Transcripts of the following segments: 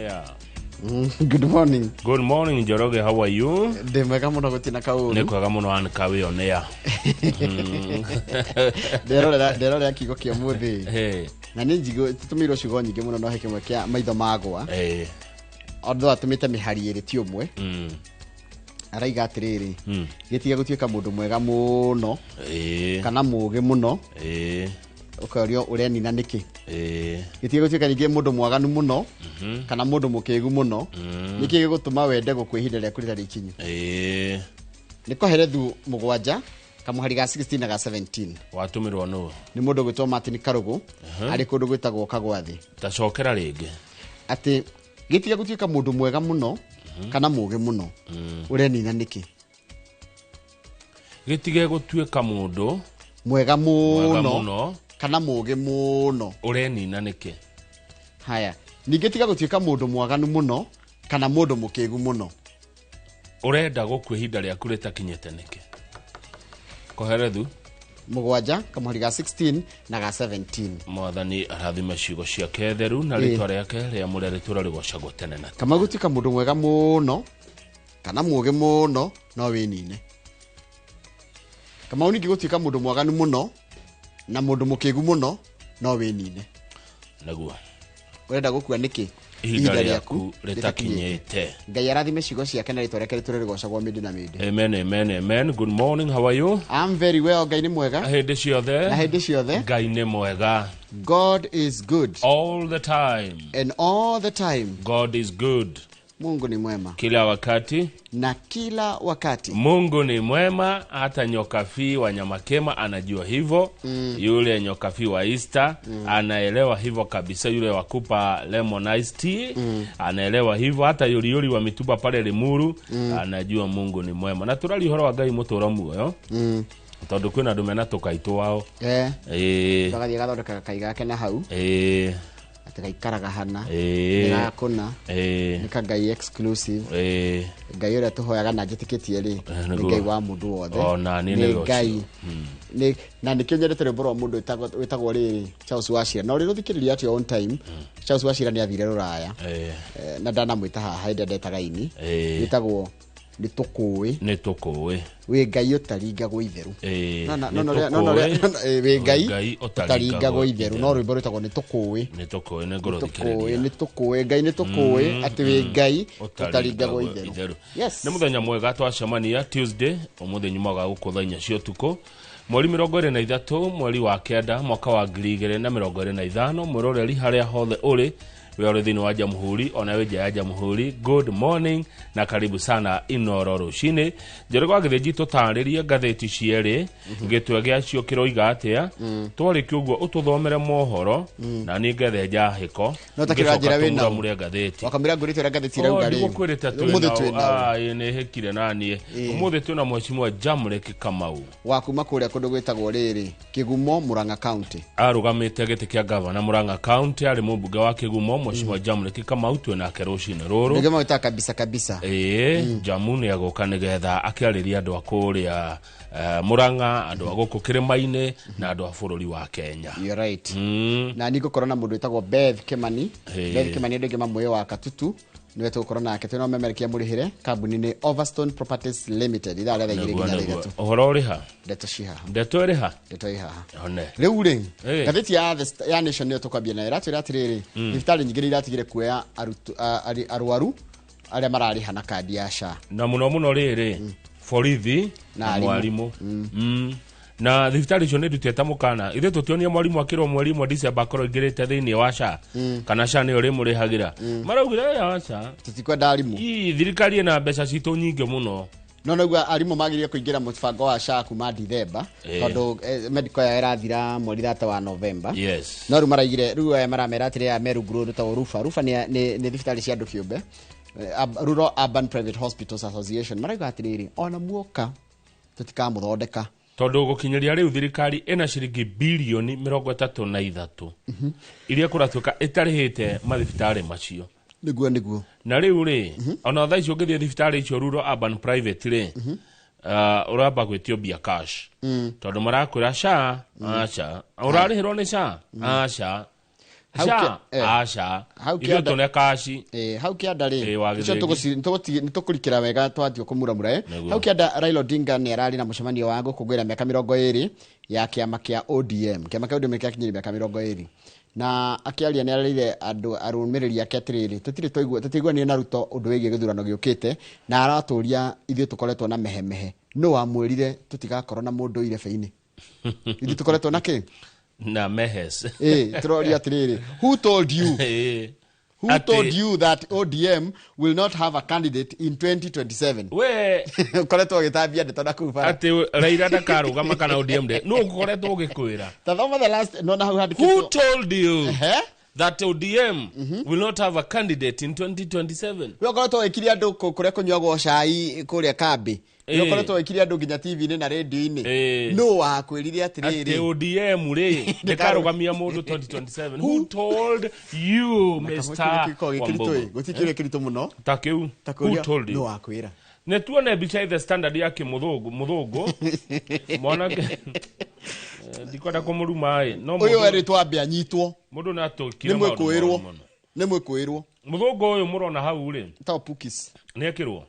air. Good morning. Good morning, Njoroge, how are you? Ndĩ mwega mũno, gũtirĩ na Nĩ kaũru. kwega mũno, Ann Kawe on air. Nderorera kiugo kĩa ũmũthĩ. Hey, Na nĩ njigo tũtũmĩirwo ciugo nyingĩ mũno, no he kĩmwe kĩa maitho magwa. Although atũmĩte mĩhari ĩrĩ ti ũmwe. Araiga atĩrĩrĩ, gĩtiga gũtuĩka mũndũ mwega mũno kana mũũgĩ mũno, ũkorio ũrenina nĩkĩ. Gĩtiga gũtuĩka ningĩ mũndũ mwaganu mũno kana mũndũ mũkĩgu mũno, nĩkĩ gĩgũtũma wende gũkua ihinda rĩaku rĩtarĩ ikinyu? Nĩ Koherethu 7 kamũhari ga 16 na ga 17. Watũmĩrwo nũ? Nĩ mũndũ gwĩtwo Martin Karũgũ, arĩ kũndũ gwĩtagwo Kagwathi. Tacokera rĩngĩ. Atĩ gĩtiga gũtuĩka mũndũ mwega mũno kana mũũgĩ mũno, ũrenina nĩkĩ? Gĩtige gũtuĩka mũndũ mwega mwega mũno mũno kana mũũgĩ mũno, ũrenina nĩkĩ? Haya, ningĩ tiga gũtuĩka mũndũ mwaganu mũno kana mũndũ mũkĩgu mũno. Ũrenda gũkua ihinda rĩaku rĩtakinyĩte nĩkĩ? Koherethu 7 kamũhari ga 16 na ga 17. Mwathani arathime ciugo ciake theru na rĩtwa rĩake rĩamũre rĩtũra rĩgocagwo tene na tene. Kama gũtuĩka mũndũ mwega mũno kana mũũgĩ mũno no wĩnine. Kamau, ningĩ gũtuĩka mũndũ mwaganu mũno na mũndũ mũkĩgu mũno no wĩnine. Nĩguo. Ũrenda gũkua nĩkĩ ihinda rĩaku rĩtakinyĩte? Ngai arathime ciugo ciake na rĩtwa rĩake rĩtũre rĩgocagwo mĩndĩ na mĩndĩ. Amen, amen, amen. Good morning, how are you? I'm very well. Ngai nĩ mwega hĩndĩ ciothe. Na hĩndĩ ciothe. Ngai nĩ mwega. God is good all the time and all the time. God is good. Mungu ni mwema kila wakati na kila wakati. Mungu ni mwema. Hata Nyokafi wa Nyamakema anajua hivyo. Yule Nyokafi wa Easter anaelewa hivyo kabisa. Yule wa kupa lemon iced tea anaelewa hivyo. Hata yuliyuli wa mituba pale Limuru anajua Mungu ni mwema. Na tũraria ũhoro wa Ngai mũtũra muoyo, tondũ kwĩna andũ mena tũkaitũ wao. Agathiĩ agathondeka kai gake na hau, atĩ gaikaraga hana, nĩ gakũna, nĩ ka Ngai exclusive. Ngai ũrĩa tũhoyaga na njĩtĩkĩtie rĩ, nĩ Nĩguo. Ngai wa mũndũ wothe. Ona niĩ nĩ nĩwe ũcio. Ngai. Na nĩkĩo nyendete rwĩmbo rwa mũndũ wĩtagwo rĩrĩ Charles Wachira, na ũrĩ rũthikĩrĩria at your own time. Charles Wachira nĩ athire rũraya. Na ndanamwĩta haha hĩndĩ ĩrĩa ndetaga ini. Wĩtagwo Nĩ Tũkũĩ. Nĩ Tũkũĩ. Wĩ Ngai ũtaringagwo itherũ. Nĩ No, tũkũĩ. no, wĩ Ngai Ngai ũtaringagwo itherũ, no rwĩmbo rwĩtagwo Nĩ Tũkũĩ. Nĩ Tũkũĩ, nĩ tũkũĩ. ngũrũthikĩrĩria. Nĩ tũkũĩ, Ngai nĩ tũkũĩ atĩ wĩ Ngai ũtaringagwo itherũ. Yes. Nĩ mũthenya mwega twacemania Tuesday ũmũthĩ, nyumaga gũkũ thaa 4 cia ũtukũ, mweri 23 mweri wa 9 mwaka wa 2025. Mwĩroreri harĩa hothe ũrĩ, we ũrĩ thĩinĩ wa jamhuri ona wĩ nja ya jamhuri, good morning na karibu sana Inoro Rũcinĩ. Njoroge wa Gĩthĩnji, tũtarĩrie ngathĩti cierĩ, gĩtwe gĩacio kĩroiga atĩa. Twarĩkia ũguo ũtũthomere mohoro na niĩ ngethenja hĩko. No ta kĩranjĩra wĩ nao. Ngĩcoka ngathĩti. Wakamwĩra ngũrĩte ũrĩa ngathĩti irauga rĩ. Ndigukwĩrĩte. Ũmũthĩ twĩ nao. Nĩ hĩkire naniĩ. Ũmũthĩ twĩna Mheshimiwa Jamlek Kamau wa kuma kũrĩa kũndũ gwĩtagwo rĩrĩ Kĩgumo, Murang'a County. Arũgamĩte gĩtĩ kĩa gavana Murang'a County, arĩ mũmbunge wa Kĩgumo. Mheshimiwa Jamlek Kamau twĩ nake rũcinĩ rũrũ. Nĩngĩ magwĩtaga kabisa kabisa. Ĩĩ, Jamu nĩ agũka nĩgetha akĩarĩria andũ a kũrĩa Murang'a, andũ a gũkũ kĩrĩma-inĩ na andũ a bũrũri wa Kenya. You're right. Na nĩ ngũkorwo na mũndũ wĩtagwo Beth Kimani. Beth Kimani, andũ aingĩ mamũĩ wa Katutu, nĩwe tũgũkorwo nake. Twĩna memerekia mũrĩhĩre kambuni nĩ Overstone Properties Limited, ithaa rĩa thaa 2 Nĩguo, nginya thaa nĩguo. 3. Ũhoro ũrĩ ha? Ndeto ci haha. Ndeto ĩrĩ ha? Ndeto ĩ haha. One. Rĩu rĩ, ngathĩti ya ya Nation nĩyo tũkwambia nayo. Ĩratwĩra atĩrĩrĩ, thibitarĩ nyingĩ nĩ iratigire kuoya arwaru arĩa mararĩha na kandi ya SHA. Na mũno mũno rĩrĩ borithi na na arimũ. Mwarimũ. Na thibitarĩ icio nĩ ndutĩte mũkana, ithuĩ tũtionie mwarimũ akĩrwo mweri 1 December akorwo aingĩrĩte thĩinĩ wa SHA, kana SHA nĩyo rĩmũrĩhagĩra. Maraugire, "Ĩ, aca." Tũtikwenda arimũ. Ii, thirikari ĩna mbeca citũ nyingĩ mũno. No noguo arimũ magĩrĩire kũingĩra mũbango wa SHA kuma Dithemba, tondũ medical yao ĩrathira mweri 3 wa November. No rĩu maraigire, rĩu aya maramera atĩrĩ, aya me rungu rũrũ rwĩtagwo RUPHA. RUPHA nĩ thibitarĩ cia andũ kĩũmbe, Rural Urban Private Hospitals Association. Marauga atĩrĩrĩ, ona muoka tũtikamũthondeka. Tondũ gũkinyĩria rĩu thirikari ĩna ciringi birioni 33 iria kũratuĩka ĩtarĩhĩte mathibitarĩ macio. Nĩguo. Na rĩu rĩ, ona thaa icio ũngĩthiĩ thibitarĩ icio rural urban private rĩ, ũramba gwĩtio mbia cash, tondũ marakwĩra SHA aca, ũrarĩhĩrwo nĩ SHA aca. Hau Sha, aca. Hau Ithuĩ kĩanda- tũne kaci. Hau kĩanda rĩ, Wa ũcio Gĩthĩnji. nĩtũkũrikĩra wega twathiĩ kũmuramura Nĩguo. Hau kĩanda Raila Odinga nĩ ararĩ na mũcemanio wa gũkũngũĩra mĩaka 20 ya kĩama kĩa ODM. Kĩama kĩa ODM kĩakinyire mĩaka 20, na akĩaria nĩ ararĩire andũ arũmĩrĩri ake atĩrĩrĩ, tũtirĩ twaigua, tũtiiguanire na Ruto ũndũ wĩgiĩ gĩthurano gĩũkĩte, na aratũria ithuĩ tũkoretwo na mehemehe. Nũ wamwĩrire tũtigakorwo na mũndũ irebe-inĩ? Ithuĩ tũkoretwo na kĩ? Na mehes. Tũroria atĩrĩrĩ, who told you? Who told you that ODM will not have a candidate in 2027? We Ũkoretwo ũgĩtambia ndeto na kũu bara. Atĩ Raila ndakarũgama kana ODM ndĩ nũ ũkoretwo ũgĩkwĩra? Ta thoma the last, nona hau Who handĩkĩtwo. told you Ehe. that ODM will not have a candidate in 2027? We ũkoretwo wĩkirie andũ kũrĩa kũnyuagwo cai kũrĩa kambĩ. We ũkoretwo wĩkirie andũ nginya TV-inĩ na radio-inĩ. Nũ wakwĩrire Atĩ atĩrĩrĩ? ODM rĩ ndĩkarũgamia mũndũ 2027? Who told you, Mr. Wambugu? Gũtirĩ kĩũria kĩritũ mũno Ta kĩu. ta Who kũũria told nũ you? wakwĩra. Nĩ tuone mbica the Standard ya kĩmũthũngũ, mũthũngũ mwanake. Ndikwenda kũmũruma ĩ, no Ũyũ mũndũ erĩtwo ambe anyitwo. Mũndũ nĩ atũkire Nĩ maũndũ mwĩkũĩrwo. moru mũno. Nĩ mwĩkũĩrwo. Mũthũngũ ũyũ mũrona hau rĩ, Tao Pukis. nĩ ekĩrwo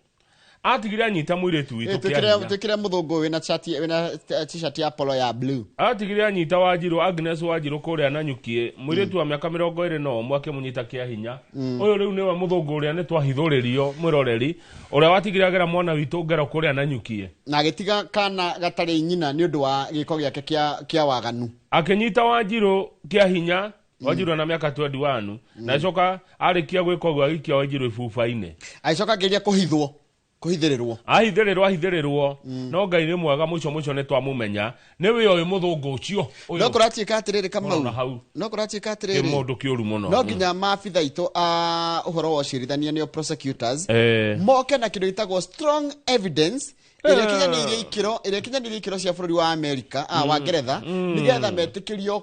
atigire anyita mũirĩtu witũ kĩa hinya. Twĩkĩre mũthũngũ wĩna shati, wĩna t-shirt ya polo ya blue. Atigire anyita Wanjirũ, Agnes Wanjirũ, kũrĩa Nanyukie, mũirĩtu wa mĩaka 21 akĩmũnyita kĩa hinya. Ũyũ rĩu nĩwe mũthũngũ ũrĩa nĩ twahithũrĩrio, mwĩroreri, ũrĩa watigire agera mwana witũ ngero kũrĩa Nanyukie. Na agĩtiga kana gatarĩ nyina nĩ ũndũ wa gĩko gĩake kĩa waganu. Akĩnyita Wanjirũ kĩa hinya, Wanjirũ na mĩaka 21, na acoka arĩkia gwĩka ũguo agĩikia Wanjirũ ibuba-inĩ. Agĩcoka akĩgeria kũhithwo, kũhithĩrĩrwo. Ahithĩrĩrwo, ahithĩrĩrwo, no Ngai nĩ mwega, mũico mũico nĩ twamũmenya nĩ wĩ ũyũ mũthũngũ ũcio ũyũ. No kũratuĩka atĩrĩrĩ, Kamau, Mũrona hau. no kũratuĩka Nĩ atĩrĩrĩ, mũndũ kĩũru mũno. no nginya maabitha aitũ a ũhoro wa ũcirithania, nĩo prosecutors, moke na kĩndũ gĩtagwo strong evidence ĩrĩa ĩkinyanĩirie ikĩro, ĩrĩa ĩkinyanĩirie ikĩro cia bũrũri wa Amerika, wa Ngeretha, nĩgetha metĩkĩrio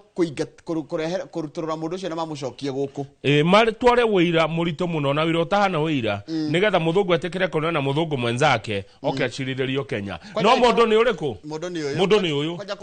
kũrehe kũrutũrũra mũndũ ũcio na mamũcokie gũkũ. Tware wĩira mũritũ mũno na wĩra ũtahana wĩira, nĩgetha mũthũngũ etĩkĩre kuonana na mũthũngũ mwenzake oke acirithĩrio Kenya. Kwanja No mũndũ nĩ ũrĩkũ? Mũndũ nĩ ũyũ. Mũndũ nĩ ũyũ. Kwanja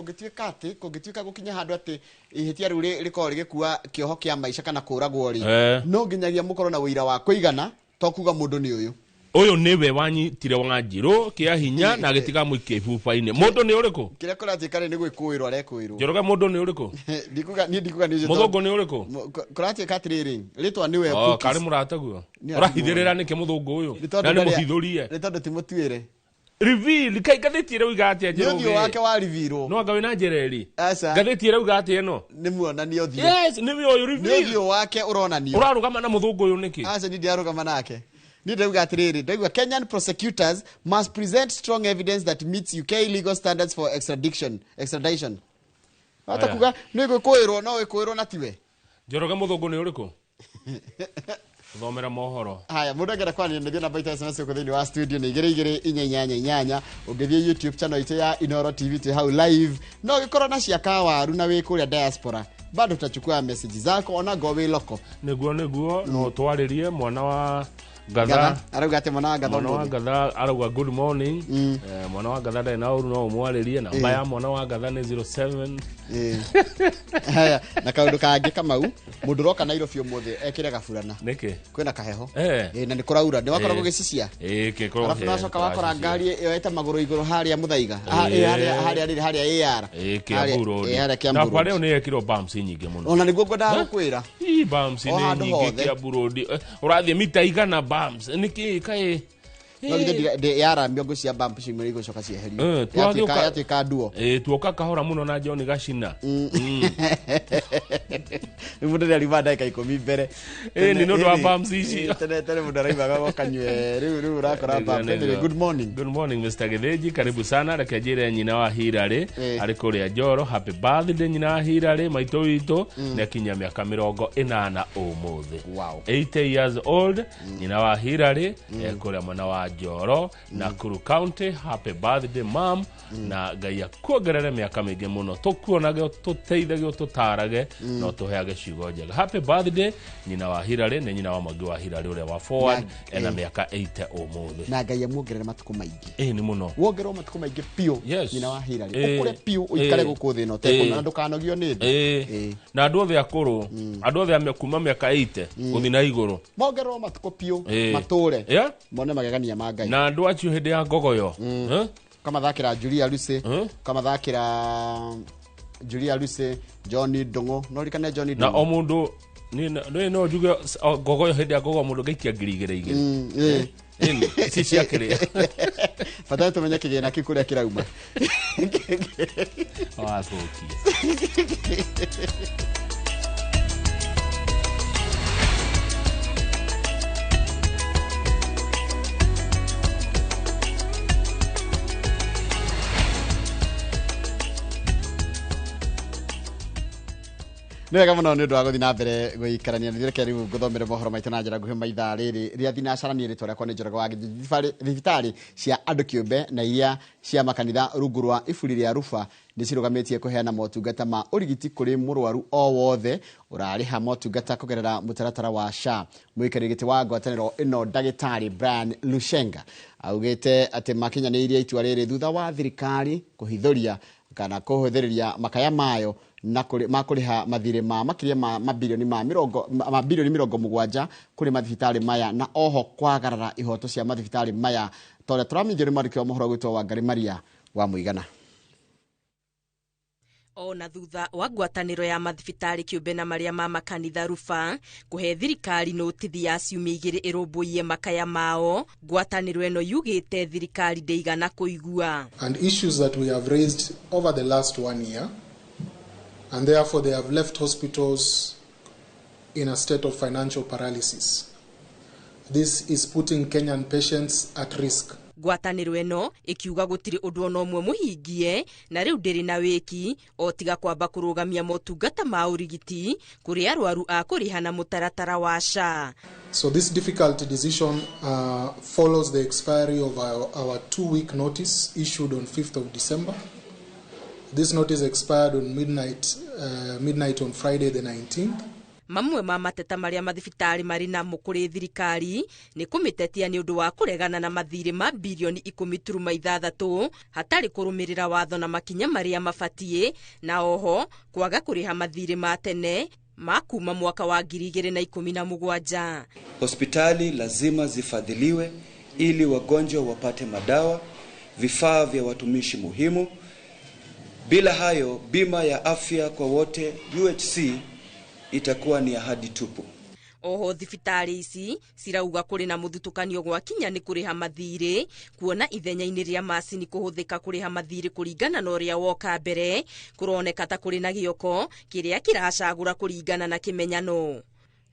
kũngĩtuĩka gũkinya handũ atĩ ihĩtia rĩu rĩkorwo rĩgĩkua kĩoho kĩa maica kana kũragwo rĩ, no nginyagia mũkorwo na ũira wa kũigana, to kuga mũndũ nĩ ũyũ. Ũyũ nĩwe wanyitire Wanjirũ kĩa hinya na agĩtiga mũikia ibuba-inĩ. Mũndũ nĩ ũrĩkũ? Kĩrĩa kũratuĩka rĩ, nĩ gwĩkũĩrwo arekũĩrwo. Njoroge, mũndũ nĩ ũrĩkũ? Ndikuga niĩ, ndikuga nĩ ũcio Mũthũngũ nĩ ũrĩkũ? Kũratuĩka atĩrĩrĩ, rĩtwa nĩwe Oh, Pukis. karĩ mũrata guo. Nĩ Ũrahithĩrĩra nĩkĩ mũthũngũ ũyũ? Nĩ tondũ Na nĩ mũhithũrie. nĩ tondũ ti mũtuĩre. Reveal kai ngathĩti ĩrauga atĩa? Nĩ ũthiũ Njoroge? wake waribirwo. No anga wĩna njĩra ĩrĩ. Aca. Ngathĩti ĩrauga atĩa ĩno? Nĩ muonania ũthiũ. Yes, nĩwe ũyũ. Nĩ Reveal. ũthiũ wake ũronanio. Ũrarũgama na mũthũngũ ũyũ nĩkĩ? Aca, niĩ ndirarũgama nake. Niĩ ndauga atĩrĩrĩ, ndauga Kenyan prosecutors must present strong evidence that meets UK legal standards for extradition. Hata Aya. kuga nĩ gwĩkũĩrwo, no wĩkũĩrwo na tiwe. Njoroge, mũthũngũ nĩ ũrĩkũ? Thomera mohoro. Haya, mũndũ angĩenda kwaranĩria nĩthiĩ namba itũ ya SMS gũkũ thĩinĩ wa studio nĩ 22488. Ũngĩthiĩ YouTube channel itũ ya Inoro TV, twĩ hau live. No ũgĩkorwo na cia kawaru na wĩ kũrĩa diaspora, bado tutachukua message zako ona ngo wĩ loko. Nĩguo no twarĩrie mwana wa Ngatha. Ngatha arauga atĩ mwana wa Ngatha Mwana wa ũmũthĩ. Ngatha arauga good morning. Mwana wa Ngatha ndarĩ na ũru, no ũmwarĩrie. Namba ya mwana wa Ngatha nĩ 07. Haya, na kaũndũ kangĩ, Kamau, mũndũ ũroka Nairobi ũmũthĩ ekĩre gaburana. Nĩkĩ? Kwĩna kaheho. Na nĩ kũraura, nĩ wakoragwo gĩcicia. Ĩ, Arabu nacoka wakora ngari yoete magũrũ igũrũ harĩa Mũthaiga. Harĩa rĩrĩ, harĩa AR. Kiambu Road. Harĩa Kiambu Na bara Road. ĩyo nĩ yekĩrwo bumps nyingĩ mũno. Ona nĩguo ngwendaga gũkwĩra. Ii, bumps O nĩ handũ nyingĩ hothe. Kiambu Road. Ũrathiĩ mita igana bumps nĩkĩ kaĩ? No githĩ yaramio ngũ cia bump ciumĩre igũcoka cieherio. Yatuĩka nduo. Tuoka kahora mũno na John Gacina. Rĩu mũndũ nĩariuma ndagĩka 10 mbere. Nĩ ũndũ wa bumps ici. Tene mũndũ araimaga gokanyue, rĩu ũrakora bump. Anyway, good morning. Good morning, Mr. Githinji, karibu sana. Reke njĩre nyina wa Hirarĩ arĩ kũrĩa Njoro, happy birthday nyina wa Hirarĩ, maitũ witũ, nĩ akinyia mĩaka 80 ũmũthĩ. Wow. 80 years old, nyina wa Hirarĩ, kũrĩa mwena wa wa Njoro, Nakuru County. Happy birthday mam, na Ngai akuongerere mĩaka mĩingĩ mũno, tũkuonage, tũteithage, ũtũtarage na ũtũheage ciugo njega. Happy birthday nyina wa Hilary, nĩ nyina wa Mwangi wa Hilary ũrĩa wa Forward, ena mĩaka 80 ũmũthĩ. Na Ngai amuongerere matukũ maingĩ. Ĩĩ nĩ mũno. Wongererwo matukũ maingĩ biũ. Yes. Nyina wa Hilary. Ĩĩ. Ũkũre biũ, ũikare Ĩĩ. gũkũ thĩ ĩno Ĩĩ. ũtekũnoga na ndũkanogio nĩ thĩ. Ĩĩ. Ĩĩ. Na andũ othe akũrũ, andũ othe a kuma mĩaka 80 gũthiĩ na igũrũ, mongererwo matukũ biũ, Ĩĩ. matũre, Yeah. mone magegania ma Ngai. Na andũ acio hĩndĩ ya ngogoyo. Eh? Kamathakĩra Julia Lucy, Eh? kamathakĩra Julia Lucy, John Ndung'u, no ririkane John Na Ndung'u. o mũndũ niĩ no njuge ngogoyo, hĩndĩ ya ngogoyo mũndũ ngaikia 2000 2000. Ĩĩ. Ĩni, ici cia kĩrĩa. Bata nĩ tũmenye kĩgĩna kĩu kũrĩa kĩrauma. Wathũkia. Nĩ wega mũno nĩ ũndũ wa gũthiĩ na mbere gũikarania nĩ reke rĩu ngũthomere mohoro maitũ na njĩra nguhĩ maithaa rĩrĩ rĩa thinacara. Niĩ rĩtwa rĩakwa nĩ Njoroge wa Gĩthithi. Thibitarĩ cia andũ kĩũmbe na iria cia makanitha rungu rwa iburi rĩa Rufa nĩ cirũgamĩtie kũheana motungata ma ũrigiti kũrĩ mũrwaru o wothe ũrarĩha motungata kũgerera mũtaratara wa SHA. Mũikarĩri gĩtĩ wa ngwatanĩro ĩno ndagĩtarĩ Brian Lushenga augĩte atĩ makinyanĩirie itua rĩrĩ thutha wa thirikari kũhithũria kana kũhũthĩrĩria makaya mayo na ma kũrĩha mathirĩ ma makĩria ma mabirioni ma mĩrongo ma birioni 70 kũrĩ mathibitarĩ maya, na oho kwagarara ihoto cia mathibitarĩ maya, ta ũrĩa tũramithio nĩ mwandĩki wa mohoro gwĩtwo Wangari Maria wa Mũigana. Ona thutha wa ngwatanĩro ya mathibitarĩ kĩũmbe na marĩa ma makanitha Rufa kũhe thirikari notithi ya ciumia 2 ĩrũmbũiye makaya mao, ngwatanĩro ĩno yugĩte thirikari ndĩigana kũigua. And issues that we have raised over the last 1 year, and therefore they have left hospitals in a state of financial paralysis. This is putting Kenyan patients at risk. Ngwatanĩro ĩno ĩkiuga gũtirĩ ũndũ ona ũmwe mũhingie na rĩu ndĩrĩ na wĩki o tiga kwamba kũrũgamia motungata ma ũrigiti kũrĩ arwaru a kũrĩha na mũtaratara wa SHA. So this difficult decision follows the expiry of our 2-week notice issued on 5th of December. This notice expired on midnight on Friday the 19th. Mamwe ma mateta marĩa mathibitarĩ marĩ namo kũrĩ thirikari nĩ kũmĩtetia nĩ ũndũ wa kũregana na mathirĩ ma birioni 10.6 hatarĩ kũrũmĩrĩra watho na makinya marĩa mabatiĩ, na oho kwaga kũrĩha mathirĩ ma tene ma kuma mwaka wa 2017. Hospitali lazima zifadhiliwe ili wagonjwa wapate madawa, vifaa vya watumishi muhimu. Bila hayo, bima ya afya kwa wote UHC itakuwa ni ahadi tupu. Oho thibitarĩ ici cirauga kũrĩ na mũthutũkanio gwakinya nĩ kũrĩha mathirĩ, kuona ithenya-inĩ rĩa macini kũhũthĩka kũrĩha mathirĩ kũringana na ũrĩa woka mbere, kũroneka ta kũrĩ na gĩoko kĩrĩa kĩracagũra kũringana na kĩmenyano.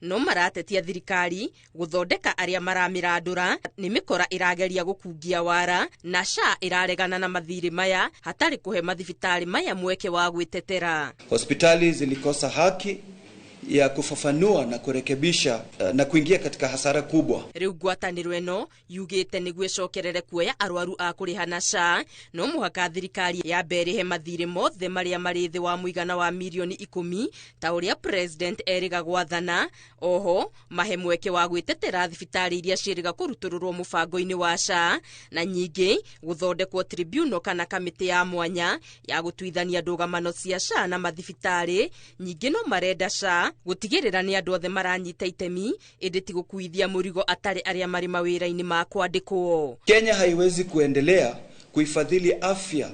No maratetia thirikari gũthondeka arĩa maramĩrandũra nĩ mĩkora ĩrageria gũkungia wara, na SHA ĩraregana na mathirĩ maya hatarĩ kũhe mathibitarĩ maya mweke wa gwĩtetera. Hospitali zilikosa haki ya kufafanua na kurekebisha na kuingia katika hasara kubwa. Rĩu ngwatanĩro ĩno yugĩte nĩguo ĩcokerere kuoya arwaru a kũrĩha na SHA, no mũhaka thirikari yambe ĩrĩhe mathirĩ mothe marĩa marĩ thĩ wa mũigana wa mirioni 10 ta ũrĩa president erĩga gwathana. Oho mahe mweke wa gwĩtetera thibitarĩ iria ciĩrĩga kũrutũrũrwo mũbango-inĩ wa SHA, na nyingĩ gũthondekwo tribunal kana kamĩtĩ ya mwanya ya gũtuithania ndũgamano cia SHA na mathibitarĩ. Nyingĩ no marenda SHA gũtigĩrĩra nĩ andũ othe maranyita itemi, ĩndĩ ti gũkuithia mũrigo atarĩ arĩa marĩ mawĩra-inĩ ma kwandĩkwo. Kenya haiwezi kuendelea kuifadhili afya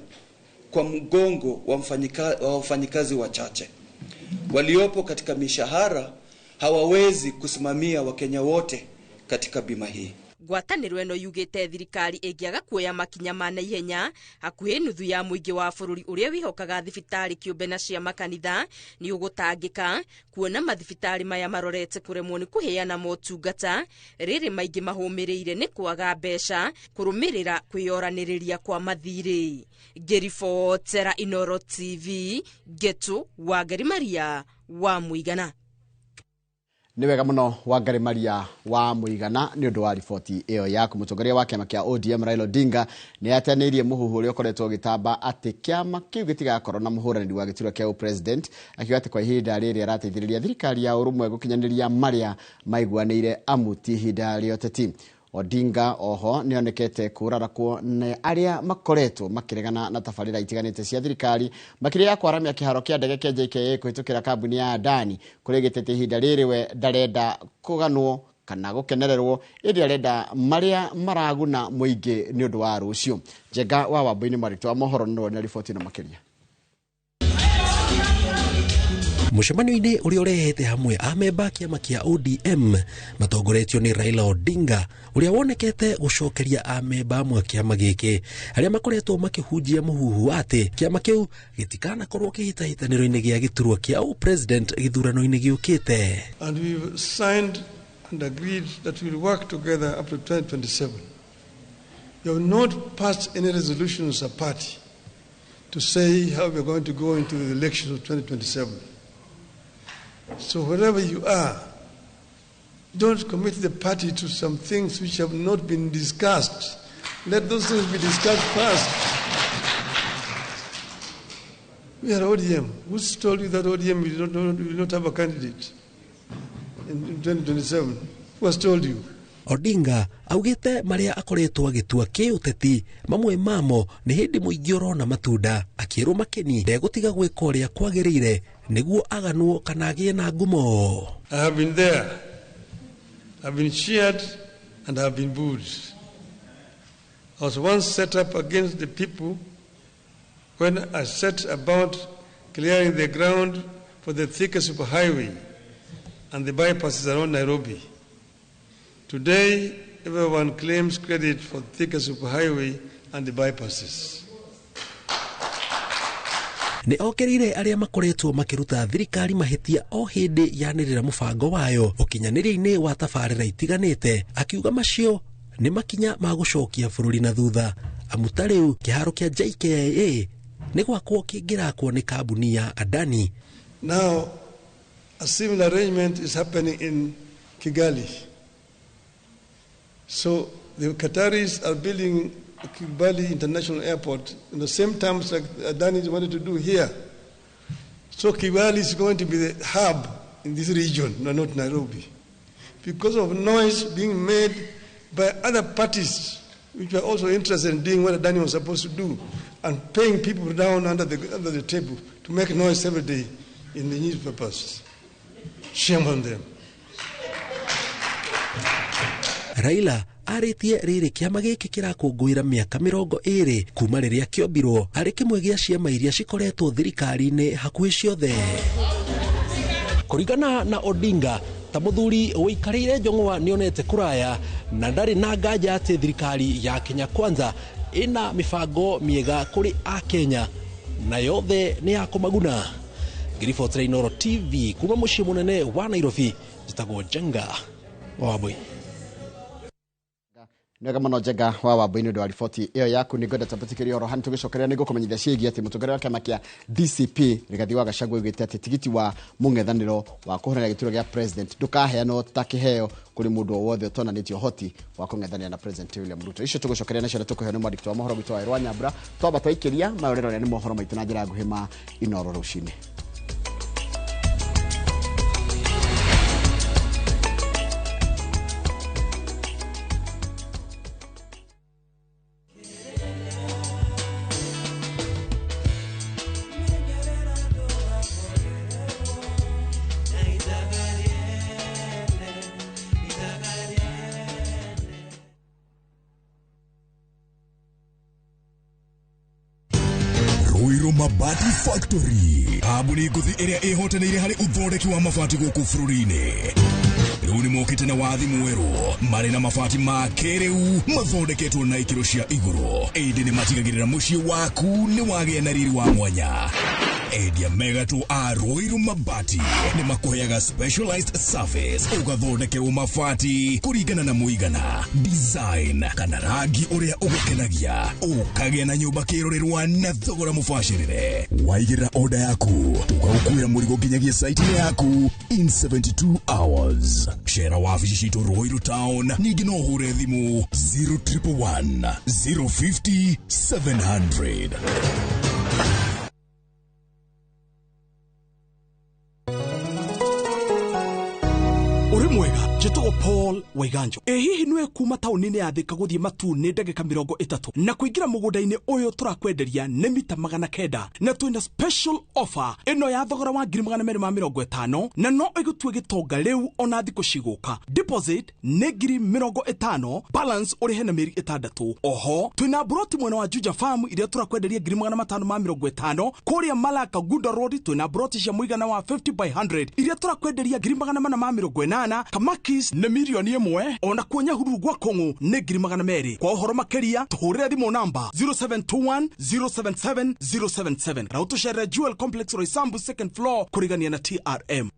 kwa mgongo wa wafanyikazi wachache waliopo katika mishahara. Hawawezi kusimamia Wakenya wote katika bima hii. Ngwatanĩro ĩno yugĩte thirikari ĩngĩaga kuoya makinya ma naihenya, hakuhĩ nuthu ya mũingĩ wa bũrũri ũrĩa wĩhokaga thibitarĩ kĩũmbe na cia makanitha nĩ ũgũtangĩka, kuona mathibitarĩ maya marorete kũremwo nĩ kũheana motungata rĩrĩ maingĩ mahũmĩrĩire nĩ kwaga mbeca kũrũmĩrĩra kwĩyoranĩrĩria kwa mathirĩ. Ngĩribotera Inoro TV, Ngetu Wangari Maria wa Mũigana. Nĩ wega mũno Wangari Maria wa Mũigana nĩ ũndũ wa riboti ĩyo yaku. Mũtongoria wa kĩama kĩa ODM Raila Odinga nĩ ateanĩirie mũhuhu ũrĩa ũkoretwo ũgĩtamba atĩ kĩama kĩu gĩtigakorwo na mũhũranĩri wa gĩturwa kĩa president, akiuga atĩ kwa ihinda rĩrĩ arateithĩrĩria thirikari ya ũrũmwe gũkinyanĩria marĩa maiguanĩire amu ti ihinda rĩa ũteti. Odinga oho nĩonekete kũrarakwo nĩ arĩa makoretwo makĩregana na tabarĩra itiganĩte cia thirikari, makĩria ya kwaramia kĩharo kĩa ndege kĩa JKIA kũhĩtũkĩra kambuni ya Adani, kũrĩa ĩgĩtete ihinda rĩrĩ we ndarenda kũganwo kana gũkenererwo, ĩndĩ arenda marĩa maraguna mũingĩ nĩ ũndũ wa rũciũ. Njenga wa Wambui-inĩ mwandĩki wa mohoro nĩwe na riboti ĩno makĩria. Mũcemanio-inĩ ũrĩa ũrehete hamwe amemba kĩama kĩa ODM matongoretio nĩ Raila Odinga, ũrĩa wonekete gũcokeria amemba amwe a kĩama gĩkĩ arĩa makoretwo makĩhunjia mũhuhu atĩ kĩama kĩu gĩtikanakorwo kĩhĩtahĩtanĩro-inĩ gĩa gĩturwa kĩa president gĩthurano-inĩ gĩũkĩte. And we've signed and agreed that we'll work together up to 2027. We have not passed any resolutions as a party to say how we're going to go into the elections of 2027. So wherever you are, don't commit the party to some things which have not been discussed. Let those things be discussed first. We are ODM. Who's told you that ODM will not have a candidate in 2027? Who has told you? Odinga augite maria akoretwo agitua kĩũteti mamwe mamo nĩ hĩndĩ mũingĩ ũrona matunda, akĩrwo makeni ndegũtiga gwĩka ũrĩa kwagĩrĩire nĩguo aganwo kana agĩe na ngumo. I have been there. I've been cheered and I have been booed. I was once set up against the people when I set about clearing the ground for the Thika superhighway and the bypasses around Nairobi. Today, everyone claims credit for Thika superhighway and the bypasses. Nĩ okereire arĩa makoretwo makĩruta thirikari mahĩtia o hĩndĩ yanĩrĩra mũbango wayo ũkinyanĩria-inĩ wa tabarĩra itiganĩte, akiuga macio nĩ makinya ma gũcokia bũrũri na thutha, amu ta rĩu kĩharo kĩa JKIA nĩ gwakwo kĩngĩrakwo nĩ kambuni ya Adani. Now, a similar arrangement is happening in Kigali. So the Qataris are building Kigali International Airport in the same terms like Adani wanted to do here. So Kigali is going to be the hub in this region, no, not Nairobi. Because of noise being made by other parties which were also interested in doing what Adani was supposed to do and paying people down under the table to make noise every day in the newspapers. Shame on them. Raila arĩtie rĩrĩ kĩama gĩkĩ kĩrakũngũĩra mĩaka 20 kuma rĩrĩa kĩombirwo arĩ kĩmwe gĩa ciama iria cikoretwo thirikari-inĩ hakuhĩ ciothe. Kũringana na Odinga, ta mũthuri ũikarĩire njong'wa nĩonete kũraya na ndarĩ na nganja atĩ thirikari ya Kenya Kwanza ĩna mĩbango mĩega kũrĩ Akenya na yothe nĩ ya kũmaguna. Ngĩribotera Inooro TV kuma mũciĩ mũnene wa Nairobi, njĩtagwo Njenga wa Wambui. Nĩwega mũno Njenga wa Wambui nĩ ũndũ wa riboti ĩyo yaku. Nĩ ngwenda twambatĩkĩrie oro hani tũgĩcokeria nĩ ngũkũmenyithia ciĩgiĩ atĩ mũtongoria wa kĩama kĩa DCP Rigathi wa Gachagua oigĩte atĩ tigiti wa mũng'ethanĩro wa kũhũranĩra gĩturwa gĩa president ndũkaheanwo ta kĩheo kũrĩ mũndũ o wothe ũtonanĩtie ũhoti wa kũng'ethanĩra na President William Ruto. Icio tũgũcokeria nacio na tũkũheo nĩ mwandĩki wa mohoro gwitũ wa Ĩrwa Nyambura. Twamba twaikĩria mayo rĩrorĩa nĩ mohoro maitũ na njĩra nguhĩ ma Inooro rũcinĩ. Mabati Factory kambuni ngũthi ĩrĩa ĩhotanĩire harĩ ũthondeki wa mabati gũkũ bũrũri-inĩ. Rĩu nĩ mokĩte na wathi mwerũ marĩ na mabati ma kĩrĩu mathondeketwo na ikĩro cia igũrũ, ĩndĩ nĩ matigagĩrĩra mũciĩ waku nĩ wagĩa na riri wa mwanya. Endia megatũ a Ruiru Mabati nĩ makũheaga specialized service ũgathondekerwo mabati kũringana na mũigana, design kana rangi ũrĩa ũgũkenagia, ũkagĩa na nyũmba kĩrorerwa na thogora mũbacĩrĩre. Waigĩrĩra order yaku tũgagũkuĩra mũrigo nginyagia site-inĩ yaku in 72 hours. Cera wabici citũ Ruiru Town, ningĩ no ũhũre thimũ 0111 050 700. Uri mwega, njĩtagwo Paul Waiganjo. Ĩ hihi nĩwe kuma taũni-inĩ ya Thika gũthiĩ Matuu nĩ ndagĩka 30 na kũingĩra mũgũnda-inĩ ũyũ tũrakwenderia nĩ mita 900 na twĩna special offer ĩno ya thogora wa 250,000 na no ĩgũtue gĩtonga rĩu ona thikũ cigũka. Deposit nĩ 50,000, balance ũrĩhe na mĩeri 6. Oho twĩna broti mwena wa Juja Farm iria tũrakwenderia 550,000. Kũrĩa Malaka Gunda Road twĩna broti cia mũigana wa 50 by 100 iria tũrakwenderia 480,000. Kamakis nĩ 1,000,000, ona kuo Nyahururu gwa Kong'u nĩ 200,000. Kwa ũhoro makĩria tũhũrĩre thimũ namba 0721 077 077 na ũtũcerere Jewel Complex Roysambu second floor kũrigania na TRM.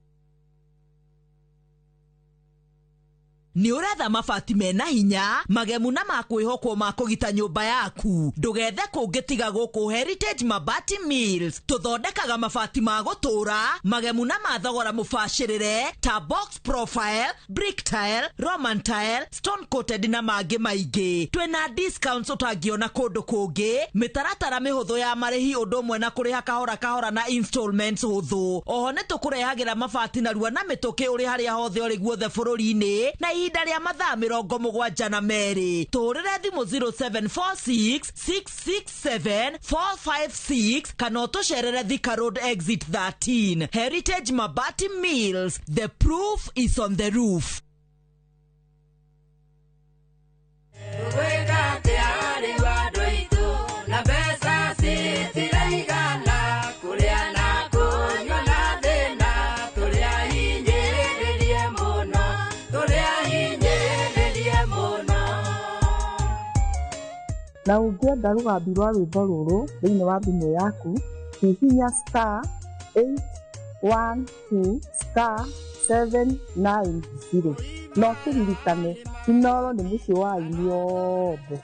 Nĩ ũretha mabati mena hinya magemu na makwĩhokwo ma kũgita nyũmba yaku, ndũgethe kũngĩ tiga gũkũ Heritage Mabati Mills. Tũthondekaga mabati ma gũtũũra magemu na ma thogora mũbacĩrĩre ta box profile, brick tile, roman tile, stone coated na mangĩ maingĩ. Twĩna discounts ũtangĩona kũndũ kũngĩ, mĩtaratara mĩhũthũ ya marĩhi ũndũ ũmwe na kũrĩha kahora kahora na installments hũthũ. Oho nĩ tũkũrehagĩra mabati narua na mĩtũkĩ ũrĩ harĩa hothe ũrĩ guothe bũrũri-inĩ na ihinda rĩa mathaa 72. Tũhũrĩre thimũ 0746 667 456 kana ũtũcerere Thika Road exit 13. Heritage Mabati Mills, the proof is on the roof. Na ũngĩenda rũgambi rwa rwĩmbo rũrũ thĩinĩ wa thimũ yaku, hihinya star 812 star 790 na ũkĩririkane Inooro nĩ mũciĩ wa aini othe.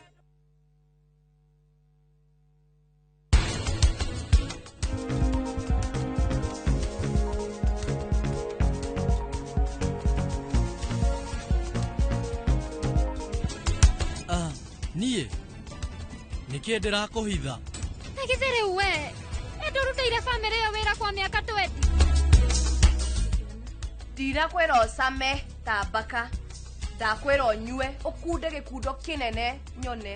Niĩ nĩkĩ ndĩrakũhitha? Na githĩ rĩu we nĩndũrutĩire bamĩrĩ ĩyo wĩra kwa mĩaka 20. Ndirakwĩra ũcame ta mbaka, ndakwĩra ũnyue ũkunde gĩkundo kĩnene nyone.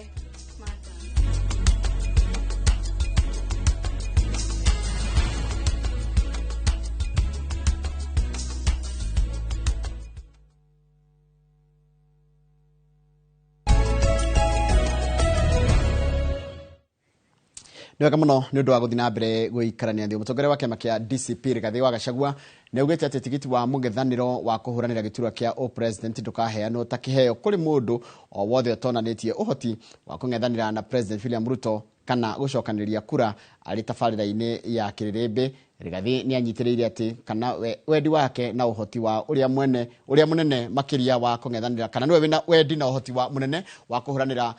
Nĩ wega mũno nĩ ũndũ wa gũthiĩ na mbere gũikarania thĩ. Mũtongoria wa kĩama kĩa DCP Rigathĩ wa Gachagua nĩ augĩte atĩ tigiti wa mũng'ethanĩro wa kũhũranĩra gĩturwa kĩa ũpresident ndũkaheanwo ta kĩheo kũrĩ mũndũ o wothe ũtonanĩtie ũhoti wa kũng'ethanĩra na President William Ruto kana gũcokanĩrĩria kura arĩ tabarĩra-inĩ ya kĩrĩrĩmbĩ. Rigathĩ nĩ anyitĩrĩire atĩ kana wendi wake na ũhoti wa ũrĩa mũnene makĩria wa kũng'ethanĩra kana nĩwe wĩna wendi na ũhoti wa mũnene wa kũhũranĩra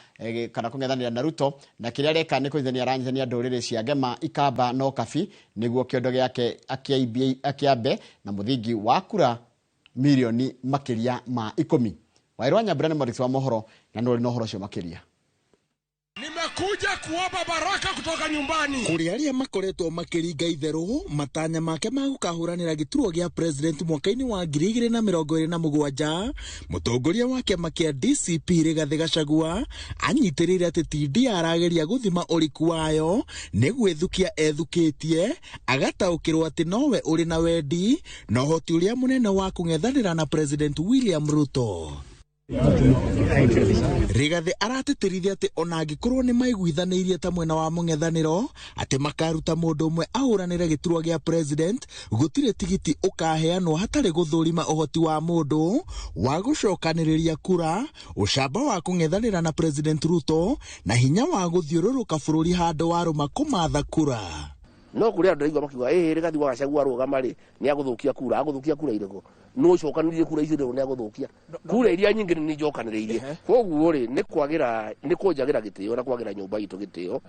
kana kũng'ethanĩra na Ruto, na kĩrĩa areka nĩ kũnyitithania aranyitithania ndũrĩrĩ cia Ngema, Ikamba na Ũkabi nĩguo kĩondo gĩake akĩambe na mũthingi wa kura mirioni makĩria ma 10. Wairwa Nyambura nĩ mwandĩki wa mohoro na nĩ ũrĩ na ũhoro ũcio makĩria. Nimekuja kuomba baraka kutoka nyumbani. Kũrĩ arĩa makoretwo makĩringa itherũ matanya make ma gũkahũranĩra gĩturwa gĩa president mwaka-inĩ wa 2027, mũtongoria wa kĩama kĩa DCP Rigathĩ Gachagua anyitĩrĩire atĩ TD arageria gũthima ũriku wayo nĩ gwĩthukia ethukĩtie, agataũkĩrwo atĩ nowe ũrĩ na wendi na ũhoti ũrĩa mũnene wa kũng'ethanĩra na President William Ruto. Rigathĩ aratĩtĩrithia atĩ ona angĩkorwo nĩ maiguithanĩirie ta mwena wa mũng'ethanĩro atĩ makaruta mũndũ ũmwe ahũranĩre gĩturwa gĩa president, gũtirĩ tigiti ũkaheanwo hatarĩ gũthũrima ũhoti wa mũndũ wa gũcokanĩrĩria kura, ũcamba wa kũng'ethanĩra na President Ruto na hinya wa gũthiũrũrũka bũrũri handũ warũma kũmatha kura. No kũrĩ andũ ndaigua makiuga ĩhĩ Rigathi wa Gachagua arũgama rĩ nĩ agũthũkia kura, agũthũkia kura irĩkũ? Nũ ũcokanĩrĩirie kura icio nĩ agũthũkia kura iria nyingĩ nĩ njokanĩrĩirie. Koguo rĩ nĩ kwagĩra nĩ kũnjagĩra gĩtĩo na kwagĩra nyũmba itũ gĩtĩo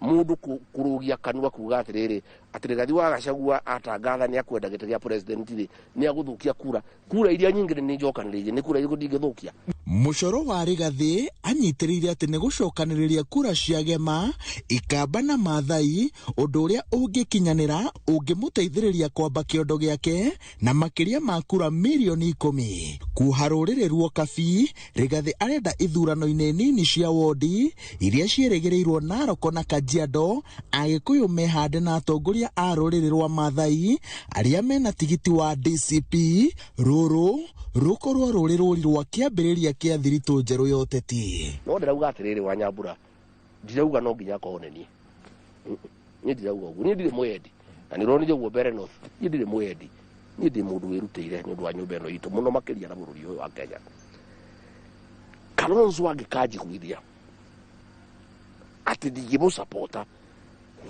mũndũ kũrũgia kanua kuga atĩrĩrĩ atĩ Rigathi wa Gachagua atangatha nĩ akwenda gĩtĩ gĩa president rĩ nĩ agũthũkia kura, kura iria nyingĩ nĩ njokanĩrĩirie, nĩ kura irĩkũ ndingĩthũkia? Mũcoro wa Rigathi anyitĩrĩire atĩ nĩ gũcokanĩrĩria kura cia Gema, Ikamba na Maathai, ũndũ ũrĩa ũngĩkinyanĩra ũngĩmũteithĩrĩria kwamba kĩondo gĩake na makĩria ma kura mirioni 10. Kuha rũrĩrĩ ruoka bi, Rigathi arenda ithurano-inĩ nini cia wondi iria ciĩrĩgĩrĩirwo Narok na Kajiado, Agĩkũyũ mehande na atongoria a rũrĩrĩ rwa Maathai arĩa mena tigiti wa DCP, rũrũ rũkorwo rũrĩ rũri rwa kĩambĩrĩria kĩa thiritũ njerũ ya ũteti. No ndĩrauga atĩrĩrĩ wa Nyambura, ndirauga no nginya akorwo nĩ niĩ. Niĩ ndirauga ũguo, niĩ ndirĩ mwendi. Na nĩ ũronire ũguo mbere North, niĩ ndirĩ mwendi. Niĩ ndĩ mũndũ wĩrutĩire nĩ ũndũ wa nyũmba ĩno itũ mũno makĩria na bũrũri ũyũ wa Kenya. Kalonzo angĩkanjiguithia atĩ ndingĩmũsapota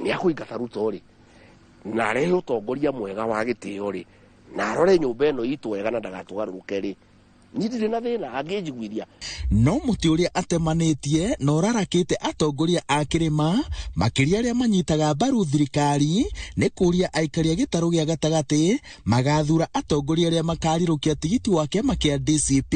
nĩ akũingata Ruto rĩ, na arehe ũtongoria mwega wa gĩtĩo rĩ, na arore nyũmba ĩno itũ wega na ndagatũgarũrũke rĩ, niĩ ndirĩ na thĩna angĩnjiguithia. No mũtĩ ũrĩa atemanĩtie na ũrarakĩte atongoria a kĩrĩma makĩria arĩa manyitaga mbaru thirikari nĩ kũria aikari a gĩtarũ gĩa gatagatĩ magathura atongoria arĩa makarirũkia tigiti wa kĩama kĩa DCP.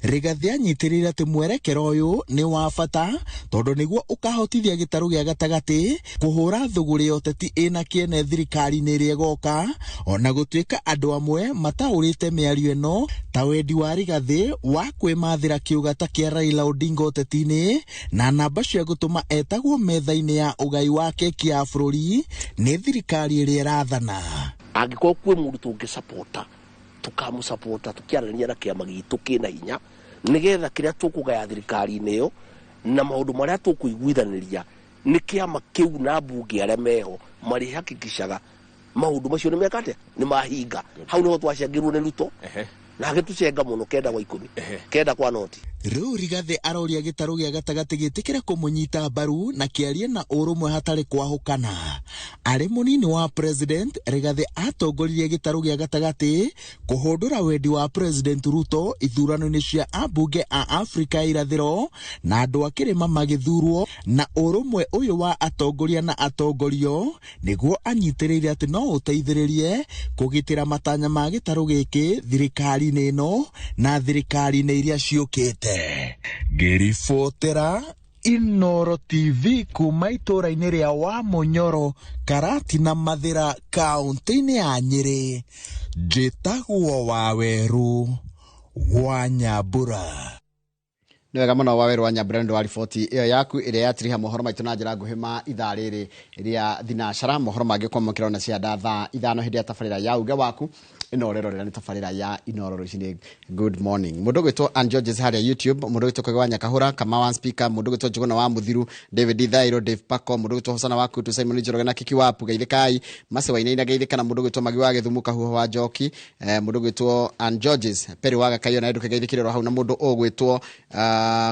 Rigathi anyitĩrĩire atĩ mwerekero ũyũ nĩ wa bata tondũ nĩguo ũkahotithia gĩtarũ gĩa gatagatĩ kũhũra thũgũrĩ ya ũteti ĩna kĩene thirikari-inĩ ĩrĩa ĩgoka, ona gũtuĩka andũ amwe mataũrĩte mĩario ĩno ta wendi wa Rigathi wa kwĩmathĩra kĩũgata kĩa Raila Odinga ũteti-inĩ na namba cia gũtũma etagwo metha-inĩ ya ũgai wa keki ya bũrũri nĩ thirikari ĩrĩa ĩrathana. Angĩkorwo kwĩ mũndũ tũngĩsapota, tũkamũsapota tũkĩaranĩria na kĩama gitũ kĩna hinya nĩgetha kĩrĩa tũkũgaya thirikari-inĩ ĩyo na maũndũ marĩa tũkũiguithanĩria nĩ kĩama kĩu na mbunge arĩa meho marĩhakikishaga maũndũ macio nĩ meka atĩa, nĩ mahinga. Hau nĩho twacengirwo nĩ Ruto na agĩtũcenga mũno 9 kwa 10, 9 kwa noti. Rĩu Rigathi aroria gĩtarũ gĩa gatagatĩ gĩtĩkĩre kũmũnyita mbaru na kĩarie na ũrũmwe hatarĩ kwahũkana. Arĩ mũnini wa president, Rigathi atongoririe gĩtarũ gĩa gatagatĩ kũhũndũra wendi wa President Ruto ithurano-inĩ cia ambunge a Afrika ya irathĩro na andũ a kĩrĩma magĩthurwo, na ũrũmwe ũyũ wa atongoria na atongorio nĩguo anyitĩrĩire atĩ no ũteithĩrĩrie kũgitĩra matanya ma gĩtarũ gĩkĩ thirikari-inĩ ĩno na thirikari-inĩ iria ciũkĩte. Ngĩribotera Inooro TV kuma itũũra-inĩ rĩa Wamunyoro, Karatina Mathĩra, kaũntĩ-inĩ ya Nyĩrĩ, njĩtagwo Wawerũ wa Nyambura. Nĩ wega mũno Wawerũ wa Nyambura nĩ ũndũ wa riboti ĩyo yaku ĩrĩa yatiriha mohoro maitũ na njĩra nguhĩ ma ithaa rĩrĩ rĩa thinacara. Mohoro mangĩ kwamũkĩra ona cia thaa 5 hĩndĩ ya tabarĩra ya uge waku ĩno ũrerorera nĩ tabarĩra ya Inooro rũcinĩ. Good morning. Mũndũ ũgwĩtwo Ann Georges harĩa YouTube, mũndũ ũgwĩtwo Kogi wa Nyakahũra, Kamau wa Speaker, mũndũ ũgwĩtwo Njũgũna wa Mũthiru, David Thairo, Dave Pako, mũndũ ũgwĩtwo Hosana wa Kutu, Simon Njoroge na Kiki Wapu, Geithĩkai, Mase Wainaina Geithĩka, na mũndũ ũgwĩtwo Magi wa Gĩthumo, Kahuho wa Njoki, mũndũ ũgwĩtwo Ann Georges, Perry wa Gakayo na Ndũke Geithĩkĩrĩrwo hau, na mũndũ ũgwĩtwo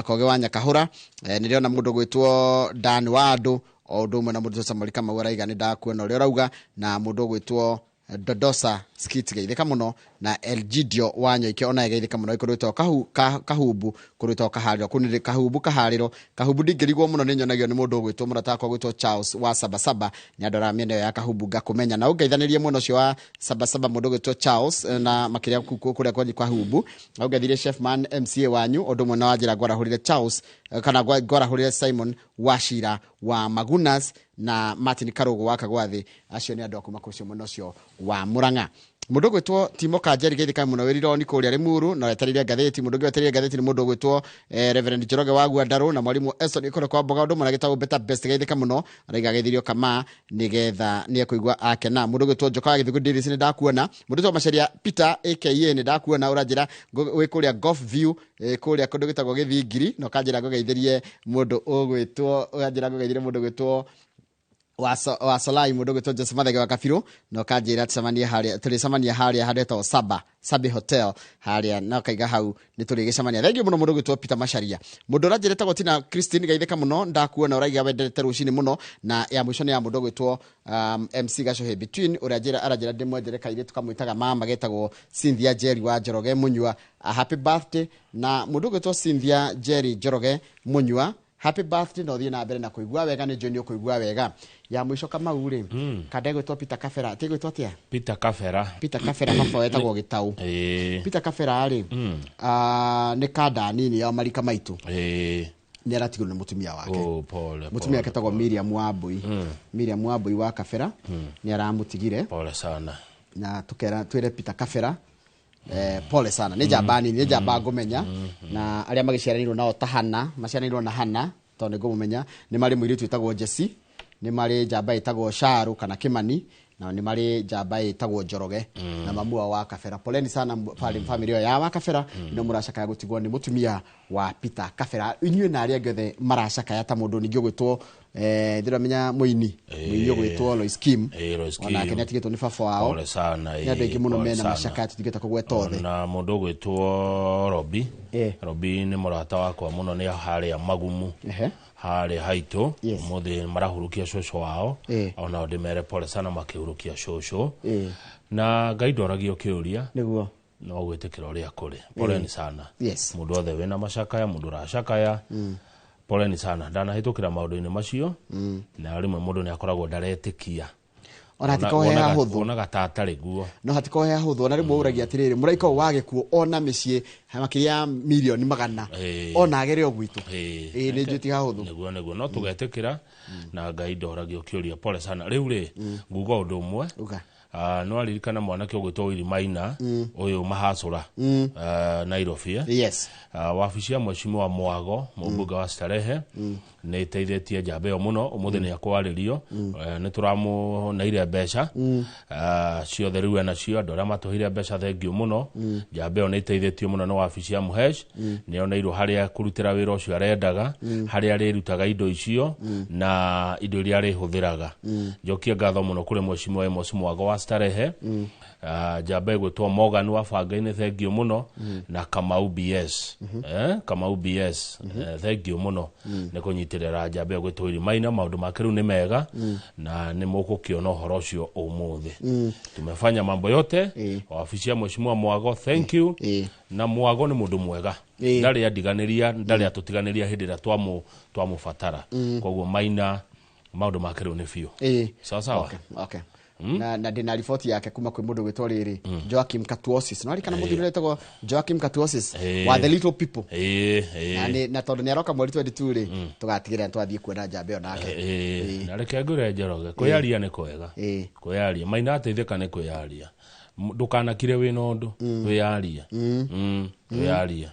Kogi wa Nyakahũra, nĩndĩrona mũndũ ũgwĩtwo Dan wa Andũ, o ũndũ ũmwe na mũndũ ũgwĩtwo Samuel Kamau araiga nĩ ndakuona ũrĩa ũrauga, na mũndũ ũgwĩtwo Dodosa Skit geithĩka mũno, na Elgidio wa Nyoike ona geithĩka mũno, kũndũ gwĩtagwo Kahumbu, kũndũ gwĩtagwo Kaharĩro, kũu nĩ Kahumbu Kaharĩro. Kahumbu ndingĩrigwo mũno nĩ nyonagio nĩ mũndũ ũgwĩtwo mũrata wakwa ũgwĩtwo Charles wa Sabasaba, nĩ andoraga mĩena ĩyo ya Kahumbu ngakũmenya, na ũngeithanĩrie mwena ũcio wa Sabasaba mũndũ ũgwĩtwo Charles, na makĩria kũrĩa kwanyu Kahumbu. Na ũngeithirie Chefman MCA wanyu, ũndũ ũmwe na wanjĩra ngwarahũrĩre Charles, kana ngwarahũrĩre Simon Wachira wa Magunas na Martin Karugu wa Kagwathi. Acio nĩ andũ a kuma kũu mwena ũcio wa Murang'a. Mũndũ ũgwĩtwo Timo Kanjeri geithĩka mũno wĩrironi kũrĩa Limuru, na wetereire ngathĩti. Mũndũ ũngĩ wetereire ngathĩti nĩ mũndũ ũgwĩtwo Reverend Njoroge wa Gwandarũ na mwarimũ Eston Ikoro kwa Mboga, ũndũ ũmwe na gĩtagwo Better Best geithĩka mũno, araiga geithirio kama nĩgetha nĩekũigua akena. Mũndũ ũgwĩtwo Njoka wa Gĩthũngũ Davis nĩ ndakuona. Mũndũ ũgwĩtwo Macharia Peter aka nĩ ndakuona, ũranjĩra wĩ kũrĩa Golf View, kũrĩa kũndũ gwĩtagwo Gĩthingiri, na ũkanjĩra ngũgeithĩrie mũndũ ũgwĩtwo, ũranjĩra ngũgeithĩrie mũndũ ũgwĩtwo Wa Solai mũndũ ũgwĩtwo Joseph Mathenge wa Kabirũ, na ũkanjĩra tũcemanie harĩa, tũrĩcemania harĩa handetwo Saba Sabi Hotel harĩa, na ũkaiga hau nĩ tũrĩgĩcemania. Thengiũ mũno mũndũ ũgwĩtwo Peter Macharia. Mũndũ ũranjĩra etagwo Tina Christine, geithĩka mũno, ndakuona ũraiga wendete rũcinĩ mũno. Na ya mũico nĩ ya mũndũ ũgwĩtwo MC Gacohe Between, ũrĩa aranjĩra ndĩmwendere kairĩtu kamwĩtaga mama getagwo Cynthia Jerry wa Njoroge Mũnyua. A happy birthday. Na mũndũ ũgwĩtwo Cynthia Jerry Njoroge Mũnyua, happy birthday, na ũthiĩ na mbere na kũigua wega, nĩ njũĩ nĩ ũkũigua wega. Ya mũico Kamau rĩ, kanda ĩgwĩtwo Peter Kabera, ti ĩgwĩtwo atĩa? Peter Kabera. Peter Kabera, baba wetagwo Gĩtaũ. Peter Kabera rĩ, nĩ kanda nini ya marika maitũ. Nĩ aratigwo nĩ mũtumia wake. Oh, pole. Mũtumia wake etagwo Miriam Wambui. Miriam Wambui wa Kabera nĩ aramũtigire. Pole sana. Na tukera twĩre Peter Kabera pole sana, nĩ njamba nini, nĩ njamba ngũmenya, na arĩa magĩciaranĩirwo nao ta Hana, maciaranĩirwo na Hana tondũ nĩ ngũmũmenya, nĩ marĩ mũirĩtu wĩtagwo Jesse, nĩ marĩ njamba ĩtagwo Sharu kana Kimani, na nĩ marĩ njamba ĩtagwo Njoroge, na mamu wao wa Kabera. Poleni sana family ĩyo ya wa Kabera, ino mũracakaya gũtigwo nĩ mũtumia wa Peter Kabera. Inyuĩ na arĩa angĩ othe maracakaya, ta mũndũ ningĩ ũgwĩtwo ndĩramenya mũini ũgwĩtwo Lois Kim, Lois Kim. Onake nĩ atigĩtwo nĩ baba wao. Pole sana. Nĩ andũ aingĩ mũno Pole mena sana. macakaya, tũtingĩhota kũgweta othe. Na mũndũ ũgwĩtwo Robi. Robi nĩ mũrata wakwa mũno, nĩ harĩa Magumu, harĩa haitũ. Ũmũthĩ marahurũkia cũcũ wao. Onao ndĩmere pole sana makĩhurũkia cũcũ. Na Ngai ndoragio kĩũria. Nĩguo. No gwĩtĩkĩra ũrĩa kũrĩ. Poleni sana. Yes. Mũndũ othe wĩna macakaya, mũndũ ũracakaya, poleni sana. Ndanahĩtũkĩra maũndũ-inĩ macio, na rĩmwe mũndũ nĩ akoragwo ndaretĩkia. Ona hatiko he hahũthũ. Wonaga ta atarĩ guo. No hatiko he hahũthũ, ona rĩmwe ũragia atĩrĩrĩ, mũraika ũyũ wa gĩkuũ ona mĩciĩ makĩria ya mirioni 100, ona agere o gwitũ. Ĩĩ, nĩ njũĩ ti hahũthũ. Nĩguo, nĩguo, no tũgetĩkĩra na Ngai ndoragio kĩũria. Pole sana. Rĩu rĩ, nguga ũndũ ũmwe. Uga. No aririkana mwanake ũgwĩtwo Willy Maina, ũyũ mahacũra, Nairobi, eh? Yes. Wabici ya mheshimiwa Mwago, mũmbunge wa Starehe, nĩ ĩteithĩtie njamba ĩyo mũno. Ũmũthĩ nĩ ekwarĩrio. Nĩ tũramũneire mbeca ciothe rĩu enacio, andũ arĩa matũheire mbeca thengiũ mũno. Njamba ĩyo nĩ ĩteithĩtio mũno nĩ wabici ya Mũhesh. Nĩ yoneirwo harĩa kũrutĩra wĩra ũcio arendaga, harĩa arĩrutaga indo icio, na indo iria arĩhũthĩraga. Njokie ngatho mũno kũrĩ mheshimiwa Amos Mwago wa Starehe, njamba ĩgwĩtwo Morgan wa Banga-inĩ, thengiũ mũno, na Kamau BS. Kamau BS, thengiũ mũno nĩ kũnyitĩrĩra njamba ĩyo gwĩtwo Willy Maina. Maũndũ make rĩu nĩ mega, na nĩ mũgũkĩona ũhoro ũcio ũmũthĩ. Tumefanya mambo yote. Wabici ya mheshimiwa Mwago, thank you. Na Mwago nĩ mũndũ mwega, ndarĩ andiganĩria, ndarĩ atũtiganĩria hĩndĩ ĩrĩa twamũbatara. Koguo Maina maũndũ make rĩu nĩ biũ. Sawa sawa. Okay, okay. Na ndĩna riboti yake kuma kwĩ mũndũ gwĩtwo rĩrĩ Joachim Katuosis. No arikana mũthuri ũrĩa wĩtagwo Joachim Katuosis wa The Little People. Na na tondũ nĩ aroka mweri 22 rĩ, tũgatigĩrĩra twathiĩ kuona njamba ĩyo nake. Na reke ngwĩre Njoroge, kwĩyaria nĩ kwega. Kwĩyaria, Maina ateithĩka nĩ kwĩyaria. Ndũkanakire wĩna ũndũ, wĩyarie. Wĩyarie.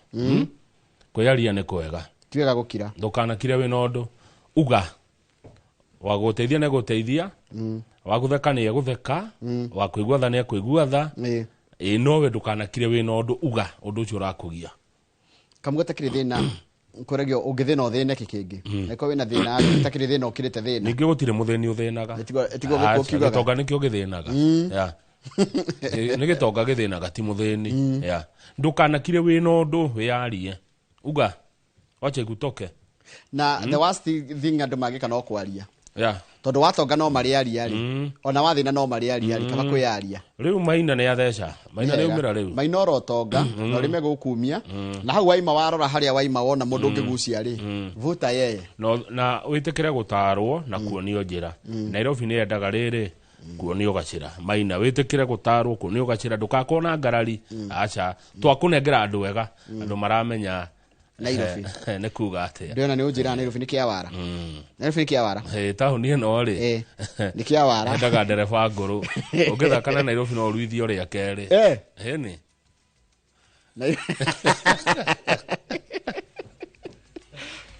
Kwĩyaria nĩ kwega. Ti wega gũkira. Ndũkanakire wĩna ũndũ, uga. Wa gũteithia nĩ gũteithia, wa gũtheka nĩ egũtheka, wa kũigua tha nĩ ekũigua tha. Ĩĩ, nowe ndũkanakire wĩna ũndũ, uga ũndũ ũcio ũrakũgia. Kamũgweta kĩrĩ thĩna, kũragio ũngĩthĩna ũthĩne kĩ kĩngĩ. Angĩkorwo wĩna thĩna, ũtakĩrĩ thĩna ũkĩrĩte thĩna. Ningĩ gũtirĩ mũthĩni ũthĩnaga. Ĩtigwo gĩkuũ Aca, kiugaga. gĩtonga nĩkĩo gĩthĩnaga. Ya. Nĩ gĩtonga gĩthĩnaga, ti mũthĩni. Ya. Ndũkanakire wĩna ũndũ, wĩyarie. Uga. Wache gutoke. Na the worst thing andũ mangĩka no kwaria. Ya. Tondũ watonga no marĩaria rĩ, ona wathĩna no marĩaria rĩ, kaba kwĩyaria. Rĩu Maina nĩ atheca. Maina nĩ aumĩra rĩu. Maina orotonga, na ũrĩme gũkumia. Na hau waima warora harĩa waima wona mũndũ ũngĩgucia rĩ, vuta yeye. No, na wĩtĩkĩre gũtarwo na kuonio njĩra. Nairobi nĩ yendaga rĩrĩ kuonio gacĩra. Maina wĩtĩkĩre gũtarwo, kuonio gacĩra, ndũgakorwo na ngarari. Aca, twakũnengera andũ ega, andũ maramenya Nairobi. Nĩ kuga atĩa? Ndĩrona nĩ ũnjĩraga Nairobi nĩ kĩawara. Nairobi nĩ kĩawara. Taũni ĩno rĩ. Nĩ kĩawara. Endaga ndereba ngũrũ. Ũngĩthaka na Nairobi no ũruithio rĩa kerĩ. Ĩni.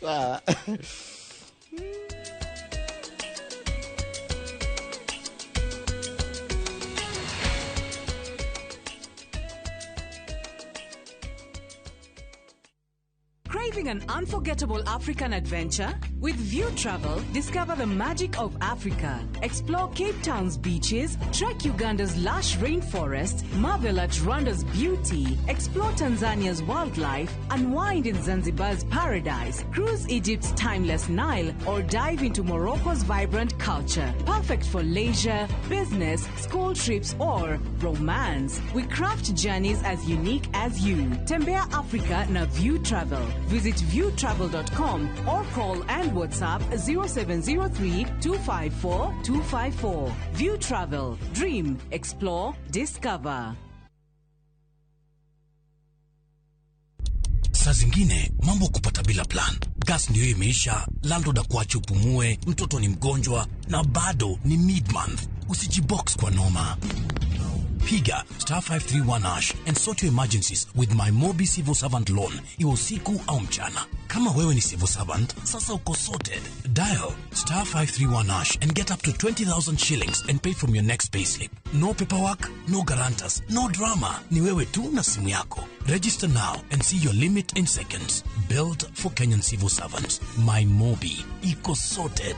Sawa. Craving an unforgettable African adventure? With View Travel, discover the magic of Africa. Explore Cape Town's beaches, trek Uganda's lush rainforests, marvel at Rwanda's beauty, explore Tanzania's wildlife, unwind in Zanzibar's paradise, cruise Egypt's timeless Nile, or dive into Morocco's vibrant culture. Perfect for leisure, business, school trips, or romance. We craft journeys as unique as you. Tembea Africa na View Travel. Visit viewtravel.com or call and WhatsApp 0703 254 254. View Travel. Dream, explore, discover. Saa zingine mambo kupata bila plan. Gas ndio imeisha, landlord akuache upumue, mtoto ni mgonjwa na bado ni mid-month. Usijibox kwa noma. Piga star 531 hash and sort your emergencies with my Mobi Civil Servant Loan, iwe usiku au mchana. Kama wewe ni civil servant, sasa uko sorted. Dial star 531 hash and get up to 20,000 shillings and pay from your next payslip. No paperwork, no guarantors, no drama. Ni wewe tu na simu yako. Register now and see your limit in seconds. Built for Kenyan civil servants. My Mobi. Iko sorted.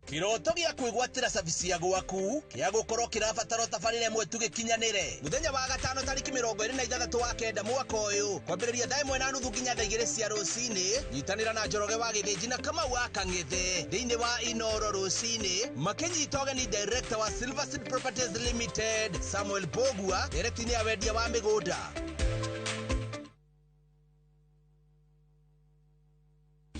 Kiroto gĩa kwĩgwatĩra cabici ya gwaku kĩa gũkorwo kĩrabatara tabarĩra ĩmwe tu gĩkinyanĩre mũthenya wa gatano tarĩki 26 wa kenda mwaka ũyũ kwambĩrĩria thaa 1:30 nginya thaa 2 cia rũcinĩ nyitanĩra na Njoroge wa Gĩthĩnji na Kamau wa Kang'ethe thĩinĩ wa Inoro rũcinĩ makĩnyita ũgeni director wa Silver Seed Properties Limited Samuel Bogua director ya wendia wa mĩgũnda.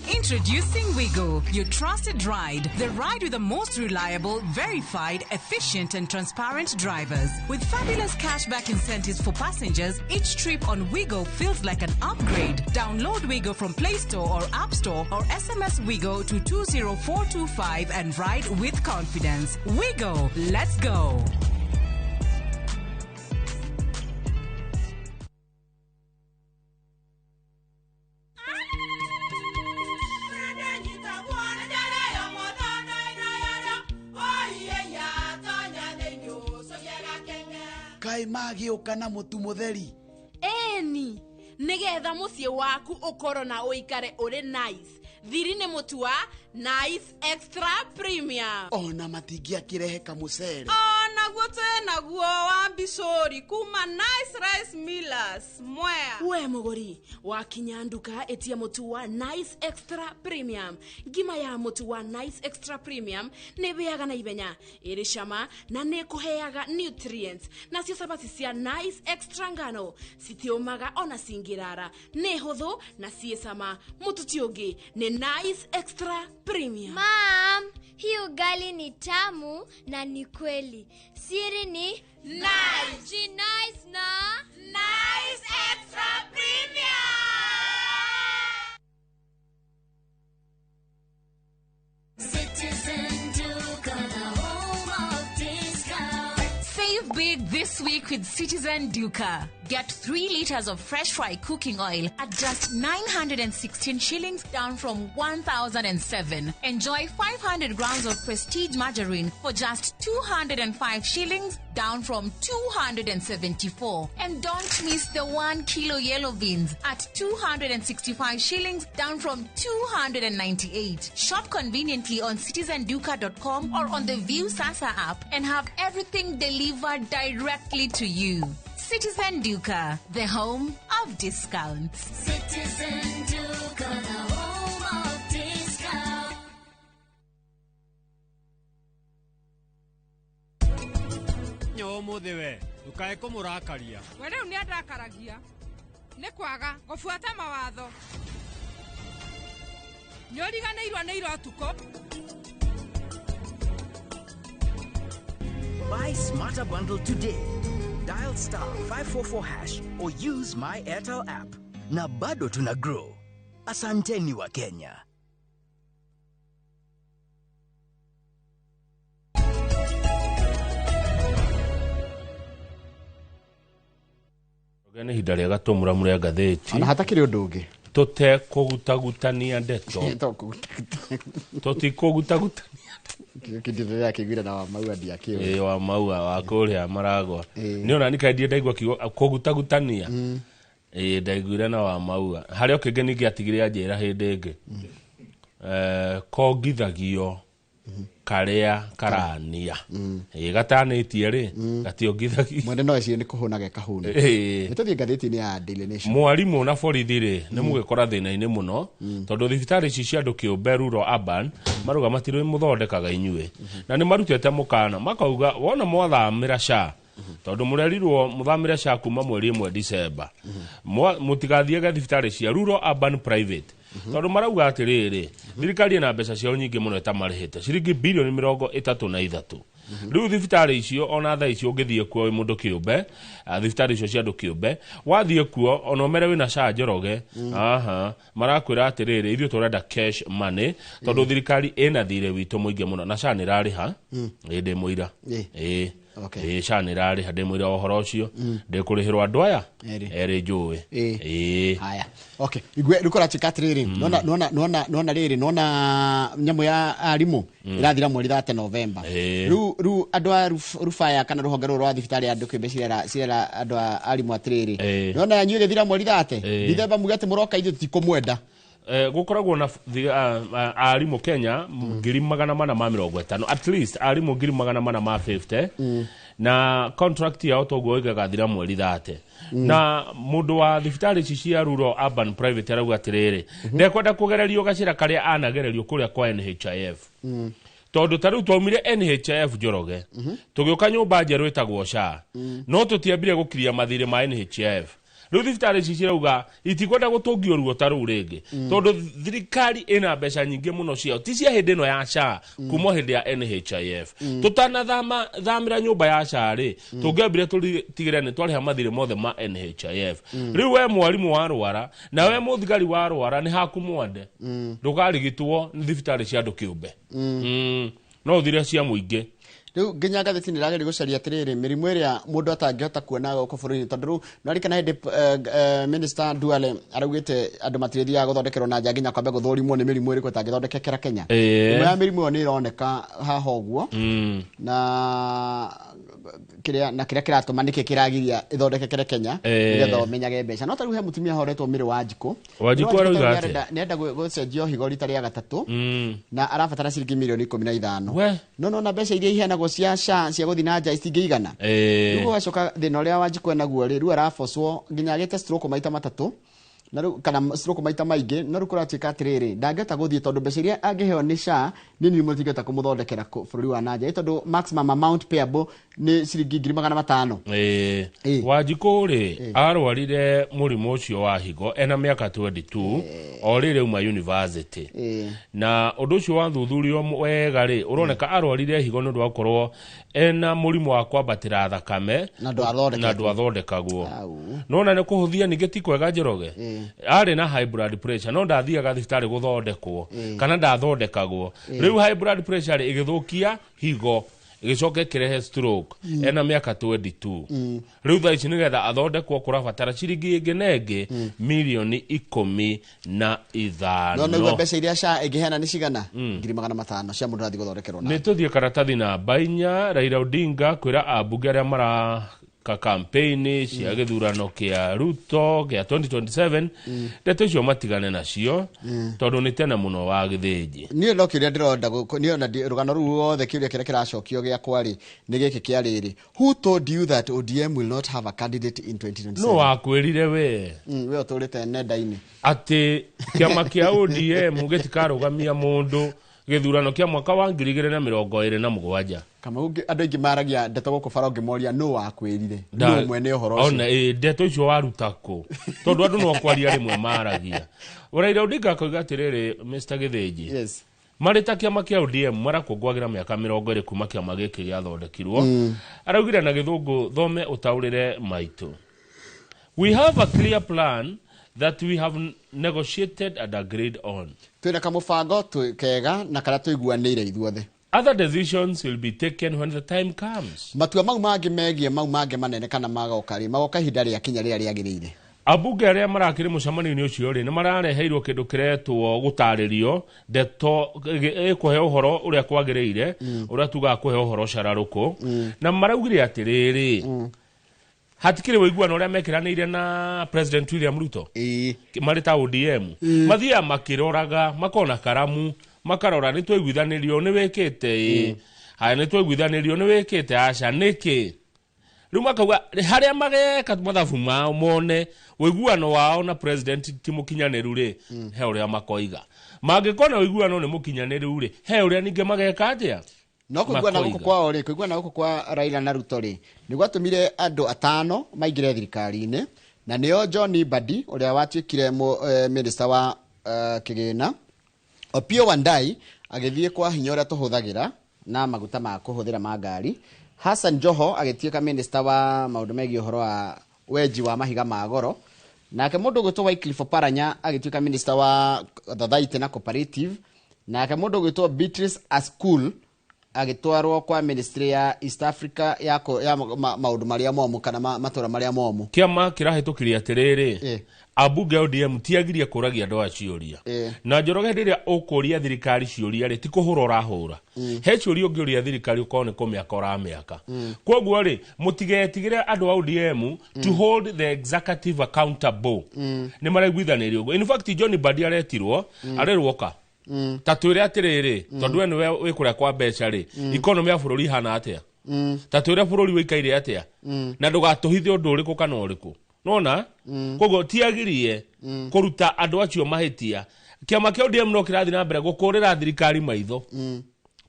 Introducing Wigo, your trusted ride. The ride with the most reliable, verified, efficient and transparent drivers. With fabulous cashback incentives for passengers, each trip on Wigo feels like an upgrade. Download Wigo from Play Store or App Store or SMS Wigo to 20425 and ride with confidence. Wigo, let's go. Kai magĩũka na mũtu mũtheri. Eni, nĩgetha mũciĩ waku ũkorwo na ũikare ũrĩ nice. Thiri nĩ mũtu wa Nice Extra Premium. Ona matingĩakĩrehe kamũcere. Onaguo twĩnaguo wa mbicũri kuma Nice Rice Millers Mwea. We mũgũri, wakinya nduka ĩtia mũtu wa Nice Extra Premium. Ngima ya mũtu wa Nice Extra Premium nĩ ĩhĩaga na ihenya, ĩrĩ cama na nĩ ĩkũheaga nutrients. Nacio cabaci cia Nice Extra ngano citiũmaga ona cingĩrara, nĩ hũthũ na ciĩ cama. Mũtu ti ũngĩ nĩ Nice Extra Premium. Mom, hii ugali ni tamu na ni kweli. Siri ni nice. Nice na Nice Extra Premium. Citizen Duka, the home of discount. Save big this week with Citizen Duka. Get 3 liters of fresh fry cooking oil at just 916 shillings, down from 1,007. Enjoy 500 grams of Prestige margarine for just 205 shillings, down from 274. And don't miss the 1 kilo yellow beans at 265 shillings, down from 298. Shop conveniently on citizenduka.com or on the View Sasa app and have everything delivered directly to you. Citizen Duka, the home of discounts. Citizen Duka, the home of discounts. Ũmũthĩ we ndukae kũmũrakaria. We rĩu nĩ andakaragia nĩ kwaga gũbuata mawatho. Nĩ ũriganĩirwo nĩ ira ũtukũ. Buy Smarter Bundle today. Dial star 544 hash or use my Airtel app. Na bado tuna grow. Asanteni wa Kenya. Nĩ ihinda rĩega tũmũramũre ngathĩti. Ona hatakĩrĩ ũndũ ũngĩ. Tũtekũgutagutania ndeto. Tũtikũgutagutania. Kĩndũ kĩguire na wa maua ndiakĩũĩ. Ĩĩ wa maua wa kũrĩa maragwa. Nĩ ona nĩ kaĩ ndaigua kiugo kũgutagutania. Ĩĩ, ndaiguire na wa maua harĩa o kĩngĩ ningĩ atigire anjĩra hĩndĩ ĩngĩ. Kongithagio karĩa karania. Ĩĩ, gatanĩtie rĩ, gationgithagio. Mwene no ecirie nĩ kũhũna gekahũna. Ĩĩ. Nĩ tũthiĩ ngathĩti-inĩ ya Daily Nation. Mwarimũ na borithi rĩ, nĩ mũgĩkora thĩna-inĩ mũno, tondũ thibitarĩ ici cia andũ kĩũmbe rural urban marauga matirĩ mũthondekaga inyuĩ, na nĩ marutĩte mũkana makauga wona mwathamĩra SHA, tondũ mũrerirwo mũthamĩre SHA kuma mweri 1 December, mũtigathiage thibitarĩ cia rural urban private, tondũ marauga atĩrĩrĩ, thirikari ĩna mbeca ciao nyingĩ mũno ĩtamarĩhĩte, ciringi bilioni 33. Rĩu thibitarĩ icio ona thaa icio ũngĩthiĩ kuo wĩ mũndũ kĩũmbe, thibitarĩ icio cia andũ kĩũmbe wathiĩ kuo ona ũmere wĩna SHA Njoroge, aha, marakwĩra atĩrĩrĩ, ithuĩ tũrenda cash money, tondũ thirikari ĩna thirĩ witũ mũingĩ mũno na SHA nĩ ĩrarĩha. Ĩ, ndĩ mũira. Ĩ. Ĩ, SHA nĩ ĩrarĩha, ndĩ mũira wa ũhoro ũcio. Ndĩkũrĩhĩrwo andũ aya Erĩ. erĩ njũĩ. Ĩ. Ĩ. Haya, okay, igue rĩu kũratuĩka atĩrĩrĩ, nona nona nona nona rĩrĩ, nona nyamũ ya arimũ ĩrathira mweri 30 November. Rĩu andũ a rubaya kana rũhonge rũrũ rwa thibitarĩ ya andũ kĩũmbe cirera andũ a arimũ atĩrĩrĩ, nona yanyu ĩgĩthira mweri 30 Dithemba, muge atĩ mũroka ithuĩ tũtikũmwenda. Gũkoragwo na arimũ Kenya 450,000, at least arimũ 450,000, na contract yao toguo ĩgagathira mweri 30. Na mũndũ wa thibitarĩ ici cia rural urban private arauga atĩrĩrĩ, ndekwenda kũgererio gacĩra karĩa anagererio kũrĩa kwa NHIF, tondũ ta rĩu twaumire NHIF Njoroge, tũgĩũka nyũmba njerũ ĩtagwo SHA, no tũtiambire gũkiria mathirĩ ma NHIF. Rĩu thibitarĩ ici cirauga itikwenda gũtũngio ruo ta rũu rĩngĩ, tondũ thirikari ĩna mbeca nyingĩ mũno ciao, ti cia hĩndĩ ĩno ya SHA, kuma hĩndĩ ya NHIF. Tũtanathama thamĩra nyũmba ya SHA rĩ, tũngĩambire tũtigĩre nĩ twarĩha mathirĩ mothe ma NHIF. Rĩu we mwarimũ warwara na we mũthigari warwara nĩ haku mwande, ndũkarigitwo nĩ thibitarĩ cia andũ kĩũmbe. No ũthire cia mũingĩ. Rĩu nginya ngathĩti nĩ ĩrageria gũcaria atĩrĩrĩ, mĩrimũ ĩrĩa mũndũ atangĩhota kuona gũkũ bũrũri-inĩ, tondũ rĩu nĩwarikana hĩndĩ Minister Duale araugĩte andũ matirĩthiaga gũthondekerwo na nja nginya kwambe gũthũrimwo nĩ mĩrimũ ĩrĩkũ ĩtangĩthondekekera Kenya. Ĩmwe ya mĩrimũ ĩyo nĩ ĩroneka haha ũguo, na kĩrĩa na kĩrĩa kĩratũma nĩkĩ kĩragiria ĩthondekekere Kenya, nĩgetha ũmenyage mbeca. No ta rĩu he mũtumia horetwo Mĩrĩ Wanjikũ. Wanjikũ Mĩrĩ arauga tarĩu atĩa? nĩarenda gũcenjio higo rita rĩa gatatũ, na arabatara ciringi milioni 15. We. No nona mbeca iria iheanagwo cia SHA cia gũthiĩ na nja itingĩigana. Rĩu gũgacoka thĩna ũrĩa Wanjikũ enaguo rĩ, rĩu arabocwo nginya agĩte stroke maita matatũ, na rĩu kana stroke maita maingĩ, no rĩu kũratuĩka atĩrĩrĩ, ndangĩhota gũthiĩ tondũ mbeca iria angĩheo nĩ SHA nĩ nini mũno, itingĩhota kũmũthondekera bũrũri wa na nja, tondũ maximum amount payable nĩ ciringi 500,000. Wanjikũ rĩ, arwarire mũrimũ ũcio wa higo ena mĩaka 22, o rĩrĩ auma university, na ũndũ ũcio wathuthurio wega rĩ, ũroneka arwarire higo nĩ ũndũ wa gũkorwo ena mũrimũ wa kwambatĩra thakame. Na ndwathondeketwo. Na ndwathondekagwo. Nona nĩ kũhũthia ningĩ ti kwega Njoroge. Arĩ na high blood pressure no ndathiaga thibitarĩ gũthondekwo, kana ndathondekagwo. Rĩu high blood pressure rĩ, ĩgĩthũkia higo, ĩgĩcoka ĩkĩrehe stroke ena mĩaka 22. Rĩu thaa ici nĩgetha athondekwo kũrabatara ciringi ĩngĩ na ĩngĩ milioni ikũmi na No nĩguo ithano. Mbeca iria SHA ĩngĩheana nĩ cigana? 500,000 cia mũndũ arathiĩ gũthondekerwo na Nĩ tũthiĩ karatathi namba 4. Raila Odinga kwĩra ambunge arĩa maraka campaign cia gĩthurano kĩa Ruto kĩa 2027 ndeto icio matigane nacio, tondũ nĩ tene mũno wa gĩthĩnji. Niĩ no kĩũria ndĩronda niĩ ona rũgano rũu ruothe, kĩũria kĩrĩa kĩracokio gĩakwa rĩ, nĩ gĩkĩ kĩa rĩrĩ: who told you that ODM will not have a candidate in 2027? No wakwĩrire we? We ũtũrĩte nenda-inĩ. Atĩ kĩama kĩa ODM gĩtikarũgamia mũndũ gĩthurano kĩa mwaka wa 2027. Kamau, andũ aingĩ maragia ndeto gũkũ bara, ũngĩmoria nũ wakwĩrire, nũ mwene ũhoro ũcio? Ona ndeto icio waruta kũ? Tondũ andũ no kwaria rĩmwe maragia. Raila Odinga akoiga atĩrĩrĩ, Mr Gĩthĩnji, marĩ ta kĩama kĩa ODM marakũngũagĩra mĩaka 20 kuma kĩama gĩkĩ gĩathondekirwo. Araugire na gĩthũngũ, thome ũtaũrĩre maitũ: "We have a clear plan that we have negotiated and agreed on." Twĩna kamũbango kega na karĩa tũiguanĩire ithuothe. "Other decisions will be taken when the time comes." Matua mau mangĩ megiĩ mau mangĩ manene kana magoka rĩ, magoka ihinda rĩa kinya rĩrĩa rĩagĩrĩire. Ambunge arĩa marakĩrĩ mũcemanio-inĩ ũcio rĩ, nĩ marareheirwo kĩndũ kĩretwo gũtarĩrio ndeto ĩkũhe ũhoro ũrĩa kwagĩrĩire, ũrĩa tugaga kũhe ũhoro cararũkũ, na maraugire atĩrĩrĩ, Hatikĩrĩ ũiguano ũrĩa mekĩranĩire na President William Ruto marĩ ta ODM. Mathiaga makĩroraga, makona karamu, makarora nĩ twaiguithanĩrio nĩ wĩkĩte ĩ, haya nĩ twaiguithanĩrio nĩ wĩkĩte aca, nĩkĩ? Rĩu makauga harĩa mageka mathabu mao mone ũiguano wao na president ti mũkinyanĩru rĩ, he ũrĩa makoiga. Mangĩkona ũiguano nĩ mũkinyanĩru rĩ, he ũrĩa ningĩ mageka atĩa? No kũiguana gũkũ Makoiga. kwao rĩ, kũiguana gũkũ kwa Raila na Ruto rĩ, nĩ gwatũmire andũ atano maingĩre thirikari-inĩ, na nĩo John Mbadi ũrĩa watuĩkire minister wa kĩgĩna, Opiyo Wandayi agĩthiĩ kwa hinya ũrĩa tũhũthagĩra na maguta ma kũhũthĩra ma ngari, Hassan Joho agĩtuĩka minister wa maũndũ megiĩ ũhoro wa wenji wa mahiga ma goro, nake mũndũ ũgwĩtwo Wycliffe Oparanya agĩtuĩka minister wa Thothaitĩ na Cooperative, nake mũndũ ũgwĩtwo Beatrice Askul agĩtwarwo kwa ministry ya East Africa ya, ya maũndũ marĩa momũ kana matũra marĩa momũ. Kĩama kĩrahĩtũkirie atĩrĩrĩ, ambunge a ODM tiagirie kũragia andũ aya ciũria. Na Njoroge, hĩndĩ ĩrĩa ũkũria thirikari ciũria rĩ, ti kũhũra ũrahũra. He ciũria ũngĩũria thirikari ũkorwo nĩ kũmĩaka ũramĩaka. Koguo rĩ, mũtigetigĩre andũ a ODM to hold the executive accountable. Nĩ maraiguithanĩria ũguo. In fact, John Mbadi aretirwo, arerwo oka ta twĩre atĩrĩrĩ, tondũ we nĩwe wĩ kũrĩa kwa mbeca rĩ, economy ya bũrũri ihana atĩa? Ta twĩre bũrũri wĩikaire atĩa, na ndũgatũhithe ũndũ ũrĩkũ kana ũrĩkũ nona. Koguo tiagirie kũruta andũ acio mahĩtia. Kĩama kĩa ODM no kĩrathiĩ na mbere gũkũrĩra thirikari maitho.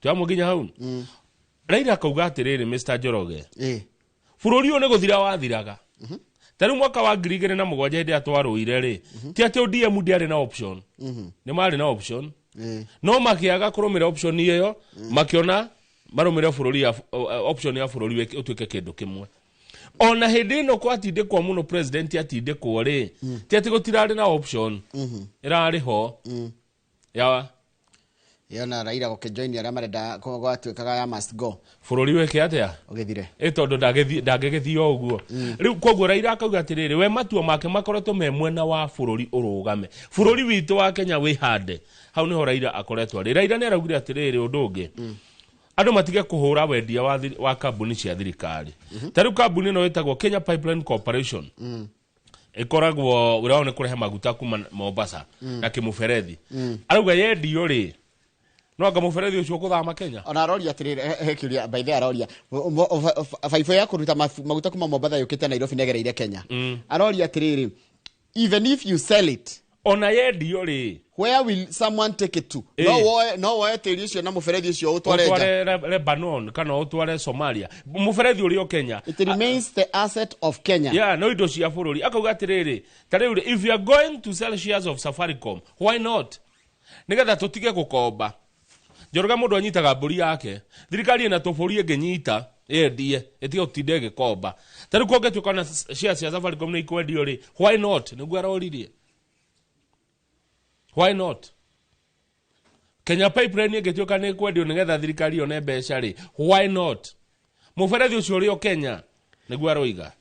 Twamwe nginya hau. Raila akauga atĩrĩrĩ, Mr Njoroge, bũrũri ũyũ nĩ gũthira wathiraga. Ta rĩu mwaka wa 2007 hĩndĩ ĩrĩa twarũire rĩ, ti atĩ ODM ndĩarĩ na option. Nĩ marĩ na option, no makĩaga kũrũmĩrĩra option ĩyo, makĩona marũmĩrĩre bũrũri ya option ya bũrũri ũtuĩke kĩndũ kĩmwe. Ona hĩndĩ ĩno gwatindĩkwo mũno, president atindĩkwo rĩ, ti atĩ gũtirarĩ na option ĩrarĩ ho ya Yona Raila gũkĩjoin arĩa marenda gwatuĩkaga ya must go. Bũrũri wĩke atĩa? Ũgĩthire. Ĩ tondũ ndangĩgĩthiĩ o ũguo rĩu. Koguo Raila akauga atĩrĩrĩ, we matua make makoretwo me mwena wa bũrũri ũrũgame, bũrũri witũ wa Kenya wĩhande. Hau nĩho Raila akoretwo arĩ. Raila nĩ araugire atĩrĩrĩ, ũndũ ũngĩ, andũ matige kũhũra wendia wa kambuni cia thirikari. Ta rĩu kambuni ĩno ĩtagwo Kenya Pipeline Corporation, ĩkoragwo wĩra wao nĩ kũrehe maguta kuma Mombasa na kĩmũberethi. Arauga yendio rĩ, no anga mũberethi ũcio ũkũthama Kenya? Ona aroria atĩrĩrĩ, he kĩũria by the way aroria, baibũ ya kũruta maguta kuma Mombasa yũkĩte Nairobi nĩgereire Kenya. Aroria atĩrĩrĩ, even if you sell it, ona yendio rĩ, where will someone take it to? No woe tĩri ũcio na mũberethi ũcio ũtware nja? Ũtware Lebanon kana ũtware Somalia mũberethi ũrĩ o Kenya? It remains the asset of Kenya. Yeah, no indo cia bũrũri. Akauga atĩrĩrĩ, ta rĩu rĩ, if you are going to sell shares of Safaricom, why not, nĩgetha tũtige gũkomba. Njoroge, mũndũ anyitaga mbũri yake. Thirikari ĩna tũbũri ĩngĩnyita yendie ĩtige gũtinda ĩgĩkomba. Ta rĩu kũngĩtuĩka na shares cia Safaricom nĩ ikwendio rĩ, why not? Nĩguo aroririe, why not? Kenya Pipeline ĩngĩtuĩka nĩ ĩkwendio nĩgetha thirikari yone mbeca rĩ, why not? Mũberethi ũcio ũrĩ o Kenya, nĩguo aroiga.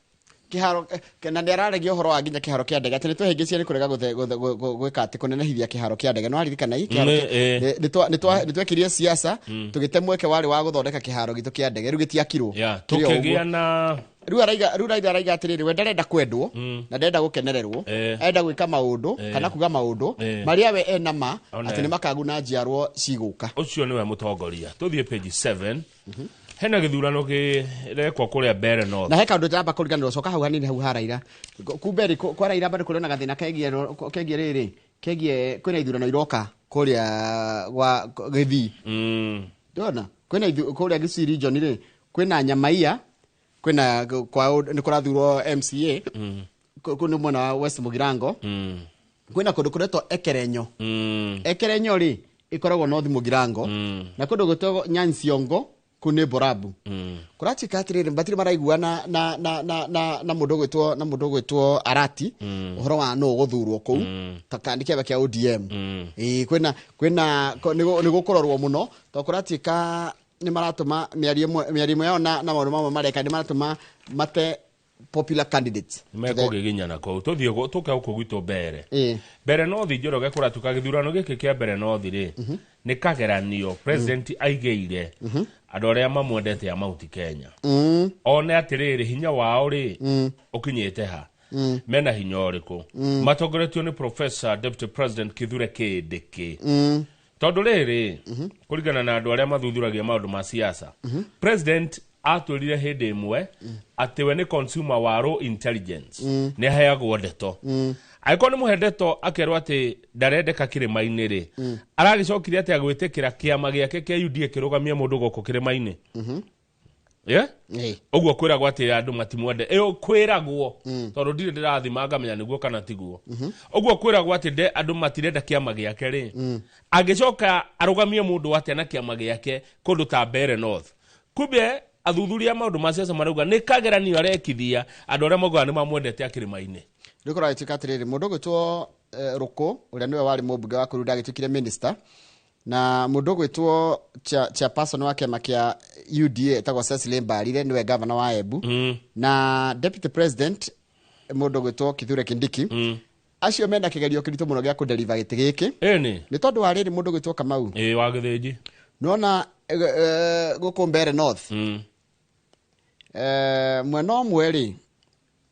Kĩharo na nĩ araragia ũhoro wa nginya kĩharo kĩa ndege atĩ nĩ twehĩngĩcia nĩ kũrega gwĩka atĩ kũnenehithia kĩharo kĩa ndege. No aririkana ĩ kĩharo nĩ twekirie siasa, tũgĩte mweke warĩ wa gũthondeka kĩharo gitũ kĩa ndege, rĩu gĩtiakirwo. Kĩrĩ o ũguo. Tũkĩgĩa na Rĩu araiga, rĩu Raila araiga atĩrĩrĩ, we ndarenda kwendwo na ndarenda gũkenererwo. Arenda gwĩka maũndũ kana kuga maũndũ marĩa we ena ma atĩ nĩ makaguna njiarwo cigũka. Ũcio nĩwe mũtongoria. Tũthiĩ page 7, hena gĩthurano kĩrekwo kũrĩa Mbere North. Na he kaũndũ ndĩramba kũriganĩrwo, coka hau hanini, hau ha Raila. Kumbe rĩ, kwa Raila bado kũrĩ na gathĩna kegiĩ rĩrĩ, kegiĩ kwĩna ithurano iroka kũrĩa gwa Gĩthii. Ndĩrona kwĩna kũrĩa Gĩcii region rĩ, kwĩna Nyamaia, kwĩna kwa nĩ kũrathurwo MCA. Kũu nĩ mwena wa West Mugirango. Kwĩna kũndũ kũretwo Ekerenyo. Ekerenyo rĩ, ĩkoragwo North Mugirango. Na kũndũ gwĩtagwo Nyansiongo, kũu nĩ Borabu. Kũratuĩka atĩrĩrĩ, matirĩ maraiguana na mũndũ ũgwĩtwo Arati ũhoro wa nũ ũgũthurwo kũu ta kandi kĩama kĩa ODM. Ĩĩ, kwĩna nĩ gũkũrorwo mũno tondũ kũratuĩka nĩ maratũma mĩario ĩmwe yao na maũndũ mamwe mareka nĩ maratũma mate popular candidates. Mekũgĩginyana kũu. Tũthiĩ tũke gũkũ gwitũ Mbere. Mbere North, Njoroge, kũratuĩka gĩthurano gĩkĩ kĩa Mbere North rĩ, nĩ kageranio president aigĩire Andũ arĩa mamwendete a Mount Kenya. One atĩrĩrĩ, hinya wao rĩ ũkinyĩte ha? Mena hinya ũrĩkũ? Matongoretio nĩ Professor Deputy President Kithure Kindiki. Tondũ rĩrĩ, kũringana na andũ arĩa mathuthuragia maũndũ ma siasa, president atwĩrire hĩndĩ ĩmwe atĩ we nĩ consumer wa raw intelligence. Nĩ aheagwo ndeto. Angĩkorwo nĩ mũhe ndeto akerwo atĩ ndarendeka kĩrĩma-inĩ rĩ, aragĩcokire atĩ agwĩtĩkĩra kĩama gĩake kĩa UDA kĩrũgamie mũndũ gũkũ kĩrĩma-inĩ? Yeah? Ũguo kwĩragwo atĩ andũ matimwende ĩyo kwĩragwo, tondũ ndirĩ ndĩrathima ngamenya nĩguo kana tiguo. Ũguo kwĩragwo atĩ andũ matirenda kĩama gĩake rĩ, angĩcoka arũgamie mũndũ atĩa na kĩama gĩake kũndũ ta Mbeere North? Kumbe athuthuria a maũndũ ma siasa marauga nĩ kageranio arekithia andũ arĩa maugaga nĩ mamwendete akĩrĩma-inĩ. Rĩu kũragĩtuĩka atĩrĩrĩ, mũndũ ũgwĩtwo Rũkũ, ũrĩa nĩwe warĩ mũmbunge wa kũu ndagĩtuĩkire minister, na mũndũ ũgwĩtwo chairperson wa kĩama kĩa UDA etagwo Cecily Mbarire, nĩwe governor wa Embu, na deputy president mũndũ ũgwĩtwo Kithure Kindiki, acio mena kĩgerio kĩritũ mũno gĩa kũdeliver gĩtĩ gĩkĩ. Ĩni. Nĩ tondũ wa rĩrĩ, mũndũ ũgwĩtwo Kamau, Ĩ, wa Gĩthĩnji. Nĩwona gũkũ Mbeere North, mwena ũmwe rĩ,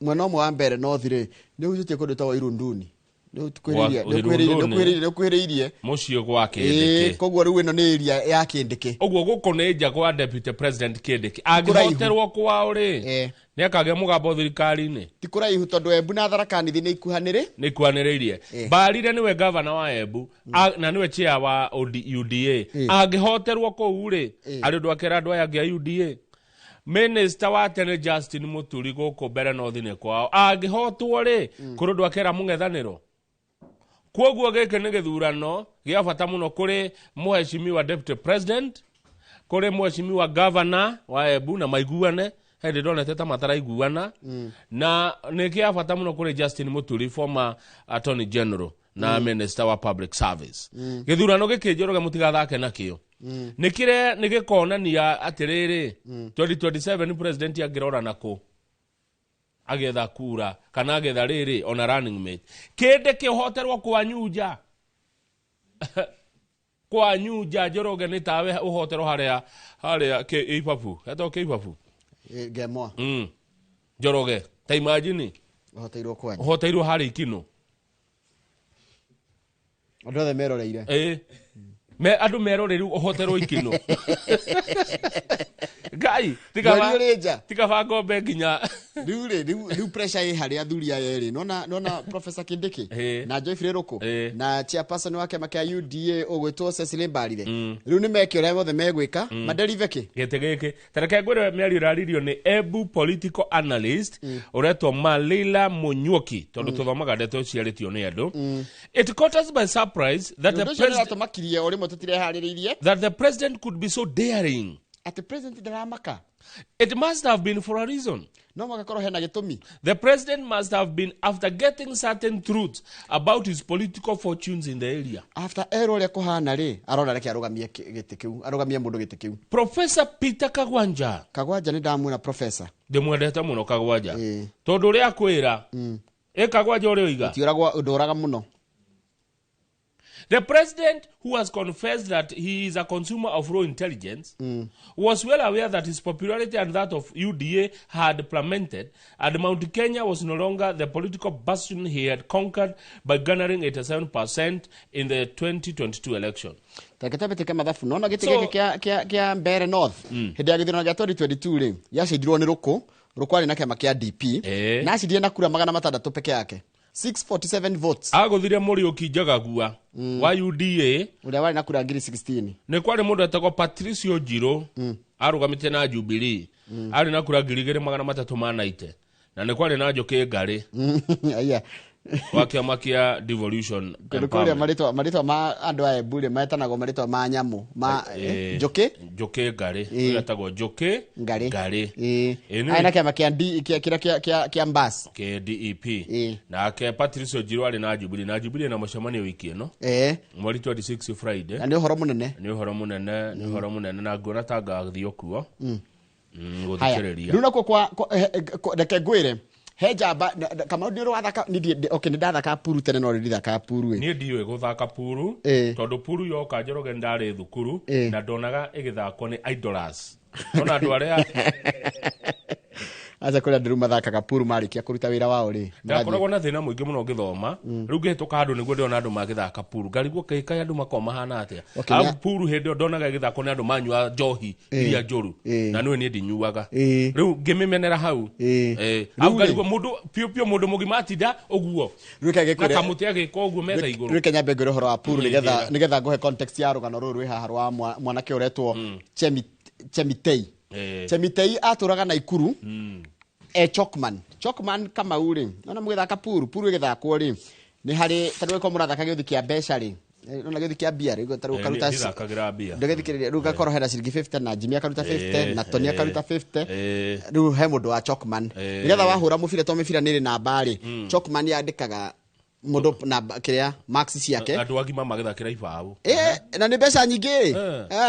mwena ũmwe wa Mbeere North rĩ, nĩ ũhutĩtie kũndũ gwĩtagwo Irunduni. Nĩ ũkuhĩrĩirie- Wa- nĩ ũkuhĩrĩirie- Irunduni. nĩ ũkuhĩrĩirie. Mũciĩ gwa Ĩĩ, Kindiki. koguo rĩu ĩno nĩ area ya Kindiki. Ũguo gũkũ nĩ nja gwa deputy president Kindiki. Kũraihu. Angĩhoterwo kwao rĩ, nĩ akagĩa mũgambo thirikari-inĩ. Ti kũraihu tondũ Embu na Tharaka Nithi nĩ ikuhanĩrĩ. Nĩ ikuhanĩrĩirie. Mbarire nĩwe governor wa Embu na nĩwe chair wa UDA. Angĩhoterwo kũu rĩ, arĩ ũndũ akera andũ aya angĩ a UDA. Minister wa tene Justin Muturi gũkũ Mbeere North nĩ kwao. Angĩhotwo rĩ, kũrĩ ũndũ akera mũng'ethanĩro. Koguo gĩkĩ nĩ gĩthurano gĩa bata mũno kũrĩ mũhecimiwa deputy president, kũrĩ mũhecimiwa governor wa Embu, na maiguane hĩndĩ ndonete ta mataraiguana, na nĩ kĩa bata mũno kũrĩ Justin Muturi, former attorney general na minister wa public service. Gĩthurano gĩkĩ, Njoroge, mũtigathake nakĩo. Nĩ kĩre nĩ gĩkonania atĩrĩrĩ, 2027 president angĩrora nakũ agetha kura kana agetha rĩrĩ ona running mate. Kĩndĩ kĩhoterwo kwa Nyunja, Njoroge, nĩ tawe ũhoterwo harĩa harĩa kĩ ibabu hetagwo kĩ ibabu. Ngemwa. Njoroge, ta imagine ũhoteirwo kwanya. Ũhoteirwo harĩa Ikinũ. Andũ othe meroreire. Ĩ, me andũ meroreire ũhoterwo Ikinũ. Ngai, Mweri ũrĩ nja. Tikaba ngombe nginya. Rĩu rĩ, rĩu pressure ĩ harĩ athuri aya erĩ. Nona Professor Kindiki na Geoffrey Ruku na chairperson wa kĩama kĩa UDA ũgwĩtwo Cecily Mbarire. Rĩu nĩ meke ũrĩa wothe megwĩka maderive kĩ gĩtĩ gĩkĩ. Tareke ngwĩre mĩario ĩraririo nĩ Embu political analyst ũretwo Malila Munyuoki, tondũ tũthomaga ndeto ciarĩtio nĩ andũ. It caught us by surprise that the Ũndũ ũcio nĩ president ũratũmakirie o rĩmwe tũtireharĩrĩirie. That the president could be so daring. Atĩ president ndaramaka. It must have been for a reason. No magakorwo hena gĩtũmi. The president must have been after getting certain truths about his political fortunes in the area. After erwo ũrĩa kũhana rĩ, arona reke arũgamie gĩtĩ kĩu, arũgamie mũndũ gĩtĩ kĩu. Professor Peter Kagwanja. Kagwanja nĩ ndamwĩra professor. Ndĩmwendete mũno Kagwanja. Tondũ ũrĩa akwĩra, ĩ Kagwanja ũrĩa oiga. Ũtiũragwo ndũraga mũno. The president, who has confessed that he is a consumer of raw intelligence, was well aware that his popularity and that of UDA had plummeted, and Mount Kenya was no longer the political bastion he had conquered by garnering 87% in the 2022 election. Tareke twambĩtĩke mathabu. Nona gĩtĩ So gĩkĩ kĩa Mbeere North, hĩndĩ ya gĩthurano gĩa 2022 rĩ, gĩacindirwo nĩ Rũkũ. Rũkũ arĩ na kĩama kĩa DP, na acindire na kura 600 peke yake, 647 votes. Agũthire Mũriũki Njagagua wa UDA, ũrĩa warĩ na kura ngiri 16. Nĩ kwarĩ mũndũ etagwo Patricio Njirũ, arũgamĩte na Jubilee, arĩ na kura 2390, na nĩ kwarĩ na Njũkĩ Ngarĩ Aya. wa kĩama kĩa Devolution Kũndũ kũrĩa Empowerment. marĩtwa ma andũ a Embu rĩ, metanagwo marĩtwa ma nyamũ ma njũkĩ. Njũkĩ Ngarĩ. Ũrĩa etagwo Njũkĩ Ngarĩ. Ngarĩ. Ĩ, Arĩ na kĩama kĩa D kĩa kĩrĩa kĩa Mbas. Kĩa DEP. Nake Patricio Njirũ arĩ na Jubilee, na Jubilee na mũcemanio wiki ĩno, mweri 26 Friday. Na nĩ ũhoro mũnene. Nĩ ũhoro mũnene, nĩ ũhoro mũnene, na nguona ta ngathiĩ kuo Haya. gũthikĩrĩria. Rĩu nakuo kwa reke ngwĩre He njamba Kamau, nĩ ũrĩ wathaka? Okay, nĩ ndathaka puru tene, no rĩu ndithakaga puru ĩ. Niĩ ndiũĩ gũthaka puru, tondũ puru yoka, Njoroge, ndarĩ thukuru na ndonaga ĩgĩthakwo nĩ idlers, ona andũ arĩa Aca, kũrĩa andũ rĩu mathakaga puru marĩkia kũruta wĩra wao rĩ, Ndakoragwo na thĩna mũingĩ mũno ngĩthoma. Rĩu ngĩhĩtũka handũ nĩguo ndĩrona andũ magĩthaka puru, ngarigwo kaĩ andũ makoragwo mahana atĩa. Okay, Arabu puru hĩndĩ ĩyo ndonaga ĩgĩthakwo nĩ andũ manyua njohi iria njũru, na nĩwe niĩ ndinyuaga. Rĩu ngĩmĩmenera hau. Rĩu Au rĩ- ngarigwo mũndũ piũ piũ, mũndũ mũgima atinda ũguo Rĩu reke na ngĩkwĩre- kamũtĩ agĩka ũguo metha igũrũ. Rĩu kenya ngwĩre ũhoro wa puru nĩgetha Njĩra. nĩgetha ngũhe context ya rũgano rũrũ rwĩ haha rwa mwanake ũretwo Chemitei. Chemitei atũraga Naikuru, e Chokman. Chokman, Kamau rĩ, nona mũgĩthaka puru, puru ĩgĩthakwo rĩ, nĩ harĩ tarĩu ĩkorwo mũrathaka gĩũthi kĩa mbeca rĩ, nona gĩũthi kĩa mbia rĩ, tarĩu ũkaruta Ndithakagĩra mbia. Ndũgĩthikĩrĩria, rĩu gakorwo hena ciringi 50 na Jimmy akaruta 50 na Tony akaruta 50. Rĩu he mũndũ wa Chokman, nĩgetha wahũra mũbira, to mĩbira nĩ ĩrĩ namba rĩ, Chokman yandĩkaga mũndũ namba kĩrĩa marks ciake. Andũ agima magĩthakĩra ibaũ. Na nĩ mbeca nyingĩ.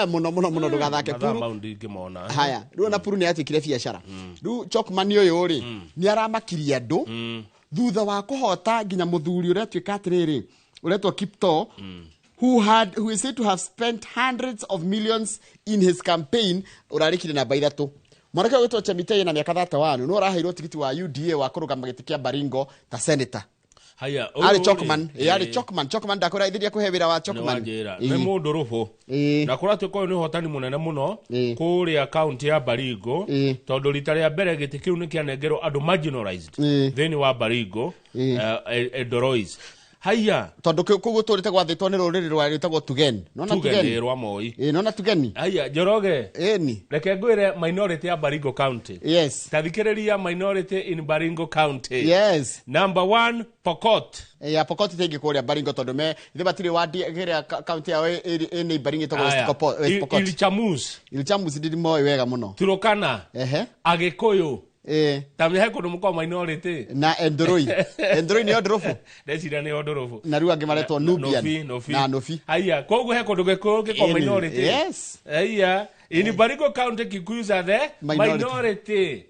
Mũno mũno mũno, ndũgathake Mathaa puru. mau ndingĩmona. Haya, rĩu ona puru nĩ yatuĩkire biacara. Rĩu Chokman ũyũ rĩ, nĩ aramakirie andũ thutha wa kũhota nginya mũthuri ũrĩa tuĩka atĩrĩrĩ, ũretwo Kipto, who is said to have spent hundreds of millions in his campaign, ũrarĩkire namba 3. Mwanake ũyũ wĩtwo Chemitei na mĩaka 31 no ũraheirwo tigiti wa UDA wa kũrũgama gĩtĩ kĩa Baringo ta senator. Haya. Arĩ Ũyũ Chokman. rĩ, Arĩ Chokman. Chokman ndakwĩra ithiria kũhe wĩra wa Chokman. Nĩwanjĩra nĩ mũndũ rũbũ na kũratuĩka ũyũ nĩ ũhotani mũnene mũno kũrĩa kaunti ya Baringo, tondũ rita rĩa mbere gĩtĩ kĩu nĩ kĩanengerwo andũ marginalized thĩinĩ wa Baringo, Endorois. Haya. Tondũ kũu gũtũrĩte gwathĩtwo nĩ rũrĩrĩ rwa rwĩtagwo Tugen. Nona Tugen Tugen. nĩ rwa Moi. Nona Tugeni. Haya, Njoroge. Ĩni. Reke ngwĩre minority ya Baringo County. Yes. Tathikĩrĩria, minority in Baringo County. Yes. Number one, Pokot. Ya Pokot tingĩ kũrĩa Baringo tondũ me ithe matirĩ wadi kĩrĩa kaunti yao ĩ neighboring ĩtagwo West Aya. West Pokot. Ilchamus. Ilchamus ndimoĩ wega mũno. Turukana. Agĩkũyũ. Ta he kũndũ mũkoragwo minority. Na Endoroi. Endoroi nĩ Ondorobo. Ndeciria nĩ Ondorobo. Na rĩu angĩ maretwo Nubian. Nubi, Nubi. Na Nubi. Haya, koguo he kũndũ gĩkũyũ gĩkoragwo Ĩni. minority. Yes. Haya, in Baringo County Kikuyus are the Minority. minority.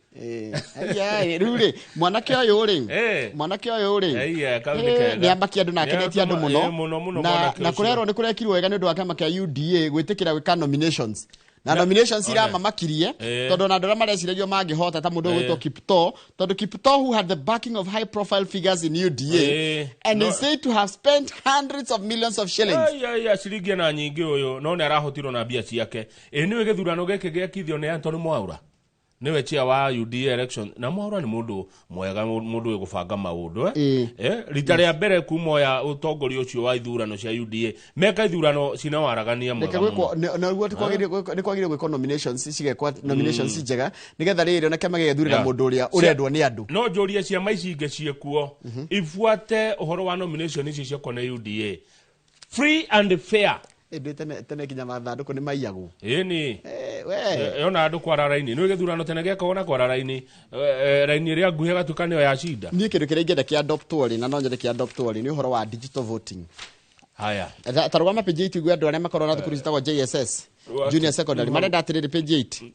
Aya, rĩu rĩ, mwanake ũyũ rĩ, mwanake ũyũ rĩ, Aya, kau nĩ kega. Nĩ amakia andũ na akenetie andũ mũno. Mũno mũno na mwanake na ũcio. kũrerwo nĩ kũrekirwo wega nĩ ũndũ wa kĩama kĩa UDA gwĩtĩkĩra gwĩka nominations na nominations One. iramamakirie, tondũ ona andũ arĩa mareciragio mangĩhota ta mũndũ ũgwĩtwo Kipto, tondũ Kipto, who had the backing of high profile figures in UDA and No. is said to have spent hundreds of millions of shillings. Ai, ai, ai, ciringi ĩna nyingĩ ũyũ no nĩ arahotirwo na mbia ciake. Ĩ nĩwe gĩthurano gĩkĩ gĩekithio nĩ Anthony Mwaura, nĩwe chair wa UDA election, na Mwaura nĩ mũndũ mwega, mũndũ wĩ gũbanga maũndũ, eh? Rita rĩa mbere kuma oya ũtongoria ũcio wa ithurano cia UDA meka ithurano cina waragania Reke mwega gwĩkwo mũno. naguo nĩ kwagĩrĩire gwĩkwo nominations, cigekwa nominations njega nĩgetha rĩrĩ ona kĩama gĩgethurĩra mũndũ ũrĩa ũrendwo nĩ andũ. No njũrie ciama ici ingĩ ciĩkuo ibuate ũhoro wa nomination ici ciekwo nĩ UDA, free and fair. Ĩndĩ tene tene nginya mathandũkũ nĩ maiyagwo. Ĩni. We. Yona andũ kwara raini nĩ gĩthurano tene gĩekagwo na kwara raini, raini ĩrĩa nguhĩ ĩgatuĩka nĩyo ya cinda. Niĩ kĩndũ kĩrĩa ingĩenda kĩa adoptwo rĩ, na no nyende kĩa adoptwo rĩ, nĩ ũhoro wa digital voting. Haya. Ta rũgama page 8 igue andũ arĩa makoragwo na thukuru ciĩtagwo JSS, junior secondary, marenda atĩrĩrĩ, page 8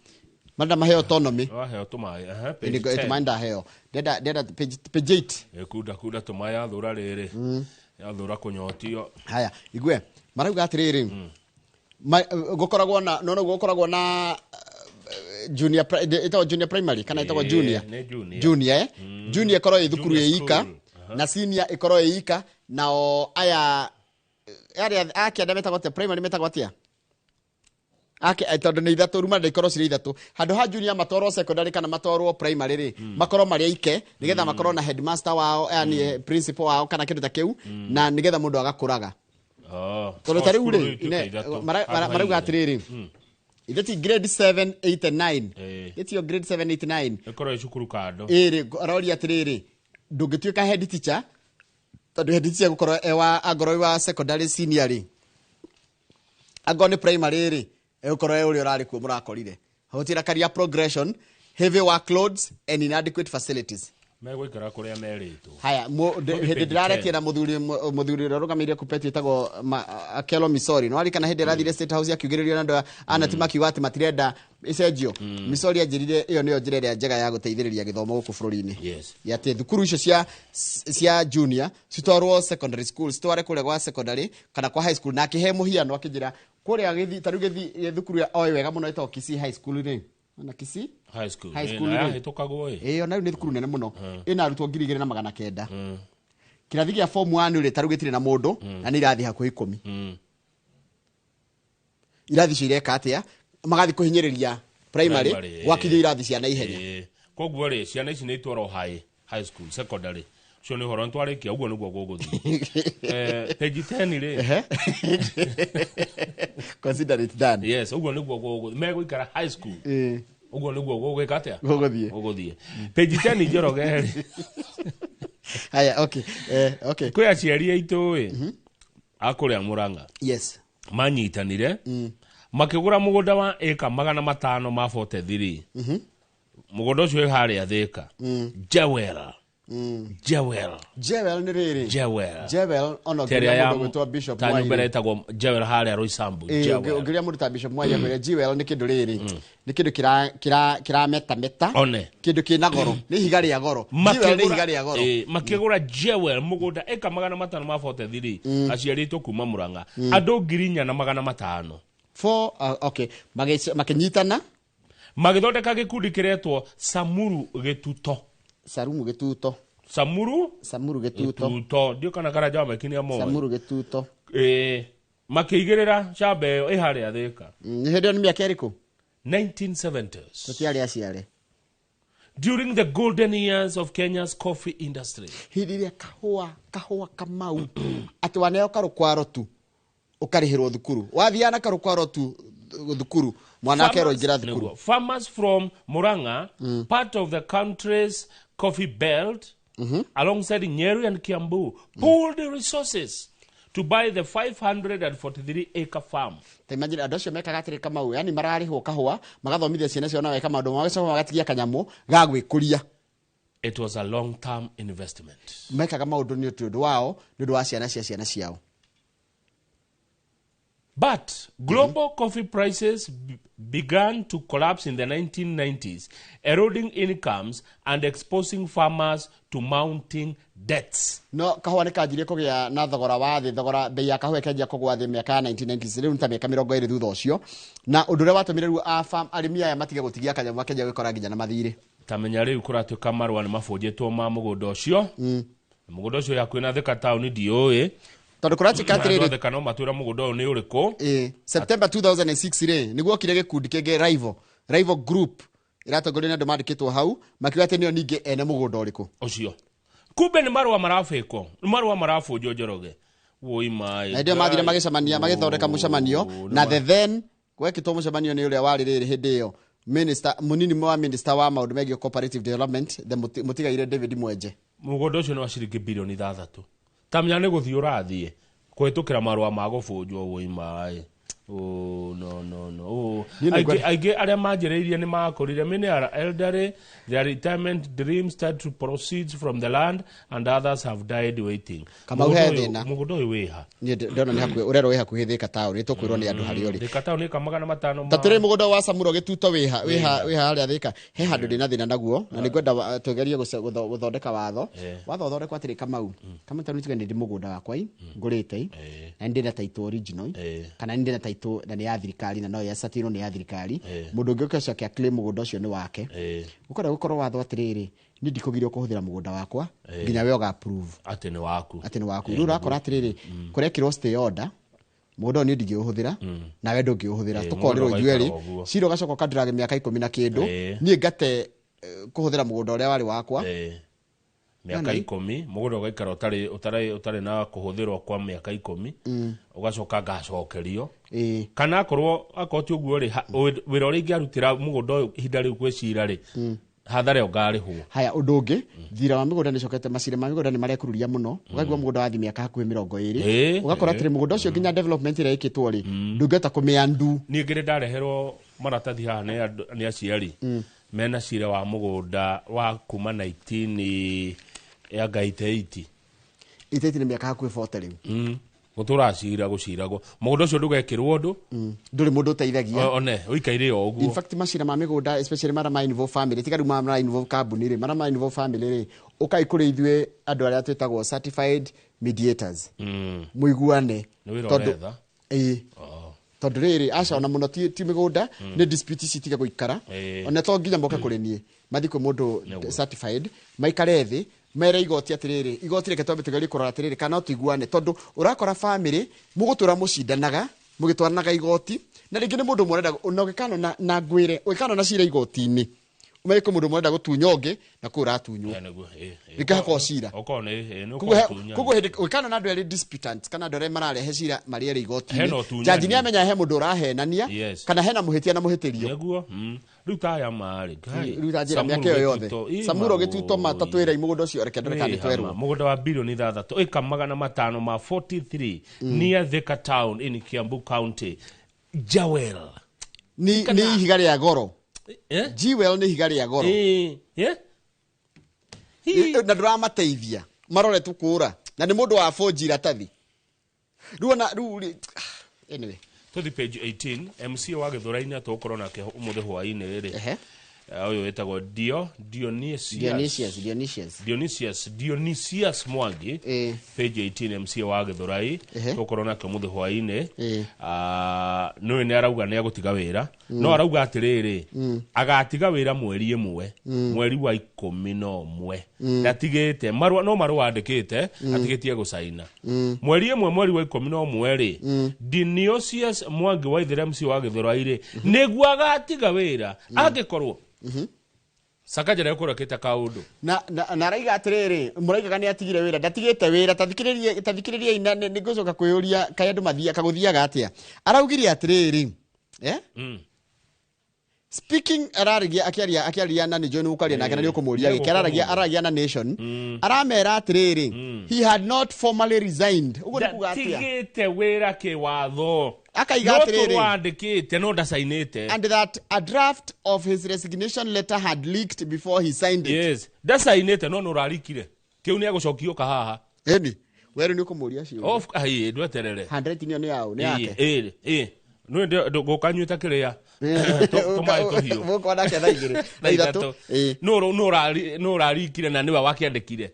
marenda maheo autonomy. Waheo tũmaĩ, aha, page Ĩni, 10. tũmaĩ ndaheo, ndenda page 8. Kunda kunda tũmaĩ, yathũra rĩrĩ, yathũra kũnyotio. Haya, igue marauga atĩrĩrĩ, gũkoragwo na no gũkoragwo na junior ĩtagwo junior primary kana ĩtagwo junior? Nĩ junior. Junior, eh? Junior ĩkorwo ĩ thukuru Junior ĩ ika school. Na senior ĩkorwo ĩ ika, nao aya arĩa a kĩanda metagwo atĩa, primary metagwo atĩa? Ake tondũ nĩ ithatũ ruma ikorwo cirĩ ithatũ, handũ ha junior matwarwo secondary kana matwarwo primary rĩ, makorwo marĩ aike nĩgetha makorwo na headmaster wao, yani principal wao kana kĩndũ ta kĩu, na nĩgetha mũndũ agakũraga. Oh. Tondũ ta rĩu Cukuru rĩ ituĩke ithatũ. marauga Handũ ha atĩrĩrĩ, igĩrĩ. ithe ti grade 7 8 and 9, ĩtio grade 7 8 9. Ĩkorwo ĩ cukuru kando. Ĩrĩ aroria atĩrĩrĩ, ndũngĩtuĩka head teacher, tondũ head teacher gũkorwo e wa angorwo wĩ wa secondary senior rĩ, angorwo nĩ primary rĩ, egũkorwo e ũrĩa ũrarĩ kuo mũrakorire hotira career progression, heavy workloads and inadequate facilities. Megũikara kũrĩa merĩtwo. Haya, hĩndĩ ndĩraretia na mũthuri, mũthuri ũrĩa ũrũgamĩrĩire kupeti ĩtagwo Akelo Misori, no arikana hĩndĩ ĩrathire State House akiugĩrĩrio na andũ a anati makiuga atĩ matirenda ĩcenjio. Misori anjĩrire ĩyo nĩyo njĩra ĩrĩa njega ya gũteithĩrĩria gĩthomo gũkũ bũrũri-inĩ. Ya atĩ thukuru icio cia junior citwarwo secondary school, citware kũrĩa gwa secondary kana kwa high school, na akĩhe mũhiano akĩnjĩra kũrĩa gĩthi ta rĩu gĩthi thukuru ya oĩ wega mũno ĩtagwo Kisii High School rĩ, na Kisii High School. High School na rĩ. Yahĩtũkagwo ĩ. Ĩyo na rĩu nĩ thukuru nene mũno, ĩna arutwo 2900. Kĩrathi gĩa form 1 rĩ, ta rĩu gĩtirĩ na mũndũ na nĩ irathi hakuhĩ 10. Irathi icio ireka atĩa? Magathiĩ kũhinyĩrĩria primary Primary, gwakinyio irathi cia naihenya. Koguo rĩ, ciana ici nĩ itwarwo high school, secondary. Ũcio nĩ ũhoro nĩtwarĩkia, ũguo nĩguo gũgũthiĩ. Page 10 rĩ. Consider it done. Yes, ũguo nĩguo gũgũthiĩ, megũikara high school. Ũguo nĩguo gũgwĩka atĩa? Gũgũthiĩ. Gũgũthiĩ. Page 10, Njoroge rĩ. Haya, okay. Okay. Kwĩ aciari aitũ ĩ a kũrĩa Mũrang'a. Manyitanire makĩgũra mũgũnda wa ĩka 543. Mũgũnda ũcio wĩ harĩa Thĩka. Jewel. Jewel. Jewel nĩ rĩrĩ. Jewel. Jewel ona Ta ĩrĩa ũngĩũria ya mũndũ gwĩtwo Bishop ta nyũmba Mwai. ĩrĩa ĩtagwo Jewel harĩa Roysambu. Jewel. Ũngĩũria mũndũ ta Bishop Mwai akwĩre jewel nĩ kĩndũ rĩrĩ. Nĩ kĩndũ kĩra kĩra kĩrametameta. One. Kĩndũ kĩna goro. Nĩ ihiga rĩa goro. Jewel nĩ ihiga rĩa goro. Makĩgũra Jewel mũgũnda ĩka 543, aciari aitũ kuma Mũrang'a, andũ 4500. Four, okay. Makĩnyitana magĩthondeka gĩkundi kĩretwo Samuru Gĩtuto. Sarumu Gĩtuto. Samuru Samuru Gĩtuto. Gĩtuto, ndiũ kana Karanja wa Maiki nĩamoĩ. Samuru Gĩtuto. Makĩigĩrĩra shamba ĩyo ĩ harĩa Thĩka. Nĩ hĩndĩ ĩyo nĩ mĩaka ĩrĩkũ? 1970s. Tũtiarĩ aciare. During the golden years of Kenya's coffee industry. Hĩndĩ ĩrĩa kahũa kamau atĩ waneo karũkwaro tu ũkarĩhĩrwo thukuru, wathiaga na karũkwaro tu thukuru, mwana akerwo ingĩra thukuru. Nĩguo. Farmers from Murang'a, part of the country's coffee belt, alongside Nyeri and Kiambu, pooled resources to buy the 543 acre farm. Ta imagine andũ acio mekaga atĩrĩ kamau, yani mararĩhwo kahũa magathomithia ciana ciao na meka maũndũ magacoka magatigia kanyamũ ga gwĩkũria. It was a long-term investment. Mekaga maũndũ nĩ ũndũ wao, nĩ ũndũ wa ciana cia ciana ciao. But global coffee prices began to collapse in the 1990s, eroding incomes and exposing farmers to mounting debts. No kahũa nĩ kanjirie kũgĩa na thogora wa thĩ, thogora bei ya kahũa ĩkĩanjia kũgwa thĩ mĩaka ya 1990s, rĩu nĩ ta mĩaka 20 thutha ũcio, na ũndũ ũrĩa watũmire rĩu arĩmi aya matige gũtigia kanyamũ makĩanjia gwĩkora nginya na mathirĩ. Ta menya rĩu kũratuĩka marũa nĩ mabũnjĩtwo ma mũgũnda ũcio. Mũgũnda ũcio wĩ hakuhĩ na Thika taũni, ndiũĩ. Tondũ kũratuĩka atĩrĩrĩ, Andũ a Thika no matwĩra mũgũnda ũyũ nĩ ũrĩkũ. September 2006 rĩ, nĩguo okire gĩkundi kĩngĩ rival group ĩratongorio nĩ andũ mandĩkĩtwo hau makiuga atĩ nĩo ningĩ ene mũgũnda ũrĩkũ ũcio. Kumbe nĩ marũa marabĩkwo, nĩ marũa marabũnjwo, Njoroge. Woi maĩ. Na hĩndĩ ĩyo mathire magĩcemania, magĩthondeka mũcemanio na the then gwekĩtwo mũcemanio nĩ ũrĩa warĩ rĩrĩ hĩndĩ ĩyo minister, mũnini wa minister wa maũndũ megiĩ cooperative development, the mũtigaire David Mwenje. Mũgũnda ũcio nĩ wa ciringi bilioni 6. Tamenya nĩ gũthiĩ ũrathiĩ kũhĩtũkĩra marũa ma gũbũnjwo. Woi maĩ. Oh, no, no, no. Oh. Niĩ nĩ Aingĩ arĩa manjĩrĩirie nĩ makũrire. Many are elderly, their retirement dreams start to proceeds from the land, and others have died waiting. Kamau, Mũgũnda he ũyũ- thĩna. Mũgũnda ũyũ wĩha? Niĩ ndĩrona nĩ hakuhĩ, ũrerwo wĩ hakuhĩ Thika taũni, tũkwĩrwo nĩ andũ harĩa ũrĩ. Thika taũni ĩka 500 Ta tũrĩ mũgũnda wa Samuro Gĩtuto wĩha wĩha wĩha harĩa Thika, he handũ ndĩna thĩna naguo na nĩngwenda tũgerie gũthondeka watho. Watho ũthondekwo atĩrĩ, Kamau, ta rĩu tuge nĩ ndĩ mũgũnda wakwa i ngũrĩte i na nĩ ndĩna title original i, kana nĩ ndĩna title na nĩ ya thirikari na no yacatirwo nĩ ya thirikari, mũndũ ũngĩ ũke claim mũgũnda ũcio nĩ wake. Gũkorwo gũkorwo watho atĩrĩrĩ, niĩ ndikũgirio kũhũthĩra mũgũnda wakwa nginya we ũga approve atĩ nĩ waku. Atĩ nĩ waku. Rĩu ũrakora atĩrĩrĩ, kũrekĩrwo stay order, mũgũnda ũyũ niĩ ndingĩũhũthĩra nawe ndũngĩũhũthĩra, tũkorĩrwo mũgũnda ithuerĩ. ũgaikara ũguo. Cira ũgacoka ũkandirage mĩaka 10 na kĩndũ, niĩ ngate kũhũthĩra mũgũnda ũrĩa warĩ wakwa. Mĩaka Nani? 10, mũgũnda ũgaikara ũtarĩ na kũhũthĩrwo kwa mĩaka 10, ũgacoka ngacokerio, kana akorwo ti ũguo rĩ, wĩra ũrĩa ingĩarutĩra mũgũnda ũyũ ihinda rĩu gwĩ cira rĩ, hathara ĩyo ngarĩhwo. Haya, ũndũ ũngĩ, thira wa mĩgũnda nĩ cokete, macira ma mĩgũnda nĩ marekururia mũno, ũkaigua mũgũnda wathi mĩaka hakuhĩ 20, ũgakora atĩrĩ, mũgũnda ũcio nginya development ĩrĩa ĩkĩtwo rĩ, ndũngĩhota kũmĩandu. Niĩ ngĩrĩ ndareherwo maratathi haha nĩ aciari. Mena cira wa mũgũnda wa kuma 19 ya 88. Iteti nĩ mĩaka hakuhĩ 40 rĩu. Gũtũra cira gũciragwo. Mũgũnda ũcio ndũgekĩrwo ũndũ. Ndũrĩ mũndũ ũteithagia. One, ũikaire o ũguo. In fact macira ma mĩgũnda especially mara ma involve family, tiga rĩu mara involve kambuni rĩ, mara ma involve family rĩ, ũkai kũrĩ ithuĩ andũ arĩa twĩtagwo certified mediators. Mũiguane. Nĩ wĩra ũretha? Ĩĩ. Tondũ rĩrĩ aca ona mũno ti mĩgũnda nĩ dispute ici tiga gũikara. Ona to nginya moke kũrĩ niĩ, mathiĩ kwĩ mũndũ certified, maikare thĩ, mere igoti atĩrĩrĩ, igoti reke twambe tũgerie kũrora atĩrĩrĩ kana no tũiguane, tondũ ũrakora family mũgũtũra mũcindanaga mũgĩtwaranaga igoti, na rĩngĩ nĩ mũndũ ũmwe ũrenda na ũgĩkano na ngwĩre ũgĩkano na cira igoti-inĩ ũmenye kwĩ mũndũ ũmwe ũrenda gũtunya ũngĩ na kũu ũratunywo. Rĩngĩ hakorwo cira. Koguo hĩndĩ ũgĩkano na andũ erĩ disputants kana andũ arĩa mararehe cira marĩ erĩ igoti-inĩ, jaji nĩ amenya he mũndũ ũrahenania kana hena mũhĩtia na mũhĩtĩrio. Nĩguo. Rĩu ta aya marĩ rĩu ta njĩra mĩaka ĩyo yothe Samuro gĩtuto mata twĩra mũgũnda ũcio reke ndore kana nĩtwerwo. Mũgũnda wa bilioni 6 ĩka 543 near Thika town in Kiambu County. Jewel nĩ ihiga rĩa goro. Jewel nĩ ihiga rĩa goro. Na ndũramateithia marore tukũra na nĩ mũndũ wa 4G ratathi rĩu ona rĩu anyway. Tũthi page 18 MC wa Gĩthũrai-inĩ atũgũkorwo nake ũmũthĩ hwaĩ-inĩ rĩ. Ũyũ wĩtagwo Dionysius Mwangi. Page 18 MC wa Gĩthũrai tũgũkorwo nake ũmũthĩ hwaĩ-inĩ. Nĩwe nĩ arauga nĩ agũtiga wĩra, no arauga atĩrĩrĩ agatiga wĩra mweri ĩmwe, mweri wa 11 ndatigĩte marũa, no marũa andĩkĩte atigĩtie gũcaina mweri ĩmwe mweri wa 11 rĩ. Dionysius Mwangi wa Ithĩra MC wa Gĩthũrai rĩ nĩguo agatiga wĩra angĩkorwo Sakaja nĩ ekũrekĩte kaũndũ na araiga atĩrĩrĩ mũraigaga nĩ atigire wĩra, ndatigĩte wĩra, tathikĩrĩriai na nĩ ngũcoka kwĩyũria kaĩ andũ mathiaga kagũthiaga atĩa. Araugire atĩrĩrĩ speaking araragia akĩaria na nĩ John ũkaria nake na nĩ ũkũmũria gĩkĩ araragia na Nation aramera atĩrĩrĩ he had not formally resigned. Ũguo nĩ kuga atĩa? Ndatigĩte wĩra kĩwatho. Akaiga atĩrĩrĩ no tũrwandĩkĩte no ndacainĩte, and that a draft of his resignation letter had leaked before he signed it. Yes, ndacainĩte no nũrarikire kĩu nĩ agũcokio kahaha. Ĩni weru nĩ ũkũmũria ciũria. Of ai ndweterere handwriting ĩyo nĩ yaũ nĩ yake. Ĩ nĩ ndũkanyuĩte kĩrĩa tũmaĩ tũhiũ mũkona nake thaa igĩrĩ thaa ithatũ. Nũ ũrarikire na nĩwe wakĩandĩkire.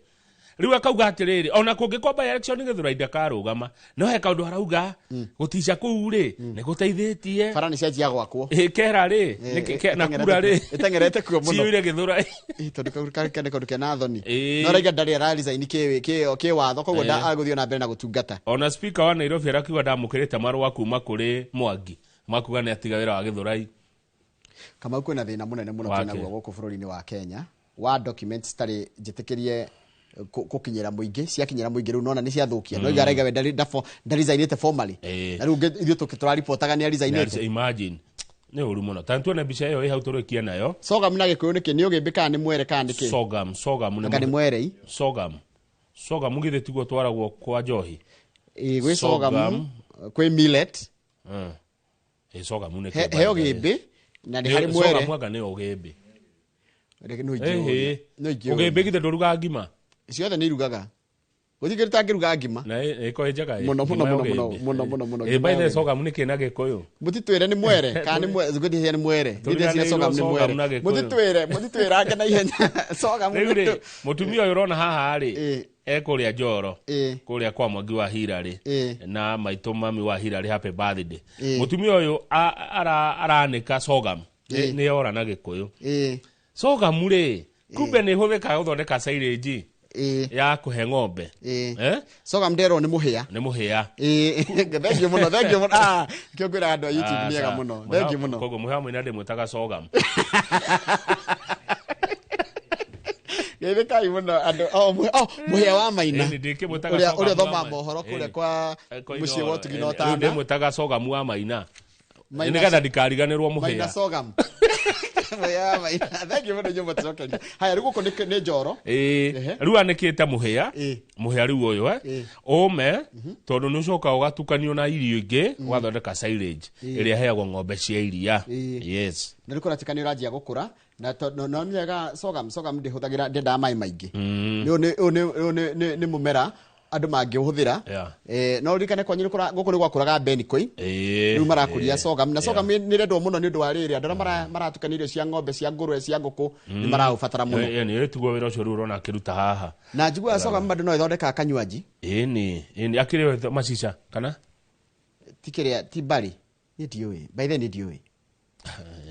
Rĩu akauga atĩrĩrĩ ona kũngĩkorwo by election Gĩthũrai ndakarũgama, no he kaũndũ arauga gũtica kũu rĩ nĩ gũteithĩtie bara nĩ cianjia gwakwo kera rĩ na kura rĩ ĩteng'erete kuo mũno ciyũire Gĩthũrai tondũ kau nĩ kaũndũ kena thoni, no arauga ndarĩ araresign kĩwatho, koguo agũthiĩ na mbere na gũtungata. Ona speaker wa Nairobi arakiuga ndamũkĩrĩte marũa kuma kũrĩ Mwangi makuga nĩ atiga wĩra wa Gĩthũrai. Kamau kwĩna thĩna mũnene mũno twĩnaguo gũkũ bũrũri-inĩ wa Kenya wa documents citarĩ njĩtĩkĩrie gũkinyĩra mũingĩ, ciakinyĩra mũingĩ rĩu nona nĩ ciathũkia. No araiga we ndaresignĩte formally, na rĩu ithuĩ tũraripotaga nĩ aresignĩte. Imagine nĩ ũru mũno. Ta tuone mbica ĩyo ĩ hau tũrĩkie nayo. Sorghum na Gĩkũyũ nĩkĩ? Nĩ ũgĩmbĩ kana nĩ mwere kana nĩkĩ? Sorghum nĩ mwerei. Sorghum githĩ tiguo twaragwo kwa njohi? Ĩ gwĩ sorghum, kwĩ millet. Sorghum nĩ he ũgĩmbĩ na nĩ harĩ mwere. Sorghum anga nĩ ũgĩmbĩ. No ingĩũria. Ũgĩmbĩ githĩ ndũrugaga ngima? Ciothe nĩ irugaga. Gũtirĩ kĩndũ tangĩruga ngima. Na ĩko ĩnjega mũno mũno mũno mũno mũno mũno. Ĩ by the sorghum nĩ kĩ na Gĩkũyũ? Mũtitwĩre nĩ mwere kana nĩ mwere, ngwĩciria nĩ mwere. Ngwĩciria sorghum nĩ mwere. Mũtitwĩrange na ihenya. Sorghum rĩu rĩ mũtumia ũyũ ũrona haha rĩ ekũrĩa Njoro kũrĩa kwa Mwangi wa Hirarĩ na maitũ mami wa Hirarĩ happy birthday. Mũtumia ũyũ aranĩka sorghum nĩ ora na Gĩkũyũ. Sorghum rĩ kumbe nĩ ĩhũthĩkaga gũthondeka silage ya kũhe ng'ombe. Sorghum nderwo nĩ mũhĩa. Nĩ mũhĩa. Thank you mũno, thank you mũno. Kĩo ngwĩra andũ a YouTube nĩ ega mũno. Thank you mũno. Koguo mũhĩa mũina ndĩmwĩtaga sorghum. Geithĩkai mũno andũ. Mũhĩa wa Maina. Ũrĩa ũthomaga mohoro kũrĩa kwa mũciĩ wa Ũtugi na Ũtana. Ndĩmwĩtaga sorghum wa Maina. Nĩgetha ndikariganĩrwo mũhĩa. Maina sorghum. Mũhĩa wa Maina. Thank you mũno inyuĩ mũtũcokeria. Haya rĩu gũkũ nĩ Njoro. Rĩu anĩkĩte mũhĩa. Mũhĩa rĩu ũyũ ũme tondũ nĩ ũcokaga ũgatukanio na irio ingĩ ũgathondeka silage ĩrĩa ĩheagwo ng'ombe cia iria. Yes. Na rĩu kũratuĩka nĩ ũranjia gũkũra Na no nĩega sorghum ndĩhũthagĩra ndĩendaga maĩ maingĩ. Nĩ mũmera andũ mangĩũhũthĩra. No ririkane kwanyu gũkũ nĩ gwakũraga benikoi. Rĩu marakũria sorghum na sorghum nĩ ĩrendwo mũno nĩ ũndũ wa rĩrĩ andũ arĩa maratukania irio cia ng'ombe, cia ngũrwe, cia ngũkũ nĩ maraũbatara mũno. Nĩ tiguo wĩra ũcio rĩu ũrona akĩruta haha. Na njiguaga sorghum bado no ĩthondekaga kanywaji. Ĩni akĩrĩ macica kana ti kĩrĩa ti barĩ niĩ ndiũĩ, by then ndiũĩ.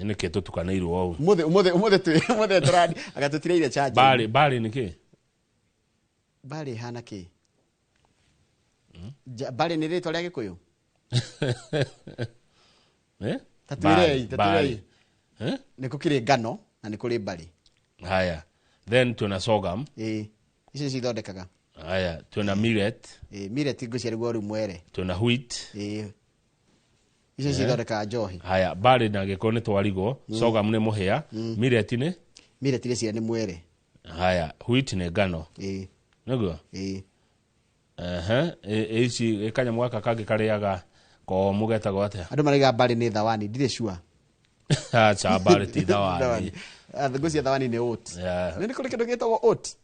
Nĩkĩ tũtukanĩirwo ũũ? Ũmũthĩ tũrandi anga tũtirĩire charge. Barĩ nĩkĩ? Barĩ ĩhana kĩ? Barĩ nĩ rĩtwa rĩa Gĩkũyũ? Ta twĩrei. Nĩ gũkĩrĩ ngano na nĩ kũrĩ barĩ. Haya. Then twĩna sorghum. Icio cithondekaga. Haya, twĩna millet. Millet ngwĩciria rĩu mwere. Twĩna wheat. Icio cithondekaga njohi. Haya, barĩ na Gĩkũyũ nĩ twarigwo, sorghum nĩ mũhĩa, millet nĩ? Millet ngwĩciria nĩ mwere. Haya, wheat nĩ ngano. Nĩguo? Ici kanyamũ gaka kangĩ karĩaga komũ getagwo atĩa? Andũ marauga barĩ nĩ thawani, ndirĩ sure. Acha, barĩ ti thawani. Ngwĩciria thawani nĩ oat. Nĩ kũrĩ kĩndũ gĩtagwo oat?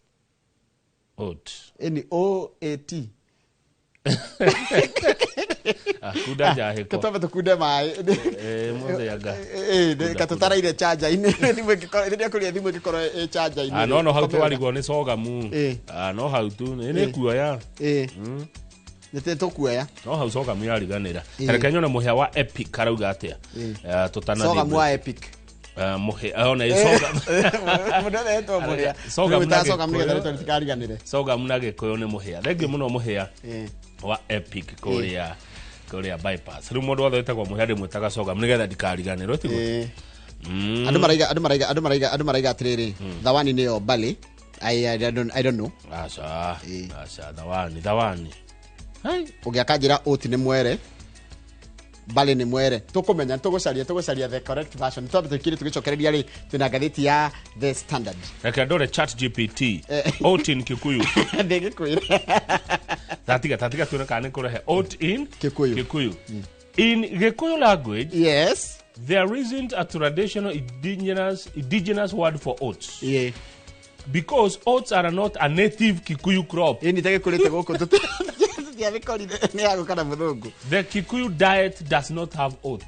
Oat. Ĩni O-A-T. Kunda njahĩko. Tũtwambe tũkunde maĩ. Mũthĩ anga. Katũtaraire charger-inĩ. Thimũ ĩngĩkorwo rĩrĩa kũrĩa thimũ ĩngĩkorwo ĩ charger-inĩ. No hau twarigwo nĩ sorghum. No hau tu nĩ kuoya. Nĩ tũkuoya. No hau sorghum yariganĩra. Reke nyone mũhĩa wa Epic arauga atĩa. Tũtanathiĩ. Sorghum wa Epic. Mũhĩa ona ĩ sorghum. Mũndũ wothe etwo mũhĩa. Sorghum na Sorghum nĩgetha rĩtwa rĩtikariganĩre. Sorghum na Gĩkũyũ nĩ mũhĩa. Thengiũ mũno mũhĩa wa Epic kũrĩa bypass. Rĩu mũndũ wothe wĩtagwo mũhĩa ndĩmwĩtaga sorghum nĩgetha ndikariganĩrwo tiguo. Andũ maraiga atĩrĩrĩ, thawani nĩyo barley. I don't know. Aca, thawani. Ũngĩakanjĩra oat nĩ mwere, barley nĩ mwere. Tũkũmenya, tũgũcaria the correct version. Twambe tũkire tũgĩcokereria rĩ, twĩna ngathĩti ya The Standard. Reke ndore Chat GPT. Oat in Kikuyu. Ndĩgĩkwĩra. Tatiga tuone kana nĩ kũrehe oat in Kikuyu. In Gikuyu language, yes, there isn't a traditional indigenous word for oats. Yeah. Because oats are not a native Kikuyu crop. Ĩni tagĩkũrĩte gũkũ tũtiabikorire nĩ ya gũka na mũthũngũ. The Kikuyu diet does not have oat.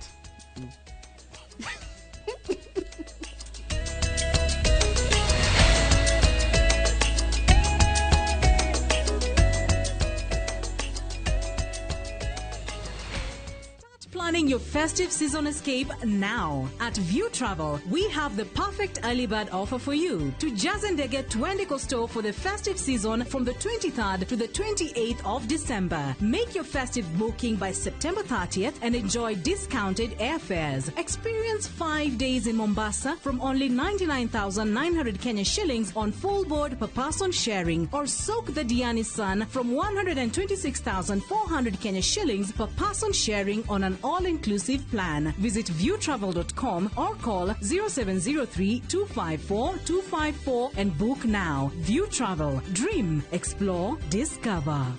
Planning your festive season escape now. At View Travel, we have the perfect early bird offer for you. To Jazendege Twendiko store for the festive season from the 23rd to the 28th of December. Make your festive booking by September 30th and enjoy discounted airfares. Experience 5 days in Mombasa from only 99,900 Kenya shillings on full board per person sharing, or soak the Diani sun from 126,400 Kenya shillings per person sharing on an all-inclusive plan. Visit viewtravel.com or call 0703 254 254 and book now. View Travel. Dream, explore, discover.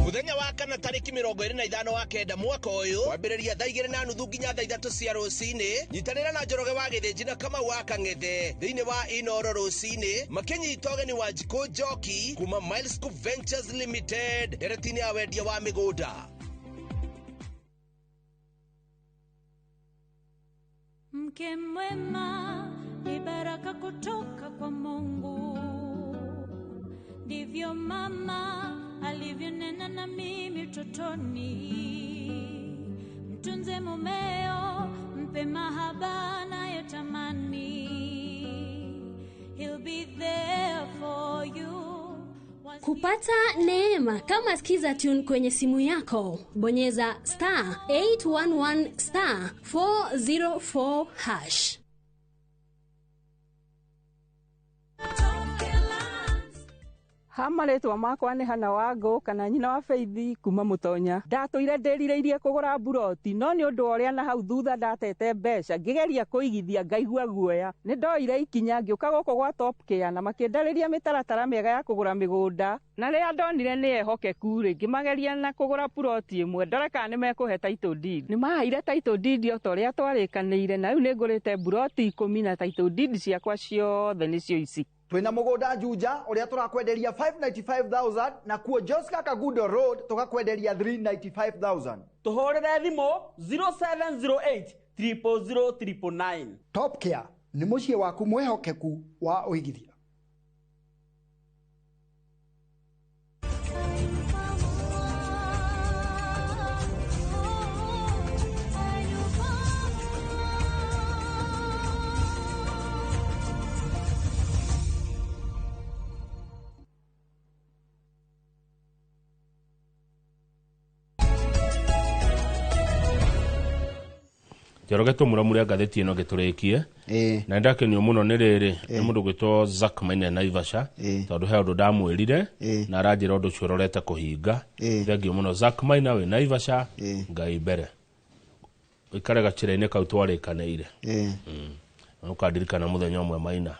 Muthenya wa kana tariki 25 wa kenda mwaka ũyũ kwambĩrĩria thaa 2:30 nginya thaa 3 cia rũcinĩ nyitanĩra na Njoroge wa Gĩthĩnji na Kamau wa Kang'ethe thĩinĩ wa Inoro rũcinĩ makĩnyita ũgeni wa Njikũ Njoki kuma Milescope Ventures Limited ndereti-inĩ ya wendia wa mĩgũnda. Mke mwema ni baraka kutoka kwa Mungu, ndivyo mama alivyonena na mimi utotoni. Mtunze mumeo, mpe mahaba anayotamani. He'll be there for you. Kupata neema kama Skiza Tune kwenye simu yako, bonyeza star 811 star 404 hash. Ha marĩtwa makwa nĩ Hana Wangũ kana nyina wa Faith kuma Mũtonya. Ndatũire ndĩrirĩirie kũgũra mburoti no nĩ ũndũ wa ũrĩa na hau thutha ndatete mbeca ngĩgeria kũigithia ngaigua guoya. Nĩ ndoire ikinya ngĩũka gũkũ gwa Top Care na makĩndarĩria mĩtaratara mĩega ya kũgũra mĩgũnda na rĩrĩa ndonire nĩ ehokeku rĩ ngĩmageria na kũgũra puroti ĩmwe ndore kana nĩ mekũhe title deed. Nĩ maheire title deed o ta ũrĩa twarĩkanĩire na rĩu nĩ ngũrĩte mburoti 10 na title deed ciakwa ciothe nĩcio ici. Twina mugunda Juja uria turakwenderia 595,000 na kuo Joska Kagudo Road tukakwenderia 395,000. Tuhurire thimu 0708 000 999. Top Care ni muciĩ waku mwihokeku wa uigithia. Njoroge tũmũramure ngathĩti ĩno gĩtũrĩkie na ndakenio mũno nĩ rĩrĩ nĩ mũndũ gwĩtwo Zack Maina Naivasha tondũ he ũndũ ndamwĩrire na aranjĩra ũndũ ũcio ũrorete kũhinga. Thengio mũno Zack Maina wĩ Naivasha, Ngai mbere ũikare gacĩra-inĩ kau twarĩkanĩire. Ũkandirikana mũthenya ũmwe Maina.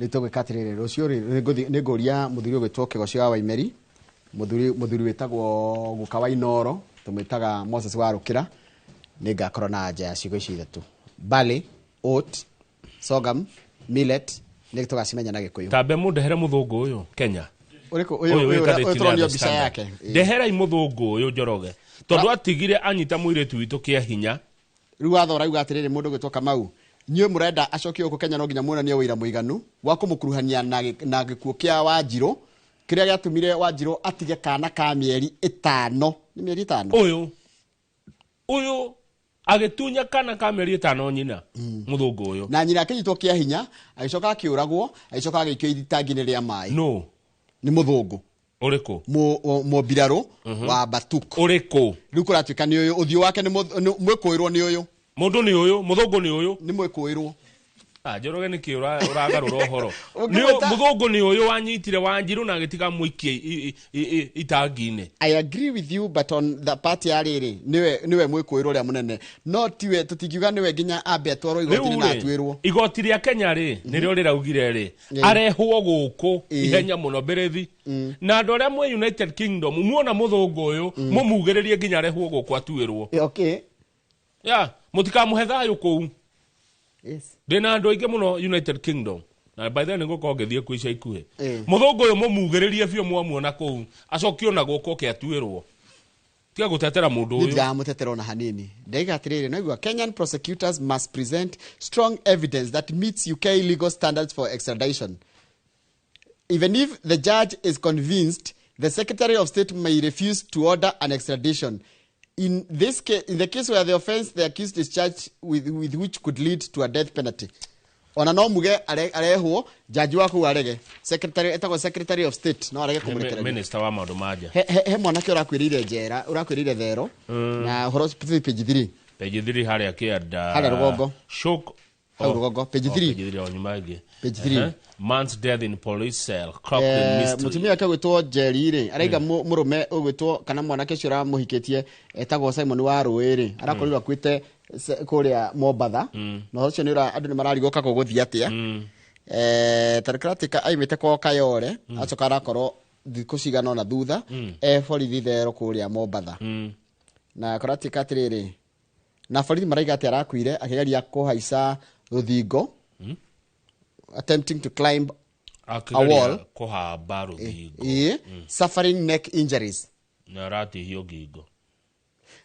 Nĩ tũgwĩka atĩrĩrĩ, rũciũ rĩ nĩ ngũria mũthuri ũgwĩtwo Kĩgocio wa Waimeri, mũthuri wĩtagwo Guka wa Inoro, tũmwĩtaga Moses wa Rũkĩra. Nĩngakorwo na anja ya ciugo ici ithatũ: barley, oat, sorghum, millet. Nĩ tũgacimenya na Gĩkũyũ. Tambe mũndehere mũthũngũ ũyũ Kenya. Ũrĩkũ ũyũ ũyũ mbica yake? Ndeherai mũthũngũ ũyũ Njoroge tondũ atigire anyita mũirĩtu witũ kĩa hinya. Rĩu watho ũrauga atĩrĩrĩ, mũndũ ũgwĩtwo Kamau, inyuĩ mũrenda acokio gũkũ Kenya no nginya muonanie ũira mũiganu wa kũmũkuruhania na gĩkuũ kĩa Wanjirũ kĩrĩa gĩatũmire Wanjirũ atige kana ka mĩeri 5. Nĩ mĩeri 5 ũyũ agĩtunya kana ka mĩeri 5 nyina mũthũngũ ũyũ, na nyina akĩnyitwo kĩa hinya, agĩcoka akĩũragwo, agĩcoka agĩikio itangi-inĩ rĩa maĩ. No nĩ mũthũngũ ũrĩkũ? Mũmbirarũ wa Batuk. Ũrĩkũ? Rĩu kũratuĩka nĩ ũyũ, ũthiũ wake nĩ mwĩkũĩrwo nĩ ũyũ. Mũndũ nĩ ũyũ, mũthũngũ nĩ ũyũ, nĩ mwĩkũĩrwo. Njoroge nĩkĩ ũragarũra ũhoro? Mũthũngũ nĩ ũyũ wanyitire Wanjirũ na agĩtiga mũikie itangi-inĩ. I agree with you, but on the part ya rĩrĩ nĩwe mwĩkũĩrwo ũrĩa mũnene, no tiwe, tũtingiuga nĩwe nginya ambe atwarwo igoti-inĩ na atuĩrwo. Igoti rĩa Kenya rĩ nĩrĩo rĩraugire rĩ arehwo gũkũ ihenya mũno mbĩrĩthi, na andũ arĩa mwĩ United Kingdom muona mũthũngũ ũyũ mũmugĩrĩrie nginya arehwo gũkũ atuĩrwo. Okay. Ya mũtikamũhe thayũ kũu. Yes. Ndĩna andũ aingĩ mũno United Kingdom na by then nĩngũkorwo ngĩthiĩ kuo ica ikuhĩ. Mũthũngũ ũyũ mũmugĩrĩrie biũ mwamuona kũu acokio na gũkũ oke atuĩrwo. Tiga gũtetera mũndũ ũyũ. Ndiramũtetera ona hanini. Ndaiga atĩrĩrĩ, naigua Kenyan prosecutors must present strong evidence that meets UK legal standards for extradition. Even if the judge is convinced, the Secretary of State may refuse to order an extradition. In this case, in the case where the offense the accused is charged with which could lead to a death penalty. Ona no muge arehwo jaji waku arege secretary etagwo Secretary of State no arege kumurekereria minister wa maundu maja. He mwanake urakwirire njera, urakwirire thero na horo page 3. Page 3 haria kianda haria rugongo. Shock hau rugongo page 3. Page 3 o nyuma ingi. Page 3. Man's death in police cell clocked in mystery. Mutumia ake gwitwo Njeri ri araiga murume ugwitwo kana mwanake ucio uramuhikitie etagwo Simon wa Rũĩ ri arakorirwo akuite kuria Mombatha na ucio ni andu ni mararigwo ka gũgũthiĩ atia. Tarĩkĩratika aimĩte kwao Kayore acoka arakorwo thikũ cigana ona thutha e borithi thero kuria Mombatha na kũratuĩka atĩrĩrĩ na borithi maraiga atĩ arakuire akĩgeria kũhaica rũthingo, attempting to climb a wall, kuhamba rũthingo, suffering neck injuries na aratihio ngingo.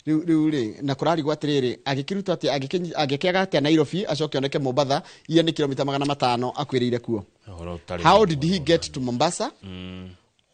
Rĩu rĩ na kũrarigwo atĩrĩrĩ agĩkĩrutwo atĩa angĩkĩaga atĩa Nairobi acoke oneke Mombatha iria nĩ kilomita 500 akuĩrĩire kuo. How did he get to Mombasa?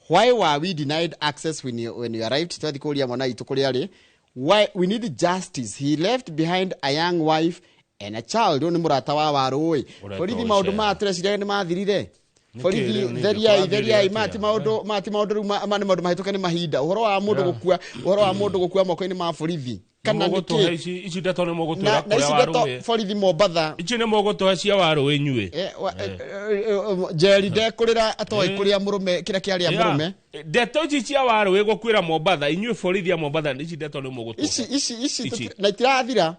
Why were we denied access when you arrived? Twathi kũria mwana itũ kũrĩa arĩ. Why we need justice. He left behind a young wife and a child. Nĩ mũrata wa Warũĩ. Borithi maũndũ maya tũreciria nĩ mathirire. Borithi theriai mati maũndũ rĩu ma nĩ maũndũ mahĩtũke nĩ mahinda. Ũhoro wa mũndũ gũkua, ũhoro wa mũndũ gũkua moko-inĩ ma borithi. Kana Nĩmũgũtũhe nĩkĩ? ici ndeto nĩ mũgũtwĩra Na kũrĩa ici ndeto warũĩ. borithi Mombatha. Ici nĩ mũgũtũhe cia warũĩ inyuĩ. Njeri ndekũrĩra atoĩ kũrĩa mũrũme kĩrĩa kĩarĩa mũrũme. Ndeto ici cia warũĩ gũkuĩra Mombatha, inyuĩ borithi a Mombatha, ici ndeto nĩ mũgũtũhe. Ici ici ici Ici. Na itirathira.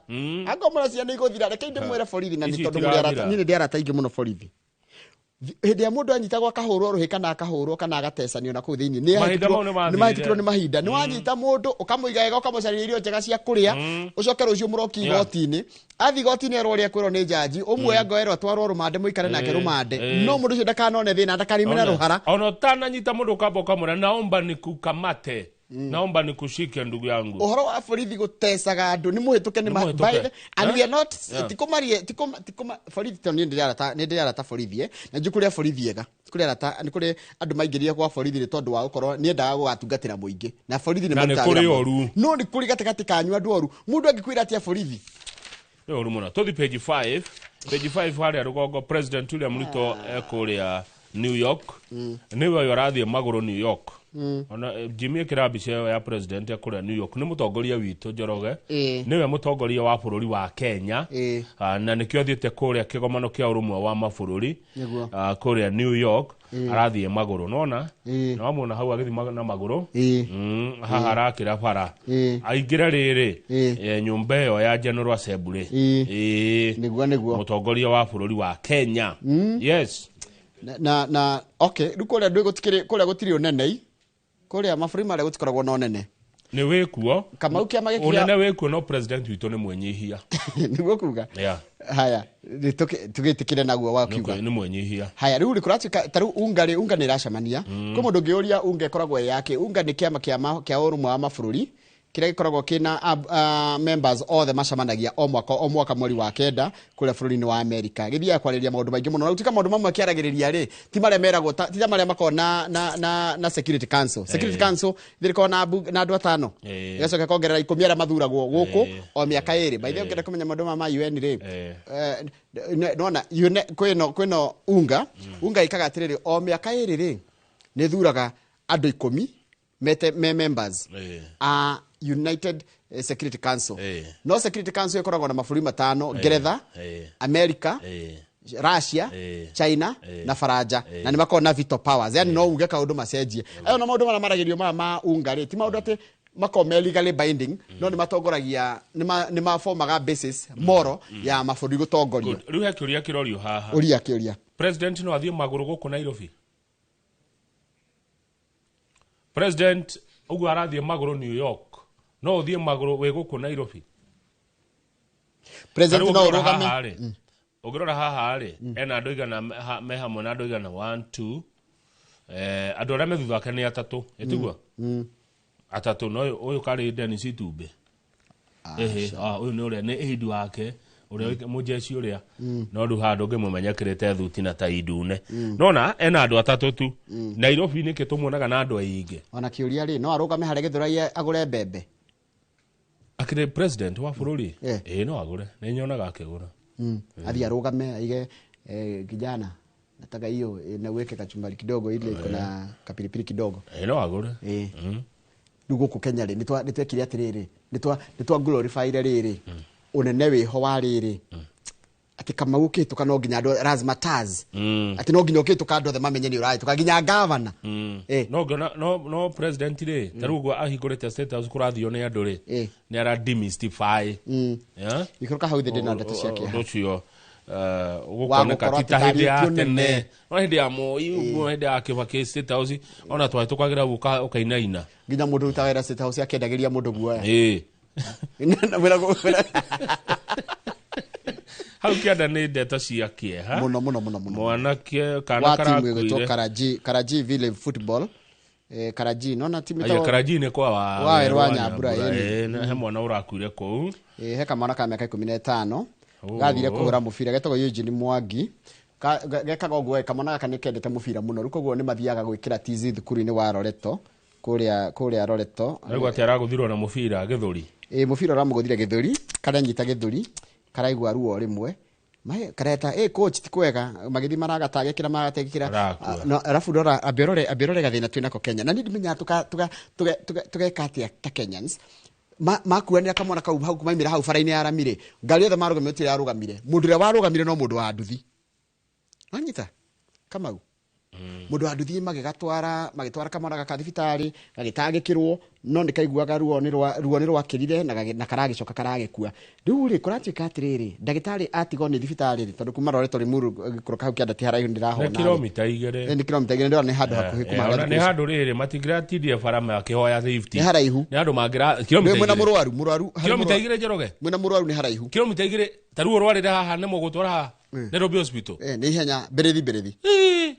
Angorwo mũracia nĩ igũthira, reke ndĩmwĩre borithi na nĩ Ici tondũ mũrĩ arata, itirathira. niĩ nĩ ndĩ arata aingĩ mũno borithi. Hĩndĩ ĩrĩa mũndũ anyitagwo akahũrwo rũhĩ kana akahũrwo kana agatecanio na kũu thĩinĩ, nĩ Mahinda mau nĩ mathirire. nĩ mahĩtũkirwo nĩ mahinda. Nĩ wanyita mũndũ ũkamũiga wega, ũkamũcarĩria irio njega cia kũrĩa, ũcoke rũciũ mũroki igoti-inĩ. Athiĩ igoti-inĩ erwo ũrĩa ekwĩrwo nĩ njanji, ũmuoya ngoerwo atwarwo rũmande, mũikare nake rũmande. No mũndũ ũcio ndakanone thĩna, ndakarĩmĩre rũhara. Ona ũtananyita mũndũ ũkamba ũkamwĩra naomba nikukamate, naomba nikushike ndugu yangu. Ũhoro wa borithi gũtecaga andũ nĩ mũhĩtũke nĩ Nĩ mũhĩtũke. by the- and we are not Yeah. tikumarie tikuma borithi tondũ niĩ ndĩrĩ arata borithi, na njũ kũrĩ a borithi ega, kũrĩ arata, nĩ kũrĩ andũ maingĩrire gwa borithi nĩ tondũ wa gũkorwo nĩendaga gũgatungatĩra mũingĩ, na borithi nĩ Na nĩ marutaga kũrĩ wĩra oru. mwega. No nĩ kũrĩ gatagatĩ kanyu andũ oru. Mũndũ angĩkwĩra atĩa borithi? Nĩ ũru mũno. Tũthi page 5, page 5 harĩa rũgongo, President William Ruto ekũrĩa New York. Nĩwe ũyũ arathiĩ magũrũ New York. Ona Jimmy ĩkĩra mbica ĩyo ya president ekũrĩa New York. Nĩ mũtongoria witũ Njoroge. Nĩwe mũtongoria wa bũrũri wa Kenya. Na nĩkĩo athiĩte kũrĩa kĩgomano kĩa ũrũmwe wa mabũrũri. Nĩguo. Kũrĩa New York arathiĩ magũrũ, nona na wamwona hau agĩthiĩ na magũrũ. Haha arakĩra bara aingĩre rĩrĩ nyũmba ĩyo ya General Assembly. Nĩguo, nĩguo. Mũtongoria wa bũrũri wa Kenya. Yes. Na okay, rĩu kũrĩa ndwĩ gũtikĩrĩ, kũrĩa gũtirĩ ũnene, kũrĩa mabũrũri marĩa gũtikoragwo na ũnene. Nĩ wĩkuo. Kamau kĩama gĩkĩ Ũnene wĩkuo, no president witũ nĩ mwenyihia. Nĩguo kuga. Yeah. Haya, tũgĩtĩkĩre naguo wakiuga. Nĩ mwenyihia. Haya, rĩu rĩ kũratuĩka ta rĩu UNGA rĩ, UNGA nĩ ĩracemania. Kwĩ mũndũ ũngĩũria UNGA ĩkoragwo ĩ yake. UNGA nĩ kĩama kĩa ũrũmwe wa mabũrũri kĩrĩa gĩkoragwo kĩna members othe macemanagia o mwaka o mwaka mweri wa 9 kũrĩa bũrũri-inĩ wa America. Gĩthiaga kwarĩrĩria maũndũ maingĩ mũno. Na gũtuĩka maũndũ mamwe kĩaragĩrĩria rĩ, ti marĩa meragwo ta, ti ta marĩa makoragwo na Security Council. Security Council ĩkoragwo na andũ 5. Ĩgacoka ĩkongerera 10 arĩa mathuragwo gũkũ o mĩaka 2. By the way, ũngĩenda kũmenya maũndũ ma UN rĩ, nona, UN, kwĩno UNGA. UNGA ĩkaga atĩrĩrĩ, o mĩaka 2 rĩ, nĩ ĩthuraga andũ 10 mete me members a United Security Council. No Security Council ĩkoragwo na mabũrũri 5, Ngeretha, America, Russia, China na Faranja, na nĩ makoragwo na veto powers. Yani no uge kaũndũ macenjie. Ayo na maũndũ marĩa maragĩrio maya ma UNGA rĩ, ti maũndũ atĩ makoragwo me legally binding, no nĩ matongoragia, nĩ maformaga basis moral ya mabũrũri gũtongorio. Good. Rĩu he kĩũria kĩrorio haha. Ũria kĩũria. President no athiĩ magũrũ gũkũ Nairobi? President ũguo arathiĩ magũrũ New York, no ũthiĩ magũrũ wĩ gũkũ Nairobi? President Tarĩu no ũngĩrora ũrũgame. haha rĩ, ũngĩrora haha rĩ, ena andũ igana me hamwe na andũ igana 1, 2, andũ arĩa me thutha wake nĩ atatũ, ĩtiguo? Atatũ, no ũyũ karĩ Dennis Itumbĩ. Ehe, ũyũ nĩ ũrĩa nĩ Ehidi wake, ũrĩa mũjeshi ũrĩa. No rĩu haha ndũngĩmũmenya ekĩrĩte thuti na tai ndune. Nona ena andũ atatũ tu. Nairobi nĩkĩ tũmuonaga na andũ aingĩ? Ona kĩũria rĩ, no arũgame harĩa Gĩthũrai agũre mbembe? Akĩrĩ president wa bũrũri? Ĩĩ, no agũre. Nĩ nyonaga akĩgũra. Athiĩ arũgame aige, kijana nataka hiyo, na uweke kachumbari kidogo ile iko na kapilipili kidogo. Ĩĩ, no agũre. Rĩu gũkũ Kenya rĩ, nĩ twekire atĩrĩrĩ, nĩ twa glorify-ire rĩrĩ ũnene wĩho wa rĩrĩ atĩ Kamau ũkĩhĩtũka no nginya andũ razzmatazz. Atĩ no nginya ũkĩhĩtũka andũ othe mamenye nĩ ũrahĩtũka, nginya gavana. No ngĩona, no president rĩ, ta rĩu ũguo ahingũrĩte State House kũrathio nĩ andũ rĩ, nĩ ara demystify. Yeah? Ikũrũka hau thĩ ndĩ na ndeto cia kĩeha. Ũndũ ũcio, Wa ũgũkoneka gũkorwo ti ta hĩndĩ ya atĩ tarĩtio tene. nene. No hĩndĩ ya Moi ũguo, hĩndĩ ya Kibaki State House, ona twahĩtũkagĩra hau ũkainaina. Nginya mũndũ ũrutaga wĩra State House akĩendagĩria mũndũ guoya. Na wĩra Hau kĩanda nĩ ndeto cia kĩeha. Mũno, mũno, mũno, mũno. Mwanake kana Wa timu karakuire. ĩgwĩtwo Karaji Village Football. Karaji, nona timu Aya, ĩtagwo Karaji nĩ kwa wa Wa Werũ wa wa Nyambura, Nyambura, ĩni. na he mwana ũrakuire kũu. He kamwana ka mĩaka 15. Gathire kũhũra mũbira, getagwo Eugene Mwangi. Gekaga ũguo, kamwana gaka nĩ kendete mũbira mũno. Rĩu koguo nĩ mathiaga gwĩkĩra tizi thukuru-inĩ wa Loreto, kũrĩa Loreto. Rĩu atĩ aragũthirwo na mũbira gĩthũri. Mũbira ũramũgũthire gĩthũri, karanyita gĩthũri, karaigua ruo rĩmwe. Mae, kareta, coach ti kwega, magĩthiĩ maragatagĩkĩra, maragatagĩkĩra. Arakua. No, arabu rora, ambia ũrore gathĩna twĩ nako Kenya. Na niĩ ndimenyaga tũgeka atĩa ta Kenyans. Makuanĩra kamwana kau hau maimĩra hau bara-inĩ ya rami rĩ, ngari yothe marũgamire gũtirĩ yarũgamire. Mũndũ ũrĩa warũgamire no mũndũ wa nduthi. Wanyita? Kamau. Mũndũ wa nduthi magĩgatwara, magĩtwara kamwana gaka thibitarĩ, gagĩtangĩkĩrwo, no nĩ kaiguaga ruo nĩ rwa ruo nĩ rwakĩrire na na karagĩcoka karagĩkua. Rĩu rĩ, kũratuĩka atĩrĩrĩ, ndagĩtarĩ atigwo nĩ thibitarĩ rĩ, tondũ kuma roretwo Limuru gĩikũrũka hau kĩanda ti haraihu ndĩrahona Nĩ rĩ. kilomita 2. Nĩ kilomita 2, ndĩrona nĩ handũ hakuhĩ kuma harĩa Ona nĩ thukuru. handũ rĩrĩ matingĩratindire bara makĩhoya lift. Nĩ haraihu. Nĩ handũ mangĩra kilomita Mwĩna 2. mũrwaru, mũrwaru, harĩ Kilomita mũrwaru. 2 Njoroge. Mwĩna mũrwaru nĩ haraihu. Kilomita 2 ta rĩu ũrwarĩre haha nĩ mũgũtwara haha Nairobi Hospital. Nĩ ihenya mbĩrĩthi mbĩrĩthi.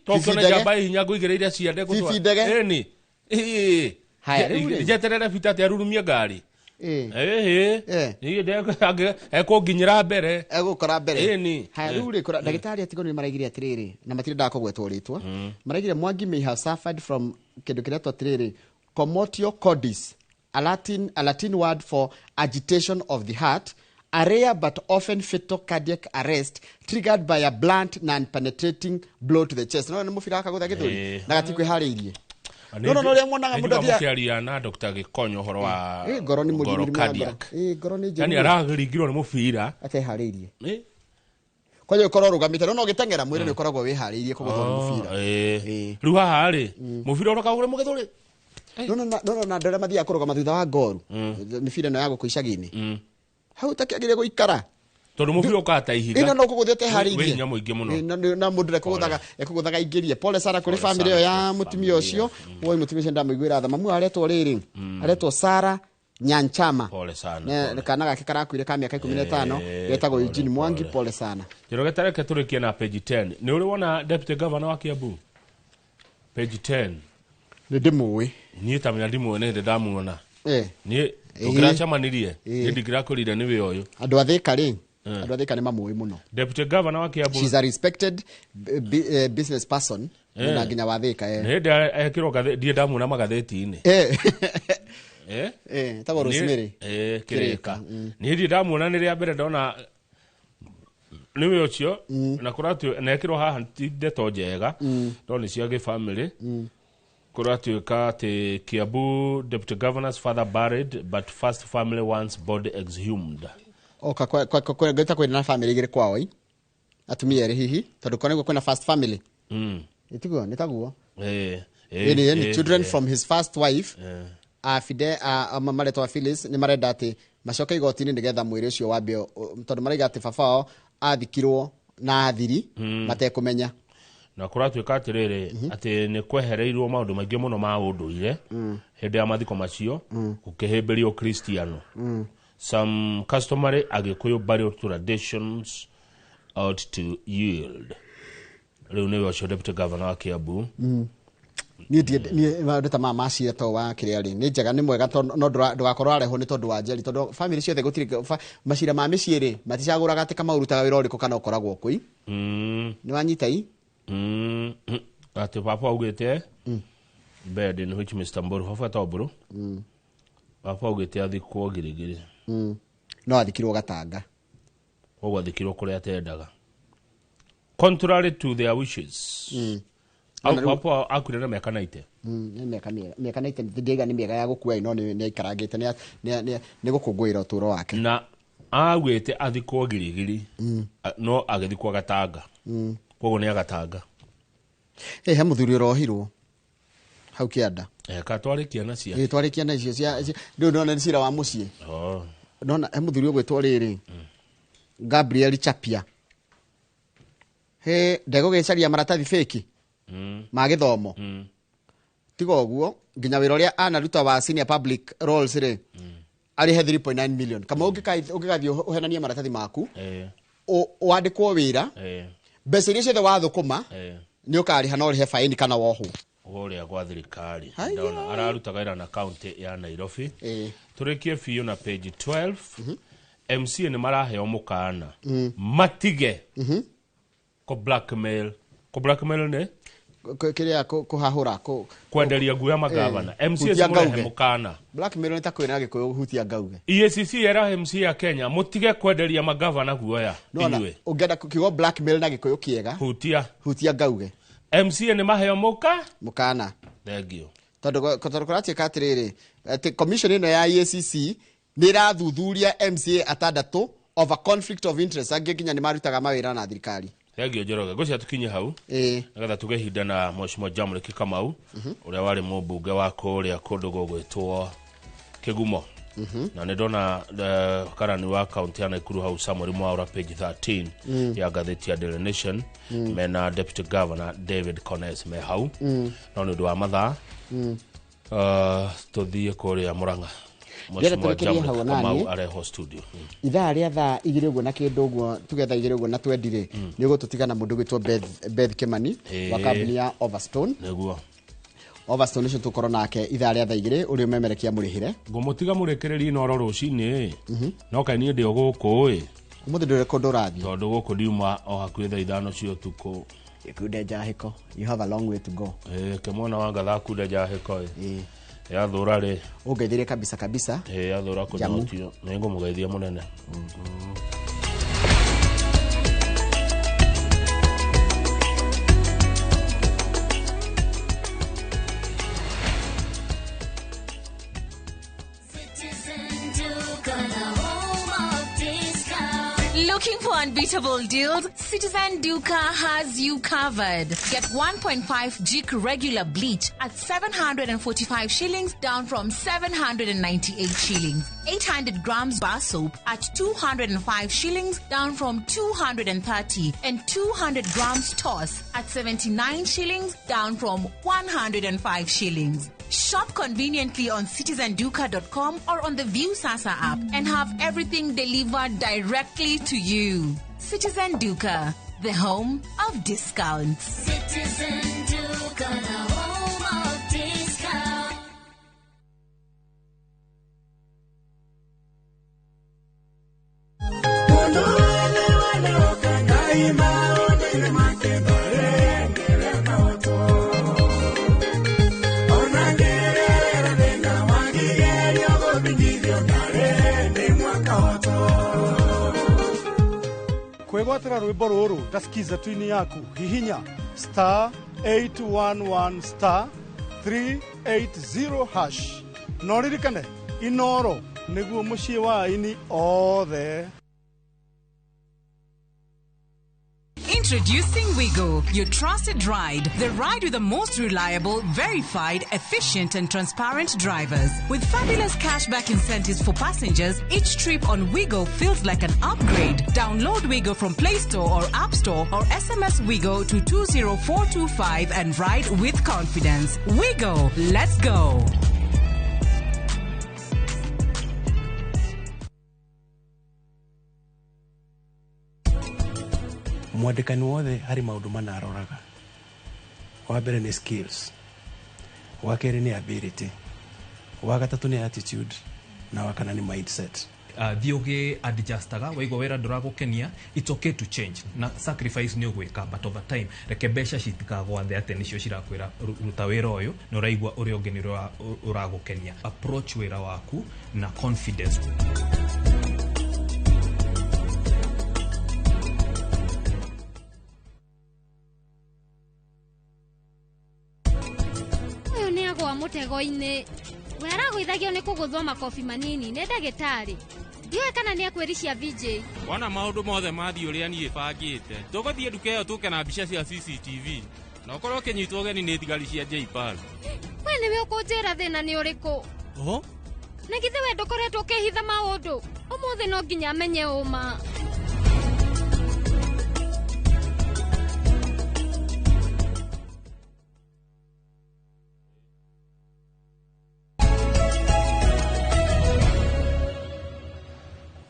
Tokio Fifi na ndege. njamba hinya ngũigĩrĩire ciande gũtwara. Fifi ndege. Ĩni. Ĩĩ. Haya, rĩu rĩ. Njeterere bita atĩ arurumie ngari. Ĩĩ. Ĩĩ. Niĩ ekũnginyĩra mbere. Egũkora mbere. Ĩni. Haya, rĩu rĩ, ndagĩtarĩ atigwo nĩ maraigire atĩrĩrĩ, na matirĩ kũgwetwo rĩtwa. Maraigire Mwangi may have suffered from kĩndũ kĩretwo atĩrĩrĩ, commotio cordis, a Latin word for agitation of the heart, a rare but often fatal cardiac arrest triggered by a blunt non-penetrating blow to the chest. No nĩ mũbira akagũtha gĩthũri na gatikwĩharĩirie. No ũrĩa muonaga mũndũ athiaga mũkĩaria na Dr. Gĩkonyo ũhoro wa Ngoro nĩ mũrimũ, ngoro mũrimũ wa ngoro. cardiac. Ngoro nĩ njũru. Yani araringirwo nĩ mũbira ateharĩirie. Kwanja ũkorwo ũrũgamĩte no ũgĩteng'era mwĩrĩ nĩ ũkoragwo wĩharĩirie kũgũthwo nĩ mũbira. Rĩu haha rĩ, mũbira ũroka ũgũre mũgĩthũri. No na andũ arĩa mathiaga kũrũgama thutha wa ngoru mĩbira ĩno ya gũkũ icagi-inĩ hau ũtakĩagĩrĩire gũikara tondũ mũbira ũkaga ta ihiga. Ĩno no kũgũthia ũteharĩirie. Wĩ hinya mũingĩ mũno. Na mũndũ ekũgũthaga ekũgũthaga aingĩrie. Pole sana kũrĩ Pole family sana ĩyo ya mũtumia ũcio. Woi, mũtumia ũcio ndamũiguĩra tha. Mamu aretwo rĩrĩ, aretwo Sara Nyanchama. Pole sana. Kana gake karakuire ka mĩaka 15, getagwo Eugene Mwangi. Pole sana. Njoroge, tareke tũrĩkie na page 10. Nĩ ũrĩ wona deputy governor wa Kiambu? Page 10. Nĩ ndĩmũĩ. Niĩ ta menya ndimũĩ, nĩ hĩndĩ ndamuona. Niĩ tũngĩracemanirie niĩ ndingĩrakwĩrire nĩwe ũyũ. Andũ a Thĩka rĩ, andũ a Thĩka nĩ mamũĩ mũno. Deputy governor wa Kiambu. She's a respected business person na nginya wa Thĩka. Nĩ hĩndĩ ekĩrwo ndirĩ ndamuona magathĩti-inĩ. Etagwo Rosemary Kĩrĩka. Niĩ ndirĩ ndamuona, nĩ rĩa mbere ndona nĩwe ũcio, na kũratuĩ na ekĩrwo haha ti ndeto njega no nĩ cia gĩbamĩrĩ. Kũratuĩka atĩ Kiambu deputy governor's father buried but first family wants body exhumed. Oka ngwĩta kwĩna na family igĩrĩ kwao ĩ atumia erĩ hihi, tondũ konagwo kwĩna first family. Ĩtiguo nĩ taguo. Ĩni children from his first wife, a Fide a maretwo a Phyllis, nĩ marenda atĩ macoke igoti-inĩ nĩgetha mwĩrĩ ũcio wambe tondũ maraiga atĩ baba wao athikirwo na thiri matekũmenya. Na kũratuĩka atĩrĩrĩ, atĩ nĩ kwehereirwo maũndũ maingĩ mũno ma ũndũire hĩndĩ ya mathiko macio, gũkĩhĩmbĩrio Kristiano. Some customary Agĩkũyũ burial traditions ought to yield. Rĩu nĩwe ũcio deputy governor wa Kiambu. Niĩ niĩ maũndũ ta maya ma cira to wa kĩrĩa rĩ, nĩ njega, nĩ mwega tondũ no ndũgakorwo arehwo nĩ tondũ wa njeri, tondũ family ciothe gũtirĩ macira ma mĩciĩ rĩ, maticagũraga atĩ kama ũrutaga wĩra ũrĩkũ kana ũkoragwo kũi. Nĩ wanyita i? Atĩ baba augĩte bed in which Mr. Mburu, baba etagwo Mburu, baba augĩte athikwo Girigiri. No athikirwo Gatanga. Koguo athikirwo kũrĩa atendaga, contrary to their wishes. Au baba akuire na mĩaka 90. Nĩ mĩaka mĩega, mĩaka 90 ndĩiga nĩ mĩega ya gũkua, no nĩ aikarangĩte, nĩ gũkũngũĩra ũtũũro wake. Na augĩte athikwo Girigiri, no agĩthikwo Gatanga. Koguo nĩ agatanga. He mũthuri ũrohirwo hau kĩanda. Ka twarĩkia na cia Ĩ, twarĩkia na icio cia rĩu ndona nĩ cira wa mũciĩ. Ndona he mũthuri ũgwĩtwo rĩrĩ, Gabriel Chapia, he ndegũgĩcaria maratathi fake ma gĩthomo. Tiga ũguo, nginya wĩra ũrĩa anaruta wa senior public roles rĩ, arĩhe 3.9 million. Kama ũngĩgathiĩ ũhenanie maratathi maku, wandĩkwo wĩra, mbeca iria ciothe wathũkũma nĩ ũkarĩha, no ũrĩhe faini kana wohwo. Kũrĩa gwa thirikari ndona ararutaga wĩra na kaunti ya Nairobi. Tũrĩkie biũ na page 12. MCA nĩ maraheo mũkana matige kũ blackmail. Kũ blackmail nĩ Kĩrĩa kũhahũra kwenderia nguya magavana. MCA Hutia mũrehe ngauge. mũkana. Blackmail nĩ ta kwĩra Gĩkũyũ hutia ngauge. EACC era MCA ya Kenya mũtige kwenderia magavana guoya. Nona inyuĩ ũngĩenda kiugo blackmail na Gĩkũyũ kĩega, hutia hutia ngauge. MCA nĩ maheo mũka mũkana. Thank you. Tondũ kũratuĩka atĩrĩrĩ, atĩ commission ĩno ya EACC Nĩ ĩrathuthuria MCA atandatũ over conflict of interest, angĩ nginya nĩ marutaga mawĩra na thirikari. Thengio Njoroge, ngwĩciria tũkinye hau nĩgetha tuge ihinda na Mheshimiwa Jamlek Kamau, ũrĩa warĩ mũmbunge wa kũrĩa kũndũ gũgwĩtwo Kĩgumo. Na nĩ ndona karani wa kaunti ya Nakuru hau Samuel Mwaura, page 13 ya ngathĩti ya Daily Nation, mena Deputy Governor David Kones me hau. No nĩ ũndũ wa mathaa, tũthiĩ kũrĩa Murang'a. Ndĩrenda Mheshimiwa tũrekerie Jamlek hau ona Kamau niĩ. areho studio. Ithaa rĩa thaa 2 ũguo na kĩndũ ũguo, tuge thaa 2 ũguo na 20 rĩ, nĩ ũgũtũtiga na mũndũ gwĩtwo Beth Kimani wa kambuni ya Overstone. Nĩguo. Overstone ũcio tũkorwo nake ithaa rĩa thaa 2, ũrĩa ũmemerekia mũrĩhĩre. Ngũmũtiga mũrĩkĩrĩrie Inoro rũcinĩ, no kaĩ niĩ ndĩ o gũkũ ĩ. Ũmũthĩ ndũrĩ kũndũ ũrathiĩ? Tondũ gũkũ ndiuma o hakuhĩ thaa 5 cia ũtukũ. Ĩkunde njahĩko, you have a long way to go. Ĩ kĩmwana wa ngatha kunde njahĩko ĩ yathũra rĩ. Ũngeithĩrie kabisa kabisa. Ĩ yathũra. Jamu. Kũnyotio nĩ ngũmũgeithia mũnene. Citizen Duka, the home of discount. Looking for unbeatable deals? Citizen Duka has you covered. Get 1.5 Jik regular bleach at 745 shillings, down from 798 shillings. 800 grams bar soap at 205 shillings, down from 230, and 200 grams toss at 79 shillings, down from 105 shillings. Shop conveniently on citizenduka.com or on the Viusasa app and have everything delivered directly to you. Citizen Duka, the home of discounts. Citizen Duka, the home of discount. Kwĩgwatĩra rwĩmbo rũrũ ta skiza tuini yaku, hihinya *811 *380 hash, na ũririkane Inoro nĩguo mũciĩ wa aini othe. Introducing Wigo, your trusted ride. The ride with the most reliable, verified, efficient, and transparent drivers. With fabulous cashback incentives for passengers, each trip on Wigo feels like an upgrade. Download Wigo from Play Store or App Store or SMS Wigo to 20425 and ride with confidence. Wigo, let's go. Mwandĩkani wothe harĩ maũndũ mana aroraga. Wa mbere nĩ skills, wa kerĩ nĩ ability, wa gatatũ nĩ attitude, na wa kana nĩ mindset. Thiĩ ũgĩ adjustaga waigua wĩra ndũragũkenia, it's okay to change na sacrifice nĩ ũgwĩka, but over time reke mbeca citikagwathe atĩ nĩcio cirakwĩra ruta wĩra ũyũ na ũraigua ũrĩa ũngĩ nĩ ũragũkenia. Approach wĩra waku na confidence. Ũyũ nĩ agwa mũtego-inĩ. We aragũithagio nĩ kũgũthwo makobi manini nĩ ndagĩtarĩ. Ndiũĩ kana nĩ akwĩricia VJ. Wona maũndũ mothe mathiĩ ũrĩa niĩ bangĩte, tũgũthiĩ nduka ĩyo tũke na mbica cia CCTV na ũkorwo ũkĩnyitwo ũgeni nĩ thigari cia JPAL. We nĩwe ũkũnjĩra thĩna nĩ ũrĩkũ. Oho. Na githĩ we ndũkoretwo ũkĩhitha maũndũ? Ũmũthĩ no nginya menye ũma.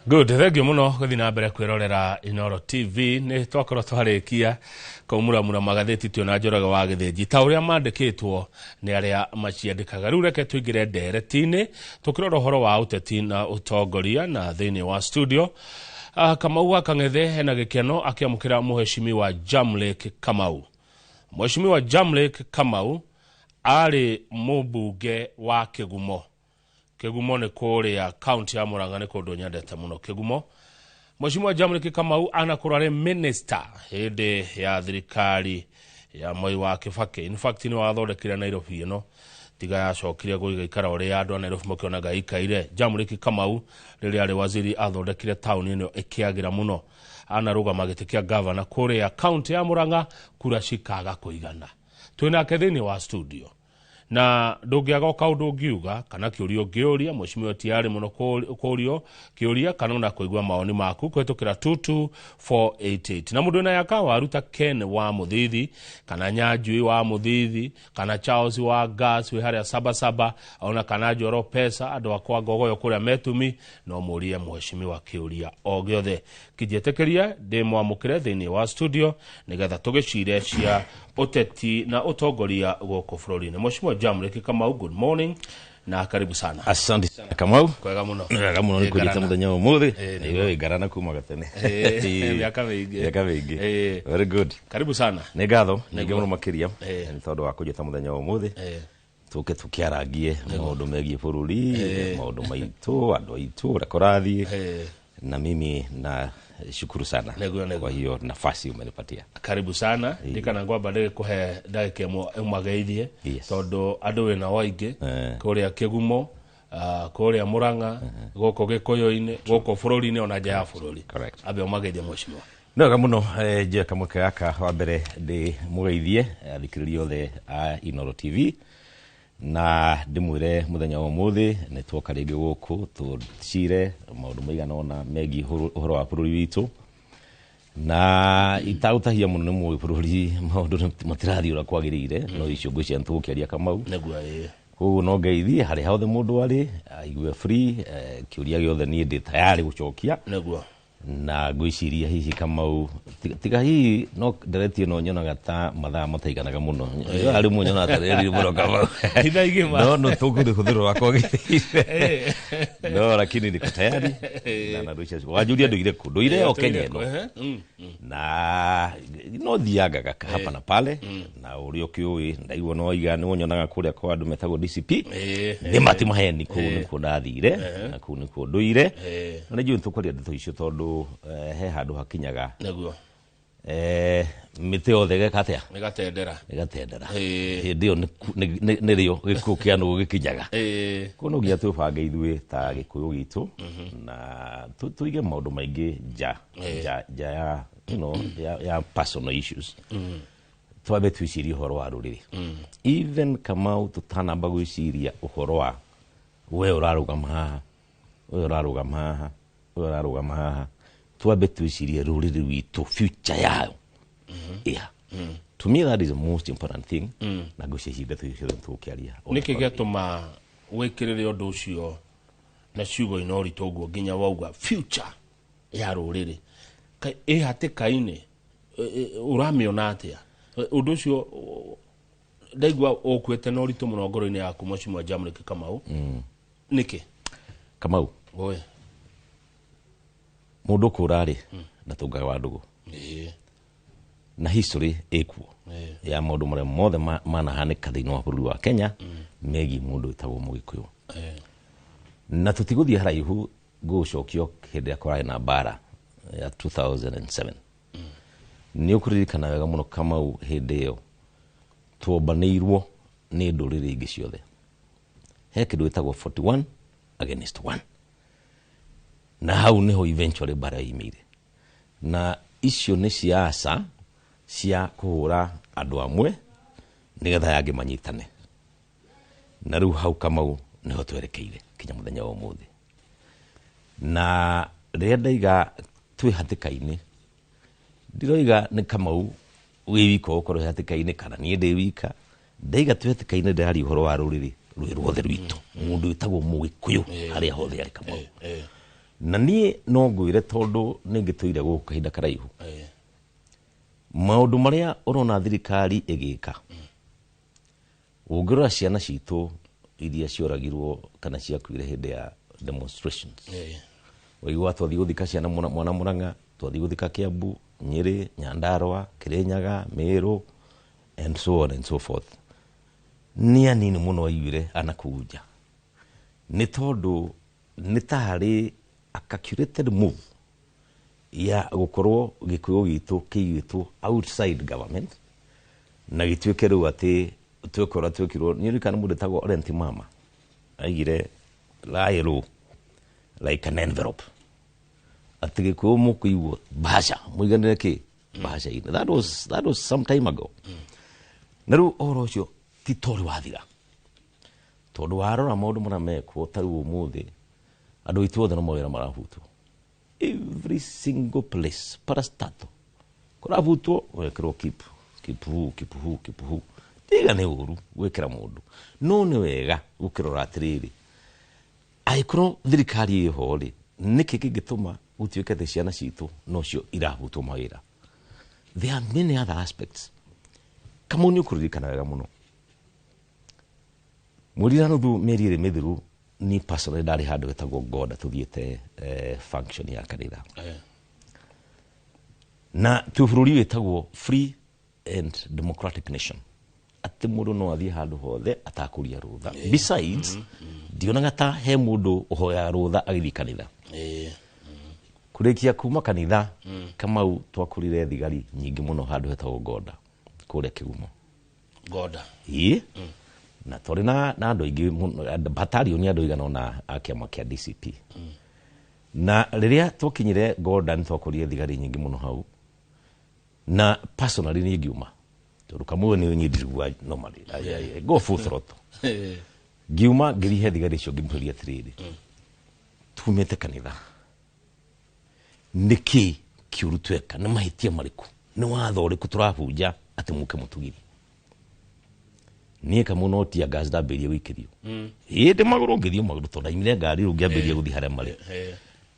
Good, thank you muno gũthiĩ na mbere kwĩrorera Inoro TV. Nĩ twakorwo twarĩkia kũmuramura magathĩti tuona Njoroge wa Gĩthĩnji ta ũrĩa mandĩkĩtwo nĩ arĩa maciandĩkaga. Rĩu reke tũingĩre ndereti-inĩ tũkĩrora ũhoro wa ũteti na ũtongoria, na thĩinĩ wa studio Kamau wa Kang'ethe hena gĩkeno akĩamũkĩra Mũheshimiwa Jamlek Kamau. Mheshimiwa Jamlek Kamau arĩ mũmbunge wa Kĩgumo. Kĩgumo nĩ kũrĩa kaunti ya Murang'a, nĩ kũndũ nyendete mũno Kĩgumo. Mheshimiwa Jamlek Kamau anakorwo arĩ minister hĩndĩ ya thirikari ya Moi wa Kibaki. In fact, nĩ wathondekire Nairobi ĩno. Tiga yacokire gũgĩikara ũrĩa andũ a Nairobi makĩonaga ikaire. Jamriki Kamau rĩrĩa arĩ waziri athondekire taũni ĩno ĩkĩagĩra mũno. Anarũgama gĩtĩ kĩa gavana kũrĩa kaunti ya Murang'a, kura cikaga kũigana. Twĩnake thĩinĩ wa studio na ndũngĩaga kaũndũ ũngiuga kana kĩũria ũngĩũria mheshimiwa tiarĩ mũno kũũrio kĩũria kana ona kũigua mawoni maku kũhetũkĩra 22488. Na mũndũ wĩna yaka waruta Ken wa Mũthithi kana Nyanjui wa Mũthithi kana Charles wa Gas wĩ harĩa Sabasaba ona kana Njoro Pesa andũ akwa Ngogoyo kũrĩa Metumi, no mũrie mheshimiwa kĩũria o gĩothe. Kĩnjĩtĩkĩrie ndĩmwamũkĩre thĩinĩ wa studio nĩgetha tũgĩcire cia ũteti na ũtongoria gũkũ bũrũri-inĩ. Mheshimiwa Jamriki Kamau, good morning na karibu sana. Asante sana Kamau. Kwega muno. Wega muno nĩ kũnyita mũthenya wa ũmũthĩ. Na iwe wĩ ngarana kuma gatene. Mĩaka mĩingĩ. Mĩaka mĩingĩ. Very good. Karibu sana. Nĩ ngatho nyingĩ mũno makĩria nĩ tondũ wa kũnjĩta mũthenya wa ũmũthĩ. Tũke tũkĩarangie maũndũ megiĩ bũrũri, maũndũ maitũ, andũ aitũ, ũrĩa kũrathiĩ. Na mimi na shukuru sana kwa hiyo nafasi umenipatia. Karibu sana. Ndikana ngwamba ndĩgĩkũhe ndagĩka ĩmwe ũmageithie tondũ andũ wĩna waingĩ kũrĩa Kĩgumo, kũrĩa Murang'a, gũkũ Gĩkũyũ-inĩ, gũkũ bũrũri-inĩ ona nja ya bũrũri. Ambe ũmageithie mheshimiwa. Nĩ wega mũno, njoe kamweke gaka wa mbere ndĩ mũgeithie athikĩrĩria othe a Inooro TV na ndĩmwĩre mũthenya wa ũmũthĩ nĩ twoka rĩngĩ gũkũ tũcire maũndũ maigana ũna megiĩ ũhoro wa bũrũri witũ, na itagũtahia mũno nĩ mũĩ bũrũri maũndũ matirathiĩ ũrĩa kwagĩrĩire, no icio ngwĩciria nĩtũgũkĩaria Kamau. Koguo no ngeithie harĩa hothe mũndũ arĩ aigue free, kĩũria gĩothe niĩ ndĩ tayari gũcokia. Nĩguo. Na ngwĩciria hihi Kamau tiga hihi no nderetie no nyonaga ta mathaa mataiganaga mũno. Harĩ mũno nyonaga ta rĩrĩ mũno Kamau. Ithaa igima. No no tũkũhũthĩra wakwa gĩthĩire. No lakini niko tayari. Na narusha wanjuria nduire kũ nduire o Kenya ĩno. Na no thiangaga hapa na pale na ũrĩa ũkĩũĩ ndaigua no iga nĩ nyonaga kũrĩa kwa andũ metagwo DCP. Nĩ mati maheni kũu nĩkuo ndathire na kũu nĩkuo nduire. Na nĩ njũĩ nĩtũkwaria ndeto icio tondũ he handũ hakinyaga. Nĩguo. Mĩtĩ yothe ĩgeka atĩa? Ĩgatendera. Ĩgatendera. Hĩndĩ ĩyo nĩrĩo gĩkuũ kĩa nũgũ gĩkinyaga. Koguo no nginya twĩbange ithuĩ ta Gĩkũyũ gitũ na tũige maũndũ maingĩ nja ya you know ya personal issues. Twambe twĩcirie ũhoro wa rũrĩrĩ. Even Kamau tũtanamba gwĩciria ũhoro wa we ũrarũgama haha, we ũrarũgama haha, we ũrarũgama haha, twambe twĩcirie rũrĩrĩ rwitũ future yayo. Yeah. To me that is the most important thing. Na ngwĩciria ndeto icio ciothe tũgũkĩaria. Nĩkĩ gĩatũma wĩkĩrĩre ũndũ ũcio na ciugo ina ũritũ ũguo nginya wauga future ya rũrĩrĩ ĩ hatĩka-inĩ ũramĩona atĩa? Ũndũ ũcio ndaigua ũkuĩte na ũritũ mũno ngoro-inĩ yaku mheshimiwa Jamriki Kamau. Nĩkĩ? Kamau. Oe. Mũndũ kũra rĩ ndatũngaga wa ndũgũ. Na history ĩkuo ya maũndũ marĩa mothe manahanĩka thĩinĩ wa bũrũri wa Kenya megiĩ mũndũ wĩtagwo Mũgĩkũyũ. Na tũtigũthiĩ haraihu gũcokio hĩndĩ ĩrĩa kũrarĩ na mbara ya 2007. Nĩ ũkũririkana wega mũno Kamau hĩndĩ ĩyo tuombanĩirwo nĩ ndũrĩrĩ ingĩ ciothe. He kĩndũ gĩtagwo 41 against 1. Na hau nĩho eventually mbara yoimĩire. Na icio nĩ siasa cia kũhũra andũ amwe nĩgetha yangĩ manyitane. Na rĩu hau Kamau nĩho twerekeire kinya mũthenya wa ũmũthĩ. Na rĩrĩa ndaiga twĩ hatĩka-inĩ, ndiroiga nĩ Kamau wĩ wika ũkorwo wĩ hatĩka-inĩ kana niĩ ndĩ wika. Ndaiga twĩ hatĩka-inĩ ndĩraria ũhoro wa rũrĩrĩ rwĩ ruothe rwitũ, mũndũ wĩtagwo Mũgĩkũyũ harĩa hothe arĩ Kamau. Na niĩ no ngwĩre tondũ nĩ ngĩtũire gũkũ kahinda karaihu. Maũndũ marĩa ũrona thirikari ĩgĩka, ũngĩrora ciana citũ iria cioragirwo kana ciakuire hĩndĩ ya demonstrations, waigua twathiĩ gũthika ciana mwana Murang'a, twathiĩ gũthika Kiambu, Nyĩrĩ, Nyandarua, Kirinyaga, Meru and so on and so forth. Nĩ anini mũno waiguire anakũu nja, nĩ tondũ nĩ ta harĩ a calculated move ya gũkorwo Gĩkũyũ gitũ kĩigĩtwo outside government na gĩtuĩke rĩu atĩ Twekora twekirwo nĩ ririkana mũndũ etagwo Renti Mama aigire lie low like an envelope atĩ Gĩkũyũ mũkũigwo bahasha mũiganĩre kĩ bahasha-inĩ. That was some time ago. Na rĩu ũhoro ũcio ti torĩ wathira, tondũ warora maũndũ marĩa mekwo ta rĩu ũmũthĩ andũ aitũ othe no mawĩra marabutwo, every single place, parastatal kũrabutwo, ũgekĩrwo keep keep hu keep hu keep hu. Tiga nĩ ũru gwĩkĩra mũndũ, no nĩ wega gũkĩrora atĩrĩrĩ, angĩkorwo thirikari ĩho rĩ, nĩkĩ kĩngĩtũma gũtuĩke atĩ ciana citũ nocio irabutwo mawĩra? There are many other aspects. Kamau, nĩ ũkũririkana wega mũno mweri na nuthu, mĩeri 2 mĩthiru, ni personally ndarĩ handũ hetagwo Ngoda tũthiĩte function ya kanitha, na twĩ bũrũri wĩtagwo free and democratic nation, atĩ mũndũ no athiĩ handũ hothe atakũria rũtha. Besides, ndionaga ta he mũndũ ũhoyaga rũtha agĩthiĩ kanitha. Kũrĩkia kuma kanitha, Kamau, twakũrire thigari nyingĩ mũno handũ hetagwo Ngoda kũrĩa Kĩgumo. Ngoda. Ĩĩ, na twarĩ na andũ aingĩ mũno, batalioni andũ igana ũna a kĩama kĩa DCP. Na rĩrĩa twakinyire Ngoda nĩ twakorire thigari nyingĩ mũno hau, na personally niĩ ngiuma, tondũ kamwe nĩ niĩ ndirigua normally I go full throttle. Ngiuma ngĩrihe thigari icio, ngĩmũria atĩrĩrĩ, tumĩte kanitha, nĩkĩ kĩũru tweka? Nĩ mahĩtia marĩkũ? Nĩ watho ũrĩkũ tũrabunja atĩ mũke mũtũgirie? Niĩ kamwe no tear gas ndambĩrĩrie gũikĩrio. Ĩĩ, ndĩ magũrũ, ngĩthiĩ magũrũ tondũ ndaimire ngari, rĩu ngĩambĩrĩria gũthiĩ harĩa marĩ.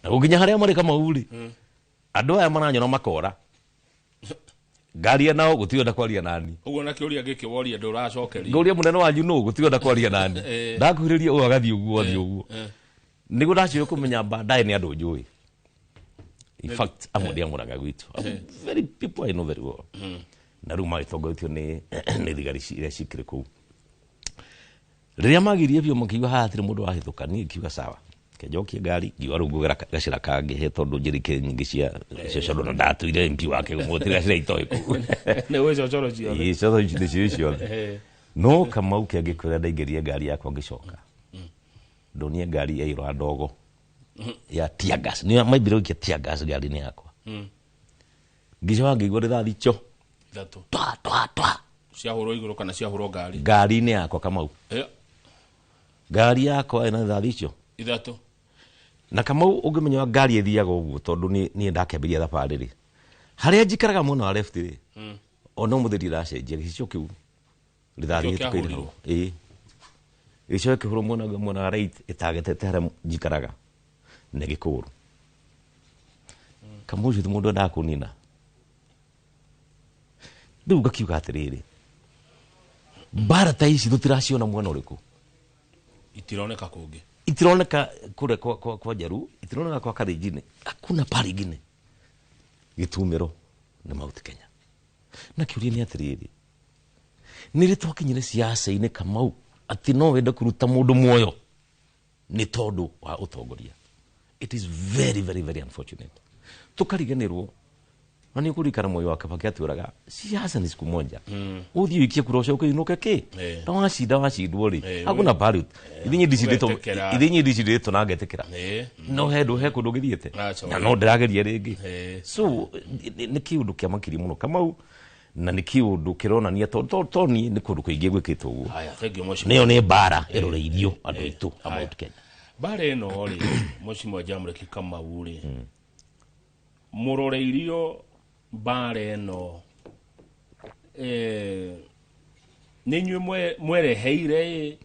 Na gũkinya harĩa marĩ, Kamau rĩ, andũ aya maranyona makora ngaria nao, gũtirĩ kwaria nani. Ũguo na kĩũria gĩkĩ woria ndũracokerio. Ngũria mũnene wanyu nũ, gũtirĩ kwaria nani. Ndakuhĩrĩria ũyũ agathiĩ ũguo, athiĩ ũguo. Nĩguo ndacoire kũmenya baadaye nĩ andũ njũĩ. In fact, amwe ndiamũraga gwitũ, very people I know very well. Na rĩu magĩtongoretio nĩ thigari iria cikĩrĩ kũu. Rĩrĩa magirie biũ, makiuga haha hatirĩ mũndũ wahĩtũka. Niĩ ngiuga sawa, kenjokie ngari, ngiuga rĩu ngũgera gacĩra kangĩ he, tondũ njĩrĩ nyingĩ cia cocoro na ndatũire MP wake gũtirĩ gacĩra itoĩ kũu. Nĩ gwĩ cocoro ciothe. Ĩĩ, cocoro nĩcio ciothe. No Kamau, kĩangĩkwĩra, ndaingĩrire ngari yakwa ngĩcoka, ndonire ngari yaiyũra ndogo ya tear gas. Nĩ maimbire gũikia tear gas ngari-inĩ yakwa. Ngĩcoka ngĩigua rĩthathi cho 3 twa twa twa. Ciahũrwo igũrũ kana ciahũrwo ngari? Ngari-inĩ yakwa, Kamau. Ngari yakwa ĩna rithathi icio 3. Na Kamau, ũngĩmenya wa ngari ĩthiaga ũguo, tondũ niĩ ndakĩambĩrĩria thabarĩ rĩ, harĩa njikaraga mwena wa left rĩ, ona ũmũthĩ ndiracenjia gĩcicio kĩu rithathi Gĩcicio ĩtũkĩire hau. Ĩĩ, gĩcicio gĩkĩhũrwo mwena wa right, ĩtagetete harĩa njikaraga na gĩkũgũrũ. Kamau, ũcio ti mũndũ endaga kũnina. Rĩu ngakiuga atĩrĩrĩ, mbara ta ici tũtiraciona mwena ũrĩkũ? Itironeka kũngĩ. Itironeka kũrĩa kwa Njaru, itironeka kwa Kalenjin, hakuna pale ingine. Gĩtumĩro nĩ Mount Kenya. Na kĩũria nĩ atĩrĩrĩ, nĩ rĩ twakinyire siasa-inĩ, Kamau, atĩ no wende kũruta mũndũ muoyo nĩ tondũ wa ũtongoria? It is very very very unfortunate. Tũkariganĩrwo na nĩ ũkũririkana moyo wa Kibaki atwĩraga siasa ni siku moja, ũthiĩ ũikie kura ũcoke ũinũke kĩ. Na wacinda wacindwo rĩ, hakuna ballot. Ithe ndicindĩtwo. Ũgetĩkĩra. Ithe inyuĩ ndicindĩtwo na ngetĩkĩra. No he ndũ he kũndũ gĩthiĩte Aca, na no ndĩrageria rĩngĩ. So nĩ kĩũndũ kĩa makiri mũno, Kamau, na nĩ kĩũndũ kĩronania to niĩ, nĩ kũndũ kũingĩ gwĩkĩtwo ũguo. Haya, thank you, mheshimiwa. Nĩyo nĩ mbara ĩroreirio andũ aitũ a Mount Kenya. Mbara ĩno rĩ, mheshimiwa Jamreki Kamau rĩ, mũroreirio mbara ĩno, nĩ inyuĩ mwereheire ĩ,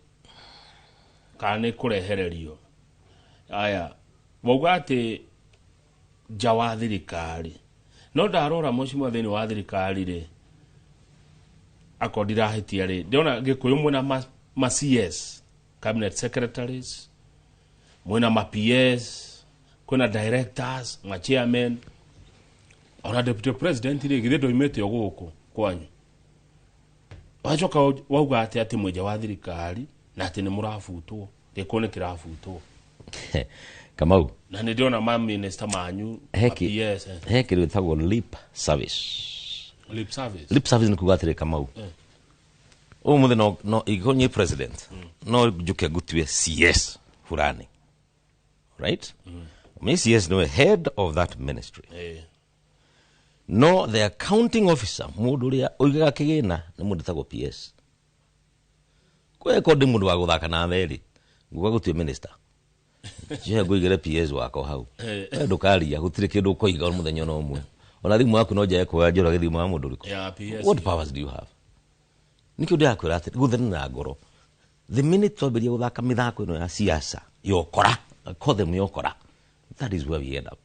kana nĩ kũrehererio? Aya wauga atĩ nja wa thirikari, no ndarora, mheshimiwa, thĩinĩ wa thirikari rĩ, akorwo ndirahĩtia rĩ, ndĩrona Gĩkũyũ mwĩna ma CS, cabinet secretaries, mwĩna ma PS, kwĩna directors, ma chairman, ona deputy president rĩ, githĩ ndoimĩte o gũkũ kwanyu? Wacoka wauga atĩ mwenja wa thirikari na atĩ nĩ mũrabutwo, gĩkũ nĩ kĩrabutwo. Kamau, Na nĩ ndĩrona ma minister manyu, he ma PS, he kĩndũ gĩtagwo lip service. Lip service. Lip service nĩ kuga atĩrĩ, Kamau, Ũmũthĩ no ingĩkorwo niĩ president no njuke ngũtue CS fulani, right? Me CS nĩwe head of that ministry, no the accounting officer, mũndũ ũrĩa ũigaga kĩgĩna, nĩ mũndũ etagwo PS. Kweko ndĩ mũndũ wa gũthaka na therĩ, nguga gũtue minister njoe ngũigĩre PS wakwa hau. We ndũkaria, gũtirĩ kĩndũ ũkoiga mũthenya ona ũmwe, ona thimũ yaku no njage kuoya njũrage thimũ ya mũndũ ũrĩkũ. Ya PS. What powers do you have? Nikĩo ndĩrakwĩra atĩ gũthene na ngoro, the minute twambĩrĩria gũthaka mĩthako ĩno ya siasa yokora, call them yokora, that is where we end up.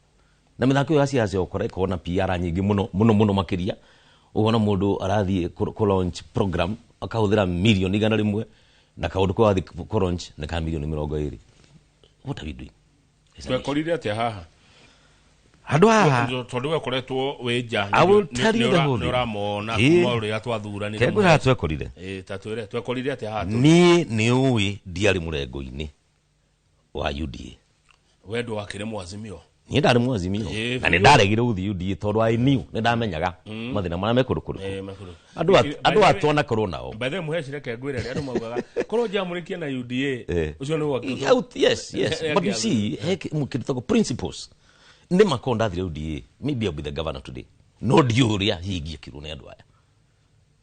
Na mĩthako ĩyo ya siasa yokora ĩkoragwo na PR nyingĩ mũno mũno mũno makĩria. Ũkona mũndũ arathiĩ kũ launch program akahũthĩra mirioni 100, na kaũndũ kau athiĩ kũ launch nĩ ka mirioni 20. What are we doing? Twekorire atia haha? Handũ haha Tondũ we ũkoretwo wĩ nja. I will tell you the whole thing. Nĩ ũramona kuma ũrĩa twathuranire. Kengwĩra haha twekorire. Ĩĩ, ta twĩre twekorire atĩa haha? Niĩ nĩ ũĩ ndiarĩ mũrengo-inĩ wa UDA. We ndwakĩrĩ mwazimio? Niĩ ndarĩ mwazimio na nĩ ndaregire gũthiĩ UDA tondũ I knew, nĩ ndamenyaga mathĩna marĩa me kũndũ kũrĩkũ. Mekũrũ. Andũ atwanakorwo nao. By the way, Mũheci, reke ngwĩre, rĩ andũ maugaga korwo njamũrĩkie na UDA ũcio nĩ Out, yes, but you see, he kĩndũ tagwo principles. Nĩ makorwo ndathire UDA, maybe I'll be the governor today, no ndiũĩ ũrĩa ingĩekirwo nĩ andũ aya,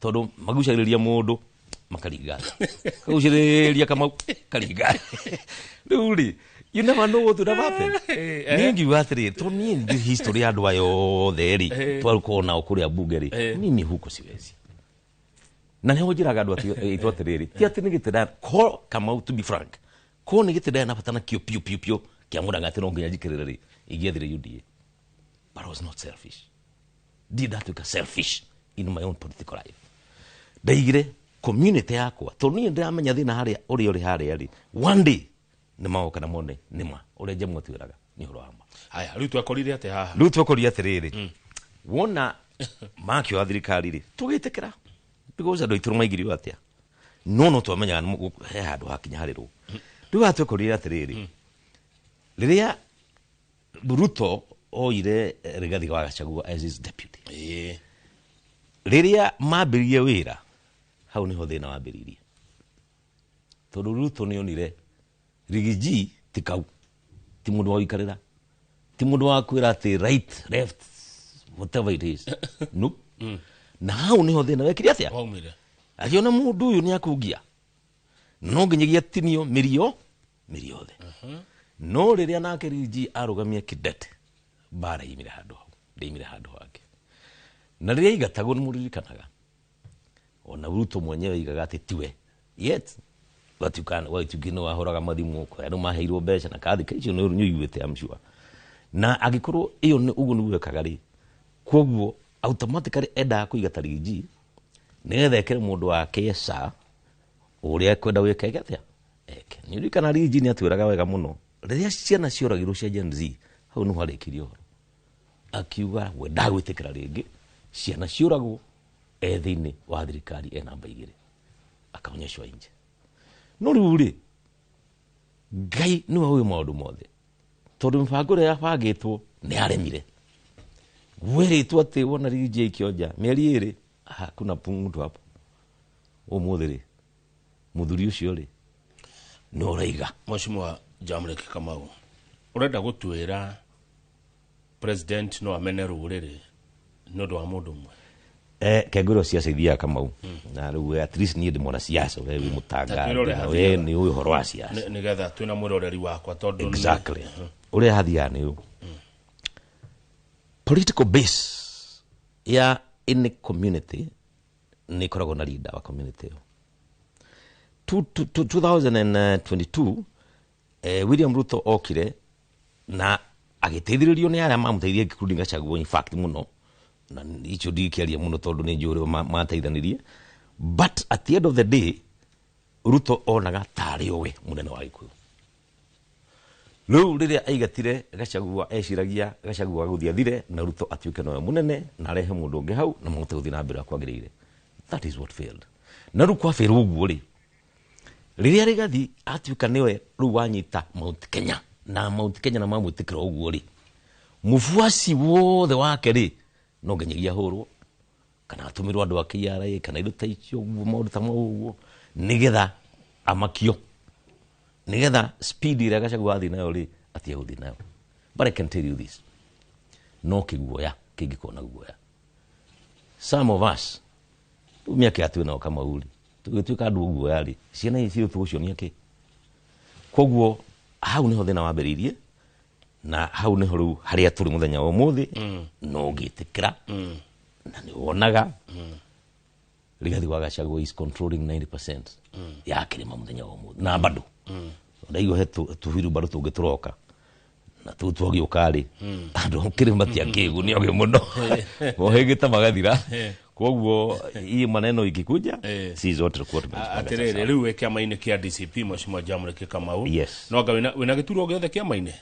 tondũ magucagĩrĩria mũndũ makaringa, kagucĩrĩria Kamau karinga. Rĩu rĩ, you never know what would have happened. Niĩ ngiuga atĩrĩrĩ, tondũ niĩ ndi history ya andũ aya othe rĩ, twarũkorwo nao kũrĩa bunge rĩ, mimi huko siwezi. Na nĩho njĩraga andũ aitũ atĩrĩrĩ, ti atĩ nĩ gĩtĩ ko Kamau, to be frank, ko nĩ gĩtĩ ndarĩ na bata nakĩo piũ piũ piũ kĩa Murang'a atĩ no nginya njikĩrĩre rĩ, ingĩethire UDA. But I was not selfish. Ndirĩ ndatuĩka selfish in my own political life. Ndaigire community yakwa, tondũ niĩ ndĩramenya thĩna harĩa ũrĩa ũrĩ harĩa rĩ, one day nĩ magoka na mone nĩma ũrĩa Njamũ atwĩraga nĩ ũhoro wa ma. Haya, rĩu twekorire atĩa haha? Rĩu twekorire atĩrĩrĩ, wona makĩoya thirikari rĩ, tũgĩtĩkĩra because andũ aitũ nĩmaigire atĩa, no twamenyaga he handũ hakinya harĩrwo. Rĩu haha twekorire atĩrĩrĩ, rĩrĩa Ruto oire Rigathi wa Gachagua as his deputy, rĩrĩa mambĩrĩrie wĩra, hau nĩho thĩna wambĩrĩirie, tondũ Ruto nĩonire Rigiji ti kau, ti mũndũ wa gũikarĩra, ti mũndũ wa kwĩra atĩ right, left, whatever it is, no. Na hau nĩho thĩna wekire atĩa? Waumire. Akĩona mũndũ ũyũ nĩ akungia, no nginyagia tinio mĩrio mĩri yothe. No rĩrĩa nake Rigiji arũgamia kidete, mbara imire handũ hau, ndĩimire handũ hangĩ. Na rĩrĩa aigatagwo nĩ mũririkanaga, ona Ruto mwenyewe aigaga atĩ tiwe, yet watuĩka nĩ wahũraga mathimũ kũrĩa andũ maheirwo mbeca na kathi icio nĩ ũiguĩte, I'm sure. Na angĩkorwo ĩyo nĩ ũguo nĩguo ekaga rĩ, koguo automatically endaga kũigata Rigiji nĩgetha ekĩre mũndũ wake ca ũrĩa ekwenda gwĩka eke atĩa eke. Nĩ ũririkana Rigiji nĩ atwĩraga wega mũno rĩrĩa ciana cioragirwo cia Gen Z, hau nĩho arĩkirie ũhoro, akiuga we ndagwĩtĩkĩra rĩngĩ ciana ciũragwo e thĩinĩ wa thirikari e namba 2, akaonyeshwa nje. No rĩu rĩ, Ngai nĩwe ũĩ maũndũ mothe, tondũ mĩbango ĩrĩa yabangĩtwo nĩ yaremire. Gwĩrĩtwo atĩ wona Rigiji aikio nja mĩeri 2, hakuna mtu hapo. Ũmũthĩ rĩ, mũthuri ũcio rĩ nĩ ũraiga. Mheshimiwa Jamlek Kamau, ũrenda gũtwĩra president no amene rũrĩrĩ nĩ ũndũ wa mũndũ ũmwe? Kengwĩra siasa ithiaga Kamau, na rĩu at least niĩ ndĩ mwana siasa, we wĩ mũtangathi, Ta twĩre ũrĩa na we hathiaga. nĩ ũĩ ũhoro wa siasa. Nĩgetha twĩna mwĩroreri wakwa tondũ Exactly. Ũrĩa hathiaga nĩ ũũ, political base ya any community nĩ ĩkoragwo na leader wa community ĩyo. 2022, William Ruto okire na agĩteithĩrĩrio nĩ arĩa mamũteithirie, including Gachagua, in fact mũno, na icio ndingĩkĩaria mũno tondũ nĩ njũĩ ũrĩa mateithanirie, but at the end of the day Ruto onaga tarĩ we mũnene wa Gĩkũyũ. Rĩu rĩrĩa aigatire Gachagua, eciragia Gachagua gũthiĩ athire na Ruto atuĩke nowe mũnene na arehe mũndũ ũngĩ hau na mahote gũthiĩ na mbere kwagĩrĩire. That is what failed. Na rĩu kwabĩrwo ũguo rĩ, rĩrĩa Rigathi atuĩka nĩwe rĩu wanyita Mount Kenya, na Mount Kenya na mamwĩtĩkĩra ũguo rĩ, mũbuaci wothe wake rĩ no nginyagia ahũrwo, Kana atũmĩrwo andũ a KRA kana indo ta icio ũguo maũndũ ta mau ũguo nĩgetha amakio nĩgetha speed ĩrĩa Gachagua athiĩ nayo rĩ atige gũthiĩ nayo. But I can tell you this, no kĩguoya kĩngĩkorwo na guoya. Some of us rĩu mĩaka ĩrĩa twĩ nayo Kamau rĩ, tũgĩtuĩka andũ guoya rĩ, ciana ici citũ tũgũcionia kĩ? Koguo hau nĩho thĩna wambĩrĩirie na hau nĩho rĩu harĩa tũrĩ mũthenya wa ũmũthĩ. No ũngĩtĩkĩra na nĩ wonaga Rigathi wa Gachagua is controlling 90% ya kĩrĩma mũthenya wa ũmũthĩ na bado ndaigua he tũbiru bado tũngĩ tũroka na tũu twagĩũka rĩ, andũ kĩrĩma ti akĩgu nĩ ogĩ mũno mohĩgĩte magathira. Koguo hii maneno ikikuja, si zote tulikuwa tumejipanga. Atirĩrĩ, rĩu wĩ kĩama-inĩ kĩa DCP, Mheshimiwa Jamrick Kamau. Yes. No anga wĩna gĩturwa gĩothe kĩama-inĩ?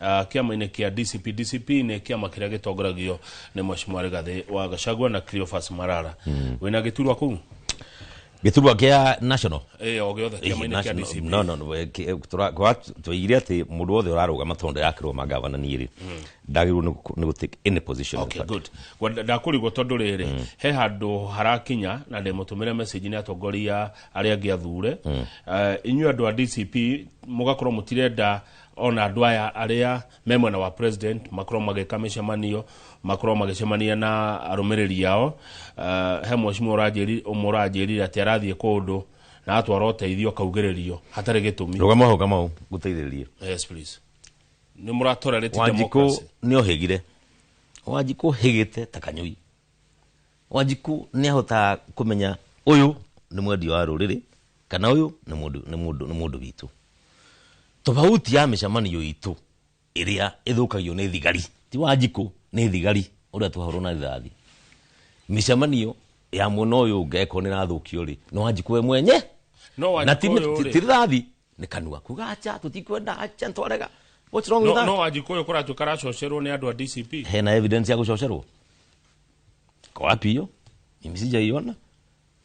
Kĩama-inĩ kĩa DCP. DCP nĩ kĩama kĩrĩa gĩtongoragio nĩ Mheshimiwa Rigathĩ wa Gachagua na Cleophas Malala. Wĩna gĩturwa kũu? Gĩturwa kĩa national? Ĩ, o gĩothe kĩama-inĩ kĩa DCP. No, twaigire atĩ mũndũ wothe ũrarũgama, tondũ ndĩrakĩrũgama gavana niĩ rĩ, ndagĩrĩirwo nĩ gũ take any position in Okay, party. good. Ndakũrigwo tondũ rĩrĩ, he handũ harakinya na ndĩmũtũmĩre message nĩ atongoria arĩa angĩ athure. Inyuĩ andũ a DCP mũgakorwo mũtirenda ona andũ aya arĩa me mwena wa president makorwo magĩka mĩcemanio, makorwo magĩcemania na arũmĩrĩri ao. He mheshimiwa ũmwe ũranjĩrire atĩ arathiĩ kũndũ na atwara ũteithio akaugĩrĩrio hatarĩ gĩtũmi. Rũgama hau, Kamau, ngũteithĩrĩrie. Yes, please. Nĩ mũratolerate Wanjikũ democracy? nĩ ohĩgire. Wanjikũ hĩgĩte ta kanyũi. Wanjikũ nĩ ahotaga kũmenya ũyũ nĩ mwendia wa rũrĩrĩ kana ũyũ nĩ mũndũ witũ. Tofauti ya mĩcemanio itũ ĩrĩa ĩthũkagio nĩ thigari ti Wanjikũ, nĩ thigari ũrĩa twahũrwo na rithathi. Mĩcemanio ya mwena ũyũ ũngĩ ĩkorwo nĩ ĩrathũkio rĩ, nĩ Wanjikũ we mwenye. No Na ti Wanjikũ ũyũ ti rĩ, rithathi, nĩ kanua kuga acha, tũtikwenda, acha, nĩtwarega. What's wrong with no, that? no Wanjikũ ũyũ kũratuĩka aracocerwo nĩ andũ a DCP. Hena evidence ya kuchocherwo? Kwa wapi hiyo? Mimi sijaiona.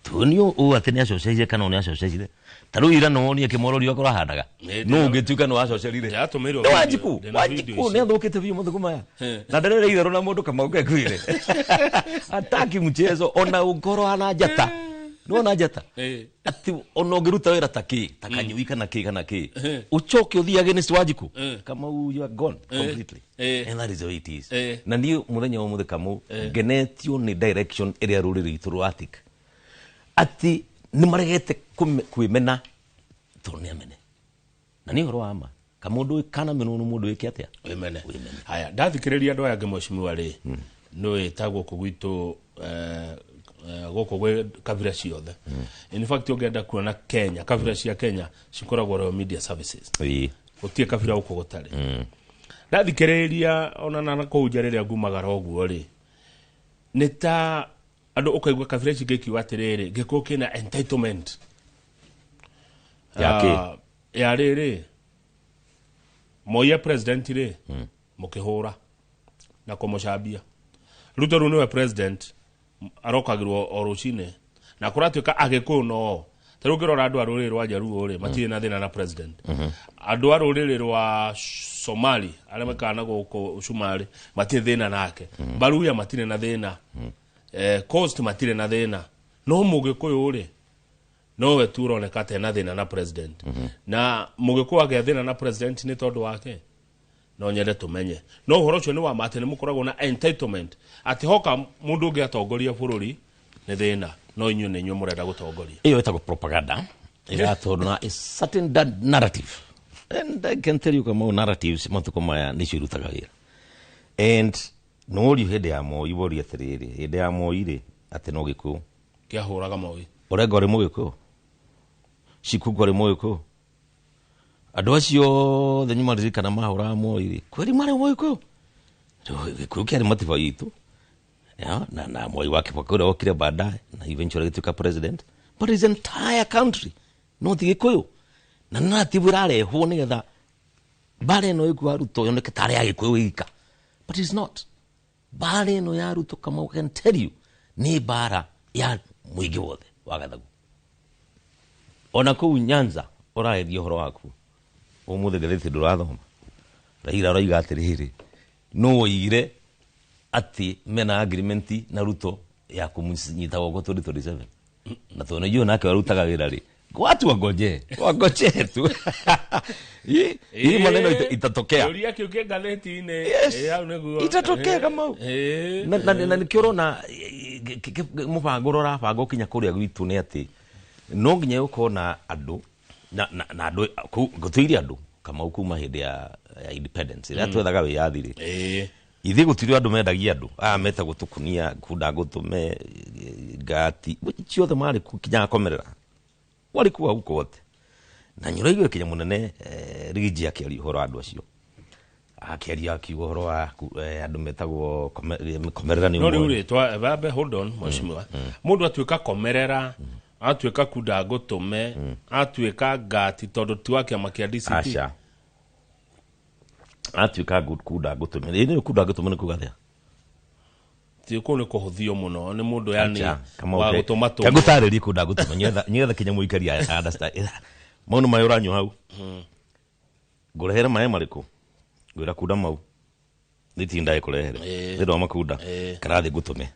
Tuoni ũũ atĩ nĩ acocerire kana nĩ acocerire. Ta rĩu ira no wonie kĩmorori akorwo ahandaga. No ũngĩtuĩka nĩ wacocerire. Ndĩratũmĩirwo Nĩ video, Wanjikũ, ndĩna video Wanjikũ ici. nĩ athũkĩte biũ matukũ maya. Na ndarera itherũ na mũndũ Kamau kekwire. Hataki mchezo ona ũngorwo hana njata. Nĩwona njata? Atĩ ona ũngĩruta wĩra ta kĩ, ta kanyui kana kĩ kana kĩ. Ũcoke ũthiĩ against Wanjikũ. Kamau, you are gone completely. And that is the way it is. Na niĩ mũthenya wa ũmũthĩ, Kamau, ngenetio nĩ direction ĩrĩa rũrĩrĩ rwitũ rũratik atĩ nĩ maregete kwĩmena tondũ nĩ amene na nĩ ũhoro wa ma kamũndũ kana menwo nĩ mũndũ wĩke atĩa? Wĩmene. Haya, ndathikĩrĩria andũ aya angĩ, mheshimiwa rĩ, nĩ wĩta gũkũ gwitũ, gũkũ gwĩ kabira ciothe. In fact, ũngĩenda kuona Kenya, kabira cia Kenya cikoragwo Royal Media Services. Gũtirĩ kabira gũkũ gũtarĩ. Ndathikĩrĩria ona na kũu nja rĩrĩa ngumagara ũguo rĩ, nĩ ta andũ ũkaigua kabira ici ngĩkiuga atĩrĩrĩ, Gĩkũyũ kĩna entitlement. Ya kĩ? Ya rĩrĩ Moi president rĩ, mũkĩhũra na kũmũcambia. Ruto rĩu nĩwe president, arokagĩrwo o rũcinĩ na kũratuĩka Agĩkũyũ no ta rĩu ũngĩrora andũ a rũrĩrĩ rwa Jaluo rĩ, matirĩ na thĩna na president. Andũ a rũrĩrĩ rwa Somali arĩa maikaraga na gũkũ Cumarĩ matirĩ thĩna nake. Baruya matirĩ na thĩna. Coast matirĩ na thĩna, no Mũgĩkũyũ rĩ, nowe tu ũroneka ta ena thĩna na president. Na Mũgĩkũyũ agĩa thĩna na president nĩ tondũ wake no nyende tũmenye no ũhoro ũcio nĩ wa ma atĩ nĩ mũkoragwo na entitlement atĩ hoka mũndũ ũngĩ atongoria bũrũri nĩ thĩna, no inyuĩ nĩ inyuĩ mũrenda gũtongoria. Ĩyo ĩtagwo propaganda ĩratwarwo na a certain narrative, and I can tell you, Kamau, narratives matukũ maya nĩcio irutaga wĩra. And nĩworio hĩndĩ ya Moi, worio atĩrĩrĩ, hĩndĩ ya Moi rĩ, atĩ no Gĩkũyũ kĩahũraga Moi. Orengo arĩ Mũgĩkũyũ, Shikungu arĩ Mũgĩkũyũ, andũ acio othe nyumaririkana mahũraga Moi rĩ, kweri marĩ Mũgĩkũyũ. Rĩu Gĩkũyũ kĩarĩ matiba itũ. Yeah, na Moi wa Kibaki ũrĩa okire baadaye na eventually agĩtuĩka president, but his entire country no ti Gĩkũyũ na narrative ĩrarehwo nĩgetha mbara ĩno ĩkuo ya Ruto yoneke tarĩ ya Gĩkũyũ ika, but it's not. Mbara ĩno ya Ruto, Kamau, can tell you, nĩ mbara ya mũingĩ wothe wa Gathagu. Ona kũu Nyanza ũrageria ũhoro waku ũmũthĩ, ngathĩti ndũrathoma, Raila aroiga atĩrĩrĩ, nũ woigire atĩ mena agreement na Ruto? Ya kũmũnyita guoko 2027 na tondũ nĩnjũĩ nake warutaga wĩra rĩ, watu wangoje wangoje tu hii maneno itatokea. Kĩũria kĩu kĩ ngathĩti-inĩ. Yes. Ĩ, hau nĩguo. Itatokea Kamau. Na nĩkĩo ũrona mũbango ũrĩa ũrabangwo kinya kũrĩa gwitũ nĩ atĩ no nginya gũkorwo na andũ na andũ gũtũire andũ Kamau kuma hĩndĩ ya independence ĩrĩa twethaga wĩyathi rĩ, ithuĩ gũtirĩ andũ mendagia andũ aya metagwo tũkunia kunda ngũtũme ngati ciothe marĩ kuo kinya komerera warĩ kuo hau kote na nyũraigua kinya mũnene Rigiji akĩaria ũhoro wa andũ acio akĩaria akiuga ũhoro wa andũ metagwo komerera nĩ No rĩu ũmwe. rĩ bambe hold on mheshimiwa, mũndũ atuĩka komerera, atuĩka kunda ngũtũme, atuĩka ngati tondũ ti wa kĩama kĩa DCP? Aca, atuĩka kunda ngũtũme ĩ nĩ kunda ngũtũme nĩ kuga atĩa? Ti kũu nĩ kũhũthio mũno nĩ mũndũ yani Acha, Kamau, wa gũtũma tũmũ. Ngũtarĩrie kunda ngũtũme nĩgetha kinya mũikari understand. Mau nĩ maĩ ũranyua hau, ngũrehere maĩ marĩkũ? Ngwĩra kunda mau nĩtinda ĩkũrehere thĩinĩ wa makunda karathi ngũtũme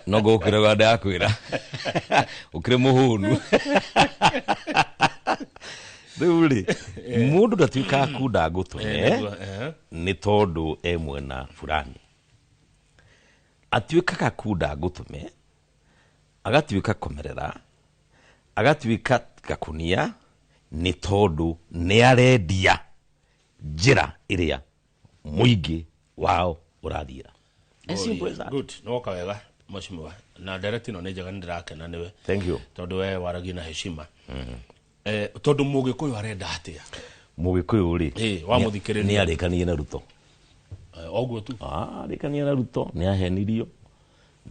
no ngũkĩra wa ndakwĩra ũkĩrĩ mũhũnu. Rĩu rĩ, mũndũ ndatuĩkaga kunda ngũtũme Nĩguo, eh. nĩ tondũ e mwena fulani, atuĩkaga kunda ngũtũme, agatuĩka komerera, agatuĩka gakunia nĩ tondũ nĩ arendia njĩra ĩrĩa mũingĩ wao ũrathiĩra. As simple as that. Good, nĩwoka wega mheshimiwa, na ndereti ĩno nĩ njega, nĩ ndĩrakena nĩwe. Thank you. Tondũ we waragia na heshima. Tondũ mũgĩkũyũ arenda atĩa? Mũgĩkũyũ rĩ, Wa mũthikĩrĩria. Nĩ arĩkanire na Ruto. Oguo tu. Arĩkanire na Ruto, nĩ ahenirio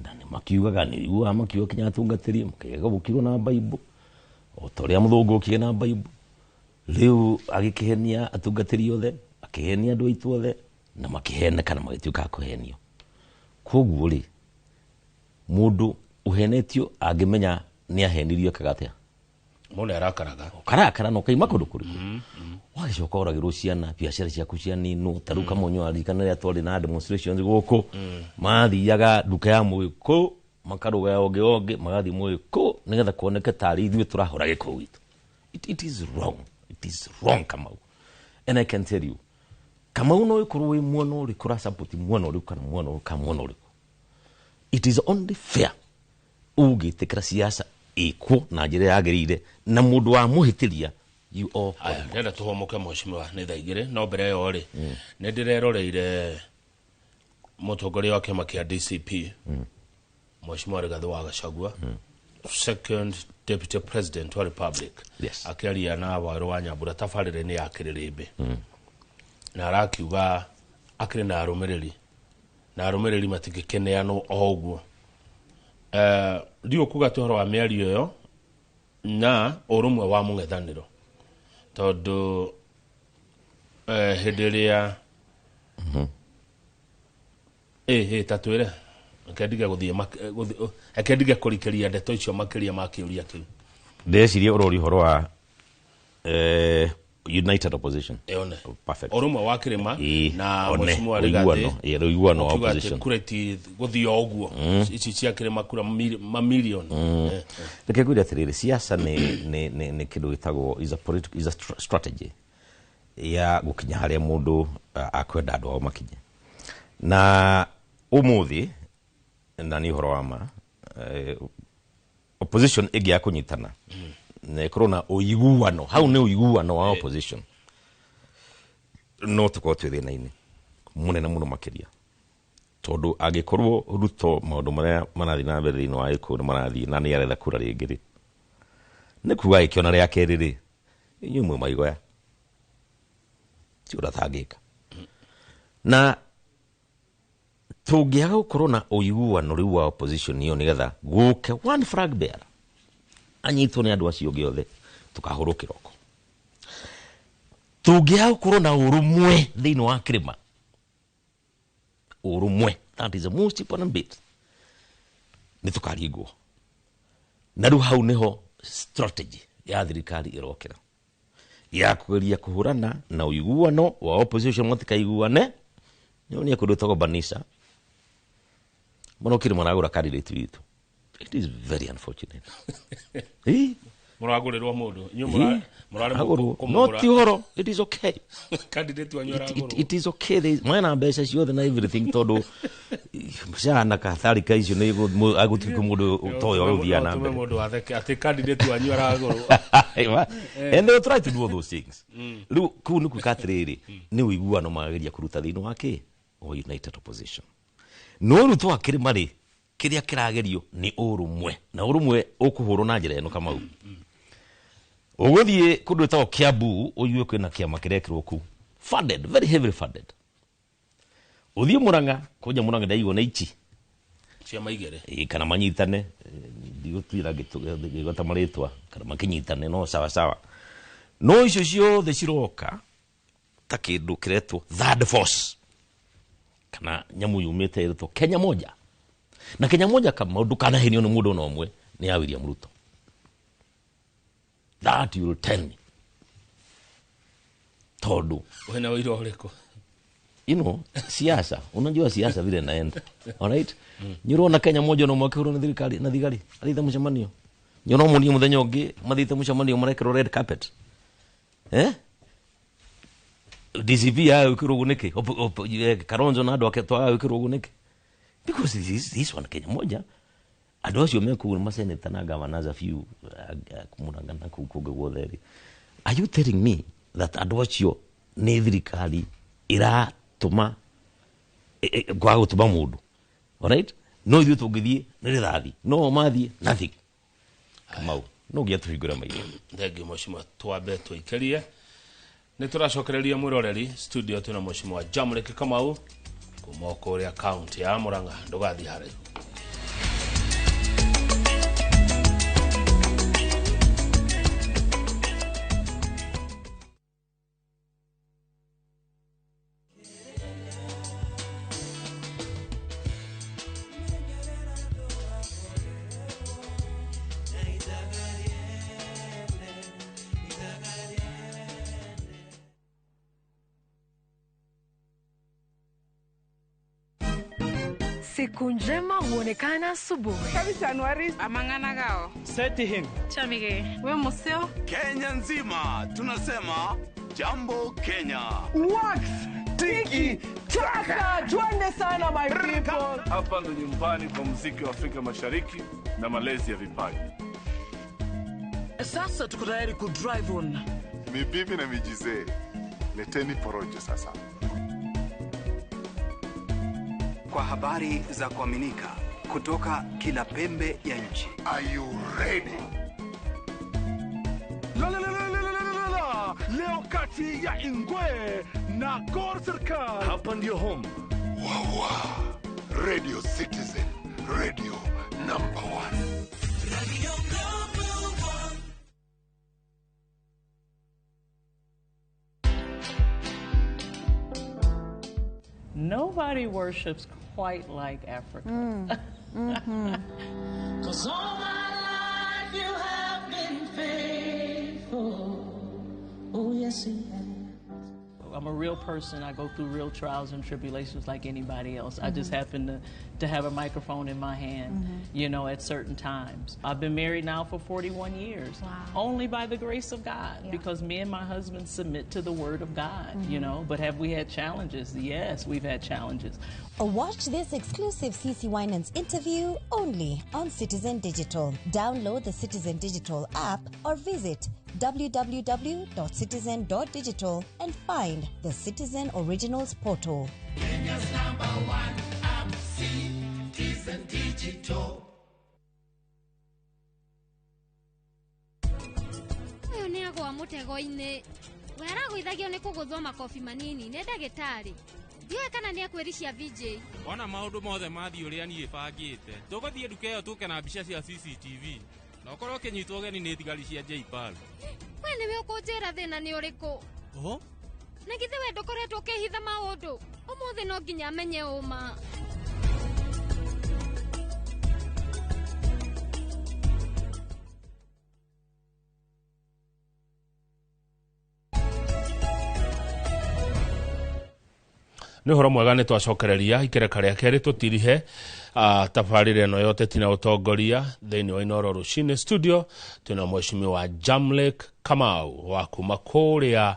na nĩ makiugaga nĩ iguaga makiuga kinya atungatĩri makĩaga gũkirwo na Bible o ta ũrĩa mũthũngũ okire na Bible, rĩu agĩkĩhenia atungatĩri othe, akĩhenia andũ aitũ othe na makĩheneka na magĩtuĩka a kũhenio. Koguo rĩ, mũndũ ũhenetio angĩmenya nĩ ahenirio ekaga atĩa? Mũndũ arakaraga. Ũkarakara na ũkaima kũndũ kũrĩkũ, wagĩcoka ũragĩrwo ciana, biacara ciaku cianinwo. Ta rĩu Kamonyo aririkana rĩrĩa twarĩ na demonstrations gũkũ, mathiaga nduka ya mũgĩkũyũ makarũga ya ũngĩ ũngĩ magathiĩ mũgĩkũyũ nĩgetha kuoneke tarĩ ithuĩ tũrahũra gĩkũyũ gitũ. It is wrong, it is wrong Kamau, and I can tell you Kamau no ĩkorwo wĩ mwena ũrĩkũ ũrasupport mwena ũrĩkũ kana mwena ũrĩkũ kana mwena ũrĩkũ, it is only fair ũngĩtĩkĩra siasa ĩkwo na njĩra yagĩrĩire na mũndũ wa mũhĩtĩria you all. Aya, ndĩrenda tũhomoke mheshimiwa nĩ thaa 2, no mbere ĩyo rĩ, nĩ ndĩreroreire mũtongoria wa kĩama kĩa DCP, mheshimiwa Rigathĩ wa Gachagua, second deputy president wa republic, akĩaria na Wawerũ wa Nyambura tabarĩra-inĩ ya Kĩrĩrĩmbĩ, na arakiuga akĩrĩ na arũmĩrĩri na arũmĩrĩri matingĩkĩneanwo o ũguo. Ndiũ kuga atĩ ũhoro wa mĩario ĩyo na ũrũmwe wa mũng'ethanĩro tondũ hĩndĩ ĩrĩa ta twĩre reke ndige gũthiĩ reke ndige kũrikĩria ndeto icio makĩria ma kĩũria kĩu. Ndĩreciria ũrori ũhoro wa united opposition. One. Perfect. Ũrũmwe wa kĩrĩma na one. mheshimiwa Ũiguano. Rigathĩ Ũiguano wa ũkiuga atĩ opposition. kura iti gũthiĩ o ũguo, ici cia kĩrĩma kura mamirioni. Reke ngwĩre atĩrĩrĩ, siasa nĩ kĩndũ gĩtagwo is a political, is a strategy ya gũkinya harĩa mũndũ akwenda andũ ao makinye. Na ũmũthĩ na nĩ ũhoro wa ma, opposition ĩngĩaga kũnyitana na ĩkorwo na ũiguano, hau nĩ ũiguano wa opposition, no tũkorwo twĩ thĩna-inĩ mũnene mũno makĩria, tondũ angĩkorwo Ruto maũndũ marĩa marathiĩ na mbere thĩinĩ wa Gĩkũyũ nĩ marathiĩ na nĩ aretha kura rĩngĩ rĩ, nĩ kuga agĩkĩona rĩa kerĩ rĩ, inyuĩ mwĩ maigoya ti ũrĩa atangĩka. Na tũngĩaga gũkorwo na ũiguano rĩu wa opposition ĩyo nĩgetha gũke one flag bearer anyitwo nĩ andũ acio ũngĩ othe, tũkahũrwo kĩroko. Tũngĩaga gũkorwo na ũrũmwe thĩinĩ wa kĩrĩma, ũrũmwe, that is the most important bit, nĩ tũkaringwo. Na rĩu hau nĩho strategy ya thirikari ĩrokĩra ya kũgeria kũhũrana na ũiguano wa opposition matikaiguane. Nyonie kũndũ gwĩtagwo Banisa, Marokire maragũra candidate witũ. It is very unfortunate. Mũragũrĩrwo mũndũ. Inyuĩ mũraremwo kũmũgũra. No ti ũhoro. It is okay. Candidate wanyu aragũrwo. It is okay. Mwena mbeca ciothe na everything tondũ ciana katharika icio nĩ agũtuĩka mũndũ toyo agũthiaga na mbere. Mũndũ atheke atĩ candidate wanyu aragũrwo. And they will try to do all those things. Rĩu kũu nĩ kuga atĩrĩrĩ, nĩ ũiguano mageria kũruta thĩinĩ wa kĩ? O united opposition. No rĩu twakĩrĩma rĩ, kĩrĩa kĩragerio nĩ ũrũmwe, na ũrũmwe ũkũhũrwo na njĩra ĩno Kamau. Ũgũthiĩ kũndũ gwĩtagwo Kiambu ũigue kwĩna kĩama kĩrekĩrwo kũu, funded, very heavily funded. Ũthiĩ Murang'a, kũnja Murang'a ndaigua nĩ ichi ciama igĩrĩ, kana manyitane, ndigũtuĩra ngĩgweta marĩtwa, kana makĩnyitane no sawa sawa. No icio ciothe ciroka ta kĩndũ kĩretwo third force, kana nyamũ yumĩte ĩretwo Kenya Moja. Na Kenya Moja Kamau ndũkanahenio nĩ mũndũ ona ũmwe, nĩ ya William Ruto. That you will tell me. Tondu wena wĩira ũrĩkũ? You know, siasa, unajua siasa vile naenda. All right? Nyurona Kenya Moja no mwakĩhũrwo nĩ thirikari na thigari athiĩte mũcemanio. Nyurona mũnie mũthenya ũngĩ mathiĩte mũcemanio marekĩrwo red carpet. DCP yagwĩkĩrwo ũguo nĩkĩ? Kalonzo na andũ ake twagwĩkĩrwo ũguo nĩkĩ? Because this one Kenya Moja andũ acio me kũu maseneta na governors a few Murang'a na kũu kũngĩ guothe rĩ. Are you telling me that andũ acio nĩ thirikari ĩratũma kwaga gũtũma mũndũ? Alright? No ithuĩ tũngĩthiĩ nĩ rĩthathi, no o mathiĩ nothing. Kamau, no nginya tũhingũre maitho. Thengiũ mheshimiwa, twambe tũikĩrie. Nĩ tũracokereria mwĩroreri studio twĩna mheshimiwa Jamleck Kamau kuma kũrĩa county ya Murang'a. Ndũgathiĩ haraihu. Siku njema huonekana asubuhi. Amang'ana gao. Seti him. Chamige. We museo. Kenya nzima tunasema jambo Kenya. Wax tiki taka, twende sana my people. Hapa ndo nyumbani kwa muziki wa Afrika Mashariki na malezi ya vipaji. Sasa tuko tayari ku drive on. Mibibi na mijizee, leteni porojo sasa. Kwa habari za kuaminika kutoka kila pembe ya nchi. Are you ready? La la la la la la la. Leo kati ya Ingwe na Gor Serikal. Hapa ndio home. Wawa. Radio Citizen, radio number 1. Radio number 1. Nobody worships quite like Africa. 'Cause all my life you have been faithful. Oh, yes, you have. I'm a real person. I go through real trials and tribulations like anybody else. I just happen to have a microphone in my hand, you know, at certain times. I've been married now for 41 years. Wow. Only by the grace of God, because me and my husband submit to the word of God, you know. But have we had challenges? Yes, we've had challenges. Watch this exclusive CC Winans interview only on Citizen Digital. Download the Citizen Digital app or visit www.citizen.digital and find the Citizen Originals portal. Kenya's number one app, Citizen Digital. Ũyũ nĩ agwa mũtego-inĩ. We aragũithagio nĩ kũgũthwo makobi manini nĩ ndagĩtarĩ. Ndiũĩ kana nĩ akwĩricia VJ. Wona maũndũ mothe mathiĩ ũrĩa niĩ bangĩte. Tũgũthiĩ nduka ĩyo tũke na mbica cia CCTV. Na ũkorwo ũkĩnyitwo ũgeni nĩ thigari cia JPAL. We nĩwe ũkũnjĩra thĩna nĩ ũrĩkũ? Oho. Na githĩ we ndũkoretwo ũkĩhitha maũndũ? Ũmũthĩ no nginya menye ũma. Nĩ ũhoro mwega nĩ twacokereria ikereka rĩa kerĩ tũtirihe tabarĩra ĩno ya ũteti na ũtongoria thĩinĩ wa Inooro rũcinĩ studio twĩna mheshimiwa Jamleck Kamau wa kuma kũrĩa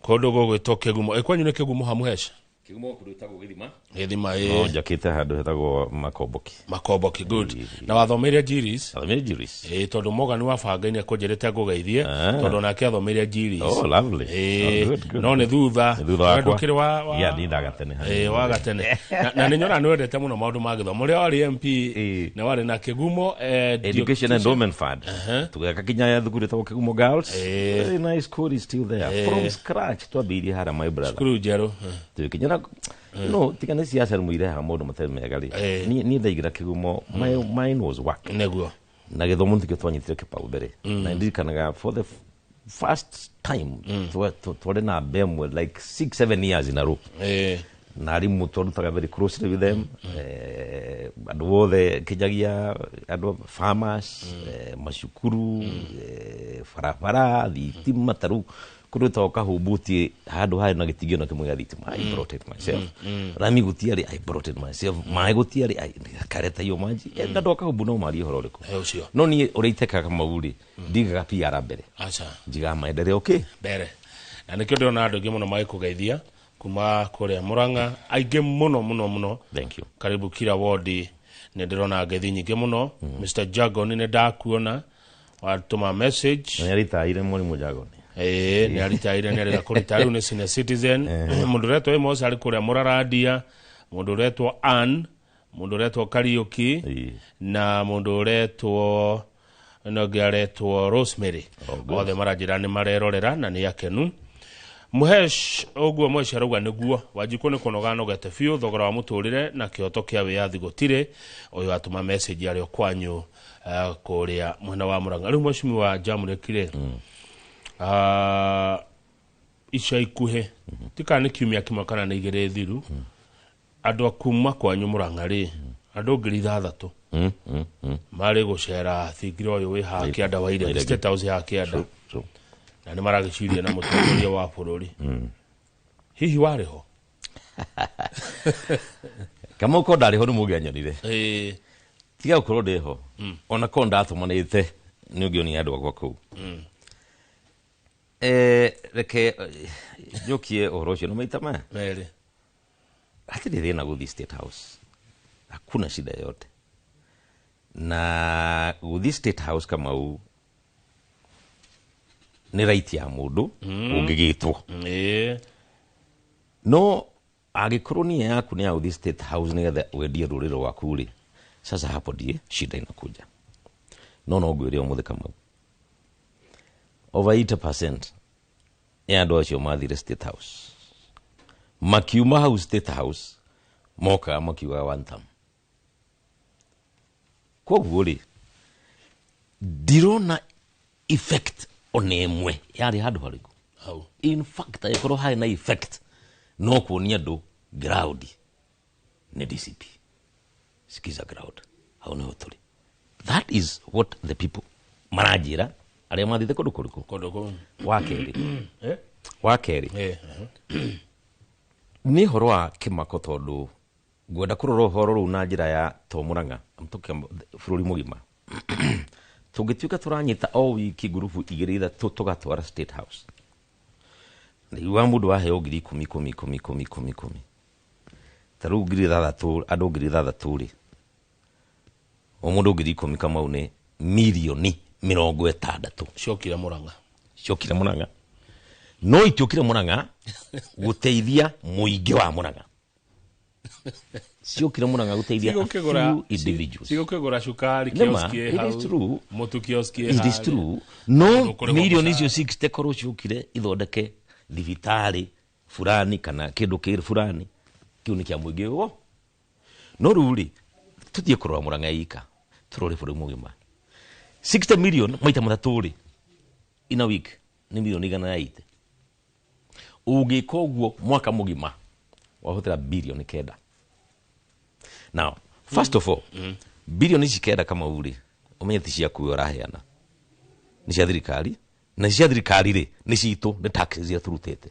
kũndũ gũgwĩtwo Kĩgumo. Ĩ kwanyu nĩ Kĩgumo hamuhesha? Kĩgumo kũndũ ĩtagwo Gĩthima. Gĩthima No ĩ. njakĩte handũ hetagwo Makomboki. Makomboki, good. Na wathomeire Jiris? Wathomeire Jiris. Ĩ tondũ Morgan wa Banga nĩ akũnjĩrĩte ngũgeithie tondũ nake athomeire Jiris. Oh, lovely. Ĩ, Oh, good, good. no nĩ thutha. Nĩ thutha wakwa. Ndũkĩrĩ wa Yeah, niĩ ndagatene hanini. Ĩ, wa gatene. Na nĩ nyonaga nĩ wendete mũno maũndũ ma gĩthomo. Ũrĩa warĩ MP na warĩ na Kĩgumo Education Endowment Fund. Tũgĩaka kinya thukuru ĩtagwo Kĩgumo Girls. Very nice school is still there. From scratch twambĩrĩirie harĩa my brother. Cukuru njerũ. Tũgĩkinya na no tiga nĩ siasa nĩ mũirehaga maũndũ matarĩ mega rĩ. Niĩ ndaingĩra Kĩgumo, mine was work. Nĩguo. Na gĩthomo nĩkĩo twanyitire kĩbau mbere. Na ndirikanaga for the first time twarĩ na namba ĩmwe like 6 7 years in a row. Na arimũ twarutaga very closely with them. Andũ othe kinyagia andũ farmers, macukuru, barabara, thitima ta rĩu kũndũ gwĩtagwo Kahumbuti handũ harĩ na gĩtingĩ ona kĩmwe gĩa thitima. I brought it myself. Rami gũtiarĩ, I brought it myself. Maĩ gũtiarĩ, kareta hiyo maji. Andũ a Kahumbu no marie ũhoro ũrĩkũ. Ũcio. No niĩ ũrĩa itekaga Kamau rĩ, ndigaga PR mbere. Aca. Njigaga maendeleo okay. Mbere. Na nĩkĩo ndĩrona andũ aingĩ mũno magĩkũgeithia kuma kũrĩa Murang'a, aingĩ mũno mũno mũno. Thank you. Karibu kila wodi nĩ ndĩrona ngeithi nyingĩ mũno. Mr. Jagon nĩ ndakuona watũma message. Nĩ aritaire mwarimũ Jagon. Ĩĩ, nĩ aritaire, nĩ arĩga kũrita rĩu nĩ senior citizen. Mũndũ ũretwo Amos arĩ kũrĩa Mũrarandia, mũndũ ũretwo Ann, mũndũ ũretwo Kariũki na mũndũ ũretwo no ũngĩ aretwo Rosemary. Othe maranjĩra nĩ marerorera na nĩ akenu. Muhesh ũguo Muhesh arauga nĩguo Wanjikũ nĩ kũnoga anogete biũ thogora wa mũtũrĩre na kĩhoto kĩa wĩyathi gũtirĩ. Ũyũ atũma message arĩ o kwanyu kũrĩa mwena wa Murang'a. Rĩu mheshimiwa Jamleck rĩ, ica ikuhĩ ti kana nĩ kiumia kĩmwe kana nĩ igĩrĩ thiru, andũ a kuma kwanyu Murang'a rĩ, andũ 6,000 marĩ gũcera thingira ũyũ wĩ haha kĩanda wa Iregi, State House haha kĩanda, na nĩ maragĩciria na mũtongoria wa bũrũri. Hihi warĩ ho? Kamau ko ndarĩ ho nĩ mũngĩanyonire. Tiga gũkorwo ndĩ ho. Ona korwo ndatũmanĩte nĩ ũngĩonire andũ akwa kũu. Reke njokie ũhoro ũcio na maita maya. Merĩ. Hatirĩ thĩna gũthiĩ State House. Hakuna shida yoyote. Na gũthiĩ State House Kamau nĩ right ya mũndũ ũngĩgĩtwo. No angĩkorwo nia yaku nĩ ya gũthiĩ State House nĩgetha wendie rũrĩrĩ rwaku rĩ, sasa hapo ndiye shida inakuja. No no ngwĩre ũmũthĩ Kamau, over 80% ya andũ acio mathire State House makiuma hau State House mokaga makiugaga one term. Koguo rĩ, ndirona effect ona ĩmwe yarĩ handũ harĩkũ. Hau. In fact angĩkorwo harĩ na effect no kuonia andũ ground nĩ DCP. Sikiza ground hau nĩho tũrĩ. That is what the people maranjĩra arĩa mathiĩte kũndũ kũrĩkũ? Kũndũ kũu. Wa kerĩ. Wa kerĩ. Nĩ ũhoro wa kĩmako tondũ ngwenda kũrora ũhoro rũu na njĩra ya to Murang'a, I'm talking about bũrũri mũgima. Tũngĩtuĩka tũranyita o wiki ngurubu igĩrĩ ithatũ tũgatwara State House. Ndaiguaga mũndũ waheo 10,000 10 10 10 10 10. Ta rĩu 6,000, andũ 6,000 rĩ, o mũndũ 10,000 Kamau nĩ mirioni 60. Ciokire Murang'a. Ciokire Murang'a. No itiokire Murang'a gũteithia mũingĩ wa Murang'a. Ciokire Murang'a gũteithia a few individuals. Cigũkĩgũra cukari Nĩma, kioski ĩ it is hau, true. mũtu kioski ĩ It is harĩa. true. No Mũndũ ũkũrĩhwo mirioni mũcara. icio 60 korwo ciokire ithondeke thibitarĩ fulani kana kĩndũ kĩrĩ fulani, kĩu nĩ kĩa mũingĩ wo. No rĩu rĩ, tũthiĩ kũrora Murang'a ika, tũrore bũrũri mũgima. 60 million maita matatũ rĩ, in a week nĩ mirioni 180. Ũngĩka ũguo mwaka mũgima wahũthĩra bilioni 9. Now, first of all, bilioni ici 9 Kamau rĩ, ũmenye ti ciaku we ũraheana, nĩ cia thirikari, na cia thirikari rĩ nĩ citũ, nĩ taxes iria tũrutĩte.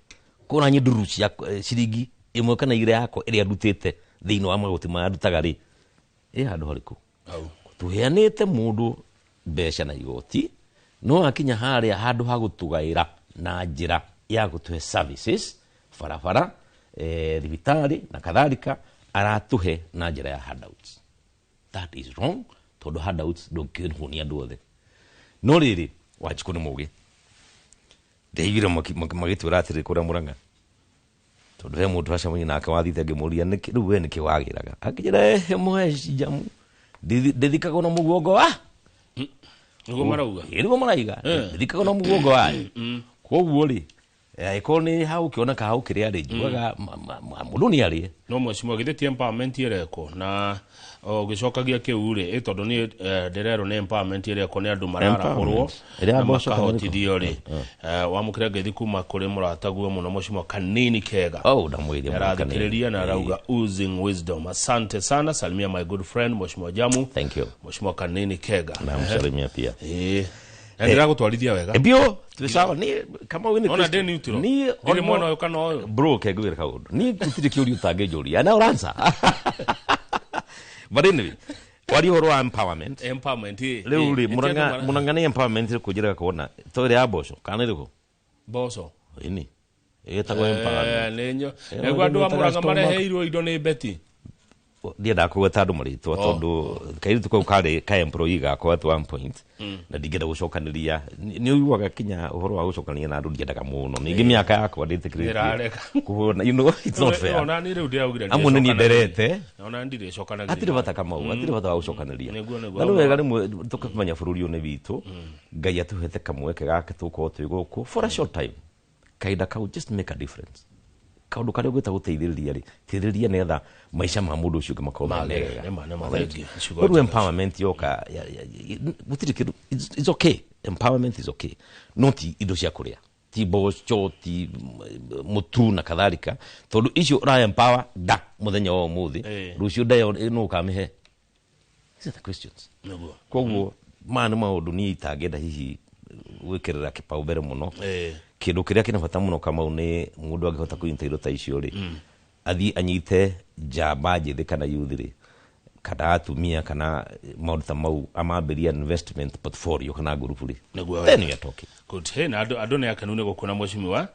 Kũna niĩ nduru cia ciringi Ĩmwe kana igĩrĩ yakwa ĩrĩa ndutĩte thĩinĩ wa magoti marĩa ndutaga rĩ, ĩ handũ harĩkũ? Tũheanĩte mũndũ mbeca na igoti, no akinya harĩa handũ ha gũtũgaĩra na njĩra ya gũtũhe services, barabara, thibitarĩ na kadhalika, aratũhe na njĩra ya handouts. That is wrong, tondũ handouts ndũngĩhũnia andũ othe. No rĩrĩ, Wanjikũ nĩ mũgĩ. Ndaiguire magĩtwĩra atĩrĩ kũrĩa Mũrang'a, tondũ he mũndũ twacemania nake wathiĩte ngĩmũria, nĩkĩ rĩu we nĩkĩ wagĩraga? Akĩnjĩra, ehe, mũhe njamu, ndĩthikagwo na mũguongo wa Nĩguo marauga. Ĩ, nĩguo maraiga. Ndĩthikagwo na mũguongo wayo. Koguo rĩ, angĩkorwo nĩ hau ũkĩoneka hau kĩrĩa rĩ, njugaga mũndũ nĩ arĩe. No mheshimiwa, githĩ ti empowerment ĩrekwo na ũgĩcokagia kĩu rĩ, ĩ tondũ niĩ ndĩrerwo nĩ empowerment ĩrekwo nĩ andũ mararahũrwo Empowerment. Ĩrĩa na mboco kana ĩrĩkũ? makahotithio rĩ. Wamũkĩra ngeithi kuma kũrĩ mũrataguo mũno mheshimiwa Kanini Kega. Oh, ndamwĩria mũno Kanini. Arathikĩrĩria na arauga oozing wisdom. Asante sana, salimia my good friend mheshimiwa Jamu. Thank you. Mheshimiwa Kanini Kega. Namsalimia pia. Na ndĩragũtwarithia wega. Bio, twĩ sawa. Niĩ kama wĩ nĩ Ona Christian. ndĩ neutral. Niĩ Ndirĩ ona- mwena ũyũ kana ũyũ. Bro, ke ngwĩre kaũndũ. Niĩ gũtirĩ kĩũria ũtangĩnjũria. Na ũransa. But anyway, waria ũhoro wa empowerment. Empowerment, ĩ. Rĩu rĩ, Ĩ, Mũrang'a nĩ empowerment ĩrĩkũ njĩraga kuona? To ĩrĩa ya mboco, kana ĩrĩkũ? Mboco. Ĩni. Ĩtagwo empowerment. Nĩ nyo. Eh, Nĩguo andũ a ĩtagwo Mũrang'a stomach. mareheirwo indo nĩ Betty. Ndiendaga kũgweta andũ marĩtwa Oh. tondũ kairĩtu kau karĩ ka employee gakwa at one point na ndingĩenda gũcokanĩria. Nĩ ũiguaga kinya ũhoro wa gũcokanĩria na andũ ndiendaga mũno, ningĩ mĩaka yakwa ndĩtĩkĩrĩtie Ndĩrarega. kũhũra, you know, it's not fair. Ona niĩ rĩu ndĩraugire Amwe nĩ niĩ nderete. Ona niĩ ndirĩcokanagĩria. Hatirĩ bata Kamau, hatirĩ bata wa gũcokanĩria. Nĩguo, nĩguo. Na nĩ wega rĩmwe tũkamenya bũrũri ũyũ nĩ witũ. Ngai atũhete kamweke gake tũkorwo twĩ gũkũ for a short time, kahinda kau just make a difference. Kaũndũ karĩa ũngĩhota gũteithĩrĩria rĩ, teithĩrĩria nĩgetha maica ma mũndũ ũcio ũngĩ makorwo me Magĩrĩre, mega. nĩma, nĩma, Alright? thengiũ. Ciugo Rĩu njega. empowerment yoka, gũtirĩ kĩndũ, it's okay. Empowerment is okay. No ti indo cia kũrĩa, ti mboco, ti mũtu na kadhalika, tondũ icio ũra empower nda mũthenya wa ũmũthĩ, rũciũ nda ĩyo nũ ũkamĩhe? These are the questions. Nĩguo. Koguo maya nĩ maũndũ niĩ itangĩenda hihi gwĩkĩrĩra kĩbaumbere mũno. Kĩndũ kĩrĩa kĩna bata mũno Kamau nĩ mũndũ angĩhota kũnyita indo ta icio rĩ, athiĩ anyite njamba njĩthĩ kana youth rĩ, kana atumia kana maũndũ ta mau, amambĩrie investment portfolio kana ngurubu rĩ, Nĩguo. then we are talking. Good. Hey, na andũ nĩ akenu nĩ gũkuona mheshimiwa.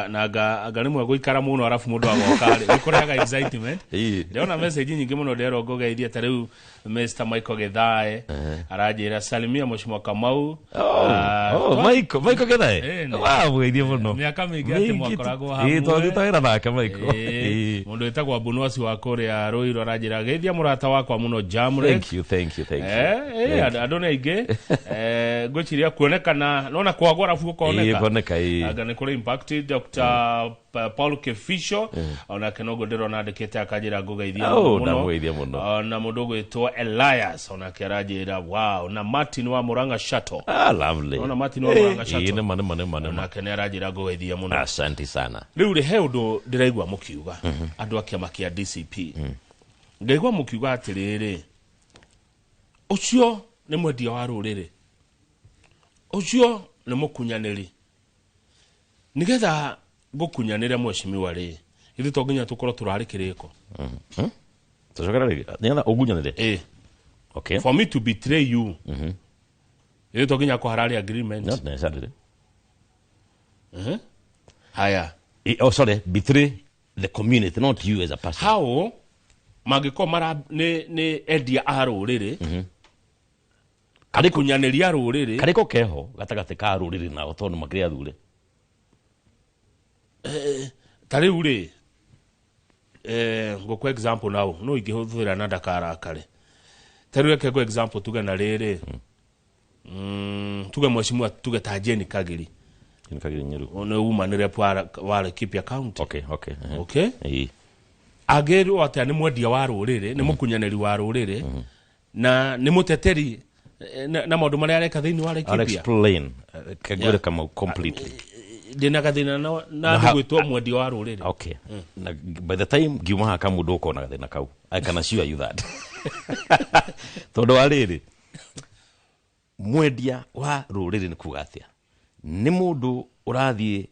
Na anga rĩmwe gũikara mũno arabu mũndũ agoka rĩ, nĩ kũrehaga excitement. Ndĩrona message nyingĩ mũno nderwo ngũgeithie, ta rĩu Mr. Michael Githae aranjĩra salimia mheshimiwa Kamau. Oh, oh, Michael Githae? Wow, mũgeithie mũno. Mĩaka mĩingĩ atĩ Mĩingĩ mwakoragwo hamwe. Twathiĩte wĩra nake Michael. Mũndũ wĩtagwo Abunwasi wa kũrĩa Ruiru aranjĩra geithia mũrata wakwa mũno Jamrek. Thank you, thank you, thank you. Thank you. Andũ nĩ aingĩ. Ngwĩciria kuonekana nona kwagwo arabu ũkoneka. Ĩĩ, kuoneka, ĩĩ. Anga nĩ kũrĩ impact Dr. Paul Kefisho onake noguo ndĩrona andĩkĩte akanjĩra ngũgeithia Oh, mũno. ndamũgeithia mũno. Ona mũndũ ũgwĩtwo Elias onake aranjĩra wow, na Martin wa Murang'a Shuttle. Ah, lovely. Ona Martin wa Murang'a Shuttle. Nĩma, nĩma, nĩma, nĩma. Onake nĩ aranjĩra ngũgeithia mũno. Asante sana. Rĩu rĩ, he ũndũ ndĩraigua mũkiuga andũ a kĩama kĩa DCP. Ngaigua mũkiuga atĩrĩrĩ, ũcio nĩ mwendia wa rũrĩrĩ, ũcio nĩ mũkunyanĩri. Nĩgetha ngũkunyanĩre mheshimiwa rĩ, ithuĩ to nginya tũkorwo tũrarĩ kĩrĩko. Tũcokera rĩngĩ, nĩgetha ũngunyanĩre? Okay. For me to betray you, ithuĩ to nginya kũhararĩ agreement. Not necessarily. Haya. Oh, sorry, betray the community, not you as a person. How mangĩkorwo mara nĩ endia a rũrĩrĩ, akunyanĩri a rũrĩrĩ, Karĩko keho gatagatĩ ka rũrĩrĩ nao tondũ makĩrĩ athure. Ta rĩu rĩ, ngũkũ example nao no ingĩhũthĩra na ndakarakare. Ta rĩu reke ngũ example tuge na rĩrĩ, tuge mheshimiwa, tuge ta Jane Kagiri. Jane Kagiri Nyeru. Nĩ uma nĩ rep wa Laikipia County. Okay, okay. Okay? Angĩrwo atĩa nĩ mwendia wa rũrĩrĩ, nĩ mũkunyanĩri wa rũrĩrĩ, na nĩ mũteteri, na maũndũ marĩa areka thĩinĩ wa I'll Laikipia. explain. Kagwĩre Kamau completely. Ndĩna gathĩna na Na andũ gwĩtwo mwendia wa rũrĩrĩ. Okay. Na by the time ngiuma haha Kamau ndũkona gathĩna kau. I can assure you that. Tondũ wa rĩrĩ, mwendia wa rũrĩrĩ nĩ kuga atĩa? Nĩ mũndũ ũrathiĩ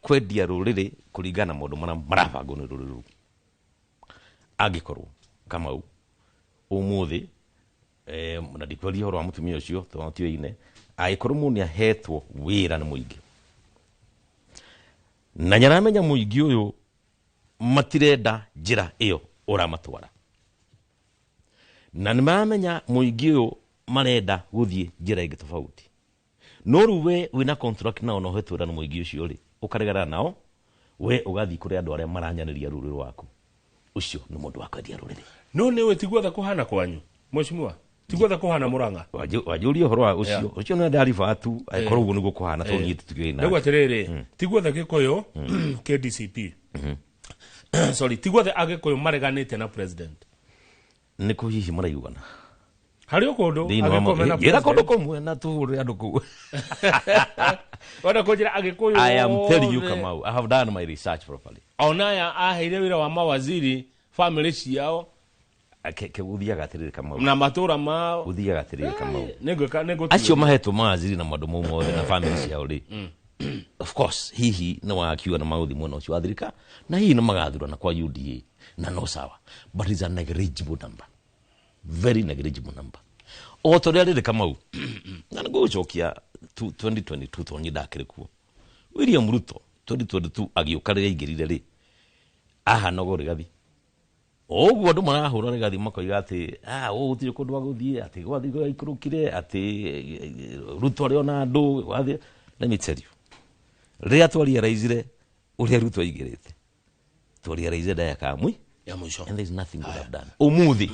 kwendia rũrĩrĩ kũringana na maũndũ marĩa marabangwo nĩ rũrĩrĩ rũu. Angĩkorwo Kamau ũmũthĩ na ndikwaria ũhoro wa mũtumia ũcio tondũ tiũine, angĩkorwo mũndũ nĩahetwo wĩra nĩ mũingĩ na nĩaramenya mũingĩ ũyũ matirenda njĩra ĩyo ũramatwara, na nĩmaramenya mũingĩ ũyũ marenda gũthiĩ njĩra ĩngĩ tofauti, no rĩu we wĩna contract nao na ũhetwo wĩra nĩ mũingĩ ũcio rĩ, ũkaregana nao, we ũgathiĩ kũrĩ andũ arĩa maranyanĩria rũrĩrĩ rwaku, ũcio nĩ mũndũ wa kwendia rũrĩrĩ. No nĩ ũĩ ti guothe kũhana kwanyu mheshimiwa, ti guothe kũhana Murang'a. Wanjũria ũhoro wa ũcio, ũcio nĩ ndariba tu, angĩkorwo ũguo nĩguo kũhana tondũ niĩ tũtikĩũĩ nake. Nĩguo atĩrĩrĩ, ti guothe Gĩkũyũ KDCP, sorry, ti guothe Agĩkũyũ mareganĩte na president. Nĩ kũ hihi maraiguana? Harĩ o kũndũ Thĩinĩ wa Agĩkũyũ mena njĩra kũndũ president. kũmwe na tũhũrĩre andũ kũu. Wenda kũnjĩra Agĩkũyũ I am telling you othe. Kamau, I have done my research properly. Ona aya aheire wĩra wa mawaziri family ciao Gũthiaga atĩrĩrĩ Kamau, na matũra mao. Gũthiaga atĩrĩrĩ Kamau, Nĩngwĩka nĩngũtua. Acio mahetwo mawaziri na maũndũ mau mothe na family ciao rĩ, of course hihi nĩ wakiuga na magũthiĩ mwena ũcio wa thirikari na hihi nĩ magathurana kwa UDA na no sawa, but it's a negligible number, very negligible number. O ta ũrĩa rĩrĩ Kamau, na nĩngũgũcokia 2022 tondũ niĩ ndakĩrĩ kuo. William Ruto 2022 agĩũka rĩrĩa aingĩrire rĩ, ahanaga Rigathi. O ũguo andũ marahũra Rigathi makoiga atĩ ũũ gũtirĩ kũndũ agũthiĩ, atĩ gwathiĩ gwaikũrũkire, atĩ Ruto arĩ ona andũ gwathiĩ. Let me tell you, rĩrĩa twarealizire ũrĩa Ruto aingĩrĩte, twarealizire ndagĩka ya ya mũico, and there is nothing we have done. Ũmũthĩ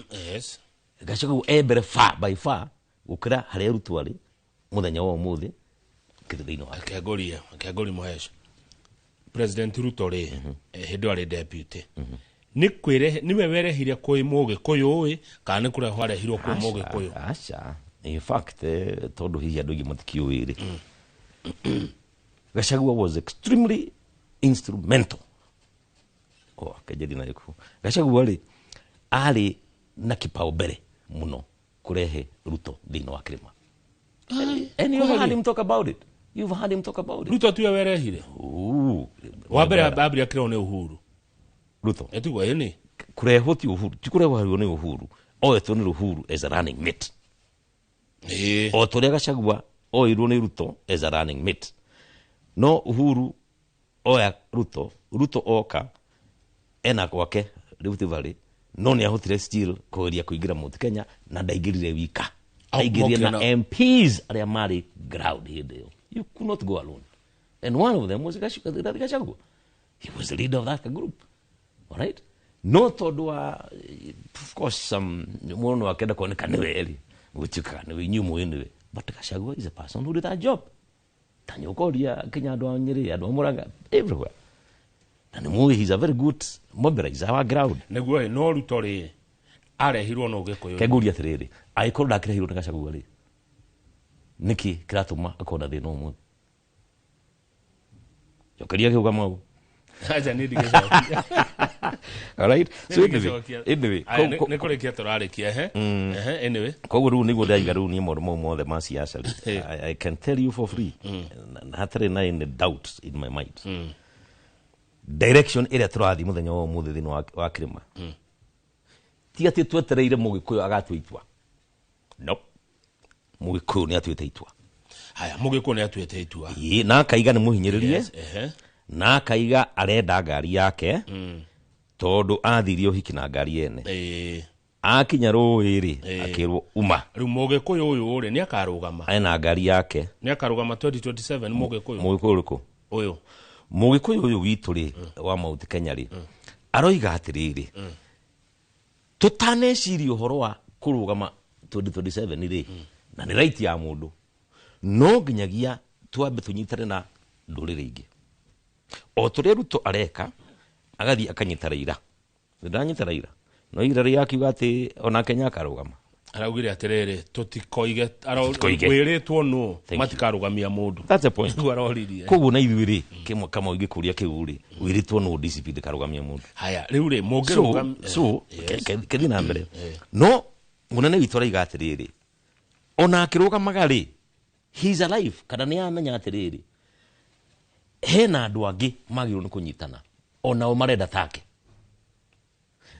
Gachagua e mbere far by far gũkĩra harĩa Ruto arĩ mũthenya wa ũmũthĩ kĩrĩ thĩinĩ wake. Akengoria, akengoria Mũhesh. President Ruto rĩ, hĩndĩ ĩyo arĩ deputy, nĩ kwĩrehe nĩwe werehire kwĩ Mũgĩkũyũ ĩ, kana nĩ kũrehwo arehirwo kwĩ Mũgĩkũyũ? Aca, in fact tondũ hihi andũ aingĩ matikĩũĩ rĩ, Gachagua was extremely instrumental. Oh, kenjeri na gĩkuũ. Gachagua rĩ arĩ na kipao mbere mũno kũrehe Ruto thĩinĩ wa kĩrĩma. And you've heard him talk about it. You've heard him talk about it. Ruto tiwe werehire? Ooh. Wa mbere ambire akĩrehwo nĩ Uhuru. Ruto. Etiguo ĩni. Kũrehwo ti Uhuru, ti kũrehwo harirwo nĩ Uhuru. Oetwo nĩ Uhuru as a running mate. O ta ũrĩa Gachagua oirwo nĩ Ruto as a running mate. No Uhuru oya Ruto, Ruto oka ena gwake Rift Valley, no nĩ ahotire still kũgeria kũingĩra Mount Kenya na ndaingĩrire wika. Aingĩrire na MPs arĩa marĩ ground hĩndĩ ĩyo. You could not go alone. And one of them was Rigathi Gachagua. He was the leader of that group. All right? No tondũ wa, of course, some mũndũ no akenda kuoneka nĩwe rĩ, gũtuĩkaga nĩwe, inyuĩ mũĩ nĩwe. But Gachagua is a person who did that job. Ta nĩũkoria kinya andũ a Nyĩrĩ, andũ a Murang'a, everywhere. Na nĩ mũĩ he's a very good mobilizer wa ground. Nĩguo ĩ, no Ruto rĩ, arehirwo no Gĩkũyũ. Kengũria atĩrĩrĩ, angĩkorwo ndakĩrehirwo nĩ Gachagua rĩ, nĩkĩ kĩratũma akorwo na thĩna ũmũthĩ? Jokeria kĩu Kamau. Acha niĩ ndigĩcokia. All right. So Niĩ anyway, ndigĩcokia. anyway, Aya, nĩ kũrĩkia tũrarĩkia, ehe. Ehe, anyway. Koguo rĩu nĩguo ndaiga rĩu niĩ maũndũ mau mothe ma siasa rĩ, I can tell you for free, na hatarĩ na any doubt in my mind, direction ĩrĩa tũrathiĩ mũthenya wa ũmũthĩ thĩinĩ wa kĩrĩma, ti atĩ twetereire Mũgĩkũyũ agatua itua. No, Mũgĩkũyũ nĩ atuĩte itua. Haya, Mũgĩkũyũ nĩ atuĩte itua. Ĩĩ, na akaiga nĩ mũhinyĩrĩrie. Yes, ehe. Na akaiga arenda ngari yake, tondũ athirie ũhiki na ngari ene. Akinya rũĩ rĩ, akĩrwo uma. Rĩu Mũgĩkũyũ ũyũ rĩ, nĩ akarũgama. Ena ngari yake. Nĩ akarũgama 2027 Mũgĩkũyũ. Mũgĩkũyũ ũrĩkũ? Ũyũ. Mũgĩkũyũ ũyũ witũ rĩ, wa Mount Kenya rĩ, aroiga atĩrĩrĩ, tũtaneciria ũhoro wa kũrũgama 2027 rĩ, na nĩ right ya mũndũ, no nginyagia twambe tũnyitane na ndũrĩrĩ ingĩ. O tũrĩa Ruto areka, agathiĩ akanyita Raila. Ndanyita Raila. No ira rĩ akiuga atĩ ona Kenya akarũgama. Araugire atĩrĩrĩ, tũtikoige, Tũtikoige. wĩrĩtwo nũ, Thank you. matikarũgamia mũndũ. That's the point. Nĩguo aroririe. Koguo na ithuĩ rĩ, kĩmwe Kamau ingĩkũria kĩu rĩ, wĩrĩtwo nũ DCP ndĩkarũgamia mũndũ. Haya, rĩu rĩ, mũngĩrũgam- So, Yes. kethiĩ na mbere. No mũnene witũ araiga atĩrĩrĩ, ona akĩrũgamaga rĩ, he is alive, kana nĩ amenya atĩrĩrĩ, hena andũ angĩ magĩrĩirwo nĩ kũnyitana, onao marenda take.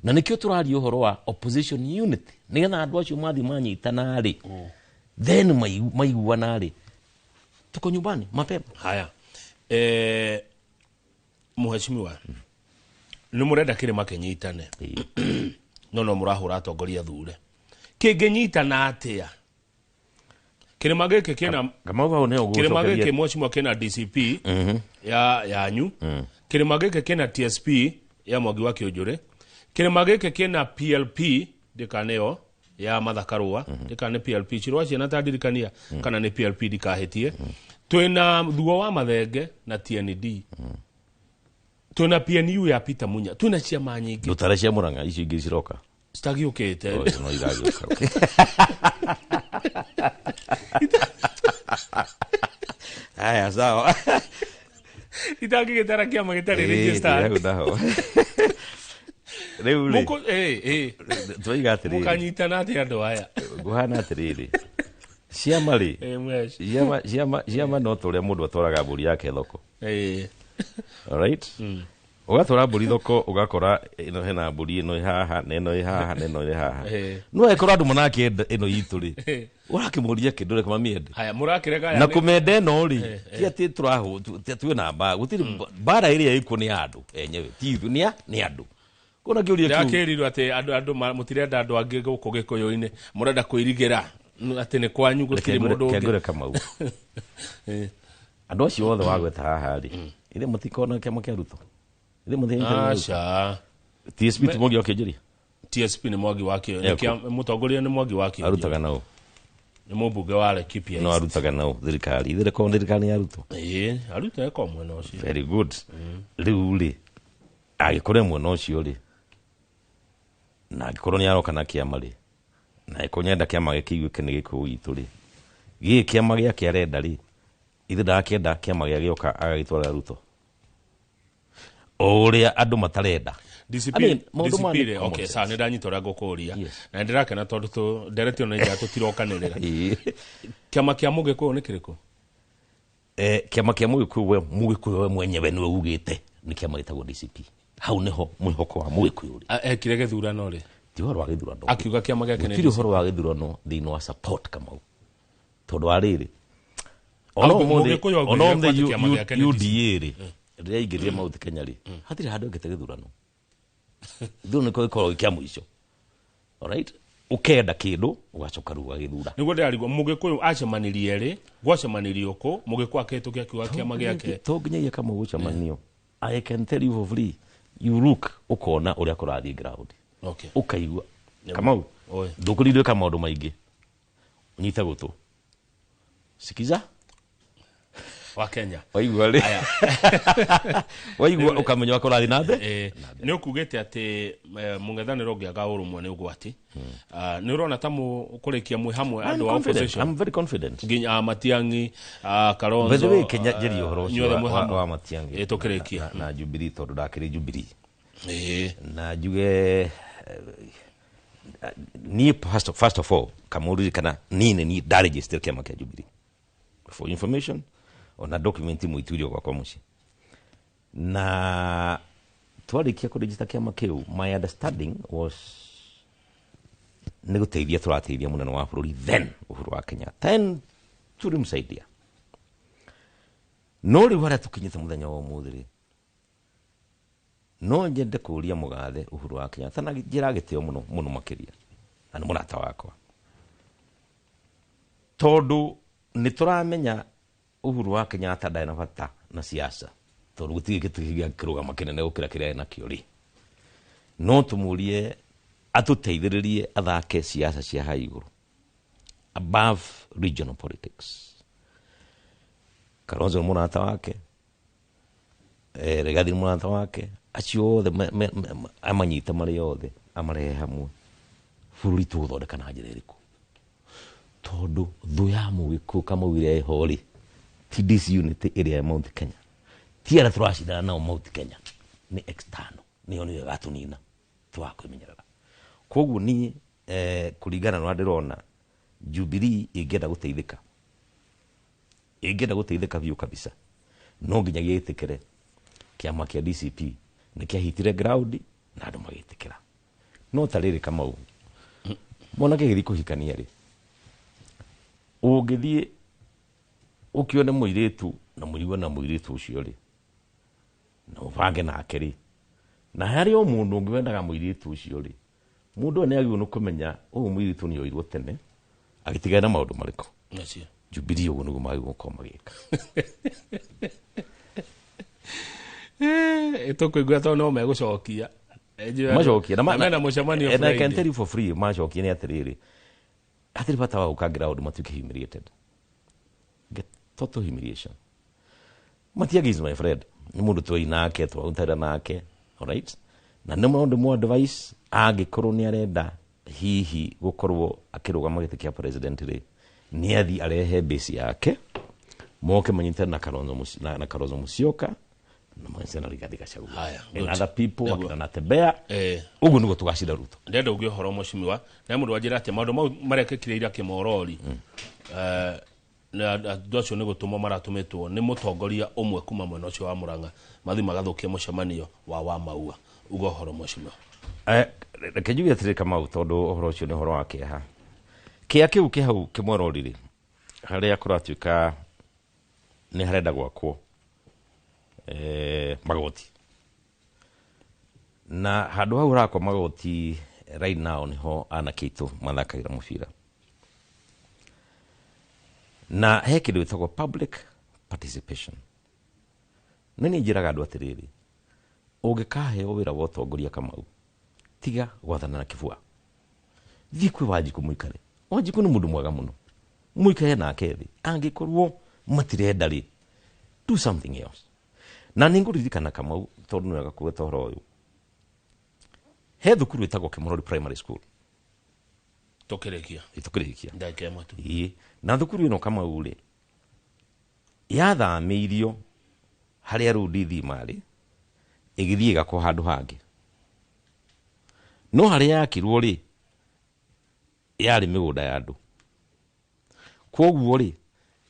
Na nĩkĩo tũraria ũhoro wa opposition unity, nĩgetha andũ acio mathiĩ manyitana rĩ, then maiguana rĩ, tuko nyumbani mapema. Haya, mheshimiwa, nĩ mũrenda kĩrĩma kĩnyitane, no mũrahũra atongoria thure. Kĩngĩnyitana atĩa? Kĩrĩma gĩkĩ kĩna kĩrĩma gĩkĩ mheshimiwa kĩna DCP ya yanyu, kĩrĩma gĩkĩ kĩna TSP ya Mwangi wa Kĩũnjũrĩ, kĩrĩma gĩkĩ kĩna PLP ndĩkaneo ya Martha Karũa, ndĩkane PLP Chirwa ciana ta ndirikania kana nĩ PLP ndikahĩtie. Twĩna Thuo wa Mathenge na TND, twĩna PNU ya Peter Munya, twĩna ciama nyingĩ. Ndũtare cia Murang'a icio ingĩ ciroka citagiũkĩte. No iragĩũka. Haya, sawa. Itangĩgĩtara kĩama gĩtarĩ registered. Rĩu rĩ, twoiga atĩrĩrĩ, mũkanyitana atĩa andũ aya? Ngũhana atĩrĩrĩ, ciama rĩ, ciama no ta ũrĩa mũndũ atwaraga mbũri yake thoko. Alright? Ũgatwara mbũri thoko, ũgakora ĩno hena mbũri ĩno ĩ haha, na ĩno ĩ haha, na ĩno ĩ haha. No angĩkorwo andũ marakĩenda ĩno itũ rĩ, ũrakĩmũria kĩndũ reke mamĩende. Haya, mũrakĩrega na kũmenda ĩno rĩ, ti atĩ twĩna mbara, gũtirĩ mbara ĩrĩa ĩkuo nĩ andũ enyewe, ti ithuĩ, nĩ andũ. Kona kĩũria kĩu. Ndĩrakĩrirwo atĩ andũ mũtirenda andũ angĩ gũkũ Gĩkũyũ-inĩ, mũrenda kwĩrigĩra atĩ nĩ kwanyu gũtirĩ mũndũ ũngĩ. Reke ngwĩre Kamau. Andũ acio othe wagweta haha rĩ, ithe mũtikona kĩama kĩa Ruto. Ithe mũthiĩ Aca. TSP ti Mwangi wa Kĩũnjũrĩ? TSP nĩ Mwangi wa Kĩũnjũrĩ. Mũtongoria nĩ Mwangi wa Kĩũnjũrĩ. Arutaga nao. Nĩ mũmbunge wa Laikipia. No arutaga nao thirikari. Ithe rĩkorwo thirikari ya Ruto. Ĩĩ, aruta eko mwena ũcio. Very good. Rĩu rĩ, angĩkorwo mwena ũcio rĩ, na angĩkorwo nĩ aroka na kĩama rĩ, na angĩkorwo nĩarenda kĩama gĩkĩiguĩke nĩ Gĩkũyũ gitũ rĩ, gĩkĩ kĩama gĩake arenda rĩ, ithe ndakĩenda kĩama gĩa gĩoka agagĩtwarĩra Ruto. O ũrĩa andũ matarenda. DCP, DCP rĩ, okay, sawa, nĩ ndanyita ũrĩa ngũkũria. Na nĩndĩrakena tondũ ndereti ĩno nĩ njega tũtirokanĩrĩra. Kĩama kĩa Mũgĩkũyũ nĩ kĩrĩkũ? Kĩama kĩa Mũgĩkũyũ we Mũgĩkũyũ we mwenyewe nĩwe ugĩte nĩ kĩama gĩtagwo DCP. Hau nĩho mwĩhoko wa Mũgĩkũyũ ũrĩ. Ekire gĩthurano rĩ? Ti ũhoro wa gĩthurano. Akiuga kĩama gĩake nĩ Gũtirĩ ũhoro wa gĩthurano thĩinĩ wa support Kamau. Tondũ wa rĩrĩ, ona ũmũthĩ UDA rĩ, rĩrĩa aingĩrire Mount Kenya rĩ, hatirĩ handũ ekĩte gĩthurano. Gĩthurano nĩkĩo gĩkoragwo kĩa mũico. Alright? Ũkenda kĩndũ, ũgacoka rĩu ũgagĩthura. Nĩguo ndĩrarigwo, Mũgĩkũyũ acemanirie rĩ, gwacemanirio kũ, Mũgĩkũyũ akĩhĩtũkia akiuga kĩama gĩake. To nginyagia Kamau gũcemanio. I can tell you for free. You look, ũkona ũrĩa kũrathiĩ ground. Okay. Ũkaigua. Kamau, ndũkũrindĩka maũndũ maingĩ. Ũnyite gũtũ. Sikiza. Wa Kenya. Waigua rĩ. Waigua ũkamenya ũrĩa kũrathiĩ na mbere. Nĩ ũkugĩte atĩ mũng'ethanĩro ũngĩaga ũrũmwe nĩ ũgwati. Nĩ ũrona ta mũkũrĩkia mwĩ hamwe andũ a opposition? I'm very confident. Nginya Matiang'i, Kalonzo. By the way, Kenya njerie ũhoro ũcio wa Matiang'i. Tũkĩrĩkia. Na Jubilee tondũ ndakĩrĩ Jubilee. Na njuge niĩ first of all kamũririkana niĩ nĩ niĩ ndaregister kĩama kĩa Jubilee. For information, ona document mũituirio gwakwa mũciĩ. Na twarĩkia kũregister kĩama kĩu, my understanding was nĩ gũteithia tũrateithia mũnene wa bũrũri then Uhuru wa Kenyatta. Then tulimsaidia. No rĩu harĩa tũkinyĩte mũthenya wa ũmũthĩ rĩ, no nyende kũũria mũgathe Uhuru wa Kenyatta na njĩra gĩtĩo mũno mũno makĩria, na nĩ mũrata wakwa, tondũ nĩ tũramenya Uhuru wa Kenyatta ndarĩ na bata na siasa, tondũ gũtirĩ gĩtĩ kĩngĩkĩrũgama kĩnene gũkĩra kĩrĩa enakĩo rĩ, no tũmũrie atũteithĩrĩrie athake siasa cia haha igũrũ, above regional politics. Kalonzo nĩ mũrata wake, Rigathi nĩ mũrata wake, acio othe amanyite marĩ othe amarehe hamwe, bũrũri tũgũthondeka na njĩra ĩrĩkũ? Tondũ thũ ya Mũgĩkũyũ Kamau ĩrĩa ĩho rĩ, ti disunity ĩrĩa ya Mount Kenya, ti arĩa tũracindana nao Mount Kenya, nĩ external, nĩyo nĩyo ĩgatũnina twakwĩmenyerera. Koguo niĩ kũringana na ũrĩa ndĩrona, Jubilee ĩngĩenda gũteithĩka, ĩngĩenda gũteithĩka biũ kabisa, no nginyagia ĩtĩkĩre kĩama kĩa DCP nĩ kĩahitire ground na andũ magĩtĩkĩra. No ta rĩrĩ Kamau, mwanake gĩthiĩ kũhikania rĩ, ũngĩthiĩ ũkĩone mũirĩtu na mũigue na mũirĩtu ũcio rĩ, na ũbange nake rĩ, na harĩ o mũndũ ũngĩ wendaga mũirĩtu ũcio rĩ, mũndũ ũyũ nĩ agĩrĩirwo nĩ kũmenya ũyũ mũirĩtu nĩ oirwo tene agĩtigana na maũndũ marĩkũ. Nacio. Jubilee ũguo nĩguo magĩrĩirwo gũkorwo magĩka. Tũkũigua tondũ no megũcokia. Macokia na mena mũcemanio and I can Friday. tell you for free, macokia nĩ atĩrĩrĩ, hatirĩ bata wa gũka ground matuĩke humiliated. Get total humiliation. Matiang'i is my friend, nĩ mũndũ twĩ nake, twarutana nake, alright, na nĩ maũndũ mo advice angĩkorwo nĩ arenda hihi gũkorwo akĩrũgama gĩtĩ kĩa president rĩ, nĩ athiĩ arehe base yake moke manyitane na Kalonzo na Kalonzo Musyoka na manyitane na Rigathi Gachagua Haya, and good. other people Nĩguo. akina Natembeya. Ũguo nĩguo tũgacinda Ruto. Ndenda uge ũhoro mũcimiwa na mũndũ wanjĩra atĩ maũndũ mau marekĩkire ira Kĩmorori, na andũ acio nĩ gũtũmwo maratũmĩtwo nĩ mũtongoria ũmwe kuma mwena ũcio wa Murang'a mathiĩ magathũkia mũcemanio wa Maua. Uga ũhoro mũcimiwa. Reke njuge atĩrĩ Kamau, tondũ ũhoro ũcio nĩ ũhoro wa kĩeha. Kĩa kĩu kĩ hau Kĩmorori rĩ, harĩa kũratuĩka nĩ harenda gwakwo magoti, na handũ hau harakwo magoti right now niho anake aitũ mathakagĩra mũbira, na he kĩndũ gĩtagwo public participation. Na niĩ njĩraga andũ atĩrĩrĩ, ũngĩkaheo wĩra wa ũtongoria Kamau, tiga gwathana na kĩbua, thiĩ kwĩ Wanjikũ mũikare. Wanjikũ nĩ mũndũ mwega mũno, mũikare nake thĩ. Angĩkorwo matirenda rĩ, do something else. Na nĩ ngũririkana Kamau, tondũ nĩ wega kũgweta ũhoro ũyũ, he thukuru ĩtagwo Kĩmorori Primary School. Tũkĩrĩkia. Tũkĩrĩkia. Ndagĩka ĩmwe tu. Ĩĩ. Na thukuru ĩno Kamau rĩ, yathamĩirio harĩa rĩu DD marĩ, ĩgĩthiĩ ĩgakwo handũ hangĩ. No harĩa yakirwo rĩ, yarĩ mĩgũnda ya andũ. Kwoguo rĩ,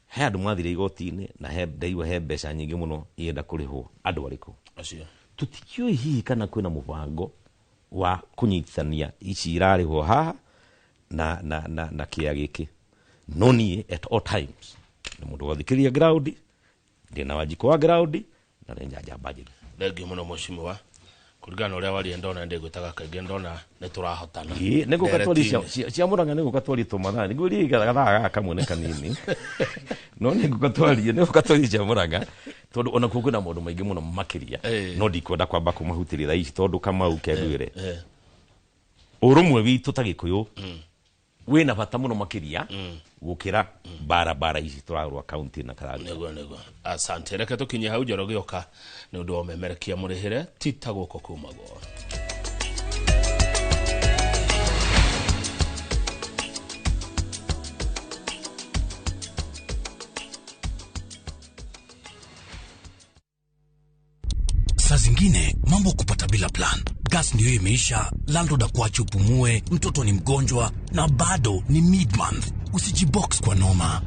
he andũ mathire igoti-inĩ na he ndaigua he mbeca nyingĩ mũno irenda kũrĩhwo andũ arĩkũ. Acio. Tũtikĩũĩ hihi kana kwĩna mũbango wa kũnyitithania ici irarĩhwo haha na kĩa gĩkĩ. No niĩ at all times nĩ mũndũ wathikĩrĩria ground, ndĩna Wanjikũ wa ground na nĩ njamba njĩthĩ. Thengiũ mũno mũcimiwa, kũringana na ũrĩa waria ndona ndĩgwĩtaga kaingĩ ndona nĩ tũrahotana. Ĩĩ, nĩ gũka twarie Ndereti-inĩ. cia Murang'a, nĩ gũka twarie tũmathaa, nĩ ngwĩrie gathaa gaka kamwe nĩ kanini. No nĩ gũka twarie, nĩ gũka twarie cia Murang'a, tondũ ona kuo kwĩna maũndũ maingĩ mũno makĩria. No ndikwenda kwamba kũmahutĩria thaa ici tondũ Kamau kengwĩre. Ũrũmwe witũ ta Gĩkũyũ wĩna bata mũno makĩria gũkĩra barabara ici tũrarũa kaunti na kararua. Nĩguo, nĩguo. Asante. Reke tũkinye hau Njoroge gĩoka nĩ ũndũ wa ũmemerekia mũrĩhĩre ti ta gũkũ kumagwo. Saa zingine mambo kupata bila plan. Gas ndio imeisha, landlord akuache upumue, mtoto ni mgonjwa na bado ni mid-month. Usijibox kwa noma.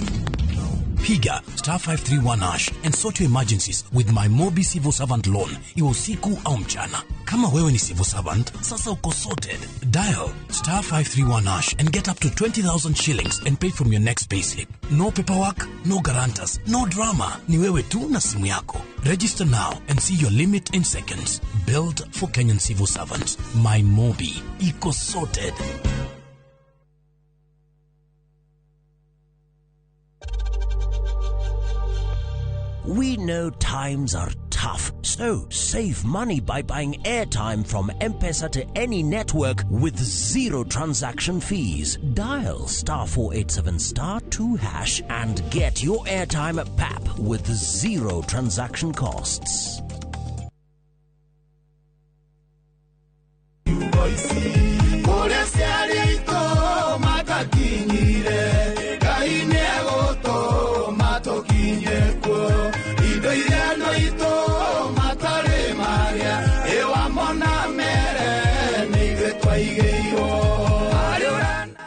Piga star 531 hash and sort your emergencies with my Mobi Civil Servant Loan, iwe usiku au mchana. Kama wewe ni civil servant, sasa uko sorted. Dial star 531 hash and get up to 20,000 shillings and pay from your next payslip. No paperwork, no guarantors, no drama. Ni wewe tu na simu yako. Register now and see your limit in seconds. Built for Kenyan civil servants. My Mobi. Iko sorted. We know times are tough, so save money by buying airtime from M-Pesa to any network with zero transaction fees. Dial star 487 star 2 hash and get your airtime at PAP with zero transaction costs.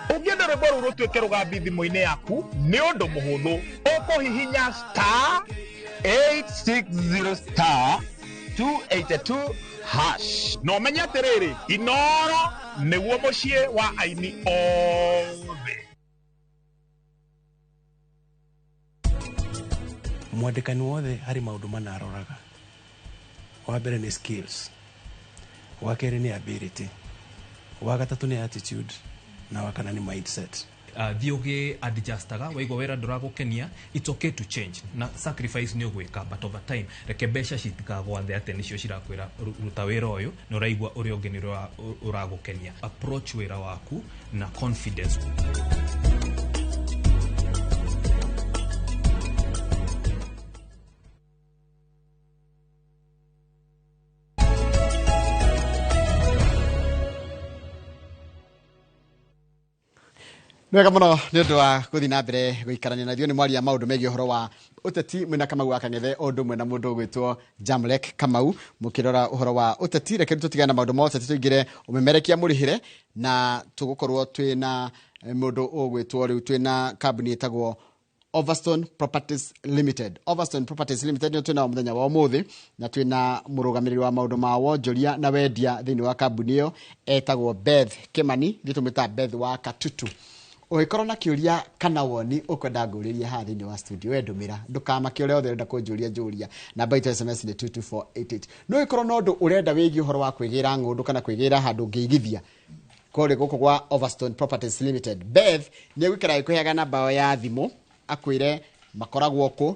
Ũngĩenda rwĩmbo rũu rũtuĩke rũgambi thimũ-inĩ yaku nĩ ũndũ mũhũthũ, ũkũhihinya star 860 star 282 hash. Na ũmenye atĩrĩrĩ, Inoro nĩguo mũciĩ wa aini othe. Mwandĩkani wothe harĩ maũndũ mana aroraga. Wa mbere nĩ skills, wa kerĩ nĩ ability, wa gatatũ nĩ attitude, na wa kana nĩ mindset. Thiĩ ũgĩ adjustaga waigua wĩra ndũragũkenia, it's okay to change na sacrifice nĩ ũgwĩka, but over time reke mbeca citikagwathe atĩ nĩcio cirakwĩra ruta wĩra ũyũ na ũraigua ũrĩa ũngĩ nĩ ũragũkenia. Approach wĩra waku na confidence. Nĩ wega mũno nĩ ũndũ wa gũthiĩ na mbere gũikarania na ithuĩ. Nĩ mwaria maũndũ megiĩ ũhoro wa ũteti mwĩna Kamau wa Kang'ethe, o ũndũ ũmwe na mũndũ ũgwĩtwo Jamlek Kamau, mũkĩrora ũhoro wa ũteti. Reke rĩu tũtigane na maũndũ ma ũteti, tũingĩre ũmemerekia mũrĩhĩre, na tũgũkorwo twĩna mũndũ ũgwĩtwo rĩu twĩna kambuni ĩtagwo Overstone Properties Limited. Overstone Properties Limited nĩyo twĩnao mũthenya wa ũmũthĩ, na twĩna mũrũgamĩrĩri wa maũndũ ma wonjoria na wendia thĩinĩ wa kambuni ĩyo etagwo Beth Kimani, ithuĩ tũmwĩtaga Beth wa Katutu. Ũngĩkorwo na kĩũria kana woni ũkwenda ngũrĩrie haha thĩinĩ wa studio, we ndũmĩra, ndũkamake, ũrĩa othe ũrenda kũnjũria njũria. Namba itũ SMS nĩ 22488. No ũngĩkorwo na ũndũ ũrenda wĩgiĩ ũhoro wa kwĩgĩra ng'ũndũ kana kwĩgĩra handũ ũngĩigithia kũrĩ gũkũ gwa Overstone Properties Limited, Beth nĩ egũikara agĩkũheaga namba ya thimũ akwĩre makoragwo kũ,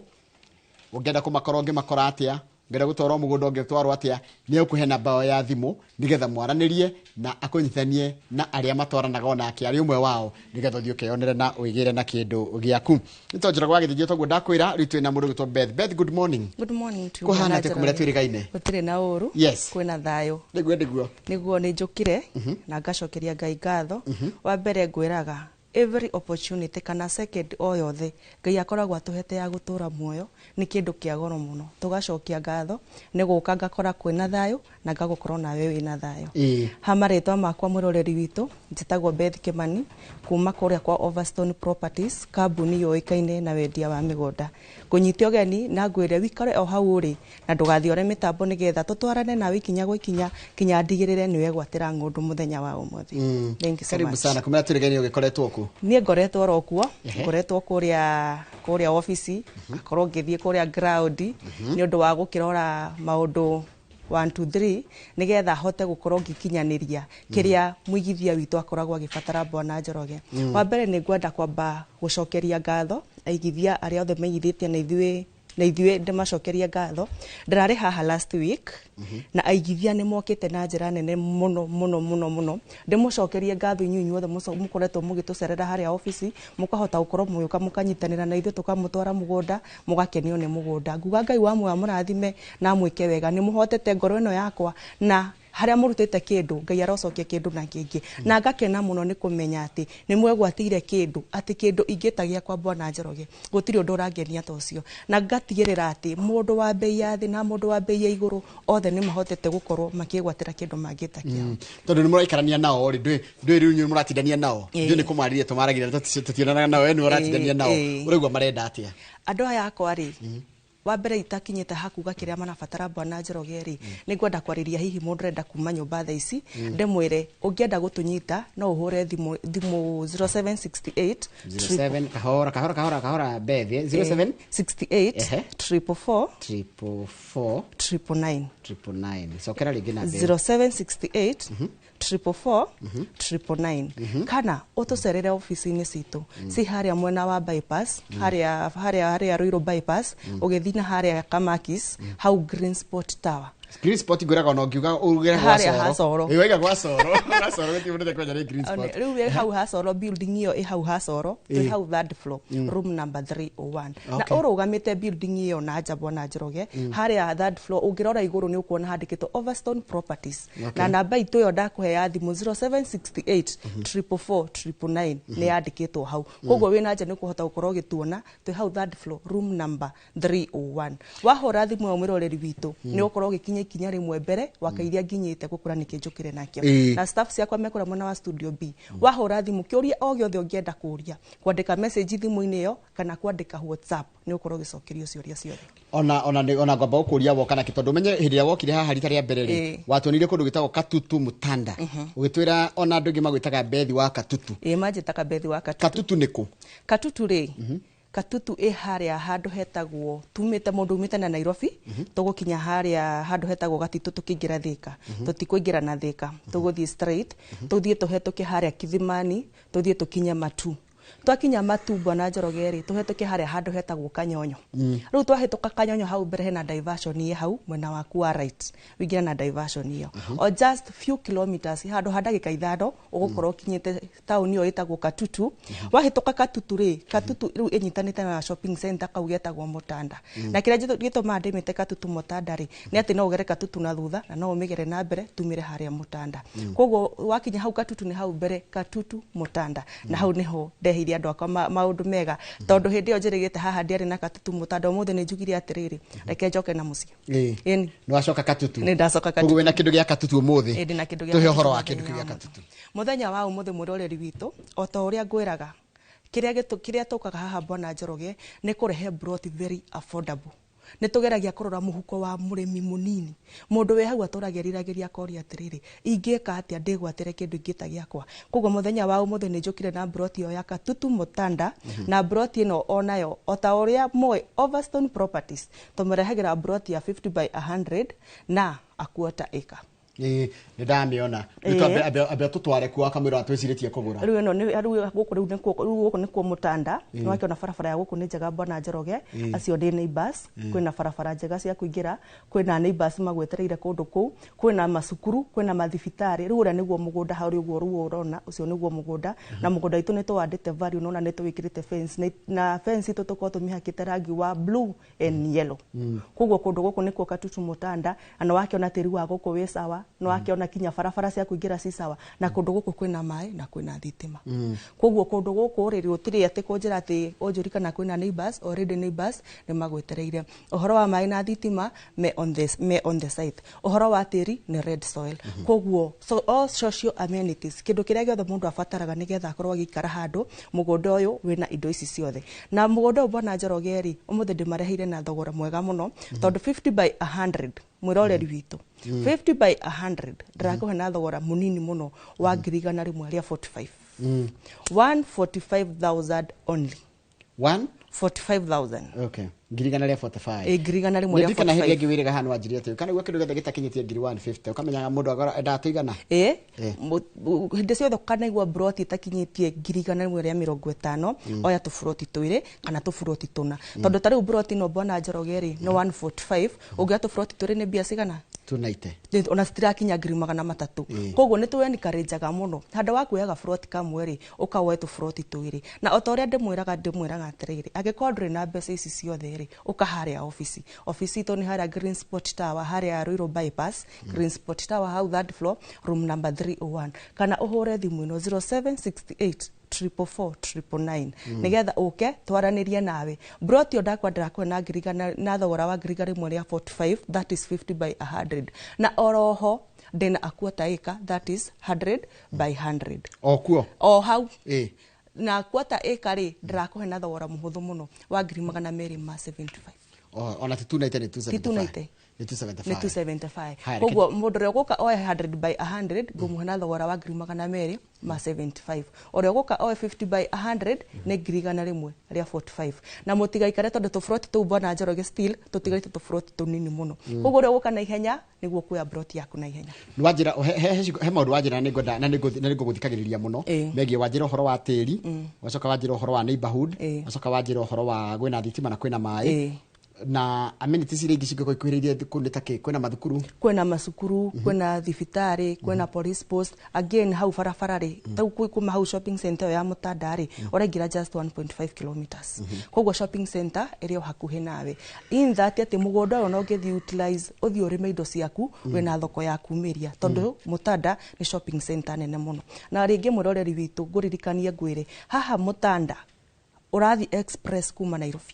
ũngĩenda kũmakora ũngĩmakora atĩa, ũngĩenda gũtwarwo mũgũnda ũngĩtwarwo atĩa. Nĩ egũkũhe namba ya thimũ nĩgetha mwaranĩrie na akũnyitithanie na arĩa matwaranaga onake arĩ ũmwe wao, nĩgetha ũthiĩ ũkeyonere na ũigĩre na kĩndũ gĩaku. Nĩ tondũ gwa gĩthĩnjio toguo ndakwĩra, rĩu twĩna mũndũ ũgwĩtwo Beth. Beth, good morning. Good morning to you. Kũhana Bwana atĩa kũmũrĩa Njoroge? twĩrĩgaine? Gũtirĩ na ũru. Yes. Kwĩna thayũ. Nĩguo nĩguo. Nĩguo nĩ njũkire na ngacokeria Ngai ngatho. Wa mbere ngwĩraga every opportunity kana second o yothe Ngai akoragwo atũhete ya gũtũra muoyo nĩ kĩndũ kĩa goro mũno. Tũgacokia ngatho nĩ gũka ngakora kwĩna thayũ na ngagũkorwo nawe wĩna thayũ. Ha marĩtwa makwa mwĩroreri witũ, njĩtagwo Beth Kimani kuma kũrĩa kwa Overstone Properties, kambuni yũĩkaine na wendia wa mĩgũnda. Ngũnyite ũgeni na ngwĩre wikare o hau ũrĩ na ndũgathiore mĩtambo nĩgetha tũtwarane nawe ikinya gwa ikinya kinya ndigĩrĩre nĩ wegwatĩra ng'ũndũ mũthenya wa ũmũthĩ. Thank you so Karibu much. sana kũmũrĩa twĩrĩgaine ũgĩkoretwo kũ? Niĩ ngoretwo oro kuo, Ehe. ngoretwo kũrĩa obici, ngakorwo ngĩthiĩ kũrĩa ground nĩ ũndũ wa gũkĩrora maũndũ 1 2 3 nĩgetha hote gũkorwo ngĩkinyanĩria kĩrĩa mũigithia witũ akoragwo agĩbatara Bwana Njoroge. Wa mbere nĩ ngwenda kwamba gũcokeria ngatho aigithia arĩa othe maigithĩtie na ithuĩ, na ithuĩ ndĩmacokerie ngatho. Ndĩrarĩ haha last week na aigithia nĩ mokĩte na njĩra nene mũno mũno mũno mũno. Ndĩmũcokerie ngatho inyuĩ inyuothe mũkoretwo mũgĩtũcerera harĩa obici, mũkahota gũkorwo mũgĩũka mũkanyitanĩra na ithuĩ, tũkamũtwara mũgũnda, mũgakenio nĩ mũgũnda. Nguga Ngai wa muoyo amũrathime na amwĩke wega. Nĩ mũhotete ngoro ĩno yakwa na harĩa mũrutĩte kĩndũ Ngai arocokia kĩndũ na kĩngĩ. Na ngakena mũno nĩ kũmenya atĩ nĩ mwegwatĩire kĩndũ, atĩ kĩndũ ingĩta gĩakwa Bwana Njoroge gũtirĩ ũndũ ũrangenia ta ũcio. Na ngatigĩrĩra atĩ mũndũ wa bei ya thĩ na mũndũ wa bei ya igũrũ othe nĩ mahotete gũkorwo makĩgwatĩra kĩndũ mangĩta kĩao. Tondũ nĩ mũraikarania nao rĩ, ndwĩ rĩu inyuĩ mũratindania nao, ithuĩ nĩ kũmarĩria tũmaragĩria, tũtionanaga nao, we nĩ ũratindania nao, ũraigua marenda atĩa? Andũ aya akwa rĩ, wa mbere itakinyĩte hakuga kĩrĩa marabatara Bwana Njoroge rĩ, nĩ ngwenda kwarĩria hihi mũndũ ũrenda kuma nyũmba thaa ici, ndĩmwĩre ũngĩenda gũtũnyita no ũhũre thimũ 0768 07 kahora kahora kahora kahora Beth, 07 68 444 444 999. 999. Cokera rĩngĩ na Beth. 0768 444 999, kana ũtũcerere obici-inĩ citũ ci harĩa mwena wa bypass, harĩa Ruiru bypass, ũgĩthiĩ na harĩa Kamakis, hau Green Spot Tower. Green Spot ngwĩraga ona ũngiuga ugĩre gwa Harĩa ha Coro. Coro. Ĩ, waiga gwa Coro. Gwa Coro gũtirĩ mũndũ ũtekũmenya nĩ Green Spot. Rĩu ĩ hau ha Coro, building ĩyo ĩ hau ha Coro, twĩ hau third floor, room number 301. Na ũrũgamĩte building ĩyo na nja Bwana Njoroge, harĩa third floor ũngĩrora igũrũ nĩ ũkuona handĩkĩtwo Overstone Properties. Na namba itũ ĩyo ndakũhe ya thimũ 0768 444 999 nĩ yandĩkĩtwo hau. Koguo wĩ na nja nĩ ũkũhota gũkorwo ũgĩtuona twĩ hau third floor, room number 301. Wahũra thimũ ĩyo mwĩroreri witũ, nĩ ũgũkorwo ũgĩkinya ikinya rĩmwe mbere wa iria nginyĩte gũkũra nĩkĩ njũkĩre nakĩo. Na staff ciakwa mekũrĩa mwena wa studio B, wahũra thimũ kĩũria o gĩothe ũngĩenda kũũria, kwandĩka message thimũ-inĩ ĩyo kana kwandĩka WhatsApp, nĩ ũkorwo ũgĩcokerio ciũria ciothe. Ona ngwamba gũkũria woka nakĩ, tondũ ũmenye hĩndĩ ĩrĩa wokire haha rita rĩa mbere rĩ, watuonire kũndũ gwĩtagwo Katutu Mutanda, ũgĩtwĩra ona andũ aingĩ magwĩtaga Bethi wa Katutu. Ĩĩ, manjĩtaga Bethi wa Katutu. Katutu nĩ kũ? Katutu rĩ, Katutu ĩ harĩa handũ hetagwo, tumĩte mũndũ umĩte na Nairobi, tũgũkinya harĩa handũ hetagwo Gatitũ tũkĩingĩra Thĩka. Tũtikũingĩra na Thĩka, tũgũthiĩ straight, tũthiĩ tũhetũke harĩa Kithimani, tũthiĩ tũkinye Matu. Twakinya Matu, bwana Njoroge rĩ, tũhetũke harĩa handũ hetagwo Kanyonyo. Rĩu twahĩtũka Kanyonyo hau mbere hena diversion ĩ hau mwena waku wa right, wĩingĩre na diversion ĩyo, o just few kilometers, handũ ha ndagĩka 5 ũgũkorwo ũkinyĩte taũni ĩyo ĩtagwo Katutu. Wahĩtũka Katutu rĩ, Katutu rĩu ĩnyitanĩte na shopping center kau getagwo Mutanda. Na kĩrĩa gĩtũmaga ndĩmĩte Katutu Mutanda rĩ, nĩ atĩ no ũgere Katutu na thutha na no ũmĩgere na mbere tumĩre harĩa Mutanda. Koguo wakinya hau Katutu nĩ hau mbere Katutu Mutanda, na hau nĩho ndeheire andũ akwa maũndũ mega, tondũ hĩndĩ ĩyo njĩrĩgĩte haha ndiarĩ na Katutu Mutanda. Ũmũthĩ nĩ njugire atĩrĩrĩ, reke njoke na mũciĩ. Ĩni. Nĩ wacoka Katutu? Nĩ ndacoka Katutu. Koguo wĩna kĩndũ gĩa Katutu ũmũthĩ? Ĩ, ndĩna kĩndũ gĩa Tũhe Katutu ũhoro wa mũthenya kĩndũ kĩu gĩa wa Katutu. Mũthenya wa ũmũthĩ, mwĩroreri witũ, o ta ũrĩa ngwĩraga, kĩrĩa tũkaga haha, bwana Njoroge, nĩ kũrehe plot very affordable. Nĩ tũgeragia kũrora mũhuko wa mũrĩmi mũnini, mũndũ wĩ hau atũragia riragĩria akoria atĩrĩrĩ, ingĩka atĩa ndĩgwatĩre kĩndũ ingĩta gĩakwa? Koguo mũthenya wa ũmũthĩ nĩ njũkire na plot ĩyo ya Katutu Mutanda. Na plot ĩno onayo, o ta ũrĩa moĩ Overstone Properties, tũmũrehagĩra plot ya 50 by 100 na a quarter acre. Ĩ, nĩ ndamĩona. Rĩu ambe tũtware kuo akamwĩra twĩcirĩtie kũgũra. Rĩu ĩno nĩ rĩu gũkũ, rĩu nĩkuo, rĩu gũkũ nĩkuo Mutanda. Nĩ wakĩona barabara ya gũkũ nĩ njega, bwana Njoroge. Acio nĩ neighbors. Kwĩna barabara njega cia kũingĩra, kwĩna neighbors magwetereire kũndũ kũu, kwĩna macukuru, kwĩna mathibitarĩ. Rĩu ũrĩa nĩguo mũgũnda harĩa ũguo rĩu ũrona, ũcio nĩguo mũgũnda. Na mũgũnda witũ nĩ tũwandĩte value, nona nĩ tũwĩkĩrĩte fence, na fence itũ tũkorwo tũmĩhakĩte rangi wa blue and yellow. Koguo kũndũ gũkũ nĩkuo Katutu Mutanda, na nĩ wakĩona tĩri wa gũkũ wĩ sawa, nĩ wakĩona kinya barabara cia kũingĩra ci sawa, na kũndũ gũkũ kwĩna maĩ na kwĩna thitima. Koguo kũndũ gũkũ rĩ, gũtirĩ atĩ kũnjĩra atĩ ũnjũri kana kwĩna neighbors. Already neighbors nĩ magwetereire. Ũhoro wa maĩ na thitima me on the site. Ũhoro wa tĩri nĩ red soil. Koguo so all social amenities, kĩndũ kĩrĩa gĩothe mũndũ abataraga nĩgetha akorwo agĩikara handũ, mũgũnda ũyũ wĩna indo ici ciothe. Na mũgũnda ũyũ, bwana Njoroge rĩ, ũmũthĩ ndĩmareheire na thogora mwega mũno, tondũ 50 by 100, mwĩroreri witũ, 50 by 100 ndĩrakũhe na thogora mũnini mũno wa 145,000, 145,000 only. One? 45,000. Okay, 145,000. Ĩ, 145,000. Ndirikana hĩndĩ ĩngĩ wĩrĩga hana wanjirie atĩ kana gwa kĩndũ gĩothe gĩtakinyĩtie 150,000 ũkamenyaga mũndũ agora endaga tũigana. Ĩ, hĩndĩ ciothe ũkanaigua broti ĩtakinyĩtie 150,000, oya tũburoti twĩrĩ kana tũburoti tũna, tondũ ta rĩu broti ĩno, bwana Njoroge rĩ, nĩ 145. Ũngĩoya tũburoti twĩrĩ nĩ mbia cigana? 290. Ona citirakinya 300,000. Koguo nĩ tũencourageaga mũno, handũ wa kuoyaga buroti kamwe rĩ, ũkawoe tũburoti twĩrĩ. Na o ta ũrĩa ndĩmwĩraga atĩrĩrĩ, angĩkorwo ndũrĩ na mbeca ici ciothe rĩ, ũka harĩa obici. Obici itũ nĩ harĩa Green Sport Tower, harĩa Ruiru bypass, Green Sport Tower hau third floor, room number 301, kana ũhũre thimũ ĩno 0768 444 999, nigetha ũke twaranĩrie nawe. Broti ĩyo ndakwa ndĩrakũhe na ngiri igana, na thogora wa 145,000, that is 50 by 100, na oroho ndĩna a quarter acre, that is 100 by 100. O kuo? O hau. Na quarter acre rĩ, ndĩrakũhe na thogora mũhũthũ mũno wa 275,000. Ona ti 290, nĩ 275? Ti 290. Nĩ 275. Nĩ 275. Haya, Koguo mũndũ ũrĩa ũgũka oe 100 by 100 ngũmũhe na thogora wa 275,000. Ũrĩa ũgũka oe 50 by 100 nĩ 145,000. Na mũtigaikare, tondũ tũburoti tũu, bwana Njoroge, still tũtigarĩte tũburoti tũnini mũno. Koguo ũrĩa ũgũka na ihenya nĩguo kuoya broti yaku na ihenya. Nĩ wanjĩra he maũndũ wanjĩra na nĩngwenda na nĩngũgũthikagĩrĩria mũno megiĩ. Wanjĩra ũhoro wa tĩri, wacoka wanjĩra ũhoro wa neighborhood, wacoka wanjĩra ũhoro wa kwĩna thitima na kwĩna maĩ na amenities iria ingĩ cingĩkorwo ikuhĩrĩirie kũu nĩ ta kĩ? Kwĩna mathukuru? Kwĩna macukuru, kwĩna thibitarĩ, kwĩna police post. Again hau barabara rĩ, tau kuma hau shopping center ĩyo ya Mũtanda rĩ, ũraingĩra just 1.5 kilometers. Koguo shopping center ĩrĩ o hakuhĩ nawe, in that atĩ mũgũnda ũyũ no ũngĩthiĩ utilize, ũthiĩ ũrĩme indo ciaku, wĩna thoko ya kumĩria, tondũ Mũtanda nĩ shopping center nene mũno. Na rĩngĩ, mwĩroreri witũ, ngũririkanie ngwĩre haha Mũtanda ũrathiĩ express kuma Nairobi.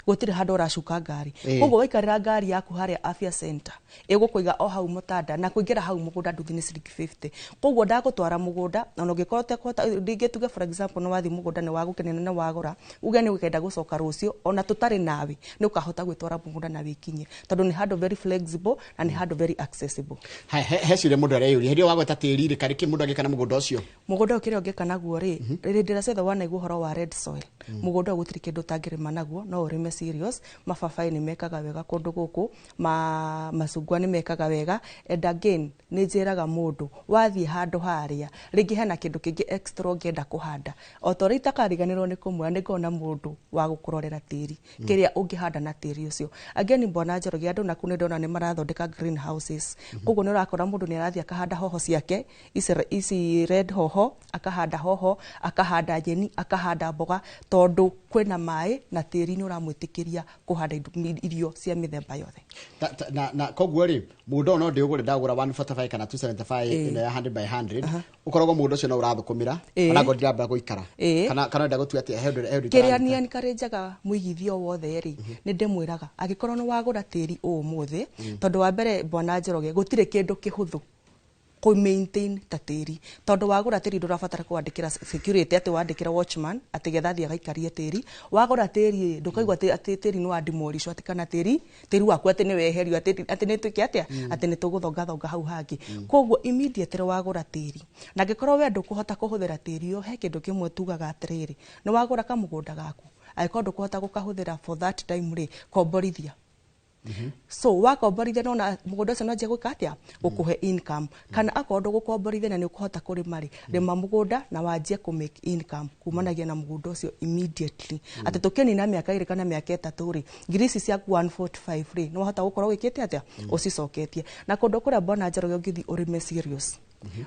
Gũtirĩ handũ ũracuka ngari. Koguo waikarĩra ngari yaku harĩa Afya Center, ĩgũkũiga o hau mũtanda, na kũingĩra hau mũgũnda nduthi nĩ ciringi 50. Koguo ndagũtwara mũgũnda, ona ũngĩkorwo ũtekũhota, rĩngĩ tuge for example nĩ wathiĩ mũgũnda nĩ wagũkenera nĩ wagũra, uge nĩ ũkenda gũcoka rũciũ, ona tũtarĩ nawe nĩ ũkahota gwĩtwara mũgũnda na wĩkinye, tondũ nĩ handũ very flexible na nĩ handũ very accessible. He ciũria mũndũ areyũria. Hĩndĩ ĩyo wagweta tĩri rĩ, karĩ kĩ mũndũ angĩka na mũgũnda ũcio? Mũgũnda ũyũ kĩrĩa ũngĩka naguo rĩ, rĩrĩ ndĩra ciothe wanaigua ũhoro wa red soil, mũgũnda ũyũ gũtirĩ kĩndũ ũtangĩrĩma naguo, no ũrĩme cereals, mababaĩ nĩ mekaga wega kũndũ gũkũ, macungwa nĩ mekaga wega. And again nĩ njĩraga mũndũ wathiĩ handũ harĩa rĩngĩ hena kĩndũ kĩngĩ extra ũngĩenda kũhanda, o ta ũrĩa itakariganĩrwo nĩ kũmwĩra, nĩ ngoragwo na mũndũ wa gũkũrorera tĩri, kĩrĩa ũngĩhanda na tĩri ũcio. Again Bwana Njoroge, andũ naku nĩ ndona nĩ marathondeka greenhouses, koguo nĩ ũrakora mũndũ nĩ arathiĩ akahanda hoho ciake ici red hoho, akahanda hoho, akahanda nyeni, akahanda mboga, tondũ kwĩna maĩ na tĩri nĩ ũramwĩtĩkĩria kũhanda irio cia mĩthemba yothe. Na koguo rĩ, mũgũnda ũyũ no ndĩũgũre, ndagũra 145 kana 275 ĩno ya 100 by 100, ũkoragwo mũgũnda ũcio no ũrathũkũmĩra, ona ngorwo ndiramba gũikara, kana ũrenda gũtua atĩa, he ũndũ Kĩrĩa itaranita. niĩ encourageaga mũigithia o wothe rĩ, nĩ ndĩmwĩraga angĩkorwo nĩ wagũra tĩri ũmũthĩ, tondũ wa mbere Bwana Njoroge, gũtirĩ kĩndũ kĩhũthũ kũ maintain ta tĩri, tondũ wagũra tĩri ndũrabatara kwandĩkĩra security, atĩ wandĩkĩra watchman atĩ getha athiĩ agaikarie tĩri. Wagũra tĩri ndũkaigua atĩ tĩri nĩ wandimoricwo, atĩ kana tĩri waku atĩ nĩ weherio, atĩ nĩ twĩke atĩa, atĩ nĩ tũgũthongathonga hau hangĩ. Koguo immediately wagũra tĩri, na angĩkorwo we ndũkũhota kũhũthĩra tĩri ũyũ, he kĩndũ kĩmwe tugaga atĩrĩrĩ, nĩ wagũra kamũgũnda gaku, angĩkorwo ndũkũhota gũkahũthĩra for that time rĩ, komborithia. So wakomborithia nona mũgũnda ũcio no anjie gwĩka atĩa, gũkũhe income, kana akorwo ndũgũkomborithia na nĩ ũkũhota kũrĩma rĩ, rĩma mũgũnda na wanjie kũ make income kumanagia na mũgũnda ũcio immediately. Atĩ tũkĩnina mĩaka 2 kana mĩaka 3 rĩ, ngiri ici ciaku 145 rĩ, nĩ wahota gũkorwo wĩkĩte atĩa, ũcicoketie. Na kũndũ kũrĩa Bwana Njoroge ũngĩthiĩ ũrĩme serious,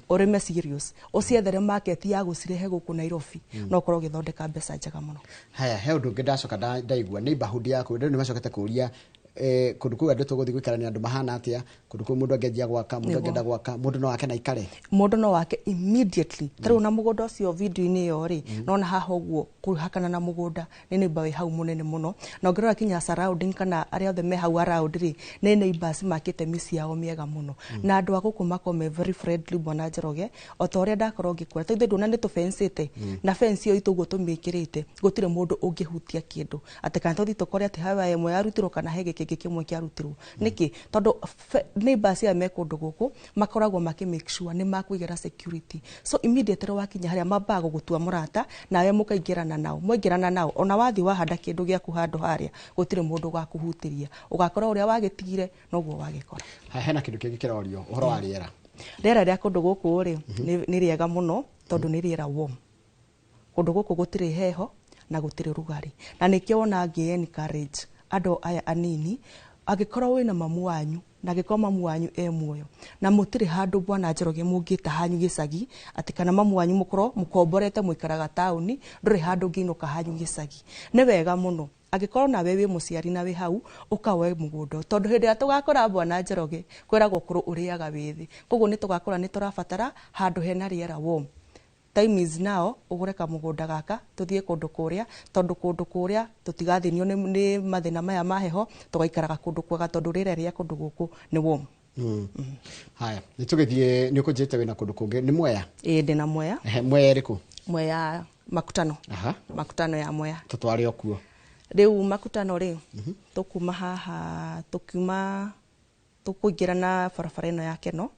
ũrĩme serious, ũciethere market ya gũcirehe gũkũ Nairobi, no ũkorwo ũgĩthondeka mbeca njega mũno. Haya, he ũndũ ũngĩ ndacoka ndaigua neighborhood yaku, andũ nĩ macokete kũria, kũndũ kũu andũ tũgũthiĩ gũikarania andũ mahana atĩa, kũndũ kũu mũndũ angĩanjia gwaka, mũndũ angĩenda gwaka, mũndũ no ake na aikare? Mũndũ no wake immediately. Ta rĩu na mũgũnda ũcio video-inĩ ĩyo rĩ, nona haha ũguo kũhakana na mũgũnda nĩ neighbor wĩ hau mũnene mũno, na ũngĩrora kinya surrounding kana arĩa othe me hau around rĩ, nĩ neighbors makĩte mĩciĩ yao mĩega mũno, na andũ a gũkũ makoragwo me very friendly Bwana Njoroge, o ta ũrĩa ndakorwo ngĩkwĩra, tondũ ndũna nĩ tũbencĩte, na fence ĩyo itũ ũguo tũmĩkĩrĩte, gũtirĩ mũndũ ũngĩhutia kĩndũ, atĩ kana tũthiĩ tũkore atĩ hawa ĩmwe yarutirwo kana he gĩkĩ kĩngĩ kĩmwe kĩarutirwo. Nĩkĩ? Tondũ neighbors aya me kũndũ gũkũ makoragwo makĩ make sure nĩ makũigĩra security, so immediately wakinya harĩa mambaga gũgũtua mũrata, nawe mũkaingĩrana nao, mwaingĩrana nao ona wathiĩ wahanda kĩndũ gĩaku handũ harĩa, gũtirĩ mũndũ ũgakũhutĩria, ũgakora ũrĩa wagĩtigire noguo wagĩkora. Haya, hena kĩndũ kĩngĩ kĩrorio, ũhoro wa rĩera. Rĩera rĩa kũndũ gũkũ rĩ, nĩ rĩega mũno, tondũ nĩ rĩera warm. Kũndũ gũkũ gũtirĩ heho na gũtirĩ rugarĩ, na nĩkĩo wona ngĩ encourage andũ aya anini, angĩkorwo wĩna mamu wanyu, na angĩkorwo mamu wanyu e muoyo, na mũtirĩ handũ Bwana Njoroge mũngĩta hanyu gĩcagi, atĩ kana mamu wanyu mũkorwo mũkomborete mũikaraga taũni, ndũrĩ handũ ũngĩinũka hanyu gĩcagi, nĩ wega mũno angĩkorwo nawe wĩ mũciari na wĩ hau, ũkawoe mũgũnda, tondũ hĩndĩ ĩrĩa tũgakora Bwana Njoroge, kwĩragwo kũrũ ũrĩaga wĩ thĩ, koguo nĩ tũgakora nĩ tũrabatara handũ hena rĩera warm. Time is now, ũgũre kamũgũnda gaka, tũthiĩ kũndũ kũrĩa, tondũ kũndũ kũrĩa tũtigathĩnio nĩ mathĩna maya ma heho, tũgaikaraga kũndũ kwega, tondũ rĩera rĩa kũndũ gũkũ nĩ warm. Haya, nĩ tũgĩthiĩ, nĩ ũkũnjĩrĩte wĩna kũndũ kũngĩ, nĩ Mwea? Ĩĩ, ndĩna Mwea. Ehe, Mwea ĩrĩkũ? Mwea Makutano. Makutano ya Mwea. Tũtware o kuo. Rĩu Makutano rĩ, tũkuma haha, tũkiuma, tũkũingĩra na barabara ĩno ya Keno.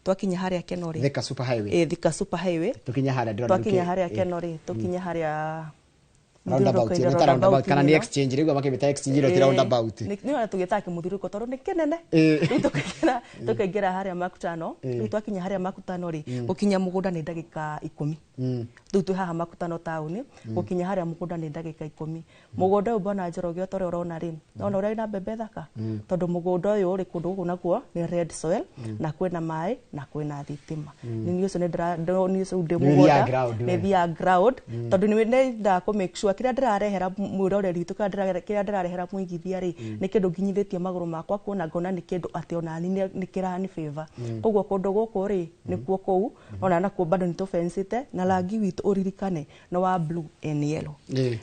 Twakinya harĩa Keno rĩ. Thika Super Highway. Ĩĩ, Thika Super Highway. Tũkinya harĩa ndĩrona Twakinya harĩa Keno rĩ, tũkinya harĩa Roundabout, mũthiũrũrũko-inĩ, ĩno ta roundabout, kana nĩ ĩno. exchange, rĩu makĩmĩta exchange, ĩno ti roundabout. Nĩ ona tũgĩtaga kĩmũthiũrũrũko tondũ nĩ kĩnene. Rĩu tũkaingĩra harĩa Makutano. Rĩu twakinya harĩa Makutano rĩ, gũkinya mũgũnda nĩ ndagĩka 10. Rĩu twĩ haha Makutano taũni, gũkinya harĩa mũgũnda nĩ ndagĩka 10. Mũgũnda ũyũ Bwana Njoroge o ta ũrĩa ũrona rĩ, nona ũrĩa wĩna mbembe thaka? Tondũ mũgũnda ũyũ rĩ, kũndũ gũkũ nakuo nĩ red soil, na kwĩna maĩ, na kwĩna thitima. Nĩ niĩ ũcio nĩ ndĩra, niĩ ũcio ndĩ Nĩ mũgũnda, ũthiaga ground, nĩ we. thiaga ground, tondũ nĩ ndendaga kũ make sure sure kĩrĩa ndĩrarehera mwĩroreri witũ, kĩrĩa ndĩrarehera mũigithia rĩ, nĩ kĩndũ nginyithĩtie magũrũ makwa kuona, ngona nĩ kĩndũ atĩ onani nĩ kĩrani favor. Koguo kũndũ gũkũ rĩ, nĩkuo kũu ona nakuo bado nĩ tũbensĩte na rangi witũ, ũririkane nĩ wa blue and yellow.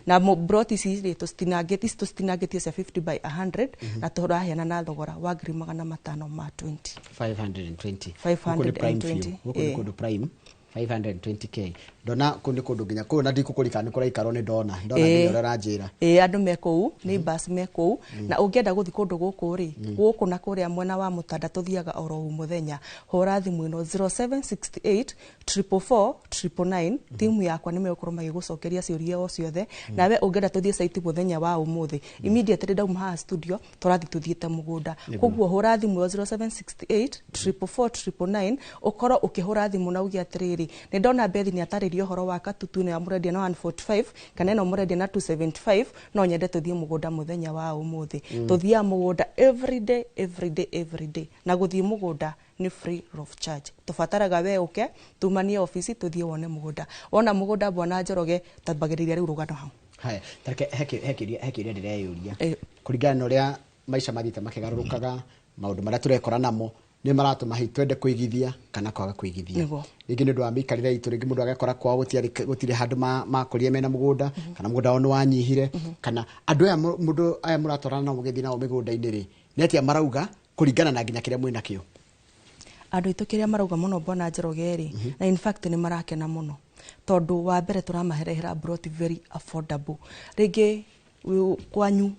Na broti ici rĩ, tũcitinangĩtie, ici tũcitinangĩtie cia 50 by 100, na tũraheana na thogora wa 520,000. 520. Gũkũ nĩ prime 520. View. Gũkũ nĩ kũndũ prime, 520K. Ndona kũu nĩ kũndũ nginya kũu na ndikũkũrika nĩ kũraikarwo, nĩ ndona nginya ũrĩa ũranjĩra. Ĩĩ, andũ me kũu, neighbors me kũu. Na ũngĩenda gũthiĩ kũndũ gũkũ rĩ, gũkũ na kũrĩa mwena wa Mũtanda tũthiaga oro mũthenya, hũra thimũ ĩno 0768 444 999. Timu yakwa nĩ megũkorwo magĩgũcokeria ciũria o ciothe. Nawe ũngĩenda tũthiĩ site mũthenya wa ũmũthĩ, immediately ndauma haha studio tũrathiĩ tũthiĩte mũgũnda. Koguo hũra thimũ ĩyo 0768 444 999, ũkorwo ũkĩhũra thimũ na uge atĩrĩrĩ, nĩ ndona Bethi nĩ atarĩria ũhoro wa Katutu ĩno ya mũrendia na 145 kana ĩno mũrendia na 275, no nyende tũthiĩ mũgũnda mũthenya wa ũmũthĩ. Tũthiaga mũgũnda every day, every day, every day, na gũthiĩ mũgũnda nĩ free of charge. Tũbataraga we ũke tumanie obici, tũthiĩ wone mũgũnda. Wona mũgũnda, bwana Njoroge, tambagĩrĩria rĩu rũgano hau. Haya, tareke he kĩũria ndĩreyũria. Kũringana na ũrĩa maica mathiĩte makĩgarũrũkaga, maũndũ marĩa tũrekora namo nĩ maratũma hihi twende kũigithia kana kwaga kũigithia. Rĩngĩ nĩ ũndũ wa mĩikarĩre itũ, rĩngĩ mũndũ agekora kwao gũtirĩ handũ makũrire mena mũgũnda, kana mũgũnda wao nĩ wanyihire, kana andũ aya mũndũ aya mũratwarana nao mũgĩthiĩ nao mĩgũnda-inĩ rĩ, nĩ atĩa marauga kũringana na nginya kĩrĩa mwĩna kĩo? Andũ aitũ kĩrĩa marauga mũno, bwana Njoroge rĩ, na in fact nĩ marakena mũno, tondũ wa mbere tũramaherehera broti very affordable. Rĩngĩ kwanyu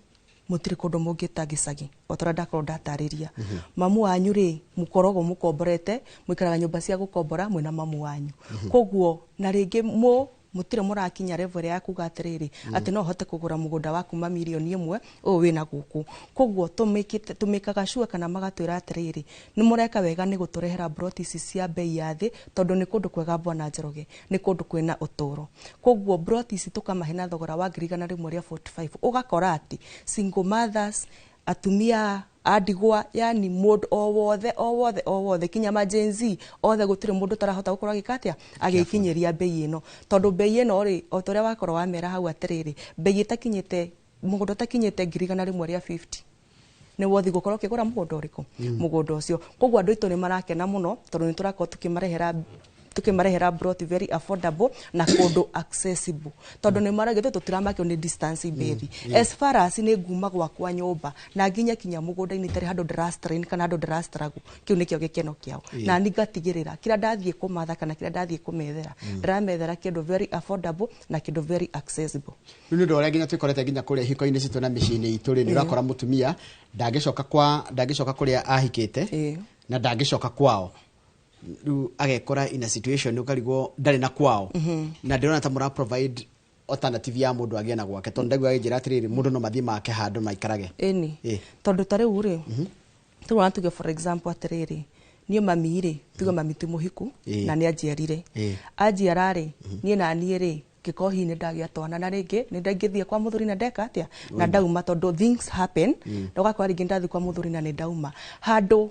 mũtirĩ kũndũ mũngĩta gĩcagi, o ta ũrĩa ndakorwo ndatarĩria. Mamu wanyu rĩ, mũkoragwo mũkomborete, mũikaraga nyũmba cia gũkombora mwĩna mamu wanyu. Koguo na rĩngĩ mũtirĩ mũrakinya level ya kuga atĩrĩrĩ, atĩ no hote kũgũra mũgũnda wa kuma 1 mirioni ũyũ wĩna gũkũ. Koguo tũmĩkaga sure kana magatwĩra atĩrĩrĩ, nĩ mũreka wega nĩ gũtũrehera broti ici cia bei ya thĩ, tondũ nĩ kũndũ kwega, bwana Njoroge, nĩ kũndũ kwĩna ũtũro. Koguo broti ici tũkamahe na thogora wa 145,000. Ũgakora atĩ single mothers, atumia a ndigwa, yani mũndũ o wothe, o wothe, o wothe, kinya ma Gen Z othe, gũtirĩ mũndũ ũtarahota gũkorwo agĩka atĩa, agĩkinyĩria bei ĩno, tondũ bei ĩno rĩ, o ta ũrĩa wakorwo wamera hau atĩrĩrĩ, bei ĩtakinyĩte, mũgũnda ũtakinyĩte 150,000 nĩ wothi gũkorwo ũkĩgũra mũgũnda ũrĩkũ? Mũgũnda ũcio. Koguo andũ aitũ nĩ marakena mũno, tondũ nĩ tũrakorwo tũkĩmarehera broti very affordable na kũndũ accessible, tondũ nĩ maragĩthĩ tũtiramakio nĩ distance bethi. As far as nĩ nguma gwakwa nyũmba na nginya kinya mũgũnda-inĩ itarĩ handũ ndĩra strain kana handũ ndĩra struggle, kĩu nĩkĩo gĩkeno kĩao. Na ni ngatigĩrĩra kĩrĩa ndathiĩ kũmatha kana kĩrĩa ndathiĩ kũmethera, ndĩramethera kĩndũ very affordable na kĩndũ very accessible. Rĩu nĩ ũndũ ũrĩa nginya twĩkorete nginya kũrĩa ihiko-inĩ citũ na mĩciĩ-inĩ itũ rĩ, nĩ ũrakora mũtumia ndangĩcoka kwa ndangĩcoka kũrĩa ahikĩte na ndangĩcoka kwao. Rĩu agekora in a situation ũkarigwo ndarĩ na kwao, na ndĩrona ta mũra provide alternative ya mũndũ agĩe na gwake, tondũ ndaigua agĩnjĩra atĩrĩrĩ, mũndũ no mathiĩ make handũ maikarage. Ĩni, tondũ ta rĩu rĩ, tũrona tuge for example atĩrĩrĩ, niĩ mami rĩ, tuge mami ti mũhiku na nĩ anjiarire. Anjiara rĩ, niĩ na niĩ rĩ, ngĩkorwo hihi nĩ ndagĩa twana na rĩngĩ nĩ ndaingĩthiĩ kwa mũthuri na ndeka atĩa na ndauma, tondũ things happen, na ũgakora rĩngĩ ndathiĩ kwa mũthuri na nĩ ndauma handũ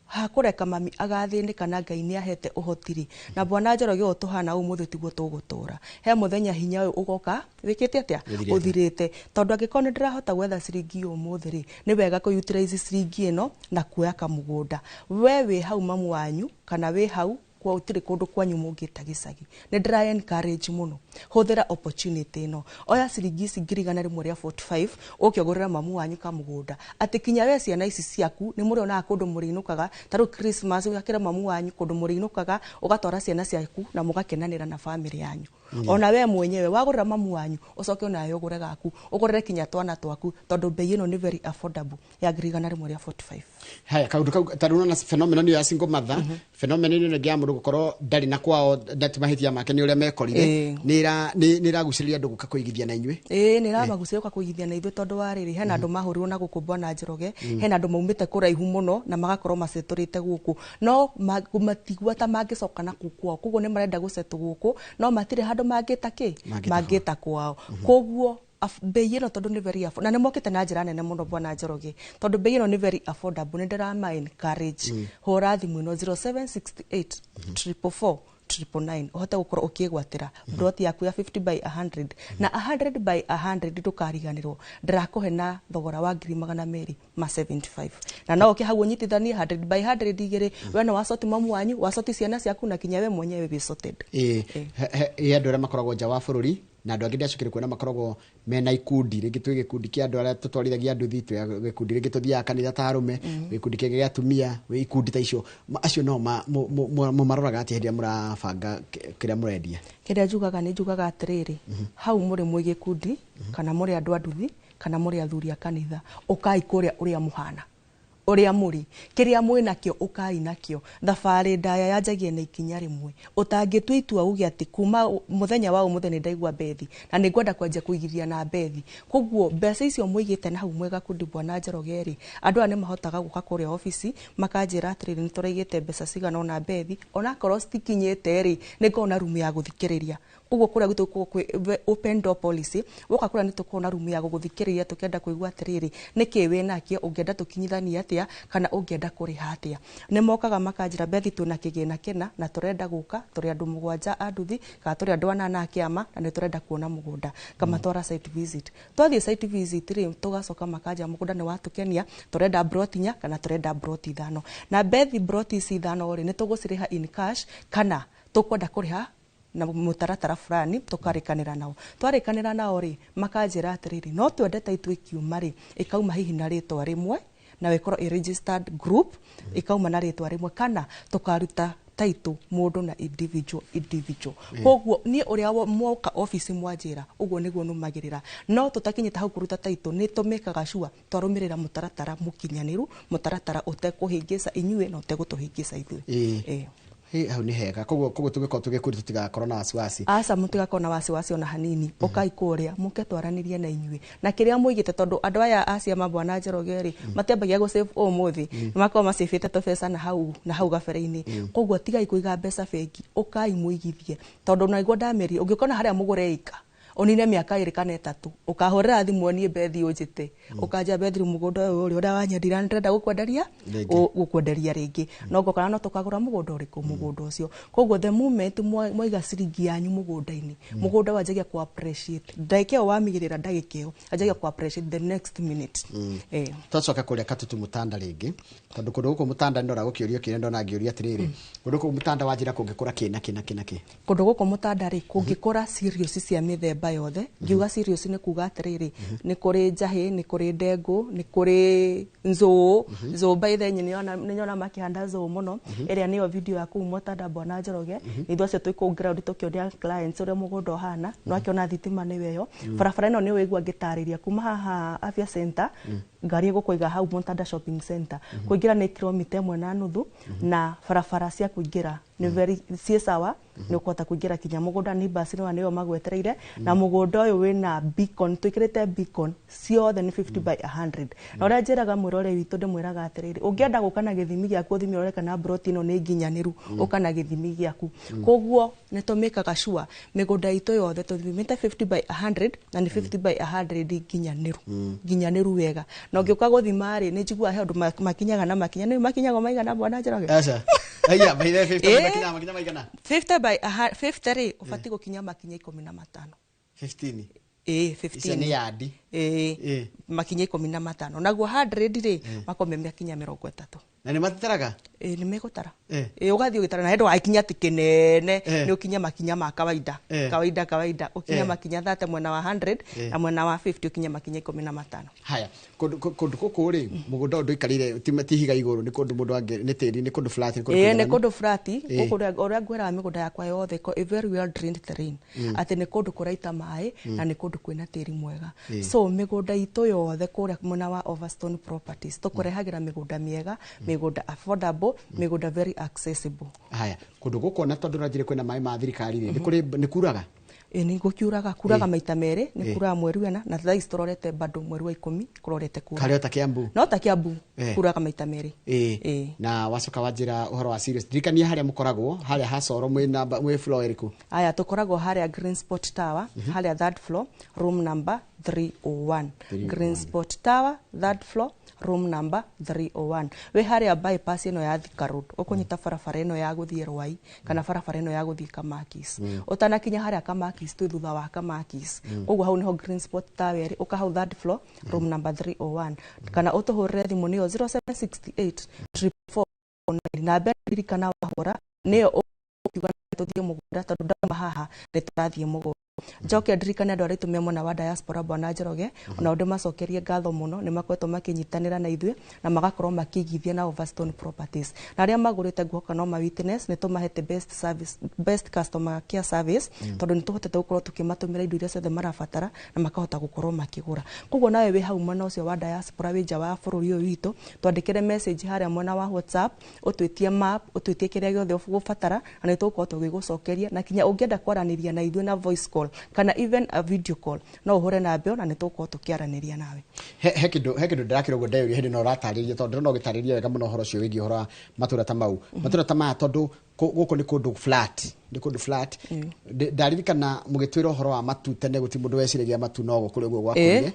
hakũreka mami agathĩnĩka, na Ngai nĩ ahete ũhoti rĩ. Na bwana Njoroge, ũyũ tũhana ũmũthĩ tiguo tũgũtũra. He mũthenya hinya ũyũ ũgoka wĩkĩte atĩa? Ũthirĩte. Ũthirĩte, tondũ angĩkorwo nĩ ndĩrahota gwetha ciringi ũmũthĩ rĩ, nĩ wega kũ utilize ciringi ĩno na kuoya kamũgũnda. We wĩ hau mamu wanyu kana wĩ hau kwa gũtirĩ kũndũ kwanyu mũngĩta gĩcagi, nĩ ndĩra encourage mũno, hũthĩra opportunity ĩno. Oya ciringi ici 145,000, ũke ũgũrĩre mamu wanyu kamũgũnda, atĩ kinya we ciana ici ciaku nĩ mũrĩonaga kũndũ mũrĩinũkaga. Ta rĩu Christmas, ũgakĩra mamu wanyu kũndũ mũrĩinũkaga, ũgatwara ciana ciaku na mũgakenanĩra na famĩlĩ yanyu. Ona we mwenyewe wagũrĩra mamu wanyu, ũcoke onawe ũgũre gaku, ũgũrĩre kinya twana twaku, tondũ bei ĩno nĩ very affordable ya 145,000. Haya, kaundu kau ta rĩu nona phenomenon ĩyo ya single mother, phenomenon ĩno ĩngĩ ya mũndũ gũkorwo ndarĩ na kwao, ndati mahĩtia make, nĩ ũrĩa mekorire, nĩ ĩragucĩrĩria andũ gũka kũigithia na inyuĩ? Ĩĩ, nĩ ĩramagucĩrĩria gũka kũigithia na ithuĩ, tondũ wa rĩrĩ, hena andũ mahũrirwo na gũkũ, bwana Njoroge. Hena andũ maumĩte kũraihu mũno na magakorwo macetũrĩte gũkũ, no matigua ta mangĩcoka na kũu kwao. Koguo nĩ marenda gũcetũ gũkũ, no matirĩ handũ mangĩta kĩ Mangĩta. Mangĩta kwao. Koguo bei ĩno tondũ nĩ very affordable, na nĩ mokĩte na njĩra nene mũno, bwana Njoroge, tondũ bei ĩno nĩ very affordable, nĩ ndĩrama encourage, hũra thimũ ĩno 0768 444 999 uhote gukorwo ukigwatira plot yaku ya 50 by 100 na 100 by 100 ndukariganirwo ndirakuhe na thogora wa 275,000 na no uke hau unyitithanie 100 by 100 igiri we no wasoti mamu wanyu wasoti ciana ciaku na kinya we mwenyewe be sorted. Ĩ andũ arĩa makoragwo nja wa bũrũri na andũ angĩ ndacokire kuona makoragwo mena ikundi rĩngĩ twĩ gĩkundi kĩa andũ arĩa tũtwarithagia nduthi, twĩ gĩkundi rĩngĩ tũthiaga kanitha ta arũme, gĩkundi kĩngĩ gĩa atumia, gwĩ ikundi ta icio. Acio no mũmaroraga atĩa hĩndĩ ĩrĩa mũrabanga kĩrĩa mũrendia? Kĩrĩa njugaga nĩ njugaga atĩrĩrĩ, hau mũrĩ mwĩ gĩkundi kana mũrĩ andũ a nduthi kana mũrĩ athuri a kanitha, ũkai kũrĩa ũrĩa mũhana ũrĩa mũrĩ kĩrĩa mwĩ nakĩo ũkai nakĩo. Thabarĩ ndaya yanjagia na ikinya rĩmwe. Ũtangĩtua itua uge atĩ kuma mũthenya wa ũmũthĩ nĩ ndaigua bethi na nĩ ngwenda kwanjia kũigithia na bethi, koguo mbeca icio mũigĩte na hau mwĩ gakundi bwana Njoroge rĩ, andũ aya nĩ mahotaga gũka kũrĩa obici makanjĩra atĩrĩrĩ, nĩ tũraigĩte mbeca cigana ũna bethi, onakorwo citikinyĩte rĩ, nĩ ngoragwo na rumu ya gũthikĩrĩria. Koguo kũrĩa gwitũ kwĩ open door policy, woka kũrĩa nĩ tũkoragwo na rumu ya gũgũthikĩrĩria tũkĩenda kũigua atĩrĩrĩ, nĩkĩ wĩ nakĩo, ũngĩenda tũkinyithanie atĩa kana ũngĩenda kũrĩha atĩa. Nĩ mokaga makanjĩra bethi twĩna kĩgĩna kĩna na tũrenda gũka tũrĩ andũ 7 a nduthi kana tũrĩ andũ 8 a kĩama na nĩ tũrenda kuona mũgũnda, ngamatwara site visit. Twathiĩ site visit rĩ, tũgacoka makanja mũgũnda nĩ watũkenia, tũrenda broti 4 kana tũrenda broti 5, na bethi broti ici 5 rĩ, nĩ tũgũcirĩha in cash kana tũkwenda kũrĩha na mũtaratara fulani, tũkarĩkanĩra nao. Twarĩkanĩra nao rĩ, makanjĩra atĩrĩrĩ, no twende ta itũ ĩkiuma rĩ, ĩkauma hihi na rĩtwa rĩmwe na ĩkorwo ĩ registered group, ĩkauma na rĩtwa rĩmwe kana tũkaruta title mũndũ na individual. Koguo niĩ ũrĩa mwoka obici mwanjĩra ũguo nĩguo nũmagĩrĩra, no tũtakinyĩte hau kũruta title nĩ tũmĩkaga sure twarũmĩrĩra mũtaratara mũkinyanĩru, mũtaratara ũtekũhĩngĩca inyuĩ na ũtegũtũhĩngĩca ithuĩ. Hau nĩ hega. Koguo tũgĩkorwo tũgĩkundi tũtigakorwo na wasiwasi. Aca, mũtigakorwo na wasiwasi ona hanini. Ũkai kũrĩa mũke twaranĩrie na inyuĩ na kĩrĩa mũigĩte, tondũ andũ aya a ciama bwana Njoroge rĩ, matiambagia gũ save ũmũthĩ, nĩ makoragwo macĩbĩte tũbeca na hau gabere-inĩ. Koguo tigai kũiga mbeca bengi, ũkai mũigithie, tondũ naiguo ndamerire ũngĩkona harĩa mũgũre ĩka ũnine mĩaka 2 kana 3 ũkahũrĩra thimũ niĩ bethi ũnjĩte, ũkanja bethi mũgũnda ũyũ ũrĩa wanyendira ndĩrenda gũkwenderia rĩngĩ, no ngokora no tũkagũra mũgũnda ũrĩkũ, mũgũnda ũcio. Koguo the moment mwaiga ciringi yanyu mũgũnda-inĩ, mũgũnda wanjagia ku appreciate ndagĩka ĩyo wamĩigĩrĩra, ndagĩka ĩyo anjagia ku appreciate the next minute. Twacoka kũrĩa Katutu Mũtanda rĩngĩ, tondũ kũndũ gũkũ Mũtanda ndora gũkĩũrio kĩrĩa ndona ngĩũria atĩrĩrĩ, kũndũ gũkũ Mũtanda wanjĩra kũngĩkũra kĩ na kĩ na kĩ na kĩ? Kũndũ gũkũ Mũtanda rĩ, kũngĩkũra cereals cia mĩthemba yothe. Ngiuga cereals nĩ kuga atĩrĩrĩ, nĩ kũrĩ njahĩ, nĩ kũrĩ ndengũ, nĩ kũrĩ nzũũ. Nzũũ by the way nĩ nyona makĩhanda nzũũ mũno, ĩrĩa nĩyo video ya kũu Mũtanda bwana Njoroge. Ithuĩ acio twĩ kũu ground tũkĩonia clients ũrĩa mũgũnda ũhana, no akĩona thitima nĩyo ĩyo. Barabara ĩno nĩ ũigua ngĩtarĩria kuma haha Afya Center, ngari ĩgũkũiga hau Mũtanda Shopping Center, kũingĩra nĩ kilomita 1.5, na barabara cia kũingĩra nĩ very ciĩ sawa, nĩ ũkũhota kũingĩra kinya mũgũnda. Nĩ basi nĩyo magwetereire, na mũgũnda ũyũ wĩna beacon, twĩkĩrĩte beacon ciothe nĩ 50 by 100. Na ũrĩa njĩraga mwĩrore witũ, ndĩmwĩraga atĩrĩrĩ, ũngĩenda gũka na gĩthimi gĩaku ũthime ũrore kana broti ĩno nĩ nginyanĩru, ũka na gĩthimi gĩaku. Koguo nĩ tũmĩkaga sure mĩgũnda itũ yothe tũthimĩte 50 by 100 na nĩ 50 by 100 nginyanĩru, nginyanĩru wega. Na ũngĩũka gũthima rĩ, nĩ njiguaga he ũndũ makinyaga na makinya nĩ makinyaga maigana bwana Njoroge? Aca. Aya, by the 50 makinya makinya maigana? 50 by 50 rĩ, ũbatiĩ gũkinya makinya 15. 15? Ĩĩ, 15. Icio nĩ yandi. Ĩĩ, makinya 15. Naguo 100 rĩ, makorwo me makinya 30. Na nĩ matitaraga? Ĩĩ, nĩ megũtara. Ĩĩ, ũgathiĩ ũgĩtara na handũ wakinya atĩ kĩnene, nĩ ũkinya makinya ma kawaida. Kawaida kawaida, ũkinya makinya 30 mwena wa 100 na mwena wa 50 ũkinya makinya 15. Haya, kũndũ gũkũ rĩ, mũgũnda ũyũ ndũikarĩire ti ihiga igũrũ, nĩ kũndũ mũndũ angĩ nĩ tĩri, nĩ kũndũ flat, nĩ kũndũ Ĩĩ, nĩ kũigananu. kũndũ flat, gũkũ ũrĩa ngwĩraga mĩgũnda yakwa yothe ĩkoragwo ĩ very well drained terrain, atĩ nĩ kũndũ kũraita maĩ na nĩ kũndũ kwĩna tĩri mwega. So mĩgũnda itũ yothe kũrĩa mwena wa Overstone Properties tũkũrehagĩra mĩgũnda mĩega, mĩgũnda affordable, mĩgũnda very accessible. Haya, kũndũ gũkũ ona tondũ ũranjĩra kwĩna maĩ ma thirikari rĩ, nĩ kũrĩ nĩ kuraga? Ĩĩ, nĩ gũkiuraga, kuraga maita merĩ, nĩ kuraga mweri wena na thaa ici tũrorete bado mweri wa 10 kũrorete kura. Karĩ o ta Kiambu? No ta Kiambu, kuraga maita merĩ. Ĩĩ. Na wacoka wanjĩra ũhoro wa serious, ndirikania harĩa mũkoragwo, harĩa ha Coro mwĩ namba mwĩ floor ĩrĩkũ? Aya, tũkoragwo harĩa Green Spot Tower, harĩa third floor, room number 301. Green Spot Tower, third floor, room number 301. Wĩ harĩa bypass ĩno ya Thika Road, ũkũnyita barabara ĩno ya gũthiĩ Rwai kana barabara ĩno ya gũthiĩ Kamakis. Ũtanakinya harĩa Kamakis, twĩ thutha wa Kamakis. Koguo hau nĩho Green Spot Tower ĩrĩ, ũka hau third floor, room number 301, kana ũtũhũrĩre thimũ nĩyo 0768 444. Na mbere ririkana wahũra nĩyo ũkiuga tũthiĩ mũgũnda, tondũ ndauma haha nĩ tũrathiĩ mũgũnda. Njoke ndirikane andũ arĩa aitũ me mwena wa diaspora, bwana Njoroge, ona ndĩmacokerie ngatho mũno, nĩ makoretwo makĩnyitanĩra na ithuĩ na magakorwo makĩigithia na Overstone Properties, na arĩa magũrĩte nguhoka no ma witness nĩ tũmahete best service, best customer care service, tondũ nĩ tũhotete gũkorwo tũkĩmatũmĩra indo iria ciothe marabatara na makahota gũkorwo makĩgũra. Koguo nawe wĩ hau mwena ũcio wa diaspora, wĩ nja wa bũrũri ũyũ witũ, twandĩkĩre message harĩa mwena wa WhatsApp, ũtwĩtie map, ũtwĩtie kĩrĩa gĩothe ũgũbatara, na nĩ tũgũkorwo tũgĩgũcokeria. Na kinya ũngĩenda kwaranĩria na ithuĩ na voice call kana even a video call, no ũhũre namba ĩyo na nĩ tũgũkorwo tũkĩaranĩria nawe. He kindu ndirakĩrwo ũguo ndeyũria hĩndĩ ĩno ũratarĩria, tondũ ndĩrona ũgĩtarĩria wega mũno ũhoro ũcio wĩgiĩ ũhoro wa matũra ta mau, matũra ta maya, tondũ gũkũ nĩ kũndũ flat, nĩ kũndũ flat. Ndaririkana mũgĩtwĩra ũhoro wa matu tene, gũtirĩ mũndũ weciragia matu no gũkũrĩ ũguo gwakũrire.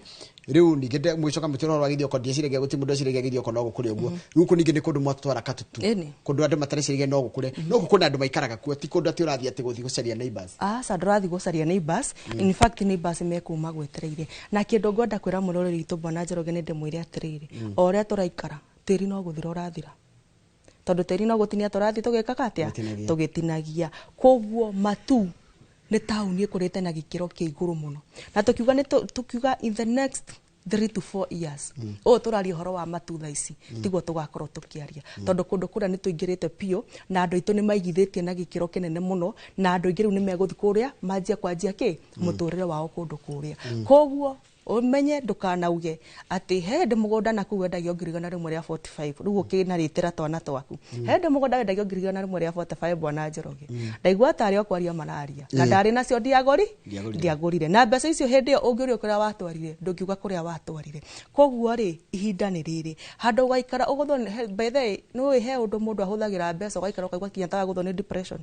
Rĩu ningĩ mũgĩcoka mũtwĩra ũhoro wa Gĩthioko, ndieciragia, gũtirĩ mũndũ weciragia Gĩthioko no gũkũrĩ ũguo. Rĩu kũ ningĩ nĩ kũndũ mwatwara Katutu, kũndũ andũ matareciria no gũkũre, no gũkũ na andũ maikaraga kuo, ti kũndũ atĩ ũrathiĩ atĩ gũthiĩ gũcaria neighbors. Aca, ndũrathiĩ gũcaria neighbors. In fact, neighbors mekuma gwetereire. Na kĩndũ ngwenda kwĩra mũroreri witũ bwana Njoroge, nĩ ndĩmwĩre atĩrĩrĩ, o ũrĩa tũraikara tĩri no gũthira ũrathira, tondũ tĩri no gũtinia tũrathiĩ tũgĩkaga atĩa? Tũgĩtinagia. Tũgĩtinagia. Koguo matu nĩ taũni ĩkũrĩte na gĩkĩro kĩa igũrũ mũno, na tũkiuga nĩ tũkiuga in the next 3 to 4 years ũũ tũraria ũhoro wa matu thaa ici, tiguo tũgakorwo tũkĩaria, tondũ kũndũ kũrĩa nĩ tũingĩrĩte biũ na andũ aitũ nĩ maigithĩtie na gĩkĩro kĩnene mũno, na andũ aingĩ rĩu nĩ megũthiĩ kũrĩa manjia kwanjia kĩ mũtũrĩre wao kũndũ kũrĩa. Koguo ũmenye ndũkanauge atĩ he hĩndĩ mũgũnda na kũu wendagio 145,000, rĩu ũkĩnarĩtĩra twana twaku. He hĩndĩ mũgũnda wendagio 145,000, bwana Njoroge. Ndaigua tarĩ o kwaria mararia na ndarĩ nacio, ndiagũri. Ndiagũrire. Ndiagũrire na mbeca icio. Hĩndĩ ĩyo ũngĩũrio kũrĩa watwarire, ndũngiuga kũrĩa watwarire. Koguo rĩ, ihinda nĩ rĩrĩ handũ ũgaikara ũgũthwo by the way, nĩũĩ he ũndũ mũndũ ahũthagĩra mbeca, ũgaikara ũkaigua kinya tagagũthwo nĩ depression,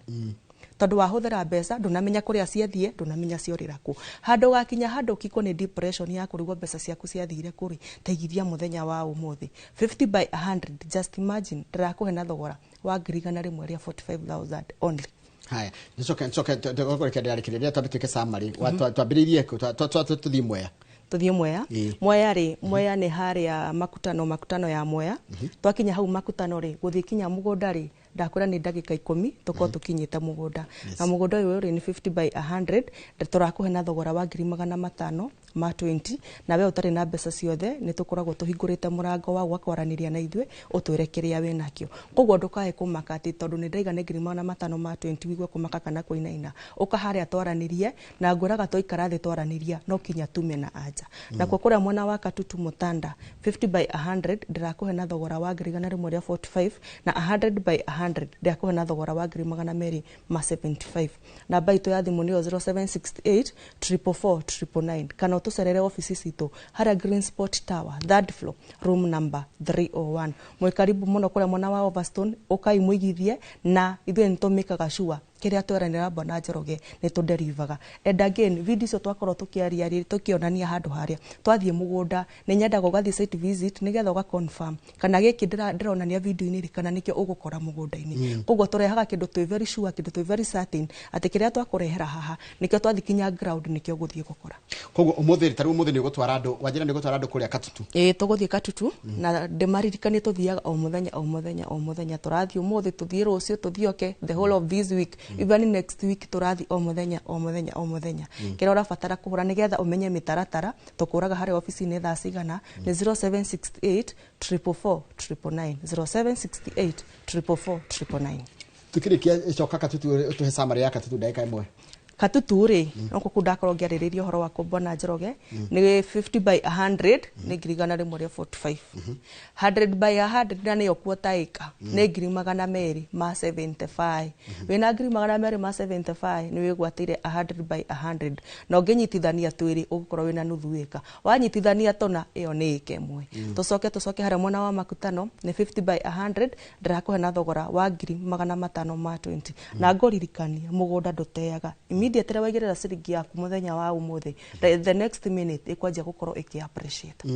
tondũ wahũthĩra mbeca ndũnamenya kũrĩa ciathiĩ, ndũnamenya ciorĩra kũ. Handũ ũgakinya handũ ũkikwo nĩ depression ya kũrigwo mbeca ciaku ciathire kũrĩ, taigithia mũthenya wa ũmũthĩ 50 by 100. Just imagine, ndĩrakũhe na thogora wa 145,000 only. Haya, ncoke ncoke ndĩrarĩkĩrĩria, twambe twĩke summary. Twambĩrĩirie kũ? Tũthiĩ Mwea. Tuthiĩ Mwea. Mwea rĩ, Mwea nĩ harĩa makutano, makutano ya Mwea. Twakinya hau makutano rĩ, gũthiĩ kinya mũgũnda rĩ, ndakwĩra nĩ ndagĩka 10 tũkorwo tũkinyĩte mũgũnda. Na mũgũnda ũyũ rĩ, nĩ 50 by 100, tũrakũhe na thogora wa 520,000. Na we ũtarĩ na mbeca ciothe, nĩ tũkoragwo tũhingũrĩte mũrango wa gwakwaranĩria na ithuĩ, ũtwĩre kĩrĩa wĩ nakĩo. Koguo ndũkae kũmaka atĩ tondũ nĩ ndaiga nĩ 520,000 wigue kũmaka kana kũinaina. Ũka harĩa twaranĩrie, na ngwĩraga twaikara thĩ twaranĩria no kinya tume na anja. Nakuo kũrĩa mwena wa Katutu Mutanda, 50 by 100 ndĩrakũhe na thogora wa 145,000, na 100 by 100 ndĩrakũhe na thogora wa 275,000. Namba itũ ya thimũ nĩyo 0768 444 999, kana ũtũcerere ofici citũ harĩa Green Spot Tower, third floor, room number 301. Mwĩ karibu mũno kũrĩa mwena wa Overstone, ũkai mũigithie na ithuĩ nĩ tũmĩkaga sure kĩrĩa tweranĩra bwana Njoroge nĩ tũnderivaga. And again, video icio twakorwo tũkĩaria rĩ, tũkĩonania handũ harĩa twathiĩ mũgũnda, nĩ nyendaga ũgathiĩ site visit nĩgetha ũga confirm kana gĩkĩ ndĩronania video-inĩ rĩ, kana nĩkĩo ũgũkora mũgũnda-inĩ. Koguo tũrehaga kĩndũ twĩ very sure, kĩndũ twĩ very certain atĩ kĩrĩa twakũrehera haha nĩkĩo twathiĩ kinya ground nĩkĩo ũgũthiĩ gũkora. Koguo ũmũthĩ, ta rĩu ũmũthĩ nĩ ũgũtwara andũ, wanjĩra nĩ ũgũtwara andũ kũrĩa Katutu. Ĩĩ, tũgũthiĩ Katutu, na ndĩmaririkanie tũthiaga o mũthenya, o mũthenya, o mũthenya. Tũrathiĩ ũmũthĩ, tũthiĩ rũciũ, tũthiĩ oke the whole of this week, even next week tũrathiĩ o mũthenya, o mũthenya, o mũthenya. Kĩrĩa ũrabatara kũhũra nĩgetha ũmenye mĩtaratara tũkũraga harĩa obici-inĩ thaa cigana nĩ 0768 444 999, 0768 444 999. Tukĩrĩkia, coka Katutu, ũtũhe summary ya Katutu ndagĩka 1. Katutu rĩ, no kũu ndakorwo ngĩarĩrĩria ũhoro wa bwana Njoroge, nĩ 50 by 100 nĩ 145,000, 100 by 100 na nĩyo quarter acre nĩ 275,000. Wĩna 275,000 nĩ wĩgwatĩire 100 by 100, na ũngĩnyitithania twĩrĩ ũgũkorwo wĩna nuthu ĩka, wanyitithania tũna ĩyo nĩ ĩka 1. Tũcoke harĩa mwena wa makutano nĩ 50 by 100, ndĩrakũhe na thogora wa 520,000. Na ngũririkania mũgũnda ndũteaga. Immediately waigĩrĩra ciringi yaku mũthenya wa ũmũthĩ, the next minute ĩkwanjia gũkorwo ĩkĩ appreciate.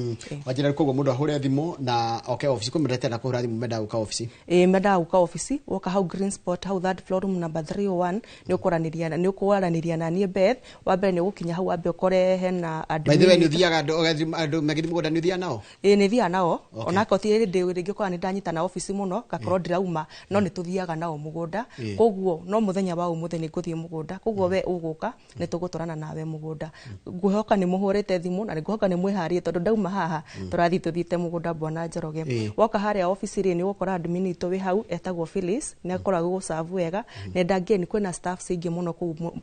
Wanjĩra koguo mũndũ ahũre thimũ na oke ofici, kwĩ mũndũ etenda kũhũra thimũ mendaga gũka ofici. Ĩĩ, mendaga gũka ofici, woka hau Green Spot, hau third floor, room number 301, nĩ ũkwaranĩria na niĩ Beth. Wa mbere nĩ ũgũkinya hau wambe ũkore hena By the way, nĩ ũthiaga andũ ũgathiĩ- andũ magĩthiĩ mũgũnda, nĩ ũthiaga nao? Ĩĩ, nĩ thiaga nao. Onakorwo ti rĩndĩ rĩngĩ ũkoraga nĩ ndanyita na ofici mũno, ngakorwo ndĩrauma, no nĩ tũthiaga nao mũgũnda. Koguo no mũthenya wa ũmũthĩ nĩ ngũthiĩ mũgũnda, koguo we ũgũka nĩ tũgũtwarana nawe mũgũnda. Ngwĩhoka nĩ mũhũrĩte thimũ na nĩ ngwĩhoka nĩ mwĩharĩrie, tondũ ndauma haha tũrathiĩ tũthiĩte mũgũnda, bwana Njoroge. Woka harĩa ofici rĩ, nĩ ũgũkora admin witũ wĩ hau etagwo Phyllis, nĩ akoragwo gũgũcabu wega. Nenda again kwĩna staff aingĩ mũno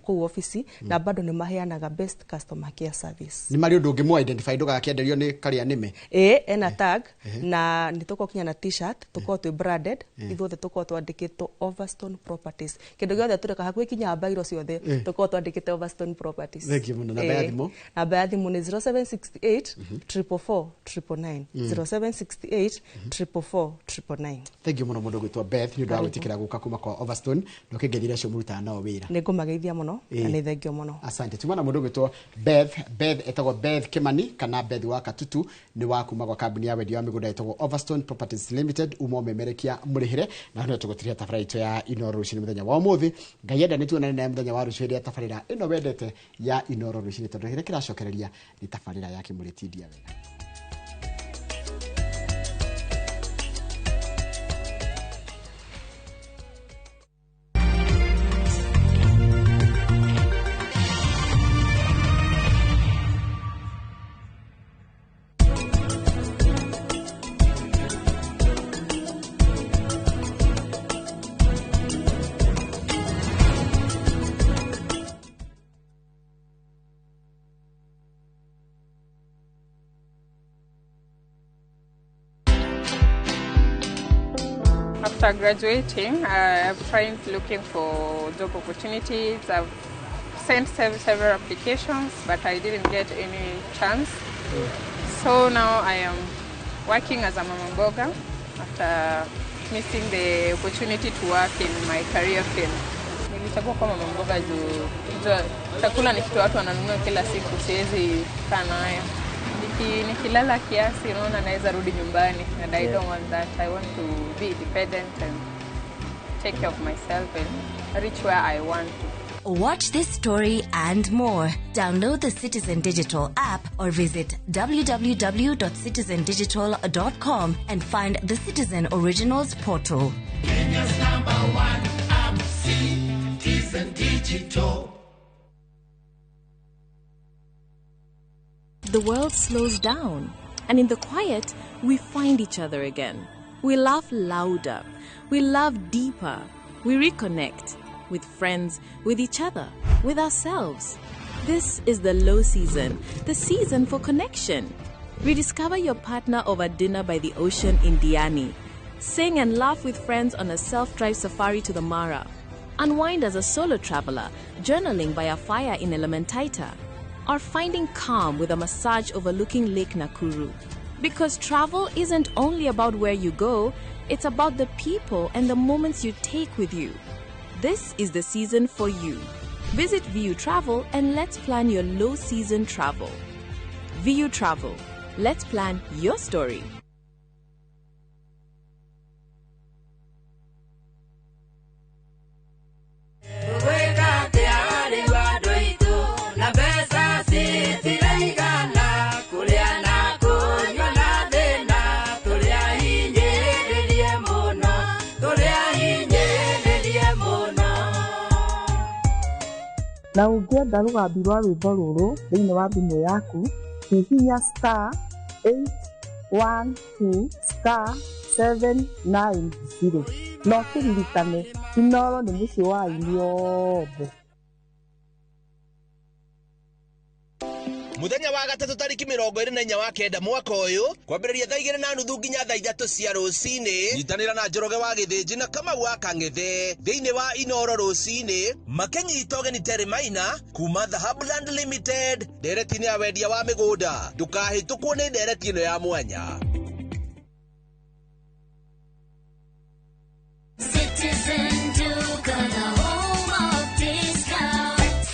kũu ofici na bado nĩ maheanaga best customer care service. Nĩ marĩ ũndũ ũngĩ mũ identify ndũgakĩenderio nĩ karĩa nĩme? Ĩĩ, ena tag na nĩ tũkorwo kinya na T-shirt, tũkorwo twĩ branded. Ithuothe tũkorwo twandĩkĩtwo Overstone Properties. Kĩndũ gĩothe tũreka hakuhĩ kinya bairo ciothe tũkorwo twandĩkĩte Overstone Properties. Thank you mũno. Namba ya thimũ? Namba ya thimũ nĩ 0768 444 999, 0768 444 999. Thank you mũno mũndũ gwĩtwo Beth nĩ ũndũ wa Karibu. gwĩtĩkĩra gũka kuma kwa Overstone na ũkĩngeithia acio mũrutaga nao wĩra. Nĩ ngũmageithia mũno na nĩ thengio mũno. Asante. Tuma na mũndũ gwĩtwo Beth. Beth etagwo Beth Kimani kana Beth wa Katutu, nĩ wa kuma gwa kambuni ya wendia wa mĩgũnda ĩtagwo Overstone Properties Limited, uma ũmemerekia mũrĩhĩre na nĩyo tũgũtiria tabarĩra itũ ya Inoro rũcinĩ mũthenya wa ũmũthĩ. Ngai enda nĩ tuonane naye mũthenya wa rũciũ hĩndĩ ya tabarĩra ĩno wendete ya Inoro rũcinĩ, tondũ kĩrĩa kĩracokereria nĩ tabarĩra ya Kĩmũrĩtindia wega. After graduating, I've tried looking for job opportunities. I've sent several applications, but I didn't get any chance. So now I am working as a mama mboga after missing the opportunity to work in my career field. Nilichagua kuwa mama mboga juu juu chakula ni kitu watu wananunua kila siku, siwezi kaa nayo. Nikilala kiasi, unaona naweza rudi nyumbani and I don't want that. I want to be independent and take care of myself and reach where I want to. Watch this story and more. Download the Citizen Digital app or visit www.citizendigital.com and find the Citizen Originals portal. Kenya's number one app, Citizen Digital. The world slows down, and in the quiet, we find each other again. We laugh louder, we love deeper, we reconnect with friends, with each other, with ourselves. This is the low season, the season for connection. Rediscover your partner over dinner by the ocean in Diani. Sing and laugh with friends on a self drive safari to the Mara. Unwind as a solo traveler, journaling by a fire in Elementaita, or finding calm with a massage overlooking Lake Nakuru. Because travel isn't only about where you go, it's about the people and the moments you take with you. This is the season for you. Visit VU Travel and let's plan your low season travel. VU Travel. Let's plan your story. Gwĩka atĩa rĩu andũ aitũ na mbeca citiraigana kũrĩa na kũnyua na thĩna tũrĩa hinyĩrĩrie mũno tũrĩa hinyĩrĩrie mũno. Na ũngĩenda rũgambi rwa rwĩmbo rũrũ thĩinĩ wa thimũ yaku, hihinya *812*790 na ũkĩririkane Inooro nĩ mũciĩ wa aini othe. Muthenya wa gatatũ tariki 24 wa kenda mwaka ũyũ kwambĩrĩria thaa 2:30 nginya thaa 3 cia rũcinĩ, nyitanĩra na Njoroge wa Gĩthĩnji na Kamau wa Kang'ethe thĩinĩ wa Inoro rũcinĩ makĩnyita ũgeni Terry Maina kuma Dhahabuland Limited ndereti-inĩ ya wendia wa mĩgũnda. Ndũkahĩtũkwo nĩ ndereti ĩno ya mwanya. Citizen Duka, the home of discount.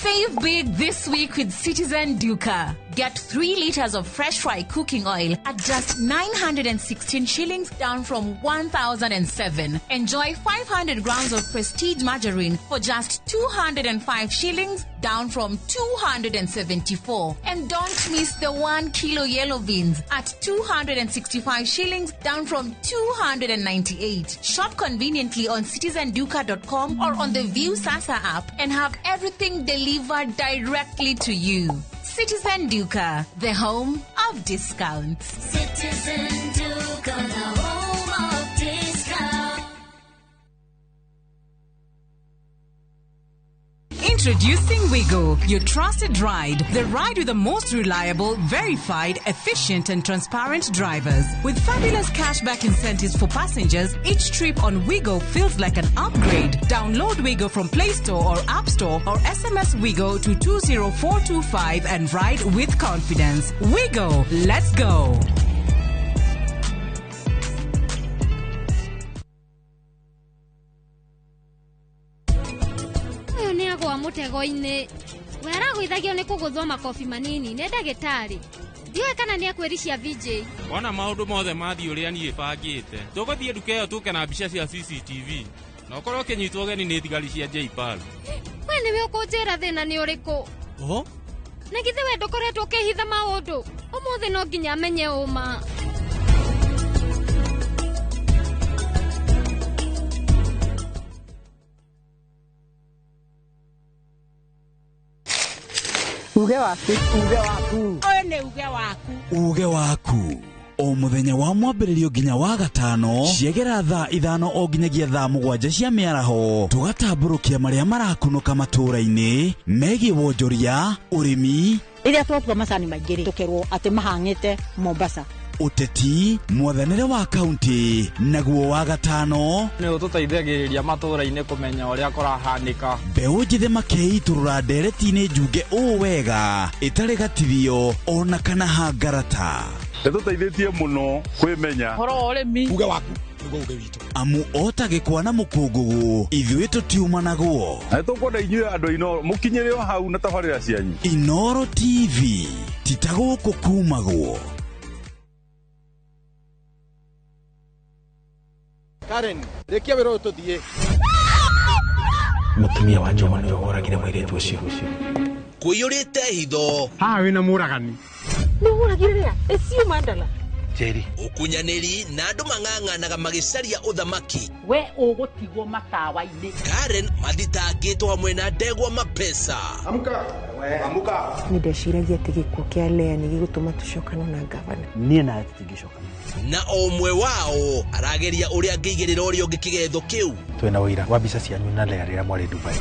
big this week with Citizen Duka. Get 3 liters of fresh fry cooking oil at just 916 shillings, down from 1,007. Enjoy 500 grams of Prestige margarine for just 205 shillings, down from 274. And don't miss the 1 kilo yellow beans at 265 shillings, down from 298. Shop conveniently on citizenduka.com or on the View Sasa app and have everything delivered directly to you. Citizen Duka, the home of discounts. Citizen Duka, the home of discounts. Introducing Wigo, your trusted ride. The ride with the most reliable, verified, efficient, and transparent drivers. With fabulous cashback incentives for passengers, each trip on Wigo feels like an upgrade. Download Wigo from Play Store or App Store or SMS Wigo to 20425 and ride with confidence. Wigo, let's go. Ũyũ nĩ agũa mũtego-inĩ. We aragũithagio nĩ kũgũthwo makobi manini nĩ ndagĩtarĩ. Ndiũĩ kana nĩ akwĩricia VJ. Wona maũndũ mothe mathiĩ ũrĩa niĩ bangĩte. Tũgũthiĩ nduka ĩyo tũke na mbica cia CCTV. Na ũkorwo ũkĩnyitwo ũgeni nĩ thigari cia JPAL. We nĩwe ũkũnjĩra thĩna nĩ ũrĩkũ? Oho. Na githĩ we ndũkoretwo ũkĩhitha maũndũ? Ũmũthĩ no nginya amenye ũma. Uge waku, uge waku. Ũyũ nĩ uge waku. Uge waku. O mũthenya wa mwambĩrĩrio nginya wa gatano ciegera thaa 5 o nginyagia thaa 7 cia mĩaraho tũgatambũrũkia marĩa marakunũka matũũra-inĩ megiĩ wonjoria, ũrĩmi, rĩrĩa twatua macani maingĩ rĩ tũkerwo atĩ mahang'ĩte Mombasa, ũteti, mwathanĩre wa kaunti, naguo wa gatano nĩ ũtũteithagĩrĩria matũũra-inĩ kũmenya ũrĩa kũrahanĩka. Mbeũ njĩthĩ makeitũrũra ndereti-inĩ njunge ũũ wega ĩtarĩ gatithio ona kana hangarata. Nĩtũteithĩtie mũno kwĩmenya ũhoro wa ũrĩmi. Uge waku nĩguo uge witũ. Amu ota gĩkwa na mũkũngũgũ ithuĩ tũtiumanagwo. Na nĩtũkwenda inyuĩ andũ Inooro mũkinyĩre o hau na tabarĩra cianyu. Inooro TV ti ta gũkũ kumagwo. Karen, rĩkia wĩra ũyũ tũthiĩ. Mũtumia wa Njoma nĩwe woragire mũirĩtu ũcio. Kũiyũrĩte hitho. Haha wĩna mũragani. Nĩ ũragire rĩa? Ĩcio mandala. Njeri. Ũkunyanĩri na andũ mang'ang'anaga magĩcaria ũthamaki. We ũgũtigwo matawa-inĩ. Karen mathitangĩtwo hamwe na ndegwa mapesa. Amka. Amka. Nĩ ndeciragia atĩ gĩkuũ kĩa Lea nĩ gĩgũtũma tũcokane na gavana. Niĩ nawe tũtingĩcokana. Na o ũmwe wao arageria ũrĩa angĩigĩrĩra ũrĩa ũngĩ kĩgetho kĩu. Twĩna ũira wa mbica cianyu na Lea rĩrĩa mwarĩ Dubai.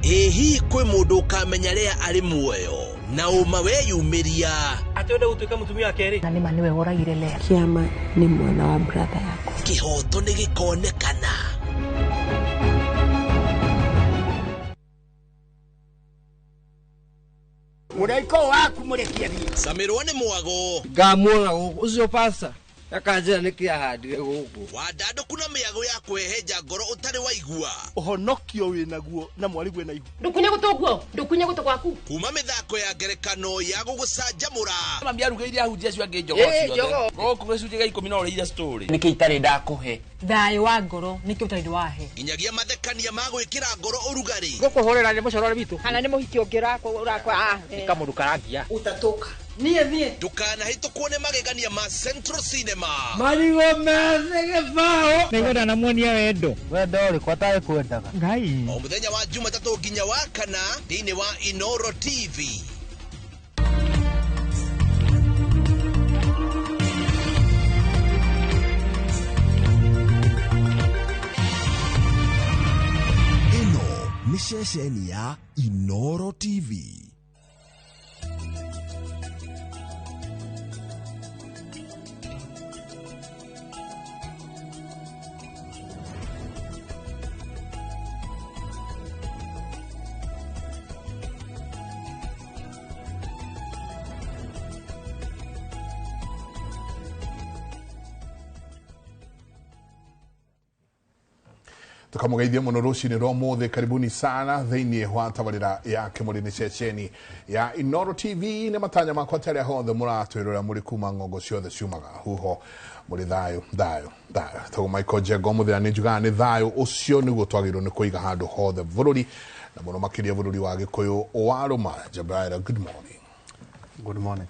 Ĩ hihi kwĩ mũndũ ũkamenya Lea arĩ muoyo na ũma weyumĩria atĩ wenda gũtuĩka mũtumia wa kerĩ? Na nĩma nĩwe woragire Lea. Kĩama nĩ mwana wa brother yakwa. Kĩhoto nĩ gĩkonekana. Mũraiko waku mũrekie thiĩ. Camirwo nĩ mwago. Ngamuona gũkũ ũcio pasta akanjĩra nĩkĩ ahandire gũkũ. Wandandũku na mĩago ya kwĩhenja ngoro ũtarĩ waigua. Ũhonokio wĩnaguo na mwarĩguo ena ihu. Ndũkunye gũtũ guo, ndũkunye gũtũ gwaku. Kuma mĩthako ya ngerekano ya gũgũcanjamũra. Mami arugĩire ahunjia acio angĩ njogoo ciothe. Gũkũ gĩcunjĩ gĩa 10 no ũrĩire story. Nĩkĩ itarĩ ndakũhe? Thayũ wa ngoro nĩkĩ ũtarĩ wahe. Nginyagia mathekania ma gwĩkĩra ngoro ũrugarĩ. Gũkũhũrĩra nĩ mũcorore witũ. Kana nĩ mũhiki ũngĩ ũrakwa. Nĩ kamũndũ karangia. Ũtatũka. Niĩ thiĩ. Ndũkanahĩtũkwo nĩ magegania ma Central Cinema. Marigũ methĩ gĩbaũ. Nĩngwenda na muonia wendo. Wendo ũrĩkũ atarĩ kwendaga? Ngai. O mũthenya wa Jumatatũ nginya wa kana thĩinĩ wa Inooro TV. Ĩno nĩ ceceni ya Inooro TV. Tukamugeithia muno rucini rwa muthe. Karibuni sana thiini wa tabarira ya Kimuri ni ceceni ya Inoro TV. Ni matanya makwa tari hothe muratwirora muri kuma ngongo ciothe ciumaga huho muri thayo thayo thayo. Tagwo Michael Jengo muthenya ni njugaga ni thayo ucio niguo twagirwo ni kuiga handu hothe bururi na muno makiria bururi wa Gikuyu wa Ruma. Jabraira, good morning. Good morning.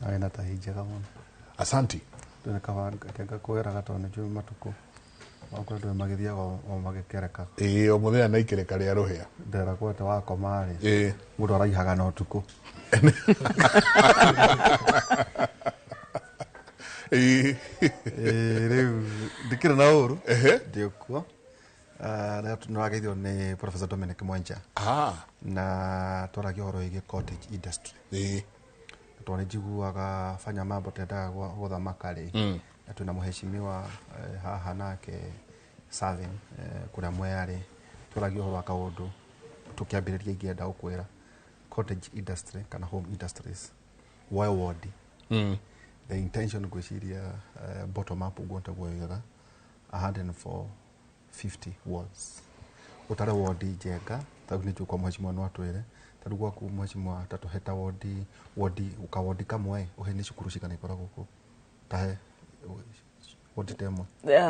Aina tahi njega muno. Asanti. Twina kaba kwĩraga tondũ nĩnjũĩ matukũ makwa andũ magĩthiaga o magĩkerekaga. Ĩĩ, o mũthenya na ikereka rĩa rũhĩa. Nderagwo atĩ wakoma rĩ, mũndũ araihaga na ũtukũ. Ĩĩ, rĩu ndikĩrĩ na ũru, ndĩ kuo. Nĩrageithio nĩ Professor Dominic Mwenja. Na twaragia ũhoro wĩgiĩ cottage industry. Tondũ nĩ njiguaga fanya mambo tendaga gũthamaka rĩ, na twĩna mũheshimiwa haha nake Savin kũrĩa Mwea rĩ, twaragia ũhoro wa kaũndũ tũkĩambĩrĩria ingĩenda gũkwĩra cottage industry kana home industries woe wodi. The intention ngwĩciria bottom up ũguo nĩguo yugaga 150 wards. Ũtare wodi Njenga tarĩu nĩ njũĩ kwa mũheshimiwa no atwĩre tarĩu gwaku mũheshimiwa ta tũhe ta wodi wodi kawodi kamwe ũhe nĩ cukuru cigana ikoragwo kũu tahe wodi ta ĩmwe.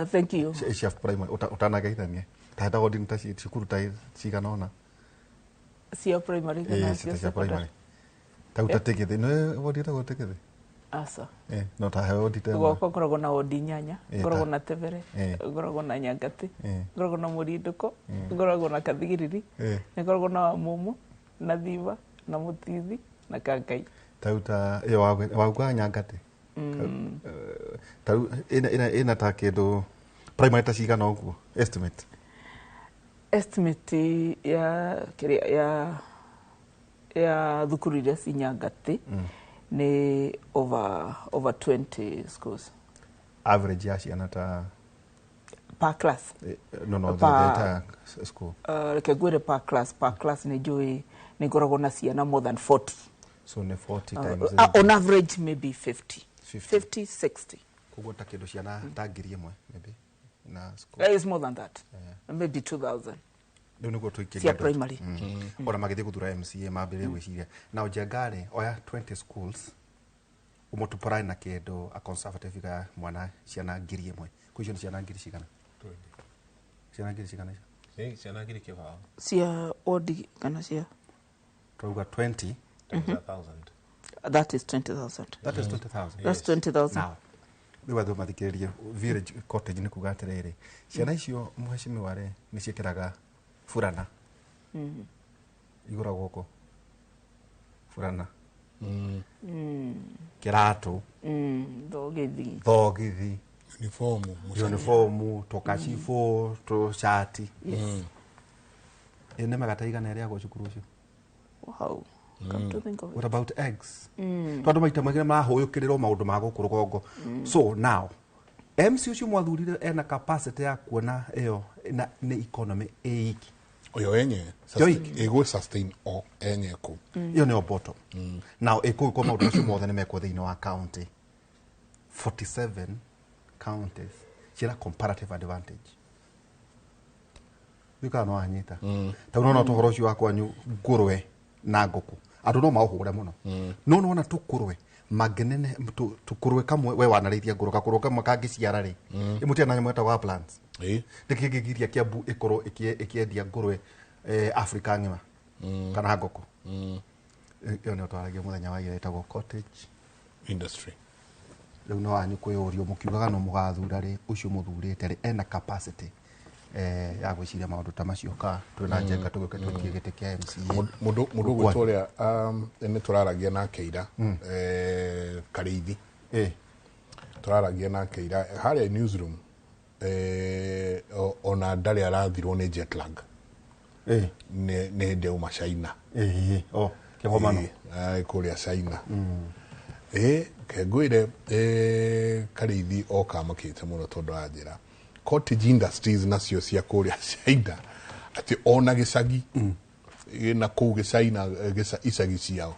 Thank you. Cia primary ũtanageithania tahe ta wodi ta cukuru ta cigana ũna cia primary kana cia primary ta ũtatigithĩ nĩ wodi ĩtagwo Tigithĩ. Asa. No tahe wodi ta ĩmwe. Gwakwa ngoragwo na wodi inyanya, ngoragwo na Tebere, ngoragwo na Nyangati, ngoragwo na Mũrindũko, ngoragwo na Kathigiriri, ngoragwo na Wamumu, na Thiba, na Mũtithi, na Kangai. Tau ta ĩyo wauga Nyangati. Tau ĩna ta kĩndũ primary ta cigana ũguo estimate. Estimate ya kĩrĩa ya thukuru iria ci Nyangati ni over 20 schools. Average ya ciana ta per class? No, the entire school. Reke ngwĩre per class nĩ njũĩ nĩ ngoragwo na ciana more than 40. So nĩ 40 times on average maybe 50 50 60. Koguo ta kĩndũ ciana ta 1,000 maybe na school. It's more than that. Maybe 2,000. Rĩu nĩguo tũikĩrie cia primary. Ona magĩthiĩ gũthura MCA mambĩrĩrie gwĩciria na Njenga rĩ, oya 20 schools ũmũtupũrae na kĩndũ a conservative figure ya mwana ciana 1,000. Kwĩ icio nĩ ciana 1,000 cigana? Ciana 1,000 cigana icio? Ciana 2,000. Cia wodi kana cia? Twauga 20 times 1,000. That is 20,000. That is 20,000. That's 20,000. Now, rĩu andũ mathikĩrĩrie village cottage nĩ kuga atĩrĩrĩ, ciana icio mũheshimiwa rĩ nĩ ciĩkĩraga burana. Igũragwo kũ? Burana. Kĩratũ. Thogithi. Uniformu, tũkacibũ, tũcati. Ĩ nĩ mĩgate igana ĩrĩagwo cukuru ũcio? Wow. Come to think of it. What about eggs? Tondũ maita maingĩ marahũyũkĩrĩrwo maũndũ ma gũkũ rũgongo. So now MC ũcio mwathurire ena capacity ya kuona ĩyo na nĩ economy ĩiki. Oyo enye ĩgũ sustain o enye kũ. Ĩyo nĩyo bottom. Now ĩkũĩ kwa maũndũ macio mothe nĩ mekwo thĩinĩ wa county 47 counties ciĩna comparative advantage. Ndikana no anyita. Ta unaona tũhoro ũcio wa kwanyu ngũrwe na ngũkũ. Andũ no maũhũre mũno. No nĩwona tũkũrwe mangĩnene tũkũrwe kamwe we wanarĩithia ngũrwe gakũrwe kamwe kangĩciara rĩ ĩmũtia na nyamũ ĩtagwo plants. Nĩkĩ kĩngĩgiria Kiambu ĩkorwo ĩkĩendia ngũrwe Afrika ng'ima kana ngũkũ. Ĩyo nĩyo twaragia mũthenya wa ira ĩtagwo cottage industry. Rĩu no wanyu kwĩyũrio mũkiugaga no mũgathura rĩ ũcio mũthurĩte rĩ ena capacity ya gwĩciria maũndũ ta macio ka twĩna Njenga tũgĩũke tũikie gĩtĩ kĩa MCA. Mũndũ ũgwĩtwo ũrĩa nĩ tũraragia nake ira Karĩithi. Tũraragia nake ira harĩa newsroom ona ndarĩ arathirwo nĩ jet lag. Nĩ hĩndĩ auma China. Kĩgomano. Kũrĩa China. Kengwĩre Karĩithi oka amakĩte mũno tondũ anjĩra cottage industries nacio cia kũrĩa China atĩ ona gĩcagi na kũu gĩcaina icagi ciao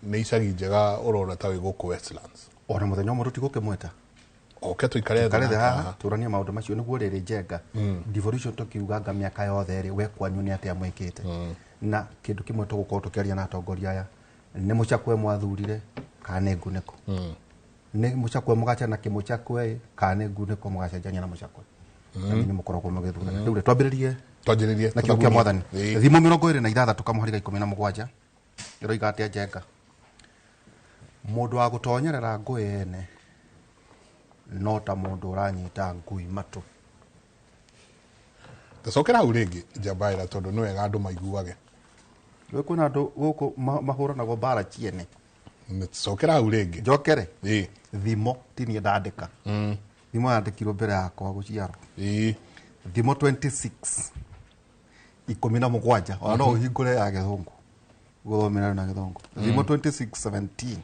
nĩ icagi njega ũrona ta wĩ gũkũ Westlands. Ona mũthenya ũmwe tũtigũkĩmweta. Oke tuikare thĩ haha tũranie maũndũ macio nĩguo rĩrĩ Njenga. Devolution tũkiuganga mĩaka yothe rĩ, we kwanyu nĩ atĩa mwĩkĩte? Na kĩndũ kĩmwe tũgũkorwo tũkĩaria na atongoria aya nĩ mũcakwe mwathurire kana nĩ ngunĩko? Nĩ mũcakwe mũgacana kĩmũcakwe kana nĩ ngunĩko mũgacenjania na mũcakwe? Nĩ mũkoragwo mũgĩthurana. Rĩu twambĩrĩrie na kiugo kĩa Mwathani. Thimo 26 kamũhari 17 ĩroiga atĩa Njenga? Mũndũ wa gũtonyerera ngũĩ ene no ta mũndũ ũranyita ngui matũ. Tũcokera hau rĩngĩ Njabaĩra tondũ nĩ wega andũ maiguage. Kwĩna andũ gũkũ mahũranagwo mbara ciene. Cokera hau rĩngĩ. Njokere? Thimo ti niĩ ndandĩka. Thimo yandĩkirwo mbere yakwa gũciarwo. Thimo 26 17 ona no ũhingũre ya gĩthũngũ gũthomera na gĩthũngũ. Thimo 26:17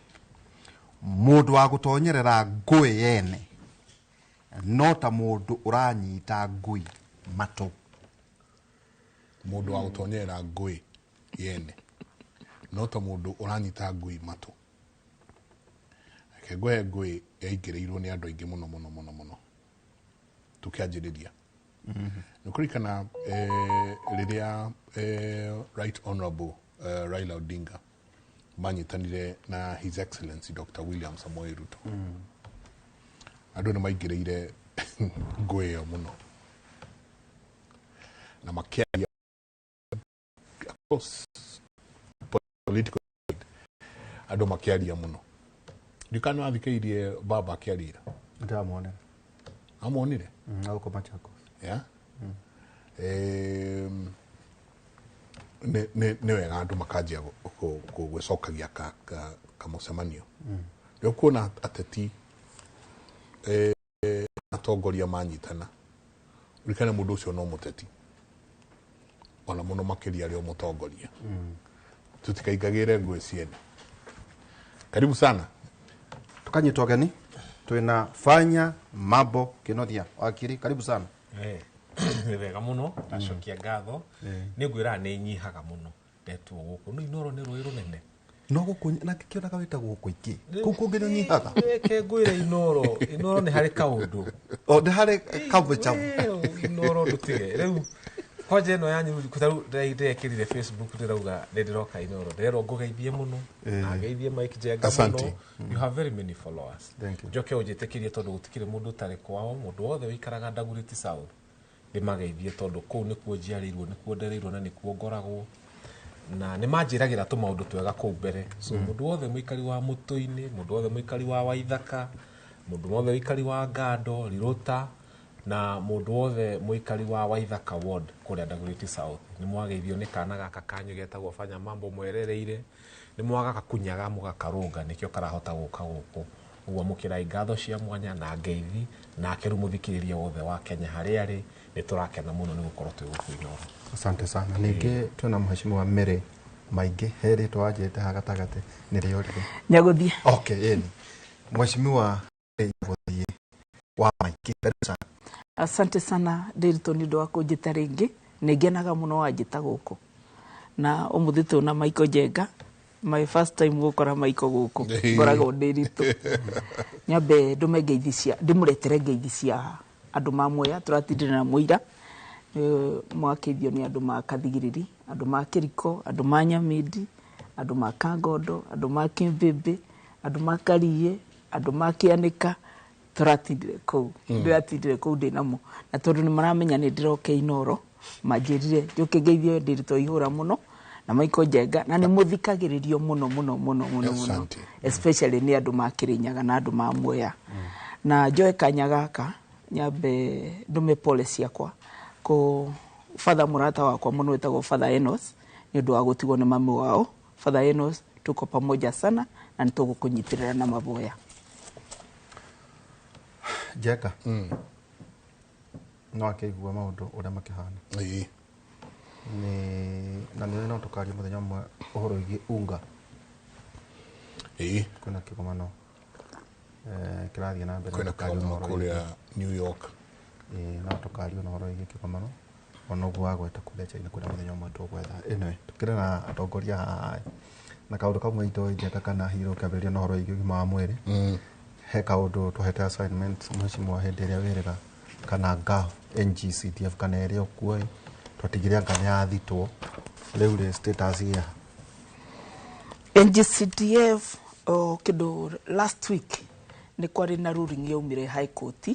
mũndũ wa gũtonyerera ngũĩ yene no ta mũndũ ũranyita ngui matũ. Mũndũ wa gũtonyerera ngũĩ yene no ta mũndũ ũranyita ngui matũ. Reke ngũhe ngũĩ yaingĩrĩirwo nĩ andũ aingĩ mũno mũno mũno mũno tũkĩanjĩrĩria. Nĩ kũririkana rĩrĩa Right Honorable Raila Odinga manyitanire na His Excellency Dr. William Samoei Ruto. Andũ nĩ maingĩrĩire ngũĩ ĩyo mũno na makĩaria across political side, andũ makĩaria mũno. Ndikana wathikĩirie baba akĩaria? Ndĩramuonire. Amuonire? Gũkũ Machakos. Yeah? Nĩ wega andũ makanjia gwĩcokagia kamũcemanio. Nĩ ũkuona ateti atongoria manyitana, ũririkane mũndũ ũcio no mũteti ona mũno makĩria arĩ o mũtongoria. Tutikaingagĩre ngũĩ ciene. Karibu sana. Tukanyitwo ũgeni twĩna Fanya Mambo Kinothia wakiri, karibu sana. Nĩ wega mũno, ndacokia ngatho. Nĩ ngwĩraga nĩ nyihaga mũno ndetwo gũkũ. No Inooro nĩ rũĩ rũnene. No gũkũ na kĩonaga wĩtagwo gũkũ ingĩ. Kũu kũngĩ nĩ ũnyihaga. Reke ngwĩre Inooro, Inooro nĩ harĩ kaũndũ. O nĩ harĩ kamũcamu. Inooro ndũtige. Rĩu kwanja ĩno yanyu rĩu ndĩrekĩrire Facebook ndĩrauga nĩ ndĩroka Inooro. Ndĩrerwo ngũgeithie mũno na ngeithie Mike Njenga mũno. You have very many followers. Njoke ũnjĩtĩkĩrie tondũ gũtikĩrĩ mũndũ ũtarĩ kwao, mũndũ wothe ũikaraga Dagoretti South ndĩmageithie tondũ kũu nĩkuo njiarĩirwo, nĩkuo ndereirwo na nĩkuo ngoragwo. Na nĩ manjĩragĩra tũmaũndũ twega kũu mbere. So mũndũ wothe mũikari wa Mũtũ-inĩ, mũndũ wothe mũikari wa Waithaka, mũndũ wothe mũikari wa Ngando, Rirũta, na mũndũ wothe mũikari wa Waithaka Ward kũrĩa Dagoretti South. Nĩ mwageithio nĩ kana gaka kanyu getagwo Fanya Mambo mwerereire, nĩ mwagagakunyaga mũgakarũnga nĩkĩo karahota gũka gũkũ. Ũguo mũkĩrai ngatho cia mwanya na ngeithi nake rĩu mũthikĩrĩria wothe wa Kenya harĩa arĩ, nĩ tũrakena mũno nĩ gũkorwo twĩ gũkũ Inooro. Asante sana. Ningĩ twĩna mheshimiwa Mary Maingĩ, he rĩtwa wanjĩrĩte haha gatagatĩ nĩ rĩorire. Nyagũthiĩ. Okay, ĩni. Mheshimiwa Nyagũthiĩ wa Maingĩ, karibu sana. Asante sana Ndiritu nĩ ũndũ wa kũnjĩta rĩngĩ, nĩ ngenaga mũno wanjĩta gũkũ. Na ũmũthĩ twĩna Michael Njenga, my first time gũkora Michael gũkũ, ngoragwo Ndiritu. Nyambe ndũme ngeithi cia, ndĩmũretere ngeithi cia andũ ma Mwea, tũratindire na mũira. Mwakĩithio nĩ andũ ma Kathigiriri, andũ ma Kĩriko, andũ ma Nyamindi, andũ ma Kangondo, andũ ma Kĩmbĩmbĩ, andũ ma Kariĩ, andũ ma Kĩanĩka, tũratindire kũu. Ndĩratindire kũu ndĩ namo. Na tondũ nĩ maramenya nĩ ndĩroka Inooro, manjĩrire njũke ngeithio Ndiritu ihũra mũno na Michael Njenga, na nĩ mũthikagĩrĩrio mũno mũno mũno mũno mũno, especially nĩ andũ ma Kĩrĩnyaga na andũ ma Mwea. Na njoe kanya gaka nyambe ndume pole ciakwa kũ father mũrata wakwa mũno wĩtagwo Father Enos nĩ ũndũ wa gũtigwo nĩ mami wao. Father Enos, tuko pamoja sana na nĩ tũgũkũnyitĩrĩra na maboya. Njenga. No akĩigua maũndũ ũrĩa makĩhana. Nĩ na nĩ no tũkaria mũthenya ũmwe ũhoro wĩgiĩ unga. Kwĩna kĩgomano kĩrathiĩ na mbere. Kwĩna kĩgomano kũrĩa New York. No tũkaria na ũhoro wĩgiĩ kĩgomano ona ũguo wagweta kũrĩa China kũrĩa mũthenya ũmwe tũgwetha. Anyway, tũkĩrĩ na atongoria haha na kaũndũ kamwe itoĩ Njenga kana hihi ũkĩambĩrĩria na ũhoro wĩgiĩ ũgima wa mwĩrĩ. He kaũndũ tũhete assignment mheshimiwa hĩndĩ ĩrĩa wĩrĩga kana nga NGCDF kana ĩrĩa kuo twatigire anga nĩ yathitwo rĩu rĩ status ya NGCDF kĩndũ last week nĩ kwarĩ na ruling yaumire high court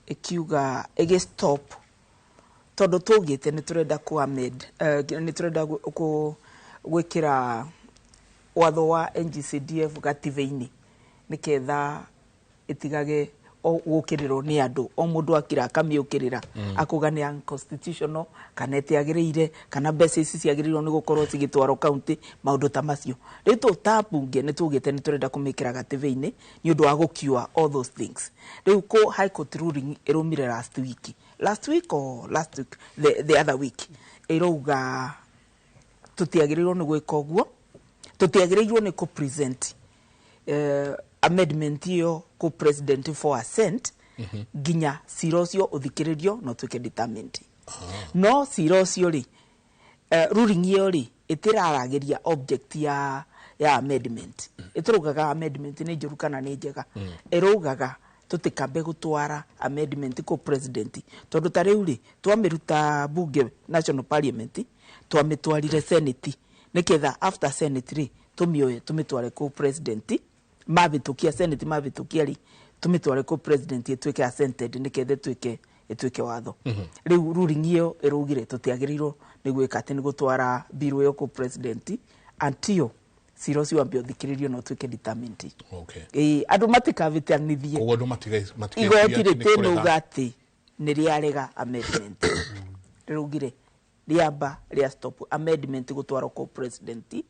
ĩkiuga ĩgĩ stop tondũ tũgĩte nĩ tũrenda ku amend nĩ tũrenda gwĩkĩra watho wa NGCDF gatiba-inĩ nĩketha ĩtigage gũkĩrĩrwo nĩ andũ o mũndũ akira akamĩũkĩrĩra akuga nĩ unconstitutional kana ĩtiagĩrĩire kana mbeca ici ciagĩrĩirwo nĩ gũkorwo cigĩtwarwo county maũndũ ta macio. Rĩu tũ ta mbunge nĩ tugĩte nĩ tũrenda kũmĩkĩra gatiba-inĩ nĩ ũndũ wa gũcure all those things. Rĩu kũ high court ruling ĩrũmire last week or last week the other week ĩrauga tũtiagĩrĩirwo nĩ gwĩka ũguo, tũtiagĩrĩirwo nĩ kũ present amendment iyo ku president for assent nginya cira ũcio ũthikĩrĩrio na ũtuĩke determined. No cira ũcio rĩ ruling iyo rĩ ĩtĩraragĩria object ya amendment. Ĩtũraugaga amendment nĩ njũru kana nĩ njega. Ĩraugaga tũtikambe gũtwara amendment kũ president tondũ ta rĩu rĩ twamĩruta bunge national parliament twamĩtwarire senate nĩketha after senate rĩ tũmĩoye tũmĩtware kũ president mabitukia senate mabitukia ri tumitware ko president ituike assented nikethe ituike watho. Riu ruling iyo irugire tutiagirirwo ni gwika ati ni gutwara bill iyo ko president until cira ucio wambe uthikiririo na utuike determined. Okay. Andu matikavĩtanithie koguo andu matika igoti rĩtĩnauga ati ni rĩarega amendment rĩraugire rĩamba rĩa stop amendment gutwarwo ko president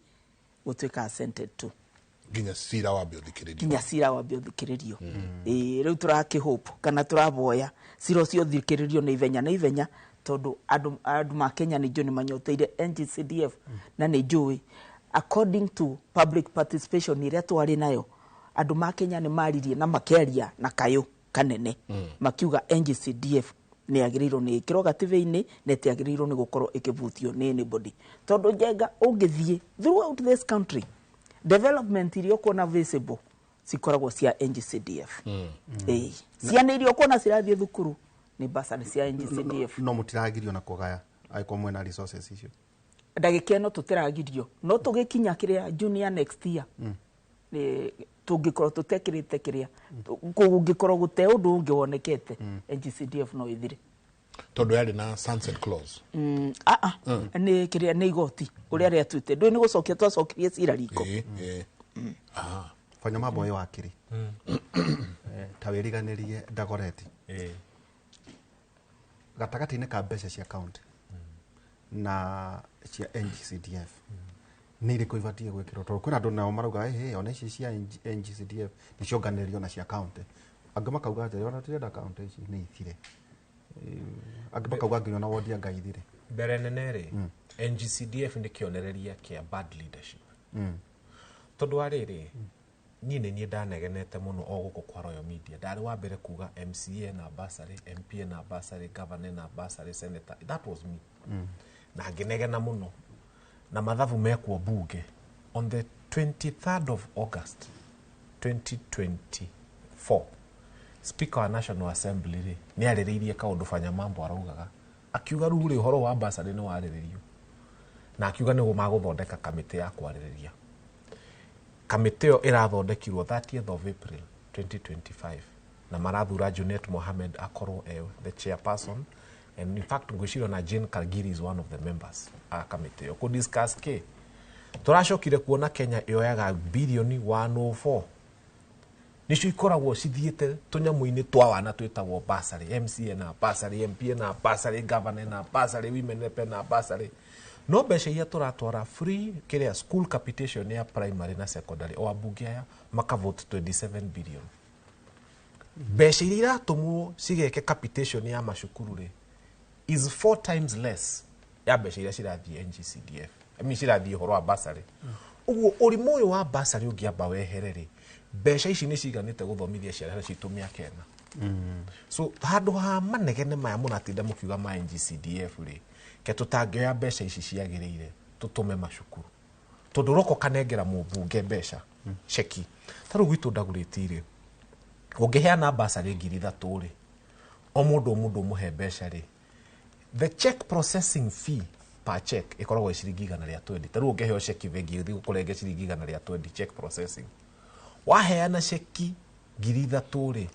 gutuika assented to nginya cira wambe ũthikĩrĩrio, nginya cira wambe ũthikĩrĩrio. Rĩu tũrakĩhope kana tũraboya cira ũcio ũthikĩrĩrio na ithenya na ithenya tondũ andũ ma Kenya nĩ njũĩ nĩ manyoteire NGCDF na nĩ njũĩ according to public participation ĩrĩa twarĩ nayo andũ ma Kenya nĩ maririe na makĩaria na kayũ kanene makiuga NGCDF nĩ yagĩrĩirwo nĩ ĩkĩrwo gatiba-inĩ na ĩtiagĩrĩirwo nĩ gũkorwo ĩkĩvutio nĩ anybody tondũ Njenga ũngĩthiĩ throughout this country development iria ũkuona visible cikoragwo cia NGCDF. Ciana iria ũkuona cirathiĩ thukuru nĩ bursary cia NGCDF. No mũtiragirio na kũgaya angĩkorwo mwena resources icio ndagĩka ĩno tũtiragirio no tũgĩkinya kĩrĩa junior next year tũngĩkorwo tũtekĩrĩte kĩrĩa kũngĩkorwo gũte ũndũ ũngĩ wonekete NGCDF no ĩthire tondũ yarĩ na sunset clause. Nĩ kĩrĩa nĩ igoti ũrĩa rĩatuĩte ndũĩ nĩ gũcokia twacokirie cira riko. Fanya mambo ĩ wakiri ta wĩriganĩrie Dagoretti gatagatĩ-inĩ ka mbeca cia county na cia NGCDF nĩ irĩkũ ibatiĩ gwĩkĩrwo tondũ kwĩna andũ nao marauga ona ici cia NGCDF nĩ cionganĩrĩrio na cia county angĩ makauga atĩrĩ ona tũtirenda county ici nĩ ithire angĩ makauga nginya na wodi anga ithire. Mbere nene rĩ NGCDF nĩ kĩonereria kĩa bad leadership tondũ wa rĩrĩ niĩ nĩ niĩ ndanegenete mũno o gũkũ kwa Royal Media ndarĩ wa mbere kuga MCA na bursary, MP na bursary, governor na bursary, senator, that was me. Na ngĩnegena mũno na mathabu mekwo bunge on the 23rd of August 2024 Speaker wa National Assembly rĩ nĩ arĩrĩirie kaũndũ Fanya Mambo araugaga akiuga rĩu rĩ ũhoro wa bursary nĩ warĩrĩrio na akiuga nĩguo magũthondeka kamĩtĩ ya kwarĩrĩria. Kamĩtĩ ĩyo ĩrathondekirwo 30th of April 2025 na marathura Junet Mohamed akorwo the chairperson and in fact ngwĩciria na Jane Kagiri is one of the members a kamĩtĩ ĩyo kũ discuss kĩ tũracokire kuona Kenya ĩoyaga bilioni 104 nicio ikoragwo cithiĩte tũnyamũ-inĩ twa wana twĩtagwo bursary, MCA na bursary, MP na bursary, governor na bursary, women rep na bursary no mbeca iria tũratwara free kĩrĩa school capitation ya primary na secondary o ambunge aya makavote 27 billion mbeca iria iratũmwo cigeke capitation ya macukuru rĩ is 4 times less ya mbeca iria cirathiĩ NGCDF I mean cirathiĩ ũhoro wa bursary. Ũguo ũrimũ ũyũ wa bursary ũngĩamba wehere rĩ mbeca ici nĩ ciganĩte gũthomithia ciana citũ mĩaka ĩna. So handũ ha manegene maya mũratinda mũkiuga ma NGCDF rĩ ke tũtangĩoya mbeca ici ciagĩrĩire tũtũme macukuru tondũ roko kanengera mũmbunge mbeca ceki ta rĩu gwitũ Dagoretti rĩ Ũngĩheana basarĩ 3,000 rĩ, o mũndũ ũmũhe mbeca rĩ, the check processing fee per check ĩkoragwo ĩ ciringi 120. Ta rĩu ũngĩheo ceki bengi ĩthiĩ gũkũrenge ciringi 120 check processing. Waheana ceki 3,000 rĩ,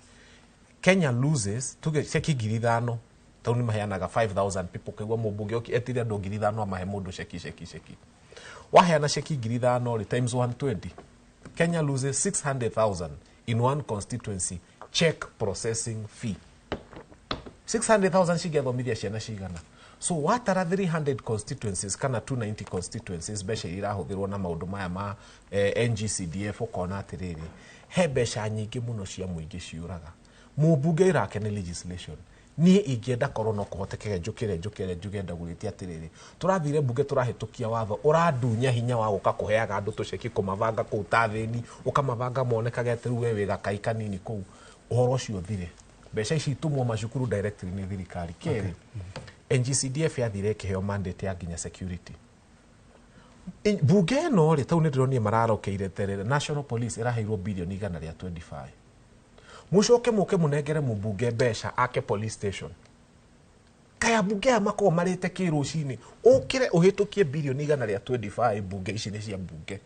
Kenya loses tuge ceki 5,000, tondũ nĩ maheanaga 5,000 people, kaigua mũmbunge oki etire andũ 5,000 amahe mũndũ ceki. Waheana ceki 5,000 rĩ, times 120, Kenya loses 600,000 in one constituency check processing fee. 600,000 cingĩathomithia ciana cigana. So watara 300 constituencies kana 290 constituencies mbeca iria irahũthĩrwo na maũndũ maya ma NGCDF, ũkona atĩrĩrĩ, he mbeca nyingĩ mũno cia mũingĩ ciũraga. Mũmbunge ĩrake nĩ legislation. Niĩ ingĩenda korwo no kũhotekeke njũkĩre njuge ndagũrĩte atĩrĩrĩ, tũrathire mbunge tũrahĩtũkia watho ũrandunya hinya wa gũka kũheaga andũ tũceki kũmabanga kũu ta thĩni, ũkamabanga monekage atĩ rĩu we wĩ gakai kanini kũu. Ũhoro ũcio ũthire. Mbeca ici itumwo macukuru directly nĩ thirikari. Kerĩ, NGCDF yathire ĩkĩheo mandate ya nginya security. Mbunge ĩno rĩ, tau nĩ ndĩronire mararokeire terere, National Police ĩraheirwo bilioni 125. Mũcoke mũke mũnengere mũmbunge mbeca ake police station. Kaya mbunge aya makoragwo marĩte kĩ rũcinĩ, ũkĩre ũhĩtũkie bilioni 125, mbunge ici nĩ cia mbunge,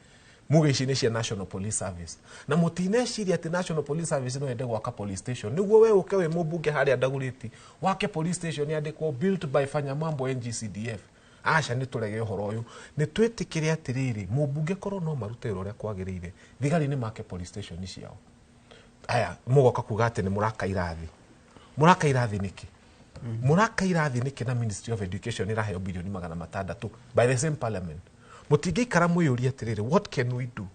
muge ici nĩ cia National Police Service. Na mũtineciria atĩ National Police Service no yende gwaka police station. Nĩguo we ũke wĩ mũmbunge harĩa Ndagũrĩti, wake police station yandĩkwo built by Fanya Mambo NGCDF. Aca, nĩ tũrege ũhoro ũyũ. Nĩ twĩtĩkĩre atĩrĩrĩ, mũmbunge korwo no marute wĩra ũrĩa kwagĩrĩire, thigari nĩ make police station ciao. Aya, mũgoka kuga atĩ nĩ mũraka irathi. Mũraka irathi nĩkĩ? Mũraka irathi nĩkĩ na Ministry of Education ĩraheo bilioni 600 by the same parliament? Mũtingĩikara mwĩyũrie atĩrĩrĩ, what can we do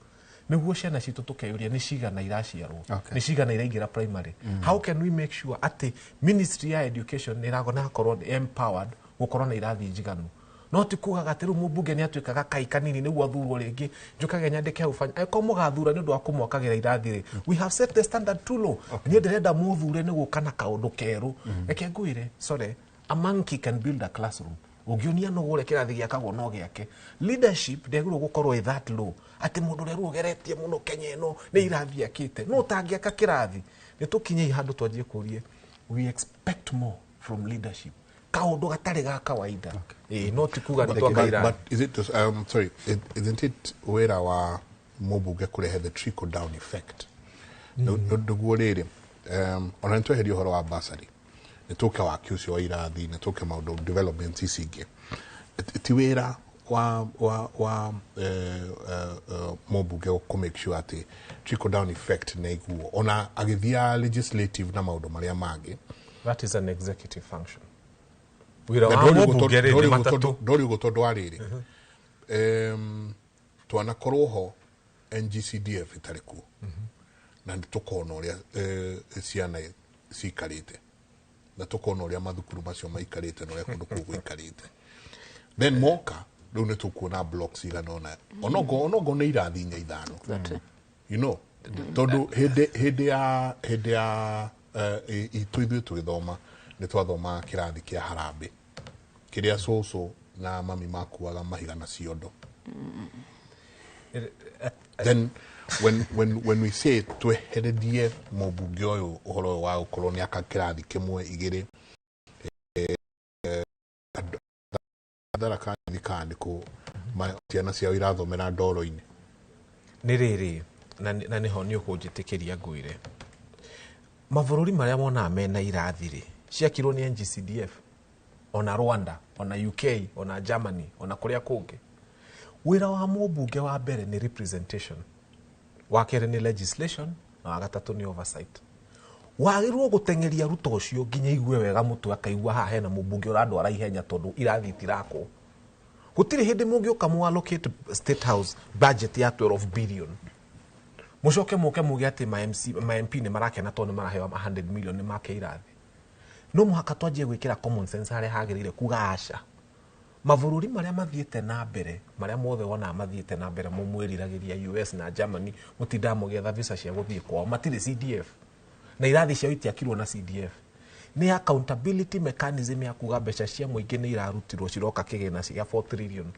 nĩguo ciana citũ tũkeyũria nĩ cigana iraciarwo, nĩ cigana iraingĩra primary? How can we make sure atĩ Ministry ya Education nĩ ĩrakorwo empowered gũkorwo na irathi njiganu? No ti kugaga atĩ rĩu mũmbunge nĩ atuĩkaga kai kanini nĩguo athurwo rĩngĩ, njũkage nyandĩke hau banya. Angĩkorwo mũgathura nĩ ũndũ wa kũmwakagĩra irathi rĩ, we have set the standard too low. Niĩ ndĩrenda mũthure nĩ gũka na kaũndũ kerũ. Reke ngwĩre, sorry, a monkey can build a classroom. Ũngĩonia no ũrĩa kĩrathi gĩakagwo no gĩake. Leadership ndĩagĩrĩirwo gũkorwo ĩ that low atĩ mũndũ ũrĩa rĩu ũgeretie mũno Kenya ĩno nĩ irathi akĩte, no ũtangĩaka kĩrathi. Nĩ tũkinyei handũ twanjie kũrie, we expect more from leadership, kaũndũ gatarĩ ga kawaida. No ti kuga nĩ twaka irathi. But is it sorry, isn't it wĩra wa mũmbunge kũrehe the trickle down effect? Ndũguo rĩrĩ, ona nĩ tweherie ũhoro wa bursary, nĩ tũke waki ũcio wa irathi, nĩ tũke maũndũ development ici ingĩ. Ti wĩra wa mũmbunge kũ make sure atĩ trickle down effect nĩ iguo ona agĩthiĩ legislative na maũndũ marĩa mangĩ? That is an executive function. Wĩra wa mũmbunge rĩ nĩ matatũ. Ndori ũguo tondũ wa rĩrĩ, twanakorwo ho NGCDF ĩtarĩ kuo, na nĩ tũkona ũrĩa ciana cikarĩte, na tũkona ũrĩa mathukuru macio maikarĩte na ũrĩa kũndũ kũu gũikarĩte. Then moka rĩu nĩ tũkuona blocks igana ũna, onogo nĩ irathi inya ithano, you know, tondũ hĩndĩ ya itũ ithuĩ tũgĩthoma, nĩ twathomaga kĩrathi kĩa harambĩ kĩrĩa cũcũ na mami makuaga mahiga na ciondo. Then when we say twehererie mũmbunge ũyũ ũhoro ũyũ wa gũkorwo nĩ aka kĩrathi kĩmwe igĩrĩ, tharaka thikani kũ ciana ciao irathomera ndoro-inĩ. Nĩ rĩrĩ, na nĩho nĩ ũkũnjĩtĩkĩria ngwĩre, mabũrũri marĩa monaga mena irathi rĩ, ciakirwo nĩ NGCDF, ona Rwanda, ona UK, ona Germany, ona kũrĩa kũngĩ. Wĩra wa mũmbunge wa mbere nĩ representation, wa kerĩ nĩ legislation, na wa gatatũ nĩ oversight. Wagĩrĩirwo gũteng'eria Ruto ũcio nginya igue wega mũtwe, akaigua haha hena mũmbunge ũrandwara ihenya tondũ irathi itirakwo. Gũtirĩ hĩndĩ mũngĩũka mũ allocate State House budget ya 12 billion, mũcoke mũke muge atĩ ma MC, ma MP nĩ marakena tondũ nĩ maraheo 100 million nĩ make irathi. No mũhaka twanjie gwĩkĩra common sense harĩa hagĩrĩire, kuga aca. Mabũrũri marĩa mathiĩte na mbere, marĩa mothe wonaga mathiĩte na mbere, mũmwĩriragĩria US na Germany, mũtindaga mũgĩetha visa cia gũthiĩ kwao, matirĩ CDF na irathi ciao itiakirwo na CDF. Nĩ accountability mechanism ya kuga mbeca cia mũingĩ nĩ irarutirwo ciroka kĩgĩna cia 4 trillion.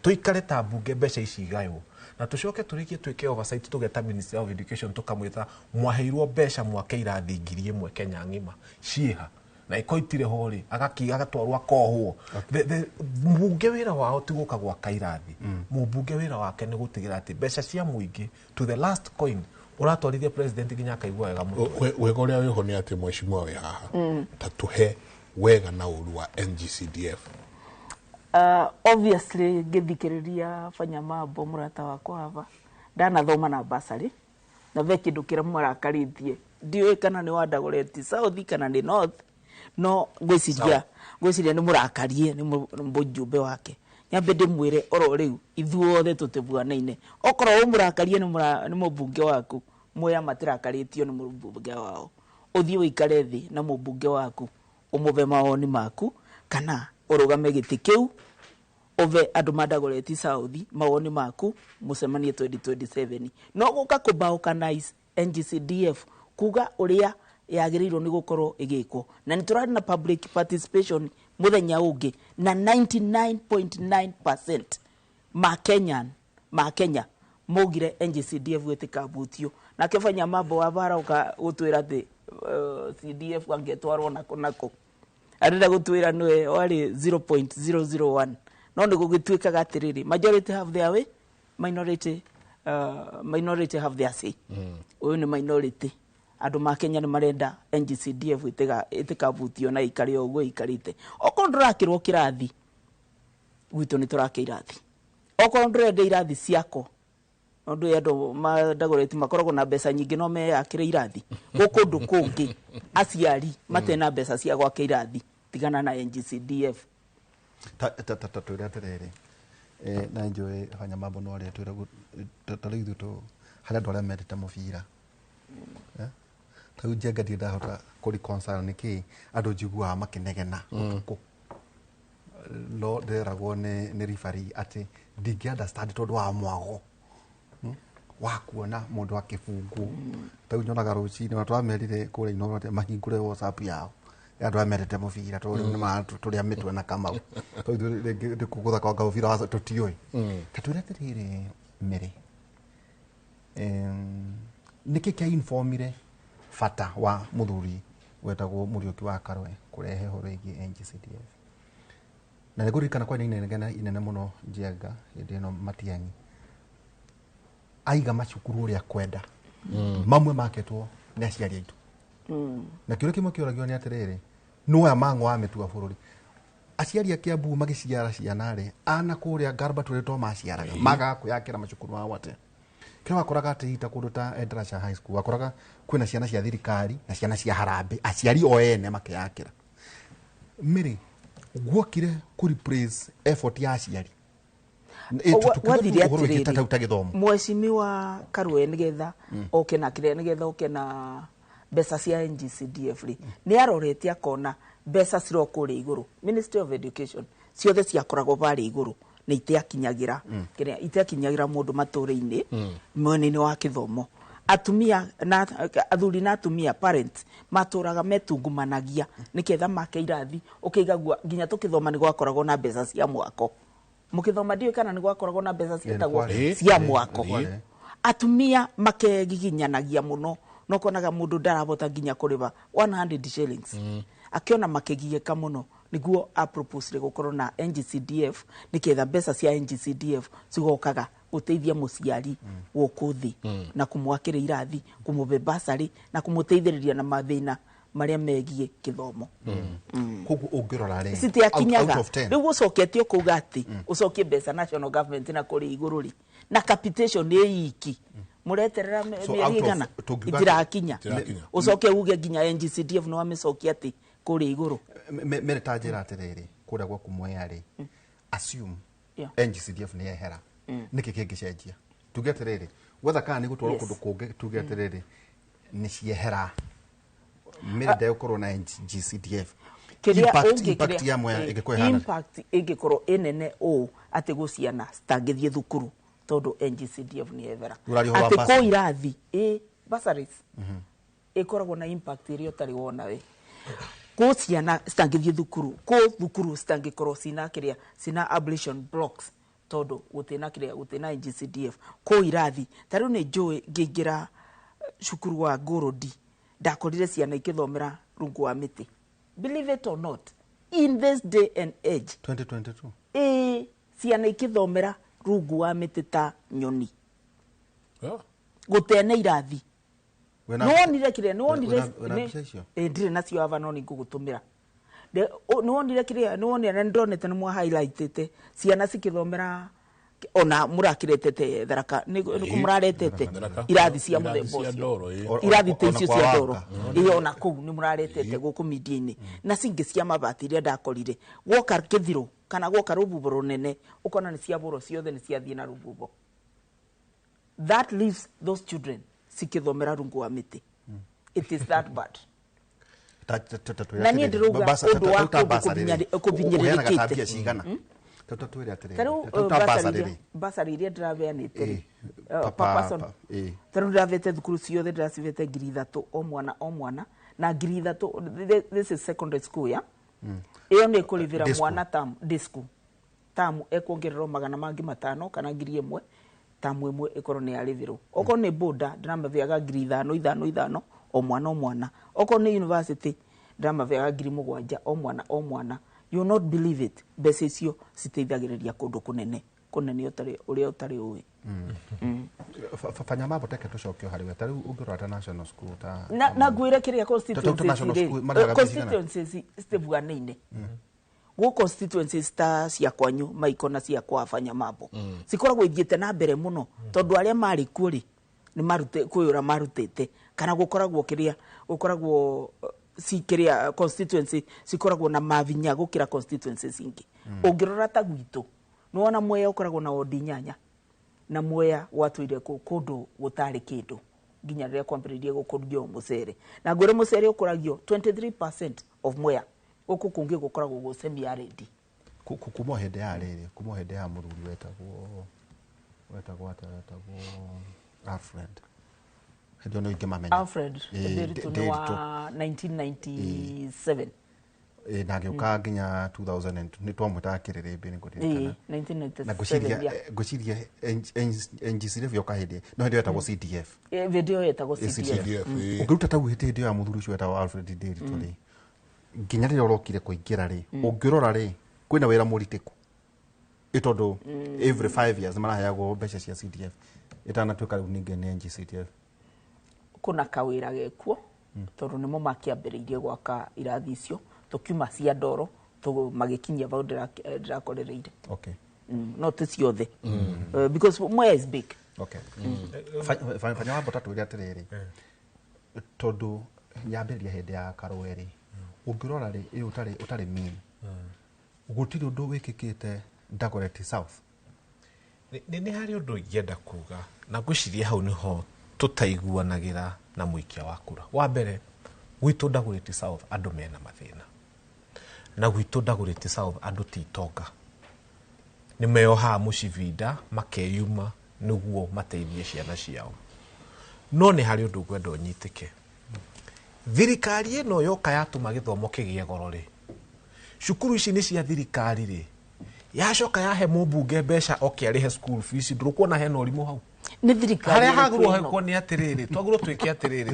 Tuikare ta mbunge mbeca ici igaywo na tucoke turikie twike oversight tugeta Ministry of Education tukamwita mwaheirwo mbeca mwake irathi 1000 Kenya ng'ima ciĩha na ikoitire ho ri agatwarwo akohwo. Mbunge wira wao ti guka gwaka irathi, mumbunge wira wake ni gutigira ati mbeca cia muingi to the last coin uratwarithia president nginya akaigua wega mutwe. Wega uria wiho ni ati mheshimiwa wi haha ta tuhe wega na uru wa NGCDF. Obviously ngithikiriria Fanya Mambo murata wakwa hava ndanathoma na basari na ve kindu kira murakarithie ndiũĩ kana nĩ wa Dagoretti South kana nĩ North, no ngwiciria nĩ mũrakarie nĩ mũjumbe wake. Nyambe ndĩmwĩre oro rĩu ithuothe tũtibuanaine, okorwo ũmũrakarie nĩ mũmbunge waku mwea matirakarĩtio nĩ mũmbunge wao, ũthiĩ ũikare thĩ na mũmbunge waku ũmũve mawoni maku kana ũrũgame gĩtĩ kĩu ũve andũ ma Dagoretti South mawoni maku mũcemanie 2027. No gũka kũbalkanize NGCDF kuga ũrĩa yagĩrĩirwo nĩ gũkorwo ĩgĩkwo, na nĩ tũrarĩ na public participation mũthenya ũngĩ na 99.9% ma Kenyan ma Kenya maugire NGCDF ĩtĩkabutio. Nake Fanya Mambo wa barauka gũtwĩra atĩ CDF angĩtwarwo nako nako arenda gũtwĩra nĩwe warĩ 0.001, no nĩ gũgĩtuĩkaga atĩrĩrĩ majority have their way, minority have their say. Ũyũ nĩ minority, andũ ma Kenya nĩ marenda NGCDF ĩtĩkabutio na ikare o ũguo ikarĩte. Okorwo ndũrakĩrwo kĩrathi gwitũ nĩ tũrake irathi, okorwo ndũrenda irathi ciako ndu andũ ma Dagoretti makoragwo na mbeca nyingĩ no meyakĩre irathi gũkũ ndũ kũngĩ aciari matena mbeca cia gwaka irathi, tigana na NGCDF. Ta twĩre atĩrĩrĩ, na njũĩ Fanya Mambo no arĩa twĩra ta rĩu ithuĩ harĩ andũ arĩa mendete mũbira, ta rĩu Njenga ndirĩ ndahota kũ reconcile nĩkĩ andũ njiguaga makĩnegena ũtukũ, no ndĩreragwo nĩ referee atĩ ndingĩ understand tondũ wa mwago wa kuona mũndũ akĩbungwo. Ta rĩu nyonaga rũcinĩ na tũramerire kũrĩa Inooro atĩ mahingũre WhatsApp yao ya andũ arĩa mendete mũbira tondũ rĩu nĩmaratũrĩa mĩtwe na Kamau, tondũ ithuĩ rĩngĩ gũthaka mũbira wa tũtiũĩ. Ta twĩre atĩrĩrĩ Mary, nĩkĩ kĩa informire bata wa mũthuri wetagwo Mũriũki wa Karwe kũrehe ũhoro wĩgiĩ NGCDF? Na nĩngũririkana kwarĩ na inegene inene mũno Njenga hĩndĩ ĩno Matiang'i aiga macukuru ũrĩa kwenda, mamwe maketwo nĩ aciari aitũ. Na kĩũria kĩmwe kĩũragio nĩ atĩrĩrĩ, nũ aya mang'o wa mĩtua bũrũri? Aciari a Kiambu magĩciara ciana rĩ, ana kũrĩa Garba tũrĩ to maciaraga magaga kwĩyakĩra macukuru mao atĩa? Kĩrĩa wakoraga atĩ ta kũndũ ta Endarasha High School wakoraga kwĩna ciana cia thirikari na ciana cia harambee, aciari o ene makĩyakĩra. Mary, guokire kũ replace effort ya aciari wathire atiriri mheshimiwa Karue nigetha oke na kiria nigetha oke na mbeca cia NGCDF ri ni arorete akona mbeca ciro kuria iguru Ministry of Education ciothe ciakoragwo pari iguru na itiakinyagira kiria itiakinyagira mundu mature-ini mwena-ini wa kithomo atumia na athuri na atumia parents maturaga metungumanagia niketha make irathi ukiigagua nginya tukithoma ni gwakoragwo na mbeca cia mwako mukithoma ndiũ kana ni gwakoragwo na mbeca cietagwo cia mwako atumia makegiginyanagia muno no konaga mundu ndarabota nginya kuriba 100 shillings akiona makegieka muno niguo a propose gukorwo na NGCDF niketha mbeca cia NGCDF cigokaga guteithia muciari guku thi na kumwakira irathi kumube basari na kumuteithiriria na mathina maria megie kithomo. Koguo ungirora ri citiakinyaga riu ucoketio kuuga ati ucokie mbeca national government na kuri iguru ri na capitation ni iki mureterera mieri igana itirakinya ucoke uge nginya NGCDF no amicokia ati kuri iguru mere ta njira atiriri kuria gwaku Mwea ri assume NGCDF ni yehera niki kingicenjia tuge atiriri wetha kana ni gutwarwo kundu kungi tuge atiriri ni ciehera mere ndegũkorwo na NGCDF impact ya Mwea ĩngĩkorwo ĩhana impact ĩngĩkorwo ĩnene ũũ atĩ gũciana citangĩthiĩ thukuru tondũ NGCDF ni yethera atĩ kũ irathi bursaries ĩkoragwo na impact ĩrĩa ũtarĩ wona we kũ ciana citangĩthiĩ thukuru kũ thukuru citangĩkorwo cina kĩrĩa cina ablution blocks Tondũ gũtĩna kĩrĩa, gũtĩna NGCDF kũ irathi. Ta rĩu nĩ njũĩ ngĩingĩra cukuru wa Ngũrũndi, ndakorire ciana ikĩthomera rungu wa mĩtĩ. Believe it or not, in this day and age, 2022, ĩĩ, ciana ikĩthomera rungu wa mĩtĩ ta nyoni. Gũtene irathi. Nĩwonire kĩrĩa, nĩwonire Wĩna mbica icio? Ĩ, ndirĩ nacio ava, no nĩngũgũtũmĩra. Nĩwonire kĩrĩa, nĩwonire na nĩndonete nĩ mwa highlightĩte ciana cikĩthomera, ona mũrakĩretete Tharaka, nĩ mũraretete irathi cia mũthemba ũcio, irathi ta icio cia ndoro. Ĩĩ, ona kũu nĩ mũraretete gũkũ media-inĩ, na cingĩ cia mabati iria ndakorire. Gwoka kĩthiro kana gwoka rũhuho rũnene, ũkona nĩ ciabũrwo ciothe, nĩ ciathiĩ na rũhuho. That leaves those children cikĩthomera rungu wa mĩtĩ. It is that bad. Na niĩ ndĩrauga ũndũ wa kũndũ kũbinyĩrĩrĩkĩte. Cigana? Twĩre atĩrĩrĩ, Ta rĩu ta bursary rĩ. Bursary iria ndĩrabeanĩte rĩ, Pa- per person, ta rĩu ndĩrabete thukuru ciothe, ndĩracibete 3,000 o mwana o mwana, na 3,000, this is secondary school ya ĩyo nĩ ĩkũrĩbĩra Day school. mwana term, day school tamu ekuongererwo 500 kana 1,000, tamu ĩmwe ĩkorwo nĩ yarĩbĩrwo. Okorwo nĩ boda, ndĩramabeaga 5,000 5 5 o mwana o mwana. Okorwo nĩ university, ndĩramabeaga 7,000 o mwana o mwana. You will not believe it, mbeca icio citeithagĩrĩria kũndũ kũnene kũnene ũtarĩ ũrĩa ũtarĩ ũĩ. Fanya mambo teke tũcokio harĩ we. Ta rĩu ũngĩrora ta national school ta Na ngwĩre kĩrĩa, Ta national constituencies school, rĩ, marĩhaga mbeca cigana? Constituencies citibuanaine. Gũ constituencies ta cia kwanyu Maiko na cia kwa Fanya Mambo cikoragwo ithiĩte na mbere mũno, tondũ arĩa marĩ kuo rĩ, nĩ marute kwĩyũra marutĩte, kana gũkoragwo kĩrĩa, gũkoragwo ci kĩrĩa, constituency cikoragwo na mavinya gũkĩra constituencies ingĩ. Ũngĩrora ta gwitũ, nĩwona Mwea ũkoragwo na wodi 8, na Mwea gwatũire kũndũ gũtarĩ kĩndũ nginya rĩrĩa kwambĩrĩirie gũkũrio mũcere. Na ngwĩre mũcere ũkũragio 23% of Mwea, gũkũ kũngĩ gũkoragwo gwĩ semi arid. Kuma o hĩndĩ ya rĩrĩ, kuma o hĩndĩ ya mũthuri wetagwo atĩa, wetagwo Alfred, hĩndĩ ĩyo nĩ ingĩmamenya. Alfred Ndiritu nĩ wa 1997. Ĩĩ, na agĩũka nginya 2000, nĩ twamwĩtaga kĩrĩrĩmbĩ, nĩ ngũririkana. 1997. Na ngwĩciria ngwĩciria NGCDF yoka hĩndĩ no hĩndĩ ĩyo yetagwo CDF. Hĩndĩ ĩyo yetagwo CDF. Ũngĩruta tau hĩndĩ ĩyo ya mũthuri ũcio wetagwo Alfred Ndiritu rĩ, nginya rĩrĩa ũrokire kũingĩra rĩ, ũngĩrora rĩ, kwĩna wĩra mũritĩku ĩ tondũ every 5 years maraheagwo mbeca cia CDF ĩtanatuĩka rĩu ningĩ nĩ NGCDF. Kũna kawĩra gekuo, tondũ nĩmo makĩambĩrĩirie gwaka irathi icio tũkiuma cia ndoro, magĩkinyia vau ndĩrakorereire. No ti ciothe. Because Mwea is big. Okay. Fanya wambo, tatwĩre atĩrĩrĩ, tondũ yambĩrĩria hĩndĩ ya Karũe rĩ, ũngĩrora rĩ, ĩ ũtarĩ mean, gũtirĩ ũndũ wĩkĩkĩte Dagoretti South. Nĩ harĩ ũndũ ingĩenda kuga, na ngwĩciria hau nĩho tũtaiguanagĩra na mũikia wa kura. Wa mbere, gwitũ Dagoretti South andũ mena mathĩna, na gwitũ Dagoretti South andũ ti itonga, nĩ meyohaga mũcibinda makeyuma nĩguo mateithie ciana ciao. No nĩ harĩ ũndũ ngwenda ũnyitĩke. Thirikari ĩno yoka yatũma gĩthomo kĩgĩe goro rĩ, cukuru ici nĩ cia thirikari rĩ, yacoka yahe mũmbunge mbeca oke arĩhe school fees, ndũkuona hena ũrimũ hau? Nĩ thirikari Harĩa ĩrĩkũ hagĩrĩirwo ĩno? hekwo nĩ atĩrĩrĩ, twagĩrĩirwo twĩke atĩrĩrĩ.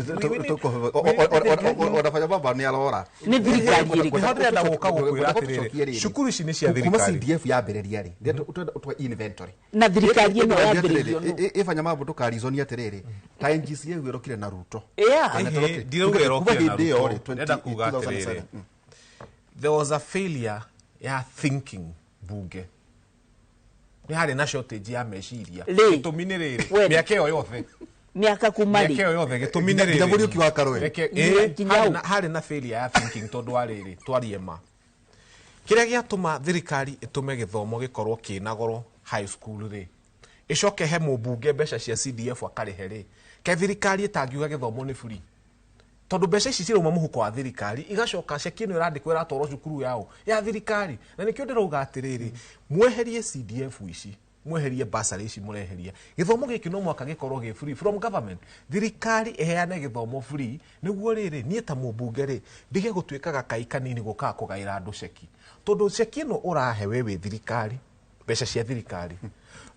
Ona Fanya baba nĩ arora. Nĩ thirikari ĩrĩkũ? Nĩho ndĩrenda gũka gũkwĩra atĩrĩrĩ, cukuru ici nĩ cia Kuma thirikari. CDF yambĩrĩria rĩ, ndĩrenda ũtwe inventory. Na thirikari ĩno yambĩrĩirio nũ? Ĩ, Fanya mambo, ndũkarizoni atĩrĩrĩ, ta NGCA ĩrokire na Ruto. Kana Ĩhĩ, tũrokire- ndirauga Kuma ĩrokire na hĩndĩ ĩyo Ruto. rĩ, Ndĩrenda kuga 2007. atĩrĩrĩ, there was a failure ya thinking bunge, nĩ harĩ na shortage ya meciria. Rĩ. Gĩtũmi nĩ rĩrĩ, When? mĩaka ĩyo yothe, Mĩaka kuma mĩaka rĩ? ĩyo yothe, gĩtũmi nĩ Nginya rĩrĩ. Mũriũki wa Karũe. Reke- Nginya- ĩĩ, nginya harĩ hau. harĩ na failure ya thinking, tondũ wa rĩrĩ, twarie ma, kĩrĩa gĩatũma thirikari ĩtũme gĩthomo gĩkorwo kĩna goro high school rĩ, ĩcoke he mũmbunge mbeca cia CDF akarĩhe rĩ, ke thirikari ĩtangiuga gĩthomo nĩ free, tondũ mbeca ici cirauma mũhuko wa thirikari, igacoka ceki ĩno ĩrandĩkwo ĩratwarwo cukuru yao ya thirikari. Na nĩkĩo ndĩrauga atĩrĩrĩ, mweherie CDF ici, mweherie basarĩ ici mũreheria, gĩthomo gĩkĩ no mwaka gĩkorwo gĩ free from government. Thirikari ĩheane gĩthomo free, nĩguo rĩrĩ, niĩ ta mũmbunge rĩ, ndige gũtuĩka gakai kanini gũkaga kũgaĩra andũ ceki, tondũ ceki ĩno ũrahe we wĩ thirikari Mbeca cia thirikari.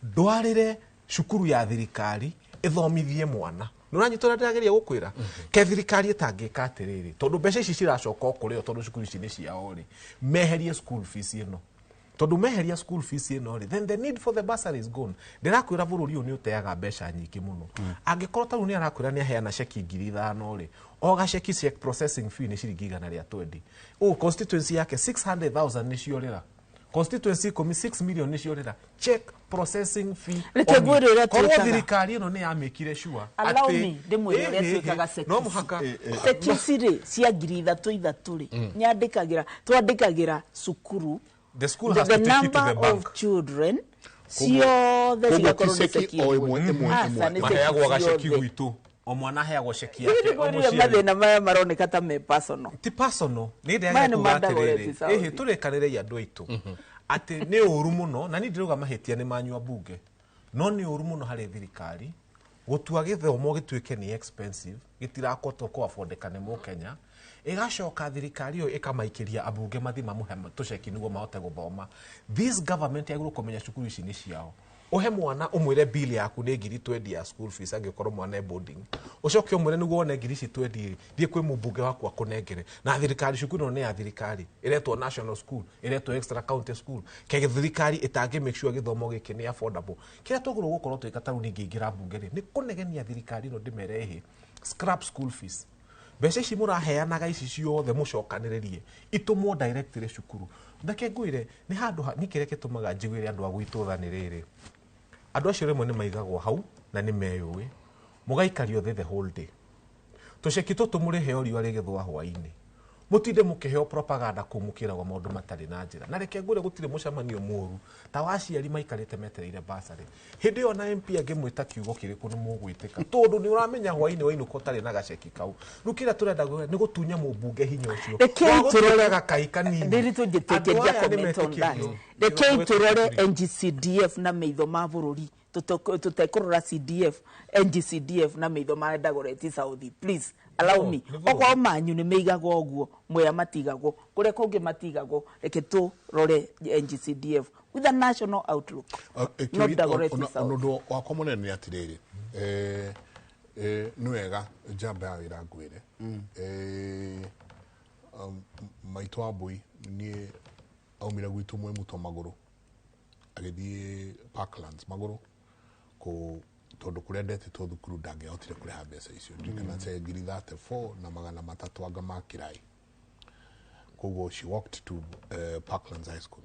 Ndwarĩre cukuru ya thirikari ĩthomithie mwana. Nĩũranyita ũrĩa ndĩrageria gũkwĩra? Ke thirikari ĩtangĩka atĩrĩrĩ, tondũ mbeca ici ciracoka o kũrĩ o tondũ cukuru ici nĩ ciao rĩ, meherie school fees ĩno. Tondũ meheria school fees ĩno rĩ, then the need for the bursary is gone. Ndĩrakwĩra bũrũri ũyũ nĩ ũteaga mbeca nyingĩ mũno. Angĩkorwo ta rĩu nĩ arakwĩra nĩ aheana ceki 5,000 rĩ, o gaceki check processing fee nĩ ciringi 120. Ũũ constituency yake 600,000 nĩ ciorĩra. Constituency 10 6 million nĩ ciorĩra. Check processing fee. Reke ngwĩre ũrĩa Korwo twĩkaga. thirikari ĩno nĩ yamĩkire sure. Allow atĩ- me ndĩmwĩre ũrĩa twĩkaga ceki No ici. mũhaka. Ceki ici rĩ cia 3,000 3,000 rĩ, nyandĩkagĩra twandĩkagĩra cukuru The school the has to take it to number the bank. of children ciothe Koguo cigakorwo ti nĩ ceki ceki o ĩmwe, ĩmwe, Aca, ĩmwe. nĩ ceki Maheagwo gaceki ciothe. gwitũ. O mwana aheagwo ceki Rĩu yake. O nĩngwĩrire mũciari. mathĩna maya maroneka ta me personal. Ti personal. Nĩ Maya ndĩrageria nĩ kuga ma Dagoretti atĩrĩrĩ, South. ĩhĩ tũrĩkanĩrei andũ aitũ atĩ nĩ ũru mũno, na niĩ ndĩrauga mahĩtia nĩ manyu ambunge, no nĩ ũru mũno harĩ thirikari gũtua gĩthomo gĩtuĩke nĩ expensive, gĩtirakotwo kũ affordeka nĩ mũkenya, ĩgacoka thirikari ĩyo ĩkamaikĩria ambunge mathiĩ mamũhe tũceki nĩguo mahote gũthoma. This government yagĩrĩirwo kũmenya cukuru ici nĩ ciao. Ũhe mwana ũmwĩre bill yaku nĩ 20,000 ya school fees angĩkorwo mwana e boarding, ũcoke ũmwĩre nĩguo wone ngiri ici 20 rĩ, thiĩ kwĩ mũmbunge waku akũnengere. Na thirikari cukuru ĩno nĩ ya thirikari, ĩretwo national school, ĩretwo extra county school. Ke thirikari ĩtangĩ make sure gĩthomo gĩkĩ nĩ affordable. Kĩrĩa twagĩrĩirwo gũkorwo twĩka ta rĩu niĩ ngĩingĩra mbunge rĩ, nĩ kũnegenia thirikari ĩno ndĩmere ĩhĩ scrap school fees. Mbeca ici mũraheanaga ici ciothe mũcokanĩrĩrie itũmwo directly cukuru. Reke ngwĩre nĩ handũ ha nĩ kĩrĩa gĩtũmaga njiguĩre andũ a gwitũ tha nĩ rĩrĩ, andũ acio rĩmwe nĩ maigagwo hau na nĩ meyũĩ, mũgaikario thĩ the whole day. Tũceki tũtũ mũrĩheo riũa rĩgĩthũa hwaĩ-inĩ, mũtinde mũkĩheo propaganda kũu mũkĩragwo maũndũ matarĩ na njĩra. Na reke ngwĩre gũtirĩ mũcemanio mũru ta wa aciari maikarĩte metereire bursary. Hĩndĩ ĩyo na MP angĩmwĩta kiugo kĩrĩkũ nĩ mũgwĩtĩka, tondũ nĩ ũramenya hwaĩ-inĩ wainũka ũtarĩ na gaceki kau. Rĩu kĩrĩa tũrenda gwĩka nĩ gũtunya mũmbunge hinya ũcio. Rekei Wa gũtuĩka tũrore gakai kanini. Ndĩritũ Andũ njĩtĩkĩria aya nĩ comment on that. metĩkĩrio. Rekei tũrore NGCDF na maitho ma bũrũri, tũtekũrora CDF, NGCDF na maitho ma Dagoretti South. Please allow me. Okorwo manyu nĩ meigagwo ũguo, Mwea matigagwo, kũrĩa kũngĩ matigagwo, reke tũrore NGCDF with a national outlook. Not Dagoretti South. Ũndũ wakwa mũnene nĩ atĩrĩrĩ, nĩ wega njamba ya wĩra ngwĩre. Maitũ wa mbui niĩ aumire gwitũ mwĩ mũto magũrũ agĩthiĩ Parklands magũrũ kũ tondũ kũrĩa ndetĩtwo thukuru ndangĩahotire kũrĩha mbeca icio. Ndirikana ce 34,300 anga ma kĩraĩ. Koguo she walked to Parklands High School.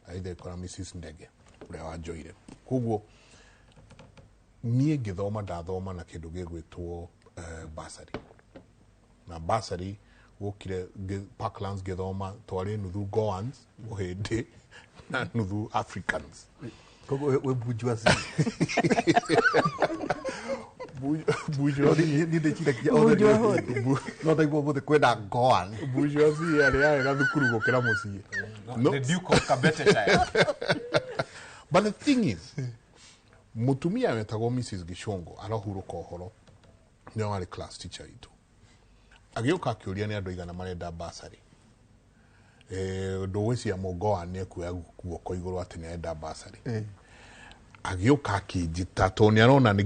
Aithe kora Mrs. Ndege ũrĩa wanjoire. Koguo niĩ ngĩthoma ndathoma na kĩndũ gĩgwĩtwo bursary. Na bursary gũkire Parklands ngĩthoma twarĩ nuthu Goans Mũhĩndĩ na nuthu Africans. Koguo wĩ bourgeoisie. Bourgeoisie. Niĩ ndĩciragia othe nĩ Ũhĩndĩ. No ndaigua ũmũthĩ kwĩna Goan. Bourgeoisie yarĩ yarĩ thukuru gũkĩra mũciĩ. No. The Duke of Kabeteshire. But the thing is, mũtumia wetagwo Mrs. Gishongo arahurũka ũhoro, nĩwe warĩ class teacher witũ. Agĩũka akĩũria nĩ andũ aigana marenda bursary. Ndũgwĩciria Mũgoa nĩ ekuoya guoko igũrũ atĩ nĩ arenda bursary. Agĩũka akĩnjĩta tondũ nĩ arona nĩ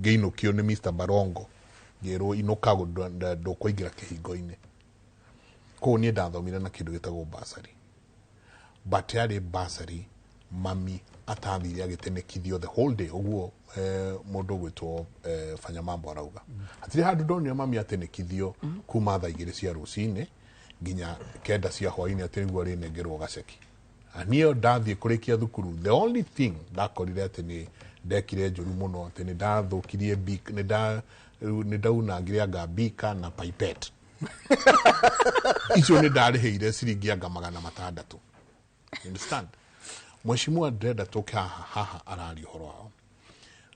ngĩinũkio nĩ Mr. Barongo, ngĩrwo inũka ndũkũingĩra kĩhingo-inĩ. Koguo niĩ ndathomire na kĩndũ gĩtagwo bursary. But yarĩ bursary mami atathire agĩtenekithio the whole day ũguo mũndũ ũgwĩtwo Fanya Mambo arauga. Hatirĩ handũ ndonire mami atenekithio kuma thaa 2 cia rũcinĩ nginya 9 cia hwaĩ-inĩ atĩ nĩguo arĩnengerwo gaceki. Na niĩ ndathiĩ kũrĩkia thukuru, the only thing ndakorire atĩ nĩ ndekire njũru mũno, atĩ nĩ ndathũkirie nĩ ndaunangire anga bika na pipette. Icio nĩ ndarĩhĩire ciringi anga 600. You understand? Mheshimiwa ndĩrenda tũke haha araria ũhoro wao.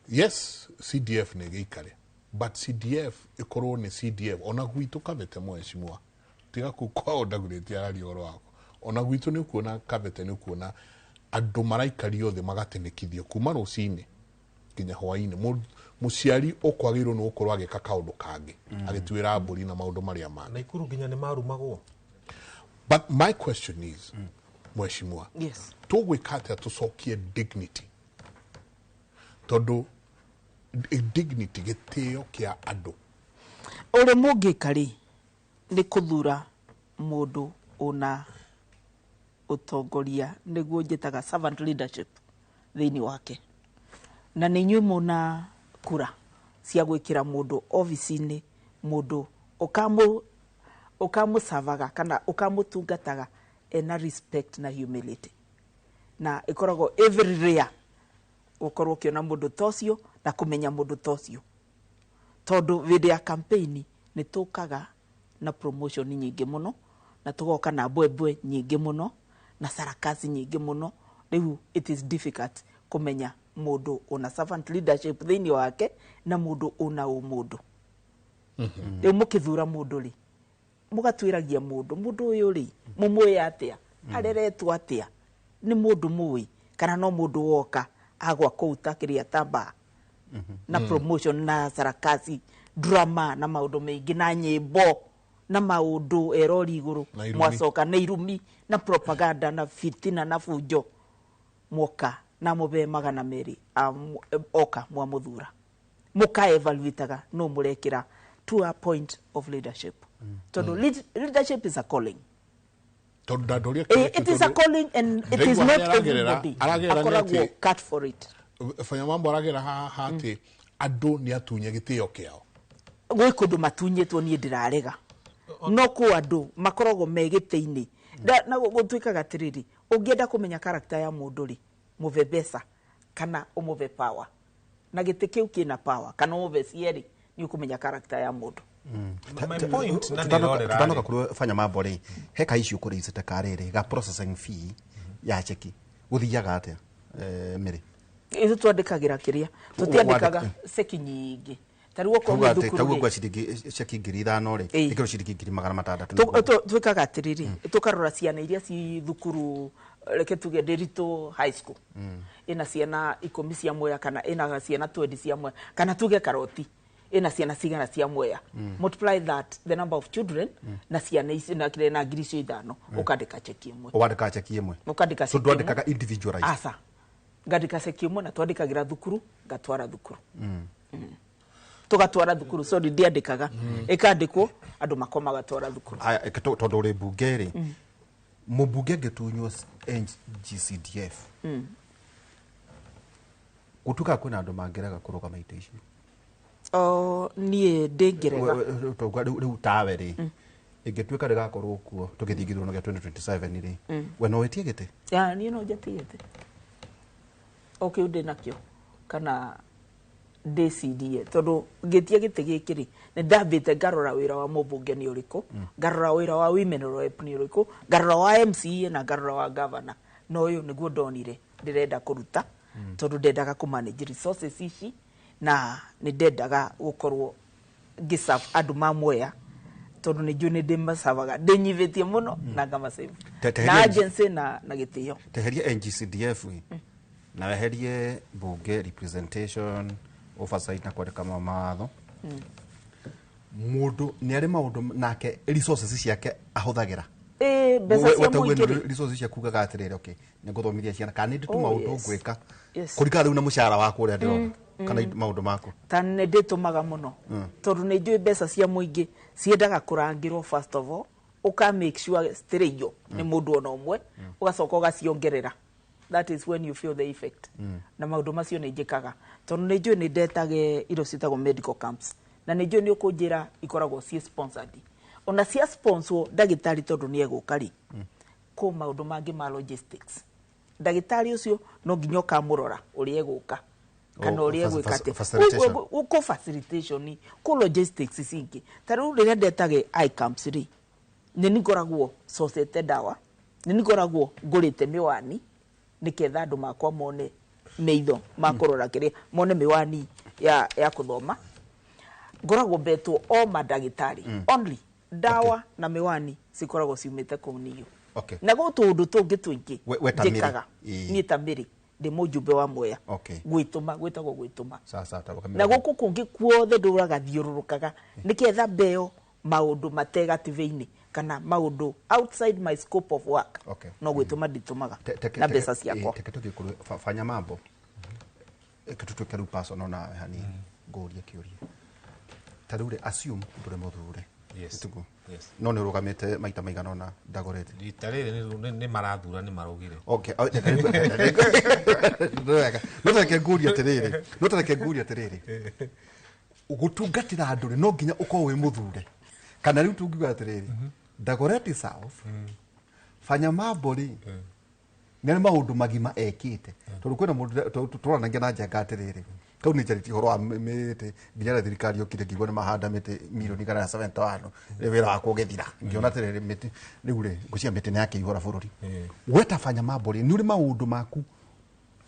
Yes, CDF nĩ gĩikare, but CDF ĩkorwo nĩ CDF ona gwitũ Kabete mheshimiwa, tiga kũu kwao Dagoretti araria ũhoro wako. Ona gwitũ nĩ ũkuona Kabete nĩ ũkuona andũ maraikario thĩ magatenekithio kuma rũcinĩ nginya hwaĩ-inĩ. Mũciari ũkwagĩrĩirwo nĩ gũkorwo agĩka kaũndũ kangĩ, agĩtuĩra mbũri na maũndũ marĩa mangĩ. Naikuru nginya nĩ marumagwo. But my question is, Mheshimiwa. Yes. Tũgwĩka atĩa tũcokie dignity, tondũ dignity gĩtĩo kĩa andũ. Ũrĩa mũngĩka rĩ nĩ kũthura mũndũ ũna ũtongoria, nĩguo njĩtaga servant leadership thĩinĩ wake, na nĩ inyuĩ mũna kura cia gwĩkĩra mũndũ obici-inĩ, mũndũ ũkamũcavaga kana ũkamũtungataga ena respect na humility, na ĩkoragwo every rare gũkorwo ũkĩona mũndũ ta ũcio na kũmenya mũndũ ta ũcio, tondũ hĩndĩ ya campaign nĩ tũkaga na promotion nyingĩ mũno, na tũgoka na mbwembwe nyingĩ mũno na sarakasi nyingĩ mũno. Rĩu it is difficult kũmenya mũndũ ũna servant leadership thĩinĩ wake na mũndũ ũna ũmũndũ. Rĩu mũkĩthura mũndũ rĩ, mũgatwĩragia mũndũ ũyũ rĩ mũmũĩ atĩa, areretwo atĩa, nĩ mũndũ mũĩ kana no mũndũ woka agwa kũu ta kĩrĩa tamba na promotion na sarakasi drama na maũndũ maingĩ na nyĩmbo na maũndũ erori igũrũ mwacoka na irumi na propaganda na fitina na bunjo, mwoka na mũbe 200 oka mwamũthura, mũka evaluataga no mũrekĩra to a point of leadership. Tondũ leadership is a calling. It is a calling and it is not everybody akoragwo cut for it. Fanya mambo aragera haha atĩ andũ nĩ atunye gĩtĩo kĩao. Gwĩ kũndũ matunyĩtwo niĩ ndĩrarega, no kũ andũ makoragwo me gĩtĩ-inĩ na gũtuĩkaga atĩrĩrĩ, ũngĩenda kũmenya character ya mũndũ rĩ, mũve mbeca kana ũmũve power, na gĩtĩ kĩu kĩna power kana ũmũve cierĩ, nĩ ũkũmenya character ya mũndũ. Tutanoka kũrĩ fanya mambo rĩ, he ka issue kũrĩ icete karĩrĩ ga processing fee ya cheki gũthiaga atĩa Mary? Ithuĩ twandĩkagĩra kĩrĩa tũtiandĩkaga ceki nyingĩ, ta rĩu okorwo nĩ thukuru rĩ, ciringi ceki 5,000 rĩ, ĩkĩrwo ciringi 600. Twĩkaga atĩrĩrĩ, tũkarora ciana iria ci thukuru, reke tuge Ndĩritũ High School ĩna ciana 10 cia Mwea, kana ĩna ciana 20 cia Mwea, kana tuge Karoti ĩna ciana cigana cia Mwea, multiply that the number of children na ciana ici na kire na 5,000, ũkandĩka cheki ĩmwe. Ũwandĩkaga cheki ĩmwe? Ũkandĩka cheki ĩmwe. Ndwandĩkaga individualized? Aca, ngandĩka cheki ĩmwe na twandĩkagĩra thukuru, ngatwara thukuru. Tũgatwara thukuru, sorry, ndiandĩkaga, ĩkandĩkwo andũ makwa magatwara thukuru. Aya, tondũ ũrĩ mbunge rĩ, mũmbunge angĩtunywo NGCDF, gũtuĩkaga kwĩna andũ mangĩrega kũrũgama itĩ icio? Niĩ ndĩngĩrega. Rĩu tawe rĩ, ĩngĩtuĩka rĩgakorwo kuo tũgĩthiĩ gĩthurano gĩa 2027 rĩ, we no wĩtie gĩtĩ? Niĩ no njetie gĩtĩ o kĩu ndĩ nakĩo, kana ndĩcirie, tondũ ngĩtia gĩtĩ gĩkĩ rĩ, nĩ ndambĩte ngarora wĩra wa mũmbunge nĩ ũrĩkũ, ngarora wĩra wa women rep nĩ ũrĩkũ, ngarora wa MCA na ngarora wa governor, na ũyũ nĩguo ndonire ndĩrenda kũruta, tondũ ndendaga kũ manage resources ici, na nĩ ndendaga gũkorwo ngĩserve andũ ma Mwea, tondũ nĩ njũĩ nĩ ndĩmacavaga, ndĩnyivĩtie mũno na ngamasave na agency na gĩtĩo. Teheria NGCDF na weherie bunge representation oversight na kwandĩka mawatho, mũndũ nĩ arĩ maũndũ nake resources ciake ahũthagĩra. Mbeca cia mũingĩ rĩ, resources ciaku ugaga atĩrĩrĩ, okay, nĩ ngũthomithia ciana kana nĩ ndĩ tũmaũndũ ngwĩka kũringana rĩu na mũcara wakwa ũrĩa ndĩrona kana maũndũ makwa. Ta nĩ ndĩtũmaga mũno, tondũ nĩ njũĩ mbeca cia mũingĩ ciendaga kũrangĩrwo first of all, ũka make sure citirĩiywo nĩ mũndũ ona ũmwe, ũgacoka ũgaciongerera. That is when you feel the effect. Na maũndũ macio nĩ njĩkaga, tondũ nĩ njũĩ nĩ ndetage indo ciĩtagwo medical camps, na nĩ njũĩ nĩ ũkũnjĩra ikoragwo ciĩ sponsored, ona cia sponsor ndagĩtarĩ tondũ nĩ egũka rĩ, kũ maũndũ mangĩ ma logistics, ndagĩtarĩ ũcio no nginya ũkamũrora ũrĩa egũka kana ũrĩa egwĩka atĩa, kũ facilitation, kũ logistics cingĩ. Ta rĩu rĩrĩa ndetage eye camps rĩ, nĩ ngoragwo cocete ndawa, nĩ ngoragwo ngũrĩte mĩwani nĩketha andũ makwa mone maitho makũrora kĩrĩa, mone mĩwani ya kũthoma. Ngoragwo mbetwo o mandagĩtarĩ only, ndawa na mĩwani cikoragwo ciumĩte kũu niyo. Na gwĩ tũũndũ tũngĩ tũingĩ njĩkaga niĩ ta Mary, ndĩ mũjumbe wa Mwea, gwĩtũma gwĩtagwo gwĩtũma. Na gũkũ kũngĩ kuothe ndũraga thiũrũrũkaga nĩketha mbeo maũndũ mategativĩinĩ Kana maundu outside my scope of work. Okay. No gwituma nditumaga na mbeca ciakwa. Teke tuthie kuri fanya mambo. Tutuke riu personal nawe hanini ngurie kiuria. Ta riu assume ndure muthure. Yes. Yes. No ni urugamite maita maigana ona Dagoretti. Rita riri ni marathura ni maraugire. Okay. No tareke ngurie atiriri. No tareke ngurie atiriri. Gutungatira andu ri no nginya ukorwo wi muthure. Kana riu tungiuga atiriri. Dagoretti South. Fanya mambo ri. Nĩ maũndũ magima ekĩte. Tondũ kwĩna mũndũ tũranangia na Njenga atĩrĩrĩ. Kau nĩ njarĩtie ũhoro wa mĩtĩ nginya rĩrĩa thirikari yokire ngĩigua nĩ mahanda mĩtĩ milioni 171 wĩra wakwa ũgĩthira. Ngĩona atĩrĩrĩ mĩtĩ rĩu rĩ ngwĩciria mĩtĩ nĩ yakĩihũra bũrũri. We ta Fanya mambo rĩ nĩ ũrĩ maũndũ maku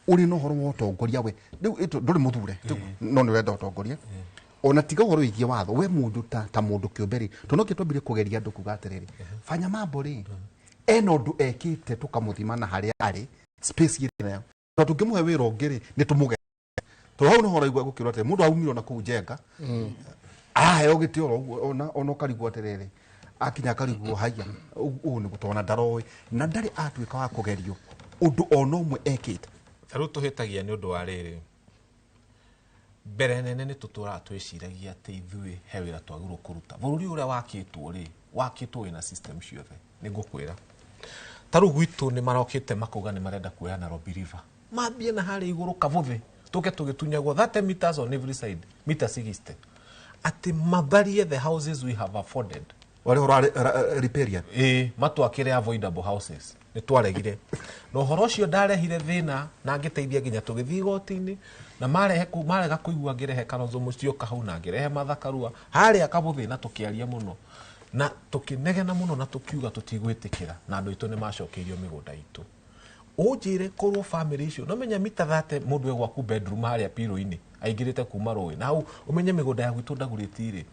ũrĩ na ũhoro wa ũtongoria we rĩu ndũrĩ mũthure no nĩ ũrenda ũtongoria. Ona tiga ũhoro wĩgiĩ watho we mũndũ ta mũndũ kĩũmbe rĩ tondũ no kĩtwambire kũgeria andũ kuga atĩrĩrĩ Fanya mambo rĩ ena ũndũ ekĩte tũkamũthima na harĩa arĩ space ĩrĩ nayo tondũ tũngĩmũhe wĩra ũngĩ rĩ nĩ tũmũge tondũ hau nĩho ũraigua gũkĩrwo atĩrĩ mũndũ aumire ona kũu Njenga araheo gĩtĩ oro ũguo ona ũkarigwo atĩrĩrĩ akinya akarigwo haiya ũũ nĩ gũtona ndaroĩ na ndarĩ atuĩka wa kũgerio ũndũ ona ũmwe ekĩte. Ta rĩu tũhĩtagia nĩ ũndũ wa rĩrĩ mbere nene nĩ tũtũraga twĩciragia atĩ ithuĩ he wĩra twagĩrĩirwo kũruta. Bũrũri ũrĩa wakĩtwo rĩ wakĩtwo wĩna system ciothe nĩ ngũkwĩra. Ta rĩu gwitũ nĩ marokĩte makauga nĩ marenda kuoya Nairobi River mambie na harĩa igũrũ Kabuthĩ tũke tũgĩtunyagwo 30 meters on every side mita 60 atĩ matharie the houses we have afforded warĩ ũhoro riparian matwakĩre avoidable houses nĩ twaregire na ũhoro ũcio ndarehire thĩna na ngĩteithia nginya tũgĩthiĩ igoti-inĩ na marega kũigua ngĩrehe Kalonzo Musyoka hau na ngĩrehe Martha Karua harĩa Kabuthĩ na tũkĩaria mũno na tũkĩnegena mũno na tũkiuga tũtigwĩtĩkĩra na andũ aitũ nĩ macokeirio mĩgũnda itũ. Ũnjĩre korwo family icio no menya mita 30 mũndũ e gwaku bedroom harĩa piro-inĩ aingĩrĩte kuma rũĩ na hau ũmenye mĩgũnda ya gwitũ Dagoretti rĩ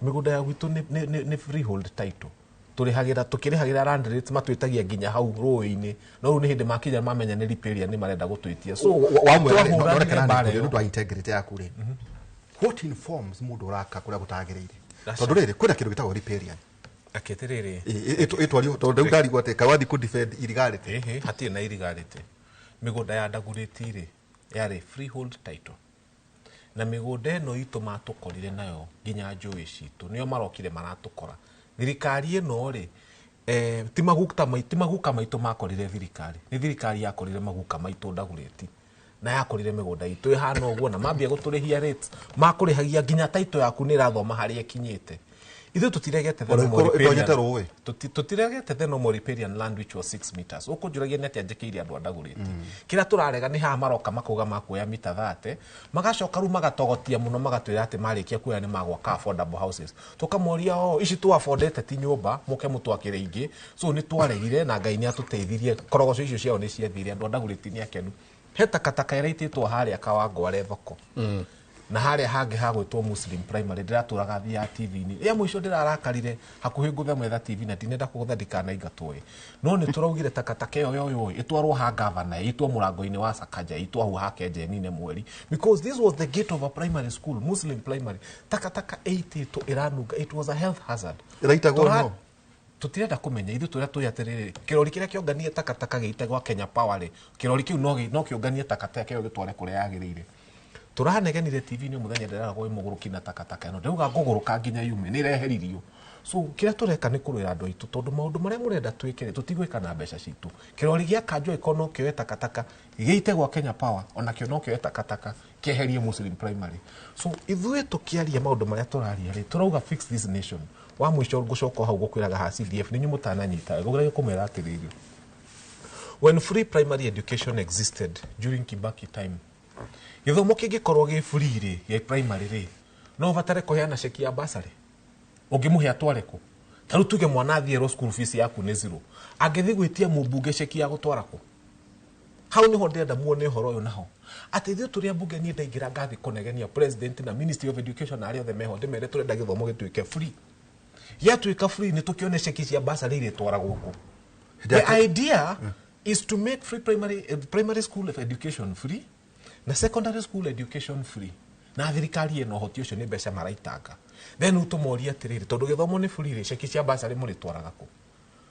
mĩgũnda ya gwitũ nĩ freehold title tũrĩhagĩra tũkĩrĩhagĩra land rates matwĩtagia nginya hau rũĩ-inĩ no rĩu nĩ hĩndĩ makinya mamenya nĩ riparian nĩ marenda gũtwĩtia so wamwĩra nĩ ũndũ wa integrity yaku rĩ what informs mũndũ ũraka kũrĩa gũtagĩrĩire tondũ rĩrĩ kwĩna kĩndũ gĩtagwo riparian akĩtĩrĩrĩ ĩtwario tondũ rĩu ndarigwo atĩ kaĩ wathiĩ kũ defend illegality hatirĩ na illegality mĩgũnda ya Dagoretti rĩ yarĩ freehold title na mĩgũnda ĩno itũ matũkorire nayo nginya njũĩ citũ nĩo marokire maratũkora thirikari ĩno rĩ ti maguka maitũ makorire thirikari nĩ thirikari yakorire maguka maitũ Dagoretti na yakorire mĩgũnda itũ ĩhana ũguo na mambia gũtũrĩhia rates makũrĩhagia nginya title yaku nĩ ĩrathoma harĩa ĩkinyĩte. Ithuĩ tũtiregete tũtiregete the normal riparian land which was 6 meters. Ũkũnjũragia nĩ atĩa njĩkĩire andũ a Dagoretti. Kĩrĩa tũrarega nĩ haha maroka makauga makuoya mita 30 magacoka rĩu magatogotia mũno magatwĩra atĩ marĩkia kuoya nĩ magwaka affordable houses. Tũkamoria o ici tu affordete ti nyũmba mũke mũtwakĩre ingĩ. So nĩ twaregire na Ngai nĩ atũteithirie korogoco icio ciao nĩ ciathire andũ a Dagoretti nĩ akenu. He takataka ĩraitĩtwo harĩa Kawangware thoko. Na harĩa hangĩ hagwĩtwo Muslim Primary ndĩratũraga thiaga TV-inĩ ya mũico ndĩrarakarire hakuhĩ ngũthe mwetha TV na ndinenda kũgũtha ndikanaingatwo no nĩ tũraugire takataka ĩyo yoyo ĩtwarwo ha gavana ĩtwo mũrango-inĩ wa Sakaja ĩtwo hau ha Kenjenine mweri because this was the gate of a primary school Muslim Primary takataka ĩitĩtwo ĩranunga it was a health hazard ĩraitagwo no tũtirenda kũmenya ithuĩ tũrĩa tũĩ atĩrĩrĩ kĩrori kĩrĩa kĩonganie takataka gĩitagwo Kenya Power rĩ kĩrori kĩu no kĩonganie takataka ĩyo gĩtware kũrĩa yagĩrĩire. Tũranegenire TV-inĩ mũthenya ndĩraragwo ĩ mũgũrũki na takataka ĩno ndĩrauga ngũgũrũka nginya yume nĩ ĩreheririo. So kĩrĩa tũreka nĩ kũrũĩra andũ aitũ tondũ maũndũ marĩa mũrenda twĩke rĩ tũtigwĩka na mbeca citũ. Kĩrori gĩa kanjũ ĩkorwo no kĩoe takataka gĩite gwa Kenya Power onakĩo no kĩoe takataka kĩeherie Muslim Primary. So ithuĩ tũkĩaria maũndũ marĩa tũraria rĩ tũrauga fix this nation. Wa mũico ngũcoka hau gũkwĩraga ha CDF nĩ inyuĩ mũtananyita ngũgeragia kũmera atĩrĩrĩ when free primary education existed during Kibaki time gĩthomo kĩngĩkorwo gĩ free rĩ gĩa primary rĩ no ũbatare kũheana ceki ya bursary ũngĩmũhe atware kũ ta rĩu tuge mwana athiĩ school fees yaku nĩ zero angĩthiĩ gwĩtia mũmbunge ceki ya gũtwara kũ hau nĩho ndĩrenda muone ũhoro ũyũ naho atĩ ithuĩ tũrĩ ambunge niĩ ndaingĩra ngathi kũnegenia president na ministry of education na arĩa othe meho ndĩmere tũrenda gĩthomo gĩtuĩke free gĩatuĩka free nĩ tũkĩone ceki cia bursary irĩtwaragwo kũ. The idea is to make free primary school of education free na secondary school education free. Na thirikari ĩna ũhoti ũcio nĩ mbeca maraitanga. Then ũtũmorie atĩrĩrĩ, tondũ gĩthomo nĩ free rĩ, ceki cia bursary mũrĩtwaraga kũ?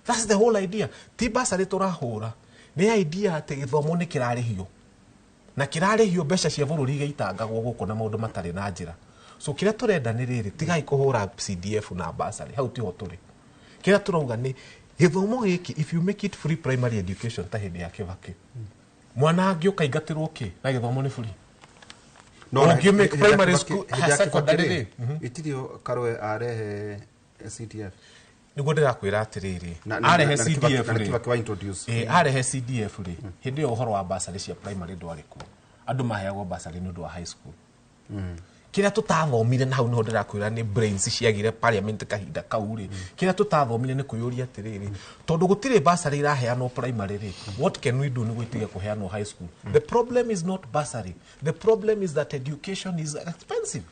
That's the whole idea. Ti bursary tũrahũra, nĩ idea atĩ gĩthomo nĩ kĩrarĩhio. Na kĩrarĩhio mbeca cia bũrũri igaitangagwo gũkũ na maũndũ matarĩ na njĩra. So kĩrĩa tũrenda nĩ rĩrĩ, tigai kũhũra CDF na bursary, hau tiho tũrĩ. Kĩrĩa tũrauga nĩ gĩthomo gĩkĩ, if you make it free primary education ta hĩndĩ ya Kibaki, mwana angĩũka aingatĩrwo kĩ na gĩthomo nĩ free? No, Ũngĩ make hĩndĩ ya primary Kibaki- school, hĩndĩ ya secondary Kibaki rĩ. rĩ, itirio Karũe arehe CDF. Nĩguo ndĩrakwĩra atĩrĩrĩ, Na- arehe na- na Kibaki- CDF na rĩ. Kibaki wa introduce. Arehe CDF rĩ, hĩndĩ ĩyo ũhoro wa bursary cia primary ndwarĩ kuo. Andũ maheagwo bursary nĩ ũndũ wa high school. Kĩrĩa tũtathomire na hau nĩho ndĩrakwĩra nĩ brains ciagire parliament kahinda kau rĩ. Kĩrĩa tũtathomire nĩ kwĩyũria atĩrĩrĩ, tondũ gũtirĩ bursary iraheanwo primary rĩ, what can we do nĩguo itige kũheanwo high school? The problem is not bursary. The problem is that education is expensive.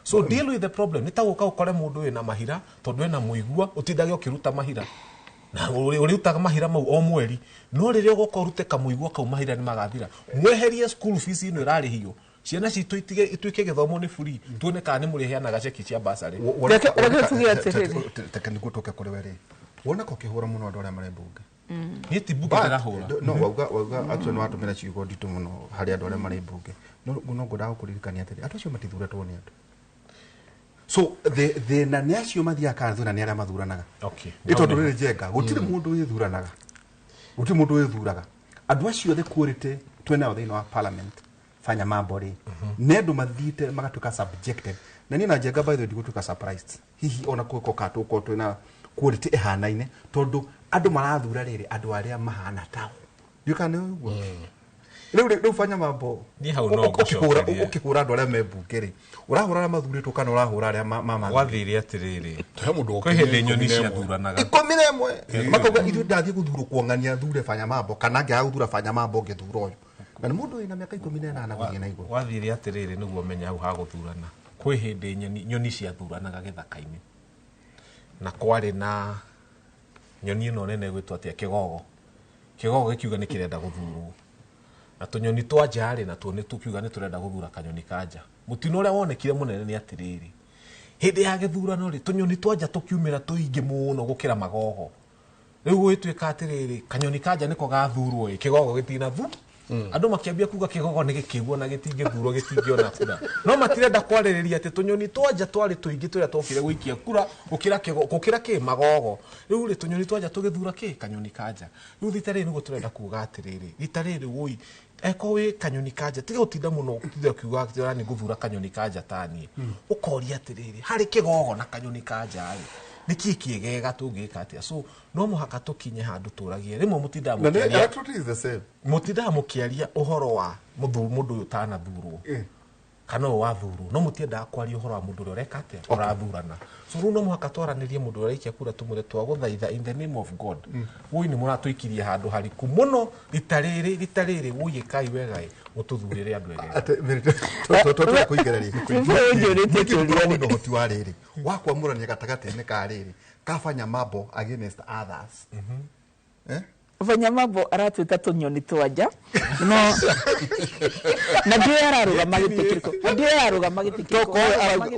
So deal with the problem. Nĩ ta gũka ũkore mũndũ wĩna mahira tondũ ena mũigua ũtindage ũkĩruta mahira. Na ũrĩrutaga mahira mau o mweri, no rĩrĩa ũgoka ũrute kamũigua kau mahira nĩ magathira. Mweherie school fees ĩno ĩrarĩhio, ciana citũ itige ituĩke gĩthomo nĩ free, tuone kana nĩ mũrĩheanaga ceki cia bursary. Reke tuge atĩrĩrĩ. Teke nĩguo tũke kũrĩ we rĩ, woneka ũkĩhũra mũno andũ arĩa marĩ mbunge. Niĩ ti mbunge But, ndĩrahũra. No wauga actually nĩ watũmĩra ciugo nditũ mũno harĩ andũ arĩa marĩ mbunge, no ngwendaga gũkũririkania atĩrĩ, andũ acio matithuratwo nĩ andũ. So thĩna nĩ acio mathiaga kana thĩna nĩ arĩa mathuranaga. Nĩ tondũ rĩrĩ Njenga, gũtirĩ mũndũ wĩthuranaga, gũtirĩ mũndũ wĩthuraga. Andũ acio othe quality twĩnao thĩinĩ wa parliament fanya mambo rĩ, nĩ andũ mathiĩte magatuĩka subjected. Na niĩ na Njenga by the way ndigũtuĩka surprised hihi ona kũgĩkorwo kana tũgũkorwo twĩna quality ĩhanaine, tondũ andũ marathura rĩrĩ andũ arĩa mahana tao. Ndiũĩ kana nĩ ũguo. Rĩu fanya mambo Niĩ hau no ngũcokerie. Ũkĩhũra andũ arĩa me mbunge rĩ, ũrahũra arĩa mathurĩtwo kana ũrahũra arĩa ma Gwathire atĩrĩrĩ, he mũndũ kwĩ hĩndĩ nyoni ciathuranaga 11 makauga ithuĩ ndathiĩ gũthurwo kuongania thure fanya mambo, kana ngĩaga gũthura fanya mambo ngĩthura ũyũ, na nĩ mũndũ wĩna mĩaka 18 gũthiĩ na igũrũ. Gwathire atĩrĩrĩ, nĩguo menye hau ha gũthurana, kwĩ hĩndĩ nyoni ciathuranaga gĩthaka-inĩ, na kwarĩ na nyoni ĩno nene ĩgwĩtwo atĩa, kĩgogo. Kĩgogo gĩkiuga nĩ kĩrenda gũthurwo, na tũnyoni twa nja rĩ, natuo nĩ tũkiuga nĩ tũrenda gũthura kanyoni ka nja. Mũtino ũrĩa wonekire mũnene nĩ atĩrĩrĩ, hĩndĩ ya gĩthurano rĩ, tũnyoni twa nja tũkiumĩra tũingĩ mũno gũkĩra magogo. Rĩu gũgĩtuĩka atĩrĩrĩ, kanyoni ka nja nĩko gathurwo ĩ, kĩgogo gĩtinathu. Andũ makĩambia kuga kĩgogo nĩ gĩkĩguo na gĩtingĩthurwo, gĩtingĩona kura. No matirenda kwarĩrĩria atĩ tũnyoni twa nja twarĩ tũingĩ tũrĩa twokire gũikia kura gũkĩra kĩgo, gũkĩra kĩ magogo. Rĩu rĩ, tũnyoni twa nja tũgĩthura kĩ kanyoni ka nja. Rĩu rita rĩrĩ nĩguo tũrenda kuga atĩrĩrĩ, rita rĩrĩ woi, eko wĩ kanyoni ka nja, tiga gũtinda mũno ũtinda ũkiuga atĩ ũrani ngũthura kanyoni ka nja ta niĩ. Ũkoria atĩrĩrĩ, harĩ kĩgogo na kanyoni ka nja rĩ, nĩ kĩ kĩegega tũngĩka atĩa? So no mũhaka tũkinye handũ tũragie. Rĩmwe mũtindaga Na nĩ mũkĩaria, electorate is the same. mũtindaga mũkĩaria ũhoro wa mũndũ ũyũ ũtanathurwo kana ũyũ wathurwo, no mũtiendaga kwaria ũhoro wa mũndũ ũrĩa ũreka atĩa, ũrathurana. So rĩu no mũhaka twaranĩrie mũndũ ũrĩa ũraikia kura, tũmwĩre twagũthaitha in the name of God, woi nĩ mũratũikirie handũ hariku mũno rita rĩrĩ, rita rĩrĩ, woi ĩkai wega ĩ, mũtũthurĩre andũ egega. Atĩ, Mary, tũ kũingĩra rĩ. Before ũnjũrĩtie kĩũria rĩ. Nĩ ũhoti wa rĩrĩ wa kwamũrania gatagatĩ-inĩ ka rĩrĩ ka fanya mambo against others. Fanya mambo aratuĩta tũnyoni twa nja, no na ndiũĩ ararũgama gĩtĩ kĩrĩkũ, na ndiũĩ ararũgama gĩtĩ kĩrĩkũ. Toko,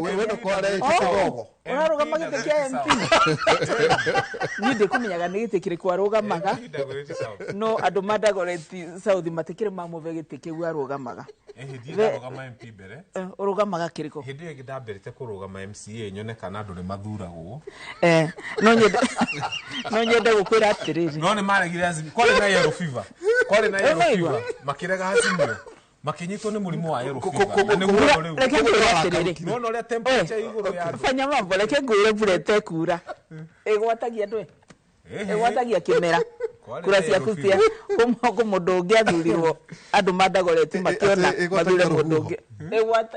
we ndũkorwo arehete Oh, kĩgogo. ũrarũgama gĩtĩ kĩa MP. Niĩ ndĩkũmenyaga nĩ gĩtĩ kĩrĩkũ arũgamaga, no andũ ma Dagoretti South matikĩrĩ mamũve gĩtĩ kĩu arũgamaga. Hĩndĩ ĩyo ndarũgama MP mbere. Ũrũgamaga kĩrĩkũ? Hĩndĩ ĩyo ĩngĩ ndambĩrĩte kũrũgama MCA nyone kana andũ nĩ mathuragwo. No nyende gũkwĩra atĩrĩrĩ. No nĩ maregire Azimio. Kwarĩ na yellow fever. Kwarĩ na yellow Ũraigua? fever. Makĩrega Azimio. Makĩnyitwo nĩ mũrimũ wa yellow fever. Na nĩguo rĩu. Reke ngwĩre atĩrĩrĩ. Nĩwona ũrĩa temperature igũrũ ya andũ. Fanya mambo, reke ngwĩre mbura ĩtekura. Ĩgwatagia andũ ĩ. Ĩgwatagia kĩmera. Kwarĩ Kura na ciaku yellow cia fever. kũ mũndũ ũngĩ athurirwo, andũ ma Dagoretti makĩona Ĩgwatagia mathure mũndũ rũhuho. ũngĩ.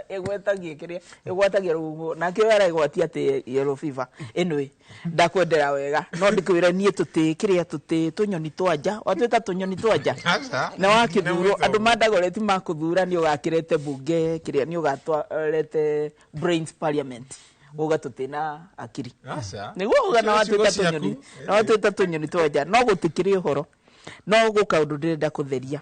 Ĩgwatagia kĩrĩa, ĩgwatagia rũhuho. Nake ũyũ aregwatia atĩ yellow fever. Anyway, ndakwendera wega. No ndĩkwĩre niĩ tũtĩ kĩrĩa tũtĩ tũnyoni twa nja. Watwĩta tũnyoni twa nja. Aca. Na wakĩthurwo, Nĩ andũ ma Dagoretti makũthura nĩ ũgakĩrete bunge kĩrĩa, nĩ ũgatwarete brains parliament. Uga tũtĩ na akiri. Aca. Nĩguo uga na Icio watwĩta ciugo ciaku. tũnyoni, na watwĩta tũnyoni twa nja. No gũtikĩrĩ ũhoro. No gũka ũndũ ndĩrenda kũtheria.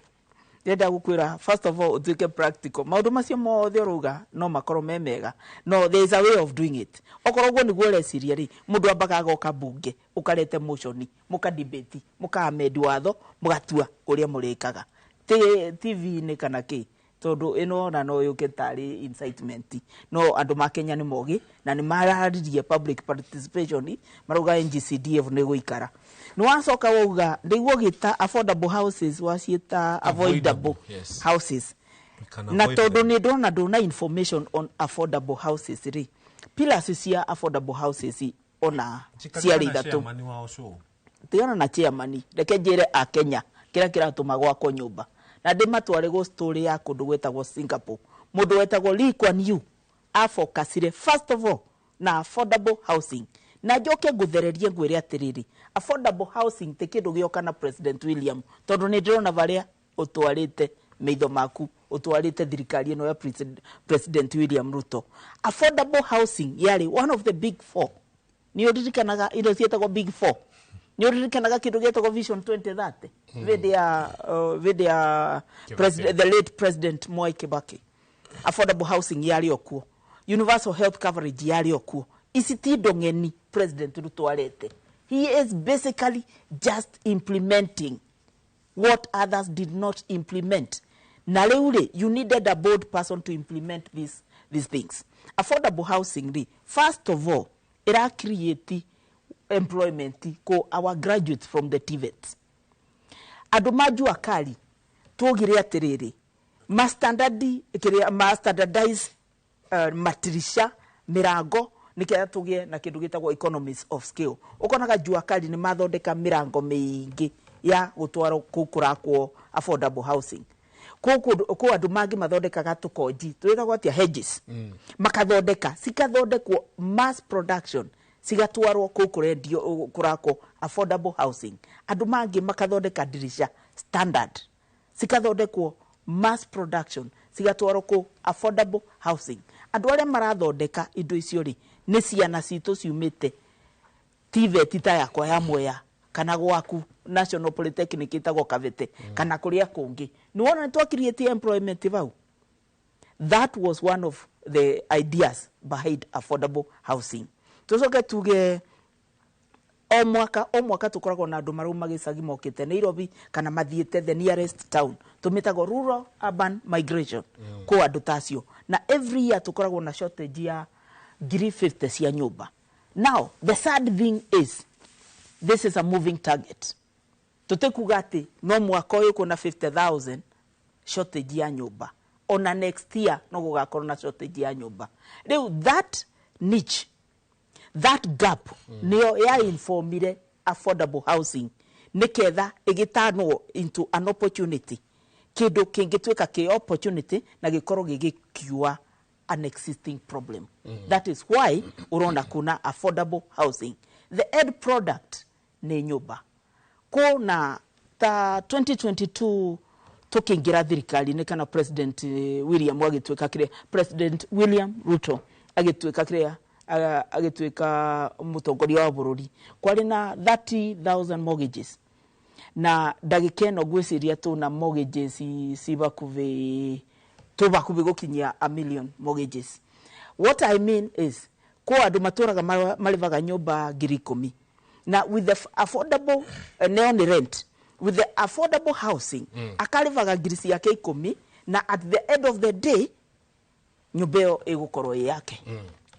Ndĩrenda gũkwĩra, first of all, ũtuĩke practical. Maũndũ macio mothe ũrauga no makorwo me mega, no there is a way of doing it. Okorwo ũguo nĩguo ũreciria rĩ, mũndũ ambaga agoka mbunge, ũkarete motion, mũka debate, mũka amend watho, mũgatua ũrĩa mũrĩkaga. TV-inĩ kana kĩ, tondũ ĩno ona no yũke tarĩ incitement, no andũ ma Kenya nĩ mogĩ na nĩ mararirie public participation, marauga NGCDF nĩ gũikara. Nĩ wacoka wauga ndĩguo gĩta affordable houses, waciĩta avoidable houses. Na tondũ nĩ ndona ndũna information on affordable houses rĩ, pillars cia affordable houses ona ciarĩ ithatũ. Tigana na chairman, reke njĩre a Kenya kĩrĩa kĩratũma gwakwo nyũmba, na ndĩmatware gũ story ya kũndũ gwĩtagwo Singapore. Mũndũ wetagwo Lee Kuan Yew afocusire first of all na affordable housing. Na njoke ngũthererie ngwĩre atĩrĩrĩ, affordable housing ti kĩndũ gĩoka na President William, tondũ nĩ ndĩrona varĩa ũtwarĩte maitho maku, ũtwarĩte thirikari ĩno ya President William Ruto. Affordable housing yarĩ one of the big four. Nĩ ũririkanaga indo ciĩtagwo big four? Nĩ ũririkanaga kĩndũ gĩetagwo Vision 2030 hĩndĩ ya president, the late President Mwai Kibaki? Affordable housing yarĩ o kuo, universal health coverage yarĩ o kuo. Ici ti indo ng'eni President Ruto arete. He is basically just implementing what others did not implement. Na rĩu rĩ, you needed a bold person to implement these things. Affordable housing rĩ, first of all, ĩra create employment ko our graduates from the TVET. Andũ ma jua kali tuogire atĩrĩrĩ, ma standard kĩrĩa ma standardize matirisha, mĩrango, nĩgetha tũgĩe na kĩndũ gĩtagwo economies of scale. Ũkonaga jua kali nĩ mathondeka mĩrango mĩingĩ ya gũtwarwo kũu kũrakwo affordable housing. Kũu kũ andũ mangĩ mathondekaga tũkonji twĩtagwo atĩa, hedges, makathondeka, cikathondekwo mass production, cigatwarwo kũu kũrendio kũrakwo affordable housing. Andũ mangĩ makathondeka ndirisha standard, cikathondekwo mass production, cigatwarwo kũ affordable housing. Andũ arĩa marathondeka indo icio rĩ, nĩ ciana citũ ciumĩte TVET ta yakwa ya Mwea, kana gwaku National Polytechnic ĩtagwo Kabete, kana kũrĩa kũngĩ. Nĩ wona nĩ twa create employment vau. That was one of the ideas behind affordable housing. Tucoke tuge o mwaka o mwaka tũkoragwo na andũ marauma gĩcagi mokĩte Nairobi kana mathiĩte the nearest town, tũmĩtagwo rural urban migration. Kũ andũ ta acio, na every year tũkoragwo na shortage ya 50,000 cia nyũmba. Now the sad thing is, this is a moving target. Tũtikuga atĩ no mwaka ũyũ kwĩna 50,000 shortage ya nyũmba, ona next year no gũgakorwo na shortage ya nyũmba. Rĩu that niche, that gap, nĩyo ya informire affordable housing, nĩketha ĩgĩtanwo into an opportunity, kĩndũ kĩngĩtuĩka kĩ opportunity na gĩkorwo gĩgĩcure an existing problem. That is why ũrona kuna affordable housing. The end product nĩ nyũmba. Kuna ta 2022 tukiingira thirikari-inĩ, kana President William agĩtuĩka kĩrĩa, President William Ruto agĩtuĩka kĩrĩa, agĩtuĩka mũtongoria wa bũrũri, kwarĩ na 30,000 mortgages, na ndagĩka ĩno ngwĩciria tũna mortgages ci bakubĩ, tũ bakubĩ gũkinyia a million mortgages. What I mean is, kwĩ andũ matũraga marĩhaga nyũmba 10,000, na with the affordable neo nĩ rent, with the affordable housing akarĩhaga 10,000 ciake, na at the end of the day nyũmba ĩyo ĩgũkorwo ĩ yake.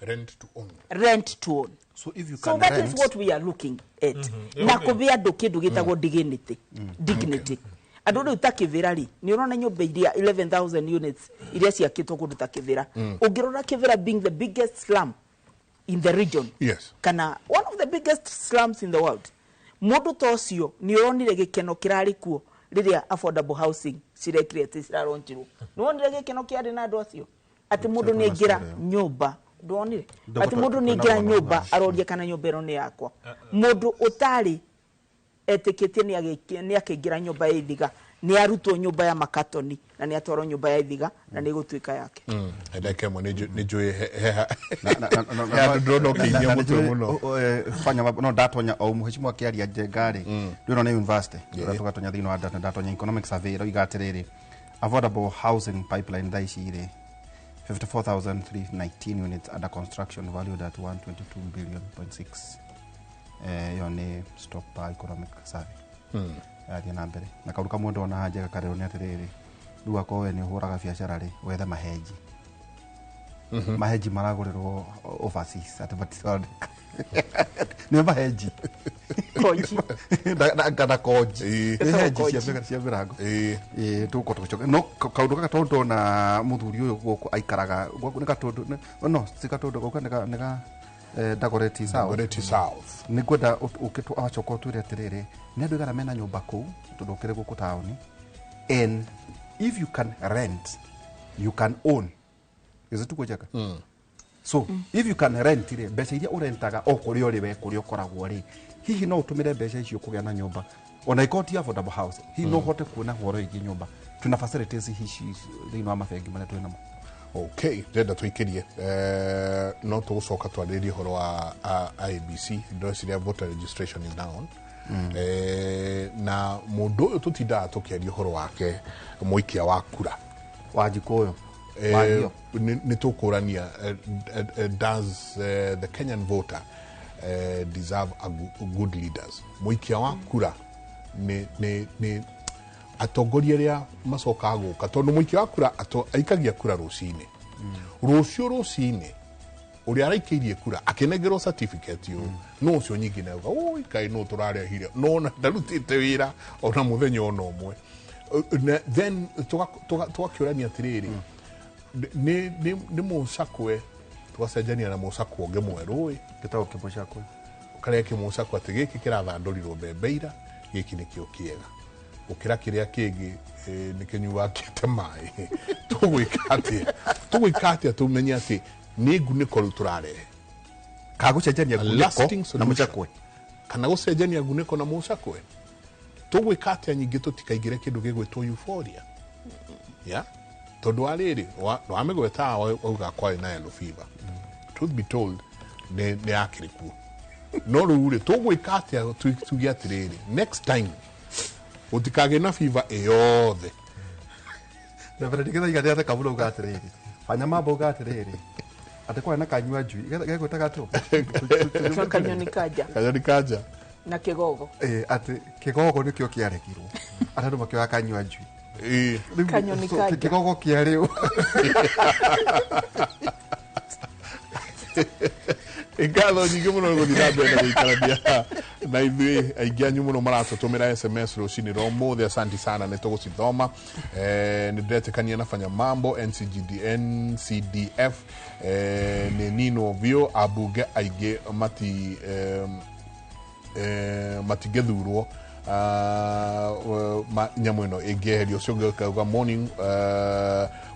Rent to own. Rent to own. So if you So can that rent, is what we are looking at, na kũbĩ andũ kĩndũ gĩtagwo dignity. Andũ rĩu ta Kĩbĩra rĩ, nĩ ũrona nyũmba iria 11,000 units iria ciakĩtwo kũndũ ta Kĩbĩra. Ũngĩrora Kĩbĩra being the biggest slum in the region, kana one of the biggest slums in the world, mũndũ ta ũcio nĩ ũronire gĩkeno kĩrarĩ kuo rĩrĩa affordable housing cirekire atĩ ciraronjirwo? Nĩ wonire gĩkeno kĩarĩ na andũ acio atĩ mũndũ nĩ aingĩra nyũmba? Ndwonire atĩ mũndũ nĩ aingĩra nyũmba aroria kana nyũmba ĩno nĩ yakwa? Mũndũ ũtarĩ etĩkĩtie nĩ akĩingĩra nyũmba ya ithiga, nĩ arutwo nyũmba ya makatoni na nĩ atwarwo nyũmba ya ithiga na nĩ ĩgũtuĩka yake. Ndagĩka ĩmwe, nĩ njũĩ he handũ ndĩrona ũkĩinia mũtwe mũno. Fanya no ndatonya o mheshimiwa akĩaria Njenga rĩ, ndĩrona nĩ university ndĩrona tũgatonya thĩinĩ wa data, ndatonya economic survey ĩroiga atĩrĩrĩ, Affordable housing pipeline thaa ici rĩ 54,319 units under construction valued at 122 billion point 6. Ĩyo nĩ stock per economic survey. Yathiĩ na mbere na kaũndũ kamwe ndona haha njega karĩo nĩ atĩrĩrĩ, rĩu akorwo we nĩ ũhũraga biacara rĩ, wethe mahenji. Mahenji maragũrĩrwo overseas atĩ matithondeka nĩ mahenji. Konji. Kana konji. Nĩ henji cia mĩrango. Ĩĩ, tũgũkorwo tũgĩcoka no kaũndũ gaka tondũ ndona mũthuri ũyũ gũkũ aikaraga gwaku nĩ Gatũndũ, no ti Gatũndũ, gũkũ nĩ ga Dagoretti South. Dagoretti South. Nĩ ngwenda ũke wacoka ũtwĩre atĩrĩrĩ, nĩ andũ aigana mena nyũmba kũu tondũ ũkĩrĩ gũkũ taũni, and if you can rent you can own. Is it njega? So if you can rent rĩ, mbeca iria ũrentaga o kũrĩa ũrĩ we kũrĩa ũkoragwo rĩ, hihi no ũtũmĩre mbeca icio kũgĩa na nyũmba ona ikorwo ti affordable house, hihi no ũhote kuona ũhoro wĩgiĩ nyũmba? Twĩna facilities hihi thĩinĩ wa mabengi marĩa twĩ namo? Okay, ndĩrenda tũikĩrie, no tũgũcoka twarĩrĩrie ũhoro wa IEBC. Ndĩreciria voter registration is now on. Na mũndũ ũyũ tũtindaga tũkĩaria ũhoro wake, mũikia wa kura. Wanjikũ ũyũ. Wagio. Nĩ tũkũrania, does the Kenyan voter deserve a good leaders? Mũikia wa kura nĩ atongoria arĩa macokaga gũka, tondũ mũikia wa kura aikagia kura rũcinĩ, rũciũ rũcinĩ ũrĩa araikĩirie kura akĩnengerwo certificate ũyũ, no ũcio nyingĩ nauga oi kaĩ no tũrarehire, no ona ndarutĩte wĩra ona mũthenya ona ũmwe. Then tũgakĩũrania atĩrĩrĩ, nĩ mũcakwe tũgacenjania na mũcakwe ũngĩ mwerũ ĩ. Gĩtagwo kĩmũcakwe. Karĩa kĩmũcakwe atĩ gĩkĩ kĩrathandũrirwo mbembe ira, gĩkĩ nĩkĩo kĩega gũkĩra kĩrĩa kĩngĩ, nĩ kĩnyuakĩte maĩ. Tũgwĩka atĩa tũmenye atĩ nĩ ngunĩko rĩu tũrarehe? Kana gũcenjania A ngunĩko lasting na solution. mũcakwe. Kana gũcenjania ngunĩko na mũcakwe. Tũgwĩka atĩa nyingĩ tũtikaingĩre kĩndũ gĩgwĩtwo euphoria, yeah? Tondũ wa rĩrĩ wamĩgwetaga wauga kwarĩ na yellow fever, truth be told nĩ yakĩrĩ kuo, no rĩu rĩ tũgwĩka atĩa tuge atĩrĩrĩ, next time gũtikagĩe na fever ĩyothe? Na mbere ndigĩthaiga nĩ atheka mũno uga atĩrĩrĩ, fanya mambo uga atĩrĩrĩ atĩ kwarĩ na kanyua njui gegwĩtaga tũ So kanyoni kanja. Kanyoni kanja. Na kĩgogo. Ĩ, atĩ kĩgogo nĩkĩo kĩaregirwo, atĩ andũ makĩoya kanyua njui. Rĩu, Kanyoni so, kanja. Kĩgogo kĩarĩo. Ngatho nyingĩ mũno nĩ gũthiĩ na mbere na gũikarania na ithuĩ. Aingĩ anyu mũno maratũtũmĩra SMS rũcinĩ rwa ũmũthĩ, asanti sana, nĩ tũgũcithoma. Nĩ ndĩretĩkania na fanya mambo NCGD, NCDF, nĩ ninwo biũ, ambunge aingĩ matingĩthurwo nyamũ ĩno ĩngĩeherio. Ũcio ũngĩ akauga morning,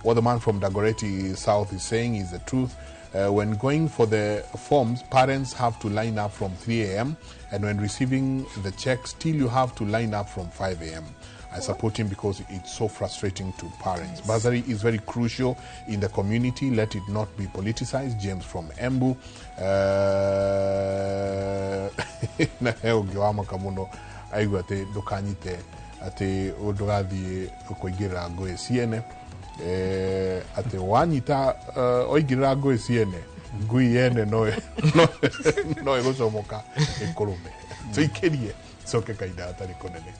what the man from Dagoretti South is saying is the truth. When going for the forms, parents have to line up from 3 a.m. and when receiving the check, still you have to line up from 5 a.m. I support him because it's so frustrating to parents. Bursary is very crucial in the community. Let it not be politicized. James from Embu. Na he ũngĩ wamaka mũno aigua atĩ ndũkanyite atĩ ndũgathiĩ kũingĩrĩra ngũĩ ciene, atĩ wanyita waingĩrĩra ngũĩ ciene, ngui yene no ĩgũcomoka ĩkũrũme. Tũikĩrie coke kahinda gatarĩ kũnene.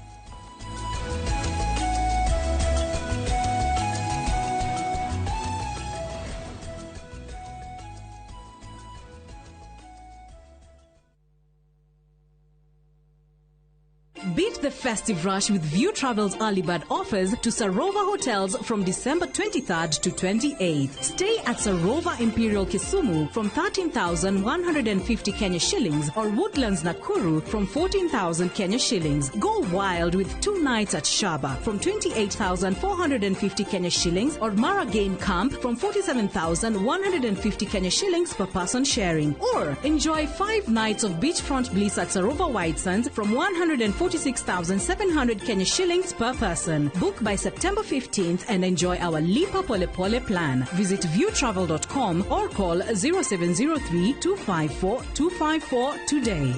Beat the festive rush with View Travel's early bird offers to Sarova Hotels from December 23rd to 28th. Stay at Sarova Imperial Kisumu from 13,150 Kenya shillings or Woodlands Nakuru from 14,000 Kenya shillings. Go wild with 2 nights at Shaba from 28,450 Kenya shillings or Mara Game Camp from 47,150 Kenya shillings per person sharing. Or enjoy 5 nights of beachfront bliss at Sarova White Sands from 146,700 Kenya shillings per person. Book by September 15th and enjoy our Lipa Pole Pole plan. Visit viewtravel.com or call 0703 254 254 today.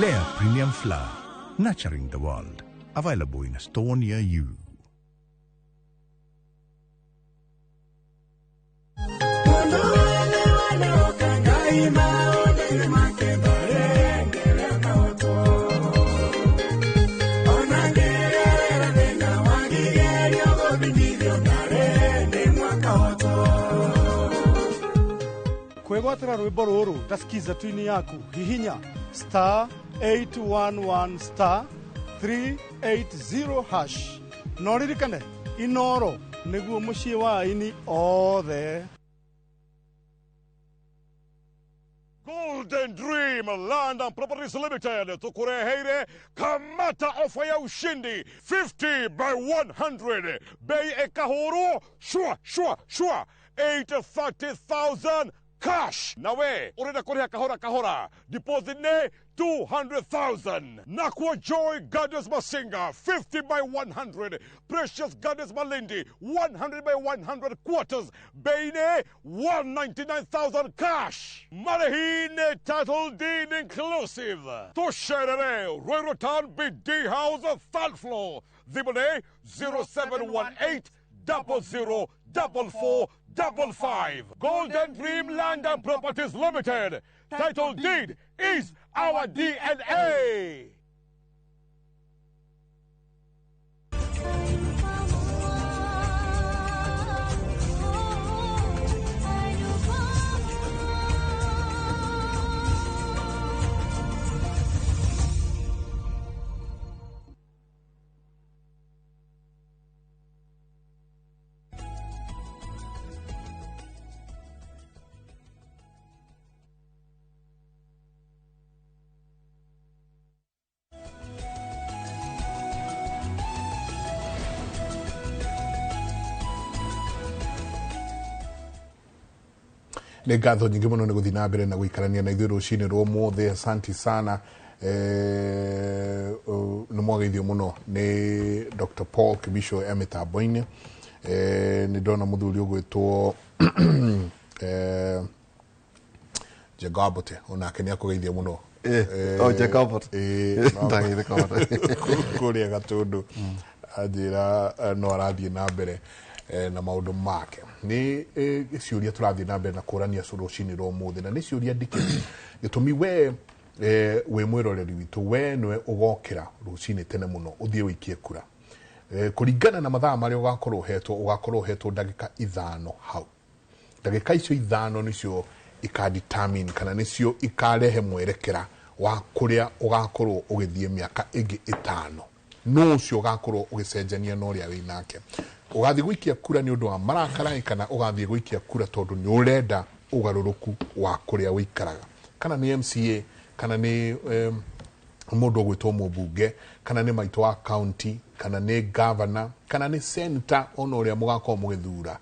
Lea Premium Flour, nurturing the world. Available in a store near you. Kwĩgwatĩra rwĩmbo rũrũ ta skiza twini yaku hihinya star 811 star 380 hash na ũririkane Inoro nĩguo mũciĩ wa aini othe. Golden Dream Land and Properties Limited tukureheire kamata ofa ya ushindi 50 by 100 bei ekahuru shwa shwa shwa 830,000 cash. Nawe urenda kuriha kahora kahora deposit ne 200,000. Nakwa Joy Gardens Masinga 50 by 100. Precious Gardens Malindi 100 by 100 quarters. Beine 199,000 cash. Marihine title deed inclusive. Tusherere Ruiru Town BD House third floor. Thimone 0718 00 44 55. Golden Dream Land and Properties Limited. Title deed is our DNA. Nĩ ngatho nyingĩ mũno nĩ gũthiĩ na mbere na gũikarania na ithuĩ rũcinĩ rwa ũmũthĩ. Asanti sana. Nĩ mwageithio mũno nĩ Dr. Paul Kibicho e mĩtambo-inĩ. Nĩ ndona mũthuri ũgwĩtwo Njenga wa Mbote onake nĩ akũgeithia mũno. Njenga wa Mbote. Kũrĩa Gatũndũ anjĩra no arathiĩ na mbere na maũndũ make. Nĩ ciũria tũrathiĩ na mbere na kũrania rũcinĩ rwa ũmũthĩ, na nĩ ciũria ndikĩru gĩtũmi we wĩ mwĩroreri witũ, we nĩwe ũgokĩra rũcinĩ tene mũno ũthiĩ ũikie kura. Kũringana na mathaa marĩa ũgakorwo ũhetwo, ũgakorwo ũhetwo ndagĩka 5 hau. Ndagĩka icio 5 nĩcio ikadetermine kana nĩcio ikarehe mwerekera wa kũrĩa ũgakorwo ũgĩthiĩ mĩaka ĩngĩ 5. No ũcio ũgakorwo ũgĩcenjania na ũrĩa wĩ nake. Ũgathiĩ gũikia kura nĩ ũndũ wa marakara kana ũgathiĩ gũikia kura tondũ nĩ ũrenda ũgarũrũku wa kũrĩa ũikaraga, kana nĩ MCA, kana nĩ mũndũ ũgwĩtwo mũmbunge, kana nĩ maitũ wa county, kana nĩ governor, kana nĩ senator ona ũrĩa mũgakorwo mũgĩthura,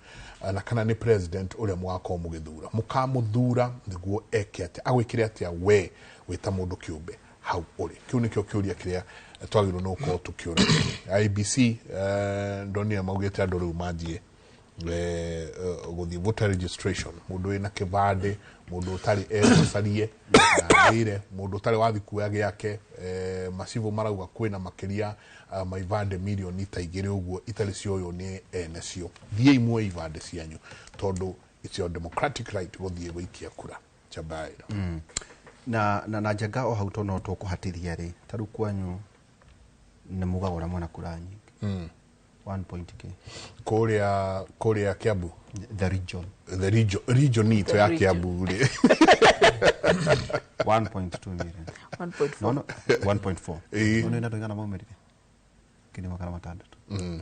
na kana nĩ president ũrĩa mũgakorwo mũgĩthura. Mũkamũthura nĩguo eke atĩa, agwĩkĩre atĩa we wĩ ta mũndũ kĩũmbe hau ũrĩ. Kĩu nĩkĩo kĩũria kĩrĩa twagĩrĩirwo nĩ gũkorwo tũkĩũrania. IBC ndonire maugĩte andũ rĩu manjie gũthiĩ voter registration. Mũndũ wĩna kĩbandĩ, mũndũ ũtarĩ ecarie na mũndũ ũtarĩ wathiĩ kuoya gĩake. Macibũ marauga kwĩna makĩria ma ibandĩ mirioni ta 2 ũguo itarĩ cioywo nĩ ene cio. Thiĩi muoe ibandĩ cianyu tondũ it's your democratic right gũthiĩ gũikia kura. Chabaira. Na Njenga o hau no tũkũhatithia rĩ, ta rĩu kwanyu nĩ mũgagũra mwena kura nyingĩ. 1 point k kũrĩa Kiambu, the region, the region itũ ya Kiambu rĩ 1.2 million 1.4 no 1.4 no nĩ andũ aigana maumĩrire 600,000.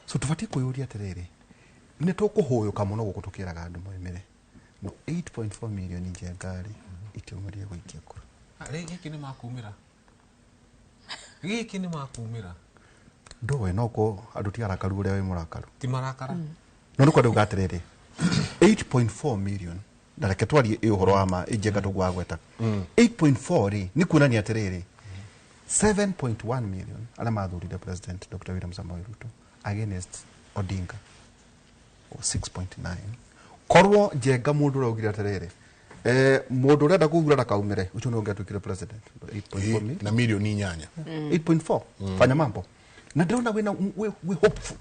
So tũbatiĩ kwĩyũria atĩrĩrĩ, nĩ tũkũhũyũka mũno gũkũ tũkĩraga andũ maumĩre, no 8.4 million Njenga rĩ itiumĩrire gũikia kura. Gĩkĩ nĩ makumĩra, gĩkĩ nĩ makumĩra ndowe no ko andũ ti arakaru ũrĩa wĩ mũrakaru ti marakara. No nĩkwenda kuga atĩrĩrĩ, 8.4 million na reke twarie ĩ ũhoro wa ma Njenga tũgwagweta 8.4 rĩ nĩ kuonania atĩrĩrĩ 7.1 million arĩa mathurire President Dr. William Samoei Ruto against Odinga 6.9. Korwo Njenga mũndũ ũrĩa augire atĩrĩrĩ Mũndũ ũrenda gũthura ndakaumĩre ũcio nĩwe ũngĩatuĩkire president 8.4 million na milioni 8 8.4 fanya mambo na ndĩrona wĩna wĩ hopeful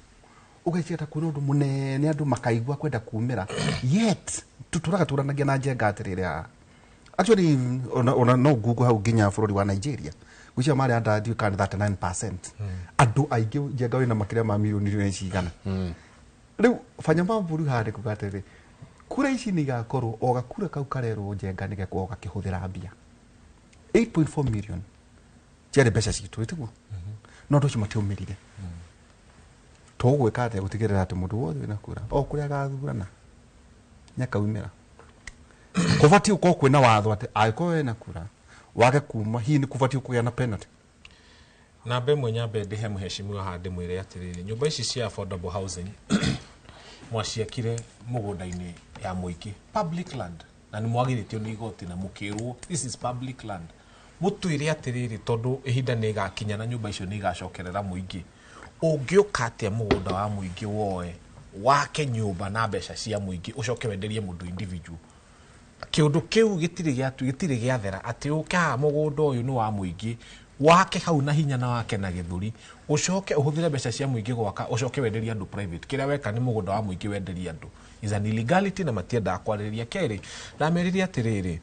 ũgeciria ta kwĩna ũndũ mũnene andũ makaigua kwenda kumĩra yet tũtũraga tũranagia na Njenga atĩrĩrĩ haha actually ona no google hau nginya bũrũri wa Nigeria gwĩciria marĩ anda ndiũĩ kana nĩ 39% andũ aingĩ Njenga wĩna makĩria ma milioni cigana rĩu fanya mambo rĩu haha nĩ kuga atĩrĩrĩ kura ici nĩ igakorwo o gakura kau karerwo Njenga nĩ gekorwo gakĩhũthĩra mbia 8.4 million ciarĩ mbeca citũ ĩtiguo no andũ acio matiaumĩrire tũgwĩka atĩa gũtigĩrĩra atĩ mũndũ wothe wĩna kura o kũrĩa agathurana nĩakaumĩra kũbatiĩ gũkorwo kwĩna watho atĩ angĩkorwo wĩna kura wage kuma hihi nĩ kũbatiĩ kũgĩa na penalty namba ĩmwe nyambe ndĩhe mũheshimiwa haha ndĩmwĩre atĩrĩrĩ nyũmba ici cia affordable housing mwaciakire mũgũnda-inĩ ya mũingĩ public land na nĩ mwagirĩtio nĩ igoti na mũkĩrwo this is public land mũtwĩre atĩrĩrĩ tondũ ihinda nĩ ĩgakinya na nyũmba icio nĩ igacokerera mũingĩ ũngĩũka atĩa mũgũnda wa mũingĩ woe wake nyũmba na mbeca cia mũingĩ ũcoke wenderie mũndũ individual kĩũndũ kĩu gĩtirĩ gĩathera atĩ ũke haha mũgũnda ũyũ nĩ wa mũingĩ wake hau na hinya na wake na gĩthũri ũcoke ũhũthĩre mbeca cia mũingĩ gwaka ũcoke wenderie andũ private kĩrĩa weka nĩ mũgũnda wa mũingĩ wenderie andũ is an illegality na matiendaga kwarĩrĩria kerĩ ndamerire atĩrĩrĩ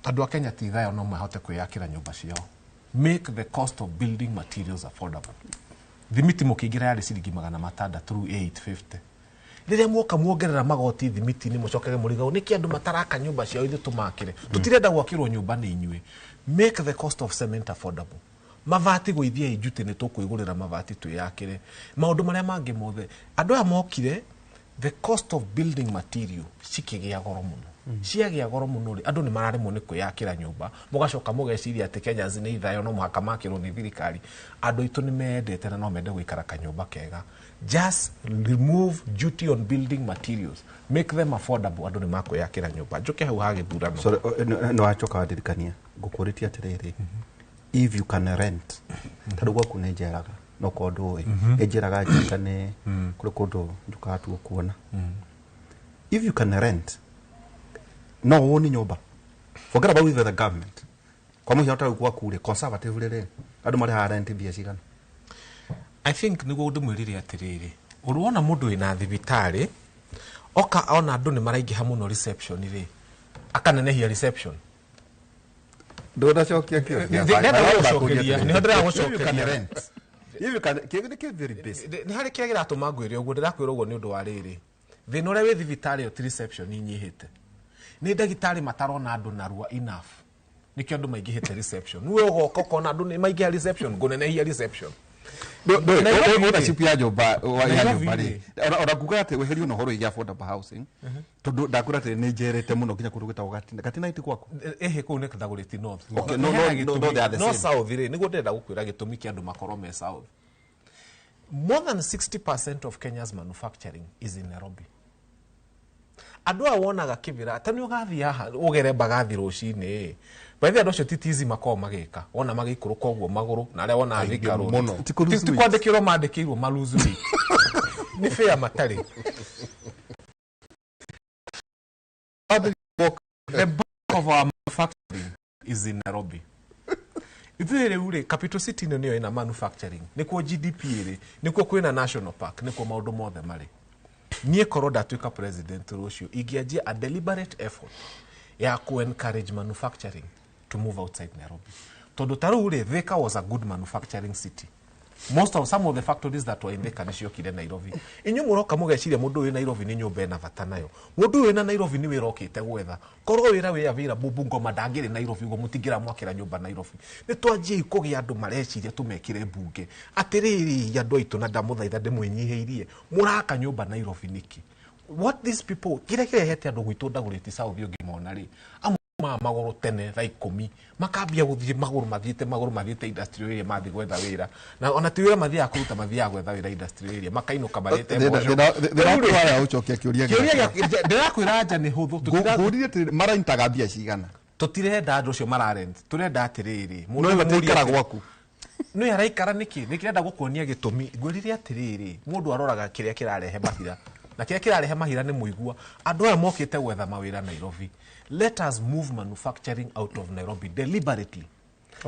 andũ a Kenya ti thayo no mahote kwĩyakĩra nyũmba ciao make the cost of building materials affordable thimiti mũkĩingĩra yarĩ ciringi 600 rĩu 850 rĩrĩa muoka muongerera magoti thimiti-inĩ mũcokage mũrigau nĩkĩ andũ mataraka nyũmba ciao ithuĩ tũmakĩre tũtirenda gwakĩrwo nyũmba nĩ inyuĩ make the cost of cement affordable mabati gũithia injuti nĩ tũkwĩgũrĩra mabati twĩyakĩre maũndũ marĩa mangĩ mothe andũ aya mokire the cost of building material cikĩgĩa goro mũno ciagĩa goro mũno rĩ andũ nĩ mararemwo nĩ kwĩyakĩra nyũmba mũgacoka mũgeciria atĩ Kenyans nĩ ithayo no mũhaka makĩrwo nĩ thirikari andũ aitũ nĩ mendete na no mende gũikara kanyũmba kega just remove duty on building materials make them affordable andũ nĩ makwĩyakĩra nyũmba njoke hau ha gĩthurano sorry no wacoka wandirikania ngũkũrĩtie atĩrĩrĩ if you can rent tondũ gwaku nĩ njeraga no korwo ndũĩ nĩ njeraga Njenga nĩ kũrĩ kũndũ njũkaga tu kuona if you can rent no woni nyũmba forget about with the government kwa mũhiano ta rĩu gwaku rĩ conservative rĩ andũ marĩhaga rent mbia cigana I think nĩguo ndĩmwĩrire atĩrĩrĩ ũrĩwona mũndũ wĩna thibitarĩ oka ona andũ nĩ maraingĩha mũno reception rĩ akanenehia reception ndũnacokia kĩũria Ndĩrenda gũgũcokeria nĩho ndĩragũcokeria nĩ harĩ kĩrĩa kĩratũma ngwĩre ũguo ndĩrakwĩra ũguo nĩ ũndũ wa rĩrĩ thĩna ũrĩa wĩ thibitarĩ ĩyo ti reception inyihĩte nĩ ndagĩtarĩ matarona andũ narua enough nĩkĩo andũ maingĩhĩte reception nĩwe ũgoka ũkona andũ nĩ maingĩha reception ngũnenehia reception ownership ya nyũmba ya nyũmba rĩ ona nguga atĩ weherio na ũhoro wĩgiĩ affordable housing tondũ ndakwĩra atĩ nĩ njerete mũno nginya kũndũ gwĩtagwo Gatina Gatina iti gwaku ĩhĩ kũu nĩ Dagoretti North Okay, no, no, no, they are the no same. South rĩ nĩguo ndĩrenda gũkwĩra gĩtũmi kĩa andũ makorwo me South more than 60% of Kenya's manufacturing is in Nairobi andũ aya wonaga kĩbĩra ta nĩ ũgathiĩ haha ũgere mbagathi rũcinĩ by the andũ acio ti tizi makoragwo magĩka wona magĩikũrũka ũguo magũrũ na arĩa wona Thika Road mũno. ti kwandĩkĩrwo mandĩkĩirwo ma lose weight nĩ fair matarĩ the bulk of our manufacturing is in Nairobi ithuĩ rĩu rĩ capital city ĩno nĩyo ĩna manufacturing nĩkuo GDP ĩrĩ nĩkuo kwĩna national park nĩkuo maũndũ mothe marĩ niĩ korwo ndatuĩka president rũciũ ingĩanjia a deliberate effort ya ku encourage manufacturing to move outside Nairobi tondũ ta rĩu rĩ Thika was a good manufacturing city most of some of the factories that were in Thika nĩciokire Nairobi inyuĩ mũroka mũgeciria mũndũ ũyũ Nairobi nĩ nyũmba ĩna bata nayo mũndũ ũyũ na Nairobi nĩ wĩra okĩte gwetha korwo wĩra wĩ available Bungoma ndangĩrĩ Nairobi ũguo mũtingĩramwakĩra nyũmba Nairobi nĩ twanjiei kũgĩa andũ mareciria tũmekĩre mbunge atĩrĩrĩ andũ aitũ na ndamũthaitha ndĩmwĩnyihĩirie mũraka nyũmba Nairobi nĩkĩ what these people kĩrĩa kĩrehete andũ gwitũ Dagoretti South ũngĩmona rĩ amwe ma magũrũ tene thaa 10 makambia gũthiĩ magũrũ mathiĩte industrial area mathiĩ gwetha wĩra na ona ti wĩra mathiaga kũruta mathiaga gwetha wĩra industrial area makainũka marĩte mboco ndĩrakwĩra ũcokia kĩũria kĩũria ndĩrakwĩra anja nĩ hũthũ ngũrire atĩrĩrĩ maraintaga mbia cigana tũtirenda andũ acio mararent tũrenda atĩrĩrĩ no mataikara gwaku nĩ araikara nĩkĩ nĩkĩrenda gũkuonia gĩtũmi ngwĩrire atĩrĩrĩ mũndũ aroraga kĩrĩa kĩrarehe mahira Na kĩrĩa kĩrarehe mahira nĩ mũigua. Andũ aya mokĩte gwetha mawĩra Nairobi. Let us move manufacturing out of Nairobi deliberately.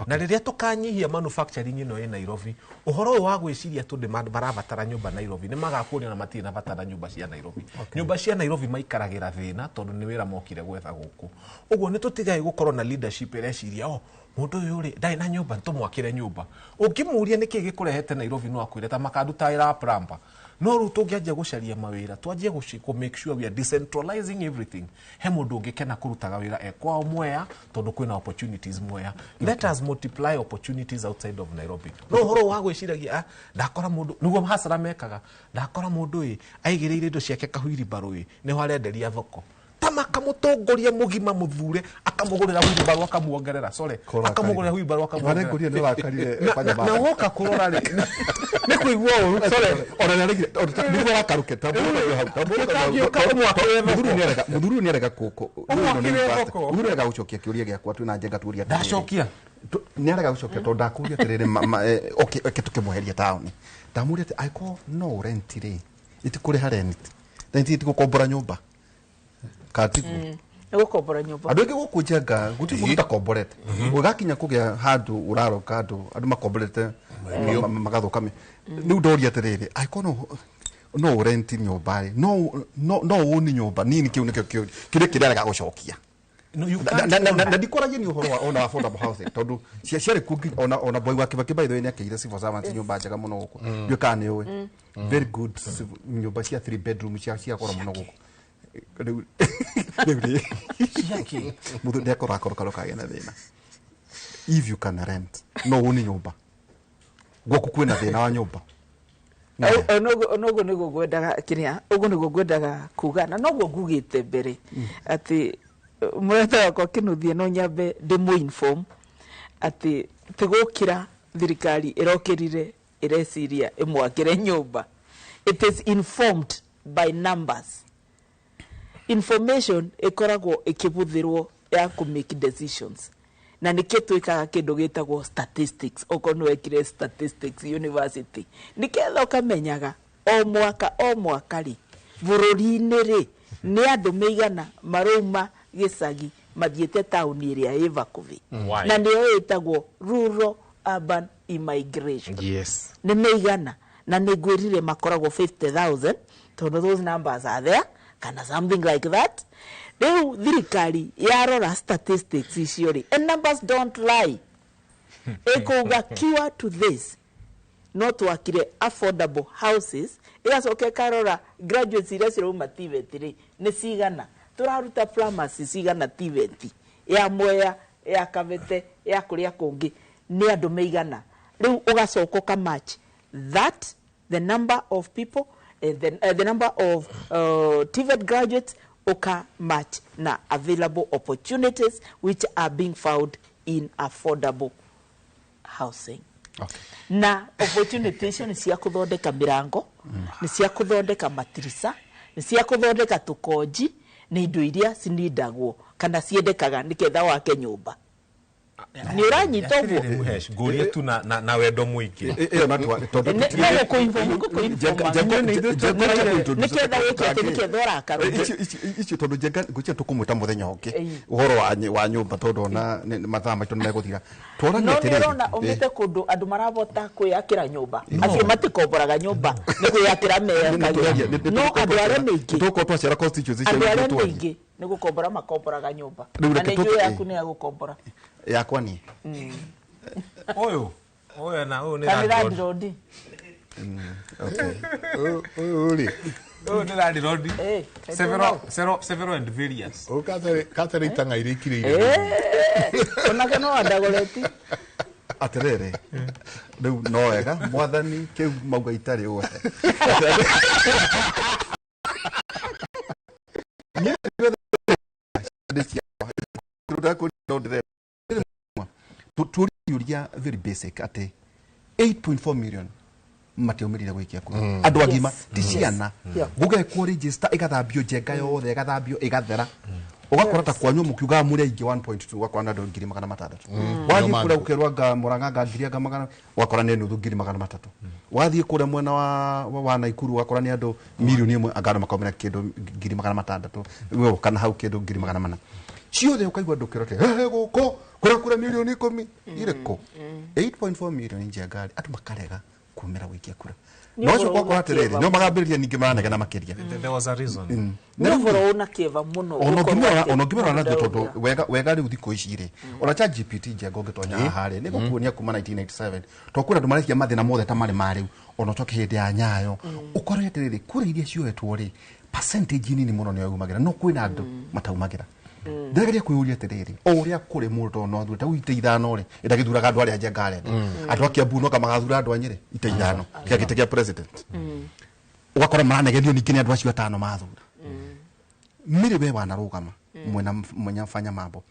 Na rĩrĩa tũkanyihia manufacturing ĩno ĩ Nairobi, ũhoro ũyũ wa gwĩciria tũ demand marabatara nyũmba Nairobi, nĩ magakuonia na matirĩ na bata na nyũmba cia Nairobi. Nyũmba cia Nairobi maikaragĩra thĩna tondũ nĩ wĩra mokire gwetha gũkũ. Ũguo nĩ tũtigae gũkorwo na leadership ĩreciria, oh, mũndũ ũyũ rĩ, ndarĩ na nyũmba, nĩtũmwakĩre nyũmba. Ũngĩmũria nĩkĩ gĩkũrehete Nairobi no akwĩre ta makanduta wĩra plumber. No rĩu tũngĩanjia gũcaria mawĩra, twanjie kũ make sure we are decentralizing everything. He mũndũ ũngĩkena kũrutaga wĩra e kwao Mwea tondũ kwĩna opportunities Mwea. Let us multiply opportunities outside of Nairobi. No ũhoro wa gwĩciragia, ndakora mũndũ, nĩguo hasara mekaga, ndakora mũndũ ĩ, aigĩrĩire indo ciake kahuiribarũ ĩ, nĩho arenderia thoko. Tama akamũtongoria mũgima mũthure, akamũgũrĩra wheelbarrow akamuongerera, sorry, akamũgũrĩra wheelbarrow akamuongerera. Na woka kũrora rĩ, nĩ kũigua ũru, sorry. Ona nĩ aregire, nĩguo arakaruke, mũthuri nĩ arega mũthuri arega gũcokia kĩũria gĩakwa twĩna Njenga tũria atĩrĩrĩ. Ndacokia. Nĩ arega gũcokia tondũ ndakũria atĩrĩrĩ, okay, reke tũkĩmweheria taũni. Ndamũria atĩ angĩkorwo no rent rĩ, itikũrĩha rent. Rent itigũkombora nyũmba. Katigu. Nĩ gũkombora nyũmba. Andũ aingĩ gũkũ Njenga gũtirĩ mũndũ ũtakomborete. Ũgakinya kũgĩa handũ ũraroka andũ makomborete magathũka. Rĩu ndoria atĩrĩrĩ, angĩkorwo no ũrenti nyũmba rĩ, no ũni nyũmba nini, kĩu nĩkĩo kĩũria kĩrĩa arega gũcokia. Na ndikoragia nĩ ũhoro wa ona affordable housing tondũ ciarĩ kuo nginya ona boy wa Kibaki by the way nĩakĩire civil servants nyũmba njega mũno gũkũ. Ndiũĩ kana nĩ ũĩ. Very good nyũmba cia 3 bedroom cia goro mũno gũkũ. Rĩu rĩ mũndũ nĩakora akoroka kagĩa na thĩna. If you can rent, no ũni nyũmba. Gwaku kwĩna thĩna wa nyũmba. Noguo nĩguo ngwendaga kĩrĩa, ũguo nĩguo ngwendaga kuga, na noguo ngugĩte mbere atĩ mũrata wakwa Kĩnuthia no nyambe ndĩmũ-inform atĩ ti gũkĩra thirikari ĩrokĩrire ĩreciria ĩmwakĩre nyũmba. It is informed by numbers. Information ĩkoragwo ĩkĩbũthĩrwo ya kũ make decisions. Na nĩkĩo twĩkaga kĩndũ gĩtagwo statistics, okorwo nĩ wekire statistics university. Nĩketha ũkamenyaga o mwaka rĩ, bũrũri-inĩ rĩ, nĩ andũ meigana marauma gĩcagi mathiĩte taũni ĩrĩa ĩ hakuhĩ. Na nĩyo ĩtagwo rural urban immigration. Yes. Nĩ meigana, na nĩ ngwĩrire makoragwo 50,000 tondũ those numbers are there, kana something like that. Rĩu thirikari yarora statistics icio rĩ, and numbers don't lie. Ĩkũga cure to this, no twakire affordable houses, ĩgacoka ĩkarora graduates iria cirauma TVET rĩ, nĩ cigana. Tũraruta plumbers cigana TVET, ya Mwea, ya Kabete, ya kũrĩa kũngĩ, nĩ andũ meigana. Rĩu ũgacoka ũka match that the number of people, the number of TVET graduates uka match na available opportunities which are being found in affordable housing. Okay. Na opportunities ni cia kuthondeka mirango, ni cia kuthondeka matirisa, ni cia kuthondeka tukonji, ni indo iria cinindagwo kana ciendekaga niketha wake nyumba. Ni uranyita uguo ngurie tu na wendo muingi iyo na tondu icio tondu Njenga ngucia tukumwita muthenya ungi uhoro wa nyumba tondu ona mathaa maitu ni meguthira. No ni urona umite kundu andu marabota kwiyakira nyumba, acio matikomboraga nyumba ni kwiyakira meyakagira, no andu aria maingi tuko twacera constituency cia andu aria maingi ni gukombora makomboraga nyumba, na ni njui yaku ni ya gukombora yakwa ni uyu uyu na uyu ni landlord. Okay, uyu ri uyu ni landlord several and various uyu katere itanga irikire onake no andagoreti atiriri riu no wega mwathani kiu mauga itari uwe turia very basic ati 8.4 million matiumirire gwikia kura andu agima ti ciana gugekwo register igathambio Njenga yothe igathambio igathera Ũgakora ta kwanyu mũkiugaga mũrĩ aingĩ 1.2 ũgakora nĩ andũ 600,000. Wathiĩ kũrĩa ũkerwo anga Murang'a anga ngiri anga magana, ũgakora nĩ nuthu 300,000. Wathiĩ kũrĩa mwena wa Naikuru ũgakora nĩ andũ 1 million anga andũ makaumĩra kĩndũ 600,000 kana hau kĩndũ 400,000. Ciothe ũkaigua andũ kĩro atĩ he gũkũ kũrĩa kura 10 million irĩkũ 8.4 million Njenga andũ makarega kumĩra gũikia kura. Nĩ No ũcio ũhoro gwakora wĩna atĩrĩrĩ kĩeva no magambĩrĩria ningĩ maranegena makĩria. There was a reason. Nĩ ũhoro ũna kĩeva mũno Ona gũkorwo ũngĩmĩrora atĩ ona ũngĩmĩrora naguo mũndũ tondũ wega wega rĩu thikũ ici rĩ, ona chat GPT Njenga ũngĩtonya haha rĩ, nĩ gũkuonia kuma 1997 to kwĩna andũ marekia mathĩna mothe ta marĩ ma rĩu, ona ũcoke hĩndĩ ya Nyayo ũkore atĩrĩrĩ, kura iria cioetwo rĩ, percentage nini mũno nĩyo yumagĩra, no kwĩna andũ mataumagĩra. Ndĩrageria kwĩyũria atĩrĩrĩ, o ũrĩa kũrĩ mũndũ no athure ta rĩu itĩ 5 rĩ, ĩndagĩthuraga andũ arĩa Njenga arenda. Andũ a Kiambu no kamagathura andũ a Nyĩrĩ itĩ 5 kĩa gĩtĩ kĩa president, ũgakora maranegenio ningĩ nĩ andũ acio atano mathura. Mĩrĩ we wanarũgama mwena mwenya fanya mambo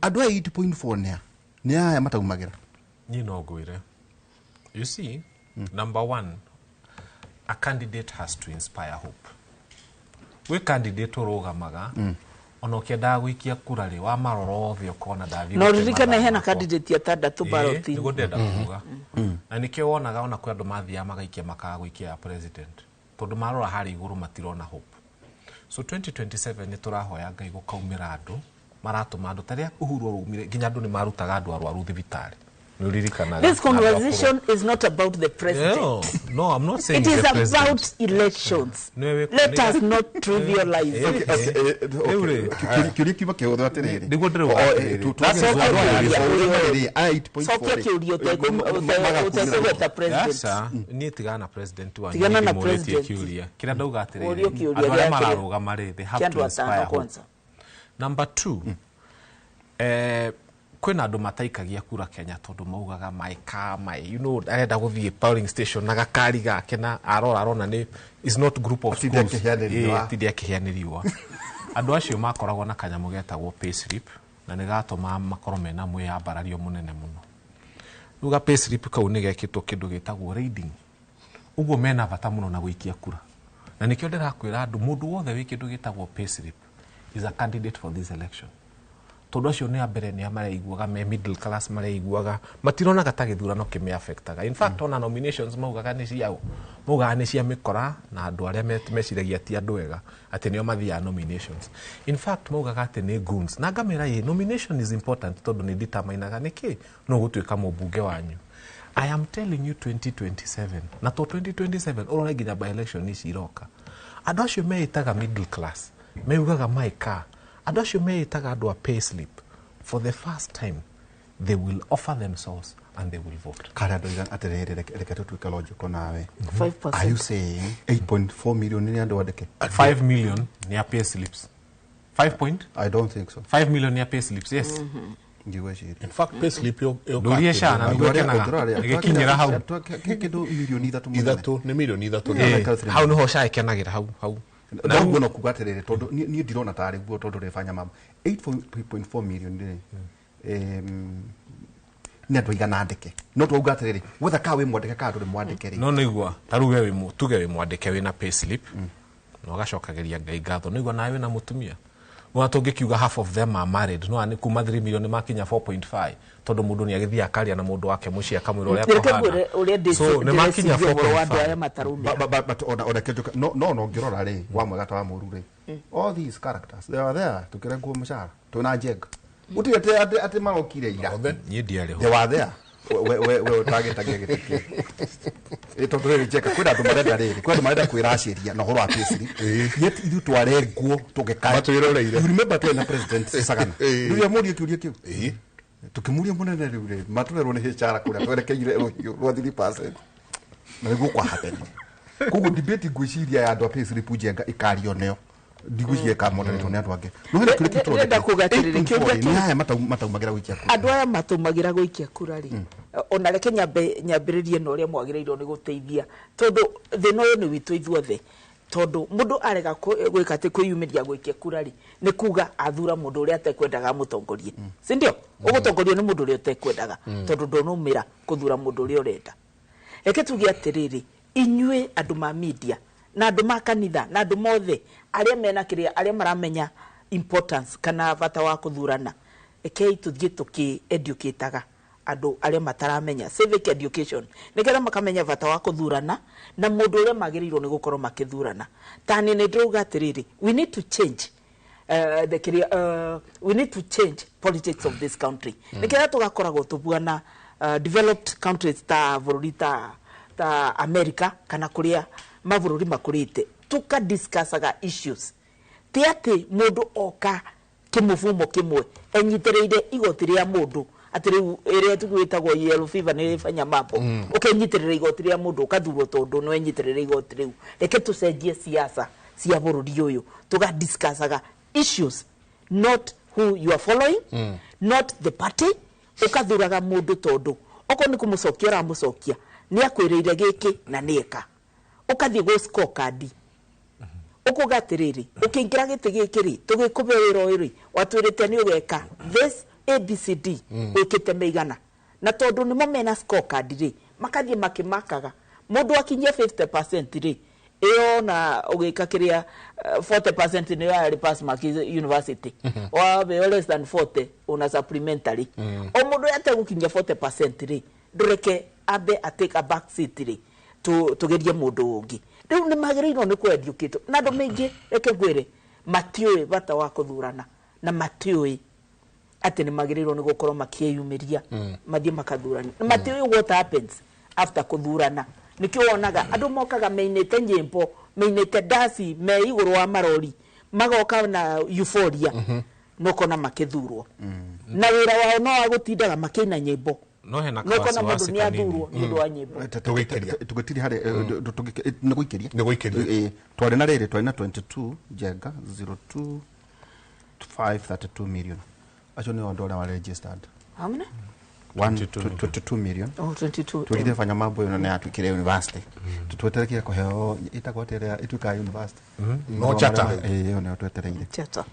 andũ aya 8.4 nĩa nĩ aya mataumagĩra. Niĩ no ngwĩre, you see, number one, a candidate has to inspire hope. Gwĩ candidate ũrũgamaga ona ũkĩendaga gũikia kura rĩ, wamarora othe ũkona ndathiĩ No gũte ririkane mathaa hena makwa. candidate atandatũ Ĩĩ, ballot-inĩ. nĩguo ndĩrenda kuga, na nĩkĩo wonaga ona kwĩ andũ mathiaga magaikia makaga gũikia ya president, tondũ marora harĩa igũrũ matirona hope. So 2027 nĩ tũrahoya Ngai gũkaumĩra andũ maratũma andũ tarĩa Uhuru araumire, nginya andũ nĩ marutaga andũ arwaru thibitarĩ, nĩ ũririkanaga. This conversation is not about the president. No, no, I'm not saying It is the president. about elections. Let us not trivialize it. Kĩũria kiuma kĩhũthũ atĩrĩrĩ. Nĩguo ndĩrauga atĩrĩrĩ. Cokia kĩũria ũtekũgweta president. Aca, niĩ tigana na president wanyu. Tigana na Niĩ ndĩmũrĩtie president. kĩũria kĩrĩa ndauga atĩrĩrĩ, Ũrio kĩũria andũ arĩa gĩa mararũgama rĩ, they have kĩa to andũ inspire atano hope. kwanza. Number two, kwĩna andũ mataikagia kura Kenya tondũ maugaga my car, my arenda gũthiĩ polling station na gakari gake na arora arona nĩ is not group of Atinde schools. akĩhĩa nĩ riũa. Ĩĩ, atinde akĩhĩa nĩ riũa. Andũ acio makoragwo na kanyamũ getagwo payslip na nĩ gatũmaga makorwo mena mwĩyambarario mũnene mũno. Rĩu ga payslip kau nĩ gekĩtwo kĩndũ gĩtagwo raiding, ũguo mena bata mũno na gũikia kura, na nĩkĩo ndĩrakwĩra andũ, mũndũ wothe wĩ kĩndũ gĩtagwo payslip is a candidate for this election, tondũ acio nĩ a mbere nĩ a mareiguaga me middle class, mareiguaga matironaga ta gĩthurano kĩmĩafectaga. In fact, ona nominations maugaga nĩ ciao, maugaga nĩ cia mĩkora na andũ arĩa meciragia ti andũ ega atĩ nĩo mathiaga nominations. In fact, maugaga atĩ nĩ goons, na ngamĩra ĩ nomination is important tondũ nĩ determinaga nĩkĩ no gũtuĩka mũmbunge wanyu. I am telling you, 2027 na to 2027 ũrore nginya by election ici iroka, andũ acio meĩtaga middle class, meugaga my car, andũ acio meĩtaga andũ a payslip, for the first time they will offer themselves and they will vote. Kare andũ aigana atĩrĩrĩ, reke tũtuĩke logical nawe. 5%. Are you saying 8.4 million nĩ andũ andĩke? 5 million nĩ a payslips. 5 point? I don't think so. 5 million nĩ a payslips, yes. Ndigwĩciria. In fact, payslip yo Ndũrie SHA na nĩguo ĩkenaga ĩgĩkinyĩra hau. Kĩndũ 3 million. 3 nĩ 3 million. Hau nĩho SHA ĩkenagĩra hau hau. Na ũguo no kuga atĩrĩrĩ, tondũ niĩ ndirona tarĩ guo, tondũ rĩbanya mambo 8.4 million rĩ, nĩ andũ aigana andĩke? No twauga atĩrĩrĩ, wetha kaa wĩ mwandĩke kaa ndũrĩ mwandĩke rĩ. No nĩigua ta rĩu we tuge wĩ mwandĩke wĩna payslip na ũgacokagĩria Ngai ngatho, nĩigua nawe wĩna mũtumia. Nĩwona tũngĩkiuga half of them are married, no nĩ kuma 3 million makinya 4.5, tondũ mũndũ nĩ agĩthiĩ akaria na mũndũ wake mũciĩ akamwĩra ũrĩa Reke kũhana. ngwĩre ũrĩa So nĩ makinya ndĩreciria ũhoro wa andũ 4.5. arĩa matarumĩra. But ona kĩnjũka no ngĩrora rĩ, wa mwega ta wa mũru rĩ, all these characters, they are there tukĩrengwo mũcara twĩna Njenga, gũtirĩ atĩ marokire ira. Niĩ ndiarĩ ho. They were there. We ũtagĩtagia gĩtĩ kĩu. Ĩ, tondũ rĩrĩ Njenga, kwĩna andũ marenda rĩrĩ, kwĩna andũ marenda kwĩracĩria na ũhoro wa payslip, yet ithuĩ twarengwo tũgĩkaya. Matwĩroreire. You remember twarĩ na president Sagana rĩrĩa mũrie kĩũria kĩu, tũkĩmũria mũnene, rĩu rĩ matũrerwo nĩ HR kũrĩa twerekeire rũhiũ rwa 3% na nĩguo kwa happen. Koguo debate ngwĩciria ya andũ a payslip Njenga ĩkario nĩo, ndigwĩciria ĩkamoderetwo nĩ andũ angĩ, no hena kĩũria kĩu. Ndĩrenda kuga atĩrĩrĩ, kĩũria 8.4 kĩu- nĩ aya mataumagĩra gũikia kura. Andũ aya matũmagĩra gũikia kura rĩ, ona reke nyambe nyambĩrĩrie na ũrĩa mwagĩrĩirwo nĩ gũteithia, tondũ thĩna ũyũ nĩ witũ ithuothe, tondũ mũndũ arega gwĩka atĩ kwĩyumĩria gũikia kura rĩ, nĩ kuga athura mũndũ ũrĩa atekwendaga amũtongorie, si ndio? Ũgũtongorio nĩ mũndũ ũrĩa ũtekwendaga, tondũ ndũnumĩra kũthura mũndũ ũrĩa ũrenda. Reke tuge atĩrĩrĩ, inyuĩ andũ ma media na andũ ma kanitha na andũ mothe arĩa mena kĩrĩa, arĩa maramenya Importance kana bata wa kũthurana, rekei tũthiĩ tũkĩ educataga andũ arĩa mataramenya civic education, nĩgetha makamenya bata wa kũthurana na mũndũ ũrĩa magĩrĩirwo nĩ gũkorwo makĩthurana. Ta niĩ nĩ ndĩrauga atĩrĩrĩ, we need to change we need to change politics of this country, nĩgetha tũgakoragwo tũbuana developed countries ta bũrũri ta America kana kũrĩa mabũrũri makũrĩte, tukadiscussaga issues, ti atĩ mũndũ oka kĩmũbumo kĩmwe enyitĩrĩire igoti rĩa mũndũ, atĩ rĩu ĩrĩa tugwĩtagwo yellow fever nĩ ĩfanya mambo, ũkenyitĩrĩra igoti rĩa mũndũ ũkathurwo tondũ nĩ wenyitĩrĩra igoti rĩu. Reke tũcenjie siasa cia bũrũri ũyũ, tugadiscussaga issues, not who you are following, not the party. Ũkathuraga mũndũ tondũ okorwo nĩ kũmũcokia ũramũcokia nĩ akwĩrĩire gĩkĩ na nĩ eka. Ũkathiĩ gwĩ scorecard, ũkuga atĩrĩrĩ, ũkĩingĩra gĩtĩ gĩkĩ rĩ, tũgĩkũhe wĩra ũyũ rĩ, watwĩrĩte nĩ ũgeka this ABCD, wĩkĩte mĩigana? Na tondũ nĩmo mena scorecard rĩ, makathiĩ makĩmakaga mũndũ akinyia 50% rĩ, ĩyo na ũgĩka kĩrĩa 40% nĩyo yarĩ pass mark university, wabeo less than 40 una supplementary. O mũndũ ategũkinyia 40% rĩ, ndũreke ambe a take a back seat rĩ, tugerie mũndũ ũngĩ. Rĩu nĩ magĩrĩirwo nĩ kũ-educate na andũ maingĩ. Reke ngwĩre, matiũĩ bata wa kũthurana na matiũĩ atĩ nĩ magĩrĩirwo nĩ gũkorwo makĩyumĩria mathiĩ makathurana, na matiũĩ what happens after kũthurana. Nĩkĩo wonaga andũ mokaga mainĩte nyĩmbo, mainĩte ndaci, me igũrũ wa marori, magoka na euphoria, no kona makĩthurwo na wĩra wao no wa gũtindaga makĩina nyĩmbo. No hena no kona mũndũ kawasiwasi nĩ kanini. athurwo nĩ ũndũ wa nyĩmbo. Tũgĩikĩria. Tũgĩtiri harĩ nĩ gũikĩria. Nĩ gũikĩria. Twarĩ na rĩrĩ, twarĩ na 22 Njenga 02 532 million, acio nĩo andũ arĩa wa registered. How many? 22 million. Oh, 22. Twĩrire fanya mambo ĩno nĩ yatuĩkire university, twetereire kũheo ĩtagwo atĩa ĩrĩa ĩtuĩkaga university? No charter. Ĩyo nĩyo twetereire. Charter.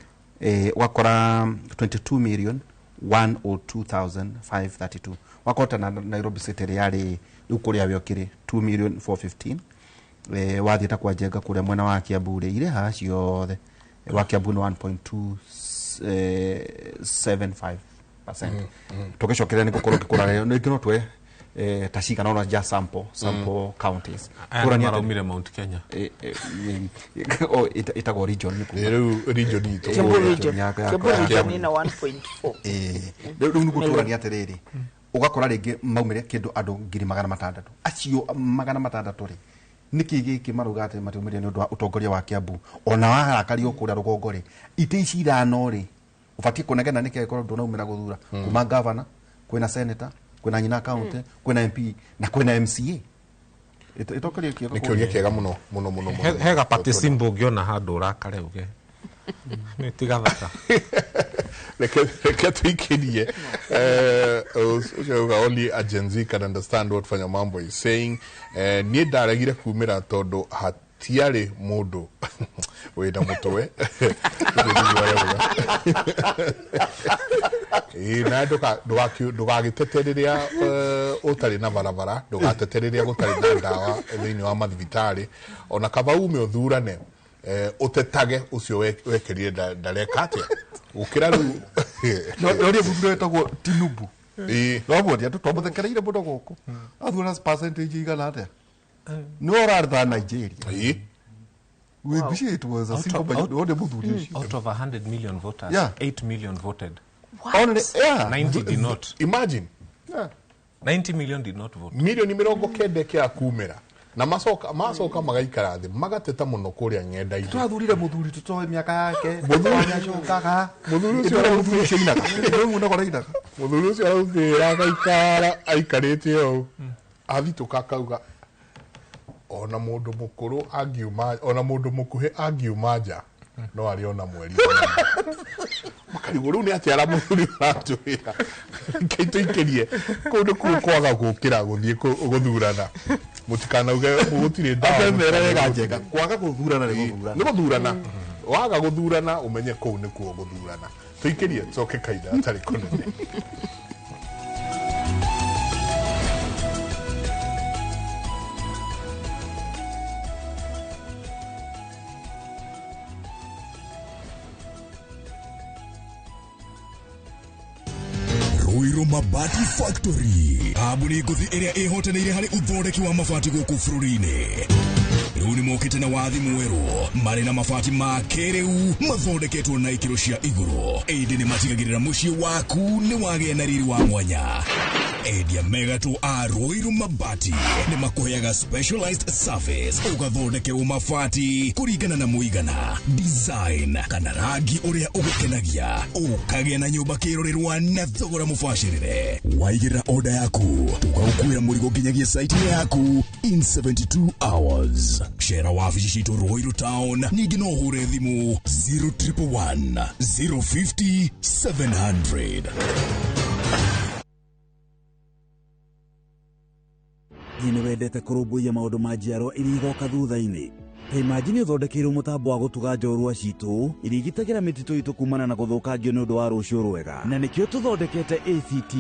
Wakora 22 million 102,532, wakota na Nairobi City ĩrĩa yarĩ rĩu kũrĩa we ũkĩrĩ 2 million 415. Wathiĩ ta kwa Njenga kũrĩa mwena wa Kiambu rĩ, irĩ haha ciothe. Wa Kiambu nĩ 1.275%. Tũgĩcokeria nĩ gũkorwo ngĩkũra rĩngĩ no twe ta cigana ona just sample counties. Aya Kũrania nĩ atĩ- maraumire Mount Kenya. Oh, ĩtagwo region nĩ kuga. Rĩu region itũ. Kiambu region. Kiambu region Kiambu. ina 1.4. Rĩu nĩguo tũrania atĩrĩrĩ, ũgakora rĩngĩ maumire kĩndũ andũ 600,000, acio 600 rĩ, nĩkĩ gĩkĩ marauga atĩ matiumire nĩ ũndũ wa ũtongoria wa Kiambu? Ona warakario kũrĩa rũgongo rĩ, itĩ ici ithano rĩ, ũbatiĩ kũnegena nĩkĩ angĩkorwo ndũnaumĩra gũthura? Kuma governor, kwĩna senator, kwĩna nyina county, kwĩna MP na kwĩna MCA. Ĩtongoria Nĩ kĩũria kĩega mũno mũno mũno mũno. He gapatĩ simba ũngĩona handũ ũrakare uge nĩ tigathaka. Reke tuikirie. Ũcio auga only a Gen Z can understand what Fanya Mambo is saying. Niĩ ndaregire kumĩra tondũ hatiarĩ mũndũ wĩna mũtwe. Ũguo nĩguo arauga. Ĩĩ, na ndũgagĩtete rĩrĩa ũtarĩ na barabara, ndũgatete rĩrĩa gũtarĩ na ndawa thĩinĩ wa mathibitarĩ. Ona kaba ume ũthurane, ũtetage ũcio wekĩrire ndareka atĩa gũkĩra rĩu. Noria mũthuri wetagwo Tinubu. Ĩĩ. Nomuonia andũ twamũthekereire mũno gũkũ, athura percentage igana atĩa, nĩwe ũratha Nigeria. Ĩĩ. We appreciate it was a Out single wone mũthuri ũcio. Out of 100 million voters, 8 million voted. Only, yeah. 90 did not. Imagine. 90 million did not vote. Milioni 90 kĩa kumĩra na macoka magaikara thĩ magateta mũno kũrĩa ng'enda-inĩ. Twathurire mũthuri tũtoĩ mĩaka yake. Mũthuri- acokaga. Mũthuri ũcio mũthuri ũcio inaga rĩu mũno inaga. Mũthuri ũcio araumĩra agaikara aikarĩte ũũ, athitũka akauga ona mũndũ mũkũrũ angiuma, ona mũndũ mũkuhĩ angiuma nja no arĩ ona mweri. Makarigwo rĩu nĩ atĩa ara mũthuri ũratwĩra. Reke tũikĩrie kũu nĩkuo kwaga gũkĩra gũthiĩ gũthurana. Mũtikanauge gũtirĩ ndawa. Ambe mere wega Njenga, kwaga gũthurana nĩ gũthurana. Nĩ gũthurana. Waga gũthurana ũmenye kũu nĩkuo gũthurana. Tũikĩrie tũcoke kahinda gatarĩ kũnene. Mabati Factory, kambuni ngũthi ĩrĩa ĩhotanĩire harĩ ũthondeki wa mabati gũkũ bũrũri-inĩ. Rĩu nĩmokĩte na wathi mwerũ, marĩ na mabati ma kĩrĩu mathondeketwo na ikĩro cia igũrũ, ĩndĩ nĩmatigagĩrĩra mũciĩ waku nĩ wagĩa na riri wa mwanya. Endia megatũ a Ruiru Mabati nĩmakũheaga specialized service, ũgathondekerwo mabati kũringana na mũigana, design kana rangi ũrĩa ũgũkenagia, ũkagĩa na nyũmba kĩrorerwa na thogora mũbacĩrĩre. Waigĩrĩra order yaku, tũgagũkuĩra mũrigo nginyagia site yaku in 72 hours. Cera wabici citũ Ruiru Town, ningĩ no ũhũre thimũ 0111 050 700. Nĩ wendete kũrũmbũiya maũndũ ma njiarwa iria igoka thutha-inĩ. Ta imagine ũthondekeirwo mũtambo wa gũtuga njorua citũ iria igitagĩra mĩtitũ itũ kumana na gũthũkangio nĩ ũndũ wa rũciũ rwega. Na nĩkĩo tũthondekete ACT,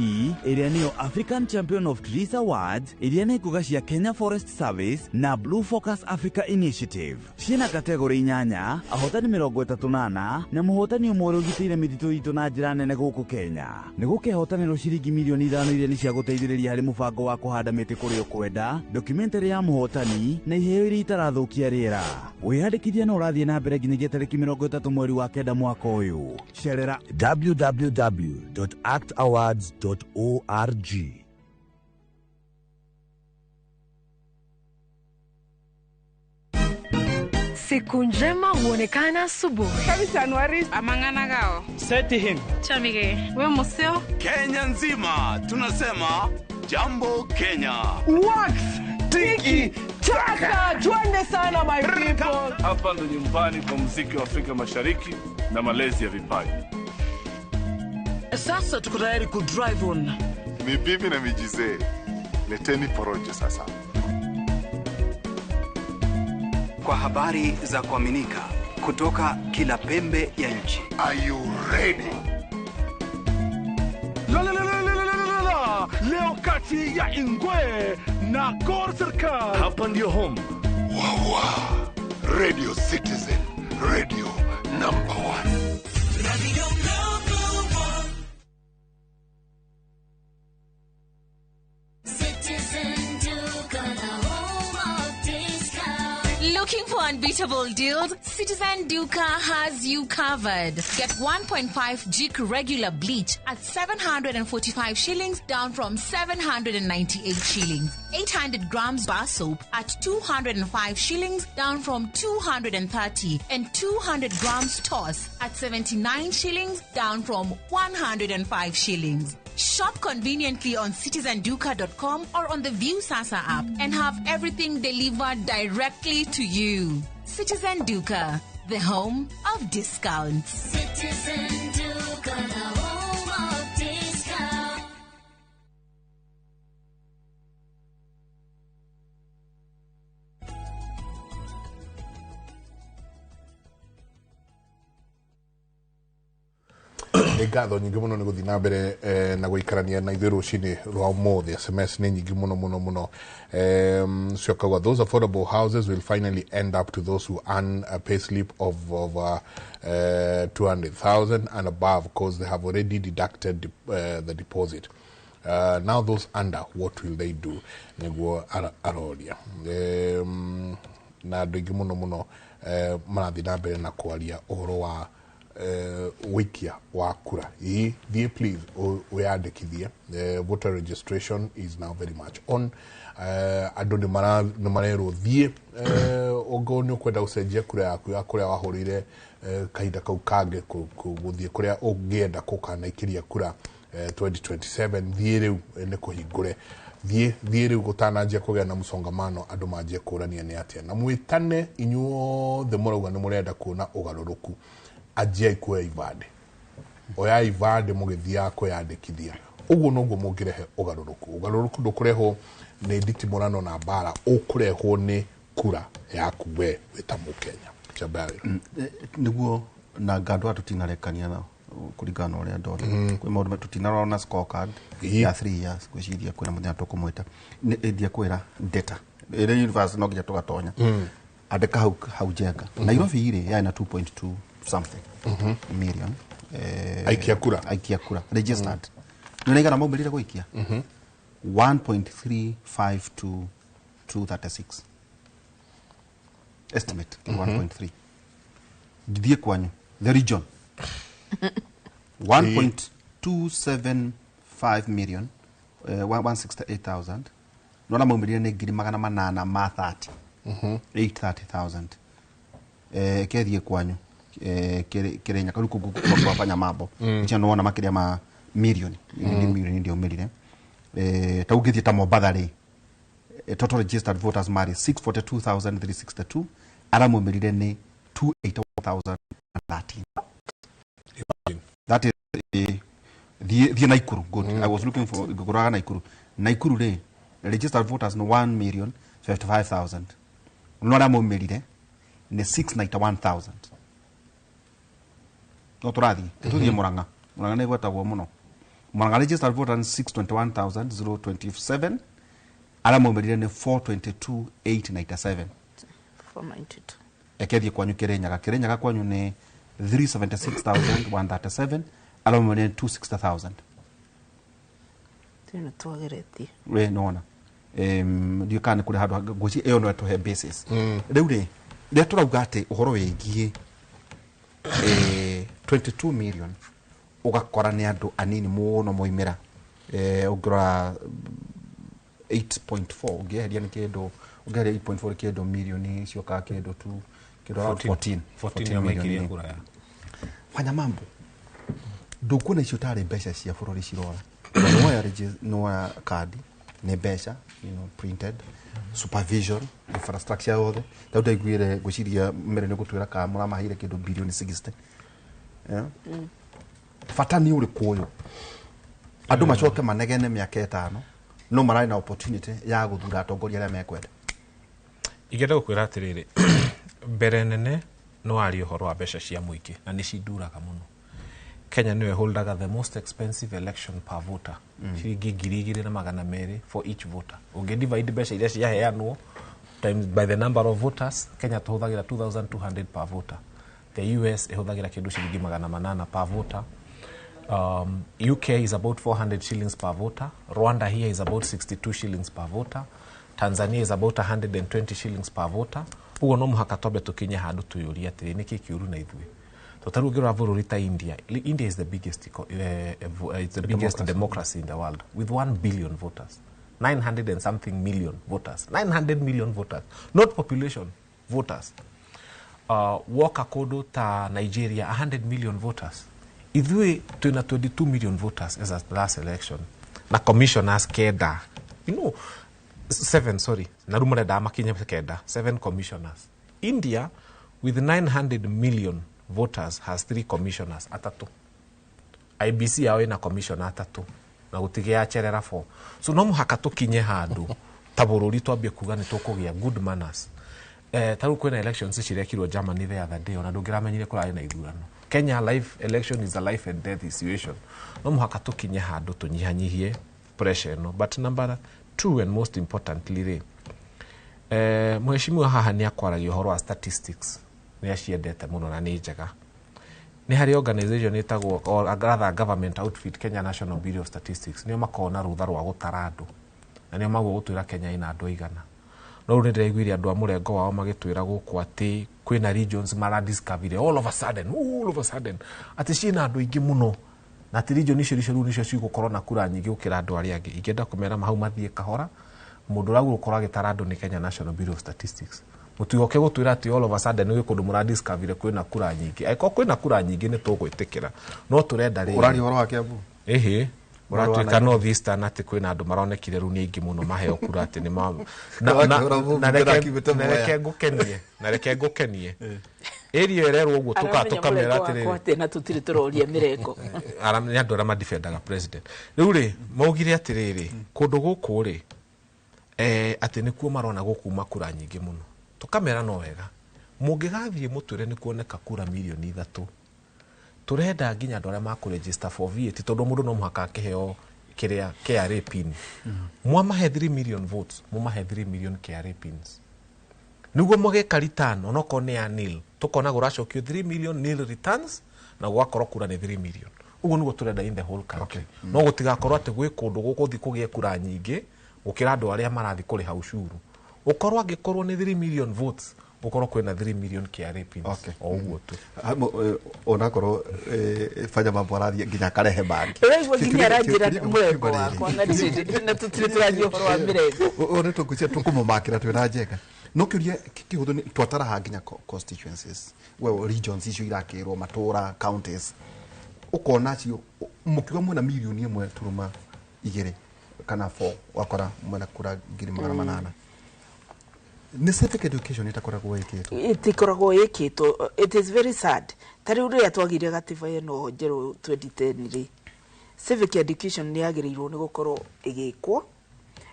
ĩrĩa nĩyo African Champion of Trees Awards, iria nĩ ngũga cia Kenya Forest Service na Blue Focus Africa Initiative. Ciĩna kategori 8, ahotani 34 na mũhotani ũmwe ũrĩa ũgitĩire mĩtitũ itũ na njĩra nene gũkũ Kenya. Nĩ gũkehotanĩrwo ciringi milioni 5 iria nĩ cia gũteithĩrĩria harĩ mũbango wa kũhanda mĩtĩ kũrĩa ũkwenda, documentary ya mũhotani na iheo iria itarathũkia rĩera. Wĩyandĩkithia no ũrathiĩ na mbere nginyagia tarĩki 30 mweri wa 9 mwaka ũyũ. Cerera www.actawards.org. Siku njema huonekana asubuhi. Amang'ana gao. Seti him. Chamige. We museo. Kenya nzima tunasema Jambo Kenya. Wax tiki taka, twende sana my people. Hapa ndo nyumbani kwa muziki wa Afrika Mashariki na malezi ya vipaji. Sasa tuko tayari ku drive on. Ni bibi na mijizee. Leteni porojo sasa. Kwa habari za kuaminika kutoka kila pembe ya nchi. Are you ready? La la la la la la la. Leo kati ya Ingwe na Gor Serikal. Hapa ndio home. Wawa. Radio Citizen, radio number 1. Radio number 1. Citizen Duka, the home of discount. Looking for unbeatable deals? Citizen Duka has you covered. Get 1.5 Jik regular bleach at 745 shillings, down from 798 shillings. 800 grams bar soap at 205 shillings, down from 230. And 200 grams toss at 79 shillings, down from 105 shillings. Shop conveniently on citizenduka.com or on the Viusasa app and have everything delivered directly to you. Citizen Duka, the home of discounts. Citizen Duka, the home of discounts. Nĩ ngatho nyingĩ mũno nĩ gũthiĩ na mbere na gũikarania na ithuĩ rũcinĩ rwa ũmũthĩ. SMS nĩ nyingĩ mũno mũno mũno. Ciokagwa, those affordable houses will finally end up to those who earn a pay slip of 200,000 and above, because they have already deducted the deposit. Now those under, what will they do? Nĩguo aroria. Na andũ aingĩ mũno mũno marathiĩ na mbere na kwaria ũhoro wa wikia wa kura. Thiĩ please wĩyandĩkithie. Voter registration is now very much on. Andũ nĩ marerwo thiĩ, ongorwo nĩ ũkwenda gũcenjia kura yaku ya kũrĩa wahũrĩire kahinda kau kangĩ gũthiĩ kũrĩa ũngĩenda gũkanaikĩria kura 2027, thiĩ rĩu nĩ kũhingũre. Thiĩ rĩu gũtananjia kũgĩa na mũsongamano, andũ manjie kũrania nĩ atĩa. Na mwĩtane inyuothe mũrauga nĩ mũrenda kuona ũgarũrũku. Anjiai kuoya ibandĩ, oya ibandĩ mũgĩthiaga kwĩyandĩkithia. Ũguo noguo mũngĩrehe ũgarũrũku. Ũgarũrũku ndũkũrehwo nĩ nditimũrano na mbara, ũkũrehwo nĩ kura yaku we wĩ ta Mũkenya. Nĩguo na ngandũ a tũtinarekania nao kũringana na ũrĩa ndona. Kwĩ maũndũ tũtinarora na scorecard ya 3 years, gwĩciria kwĩna mũthenya tũkũmwĩta. Nĩ kwĩra data ĩrĩa university no nginya tũgatonya. Andĩka hau Njenga. Nairobi rĩ yarĩ na 2.2 something million. Aikia kura. Aikia kura. Registered. Nĩ igana maumĩrire gũikia 1.352236 estimate 1.3. Thiĩ kwanyu the region 1.275 million 168,000 nona maumĩrire nĩ ngiri magana manana ma 30 830,000. Kethiĩ kwanyu Kĩrĩnya kau kwafanya mambo icio nĩwona makĩria ma milioni milioni ndio umĩrire. Ta ũngĩthiĩ ta Mombatha rĩ, total registered voters marĩ 642,362, arĩa maumĩrire nĩ 281,013. That is thiĩ Naikuru. Good. I was looking for ngũraga Naikuru. Naikuru rĩ, registered voters nĩ 1,055,000, no arĩa maumĩrire nĩ 691,000. No tũrathiĩ tũthiĩ Murang'a. Murang'a nĩ gwetagwo mũno. Murang'a registered voters nĩ 621,027, arĩa maumĩrire nĩ 422,897. 492. Ekethiĩ kwanyu Kĩrĩnyaga. Kĩrĩnyaga kwanyu nĩ 376,137, arĩa maumĩrire nĩ 260,000. Tena twageretie. We nona ndiũ kana nĩ kũrĩ handũ ngwĩciria ĩyo no ĩtũhe basis. Rĩu rĩ, rĩrĩa tũrauga atĩ ũhoro wĩgiĩ 22 million ũgakora nĩ andũ anini mũno moimĩra. Ũngĩrora 8.4 ũngĩeheria nĩ kĩndũ, ũngĩeheria 8.4 nĩ kĩndũ milioni ciokaga kĩndũ tu kĩndũ around 14 14 million. kura ya. Fanya mambo ndũkuona icio tarĩ mbeca cia bũrũri cirora. Nĩwoya kandi nĩ mbeca, you know, printed supervision infrastructure yothe. Ta ndaiguire ngwĩciria mbere nĩ gũtwĩra kana mũramaheire kĩndũ bilioni 60. Yeah. Bata nĩ ũrĩkũ ũyũ andũ macoke manegene mĩaka ĩtano no mararĩ na opportunity ya gũthura atongoria arĩa mekwenda. Ingĩenda gũkwĩra atĩrĩrĩ, mbere nene no arie ũhoro wa mbeca cia mũingĩ na nĩ cinduraga mũno. Kenya nĩyo holdaga the most expensive election per voter, ciringi 2,200 for each voter. Ũngĩ divide mbeca iria ciaheanwo times by the number of voters, Kenya tũhũthagĩra 2,200 per voter. The US ĩhũthagĩra kĩndũ ciringi 800 per voter. UK is about 400 shillings per voter. Rwanda here is about 62 shillings per voter. Tanzania is about 120 shillings per voter. Ũguo no mũhaka twambe tũkinye handũ twĩyũrie atĩrĩ, nĩkĩ kĩũru na ithuĩ? Tũtarĩ ũngĩrora bũrũri ta India. India is the biggest it's the biggest democracy in the world with 1 billion voters. 900 and something million voters. 900 million voters. Not population, voters. Woka kũndũ ta Nigeria, 100 million voters. Ithuĩ twĩna 22 million voters as at last election. Na commissioners kenda. You know, 7, sorry. Na rĩu marenda makinye kenda. 7 commissioners. India with 900 million voters has 3 commissioners atatu. IBC yao ina commissioner atatu na gũtigĩa cherera 4. So no mũhaka tũkinye handũ ta bũrũri twambie kuga nĩ tũkũgĩa good manners. Ta rĩu kwĩna elections cirekirwo Germany the other day, ona ndũngĩramenyire kũrarĩ na ithurano. Kenya life election is a life and death situation. No mũhaka tũkinye handũ tũnyihanyihie pressure ĩno. But number 2 and most importantly rĩ, mheshimiwa haha nĩ akwaragia ũhoro wa statistics, nĩ aciendete mũno na nĩ njega. Nĩ harĩ organization ĩtagwo or rather government outfit Kenya National Bureau of Statistics, nĩo makoragwo na rũtha rwa gũtara andũ na nĩo maguo gũtwĩra Kenya ĩna andũ aigana. No rĩu nĩ ndĩraiguire andũ a mũrengo wao magĩtwĩra gũkũ atĩ kwĩna regions maradiscover all of a sudden, all of a sudden atĩ ciĩna andũ aingĩ mũno na atĩ region icio icio rĩu nĩcio cigũkorwo na kura nyingĩ gũkĩra andũ arĩa angĩ. Ingĩenda kũmera mahau mathiĩ kahora, mũndũ ũrĩa ũgũkorwo agĩtara andũ nĩ Kenya National Bureau of Statistics. Mũtigoke gũtwĩra atĩ all of a sudden gwĩ kũndũ mũradiscover kwĩna kura nyingĩ. Angĩkorwo kwĩna kura nyingĩ nĩ tũgwĩtĩkĩra, no tũrenda rĩrĩ. Ũraria ũhoro wa Kiambu? Ĩhĩ. Ũratuĩka North Eastern atĩ kwĩna andũ maronekire rĩu nĩ aingĩ mũno maheo kura atĩ nĩ ma na reke ngũkenie, na reke ngũkenie. Area ĩrerwo ũguo tũkamera atĩrĩrĩ. Atĩ na tũtirĩ tũroria mĩrengo. Nĩ andũ arĩa madefendaga president. Rĩu rĩ, maugire atĩrĩrĩ, kũndũ gũkũ rĩ, atĩ nĩkuo marona gũkuma kura nyingĩ mũno. Tũkamera no wega. Mũngĩgathiĩ mũtwĩre nĩ kuoneka kura milioni 3. Tũrenda nginya andũ arĩa makũregister for VAT tondũ mũndũ no mũhaka akĩheo kĩrĩa KRA pin. Mwamahe 3 million votes, mumahe 3 million KRA pins. Nĩguo mũgĩka return onokorwo nĩ ya nil, tũkona gũracokio 3 million nil returns na gũgakorwo kura nĩ 3 million. Ũguo nĩguo tũrenda in the whole country. No gũtigakorwo atĩ gwĩ kũndũ gũgũthiĩ kũgĩe kura nyingĩ gũkĩra andũ arĩa marathiĩ kũrĩha ucuru. Ũkorwo angĩkorwo nĩ 3 million votes, ũkorwo kwĩna 3 million KRA pins. O ũguo tu. Onakorwo fanya mambo arathiĩ nginya akarehe mangĩ. Ũraigua nginya aranjĩra mũrengo wakwa na ndirĩ na tũtirĩ tũraria ũhoro wa mĩrengo. Ũũ nĩ tũngwĩciria tũkũmũmakĩra twĩna Njenga. No kĩũria kĩhũthũ nĩ twataraha nginya constituencies, well, regions icio irakĩrwo matũra, counties, ũkona cio mũkiuga mwena 1.2 million kana 4, wakora mwena kura 800,000. Nĩ civic education ĩtakoragwo ĩkĩtwo. Ĩtikoragwo ĩkĩtwo. It is very sad. Ta rĩu rĩrĩa twagire gatiba ĩno njerũ 2010 rĩ, civic education nĩ yagĩrĩirwo nĩ gũkorwo ĩgĩkwo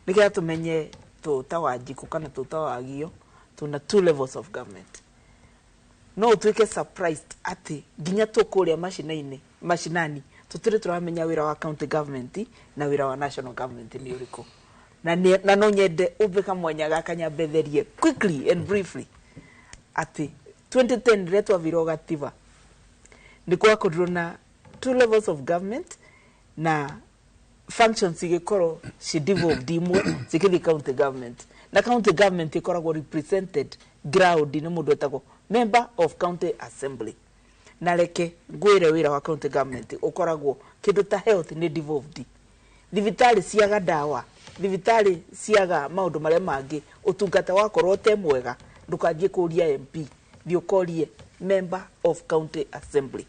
nĩgetha tũmenye tũta Wanjikũ kana tũta Wagio tuna two levels of government. No ũtuĩke surprised atĩ nginya tũ kũrĩa macinani tũtirĩ tũramenya wĩra wa county government na wĩra wa national government nĩ ũrĩkũ. Na no nyende ũmbe kamwanya gaka nyambetherie quickly and briefly atĩ 2010 rĩrĩa twathirwo gatiba nĩ gwakorirwo na two levels of government na functions igĩkorwo ci devolved, imwe cikĩthiĩ county government, na county government ĩkoragwo represented ground nĩ mũndũ etagwo member of county assembly. Na reke ngwĩre, wĩra wa county government ũkoragwo kĩndũ ta health nĩ devolved, thibitarĩ ciaga ndawa, thibitarĩ ciaga maũndũ marĩa mangĩ, ũtungata wakorwo te mwega, ndũkanjie kũria MP, thiĩ ũkorie member of county assembly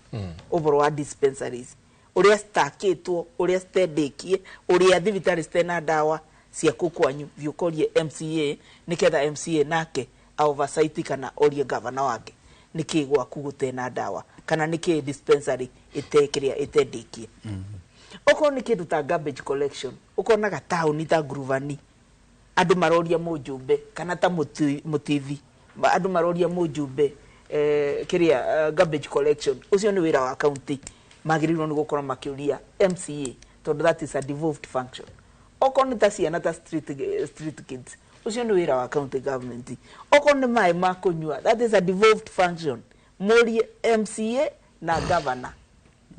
ũhoro wa dispensaries ũrĩa citakĩtwo, ũrĩa citendĩkie, ũrĩa thibitarĩ citena ndawa cia kũu kwanyu, thiĩ ũkorie MCA, nĩgetha MCA nake a oversight kana orie gavana wake nĩkĩ gwaku gũtena ndawa kana nĩkĩ dispensary ĩtekĩrĩa ĩtendĩkie. Okorwo nĩ kĩndũ ta garbage collection, ũkonaga taũni ta Ngurubani andũ maroria mũjumbe kana ta Mũtithi andũ maroria mũjumbe kĩrĩa garbage collection. Ũcio nĩ wĩra wa county, magĩrĩirwo nĩ gũkorwo makĩũria MCA tondũ that is a devolved function. Okorwo nĩ ta ciana ta street kids, ũcio nĩ wĩra wa county government. Okorwo nĩ maĩ ma kũnyua, that is a devolved function, mũrie MCA na governor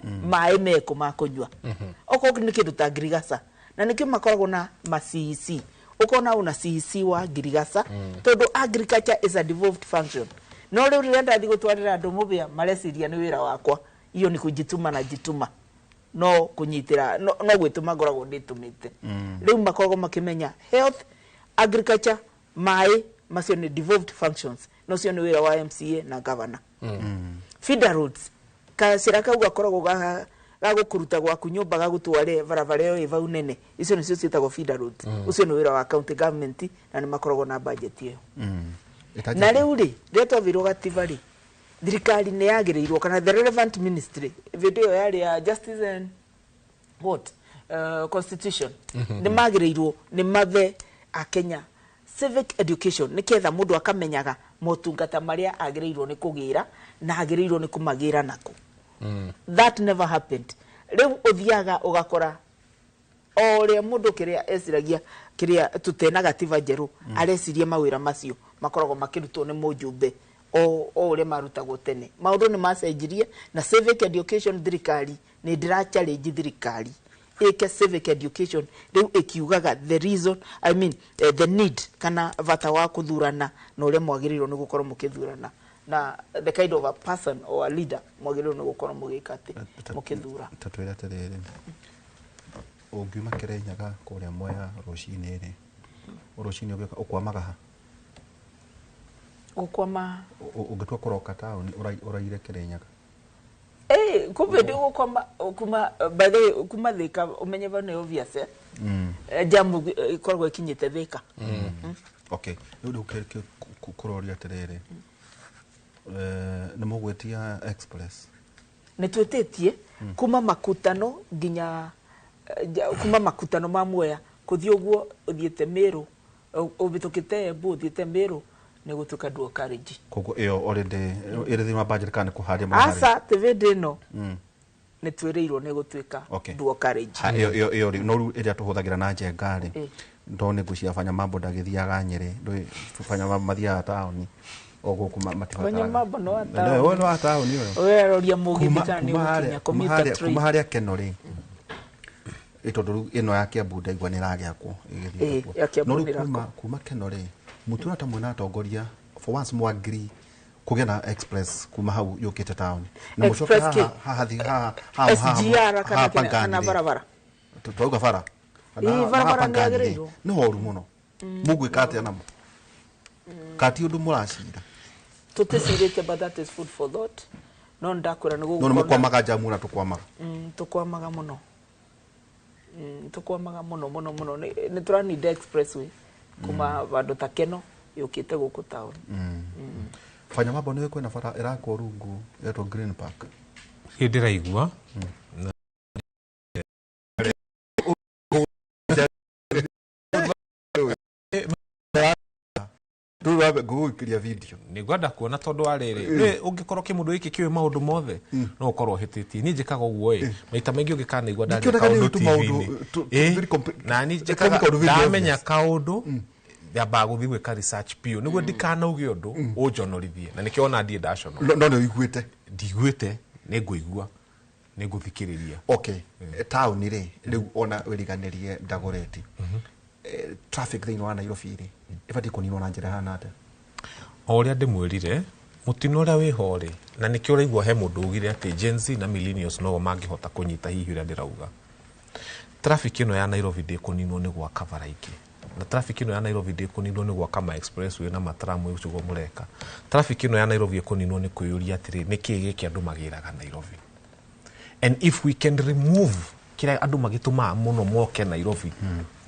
maĩ meko ma kũnyua. Okorwo nĩ kĩndũ ta ngirigaca, na nĩkĩo makoragwo na ma CEC, ũkona una CEC wa ngirigaca tondũ agriculture is a devolved function. No rĩu rĩrĩa ndathiĩ gũtwarĩra andũ mũbĩa mareciria nĩ wĩra wakwa, iyo nĩ kũjituma na jituma no kũnyitĩra no gwĩtũma ngoragwo ndĩtũmĩte. Rĩu makoragwo makĩmenya health, agriculture, maĩ, macio nĩ devolved functions, na ũcio nĩ wĩra wa MCA na governor. Feeder roads, kacĩra kau gakoragwo gagũkũruta gwaku nyũmba gagũtware barabara ĩyo ĩ vau nene, icio nĩcio ciĩtagwo feeder roads. Ũcio nĩ wĩra wa county government na nĩ makoragwo na budget ĩyo. Na rĩu rĩ, rĩrĩa twathirwo gatiba rĩ, thirikari nĩ yagĩrĩirwo kana the relevant ministry, hĩndĩ ĩyo yarĩ ya justice and what, constitution, nĩ magĩrĩirwo nĩ mathe akenya civic education nĩgetha mũndũ akamenyaga motungata marĩa agĩrĩirwo nĩ kũgĩra na agĩrĩirwo nĩ kũmagĩra nako. That never happened. Rĩu ũthiaga ũgakora o ũrĩa mũndũ kĩrĩa eciragia kĩrĩa tũtena gatiba njerũ areciria mawĩra macio makoragwo makĩrutwo nĩ mũjumbe o ũrĩa marutagwo tene. Maũndũ nĩ macenjirie na civic education, thirikari nĩ ndĩra challenge thirikari ĩke civic education rĩu ĩkiugaga the reason, I mean, the need kana bata wa kũthurana na ũrĩa mwagĩrĩirwo nĩ gũkorwo mũkĩthurana na the kind of a person or a leader mwagĩrĩirwo nĩ gũkorwo mũgĩka atĩ mũkĩthura. Ta twĩre atĩrĩrĩ, ũngiuma Kĩrĩnyaga kũrĩa Mwea rũcinĩ rĩ, rũcinĩ ũgĩũka ũkwamaga ha? Gũkwama? Ũngĩtua kũroka taũni ũraire Kĩrĩnyaga. Kumbe ndi gũkwama kuma, by the way, kuma Thika ũmenye vau nĩ obvious, eh? Jamu ĩkoragwo ĩkinyĩte Thika. Okay, rĩu kũroria atĩrĩrĩ, nĩ mũgwĩtia express? Nĩ twĩtĩtie kuma makutano nginya kuma makutano ma Mwea kũthiĩ ũguo ũthiĩte Mĩrũ, ũhĩtũkĩte Embu ũthiĩte Mĩrũ, nĩ gũtuĩka dual carriage. Koguo ĩyo already ĩrĩ thĩinĩ wa budget kana nĩ kũharĩa mũraharĩria? Aca, tĩbĩndĩ ĩno nĩ twĩrĩirwo nĩ gũtuĩka dual carriage. Ha, ĩyo rĩ, no rĩu ĩrĩa tũhũthagĩra na Njenga rĩ, ndo nĩ ngwĩciria Fanya Mambo ndagĩthiaga Nyĩrĩ, ndũĩ Fanya Mambo mathiaga taũni. O gũkũ matibataraga. Mambo no wa no wa taũni ũyũ. Ũreroria mũgithi kana nĩ ũgũkinya commuter train. Kuma harĩa Keno rĩ, tondũ rĩu ĩno ya Kiambu ndaigua nĩ ĩragĩakwo ĩgĩthiĩ kuo. No rĩu kuma Keno rĩ, mũtũra ta mwena atongoria for once mo agree kũgĩa na express kuma hau yũkĩte taũni. Na mũcoke haha haha SGR kana barabara. Twauga bara. Barabara nĩ yagĩrĩirwo. Nĩ horu mũno. Mũgwĩka atĩa namo? Kati ũndũ mũracira. Tũticirĩte, but that is food for thought. No ndakwĩra nĩ gũgũkorwo. No nĩ mũkwamaga jamu na tũkwamaga. Tũkwamaga mũno. Tũkwamaga mũno mũno mũno. Nĩ tũranida expressway kuma vandũ ta Keno yũkĩte gũkũ taũni. Fanya mambo nĩ kwĩna bara ĩrakwo rungu ĩretwo Green Park. Hĩndĩ ndĩraigua. Ngũgũikĩria video. Nĩngwenda kuona tondũ wa rĩrĩ nĩ ũngĩkorwo kĩmũndũ gĩkĩ kĩũĩ maũndũ mothe no ũkorwo ũhĩtĩtie. Niĩ njĩkaga ũguo ĩ maita maingĩ ũngĩkanaigua ndaria kaũndũ TV-inĩ. Na niĩ njĩkaga ndamenya kaũndũ nyambaga gũthiĩ gwĩka research biũ nĩguo ndikanauge ũndũ ũnjonorithie, na nĩkĩo ona ndiĩ ndaconora. No nĩ ũiguĩte? Ndiguĩte, nĩ ngũigua, nĩ ngũthikĩrĩria. Okay, taũni rĩ rĩu ona wĩriganĩrie Dagoretti. Traffic thĩinĩ wa Nairobi rĩ ĩbatiĩ kũninwo na njĩra ĩhana atĩa? O ũrĩa ndĩmwĩrire, mũtino ũrĩa wĩho rĩ, na nĩkĩo ũraigua he mũndũ ugire atĩ Gen Z na millennials no mangĩhota kũnyita hihi ũrĩa ndĩrauga. Traffic ĩno ya Nairobi ndĩkũninwo nĩ gwaka bara ingĩ. Na traffic ĩno ya Nairobi ndĩkũninwo nĩ gwaka ma expressway na matramway ũcio mũreka. Traffic ĩno ya Nairobi ĩkũninwo nĩ kwĩyũria atĩrĩ, nĩkĩĩ gĩkĩ andũ magĩraga Nairobi? And if we can remove kĩrĩa andũ magĩtũmaga mũno moke Nairobi,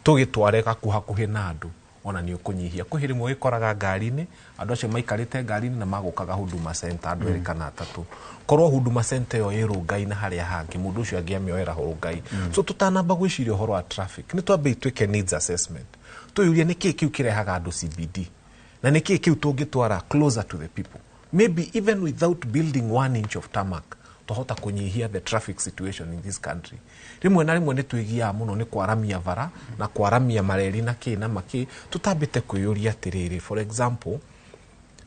tũgĩtware hakuhĩ na andũ, ona nĩ ũkũnyihia. Kwĩ hĩndĩ ĩmwe ũgĩkoraga ngari-inĩ, andũ acio maikarĩte ngari-inĩ na magũkaga Huduma Center andũ erĩ kana atatũ. Korwo Huduma Center ĩyo ĩ Rongai na harĩa hangĩ, mũndũ ũcio angĩamĩoera Rongai. So tũtanamba gwĩciria ũhoro wa traffic, nĩ twambei twĩke needs assessment. Twĩyũrie nĩkĩĩ kĩu kĩrehaga andũ CBD, na nĩkĩĩ kĩu tũngĩtwara closer to the people. Maybe even without building 1 inch of tarmac, twahota kũnyihia the traffic situation in this country. Rĩmwe na rĩmwe nĩ twĩgiaga mũno nĩ kwaramia bara na kwaramia mareri na kĩ na makĩ, tũtambĩte kwĩyũria atĩrĩrĩ, for example,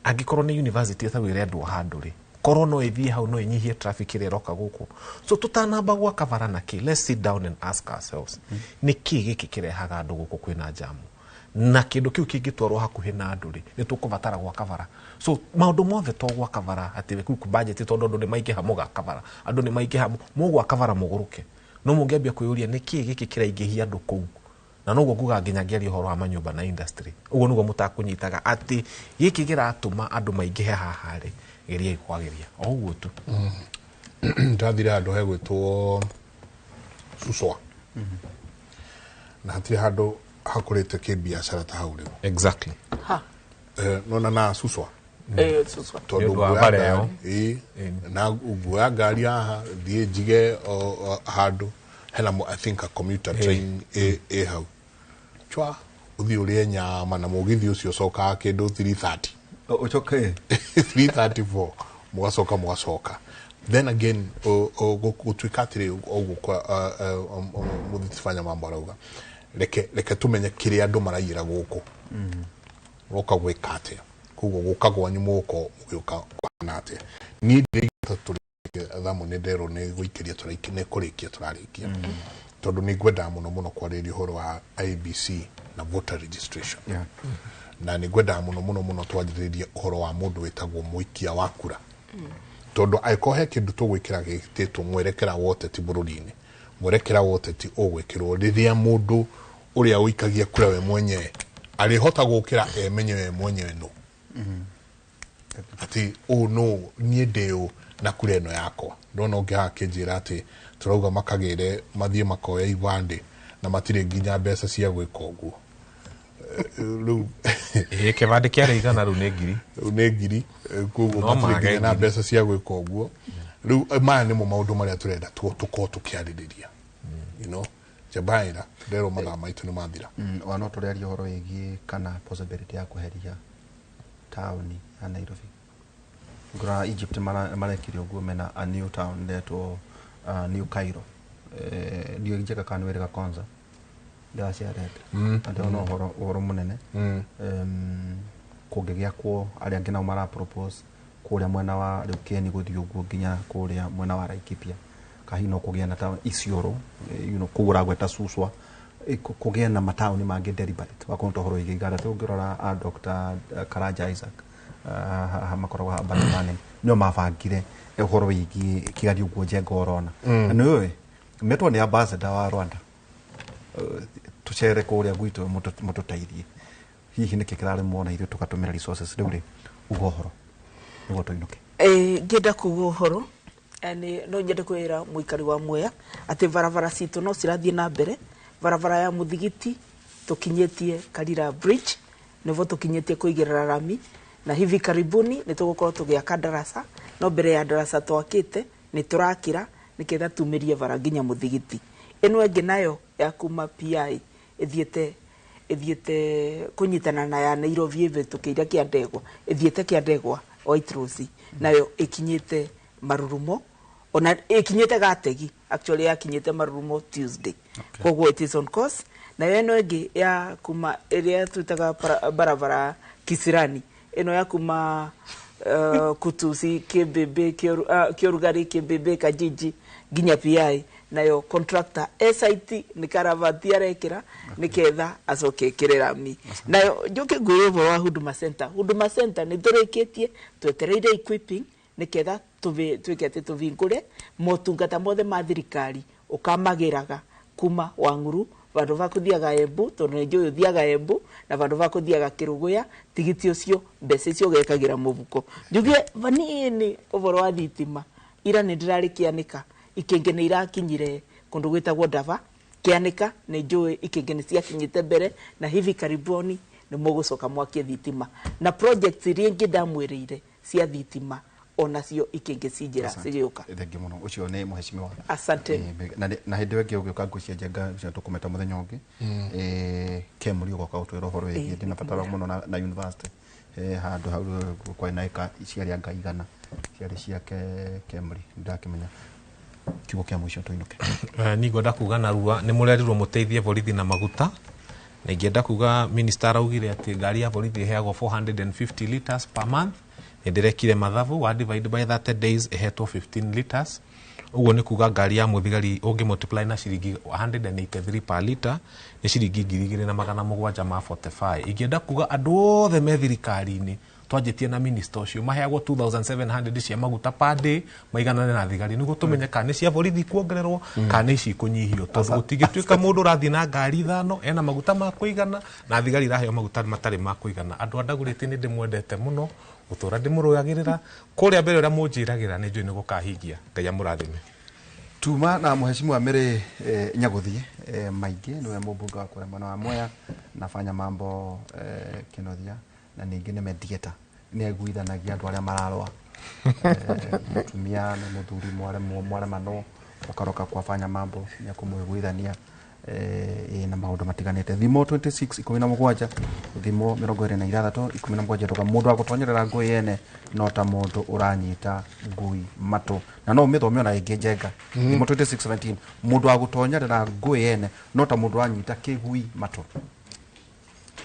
angĩkorwo nĩ university ĩtagwo ĩrendwo handũ rĩ, korwo no ĩthiĩ hau no ĩnyihie traffic ĩrĩa ĩroka gũkũ. So tũtanamba gwaka bara na kĩ, let's sit down and ask ourselves, nĩ kĩ gĩkĩ kĩrehaga andũ gũkũ kwĩna jamu? Na kĩndũ kĩu kĩngĩtwarwo hakuhĩ na andũ rĩ, nĩ tũkũbatara gwaka bara. So maũndũ mothe to gwaka bara atĩ kũu budget tondũ andũ nĩ maingĩha mũgaka bara, andũ nĩ maingĩha mũgwaka bara mũgũrũke. No mũngĩambia kwĩyũria nĩkĩĩ gĩkĩ kĩraingĩhia andũ kũu. Na noguo nguga nginya ngĩaria ũhoro wa manyũmba na industry. Ũguo nĩguo mũtakũnyitaga atĩ gĩkĩ kĩratũma andũ maingĩhe haha rĩ, geriai kwagĩria. O ũguo tu. Ndathire handũ hegwĩtwo Suswa. Na hatirĩ handũ hakũrĩte kĩbiacara ta hau rĩu. Exactly. Ha. Nona na Suswa. Suswa. Tondũ nguoya ngari, na nguoya ngari haha thiĩ njige handũ hena I think a commuter train ĩ hau. Chwa ũthiĩ ũrĩe nyama na mũgithi ũcio ũcokaga kĩndũ 3:30. Ũcoke 3:34 mũgacoka mũgacoka. Then again gũtuĩka atĩrĩ ũguo kwa mũthiti Fanya mambo arauga. Reke tumenye kĩrĩa andũ maraiyĩra gũkũ. Roka gwĩka atĩa. Koguo gũka gwanyu mũgũkorwo mũgĩũka kũhana atĩa. Niĩ ndĩraigua tũrĩ thamu nĩ nderwo nĩ gũikĩria tũraikia nĩ kũrĩkia tũrarĩkia. Tondũ nĩ ngwendaga mũno mũno kwarĩrĩria ũhoro wa IEBC na voter registration. Na nĩ ngwendaga mũno mũno mũno twanjĩrĩrie ũhoro wa mũndũ wĩtagwo mũikia wa kura. Tondũ angĩkorwo he kĩndũ tũgwĩkĩra gĩtĩtwo mwerekera wa ũteti bũrũri-inĩ, mwerekera wa ũteti ũgwĩkĩrwo rĩrĩa mũndũ ũrĩa ũikagia kura we mwenyewe arĩhota gũkĩra emenye we mwenyewe nũ. Atĩ ũũ nũ niĩ ndĩ ũ na kura ĩno yakwa. Ndona ũngĩ haha akĩnjĩra atĩ tũrauga makagĩre mathiĩ makoe ibandĩ na matirĩ nginya mbeca cia gwĩka ũguo. Rĩu kĩbandĩ kĩarĩ igana rĩu nĩ ngiri. Rĩu nĩ ngiri, koguo matirĩ nginya na mbeca cia gwĩka ũguo. Rĩu maya nĩmo maũndũ marĩa tũrenda tũkorwo tũkĩarĩrĩria. You know, Jabaira nderwo mathaa maitũ nĩ mathira. Ona no tũrĩaria ũhoro wĩgiĩ kana possibility ya kweheria taũni ya Nairobi. Ngora Egypt marekire ũguo mena a new town ndetwo New Cairo. Ndiũ njega kana wĩrĩga kwanza. Ndĩraciarete. Ndĩrona ũhoro mũnene. Kũngĩgĩakwo arĩa angĩ nao mara propose kũrĩa mwena wa rĩu Kĩeni gũthiĩ ũguo nginya kũrĩa mwena wa Laikipia kahi no kũgĩa na ta Isiolo, you know, kũu ũragweta Suswa, kũgĩa na mataũni mangĩ deliberate wakorwo ta ũhoro wĩgiĩ iganda. Tũngĩrora a Dr. Karanja Isaac, makoragwo urban planning, nĩo mabangire ũhoro wĩgiĩ Kigali ũguo Njenga ũrona. Na nĩ ũĩ metwo nĩ ambassador wa Rwanda, tũcere kũrĩa gwitũ mũtũteithie, hihi nĩkĩ kĩraremwo na ithuĩ tũgatũmĩra resources rĩu rĩ uga ũhoro nĩguo tũinũke. Ngĩenda kuga ũhoro no nyende kwĩra mũikari wa Mwea atĩ barabara citũ no cirathiĩ na mbere. Barabara ya Mũthigiti tũkinyĩtie Karira Bridge, nĩvo tũkinyĩtie kũigĩrĩra rami, na hivi karibuni nĩ tũgũkorwo tũgĩaka darasa, no mbere ya darasa twakĩte nĩ tũrakĩra nĩgetha tumĩrie bara nginya Mũthigiti. Ĩno ĩngĩ nayo ya kuma PI ĩthiĩte kũnyitana na ya Nairobi ĩhĩtũkĩire Kĩandegwa, ĩthiĩte Kĩandegwa White Rose, nayo ĩkinyĩte Marurumo, ona ĩkinyĩte Gategi, actually yakinyĩte Marurumo Tuesday. Koguo it is on course. Nayo ĩno ĩngĩ ya kuma ĩrĩa twĩtaga barabara Kisirani, ĩno ya kuma Kutusi Kĩmbĩmbĩ Kĩũrugarĩ Kĩmbĩmbĩ Kajiji nginya PI, nayo contractor SIT nĩ karavati arekĩra nĩgetha acoke ekĩre rami. Nayo njoke ngwĩre ũhoro wa Huduma Center. Huduma Center nĩ tũrĩkĩtie, twetereire equipping nĩgetha twĩke atĩ tũhingũre motungata mothe ma thirikari ũkamagĩraga kuma Wang'uru vandũ va kũthiaga Embu, tondũ nĩ njũĩ ũthiaga Embu, na vandũ va kũthiaga Kĩrũgũya, tigiti ũcio mbeca icio ũgekagĩra mũbuko. Njuge vanini ũhoro wa thitima, ira nĩ ndĩrarĩ Kĩanĩka, ikĩngĩ nĩ irakinyire kũndũ gwĩtagwo Ndava. Kĩanĩka nĩ njũĩ ikĩngĩ nĩ ciakinyĩte mbere, na hivi karibuni nĩ mũgũcoka mwakie thitima. Na projects iria ingĩ ndamwĩrĩire cia thitima onacio ikĩngĩ ci njĩra cigĩũka. Thengiũ mũno, ũcio nĩ mheshimiwa. Asante. Na hĩndĩ ĩyo ĩngĩ ũgĩũka ngũcia Njenga ũcio tũkũmeta mũthenya ũngĩ. Kemuri ũgoka ũtwĩra ũhoro wĩgiĩ ndĩna bata mũno na university. Handũ hau kwarĩ na ĩka ciarĩ anga igana ciarĩ ciake Kemuri, ndakĩmenya kiugo kĩa mũico tũinũke. Niĩ ngwenda kuga narua nĩ mũrerirwo mũteithie borithi na maguta, na ingĩenda kuga minister araugire atĩ ngari ya borithi ĩheagwo 450 liters per month. Nĩ ndĩrekire mathabu, wa divide by 30 days ĩhetwo 15 liters. Ũguo nĩ kuga ngari ya mũthigari ũngĩ multiply na ciringi 183 per liter nĩ ciringi 2745. Ingĩenda kuga andũ othe me thirikari-inĩ twanjĩtie na minister ũcio maheagwo 2700 cia maguta per day maiganane na thigari, nĩguo tũmenye kana nĩ cia borithi kuongererwo kana nĩ ici ikũnyihio, tondũ gũtingĩtuĩka mũndũ ũrathiĩ na ngari ithano ena maguta ma kũigana na thigari iraheo maguta matarĩ ma kũigana. Andũ a Ndagũrĩte nĩ ndĩmwendete mũno, gũtũra ndĩmũrũagĩrĩra kũrĩa mbere ũrĩa mũnjĩragĩra nĩ njũĩ nĩ gũkahingia. Ngai amũrathime. Tuma na mheshimiwa Mary Nyaguthie maingĩ, nĩwe mũmbunge wa kũrĩa mwena wa Mwea na fanya mambo Kĩnothia, na ningĩ nĩ mediator, nĩ aiguithanagia andũ arĩa mararũa, mũtumia na mũthuri mwaremanwo ũkaroka kwa fanya mambo nĩ akũmũiguithania na maũndũ matiganĩte. Thimo 26 17 thimo 26 17 tuga mũndũ wa gũtonyerera ngũi ene no ta mũndũ ũranyita ngui matũ, na no ũmĩthome ona ĩngĩ Njenga. Thimo 26 17 mũndũ wa gũtonyerera ngũi ene no ta mũndũ ũranyita kĩgui matũ.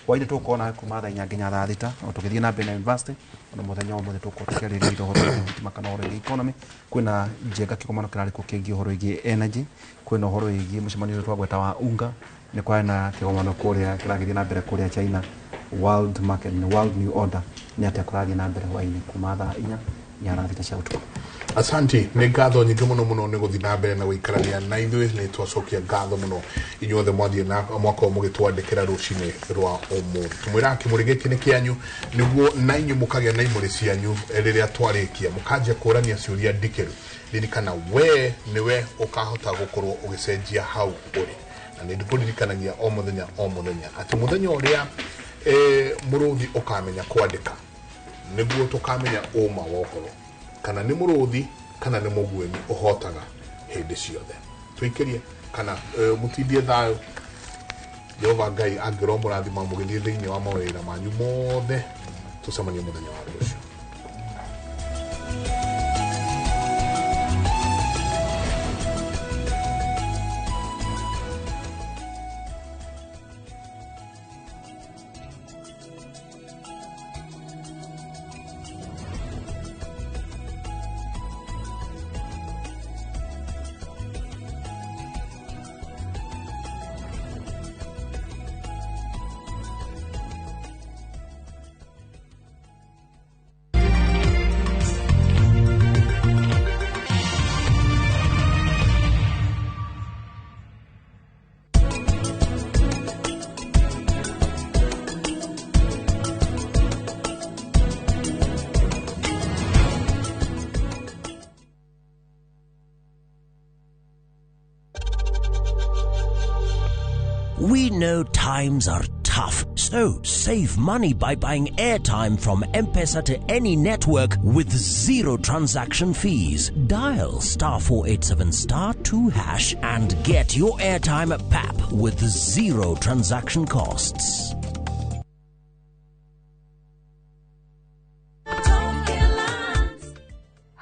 Hwainĩ tũkona kuma thaa inya nginya thaa thita, o tũgĩthiĩ na mbere na university, ona mũthenya ũmũthĩ tũgũkorwo tũkĩarĩrĩria ũhoro wĩgiĩ thitima kana ũhoro wĩgiĩ economy. Kwĩna Njenga kĩgomano kĩrarĩ kuo kĩgiĩ ũhoro wĩgiĩ energy, kwĩna ũhoro wĩgiĩ mũcemanio ũrĩa twagweta wa UNGA, nĩ kwarĩ na kĩgomano kũrĩa kĩragĩthiĩ na mbere kũrĩa China, World Market, World New Order, nĩ atĩa kũrathiĩ na mbere hwainĩ kuma thaa inya nginya thaa thita cia ũtukũ. Asante, nĩ ngatho nyingĩ mũno mũno nĩ gũthiĩ na mbere na gũikarania na ithuĩ. Nĩ twacokia ngatho mũno inyuothe mwathiĩ na mwakorwo mũgĩtwandĩkĩra rũcinĩ rwa ũmũthĩ. Tũmwĩraga kĩmũrĩ gĩkĩ nĩ kĩanyu nĩguo na inyuĩ mũkagĩa na imũrĩ cianyu rĩrĩa twarĩkia, mũkanjia kũrania ciũria ndikĩru. Ririkana we nĩwe ũkahota gũkorwo ũgĩcenjia hau ũrĩ, na nĩ ndĩkũririkanagia o mũthenya o mũthenya atĩ mũthenya ũrĩa mũrũthi ũkamenya kwandĩka nĩguo tũkamenya ũma wa ũhoro, kana nĩ mũrũthi kana nĩ mũguĩmi ũhotaga hĩndĩ ciothe. Tũikĩrie kana mũtindie thayũ. Jehova Ngai angĩrwo mũrathima mũgĩthiĩ thĩinĩ wa mawĩra manyu mothe. Tũcemanie mũthenya wa rũciũ. We know times are tough, so save money by buying airtime from M-Pesa to any network with zero transaction fees. Dial *487 *2# and get your airtime at PAP with zero transaction costs.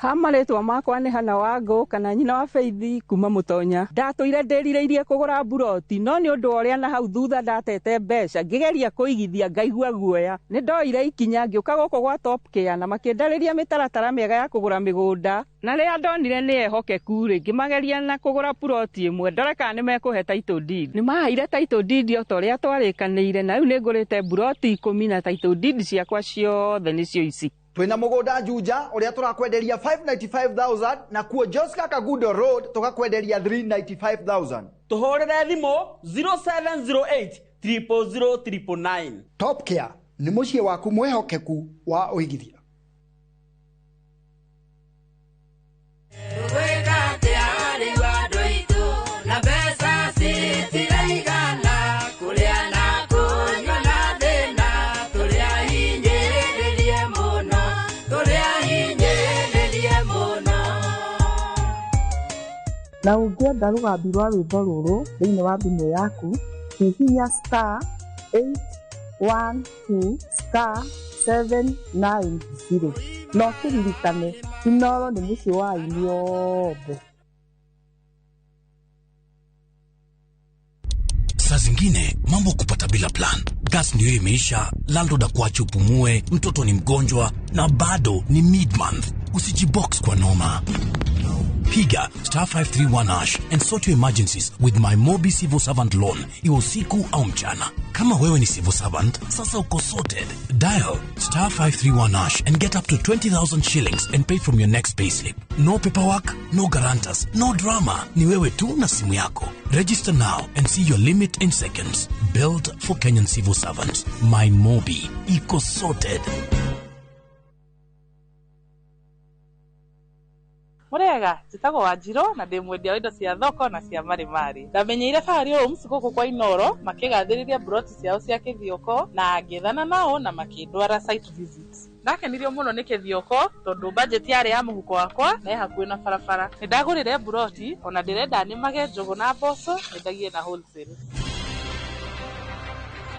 Ha marĩtwa makwa nĩ Hana Wangũ kana nyina wa Faithi kuma Mũtonya. Ndatũire ndĩrirĩirie kũgũra mburoti no nĩ ũndũ wa ũrĩa na hau thutha ndatete mbeca ngĩgeria kũigithia ngaigua guoya. Nĩ ndoire ikinya ngĩũka gũkũ gwa Top Care na makĩndarĩria mĩtaratara mĩega ya kũgũra mĩgũnda na rĩrĩa ndonire nĩ ehokeku rĩ ngĩmageria na kũgũra puroti ĩmwe ndore kana nĩ mekũhe title deed. Nĩ maheire title deed o ta ũrĩa twarĩkanĩire na rĩu nĩ ngũrĩte mburoti 10 na title deed ciakwa ciothe nĩcio ici. Twina mugunda Juja uria turakwenderia 595,000 na kuo Joska Kagudo Road tukakwenderia 395,000. Tuhurire thimu 0708 000 999. Top Care ni mucii waku mwihokeku wa uigithia. Na ũngĩenda rũgambi rwa rwĩmbo rũrũ thĩinĩ wa thimũ yaku, hihinya *812 *790 na ũkĩririkane Inooro nĩ mũciĩ wa aini othe. Saa zingine mambo kupata bila plan. Gas ndio imeisha, landlord akuache upumue, mtoto ni mgonjwa na bado ni mid-month. Usijibox kwa noma. Piga *531# and sort your emergencies with my Mobi Civil Servant Loan. Iwe usiku au mchana. Kama wewe ni civil servant, sasa uko sorted. Dial *531# and get up to 20,000 shillings and pay from your next payslip. No paperwork, no guarantors, no drama. Ni wewe tu na simu yako. Register now and see your limit in seconds. Built for Kenyan civil servants. My Mobi. Iko sorted. Murega njĩtagwo Wanjirũ na ndĩ mwendia wa indo cia thoko na cia marimari. Ndamenyeire Fahari Homes gũkũ kwa Inooro makĩgathĩrĩria mburoti ciao cia Kĩthioko na ngĩethana nao na makĩndwara site visit. Ndakenirio mũno nĩ Kĩthioko tondũ budget yarĩ ya mũhuko wakwa na ĩ hakuhĩ na barabara. Nĩ ndagũrire mburoti ona ndĩrenda nĩmage njũgũ na mboco nyendagie na wholesale.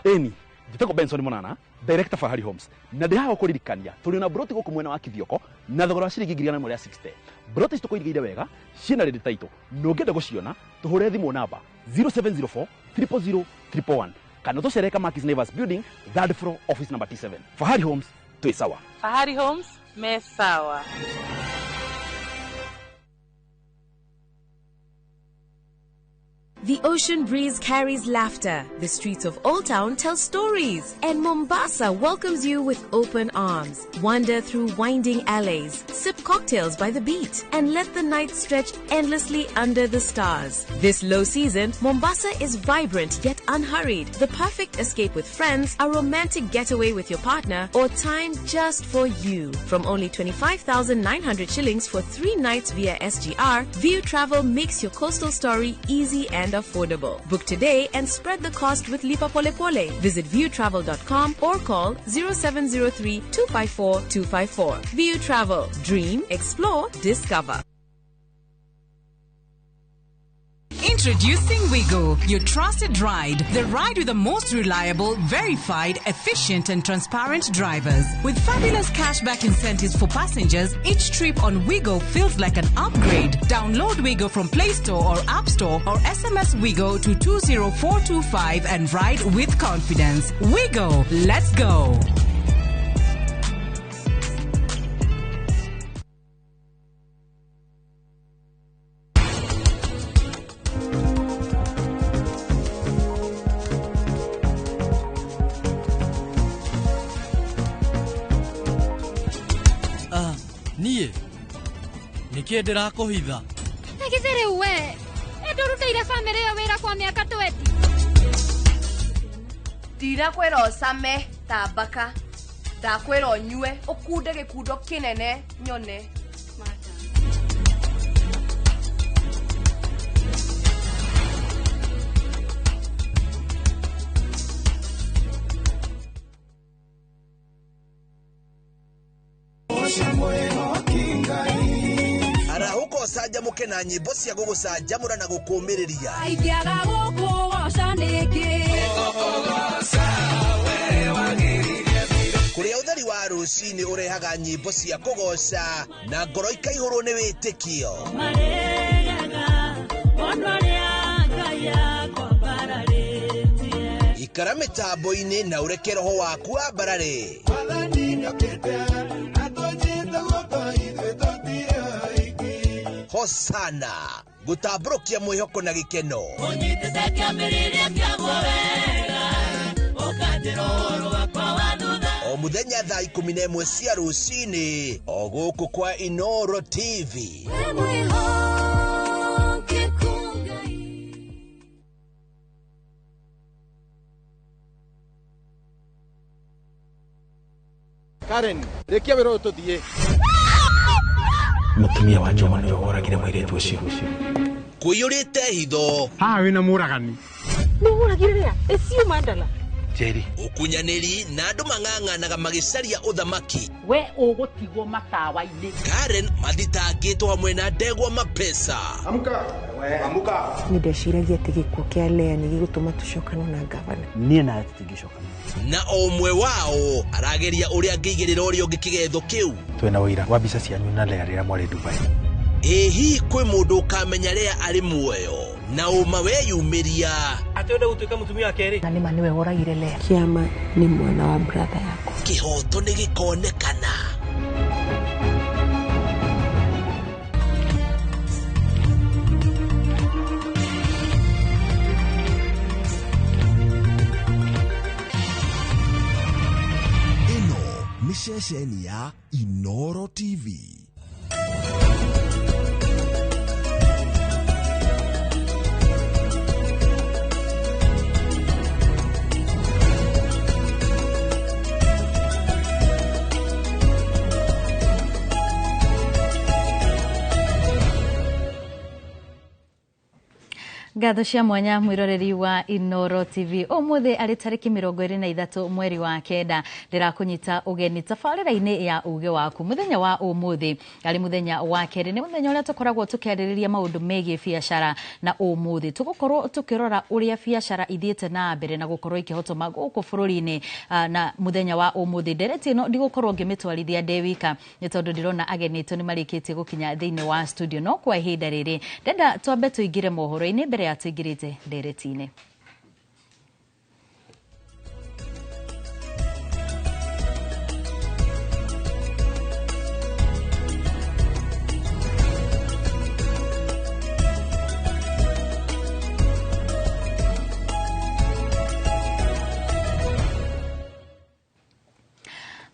Ĩni njĩtagwo Benson Monana, Director Fahari Homes, na ndĩhaha kũririkania tũrĩ na broti gũkũ mwena wa Kĩthioko na thogora wa ciringi 160. Broti ici tũkũigĩire wega ciĩna rĩndĩ taitũ na ũngĩenda gũciona tũhũre thimũ namba 0704 000 111 kana tũcere Kamakis Neighbors Building, third floor, office number T7. Fahari Homes twĩ sawa. Fahari Homes me sawa. The ocean breeze carries laughter, the streets of Old Town tell stories, and Mombasa welcomes you with open arms. Wander through winding alleys, sip cocktails by the beach, and let the night stretch endlessly under the stars. This low season, Mombasa is vibrant yet unhurried, the perfect escape with friends, a romantic getaway with your partner, or time just for you. From only 25,900 shillings for 3 nights via SGR, View Travel makes your coastal story easy and affordable. Book today and spread the cost with Lipa Pole Pole. Visit viewtravel.com or call 0703 254 254. View Travel. Dream, explore, discover. Introducing Wigo, your trusted ride. The ride with the most reliable, verified, efficient and transparent drivers. With fabulous cashback incentives for passengers, each trip on Wigo feels like an upgrade. Download Wigo from Play Store or App Store or SMS Wigo to 20425 and ride with confidence. Wigo, let's go. Niĩ nĩkĩ ndĩrakũhitha? Na githĩ rĩu we ĩndũrutĩire bamĩrĩ ĩyo wĩra kwa mĩaka 20. Ndirakwĩra ũcame ta mbaka, ndakwĩra ũnyue ũkunde gĩkundo kĩnene nyone. ũcanjamũke na nyĩmbo cia gũgũcanjamũra na gũkũũmĩrĩria. Ingĩaga gũkũgoca nĩkĩ? Kũrĩa ũtheri wa rũcinĩ ũrehaga nyĩmbo cia kũgoca na ngoro ikaihũrwo nĩ wĩtĩkio. Ikara mĩtambo-inĩ na ũreke roho waku wambarare. Hosana gũtambũrũkia mwĩhoko na gĩkeno. O mũthenya thaa 11 cia rũcinĩ o gũkũ kwa Inooro TV. Karen, rekia wĩra ũyũ tũthiĩ. Mũtumia wa Njoma nĩwe woragire mũirĩtu ũcio. Kũiyũrĩte hitho. Haha wĩna mũragani. Nĩũragire rĩa? Ĩcio mandala. Njeri. Ũkunyanĩri na andũ mang'ang'anaga magĩcaria ũthamaki. We ũgũtigwo matawa-inĩ. Karen mathitangĩtwo hamwe na ndegwa mapesa. Amka. Amka. Nĩ ndeciragia atĩ gĩkuũ kĩa Lea nĩ gĩgũtũma tũcokane na ngavana. Niĩ nawe tũtingĩcokana. Na o ũmwe wao arageria ũrĩa angĩigĩrĩra ũrĩa ũngĩ kĩgetho kĩu. Twĩna ũira wa mbica cianyu na Lea rĩrĩa mwarĩ Dubai. Ĩ hihi kwĩ mũndũ ũkamenya Lea arĩ muoyo na ũma weyumĩria? Atĩ ũrenda gũtuĩka mũtumia wa kerĩ? Na nĩma nĩwe woragire Lea. Kĩama nĩ mwana wa brother yakwa. Kĩhoto nĩ gĩkonekana. Ĩno nĩ ceceni ya Inooro TV. Ngatho cia mwanya mwiroreri wa Inooro TV umuthi ari tariki 23 mweri wa 9 ndirakunyita ugeni tabarĩra-inĩ ya uge waku muthenya wa umuthi ari muthenya wa kerĩ nĩ muthenya ũrĩa tũkoragwo tũkĩarĩrĩria maũndũ megiĩ biacara na umuthi tũgũkorwo tũkĩrora ũrĩa biacara ithiĩte na mbere na gũkorwo ikĩhotoma gũkũ bũrũri-inĩ na muthenya wa umuthi ndereti ĩno ndigũkorwo ngĩmĩtwarithia ndĩ wika nĩ tondũ ndĩrona ageni aitũ nĩ marĩkĩtie gũkinya thĩinĩ wa studio no kwa ihinda rĩrĩ ndenda twambe tũingĩre mohoro-inĩ mbere ya tuingirite nderetine.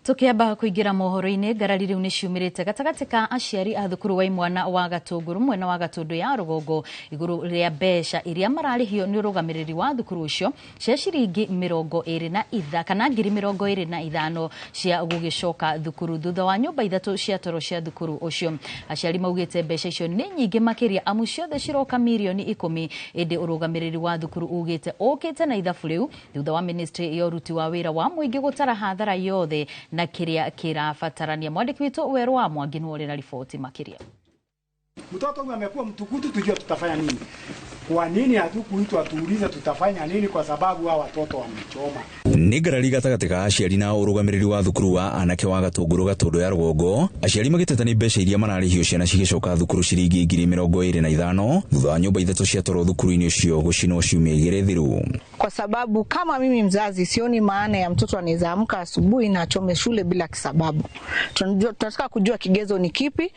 Tukiamba kuingira mohoro-inĩ ngarari rĩu nĩ ciumĩrĩte gatagatĩ ka aciari a thukuru wa imwana wa Gatũngũrũ mwena wa Gatũndũ ya rũgongo igũrũ rĩa mbeca iria mararĩhio nĩ ũrũgamĩrĩri wa thukuru ũcio cia ciringi 25 kana ngiri 25 cia gũgĩcoka thukuru thutha wa nyũmba ithatũ cia toro cia thukuru ũcio. Aciari maugĩte mbeca icio nĩ nyingĩ makĩria amu ciothe ciroka mirioni 10 ĩndĩ ũrũgamĩrĩri wa thukuru ugĩte ũkĩte na ithabu rĩu thutha wa ministry ya ũruti wa wĩra wa mũingĩ gũtara hathara yothe na kiria kirabatarania. Mwandĩki witũ Werũ wa Mwangi nĩwe ũrĩ na riboti makĩria. Mtoto huyu amekuwa mtukutu, tujue tutafanya nini. Kwa nini hatukuitwa tuulize tutafanya nini, kwa sababu hawa watoto wamechoma. Nĩ ngarari gatagatĩ ka aciari na ũrũgamĩrĩri wa thukuru wa anake wa Gatũngũrũ Gatũndũ ya rũgongo aciari magĩteta nĩ mbeca iria mararĩhio ciana cigĩcoka thukuru ciringi 25,000 thutha wa nyũmba ithatũ cia toro thukuru-inĩ ũcio gũcinwo ciumia igĩrĩ thiru. Kwa sababu kama mimi mzazi sioni maana ya mtoto anaweza amka asubuhi na achome shule bila kisababu. Tunataka kujua kigezo ni kipi.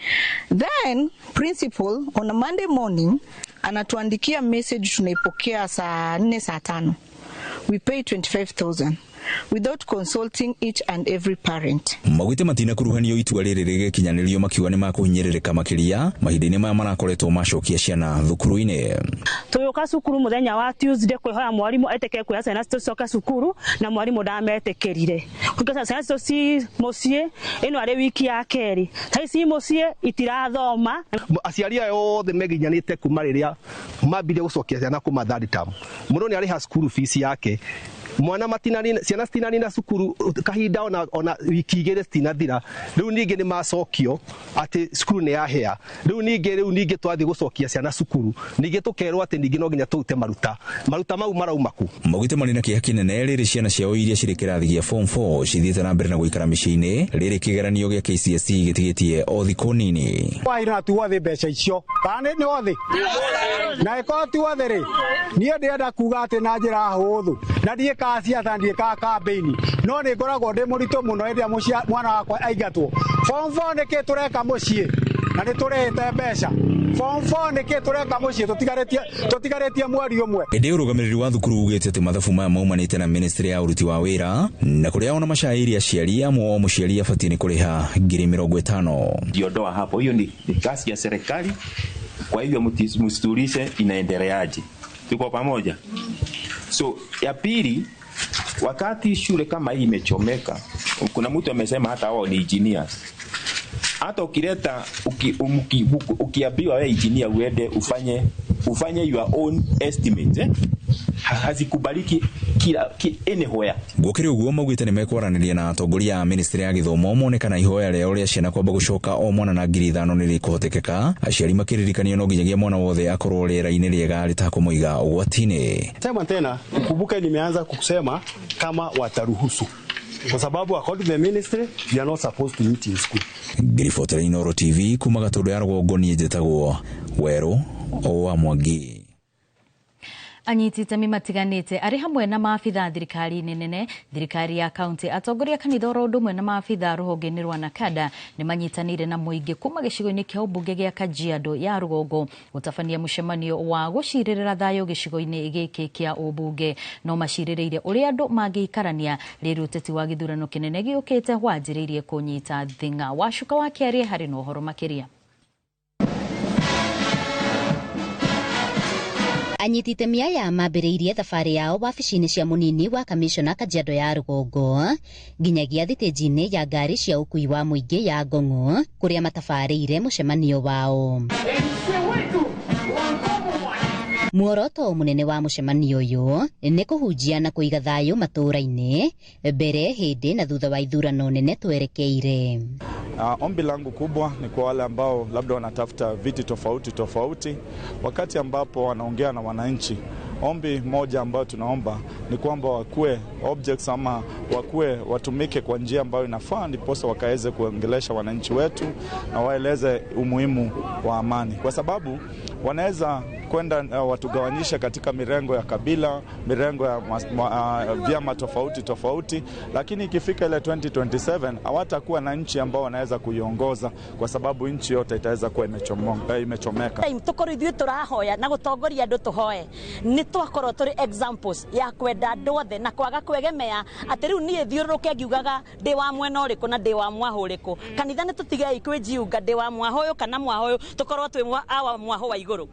Then principal on a Monday morning anatuandikia message, tunaipokea saa 4 saa 5. We pay 25,000 without consulting each and every parent. Maugĩte matinakuruhanio itua rĩrĩ rĩgĩkinyanĩrio makiuga nĩ makũhinyĩrĩrĩka makĩria mahinda-inĩ maya marakoretwo macokia ciana thukuru-inĩ. Tũgĩũka cukuru mũthenya wa Tuesday kwĩhoya mwarimũ etĩkĩre kuoya ciana citũ cicoke cukuru na mwarimũ ndametĩkĩrire. Kũingĩra ciana citũ ci mũciĩ ĩno arĩ wiki ya kerĩ. Thaa ici mũciĩ itirathoma. Aciari aya othe meginyanĩte kuma rĩrĩa mambirie gũcokia ciana kuma third term. Mũndũ nĩ arĩha school fees yake Mwana matinanina, ciana citinanina cukuru kahinda ona wiki igĩrĩ citinathira, rĩu ningĩ nĩ macokio atĩ cukuru nĩ yahĩa. Rĩu ningĩ twathiĩ gũcokia ciana cukuru, ningĩ tũkerwo atĩ ningĩ no nginya tũrute maruta. Maruta mau marauma kũ? Maugĩte marĩ na kĩeha kĩnene rĩrĩ ciana ciao iria cirĩ kĩrathi gĩa form 4 cithiĩte na mbere na gũikara mĩciĩ-inĩ rĩrĩ kĩgeranio gĩa KCSE gĩtigĩtie o thikũ nini. Waira ti wothe mbeca icio kana nĩ wothe na ĩkorwo ti wothe rĩ, niĩ ndĩrenda kuga atĩ na njĩra hũthũ na ndiĩkaga ciaca, ndiĩkaga kambĩini, no nĩ ngoragwo ndĩ mũritũ mũno hĩndĩ ĩrĩa mwana wakwa aingatwo. Form 4 nĩkĩ tũreka mũciĩ na nĩ tũrĩhĩte mbeca? Form 4 nĩkĩ tũreka mũciĩ tũtigarĩtie mweri ũmwe? Ĩndĩ ũrũgamĩrĩri wa thukuru ugĩte atĩ mathabu maya maumanĩte na ministry ya ũruti wa wĩra na kũrĩa ona macaĩri aciari amwe o mũciari abatiĩ nĩ kũrĩha 50,000. Jiondoa hapo, hiyo ni kazi ya serikali. Kwa hivyo msituulize inaendeleaje. Tuko pamoja. So ya pili, wakati shule kama hii imechomeka, kuna mtu amesema hata wao ni engineers. Hata ukileta ukiambiwa wewe engineer uende ufanye your own estimate, hazikubaliki kila anywhere. Gũkĩrĩ ũguo maugĩte nĩ mekwaranĩria na atongoria a ministry ya gĩthomo mone kana ihoya rĩao rĩa ciana kwamba gũcoka o mwana na 5,000 nĩ rĩkũhotekeka, aciari makĩririkanio no nginyagia mwana wothe akorwo rĩera-inĩ rĩega rĩtakũmũiga ũgwati-inĩ. Sema tena ukumbuke, nimeanza kusema kama wataruhusu, kwa sababu according to the ministry we are not supposed to meet in school. Ngiribotera Inooro TV kuma Gatũndũ ya rũgongo, niĩ njĩtagwo Werũ wa Mwangi. Anyiti itemi matiganĩte arĩ hamwe na maabitha thirikari-inĩ nene, thirikari ya kaunti, atongoria kanitha oro ũndũ ũmwe na maabitha rũhonge-inĩ rwa Nakada nĩ manyitanĩire na mũingĩ kuma gĩcigo-inĩ kĩa ũmbunge gĩa Kajiado ya rũgongo gũtabania mũcemanio wa gũcirĩrĩra thayũ gĩcigo-inĩ gĩkĩ kĩa ũmbunge. No macirĩrĩire ũrĩa andũ mangĩikarania rĩrĩ ũteti wa gĩthurano kĩnene gĩũkĩte wanjĩrĩirie kũnyita thing'a. Wacuka wa Kĩarie harĩ na ũhoro makĩria. Anyiti itemi aya mambĩrĩirie thabarĩ yao wabici-inĩ cia mũnini wa kamishona Kajiado ya rũgongo nginyagia thitĩnji-inĩ ya ngari cia ũkui wa mũingĩ ya Ngong'o kũrĩa matabarĩire mũcemanio wao. Muoroto mũnene wa mũcemanio ũyũ nĩ kũhunjia na kũiga thayũ matũũra-inĩ mbere, hĩndĩ na thutha wa ithurano nene twerekeire. Ombi langu kubwa ni kwa wale ambao labda wanatafuta viti tofauti tofauti, wakati ambapo wanaongea na wananchi, ombi moja ambayo tunaomba ni kwamba wakue objects ama wakue watumike kwa njia ambayo inafaa, ndiposa wakaweze kuongelesha wananchi wetu na waeleze umuhimu wa amani, kwa sababu wanaweza kwenda watugawanyisha katika mirengo ya kabila, mirengo ya vyama tofauti tofauti, lakini ikifika ile 2027 hawatakuwa na nchi ambao wanaweza kuiongoza, kwa sababu nchi yote itaweza kuwa imechomeka. Tukorwo ithuĩ tũrahoya na gũtongoria andũ tũhoe, nĩ twakorwo tũrĩ examples ya kwenda andũ othe na kwaga kwegemea atĩ rĩu niĩ thiũrũrũke ngiugaga ndĩ wa mwena ũrĩkũ na ndĩ wa mwahũ ũrĩkũ. Kanitha nĩ tũtigei kwĩnjiunga ndĩ wa mwahũ ũyũ kana mwahũ ũyũ, tũkorwo twĩ awa mwahũ wa igũrũ,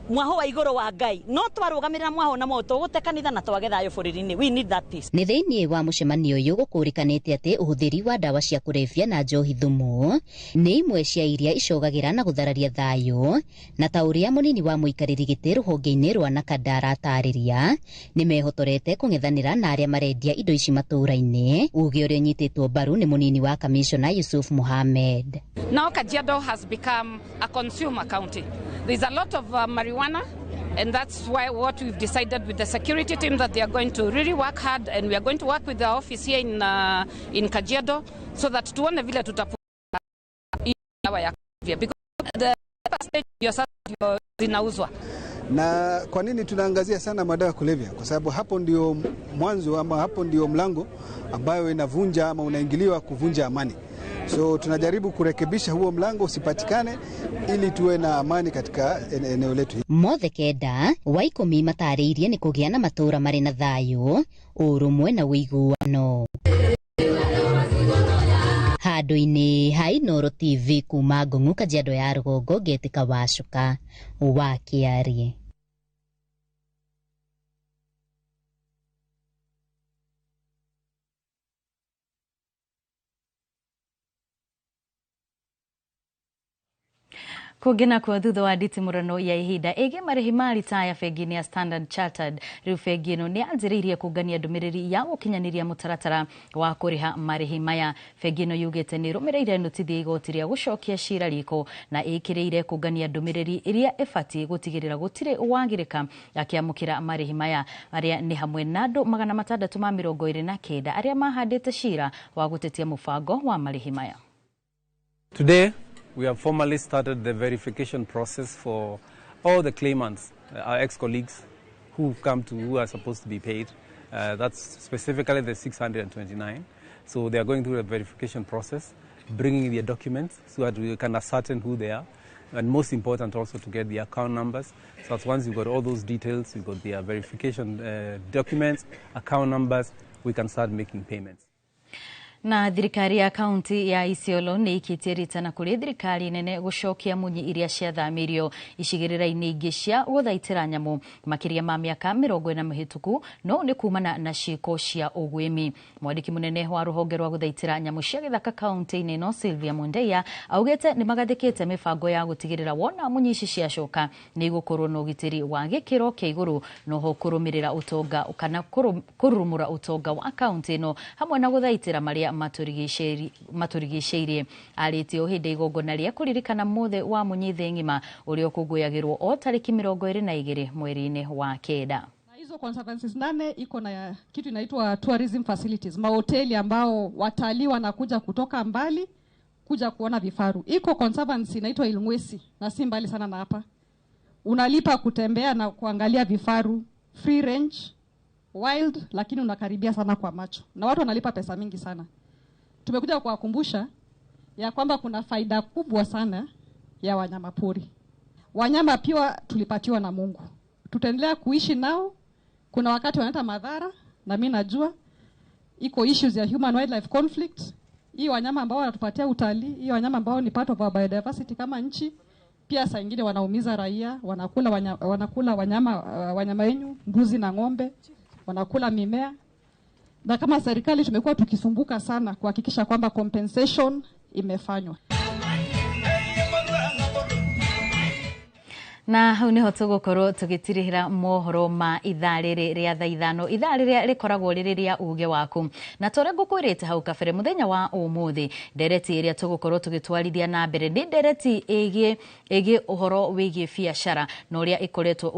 mwaho wa igũrũ wa Ngai, no twarũgamĩrĩra mwaho na mwaho tũgũte kanitha na twage thayũ bũrũri-inĩ. We need that peace. Nĩ thĩinĩ wa mũcemanio ũyũ gũkũrĩkanĩte atĩ ũhũthĩri wa ndawa cia kũrebia na njohi thumu nĩ imwe cia iria icogagĩra na gũthararia thayũ, na ta ũrĩa mũnini wa mũikarĩri gĩtĩ rũhonge-inĩ rwa Nakada aratarĩria, nĩ mehotorete kũng'ethanĩra na arĩa marendia indo ici matũũra-inĩ, uge ũrĩa ũnyitĩtwo mbaru nĩ mũnini wa kamishona Yusuf Mohamed. Now Kajiado has become a consumer county. There's a lot of marijuana, and that's why what we've decided with the security team that they are going to really work hard, and we are going to work with the office here in Kajiado so that tuone vile tutapunguza dawa ya kulevya, because the stage ndio zinauzwa. Na kwa nini tunaangazia sana madawa ya kulevya? Kwa sababu hapo ndio mwanzo ama hapo ndio mlango ambayo inavunja ama unaingiliwa kuvunja amani. So tunajaribu kurekebisha huo mlango usipatikane ili tuwe na amani katika eneo letu. Mothe kenda wa ikũmi matarĩirie nĩ kũgĩa na matũũra marĩ na thayũ, ũrũmwe na ũiguano. Handũ-inĩ ha Inooro TV kuma Ngong'u Kajiado ya rũgongo, ngetĩka Wacuka wa Kĩarie. Kũngĩ nakuo, thutha wa nditimũrano ya ihinda ĩgiĩ marĩhi ma ritaya bengi-inĩ ya Standard Chartered, rĩu bengi ĩno nĩ yanjĩrĩirie kũngania ndũmĩrĩri ya gũkinyanĩria mũtaratara wa kũrĩha marĩhi maya. Bengi ĩno yugĩte nĩ ĩrũmĩrĩire notithi ya igoti rĩa gũcokia cira riko na ĩkĩrĩire kũngania ndũmĩrĩri ĩrĩa ĩbatiĩ gũtigĩrĩra gũtirĩ wagĩrĩka akĩamũkĩra marĩhi maya, arĩa nĩ hamwe na andũ 629 arĩa mahandĩte cira wa gũtetia mũbango wa marĩhi maya. Today, we have formally started the verification process for all the claimants, our ex-colleagues who come to, who are supposed to be paid. That's specifically the 629. So they are going through a verification process, bringing their documents so that we can ascertain who they are. And most important also to get the account numbers. So that once you've got all those details, you've got their verification documents, account numbers, we can start making payments. Na thirikari ya kaunti ya Isiolo nĩ ĩkĩtie ritana kũrĩ thirikari nene gũcokia munyi iria ciathamirio icigĩrĩra-inĩ ingĩ cia gũthaitĩra nyamũ makĩria ma mĩaka 40 mĩhĩtũku, no nĩ kumana na ciĩko cia ũguĩmi. Mwandĩki mũnene wa rũhonge rwa gũthaitĩra nyamũ cia gĩthaka kaunti-inĩ ĩno, Sylvia Mundeia, augĩte nĩ magathĩkĩte mĩbango ya gũtigĩrĩra wona munyi ici ciacoka nĩ igũkorwo na ũgitĩri wa gĩkĩro kĩa igũrũ, noho kũrũmĩrĩra ũtonga kana kũrurumũra ũtonga wa kaunti ĩno hamwe na gũthaitĩra marĩa matũrigicĩirie. Arĩtie o hĩndĩ igongona rĩa kũririkana mũthĩ wa munyi thĩ ng'ima ũrĩa ũkũngũyagĩrwo o tarĩki 22 mweri-inĩ wa 9. Hizo conservancies 8 iko na kitu inaitwa tourism facilities, mahoteli ambao watalii wanakuja kutoka mbali kuja kuona vifaru. Iko conservancy inaitwa Ilngwesi na si mbali sana na hapa. Unalipa kutembea na kuangalia vifaru free range wild, lakini unakaribia sana kwa macho na watu wanalipa pesa mingi sana. Tumekuja kuwakumbusha ya kwamba kuna faida kubwa sana ya wanyama pori. Wanyama pia tulipatiwa na Mungu, tutaendelea kuishi nao. Kuna wakati wanaleta madhara, na mimi najua iko issues ya human wildlife conflict. Hii wanyama ambao wanatupatia utalii, hii wanyama ambao ni part of our biodiversity kama nchi, pia saa nyingine wanaumiza raia, wanakula wanyama wenyu, mbuzi na ng'ombe, wanakula mimea. Na kama serikali tumekuwa tukisumbuka sana kuhakikisha kwamba compensation imefanywa. Na hau niho tũgũkorwo tũgĩtirihĩra mohoro ma ithaa rĩrĩ rĩa thaa 5, ithaa rĩrĩa rĩkoragwo rĩrĩ rĩa uge waku. Na ta ũrĩa ngũkwĩrĩte hau kabere, mũthenya wa ũmũthĩ ndereti ĩrĩa tũgũkorwo tũgĩtwarithia na mbere nĩ ndereti ĩgiĩ ũhoro wĩgiĩ biacara na ũrĩa ũkoretwo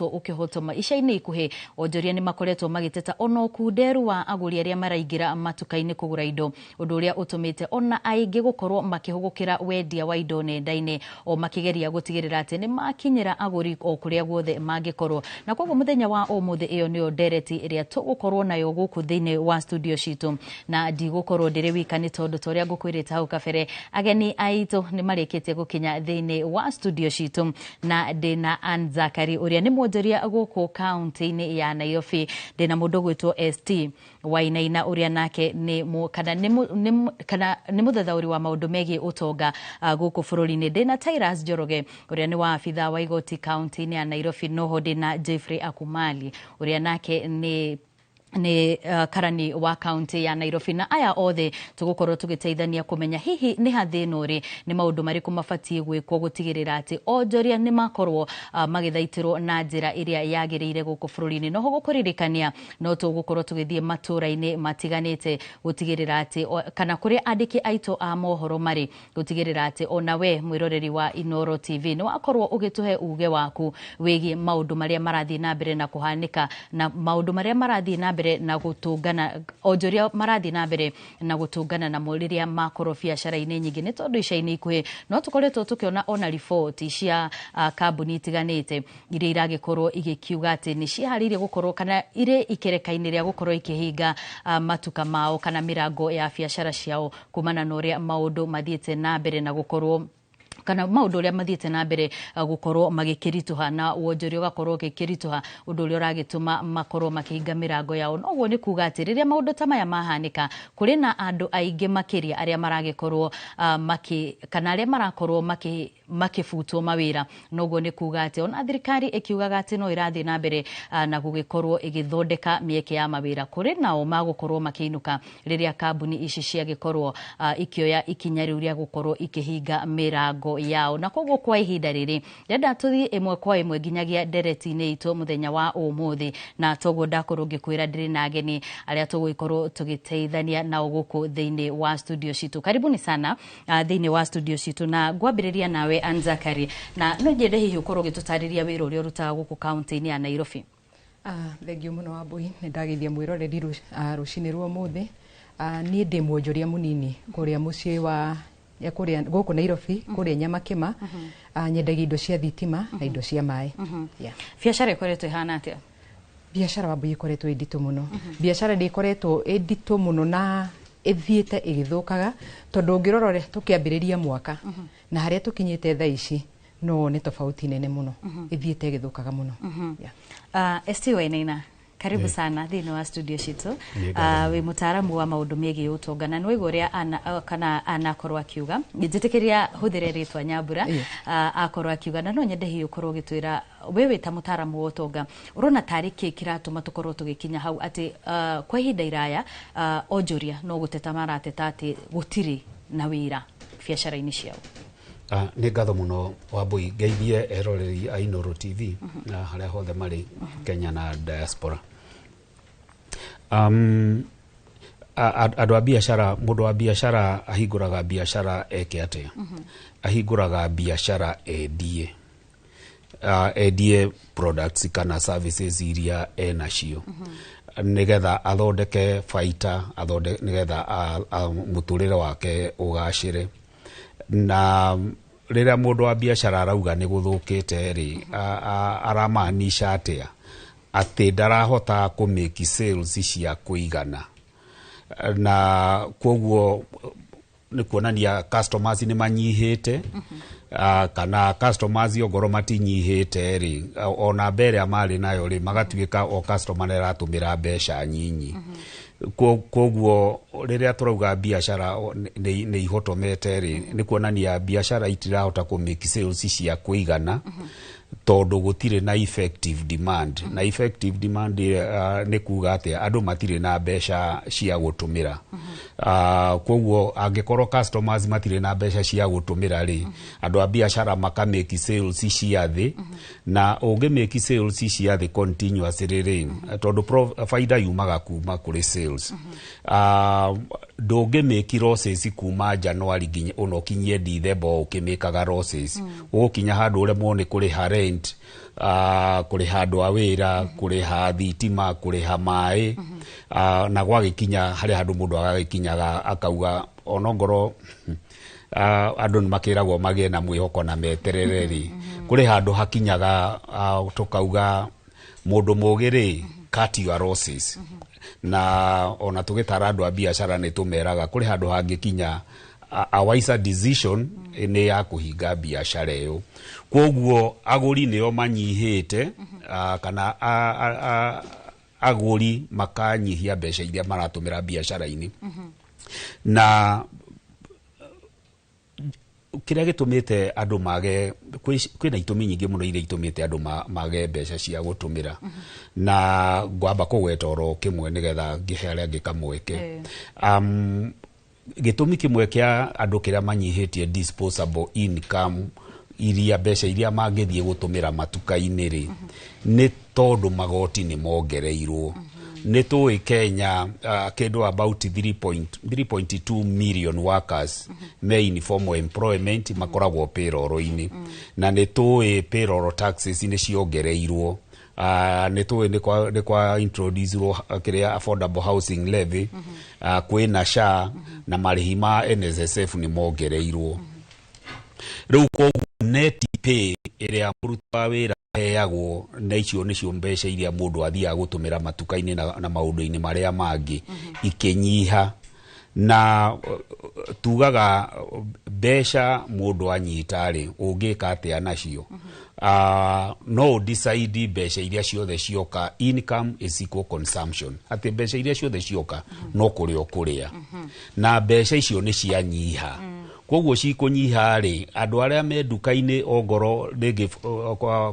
ũkĩhotoma ica-inĩ ikuhĩ. Onjoria nĩ makoretwo magĩteta ona ũkunderu wa agũri arĩa maraingĩra matuka-inĩ kũgũra indo, ũndũ ũrĩa ũtũmĩte ona aingĩ gũkorwo makĩhũgũkĩra wendia wa indo nenda-inĩ, o makĩgeria gũtigĩrĩra atĩ nĩ makinyĩra agũri o kũrĩa guothe mangĩkorwo. Na koguo mũthenya wa ũmũthĩ ĩyo nĩyo ndereti ĩrĩa tũgũkorwo nayo gũkũ thĩinĩ wa studio citũ, na ndigũkorwo ndĩrĩ wika nĩ tondũ ta ũrĩa ngũkwĩrĩte hau kabere, ageni aitũ nĩ marĩkĩtie gũkinya thĩinĩ wa studio citũ, na ndĩna Ann Zakari ũrĩa nĩ mwonjoria gũkũ kaunti-inĩ ya Nairobi, ndĩna mũndũ ũgwĩtwo ST Wainaina ũrĩa nake nĩ mũthathaũri wa maũndũ megiĩ ũtonga gũkũ bũrũri-inĩ, ndĩna Tyrus Njoroge ũrĩa nĩ wa abithaa wa igoti kaunti-inĩ ya Nairobi, noho ndĩna Jeffrey Akumali ũrĩa nake nĩ karani wa kaunti ya Nairobi. Na aya othe tũgũkorwo tũgĩteithania kũmenya hihi nĩ ha thĩna ũrĩ, nĩ maũndũ marĩkũ mabatiĩ gwĩkwo gũtigĩrĩra atĩ onjoria nĩ makorwo magĩthaitĩrwo na njĩra ĩrĩa yagĩrĩire gũkũ bũrũri-inĩ. Noho gũkũririkania no tũgũkorwo tũgĩthiĩ matũra-inĩ matiganĩte gũtigĩrĩra atĩ kana kũrĩa andĩki aitũ a mohoro marĩ, gũtigĩrĩra atĩ ona we mwĩroreri wa Inooro TV nĩ wakorwo ũgĩtũhe uge waku wĩgiĩ maũndũ marĩa marathiĩ na mbere na kũhanĩka, na maũndũ marĩa marathiĩ na mbere na gũtũngana, onjoria marathiĩ na mbere na gũtũngana namo rĩrĩa makorwo biacara-inĩ nyingĩ, nĩ tondũ ica-inĩ ikuhĩ no tũkoretwo tũkĩona ona riboti cia kambuni itiganĩte iria iragĩkorwo igĩkiuga atĩ nĩ ciĩharĩirie gũkorwo kana irĩ ikereka-inĩ rĩa gũkorwo ikĩhinga matuka mao kana mĩrango ya biacara ciao kumana na ũrĩa maũndũ mathiĩte na mbere na gũkorwo kana maũndũ ũrĩa mathiĩte na mbere gũkorwo magĩkĩritũha na wonjoria ũgakorwo ũgĩkĩritũha, ũndũ ũrĩa ũragĩtũma makorwo makĩhinga mĩrango yao. Noguo nĩ kuga atĩ rĩrĩa maũndũ ta maya mahanĩka, kũrĩ na andũ aingĩ makĩria arĩa maragĩkorwo kana arĩa marakorwo makĩbutwo mawĩra. Noguo nĩ kuga atĩ ona thirikari ĩkiugaga atĩ no ĩrathiĩ na mbere na gũgĩkorwo ĩgĩthondeka mĩeke ya mawĩra, kũrĩ nao magũkorwo makĩinũka rĩrĩa kambuni ici ciagĩkorwo ikĩoya ikinya rĩu rĩa gũkorwo ikĩhinga mĩrango yao. Na koguo kwa ihinda rĩrĩ ndĩrenda tũthiĩ ĩmwe kwa ĩmwe nginyagia ndereti-inĩ itũ mũthenya wa ũmũthĩ, na toguo ndakorwo ngĩkwĩra ndĩrĩ na ageni arĩa tũgũgĩkorwo tũgĩteithania nao gũkũ thĩinĩ wa studio citũ. Karibuni sana thĩinĩ wa studio citũ, na ngwambĩrĩria nawe Ann Zakari, na no nyende hihi ũkorwo ũgĩtũtarĩria wĩra ũrĩa ũrutaga gũkũ kaunti-inĩ ya Nairobi. Thengiũ mũno Wambui, nĩ ndageithia mwĩroreri rũcinĩ rwa ũmũthĩ. Niĩ ndĩ mwonjoria mũnini kũrĩa mũciĩ wa kũrĩa gũkũ Nairobi, kũrĩa Nyamakĩma. Nyendagia indo cia thitima na indo cia maĩ. Biacara ĩkoretwo ĩhana atĩa? Biacara Wambui ĩkoretwo ĩ nditũ mũno. Biacara nĩ ĩkoretwo ĩ nditũ mũno na ĩthiĩte ĩgĩthũkaga, tondũ ũngĩrora ũrĩa tũkĩambĩrĩria mwaka na harĩa tũkinyĩte thaa ici, no wone tofauti nene mũno, ĩthiĩte ĩgĩthũkaga mũno. ST Wainaina, karibu sana thĩinĩ wa studio citũ. Wĩ mũtaaramu wa maũndũ megiĩ ũtonga, na nĩwaigua ũrĩa kana anakorwo akiuga, njĩtĩkĩria hũthĩre rĩtwa Nyambura, akorwo akiuga, na no nyende hihi ũkorwo ũgĩtwĩra we wĩ ta mũtaaramu wa ũtonga, ũrona tarĩ kĩ kĩratũma tũkorwo tũgĩkinya hau atĩ kwa ihinda iraya onjoria no gũteta marateta atĩ gũtirĩ na wĩra biacara-inĩ ciao? Nĩ ngatho mũno Wambui, ngeithie eroreri a Inooro TV na harĩa hothe marĩ Kenya na diaspora. Andũ a biacara, mũndũ wa biacara ahingũraga biacara eke atĩa? Ahingũraga biacara endie, endie products kana services iria enacio, nĩgetha athondeke baita, nĩgetha mũtũrĩre wake ũgacĩre. Na rĩrĩa mũndũ wa biacara arauga nĩ gũthũkĩte rĩ, aramaanisha atĩa? Atĩ ndarahota kũ make sales cia kũigana, na koguo nĩ kuonania customers nĩ manyihĩte, kana customers ongorwo matinyihĩte rĩ, ona mbere ĩrĩa marĩ nayo rĩ, magatuĩka o customer nĩ aratũmĩra mbeca nyinyi. Koguo rĩrĩa tũrauga biacara nĩ ihotomete rĩ, nĩ kuonania biacara itirahota kũ make sales cia kũigana, tondũ gũtirĩ na effective demand. Na effective demand nĩ kuga atĩa? Andũ matirĩ na mbeca cia gũtũmĩra. Koguo angĩkorwo customers matirĩ na mbeca cia gũtũmĩra rĩ, andũ a biacara maka make sales cia thĩ, na ũngĩ make sales cia thĩ continuously rĩ, tondũ faida yumaga kuma kũrĩ sales, ndũngĩ make losses kuma January nginya ona ũkinyie December ũkĩmĩkaga losses. Ũgũkinya handũ ũremwo nĩ kũrĩha rent, kũrĩha andũ a wĩra, kũrĩha thitima, kũrĩha maĩ, na gwagĩkinya harĩ handũ mũndũ agagĩkinyaga akauga onongorwo andũ nĩ makĩragwo magĩe na mwĩhoko na meterere rĩ, kũrĩ handũ hakinyaga tũkauga mũndũ mũgĩ rĩ, cut your losses. Na ona tũgĩtara andũ a biacara nĩ tũmeraga kũrĩ handũ hangĩkinya a wiser decision nĩ ya kũhinga biacara ĩyo. Koguo agũri nĩo manyihĩte, kana agũri makanyihia mbeca iria maratũmĩra biacara-inĩ. Na kĩrĩa gĩtũmĩte andũ mage, kwĩna itũmi nyingĩ mũno iria itũmĩte andũ mage mbeca cia gũtũmĩra, na ngwamba kũgweta oro kĩmwe nĩgetha ngĩhe arĩa angĩ kamweke. Gĩtũmi kĩmwe kĩa andũ kĩrĩa manyihĩtie disposable income, iria mbeca iria mangĩthiĩ gũtũmĩra matuka-inĩ rĩ, nĩ tondũ magoti nĩ mongereirwo. Nĩ tũĩ Kenya kĩndũ about 3.2 million workers me informal employment makoragwo payroll-inĩ, na nĩ tũĩ payroll taxes nĩ ciongereirwo. Nĩ tũĩ nĩ kwa introduce kĩrĩa affordable housing levy, kwĩna SHA, na marĩhi ma NSSF nĩ mongereirwo. Rĩu koguo net pay ĩrĩa mũruti wa wĩra aheagwo, na icio nĩcio mbeca iria mũndũ athiaga gũtũmĩra matuka-inĩ na maũndũ-inĩ marĩa mangĩ, ikĩnyiha. Na tugaga mbeca mũndũ anyita rĩ, ũngĩka atĩa nacio? No decide mbeca iria ciothe cioka, income is equal consumption, atĩ mbeca iria ciothe cioka no kũrĩa ũkũrĩa, na mbeca icio nĩ cianyiha. Koguo cikũnyiha rĩ, andũ arĩa me nduka-inĩ ongoro rĩngĩ,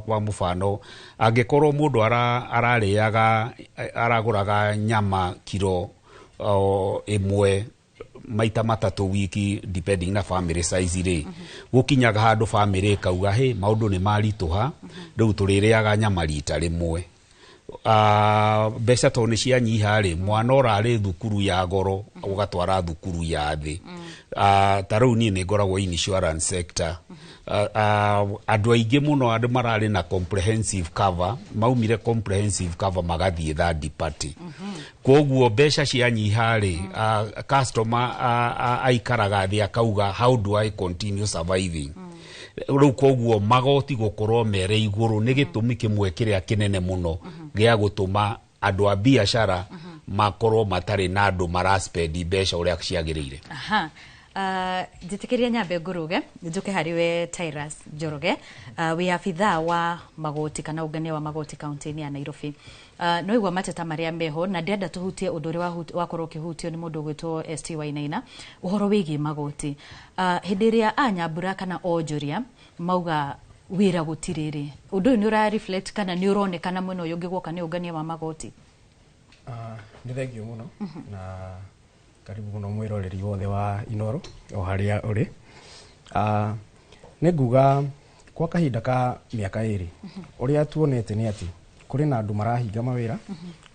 kwa mũbano angĩkorwo mũndũ ararĩaga aragũraga nyama kiro 1 maita 3 wiki depending na family size rĩ, gũkinyaga handũ family ĩkauga hĩ maũndũ nĩ maritũha, rĩu tũrĩrĩaga nyama rita rĩmwe. Mbeca tondũ nĩ cianyiha rĩ, mwana ũrarĩ thukuru ya goro ũgatwara thukuru ya thĩ. Ta rĩu niĩ nĩ ngoragwo insurance sector. Andũ aingĩ mũno andũ mararĩ na comprehensive cover maumire comprehensive cover magathiĩ third party. Koguo mbeca cianyiha rĩ, customer aikaraga thĩ akauga how do I continue surviving. Rĩu koguo magoti gũkorwo mere igũrũ nĩ gĩtũmi kĩmwe kĩrĩa kĩnene mũno gĩa gũtũma andũ a biacara makorwo matarĩ na andũ maraspendi mbeca ũrĩa ciagĩrĩire. Aha. Njĩtĩkĩria nyambe ngũrũge njoke harĩ we Tyrus Njoroge, wĩ abithaa wa magoti kana ũngania wa magoti kaunti-inĩ ya Nairobi. No igua mateta marĩa meho na ndĩrenda tũhutie ũndũ ũrĩa wakorwo ũkĩhutio nĩ mũndũ ũgwĩtwo ST Wainaina ũhoro wĩgiĩ magoti. Hĩndĩ ĩrĩa anyambura kana onjoria mauga wĩra gũtirĩ rĩ, ũndũ ũyũ nĩ ũra reflect kana nĩ ũronekana mwena ũyũ ũngĩ guoka nĩ ũngania wa magoti? Nĩ thengio mũno na karibu mũno mwĩroreri wothe wa Inooro o harĩa ũrĩ. Nĩ nguga kwa kahinda ka mĩaka 2 ũrĩa tuonete nĩ atĩ kũrĩ na andũ marahinga mawĩra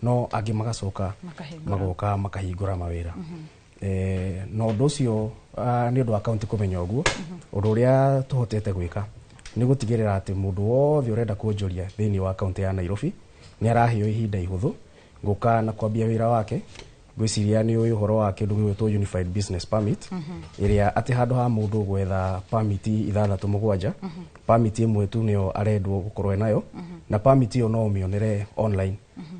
no angĩ magacoka magoka makahingũra mawĩra. Na ũndũ ũcio nĩ ũndũ wa kaunti kũmenya ũguo, ũndũ ũrĩa tũhotete gwĩka nĩ gũtigĩrĩra atĩ mũndũ wothe ũrenda kuonjoria thĩinĩ wa kaunti ya Nairobi nĩ araheo ihinda ihũthũ gũka na kwambia wĩra wake. Ngwĩciria nĩ ũĩ ũhoro wa kĩndũ gĩgwĩtwo Unified Business Permit, ĩrĩa atĩ handũ ha mũndũ gwetha permit 6 7, permit ĩmwe tu nĩyo arendwo gũkorwo nayo, na permit ĩyo no ũmĩonere online.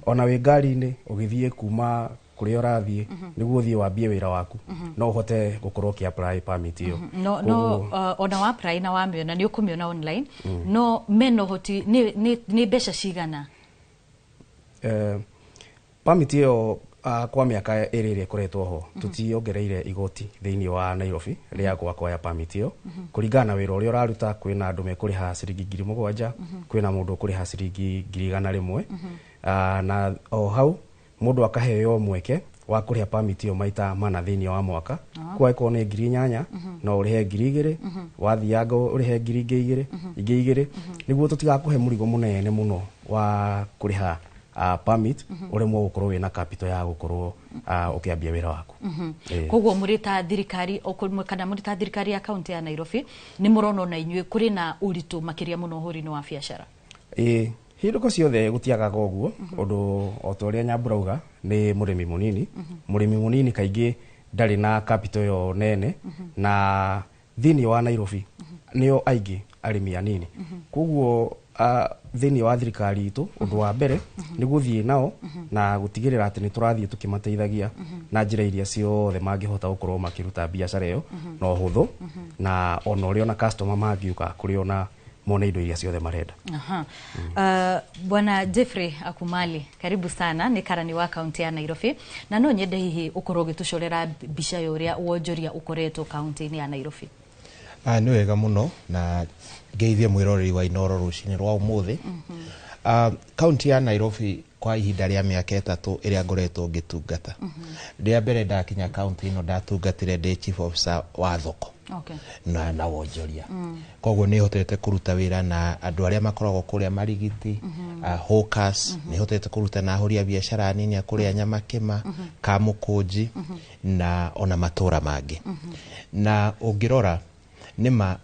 Ona wĩ ngari-inĩ ũgĩthiĩ kuma kũrĩa ũrathiĩ nĩguo ũthiĩ wambie wĩra waku, no ũhote gũkorwo ũkĩ apply permit ĩyo. No ona wa apply na wamĩona nĩ ũkũmĩona online, no mena ũhoti nĩ mbeca cigana? Permit ĩyo kwa mĩaka 2 ĩrĩa ĩkoretwo ho tũtiongereire igoti thĩinĩ wa Nairobi rĩa gwakoya permit ĩyo. Kũringana na wĩra ũrĩa ũraruta, kwĩna andũ mekũrĩha ciringi 7,000, kwĩna mũndũ ũkũrĩha ciringi 100,000, na o hau mũndũ akaheo mweke wa kũrĩha permit ĩyo maita 4 thĩinĩ wa mwaka. Kwa ĩkorwo nĩ 8,000 no ũrĩhe 2,000, wathianga ũrĩhe 2,000 ingĩ 2, nĩguo tũtigakũhe mũrigo mũnene mũno wa kũrĩha permit ũremwo gũkorwo wĩna capital ya gũkorwo ũkĩambia wĩra waku. Koguo mũrĩ ta thirikari kana mũrĩ ta thirikari ya kaunti ya Nairobi nĩ mũrona ona inyuĩ kũrĩ na ũritũ makĩria mũno ũhũri-inĩ wa biacara? Hĩndĩ ciothe gũtiagaga ũguo, ũndũ o ta ũrĩa Nyambura auga nĩ mũrĩmi mũnini. Mũrĩmi mũnini kaingĩ ndarĩ na capital ĩyo nene, na thĩinĩ wa Nairobi nĩo aingĩ arĩmi anini. Koguo thĩinĩ wa thirikari itũ ũndũ wa mbere nĩ gũthiĩ nao na gũtigĩrĩra atĩ nĩ tũrathiĩ tũkĩmateithagia na njĩra iria ciothe mangĩhota gũkorwo makĩruta biacara ĩyo na ũhũthũ, na ona ũrĩa ona customer mangĩũka kũrĩ ona mone indo iria ciothe marenda. Bwana Jeffrey Akumali, karibu sana, nĩ karani wa kaunti ya Nairobi, na no nyende hihi ũkorwo ũgĩtũcorera mbica ya ũrĩa wonjoria ũkoretwo kaunti-inĩ ya Nairobi. Nĩ wega mũno na ngeithie mwĩroreri wa Inooro rũcinĩ rwa ũmũthĩ. Kaunti ya Nairobi kwa ihinda rĩa mĩaka 3 ĩrĩa ngoretwo ngĩtungata. Rĩa mbere ndakinya kaunti ĩno ndatungatire ndĩ chief officer wa thoko na wonjoria. Koguo nĩ hotete kũruta wĩra na andũ arĩa makoragwo kũrĩa Marigiti, hawkers, nĩ hotete kũruta na ahũri a biacara anini a kũrĩa Nyamakĩma, Kamũkũnji na ona matũra mangĩ. Na ũngĩrora nĩma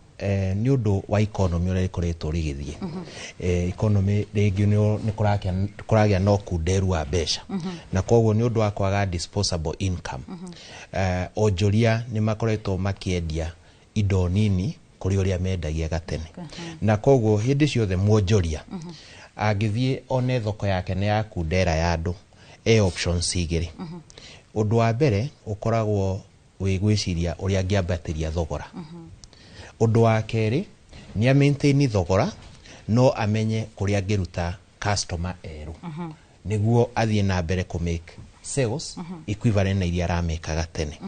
nĩ ũndũ wa economy ũrĩa ĩkoretwo rĩgĩthiĩ. Economy rĩngĩ nĩ kũragĩa na ũkunderu wa mbeca, na koguo nĩ ũndũ wa kwaga disposable income, onjoria nĩ makoretwo makĩendia indo nini kũrĩ ũrĩa mendagia gatene. Na koguo hĩndĩ ciothe mwonjoria angĩthiĩ one thoko yake nĩ yakundera ya andũ, e options 2. Ũndũ wa mbere ũkoragwo wĩ gwĩciria ũrĩa angĩambatĩria thogora. Ũndũ wa kerĩ nĩ a maintain thogora no amenye kũrĩa angĩruta customer erũ nĩguo athiĩ na mbere kũ make sales equivalent na iria aramekaga tene.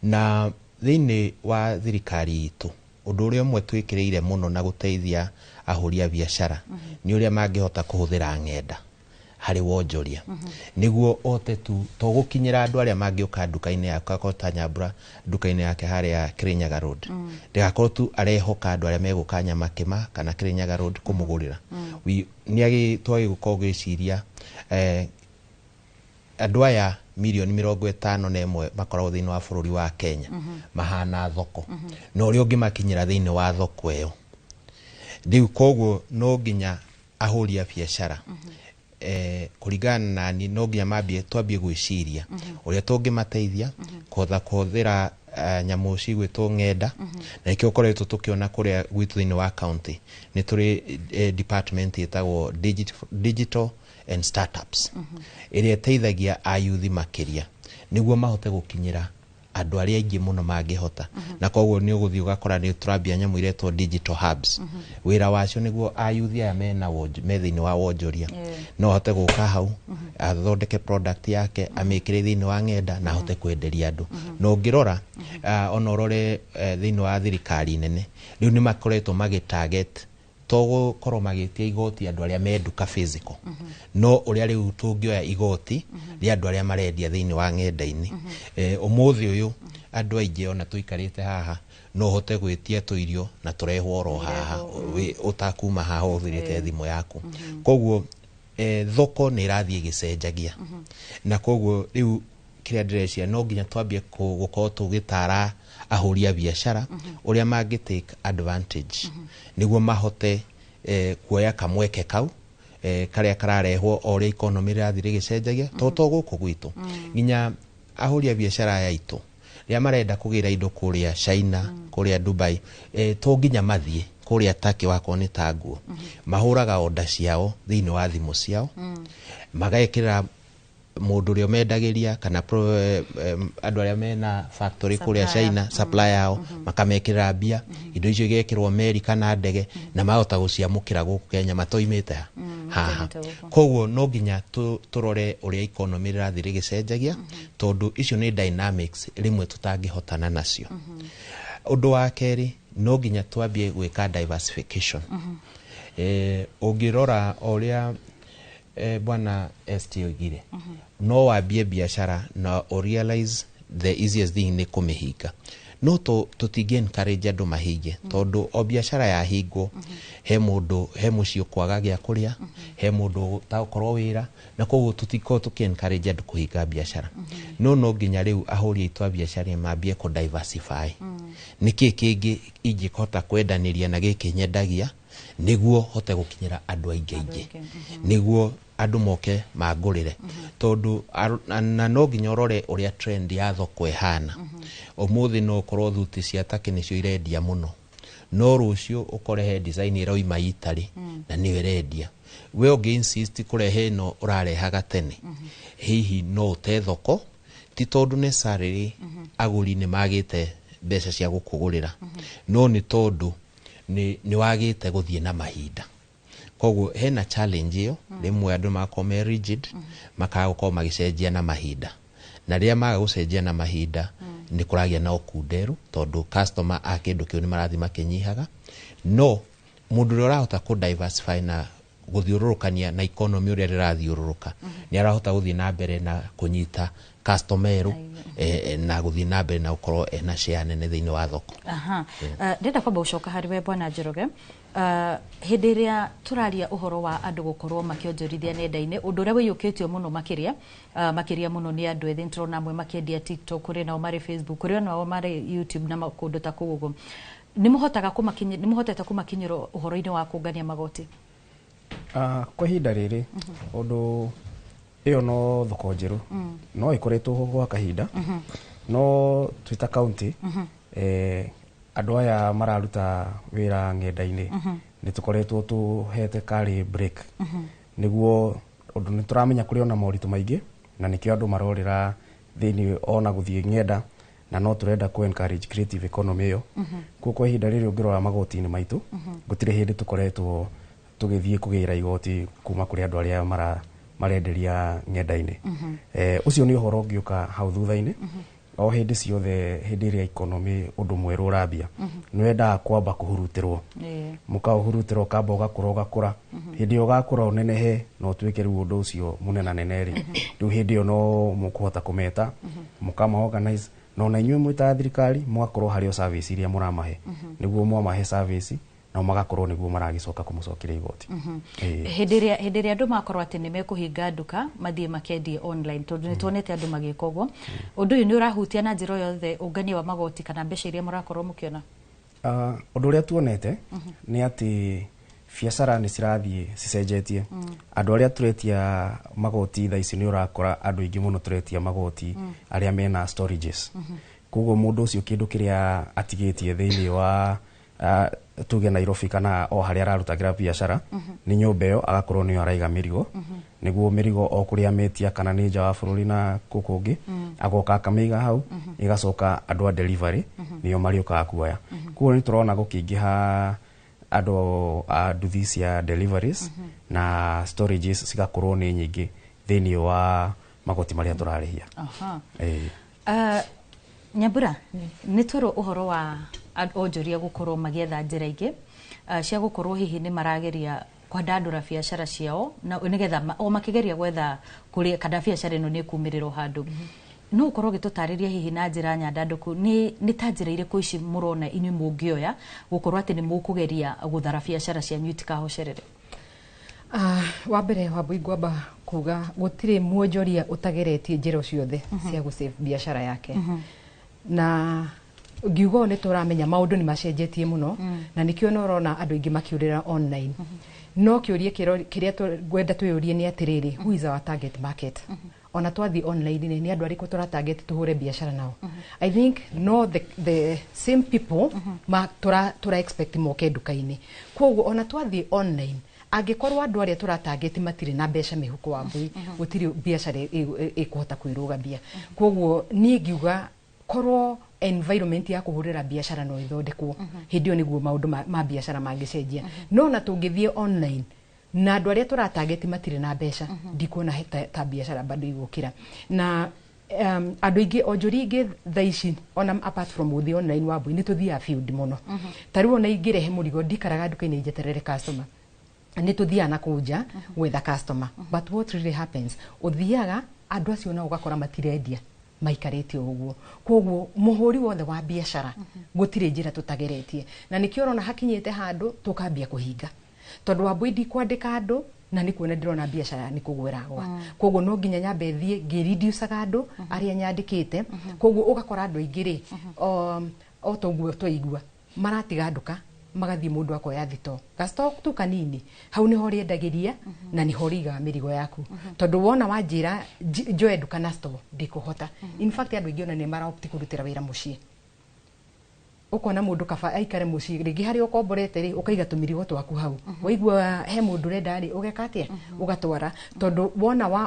Na Thĩinĩ wa thirikari itũ, ũndũ ũrĩa ũmwe twĩkĩrĩire mũno na gũteithia ahũri a biacara nĩ ũrĩa mangĩhota kũhũthĩra ng'enda harĩ wonjoria, nĩguo ũhote tu to gũkinyĩra andũ arĩa mangĩũka nduka-inĩ yaku. Akorwo ta Nyambura nduka-inĩ yake harĩa Kirinyaga Road, ndĩgakorwo tu arehoka andũ arĩa megũka Nyamakĩma kana Kirinyaga Road kũmũgũrĩra. Nĩ twagĩ gũkorwo gwĩciria andũ aya mirioni 51 makoragwo thĩinĩ wa bũrũri wa Kenya mahana thoko, na ũrĩa ũngĩmakinyĩra thĩinĩ wa thoko ĩyo. Rĩu koguo no nginya ahũri a biacara, kũringana na niĩ, no nginya mambie twambie gwĩciria ũrĩa tũngĩmateithia kũhota kũhũthĩra nyamũ cigwĩtwo ng'enda. Na nĩkĩo ũkoretwo tũkĩona kũrĩa gwitũ thĩinĩ wa county nĩ tũrĩ department ĩtagwo digital and startups, ĩrĩa ĩteithagia ayuthi makĩria nĩguo mahote gũkinyĩra andũ arĩa aingĩ mũno mangĩhota. Na koguo nĩ ũgũthiĩ ũgakora nĩ tũrambia nyamũ iretwo digital hubs. Wĩra wacio nĩguo ayuthi aya mena me thĩinĩ wa wonjoria no ahote gũka hau, athondeke product yake, amĩkĩre thĩinĩ wa ng'enda na ahote kwenderia andũ. Na ũngĩrora, ona ũrore thĩinĩ wa thirikari nene, rĩu nĩ makoretwo magĩ target to gũkorwo magĩtia igoti andũ arĩa me nduka physical, no ũrĩa rĩu tũngĩoya igoti rĩa andũ arĩa marendia thĩinĩ wa ng'enda-inĩ. Ũmũthĩ ũyũ andũ aingĩ ona tũikarĩte haha no ũhote gwĩtia tũirio na tũrehwo oro haha ũtakuma haha ũhũthĩrĩte thimũ yaku. Koguo thoko nĩ ĩrathiĩ ĩgĩcenjagia, na koguo rĩu kĩrĩa ndĩreciria, no nginya twambie gũkorwo tũgĩtara ahũri a biacara ũrĩa mangĩ take advantage nĩguo mahote kuoya kamweke kau karĩa kararehwo o ũrĩa economy ĩrathiĩ rĩgĩcenjagia. To gũkũ gwitũ, nginya ahũri a biacara aya aitũ rĩrĩa marenda kũgĩra indo kũrĩa China, kũrĩa Dubai, to nginya mathiĩ kũrĩa Turkey. Wakorwo nĩ ta nguo, mahũraga order ciao thĩinĩ wa thimũ ciao, magekĩra mũndũ ũrĩa ũmendagĩria kana andũ arĩa mena factory kũrĩa Supplier. China, supplier yao, makamekĩrĩra mbia, indo icio igekĩrwo meri kana ndege na mahota gũciamũkĩra gũkũ Kenya matoimĩte ha haha. Matoimĩte gũkũ. Koguo no nginya tũrore ũrĩa economy rĩrathiĩ rĩgĩcenjagia, tondũ icio nĩ dynamics rĩmwe tũtangĩhotana nacio. Ũndũ wa kerĩ, no nginya twambie gwĩka diversification. Ũngĩrora o ũrĩa bwana ST oigire, no wambie biacara na ũrealize the easiest thing nĩ kũmĩhinga, no tũtingĩ encourage andũ mahinge, tondũ o biacara yahingwo he mũndũ, he mũciĩ ũkwaga gĩa kũrĩa, he mũndũ ũtagũkorwo wĩra, na koguo tũtikorwo tũkĩ encourage andũ kũhinga biacara. No nginya rĩu ahũri aitũ a biacara mambie kũ diversify, nĩkĩ kĩngĩ ingĩhota kwendanĩria na gĩkĩ nyendagia nĩguo hote gũkinyĩra andũ aingĩ aingĩ, nĩguo andũ moke mangũrĩre. Tondũ na no nginya ũrore ũrĩa trend ya thoko ĩhana. Ũmũthĩ no ũkorwo thuti cia Turkey nĩcio irendia mũno, no rũciũ ũkore he design ĩroima Italy na nĩyo ĩrendia. We ũngĩ insist kũrehe ĩno ũrarehaga tene, hihi no ũte thoko, ti tondũ necessarily agũri nĩ magĩte mbeca cia gũkũgũrĩra, no nĩ tondũ nĩ wagĩte gũthiĩ na mahinda. Koguo hena challenge ĩyo. Rĩmwe andũ magakorwo me rigid, makaga gũkorwo magĩcenjia na mahinda, na rĩrĩa maga gũcenjia na mahinda nĩ kũragĩa na ũkunderu, tondũ customer a kĩndũ kĩu nĩ marathiĩ makĩnyihaga. No mũndũ ũrĩa ũrahota kũ diversify na gũthiũrũrũkania na economy ũrĩa rĩrathiũrũrũka nĩ arahota gũthiĩ na mbere na kũnyita customer erũ, na gũthiĩ na mbere na gũkorwo ena share nene thĩinĩ wa thoko. Aha. Ndĩrenda kwamba gũcoka harĩ we bwana Njoroge. Hĩndĩ ĩrĩa tũraria ũhoro wa andũ gũkorwo makĩonjorithia nenda-inĩ, ũndũ ũrĩa ũiyũkĩtio mũno makĩria, makĩria mũno nĩ andũ ethĩ, nĩtũrona amwe makĩendia TikTok, kũrĩ nao marĩ Facebook, kũrĩ nao marĩ YouTube na kũndũ ta kũu ũguo. Nĩ mũhotete kũmakinyĩra ũhoro-inĩ wa kũngania magoti? Kwa ihinda rĩrĩ, ũndũ ĩyo no thoko njerũ, no ĩkoretwo ho gwa kahinda, no twĩ ta county, andũ aya mararuta wĩra ng'enda-inĩ nĩ tũkoretwo tũhete karĩ break, nĩguo ũndũ nĩ tũramenya kũrĩ ona moritũ maingĩ, na nĩkĩo andũ marorĩra thĩinĩ ona gũthiĩ ng'enda, na no tũrenda kũ encourage creative economy ĩyo. Koguo kwa ihinda rĩrĩ ũngĩrora magoti-inĩ maitũ, gũtirĩ hĩndĩ tũkoretwo tũgĩthiĩ kũgĩra igoti kuma kũrĩ andũ arĩa marenderia ng'enda-inĩ. Ũcio nĩ ũhoro ũngĩũka hau thutha-inĩ. O hĩndĩ ciothe, hĩndĩ ĩrĩa economy ũndũ mwerũ ũrambia, nĩ wendaga kwamba kũhurutĩrwo. Mũkaũhurutĩra, ũkamba ũgakũra, ũgakũra. Hĩndĩ ĩyo ũgakũra, ũnenehe na ũtuĩke rĩu ũndũ ũcio mũnenanene rĩ, rĩu hĩndĩ ĩyo no mũkũhota kũmeta, mũkama organize, na ona inyuĩ mwĩ ta thirikari mũgakorwo harĩ o service iria mũramahe, nĩguo mwamahe service nao magakorwo nĩguo maragĩcoka kũmũcokeria igoti. Hĩndĩ ĩrĩa andũ makorwo atĩ nĩ mekũhinga nduka mathiĩ makendie online, tondũ nĩ tuonete andũ magĩka ũguo, ũndũ ũyũ nĩ ũrahutia na njĩra o yothe ũngania wa magoti kana mbeca iria mũrakorwo mũkĩona? Ũndũ ũrĩa tuonete nĩ atĩ biacara nĩ cirathiĩ cicenjetie. Andũ arĩa tũretia magoti thaa ici, nĩ ũrakora andũ aingĩ mũno tũretia magoti arĩa mena storages. Koguo mũndũ ũcio kĩndũ kĩrĩa atigĩtie thĩinĩ wa tuge Nairobi kana o harĩa ararutagĩra biacara, nĩ nyũmba ĩyo agakorwo nĩyo araiga mĩrigo, nĩguo mĩrigo o kũrĩa metia kana nĩ nja wa bũrũri na kũu kũngĩ, agoka akamĩiga hau, ĩgacoka andũ a delivery nĩo marĩũkaga kuoya. Koguo nĩ tũrona gũkĩingĩha andũ a nduthi cia deliveries, na storages cigakorwo nĩ nyingĩ thĩinĩ wa magoti marĩa tũrarĩhia. Nyambura, nĩ twerwo ũhoro wa onjoria gũkorwo magĩetha njĩra ingĩ cia gũkorwo hihi nĩ marageria kwandandũra biacara ciao, na nĩgetha o makĩgeria gwetha kũrĩa kana biacara ĩno nĩ ĩkumĩrĩrwo handũ. No ũkorwo ũgĩtũtarĩria hihi na njĩra nyandandũku nĩ ta njĩra irĩkũ ici mũrona inyuĩ mũngĩoya gũkorwo atĩ nĩ mũkũgeria gũthara biacara cianyu itikahocerere? Wa mbere, Wambui, ngwamba kuga gũtirĩ mwonjoria ũtageretie njĩra ciothe cia gũ biacara yake. Na ngiuga ũũ, nĩ tũramenya maũndũ nĩ macenjetie mũno, na nĩkĩo na ũrona andũ aingĩ makĩũrĩra online. No kĩũria kĩrĩa ngwenda twĩyũrie nĩ atĩrĩrĩ, who is our target market? Ona twathiĩ online rĩ, nĩ andũ arĩkũ tũra target tũhũre biacara nao? I think no the same people ma tũra expect moke nduka-inĩ. Koguo ona twathiĩ online, angĩkorwo andũ arĩa tũra target matirĩ na mbeca mĩhuko, wa mbui, gũtirĩ biacara ĩkũhota kwĩrũgamia. Koguo niĩ ngiuga korwo environment ya kũhũrĩra biacara no ĩthondekwo, hĩndĩ ĩyo nĩguo maũndũ ma biacara mangĩcenjia. No na tũngĩthiĩ online na andũ arĩa tũra target matirĩ na mbeca, ndikuona ta biacara bado igũkĩra. Na andũ aingĩ, onjoria aingĩ thaa ici, ona apart from gũthiĩ online, Wambui, nĩ tũthiaga field mũno. Ta rĩu ona ingĩrehe mũrigo, ndikaraga nduka-inĩ njeterere customer, nĩ tũthiaga na kũu nja gwetha customer. But what really happens, ũthiaga andũ acio nao ũgakora matirendia, maikarĩte o ũguo. Koguo mũhũri wothe wa biacara, gũtirĩ njĩra tũtageretie, na nĩkĩo ũrona hakinyĩte handũ tũkambia kũhinga, tondũ Wambui, ndikwandĩka andũ na nĩ kuona ndĩrona biacara nĩ kũgwĩra gwa. Koguo no nginya nyambe thiĩ ngĩrindiucaga andũ arĩa nyandĩkĩte. Koguo ũgakora andũ aingĩ rĩ, o ta ũguo twaigua, maratiga nduka magathiĩ, mũndũ akoya thito gastock tu kanini, hau nĩho ũrĩendagĩria na nĩho ũrĩigaga mĩrigo yaku, tondũ wona wanjĩra njoe nduka na store, ndikũhota. In fact, andũ aingĩ ona nĩ maraopti kũrutĩra wĩra mũciĩ. Ũkona mũndũ kaba aikare mũciĩ, rĩngĩ harĩa ũkomborete rĩ, ũkaiga tũmĩrigo twaku hau, waigua he mũndũ ũrenda rĩ, ũgeka atĩa? Ũgatwara, tondũ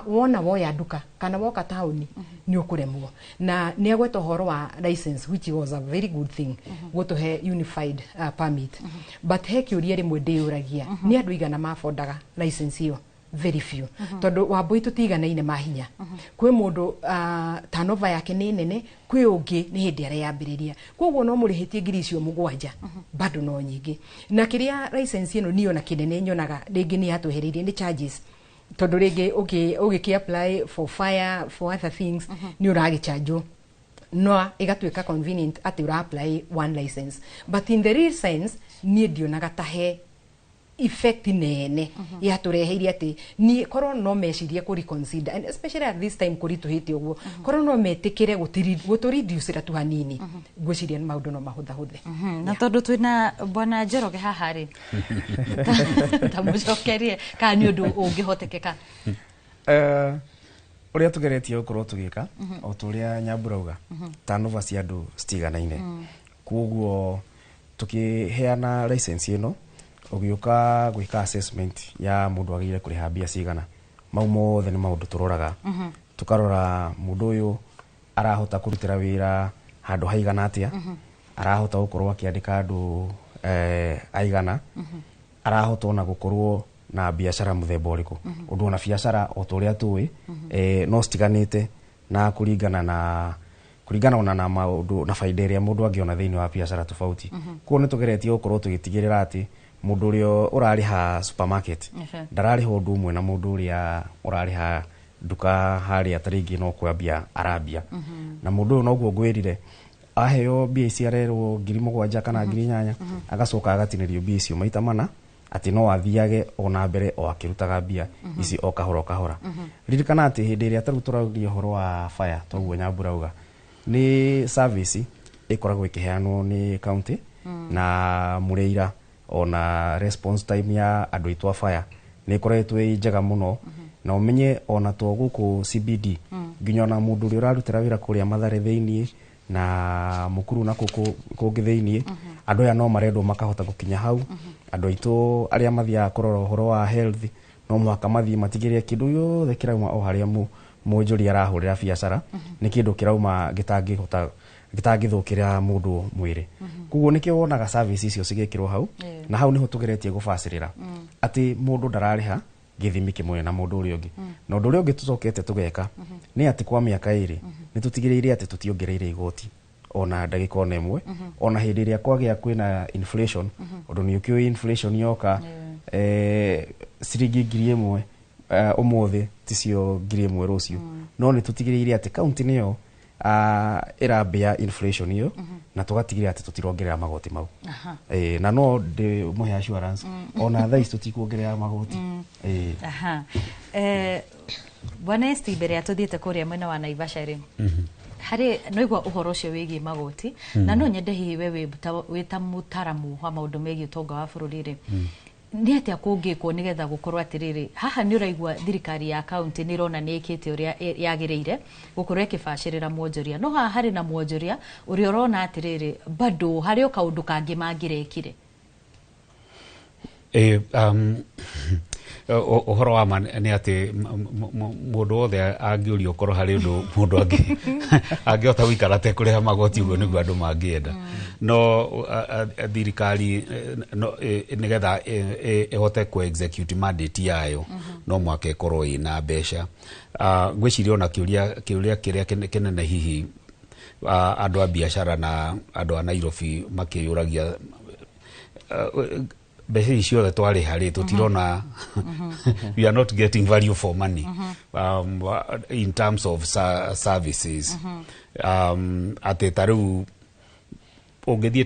wona woya nduka kana woka taũni nĩ ũkũremwo. Na nĩ agweta ũhoro wa license, which was a very good thing, gũtũhe unified permit. But he kĩũria rĩmwe ndĩyũragia, nĩ andũ igana mabondaga license ĩyo? Very few, tondũ Wambui, tũtiganaine mahinya. Kwĩ mũndũ turnover yake nĩ nene, kwĩ ũngĩ nĩ hĩndĩ areyambĩrĩria. Koguo no mũrĩhĩtie 7,000 bado no nyingĩ. Na kĩrĩa license ĩno niĩ ona kĩnene nyonaga rĩngĩ nĩ yatwehereirie nĩ charges, tondũ rĩngĩ ũgĩkĩ apply for fire, for other things, nĩ ũragĩchanjwo, no ĩgatuĩka convenient atĩ ũra apply one license. But in the real sense, niĩ ndionaga ta he effect nene yatũreheire, atĩ niĩ korwo no mecirie kũ reconsider, and especially at this time kũritũhĩte ũguo, korwo no metĩkĩre gũtũreducĩra tu hanini, ngwĩciria maũndũ no mahũthahũthe. Na tondũ twĩna bwana Njoroge haha rĩ, ta mũcokerie kana nĩ ũndũ ũngĩhotekeka. Ũrĩa tũgeretie gũkorwo tũgĩka, o ta ũrĩa Nyambura auga, turnover cia andũ citiganaine. Koguo tũkĩheana license ĩno, ũgĩũka gwĩka assessment ya mũndũ agĩrĩire kũrĩha mbia cigana, mau mothe nĩ maũndũ tũroraga. Tũkarora mũndũ ũyũ arahota kũrutĩra wĩra handũ haigana atĩa, arahota gũkorwo akĩandĩka andũ aigana, arahota ona gũkorwo na biacara mũthemba ũrĩkũ. Ũndũ ona biacara, o ta ũrĩa tũĩ, no citiganĩte na kũringana na Kũringana ona na maũndũ na baida ĩrĩa mũndũ angĩona thĩinĩ wa biacara tofauti. Koguo nĩ tũgeretie gũkorwo tũgĩtigĩrĩra atĩ mũndũ ũrĩa ũrarĩha supermarket ndararĩha ũndũ ũmwe na mũndũ ũrĩa ũrarĩha nduka harĩa ta rĩngĩ no kwambia arambia. Na mũndũ ũyũ noguo ngwĩrire, aheo mbia ici arerwo 7,000 kana 8,000, agacoka agatinĩrio mbia icio maita mana, atĩ no athiage ona mbere o akĩrutaga mbia ici o kahora o kahora. Ririkana atĩ hĩndĩ ĩrĩa tarĩu tũrauria ũhoro wa fire, toguo Nyambura auga, nĩ service ĩkoragwo ĩkĩheanwo nĩ county na mũrĩira, ona response time ya andũ aitũ a fire nĩ ĩkoretwo ĩ njega mũno. Na ũmenye ona to gũkũ CBD, nginya ona mũndũ ũrĩa ũrarutĩra wĩra kũrĩa Mathare thĩiniĩ na Mukuru na kũngĩ thĩiniĩ, andũ aya no marendwo makahota gũkinya hau. Andũ aitũ arĩa mathiaga kũrora ũhoro wa health no mũhaka mathiĩ matigĩrĩre kĩndũ gĩothe kĩrauma o harĩa mwonjoria arahũrĩra biacara nĩ kĩndũ kĩrauma gĩtangĩhota gĩtangĩthũkĩra mũndũ mwĩrĩ. Koguo nĩkĩo wonaga service icio cigĩkĩrwo hau, na hau nĩho tũgeretie gũbacĩrĩra atĩ mũndũ ndararĩha gĩthimi kĩmwe na mũndũ ũrĩa ũngĩ. Na ũndũ ũrĩa ũngĩ tũcokete tũgeka nĩ atĩ kwa mĩaka 2 nĩ tũtigĩrĩire atĩ tũtiongereire igoti ona ndagĩka ona ĩmwe, ona hĩndĩ ĩrĩa kwagĩa kwĩna inflation. Ũndũ nĩ ũkĩũĩ inflation yoka, ciringi 1,000 ũmũthĩ ticio 1,000 rũciũ, no nĩ tũtigĩrĩire atĩ kaunti nĩyo ĩrambĩa inflation ĩyo, na tũgatigĩrĩra atĩ tũtirongerera magoti mau. Na no ndĩmũhe assurance ona thaa ici tũtikuongerera magoti. Bwana Esti, mbere ya tũthiĩte kũrĩa mwena wa Naivasha rĩ, harĩ noigua ũhoro ũcio wĩgiĩ magoti, na no nyende hihi we wĩ ta mũtaramu wa maũndũ megiĩ ũtonga wa bũrũri rĩ, nĩ atĩa kũngĩkwo nĩgetha gũkorwo atĩrĩrĩ, haha nĩ ũraigua thirikari ya kaunti nĩ ĩrona nĩ ĩkĩte ũrĩa yagĩrĩire gũkorwo ĩkĩbacĩrĩra mwonjoria, no haha harĩ na mwonjoria ũrĩa ũrona atĩrĩrĩ bado harĩ o kaũndũ kangĩ mangĩrekire? Ũhoro wa ma nĩ atĩ mũndũ wothe angĩũrio korwo harĩ ũndũ mũndũ angĩhota gũikara atekũrĩha magoti, ũguo nĩguo andũ mangĩenda. No thirikari nĩgetha ĩhote kũ execute mandate yayo no mũhaka ĩkorwo ĩna mbeca. Ngwĩciria ona kĩũria kĩrĩa kĩnene hihi andũ a biacara na andũ a Nairobi makĩyũragia, mbeca ici ciothe twarĩha rĩ, tũtirona, we are not getting value for money in terms of services. Atĩ ta rĩu ũngĩthiĩ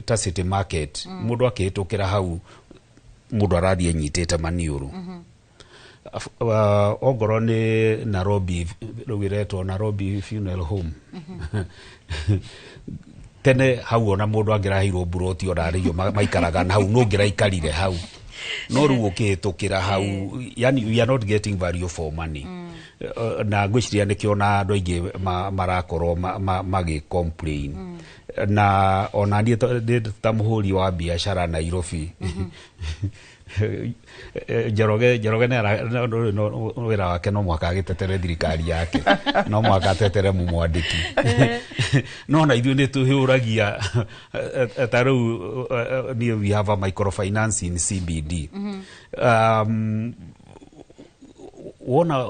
ta city market, mũndũ akĩhĩtũkĩra hau mũndũ arathiĩ anyitĩte maniũrũ. Ongorwo nĩ Nairobi, rĩu ĩretwo Nairobi Funeral Home, tene hau ona mũndũ angĩraheirwo mburoti ona arĩio maikaraga na hau, no ũngĩraikarire hau, no rĩu ũkĩhĩtũkĩra hau, yani we are not getting value for money. Na ngwĩciria nĩkĩo na andũ aingĩ marakorwo magĩ complain. Na ona niĩ ndĩ ta mũhũri wa biacara Nairobi, Njoroge wĩra wake no mũhaka agĩtetere thirikari yake, no mũhaka atetere mũmwandĩki, no na ithuĩ nĩ tũhũragia. Ta rĩu niĩ, we have a microfinance in CBD. Wona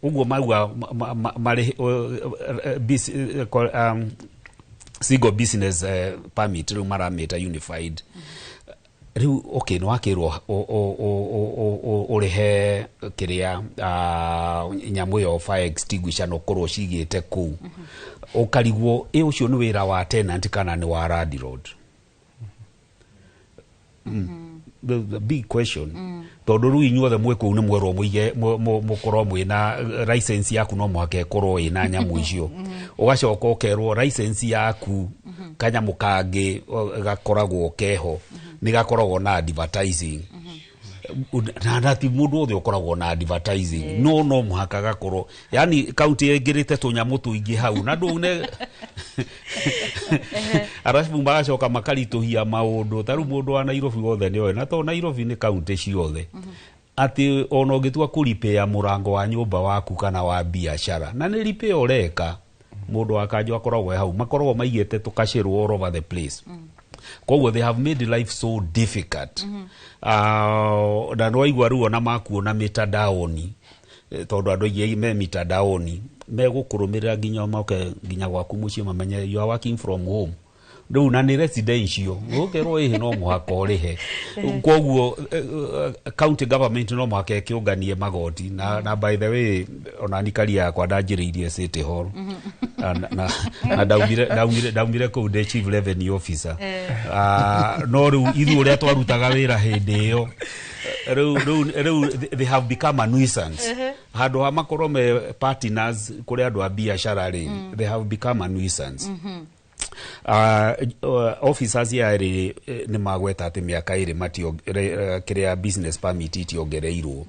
ũguo mauga marĩ single business permit, rĩu maramĩta unified rĩu. Okay, nĩ wakĩrwo ũrĩhe kĩrĩa nyamũ ĩyo fire extinguisher na ũkorwo ũcigĩte kũu, ũkarigwo ĩ ũcio nĩ wĩra wa tenant kana nĩ wa landlord? The big question, tondũ rĩu inyuothe mwĩ kũu nĩ mwerwo mũige mũkorwo mwĩna license yaku, no mũhaka ĩkorwo ĩna nyamũ icio. Ũgacoka ũkerwo license yaku kanyamũ kangĩ gakoragwo keho nĩ gakoragwo na advertising, na ti mũndũ wothe ũkoragwo na advertising, no mũhaka gakorwo, yani kaunti ĩngĩrĩte tũnyamũ tũingĩ hau na ndũ arabu magacoka makaritũhia maũndũ. Ta rĩu mũndũ wa Nairobi wothe nĩ oĩ, na to Nairobi, nĩ kaunti ciothe, atĩ ona ũngĩtua kũripĩa mũrango wa nyũmba waku kana wa biacara, na nĩ repair ũreka, mũndũ wa kanjũ akoragwo e hau, makoragwo maigĩte tũkacĩrwo all over the place. Koguo they have made life so difficult. Na nĩwaigua rĩu ona makuona mitandaoni, tondũ andũ aingĩ me mitandaoni, Megũkũrũmĩrĩra nginya moke nginya gwaku mũciĩ, mamenye you are working from home. Rĩu na nĩ residential, ũkerwo ĩhĩ no mũhaka ũrĩhe. Koguo county government no mũhaka ĩkĩũnganie magoti na by the way, ona ni career yakwa ndanjĩrĩirie City Hall na ndaumire kũu ndĩ chief revenue officer. No rĩu ithuĩ ũrĩa twarutaga wĩra hĩndĩ ĩyo, rĩu they have become a nuisance. Handũ ha makorwo me partners kũrĩ andũ a biacara rĩ, they have become a nuisance. Officers ya rĩ nĩ magweta atĩ mĩaka 2 matio kĩrĩa business permit itiongereirwo.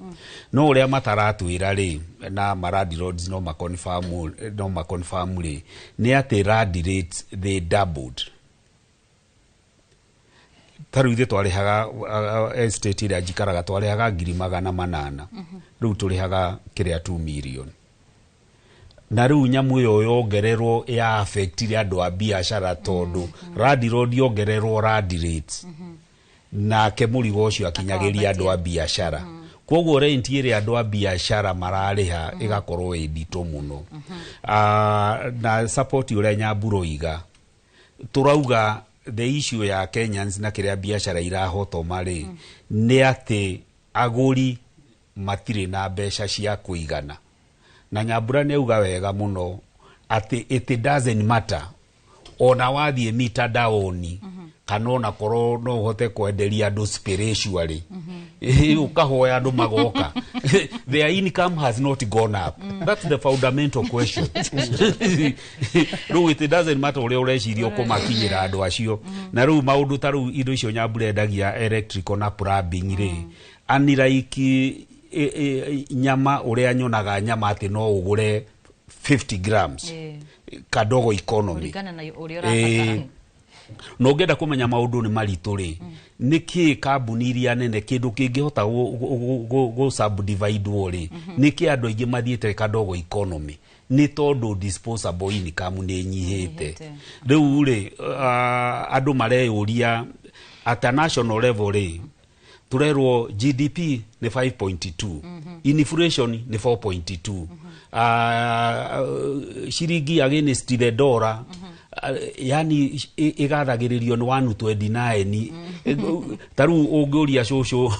No ũrĩa mataratwĩra rĩ, na malandlords no maconfirm rĩ, nĩ atĩ land rates, they doubled. Ta rĩu ithuĩ twarĩhaga estate ĩrĩa njikaraga, twarĩhaga 800,000, rĩu tũrĩhaga kĩrĩa 2 million. Na rĩu nyamũ ĩyo yongererwo ya affectire andũ a biacara, tondũ landlord yongererwo land rates, nake mũrigo ũcio akinyagĩria andũ a biacara. Koguo rent ĩrĩa andũ a biacara mararĩha ĩgakorwo ĩ nditũ mũno. Na support ũrĩa Nyambura iga, tũrauga the issue ya Kenyans na kĩrĩa biacara irahotoma rĩ, nĩ atĩ agũri matirĩ na mbeca cia kũigana. Na Nyambura nĩ auga wega mũno atĩ it doesn't matter ona wathiĩ mitandaoni kana ona korwo no ũhote kwenderia andũ spiritually, ũkahoya andũ magoka, their income has not gone up. That's the fundamental question. Rĩu it doesn't matter ũrĩa ũreciria ũkũmakinyĩra andũ acio. Na rĩu maũndũ ta rĩu indo icio Nyambura endagia, electrical na plumbing rĩ, unlike nyama, ũrĩa nyonaga nyama atĩ no ũgũre 50 grams kadogo economy. Kũringana na ũrĩa ũrabatara. Na ũngĩenda kũmenya maũndũ nĩ maritũ rĩ, nĩ kĩ kambuni iria nene kĩndũ kĩngĩhota gũ subdivide-wo rĩ, nĩ kĩ andũ aingĩ mathiĩte kadogo economy? Nĩ tondũ disposable income nĩ ĩnyihĩte. Rĩu rĩ, andũ mareyũria at a national level rĩ, turerwo GDP nĩ 5.2, inflation nĩ 4.2, ciringi against the dollar, yani ĩgathagĩrĩrio nĩ 129. Ta rĩu ũngĩũria cũcũ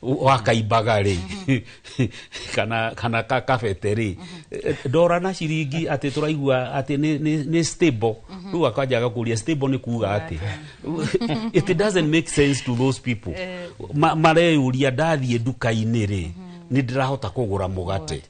wa Kaimbaga rĩ, kana Kabete rĩ, ndora na ciringi atĩ tũraigua atĩ nĩ stable, rĩu akanja agakũria stable nĩ kuga atĩ. It doesn't make sense to those people. Mareyũria ndathiĩ nduka-inĩ rĩ, nĩ ndĩrahota kũgũra mũgate,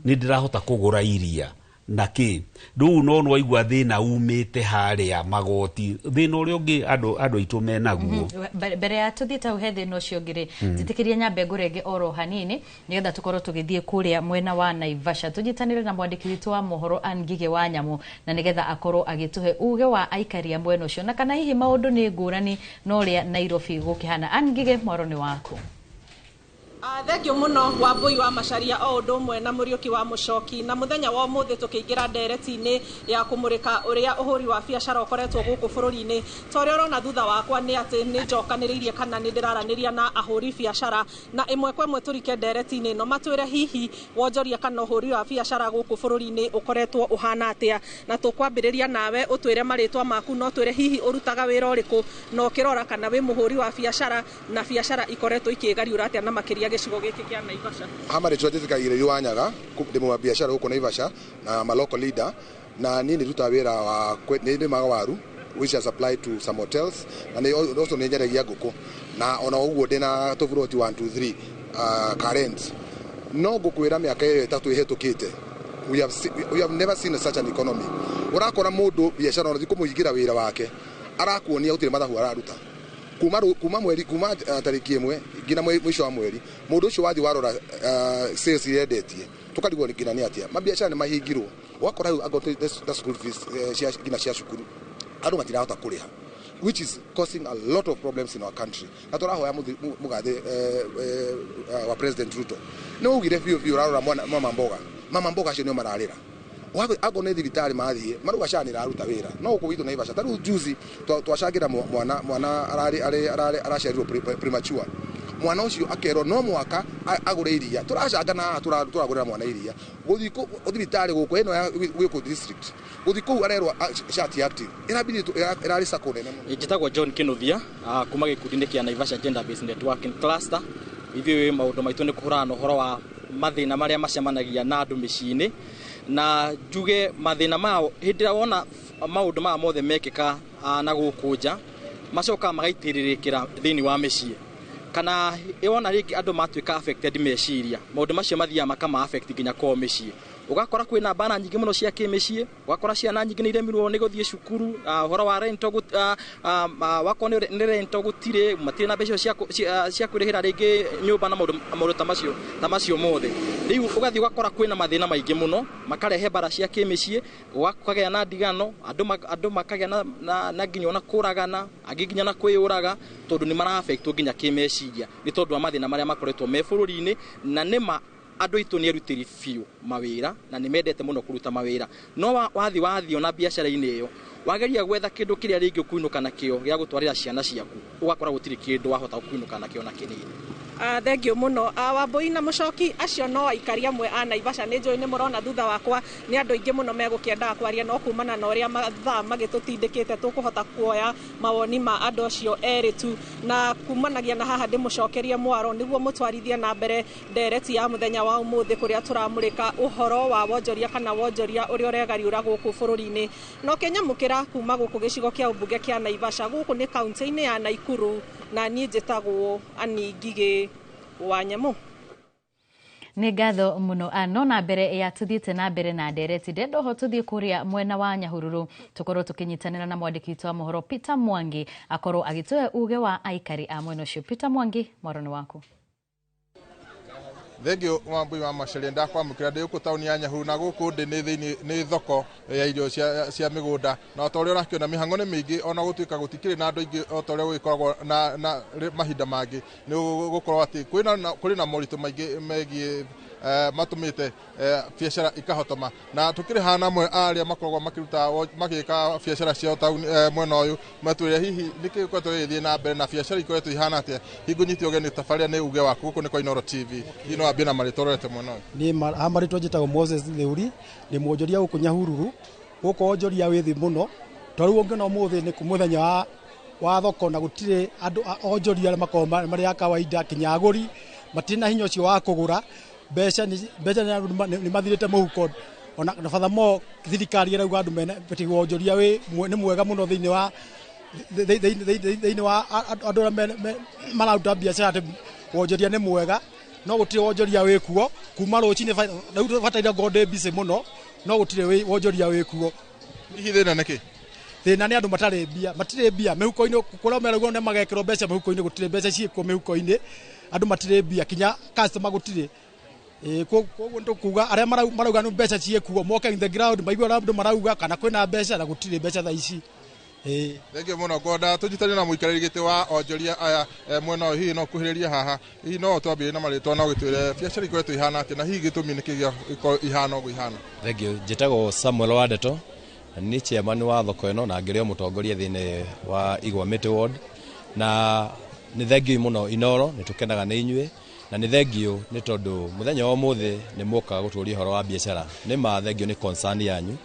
nĩ ndĩrahota kũgũra iria na kĩ rĩu. No nwaigua thĩna umĩte harĩa magoti, thĩna ũrĩa ũngĩ andũ aitũ menaguo. Mbere ya tũthiĩte hau he thĩna ũcio ũngĩ rĩ, njĩtĩkĩria nyambe ngũrenge oro hanini nĩgetha tũkorwo tũgĩthiĩ kũrĩa mwena wa Naivasha, tũnyitanĩre na mwandĩki witũ wa mohoro Ann Ngigĩ wa Nyamũ, na nĩgetha akorwo agĩtũhe uge wa aikari a mwena ũcio na kana hihi maũndũ nĩ ngũrani na ũrĩa Nairobi gũkĩhana. Ann Ngigĩ, mwaro nĩ waku. Thengio muno Wambui wa Macharia o ũndũ ũmwe na Mũriũki wa Mũcoki. Na mũthenya wa ũmũthĩ tũkĩingĩra ndereti-inĩ ya kũmũrĩka ũrĩa ũhũri wa biacara ũkoretwo gũkũ bũrũri-inĩ. Ta ũrĩa ũrona thutha wakwa nĩ atĩ nĩ njokanĩrĩirie kana nĩ ndĩraranĩria na ahũri biacara, na ĩmwe kwa ĩmwe tũrike ndereti-inĩ ĩno matwĩre hihi wonjoria kana ũhũri wa biacara gũkũ bũrũri-inĩ ũkoretwo ũhana atĩa. Na tũkwambĩrĩria nawe ũtwĩre marĩtwa maku, no twĩre hihi ũrutaga wĩra ũrĩkũ, na ũkĩrora kana wĩ mũhũri wa biacara na biacara ikoretwo ikĩgariũra atĩa, na makĩria gĩcigo gĩkĩ kĩa Naivasha. Hama rĩtwa njĩtĩkaga Ireri wa Nyaga, ndĩ mwa biacara gũkũ Naivasha na ma local leader, na niĩ nĩ wĩra wa nĩ ndĩmaga waru which I supply to some hotels, na nĩ also nĩ nyendagia ngũkũ, na ona ũguo ndĩna tũburoti 1 2 3 current. No ngũkwĩra mĩaka ĩyo 3 ĩhĩtũkĩte, we have never seen such an economy. Ũrakora mũndũ biacara ona kũmũhingĩra wĩra wake, arakuonia gũtirĩ mathabu araruta kuma mweri, kuma tarĩki 1 nginya mũico wa mweri. Mũndũ ũcio wathiĩ warora sales iria endetie, tũkarigwo nginya nĩ atĩa mabiacara nĩ mahingirwo. Ũgakora rĩu angorwo ta school fees cia nginya cia cukuru andũ matirahota kũrĩha, which is causing a lot of problems in our country. Na tũrahoya mũgathe wa President Ruto nĩ augire biũ biũ, ũrarora mama mboga, mama mboga acio nĩo mararĩra. Angorwo nĩ thibitarĩ mathiĩ marauga SHA nĩ ĩraruta wĩra, no gũkũ gwitũ Naivasha ta rĩu juzi twacangĩra mwana araciarirwo premature. Mwana ũcio akerwo no mũhaka agũre iria. Tũracanga na haha tũragũrĩra mwana iria. Gũthiĩ thibitarĩ gũkũ ĩno ya gwĩkũ district, gũthiĩ kũu arerwo SHA ti active. Ĩrabidi ĩrarĩ sacco nene mũno. Njĩtagwo John Kinuthia kuma gĩkundi-inĩ kĩa Naivasha Gender Based Networking Cluster. Ithuĩ maũndũ maitũ nĩ kũhũrana na ũhoro wa mathĩna marĩa macemanagia na andũ mĩciĩ-inĩ, na njuge mathĩna mao hĩndĩ ĩrĩa wona maũndũ maya mothe mekĩka na gũkũ nja, macokaga magaitĩrĩrĩkĩra thĩinĩ wa mĩciĩ, kana wona rĩngĩ andũ matuĩka affected meciria, maũndũ macio mathiaga makama affect nginya kwao mĩciĩ. Ũgakora kwĩna mbara nyingĩ mũno cia kĩmĩciĩ, ũgakora ciana nyingĩ nĩ iremirwo nĩ gũthiĩ cukuru, ũhoro wa rento, wakorwo nĩ rento gũtirĩ, matirĩ na mbeca cia kwĩrĩhĩra rĩngĩ nyũmba na maũndũ ta macio mothe. Rĩu ũgathiĩ ũgakora kwĩna mathĩna maingĩ mũno, makarehe mbara cia kĩmĩciĩ, gũkagĩa na ndigano, andũ makagĩa na nginya ona kũragana, angĩ nginya na kwĩyũraga, tondũ nĩ mara affectwo nginya kĩmeciria nĩ tondũ wa mathĩna marĩa makoretwo me bũrũri-inĩ. Na nĩma andũ aitũ nĩ erutĩri biũ mawĩra na nĩ mendete mũno kũruta mawĩra, no wathiĩ ona biacara-inĩ ĩyo wageria gwetha kĩndũ kĩrĩa rĩngĩ ũkũinũka nakĩo gĩa gũtwarĩra ciana ciaku, ũgakora gũtirĩ kĩndũ wahota kũinũka nakĩo na kĩnini. Thengio mũno Wambui na Mũcoki. Acio no aikari amwe a Naivasha. Nĩ njũĩ nĩ mũrona thutha wakwa nĩ andũ aingĩ mũno megũkĩendaga kwaria, no kumana na ũrĩa mathaa magĩtũtindĩkĩte tũkũhota kuoya mawoni ma andũ acio erĩ tu, na kumanagia na haha ndĩmũcokerie mwaro nĩguo mũtwarithie na mbere ndereti ya mũthenya wa ũmũthĩ, kũrĩa tũramũrĩka ũhoro wa wonjoria kana wonjoria ũrĩa ũregariũra gũkũ bũrũri-inĩ. No kĩnyamũkĩra kuma gũkũ gĩcigo kĩa ũmbunge kĩa Naivasha, gũkũ nĩ kaunti-inĩ ya Naikuru, na niĩ njĩtagwo Annie Ngigĩ wa Nyamũ. Nĩ ngatho mũno. No na mbere ya tũthiĩte na mbere na ndereti, ndenda oho tũthiĩ kũrĩa mwena wa Nyahururu, tũkorwo tũkĩnyitanĩra na mwandĩki witũ wa mohoro Peter Mwangi, akorwo agĩtũhe uge wa aikari a mwena ũcio. Peter Mwangi, mwaro nĩ waku. Thengio Wambui wa Macharia, ndakwamũkĩra ndĩ gũkũ taũni ya Nyahururu, na gũkũ ndĩ nĩ thĩinĩ nĩ thoko ya irio cia mĩgũnda, na o ta ũrĩa ũrakĩona mĩhang'o nĩ mĩingĩ, ona gũtuĩka gũtikĩrĩ na andũ aingĩ o ta ũrĩa gũgĩkoragwo na mahinda mangĩ. Nĩ gũkorwo atĩ kũrĩ na moritũ maingĩ megiĩ matũmĩte biacara ikahotoma, na tũkĩrĩ haha na amwe a arĩa makoragwo makĩruta magĩka biacara ciao taũni mwena ũyũ, matwĩre hihi nĩkĩ gĩkoretwo gĩgĩthiĩ na mbere na biacara ikoretwo ihana atĩa. Hingo nyite ũgeni tabarĩra nĩ uge waku, gũkũ nĩ kwa Inooro TV. Hihi no wambie na marĩtwa ũrorete mwena ũyũ? Niĩ ha marĩtwa njĩtagwo Moses Theuri, ndĩ mwonjoria gũkũ Nyahururu. Gũkũ wonjoria wĩ thĩ mũno, tondũ rĩu ũngĩona ũmũthĩ nĩ mũthenya wa thoko, na gũtirĩ andũ onjoria arĩa makoragwo marĩ a kawaida, kinya agũri matirĩ na hinya ũcio wa kũgũra. Mbeca nĩ mathirĩte mũhuko, ona na furthermore thirikari ĩrauga andũ mena wonjoria wĩ nĩ mwega mũno thĩinĩ wa andũ arĩa mararuta biacara, atĩ wonjoria nĩ mwega, no gũtirĩ wonjoria wĩkuo kuma rũcinĩ. Rĩu bataire ngorwo ndĩ busy mũno, no gũtirĩ wonjoria wĩkuo. Hihi thĩna nĩ kĩ? Thĩna nĩ andũ matarĩ mbia, matirĩ mbia mĩhuko-inĩ, kũrĩa meragwo nĩ magekĩrwo mbeca mĩhuko-inĩ, gũtirĩ mbeca ciĩkuo mĩhuko-inĩ, andũ matirĩ mbia, kinya customer gũtirĩ. Koguo nĩtũkuga arĩa marauga nĩ mbeca ciĩkuo moke in the ground, maigue ũrĩa andũ marauga kana kwĩna mbeca, na gũtirĩ mbeca thaa ici. Thengio mũno. Ngwenda tũnyitanĩre na mũikarĩri gĩtĩ wa onjoria aya mwena ũyũ, hihi no kuhĩrĩria haha, hihi no twambĩrĩrie na marĩtwa na ũgĩtwĩre biacara ikoretwo ihana atĩa, na hihi gĩtũmi nĩkĩ gĩa ikorwo ihana ũguo ihana. Thengio. Njĩtagwo Samuel Wandeto, na nĩ chairman wa thoko ĩno, na ngĩrĩ o mũtongoria thĩinĩ wa Igwa Mĩtĩ Ward. Na nĩ thengio mũno Inooro, nĩ tũkenaga nĩ inyuĩ, na nĩ thengio nĩ tondũ mũthenya wa ũmũthĩ nĩ mwoka gũtũria ũhoro wa biacara. Nĩ ma thengio nĩ concern yanyu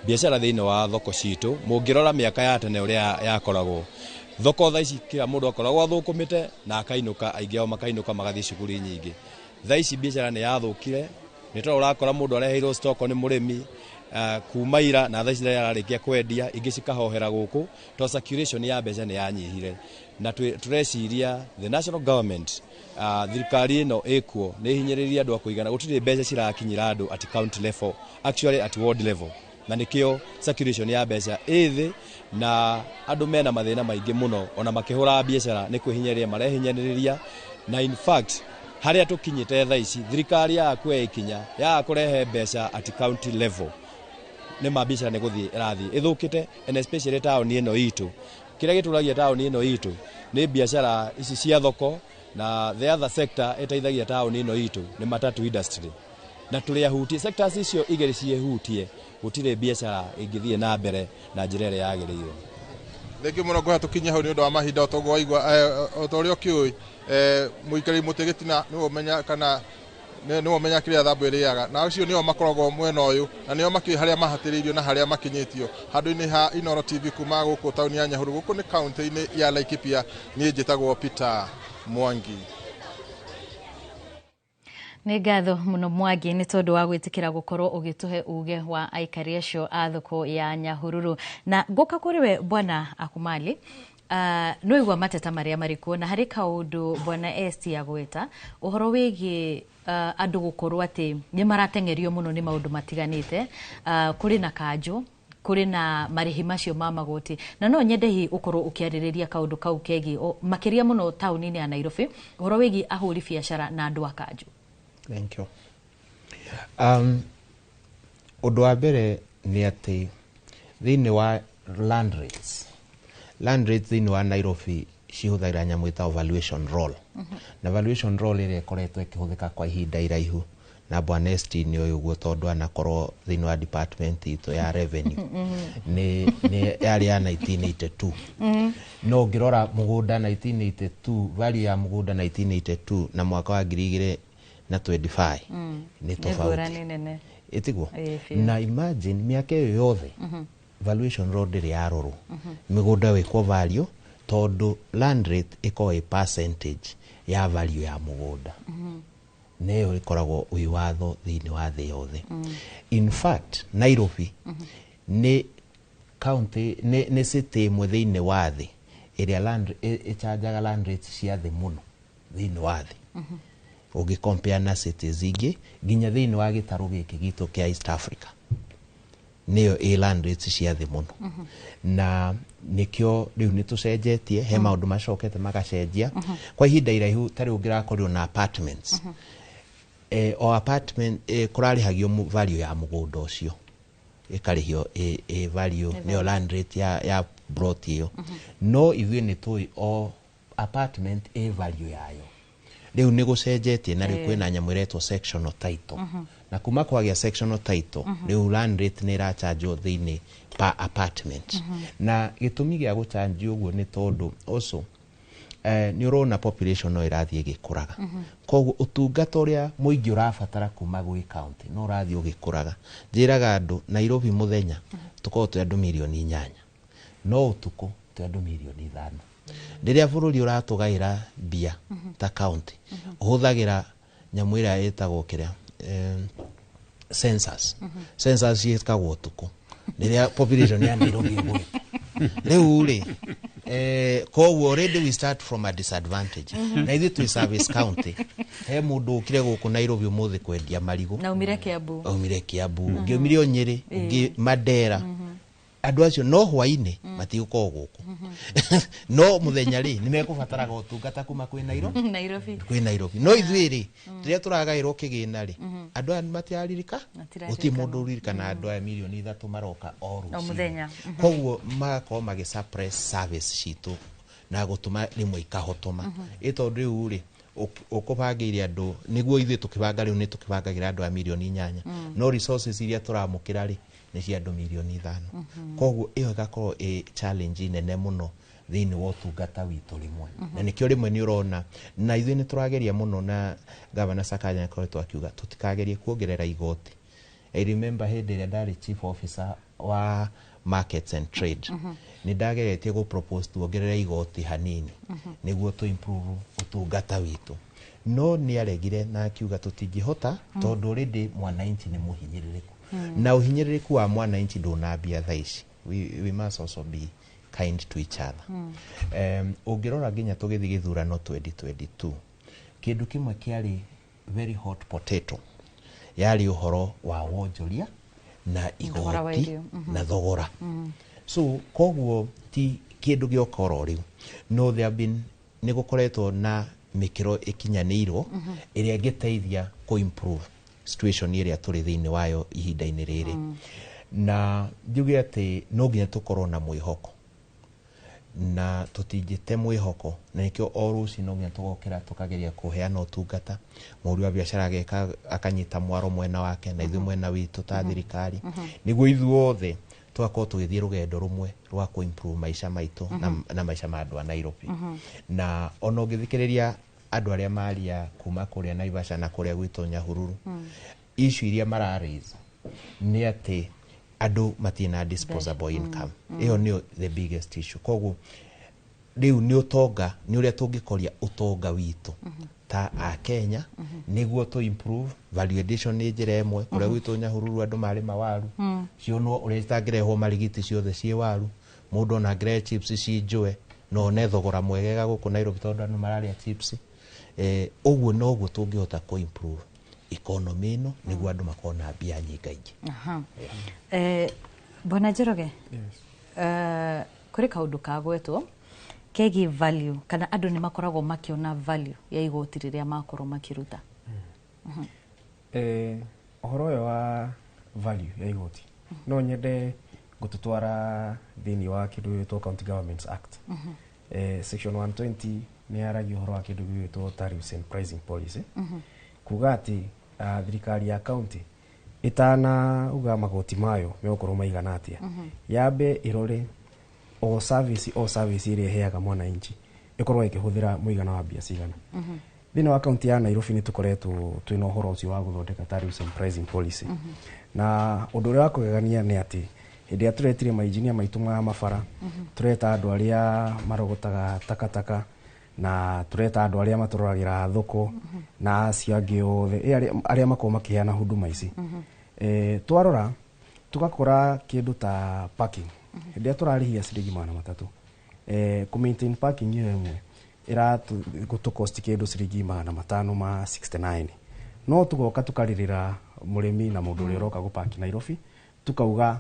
biacara thĩinĩ wa thoko citũ. Mũngĩrora mĩaka ya tene ũrĩa yakoragwo thoko, thaa ici kila mũndũ akoragwo athũkũmĩte na akainũka, aingĩ ao makainũka magathiĩ cukuru nyingĩ. Thaa ici biacara nĩ yathũkire, nĩ tondũ ũrakora mũndũ areheirwo stock nĩ mũrĩmi kuma ira, na thaa ici ararĩkia kwendia, ingĩ cikahohera gũkũ to circulation ya mbeca nĩ yanyihire. Na tũreciria the national government, thirikari ĩno ĩkuo nĩ hinyĩrĩria andũ a kũigana, gũtirĩ mbeca cirakinyĩra andũ at county level, actually at ward level, na nĩkĩo circulation ya mbeca ĩ thĩ, na andũ mena mathĩna maingĩ mũno, ona makĩhũra biacara nĩ kwĩhinyĩrĩria marehinyĩrĩria. Na in fact harĩa tũkinyĩte thaa ici, thirikari yaga kuoya ikinya yaga kũrehe mbeca at county level, nĩ ma biacara nĩ gũthiĩ ĩrathiĩ ĩthũkĩte, and especially taũni ĩno itũ. Kĩrĩa gĩtũragia taũni ĩno itũ nĩ biacara ici cia thoko, na the other sector ĩteithagia taũni ĩno itũ nĩ matatu industry, na tũrĩ ahutie sectors icio igĩrĩ ciĩhutie, gũtirĩ biacara ĩngĩthiĩ na mbere na njĩra ĩrĩa yagĩrĩire. Thengio muno nguhe tukinye hau ni undu wa mahinda o toguo waigua o ta uria ukiui muikari muti gitina niwe umenya kana niwe umenya kiria thambu iriaga na acio nio makoragwo mwena uyu na nio makiũĩ haria mahatĩrĩirio na haria makinyĩtio handũ-inĩ ha Inooro TV kuma gũkũ taũni ya Nyahururu gũkũ nĩ kaunti-inĩ ya Laikipia. Niĩ njĩtagwo Peter Mwangi. Nĩ ngatho mũno Mwangi nĩ tondũ wa gwĩtĩkĩra gũkorwo ũgĩtũhe uge wa aikari acio a thoko ya Nyahururu. Na ngũka kũrĩ we Bwana Akumali, no igua mateta marĩa marĩ kuo na harĩ kaũndũ Bwana ST agweta ũhoro wĩgiĩ andũ gũkorwo atĩ nĩ marateng'erio mũno nĩ maũndũ matiganĩte, kũrĩ na kanjũ, kũrĩ na marĩhi macio ma magoti, na no nyende hihi ũkorwo ũkĩarĩrĩria kaũndũ kau kegiĩ makĩria mũno taũni-inĩ ya Nairobi ũhoro wĩgiĩ ahũri biacara na andũ a kanjũ. Thank you. Ũndũ wa mbere nĩ atĩ thĩinĩ wa land rates thĩinĩ wa Nairobi cihũthagĩra nyamũ ĩtagwo valuation roll. Na valuation roll ĩrĩa ĩkoretwo ĩkĩhũthĩka kwa ihinda iraihu na Bwana ST nĩ ũyũ ũguo tondũ anakorwo thĩinĩ wa department itũ ya revenue nĩ yarĩ ya 1982. No ũngĩrora mũgũnda 1982, value ya mũgũnda 1982 na mwaka wa 2025 nĩ tofauti ĩtiguo. Na imagine mĩaka ĩyo yothe valuation roll ndĩrĩ yarorwo, mĩgũnda ĩkwo value tondũ land rate ĩkoragwo ĩ percentage ya value ya mũgũnda. Na ĩyo ĩkoragwo wĩ watho thĩinĩ wa thĩ yothe. In fact Nairobi nĩ county, nĩ city ĩmwe thĩinĩ wa thĩ ĩrĩa land ĩchanjaga land rates cia thĩ mũno thĩinĩ wa thĩ. Ũngĩ compare na cities ingĩ nginya thĩinĩ wa gĩtarũ gĩkĩ gitũ kĩa East Africa nĩyo ĩ land rates cia thĩ mũno. Na nĩkĩo rĩu nĩ tũcenjetie, he maũndũ macokete magacenjia. Kwa ihinda iraihu ta rĩu ũngĩrakorirwo na apartments, o apartment kũrarĩhagio value ya mũgũnda ũcio ĩkarĩhio ĩ value nĩyo land rate ya plot ĩyo. No ithuĩ nĩ tũĩ o apartment ĩ value yayo. Rĩu nĩ gũcenjetie na rĩu kwĩna nyamũ ĩretwo sectional title. Na kuma kwagĩa sectional title rĩu land rate nĩ ĩrachanjwo thĩinĩ per apartment. Na gĩtũmi gĩa gũchanjio ũguo nĩ tondũ also nĩ ũrona population no ĩrathiĩ ĩgĩkũraga. Koguo ũtungata ũrĩa mũingĩ ũrabatara kuma gwĩ county no ũrathiĩ ũgĩkũraga. Njĩraga andũ Nairobi mũthenya tũkoragwo twĩ andũ mirioni 8 no ũtukũ twĩ andũ mirioni 5. Rĩrĩa bũrũri ũratũgaĩra mbia ta county ũhũthagĩra nyamũ ĩrĩa ĩtagwo kĩrĩa census. Census ĩkagwo ũtukũ rĩrĩa population ya Nairobi ĩgwĩte. Rĩu rĩ koguo already we start from a disadvantage. Na ithuĩ twĩ service county, he mũndũ ũkire gũkũ Nairobi ũmũthĩ kwendia marigũ na umire Kiambu, aumire Kiambu, ũngĩ aumire o Nyĩrĩ, ũngĩ Mandera. Andũ acio no hwainĩ matigũkorwo gũkũ no mũthenya rĩ nĩ mekũbataraga ũtungata kuma kwĩ Nairobi, kwĩ Nairobi. No ithuĩ rĩ rĩrĩa tũragaĩrwo kĩgĩna rĩ andũ aya matiraririka, gũtirĩ mũndũ ũririkana andũ aya mirioni 3 maroka o rũcinĩ. Koguo magakorwo magĩ suppress service citũ na gũtũma rĩmwe ikahotoma. Ĩ tondũ rĩu rĩ ũkũbangĩire andũ nĩguo ithuĩ tũkĩbanga rĩu nĩ tũkĩbangagĩra andũ a mirioni 8 no resources iria tũramũkĩra rĩ nĩ cia andũ mirioni 5. Koguo ĩyo ĩgakorwo ĩ challenge nene mũno thĩinĩ wa ũtungata witũ rĩmwe. Na nĩkĩo rĩmwe nĩ ũrona na ithuĩ nĩ tũrageria mũno na Governor Sakaja akoretwo akiuga tũtikagerie kuongerera igoti. I remember hĩndĩ ĩrĩa ndarĩ chief officer wa markets and trade nĩ ndageretie gũ propose tuongerere igoti hanini nĩguo tũ improve ũtungata witũ. No nĩ aregire na akiuga tũtingĩhota tondũ already mwananchi nĩ mũhinyĩrĩrĩku. Na ũhinyĩrĩrĩku wa mwananchi ndũnambia thaa ici. We must also be kind to each other. Ũngĩrora nginya tũgĩthiĩ gĩthurano 2022 kĩndũ kĩmwe kĩarĩ very hot potato yarĩ ũhoro wa wonjoria na igoti na thogora. So koguo ti kĩndũ gĩoka oro rĩu, no there have been nĩ gũkoretwo na mĩkĩro ĩkinyanĩirwo ĩrĩa ĩngĩteithia kũ improve situation ĩrĩa tũrĩ thĩinĩ wayo ihinda-inĩ rĩrĩ. Na njuge atĩ no nginya tũkorwo na mwĩhoko na tũtingĩte mwĩhoko, na nĩkĩo o rũcinĩ no nginya tũgokĩra tũkageria kũheana ũtungata. Mũhũri wa biacara ageka akanyita mwaro mwena wake na ithuĩ mwena witũ ta thirikari, nĩguo ithuothe Tũgakorwo tũgĩthiĩ rũgendo rũmwe rwa kũ improve maica maitũ na maica ma andũ a Nairobi. Na ona ũngĩthikĩrĩria andũ arĩa maria kuma kũrĩa Naivasha na kũrĩa gwitũ Nyahururu, issue iria mara raise nĩ atĩ andũ matirĩ na disposable income. Ĩyo nĩyo the biggest issue. Koguo rĩu nĩ ũtonga, nĩ ũrĩa tũngĩkoria ũtonga witũ ta a Kenya nĩguo tũ improve value addition. Nĩ njĩra ĩmwe kũrĩa gwitũ Nyahururu andũ marĩma waru, cionwo ũrĩa citangĩrehwo marigiti ciothe ciĩ waru. Mũndũ ona angĩrehe chips ci njũe no one thogora mwegega gũkũ Nairobi tondũ andũ mararĩa chips. Ũguo noguo tũngĩhota kũ improve economy ĩno nĩguo andũ makorwo na mbia nyingaingĩ. Aha. Bwana Njoroge, kũrĩ kaũndũ kagwetwo kegiĩ value, kana andũ nĩ makoragwo makĩona value ya igoti rĩrĩa makorwo makĩruta. Ũhoro ũyũ wa value ya igoti no nyende gũtũtwara thĩinĩ wa kĩndũ gĩgwĩtwo County Governments Act. Section 120 nĩ yaragia ũhoro wa kĩndũ gĩgwĩtwo tariffs and pricing policy, kuga atĩ thirikari ya county ĩtanauga magoti mayo megũkorwo maigana atĩa, yambe ĩrore o service ĩrĩa ĩheaga mwananchi ĩkorwo ĩkĩhũthĩra mũigana wa mbia cigana. Thĩinĩ wa kaunti ya Nairobi nĩ tũkoretwo twĩna ũhoro ũcio wa gũthondeka tariffs and pricing policy, na ũndũ ũrĩa wa kũgegania nĩ atĩ hĩndĩ ĩrĩa tũretire mainjinia maitũ ma mabara, tũreta andũ arĩa marogotaga takataka, na tũreta andũ arĩa matũroragĩra thoko na acio angĩ othe, arĩa makoragwo makĩheana huduma ici, twarora tũgakora kĩndũ ta parking, hĩndĩ ĩrĩa tũrarĩhia ciringi 300, kũ maintain parking ĩyo ĩmwe ĩratũ cost kĩndũ ciringi 569. No tũgoka tũkarĩrĩra mũrĩmi na mũndũ ũrĩa ũroka gũpaki Nairobi, tukauga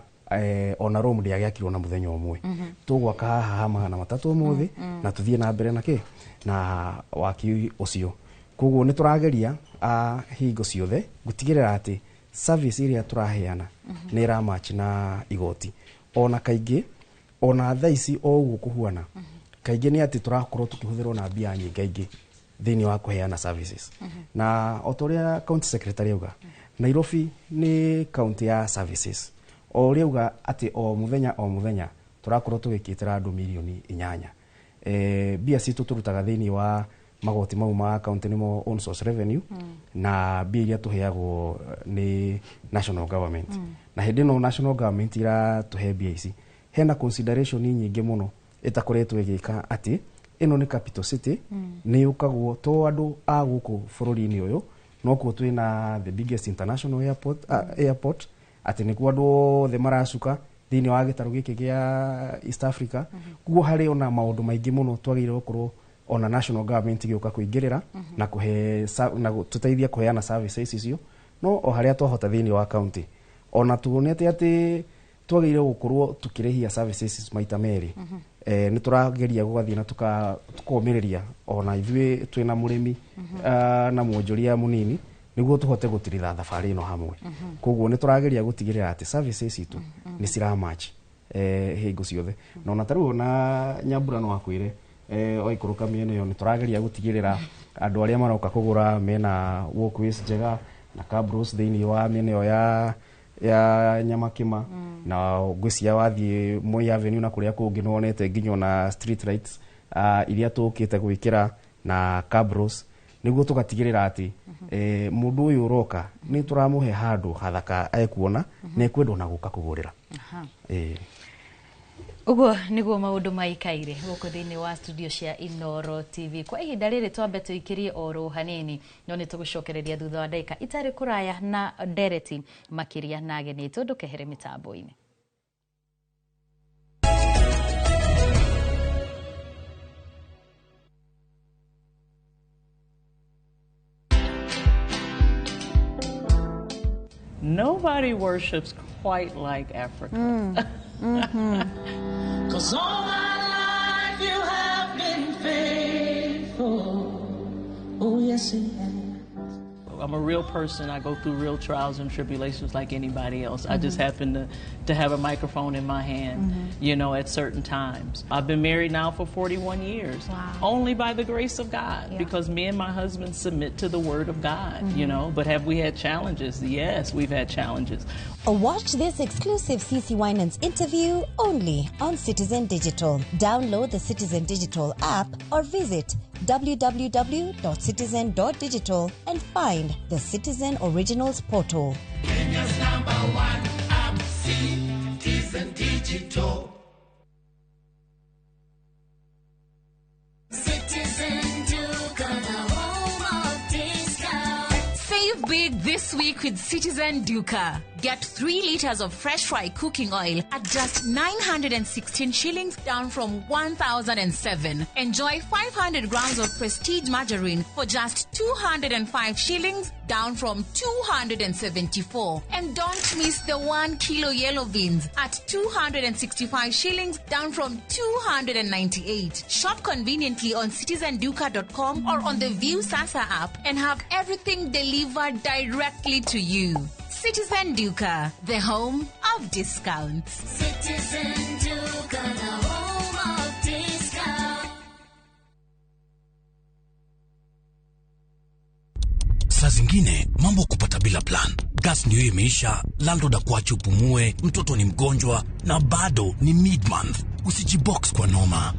ona Rome ndĩagĩakirwo na mũthenya ũmwe. Tũgwaka haha ha 300 ũmũthĩ na tũthiĩ na mbere na kĩ na waki ũcio. Koguo nĩ tũrageria hingo ciothe gũtigĩrĩra atĩ service ĩrĩa tũraheana nĩ ĩramatch na igoti. Ona kaingĩ, ona thaa ici o ũguo kũhuana, kaingĩ nĩ atĩ tũrakorwo tũkĩhũthĩrwo na mbia nyingaingĩ thĩinĩ wa kũheana services. Na o ta ũrĩa county secretary auga, Nairobi nĩ county ya services. O ũrĩa auga atĩ o mũthenya o mũthenya tũrakorwo tũgĩkĩtĩra andũ mirioni 8. Mbia citũ tũrutaga thĩinĩ wa magoti mau ma county nĩmo own source revenue, na mbia iria tũheagwo nĩ national government. Na hĩndĩ ĩno national government iratũhe mbia ici, hena consideration nyingĩ mũno ĩtakoretwo ĩgĩka atĩ ĩno nĩ capital city. Nĩ yũkagwo to andũ a gũkũ bũrũri-inĩ ũyũ, nokuo twĩna the biggest international airport, atĩ nĩkuo andũ othe maracuka thĩinĩ wa gĩtarũ gĩkĩ gĩa East Africa. Koguo harĩ ona maũndũ maingĩ mũno twagĩrĩirwo gũkorwo ona national government ĩgĩũka kũingĩrĩra na kũhe na tũteithie kũheana services icio. No o harĩa twahota thĩinĩ wa county, ona tuonete atĩ twagĩrĩirwo gũkorwo tukĩrĩhia services maita merĩ, nĩ tũrageria gũgathiĩ na tukomĩrĩria ona ithuĩ twĩna mũrĩmi na mwonjoria mũnini nĩguo tũhote gũtiritha thabarĩ ĩno hamwe. Koguo nĩ tũrageria gũtigĩrĩra atĩ services citũ nĩ ciramatch hingo ciothe. Na ona ta rĩu ona Nyambura no akwĩre, waikũrũka mĩena ĩyo, nĩ tũrageria gũtigĩrĩra andũ arĩa maroka kũgũra mena walkways njega na cabros thĩinĩ wa mĩena ĩyo ya Nyamakima. Na ngwĩciria wathiĩ Moi Avenue na kũrĩa kũngĩ nĩwonete nginya ona street lights iria tũkĩte gwĩkĩra na cabros nĩguo tũgatigĩrĩra atĩ mũndũ ũyũ ũroka nĩ tũramũhe handũ hathaka ekuona na ekwenda ona gũka kũgũrĩra. Ũguo nĩguo maũndũ maikaire gũkũ thĩinĩ wa studio cia Inoro TV kwa ihinda rĩrĩ. Twambe tũikĩrie oro hanini, no nĩ tũgũcokereria thutha wa ndagĩka itarĩ kũraya na ndereti makĩria na ageni aitũ. Ndũkehere mĩtambo-inĩ. Nobody worships quite like Africa. 'Cause all my life you have been faithful. Oh, yes, you have. I'm a real person. I go through real trials and tribulations like anybody else. I just happen to have a microphone in my hand, you know, at certain times. I've been married now for 41 years. Wow. Only by the grace of God, because me and my husband submit to the Word of God, you know. But have we had challenges? Yes, we've had challenges. Watch this exclusive CC Winans interview only on Citizen Digital. Download the Citizen Digital app or visit www.citizen.digital and find the Citizen Originals portal. Kenya's number one app, Citizen Digital. Citizen Duka, the home of discount. Save big this week with Citizen Duka. Get 3 liters of fresh fry cooking oil at just 916 shillings, down from 1,007. Enjoy 500 grams of Prestige margarine for just 205 shillings, down from 274. And don't miss the 1 kilo yellow beans at 265 shillings, down from 298. Shop conveniently on citizenduka.com or on the View Sasa app and have everything delivered directly to you. Citizen Duka, the home of discounts. Citizen Duka, the home of discounts. Saa zingine mambo kupata bila plan. Gas ndio imeisha, landlord akuache upumue, mtoto ni mgonjwa na bado ni mid-month. Usijibox kwa noma.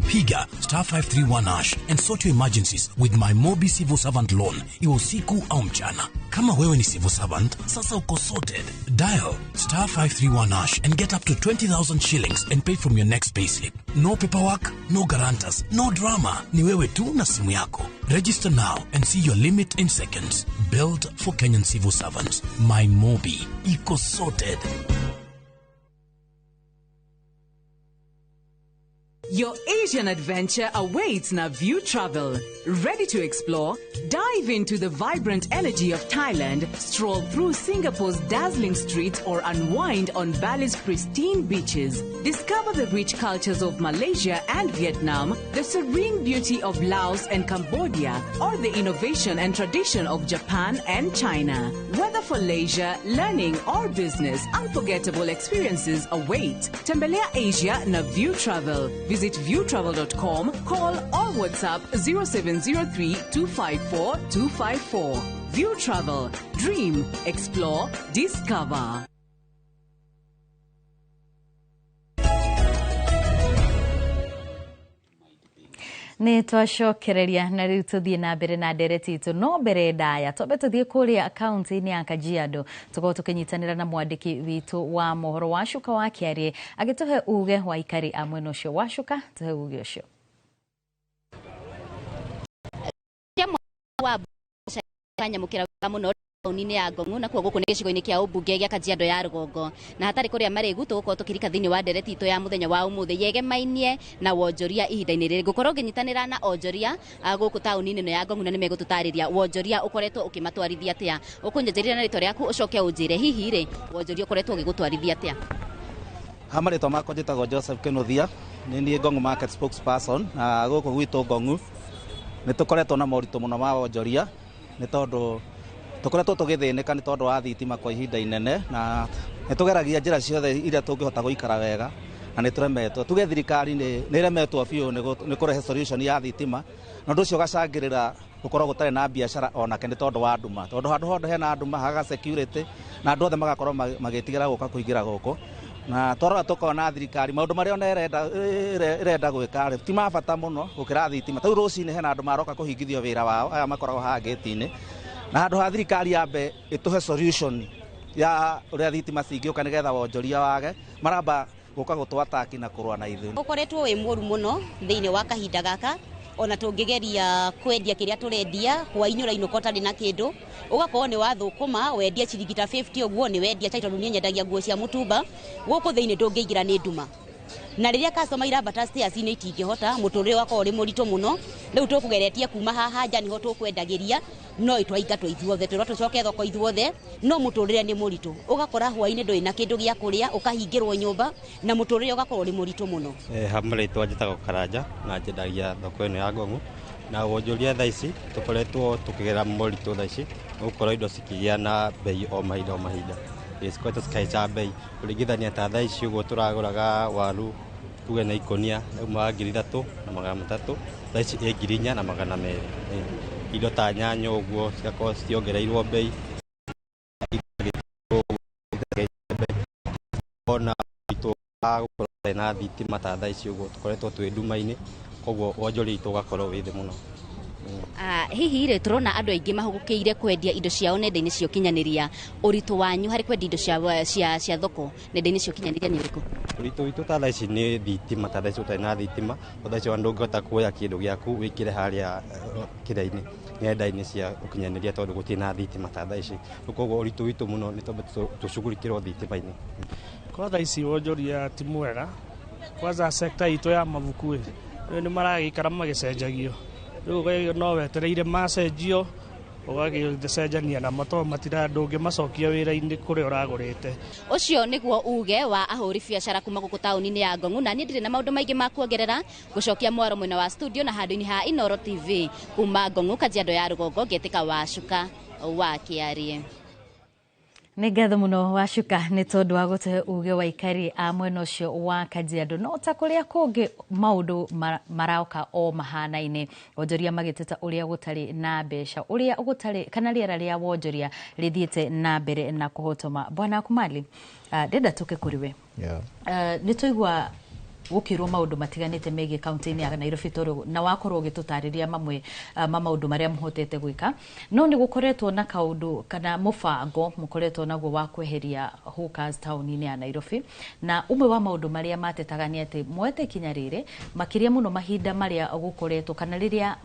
Piga star 531 hash and sort your emergencies with my Mobi Civil Servant Loan, iwe usiku au mchana. Kama wewe ni civil servant, sasa uko sorted. Dial star 531 hash and get up to 20,000 shillings and pay from your next payslip. No paperwork, no guarantors, no drama. Ni wewe tu na simu yako. Register now and see your limit in seconds. Built for Kenyan civil servants. My Mobi. Iko sorted. Your Asian adventure awaits Naview Travel. Ready to explore? Dive into the vibrant energy of Thailand, stroll through Singapore's dazzling streets, or unwind on Bali's pristine beaches. Discover the rich cultures of Malaysia and Vietnam, the serene beauty of Laos and Cambodia, or the innovation and tradition of Japan and China. Whether for leisure, learning, or business, unforgettable experiences await. Tembelea Asia Naview Travel. Visit viewtravel.com, call or WhatsApp 0703 254 254. View Travel. Dream, explore, discover. Nä twacokereria na rä u tå thiä na mbere na ndereti itå no mbere ndaya twambe tå thiä kå rä a kaunti-inä ya Kajiado tåkorwo tå kä nyitanä ra na mwandĩki witũ wa mohoro Wacuka wa Kĩarie agĩtũhe uge wa aikari a mwena ũcio. Wacuka, tũhe uge ũcio. Nyamũkĩra mũno taũni-inĩ ya Ngong'u nakuo gũkũ nĩ gĩcigo-inĩ kĩa ũmbunge gĩa Kajiado ya rũgongo na hatarĩ kũrĩa marĩgu tũgũkorwo tũkĩrika thĩinĩ wa ndereti itũ ya mũthenya wa ũmũthĩ yegemainie na wonjoria ihinda-inĩ rĩrĩ. Ngũkorwo ngĩnyitanĩra na onjoria gũkũ taũni-inĩ ĩno ya Ngong'u na nĩmegũtũtarĩria wonjoria ũkoretwo ũkĩmatwarithia atĩa. Ũkũnyanjĩrĩra na rĩtwa rĩaku ũcoke ũnjĩre hihi rĩ wonjoria ũkoretwo ũgĩgũtwarithia atĩa. Ha marĩtwa makwa njĩtagwo Joseph Kĩnuthia, nĩ niĩ Ngong'u Market spokesperson na gũkũ gwitũ Ngong'u nĩ tũkoretwo na moritũ mũno ma wonjoria nĩ tondũ tũkoretwo tũgĩthĩnĩka nĩ tondũ wa thitima kwa ihinda inene na nĩ tũgeragia njĩra ciothe iria tũngĩhota gũikara wega na nĩ tũremetwo. Tuge thirikari nĩ ĩremetwo biũ nĩ kũrehe solution ya thitima na ũndũ ũcio ũgacangĩrĩra gũkorwo gũtarĩ na biacara onake nĩ tondũ wa nduma, tondũ handũ hothe hena nduma haga security na andũ othe magakorwo magĩtigĩra gũka kũingĩra gũkũ na twarora tũkona thirikari maũndũ marĩa ona ĩrenda gwĩka ti ma bata mũno gũkĩra thitima. Tarĩu rũcinĩ hena andũ maroka kũhingithio wĩra wao aya makoragwo haha gate-inĩ na handũ ha thirikari yambe ĩtũhe solution ya ũrĩa thitima cingĩũka nĩgetha wonjoria wage maramba gũka gũtwataki na kũrũa na ithuĩ. Ũkoretwo wĩ mũru mũno thĩinĩ wa kahinda gaka ona tũngĩgeria kwendia kĩrĩa tũrendia hwainĩ ũrainũka ũtarĩ na kĩndũ ũgakorwo nĩ wathũkũma wendia ciringi ta 50 ũguo nĩ wendia chai tondũ niĩ nyendagia nguo cia mũtumba gũkũ thĩinĩ ndũngĩingĩra nĩ nduma na rĩrĩa customer irambata stairs-inĩ itingĩhota mũtũrĩre ũgakorwo ũrĩ mũritũ mũno rĩu tũkũgeretie kuma haha nja nĩho tũkwendagĩria no twaingatwo ithuothe twĩrwo tũcoke thoko ithuothe no mũtũrĩre nĩ mũritũ ũgakora hwainĩ ndũrĩ na kĩndũ gĩa kũrĩa ũkahingĩrwo nyũmba na mũtũrĩre ũgakorwo ũrĩ mũritũ mũno. Ha marĩtwa njĩtagwo Karanja na njendagia thoko ĩno ya Ngong'u Na wonjoria thaa ici tũkoretwo tũkĩgera moritũ thaa ici gũkorwo indo cikĩgĩa na bei o mahinda o mahinda. Cikoretwo cikĩhaica bei kũringithania ta thaa ici ũguo tũragũraga waru tuge na ikũnia yaumaga 3,300, thaa ici ĩ 4,200. Indo ta nyanya ũguo cigakorwo ciongereirwo bei, ona ũritũ wa gũkorwo na thitima ta thaa ici ũguo tũkoretwo twĩ nduma-inĩ, koguo wonjoria witũ ũgakorwo wĩ thĩ mũno. Hihi rĩ tũrona andũ aingĩ mahũgũkĩire kwendia indo ciao nenda-inĩ cia ũkinyanĩria, ũritũ wanyu harĩ kwendia indo cia thoko nenda-inĩ cia ũkinyanĩria nĩ ũrĩkũ? Ũritũ witũ ta thaa ici nĩ thitima, ta thaa ici ũtarĩ na thitima, thaa ici ona ndũngĩhota kuoya kĩndũ gĩaku wĩkĩre harĩa kĩrĩa-inĩ nenda-inĩ cia ũkinyanĩria tondũ gũtirĩ na thitima ta thaa ici. Koguo ũritũ witũ mũno nĩ twambe tũcugurikĩrwo thitima-inĩ. Kwa thaa ici wonjoria ti mwega, kwanza sekta itũ ya mabuku ĩ, rĩu nĩ maragĩikara magĩcenjagio, rĩu no wetereire macenjio ũgagĩcenjania namo tondũ matira ndũngĩmacokia wĩra-inĩ kũrĩa ũragũrĩte. Ũcio nĩguo uge wa ahũri biacara kuma gũkũ taũni-inĩ ya Ngong'u, na niĩ ndirĩ na maũndũ maingĩ ma kuongerera, gũcokia mwaro mwena wa studio na handũ-inĩ ha Inooro TV kuma Ngong'u, Kajiado ya rũgongo, ngetĩka Wacuka wa Kĩarie. Nĩ ngatho mũno Wacuka nĩ tondũ wa gũtũhe uge wa aikari a mwena ũcio wa Kajiado. No ta kũrĩa kũngĩ maũndũ maroka o mahanaine, onjoria magĩteta ũrĩa gũtarĩ na mbeca, ũrĩa gũtarĩ kana rĩera rĩa wonjoria rĩthiĩte na mbere na kũhotoma. Bwana Kumali, ndĩrenda tũke kũrĩ we. Nĩ twaigua gũkĩrwo maũndũ matiganĩte megiĩ kaunti-inĩ ya Nairobi tondũ na wakorwo ũgĩtũtarĩria mamwe ma maũndũ marĩa mũhotete gwĩka, no nĩ gũkoretwo na kaũndũ kana mũbango mũkoretwo naguo wa kweheria hawkers taũni-inĩ ya Nairobi, na ũmwe wa maũndũ marĩa matetaga nĩ atĩ moete ikinya rĩrĩ makĩria mũno mahinda marĩa gũkoretwo kana rĩrĩa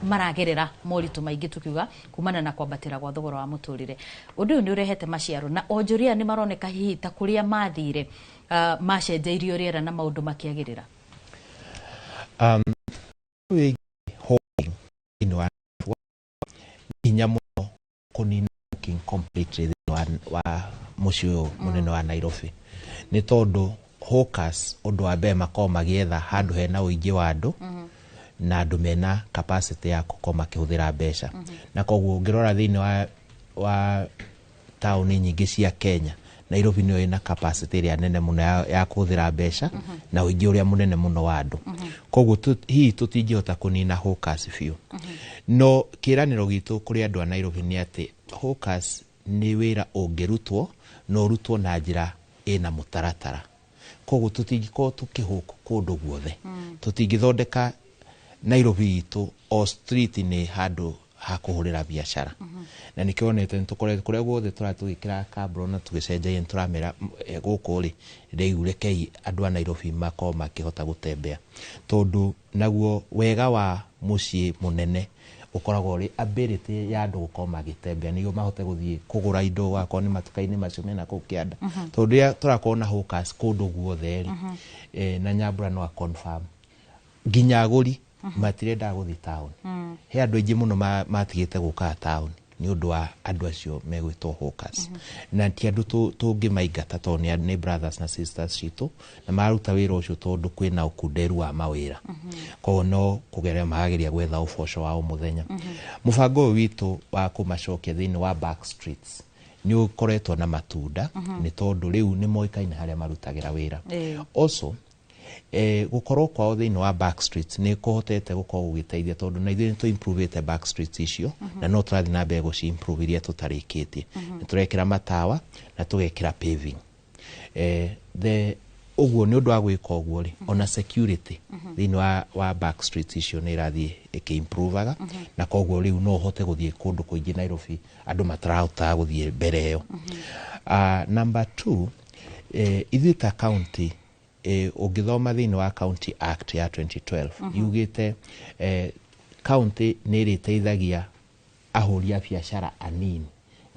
maragerera moritũ maingĩ tukiuga kumana na kwambatĩra gwa thogora wa mũtũrĩre. Ũndũ ũyũ nĩ ũrehete maciaro na onjoria nĩ maroneka hihi ta kũrĩa mathire macenjeirio rĩera na maũndũ makĩagĩrĩra. Hinya mũno kũnina hawking completely thĩinĩ wa mũciĩ ũyũ mũnene wa Nairobi, nĩ tondũ hawkers ũndũ wa mbere makoragwo magĩetha handũ hena ũingĩ wa andũ na andũ mena capacity ya gũkorwo makĩhũthĩra mbeca, na koguo ũngĩrora thĩinĩ wa taũni nyingĩ cia Kenya, Nairobi nĩyo ĩna capacity ĩrĩa nene mũno ya kũhũthĩra mbeca na ũingĩ ũrĩa mũnene mũno wa andũ. Koguo hihi tũtingĩhota kũnina hawkers biũ, no kĩĩranĩro gitũ kũrĩ andũ a Nairobi nĩ atĩ hawkers nĩ wĩra ũngĩrutwo na ũrutwo na njĩra ĩna mũtaratara. Koguo tũtingĩkorwo tũkĩhũk kũndũ guothe, tũtingĩthondeka Nairobi itũ o street nĩ handũ ha kũhũrĩra biacara, na nĩkĩo wonete nĩtũkoretwo kũrĩa guothe tũrathiĩ tũgĩkĩra kambro na tũgĩcenjagia, nĩtũramera gũkũ rĩ rĩu rekei andũ a Nairobi makorwo makĩhota gũtembea, tondũ naguo wega wa mũciĩ mũnene ũkoragwo ũrĩ ability ya andũ gũkorwo magĩtembea nĩguo mahote gũthiĩ kũgũra indo wakorwo nĩ matuka-inĩ macio mena kũu kĩanda, tondũ rĩrĩa tũrakorwo na hawkers kũndũ guothe rĩ, na Nyambura no a confirm nginya agũri matirendaga gũthiĩ taũni. He andũ aingĩ mũno matigĩte gũkaga taũni nĩ ũndũ wa andũ acio megwĩtwo hawkers, na ti andũ tũngĩmaingata tondũ nĩ brothers na sisters citũ na mararuta wĩra ũcio tondũ kwĩna ũkunderu wa mawĩra, koguo no kũgeria marageria gwetha ũboco wa o mũthenya. Mũbango ũyũ witũ wa kũmacokia thĩinĩ wa back streets nĩ ũkoretwo na matunda, nĩ tondũ rĩu nĩ moĩkaine harĩa marutagĩra wĩra. Also gũkorwo kwao thĩinĩ wa back streets nĩ kũhotete gũkorwo gũgĩteithia, tondũ na ithuĩ nĩ tũ-improvĩte back streets icio, na no tũrathiĩ na mbere gũci-improve iria tũtarĩkĩtie. Nĩ tũrekĩra matawa na tũgekĩra paving. Ũguo nĩ ũndũ wa gwĩka ũguo rĩ, ona security thĩinĩ wa back streets icio nĩ ĩrathiĩ ĩkĩ-improvaga, na koguo rĩu no ũhote gũthiĩ kũndũ kũingĩ Nairobi andũ matarahotaga gũthiĩ mbere ĩyo. Number 2, ithuĩ ta county, ũngĩthoma thĩinĩ wa County Act ya 2012, yugĩte county nĩ ĩrĩteithagia ahũri a biacara anini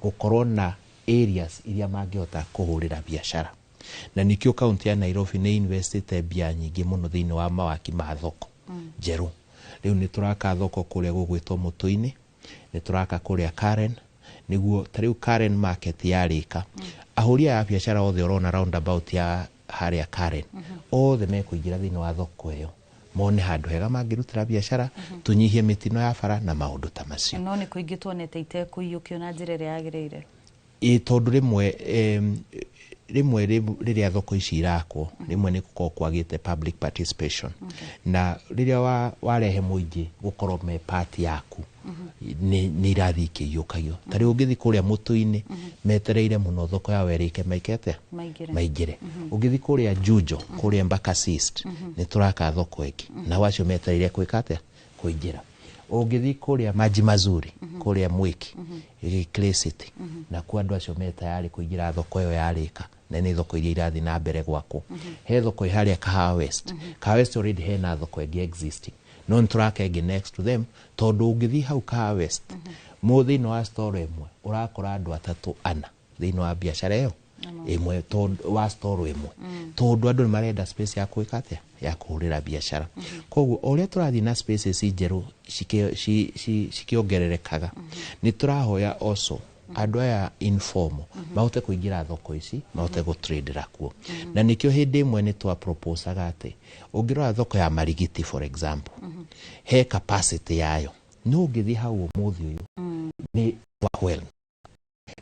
gũkorwo na areas iria mangĩhota kũhũrĩra biacara, na nĩkĩo county ya Nairobi nĩ investĩte mbia nyingĩ mũno thĩinĩ wa mawaki ma thoko njerũ. Rĩu nĩ tũraka thoko kũrĩa gũgwĩtwo Mũtũ-inĩ, nĩ tũraka kũrĩa Karen, nĩguo ta rĩu Karen market yarĩka, ahũri aya a biacara othe ũrona roundabout ya harĩa Karen othe mekũingĩra thĩinĩ wa thoko ĩyo Mone handũ hega mangĩrutĩra biacara, tũnyihie mĩtino ya bara na maũndũ ta macio. No nĩ kũingĩ tuonete itekũiyũkio na njĩra ĩrĩa yagĩrĩire. Ĩ tondũ rĩmwe rĩmwe rĩrĩa thoko ici irakwo, rĩmwe nĩ gũkorwo kwagĩte public participation, na rĩrĩa warehe mũingĩ gũkorwo me part yaku, nĩ irathiĩ ikĩiyũkagio. Ta rĩu ũngĩthiĩ kũrĩa mũtũ-inĩ, metereire mũno thoko yao ĩrĩke maike atĩa, maingĩre. Ũngĩthiĩ kũrĩa Jujo, kũrĩa Embakasi East, nĩ tũraka thoko ĩngĩ, nao acio metereire gwĩka atĩa, kũingĩra. Ũngĩthiĩ kũrĩa Maji Mazuri, kũrĩa Mwiki, Clay City, nakuo andũ acio me tayari kũingĩra thoko ĩyo yarĩka, na nĩ thoko iria irathiĩ na mbere gwakwo. He thoko ĩ harĩa Kahawa West. Kahawa West already hena thoko ĩngĩ existing, no nĩ tũraka ĩngĩ next to them, tondũ ũngĩthiĩ hau Kahawa West, thĩinĩ wa store ĩmwe ũrakora andũ atatũ ana thĩinĩ wa biacara ĩyo ĩmwe, tondũ wa store ĩmwe, tondũ andũ nĩ marenda space ya gwĩka atĩa, ya kũhũrĩra biacara. Koguo o ũrĩa tũrathiĩ na spaces njerũ cikĩongererekaga, nĩ tũrahoya also andũ aya informal mahote kũingĩra thoko ici, mahote gũtradera kuo. Na nĩkĩo hĩndĩ ĩmwe nĩ twaproposaga atĩ ũngĩrora thoko ya Marigiti, for example, he capacity yayo, no ũngĩthiĩ hau ũmũthĩ ũyũ nĩ overwhelmed,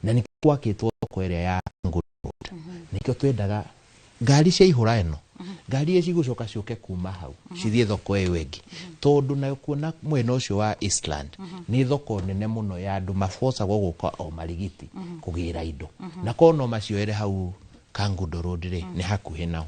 na nĩkĩo gwakĩtwo thoko ĩrĩa ya Ngũ Road. Nĩkĩo twendaga ngari ciaihũra ĩno, ngari iria cigũcoka ciũke kuma hau cithiĩ thoko ĩyo ĩngĩ, tondũ nayo kuona mwena ũcio wa Eastland nĩ thoko nene mũno ya andũ mabocagwo gũka o Marigiti kũgĩra indo, na korwo no macioere hau Kangundo Road rĩ, nĩ hakuhĩ nao.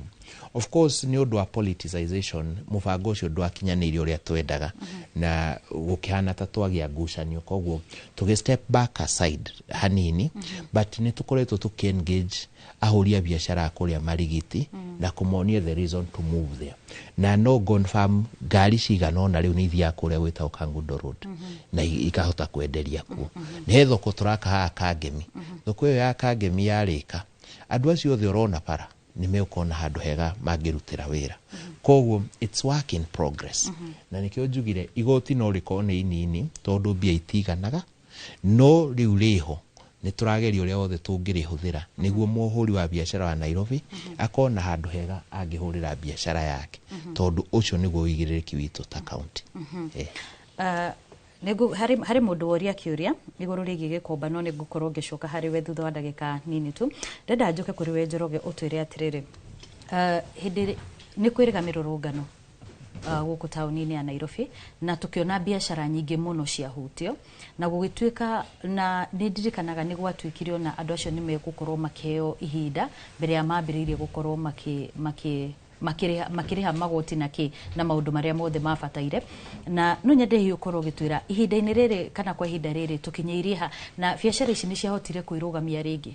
Of course, nĩ ũndũ wa politicization, mũbango ũcio ndwakinyanĩirie ũrĩa twendaga, na gũkĩhana ta twagĩa ngucanio, koguo tũgĩ step back aside hanini, but nĩ tũkoretwo tũkĩ engage ahũri a biacara a kũrĩa Marigiti na kũmonia the reason to move there. Na no confirm ngari cigana ũna rĩu nĩ ithiaga kũrĩa gwĩtagwo Kangundo Road na ikahota kwenderia kuo. Nĩ he thoko tũraka haha Kangemi. Thoko ĩyo ya Kangemi yarĩka, andũ acio othe ũrona bara nĩ megũkorwo na handũ hega mangĩrutĩra wĩra. Koguo it's work in progress, na nĩkĩo njugire igoti no rĩkorwo nĩ inini tondũ mbia itiganaga, no rĩu rĩho nĩ tũrageria ũrĩa wothe tũngĩrĩhũthĩra nĩguo mũhũri wa biacara wa Nairobi akorwo na handũ hega angĩhũrĩra biacara yake, tondũ ũcio nĩguo ũigĩrĩrĩki witũ ta county. Harĩ mũndũ woria kĩũria igũrũ rĩgiĩ Gĩkomba, no nĩ ngũkorwo ngĩcoka harĩ we thutha wa ndagĩka nini tu. Ndenda njũke kũrĩ we Njoroge, ũtwĩre atĩrĩrĩ, hĩndĩ nĩ kwĩrĩga mĩrũrũngano gũkũ taũni-inĩ ya Nairobi, na tũkĩona biacara nyingĩ mũno ciahutio, na gũgĩtuĩka na nĩ ndirikanaga nĩ gwatuĩkire ona andũ acio nĩ megũkorwo makĩheo ihinda mbere ya mambĩrĩirie gũkorwo makĩrĩha magoti na kĩ na maũndũ marĩa mothe mabataire. Na no nyende hihi ũkorwo ũgĩtwĩra ihinda-inĩ rĩrĩ kana kwa ihinda rĩrĩ tũkinyĩirie ha, na biacara ici nĩ ciahotire kwĩrũgamia rĩngĩ?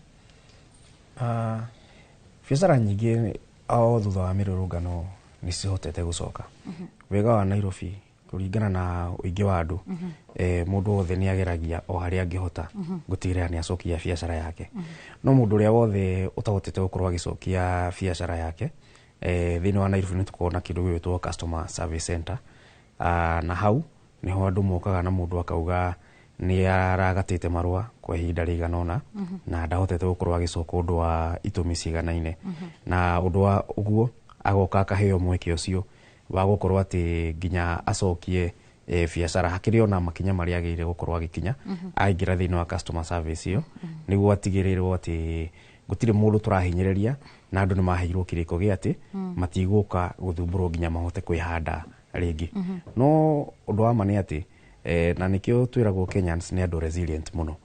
Biacara nyingĩ o thutha wa mĩrũrũngano nĩ cihotete gũcoka. Wega wa Nairobi, kũringana na ũingĩ wa andũ, mũndũ wothe nĩ ageragia o harĩa angĩhota gũtigĩrĩra nĩ acokia biacara yake. No mũndũ ũrĩa wothe ũtahotete gũkorwo agĩcokia biacara yake, thĩinĩ wa Nairobi nĩ tũkoragwo na kĩndũ gĩgwĩtwo customer service center, na hau nĩho andũ mokaga na mũndũ akauga nĩ aragatĩte marũa kwa ihinda rĩigana ũna na ndahotete gũkorwo agĩcoka ũndũ wa itũmi ciganaine. Na ũndũ wa ũguo agoka akaheo mweke ũcio wa gũkorwo atĩ nginya acokie biacara, hakĩrĩ ona makinya marĩa agĩrĩire gũkorwo agĩkinya aingĩra thĩinĩ wa customer service ĩyo, nĩguo atigĩrĩrwo atĩ gũtirĩ mũndũ tũrahinyĩrĩria, na andũ nĩ maheirwo kĩrĩko gĩa atĩ matigũka gũthumbũrwo nginya mahote kwĩhanda rĩngĩ. No ũndũ wa ma nĩ atĩ na nĩkĩo twĩragwo Kenyans nĩ andũ resilient mũno,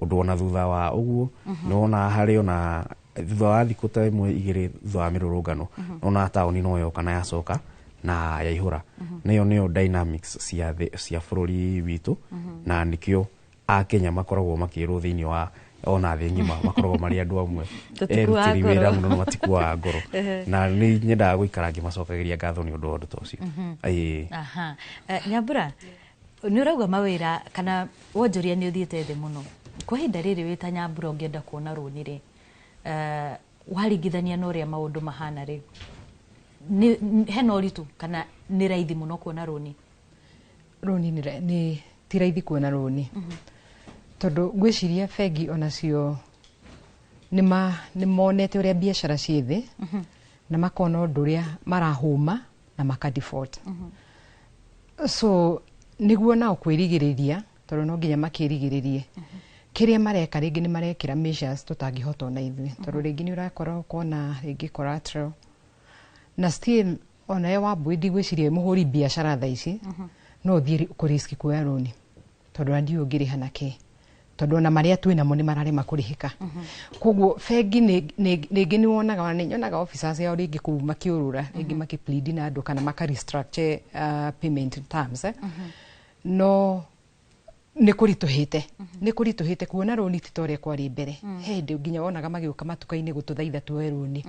ũndũ ona thutha wa ũguo nĩ wonaga harĩ ona thutha wa thikũ ta ĩmwe igĩrĩ thutha wa mĩrũrũngano, nona taũni no yoka na yacoka na yaihũra. Nĩyo nĩyo dynamics cia bũrũri witũ, na nĩkĩo Akenya makoragwo makĩrwo thĩinĩ wa ona thĩ ng'ima makoragwo marĩ andũ amwe Tũtikuaga erutĩri wĩra ngoro. Mũno na matikuaga ngoro, na nĩ nyendaga gũikara ngĩmacokagĩria ngatho nĩ ũndũ wa ũndũ ta ũcio. Ĩĩ. Aha. Nyambura, nĩ ũrauga mawĩra kana wonjoria nĩ ũthiĩte thĩ mũno kwa ihinda rĩrĩ. Wĩ ta Nyambura, ũngĩenda kuona rũni rĩ, waringithania na ũrĩa maũndũ mahana rĩ, hena ũritũ kana nĩ raithi mũno kuona rũni? Rũni nĩ ti raithi kuona rũni, tondũ ngwĩciria bengi onacio nĩ monete ũrĩa biacara ciĩ thĩ, na makona ũndũ ũrĩa marahũma. Na maka default. So nĩguo nao kwĩrigĩrĩria, tondũ no nginya makĩrigĩrĩrie kĩrĩa mareka, rĩngĩ nĩ marekĩra measures tũtangĩhota ona ithuĩ, tondũ rĩngĩ nĩ ũrakora ũkona rĩngĩ collateral na still onawe Wambui, ndigwĩciria mũhũri biacara thaa ici no ũthiĩ kũ risk kuoya rũni, tondũ ona ndiũĩ ũngĩrĩha na kĩ, tondũ ona marĩa twĩ namo nĩ mararema kũrĩhĩka. Koguo bengi rĩngĩ nĩ wonaga, ona nĩ nyonaga officers ao rĩngĩ kũu makĩũrũra, rĩngĩ makĩplead na andũ kana maka restructure payment terms, eh. No nĩ kũritũhĩte, nĩ kũritũhĩte kuona rũni, ti ta ũrĩa kwarĩ mbere. He hĩndĩ nginya wonaga magĩũka matuka-inĩ gũtũthaitha tuoe rũni,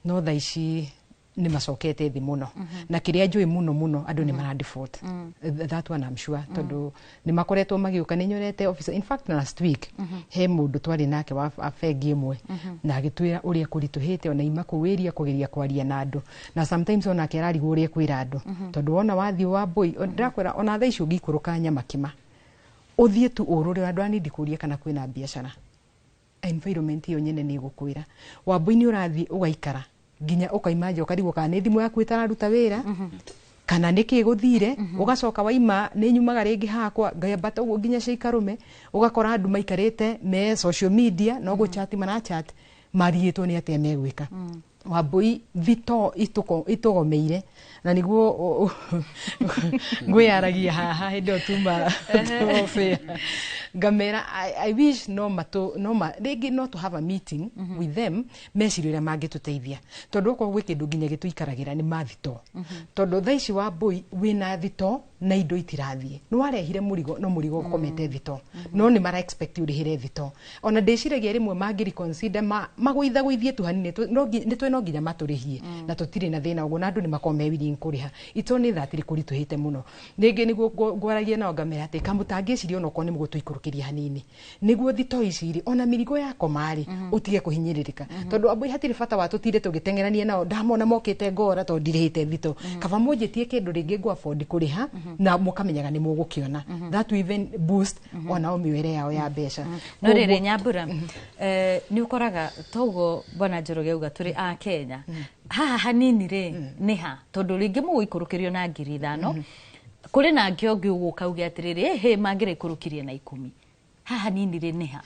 no thaa ici nĩ macokete thĩ mũno. Na kĩrĩa njũĩ mũno mũno, andũ nĩ mara default. That one I'm sure, tondũ nĩ makoretwo magĩũka, nĩ nyonete officer. In fact, last week he mũndũ twarĩ nake wa bengi ĩmwe na agĩtwĩra ũrĩa kũritũhĩte, ona ima kũu area kũgeria kwaria na andũ, na sometimes onake ararigwo ũrĩa kwĩra andũ, tondũ wona wathiĩ Wambui, ndĩrakwĩra ona thaa ici ũngĩikũrũka Nyamakima ũthiĩ tu ũrũre andũ a nindi kũria kana kwĩna biacara, environment ĩyo nyene nĩ ĩgũkwĩra. Wambui nĩ ũrathiĩ ũgaikara nginya ũkaima nja, ũkarigwo kana nĩ thimũ yaku ĩtararuta wĩra kana nĩ kĩ gũthire. Ũgacoka waima, nĩ nyumaga rĩngĩ hakwa ngambata ũguo nginya ciikarume, ũgakora andũ maikarĩte me social media no gũchat marachat, marigĩtwo nĩ atĩa megwĩka. Wambui, thito itũgomeire na nĩguo ngwĩyaragia haha hĩndĩ ĩyo tuma tũbĩa ngamera I wish no matũ no ma rĩngĩ no to have a meeting with them, meciria ũrĩa mangĩtũteithia, tondũ okorwo gwĩ kĩndũ nginya gĩtũikaragĩra nĩ mathito, tondũ thaa ici Wambui wĩna thito na indo itirathiĩ. Nĩ warehire mũrigo no mũrigo ũkomete thito, no nĩ mara expect ũrĩhĩre thito. Ona ndĩciragia rĩmwe mangĩ reconsider magũithagũithie tu hanini, nĩ twĩ no nginya matũrĩhie na tũtirĩ na thĩna ũguo, na andũ nĩ makorwo me willing kũrĩha. It's only that nĩ kũritũhĩte mũno. Rĩngĩ nĩguo ngwaragia nao ngamera atĩ kamũtangĩciria onokorwo nĩ mũgũtũikũrũkĩria hanini nĩguo thito ici rĩ, ona mĩrigo yakoma rĩ, ũtige kũhinyĩrĩrĩka, tondũ Wambui hatirĩ bata wa tũtinde tũgĩteng'erania nao. Ndamona mokĩte ngora tondũ ndirĩhĩte thito, kaba mũnjĩtie kĩndũ rĩngĩ ngũ afford kũrĩha na mũkamenyaga nĩ mũgũkĩona. That will even boost onao mĩoere yao ya mbeca. No rĩrĩ, Nyambura, nĩ ũkoraga toguo bwana Njoroge auga tũrĩ a Kenya haha hanini rĩ nĩ ha, tondũ rĩngĩ mũgũikũrũkĩrio na 5,000, kũrĩ na angĩ ũngĩ ũgũka uge atĩrĩrĩ, hĩ mangĩraikũrũkirie na 10, haha hanini rĩ nĩ ha?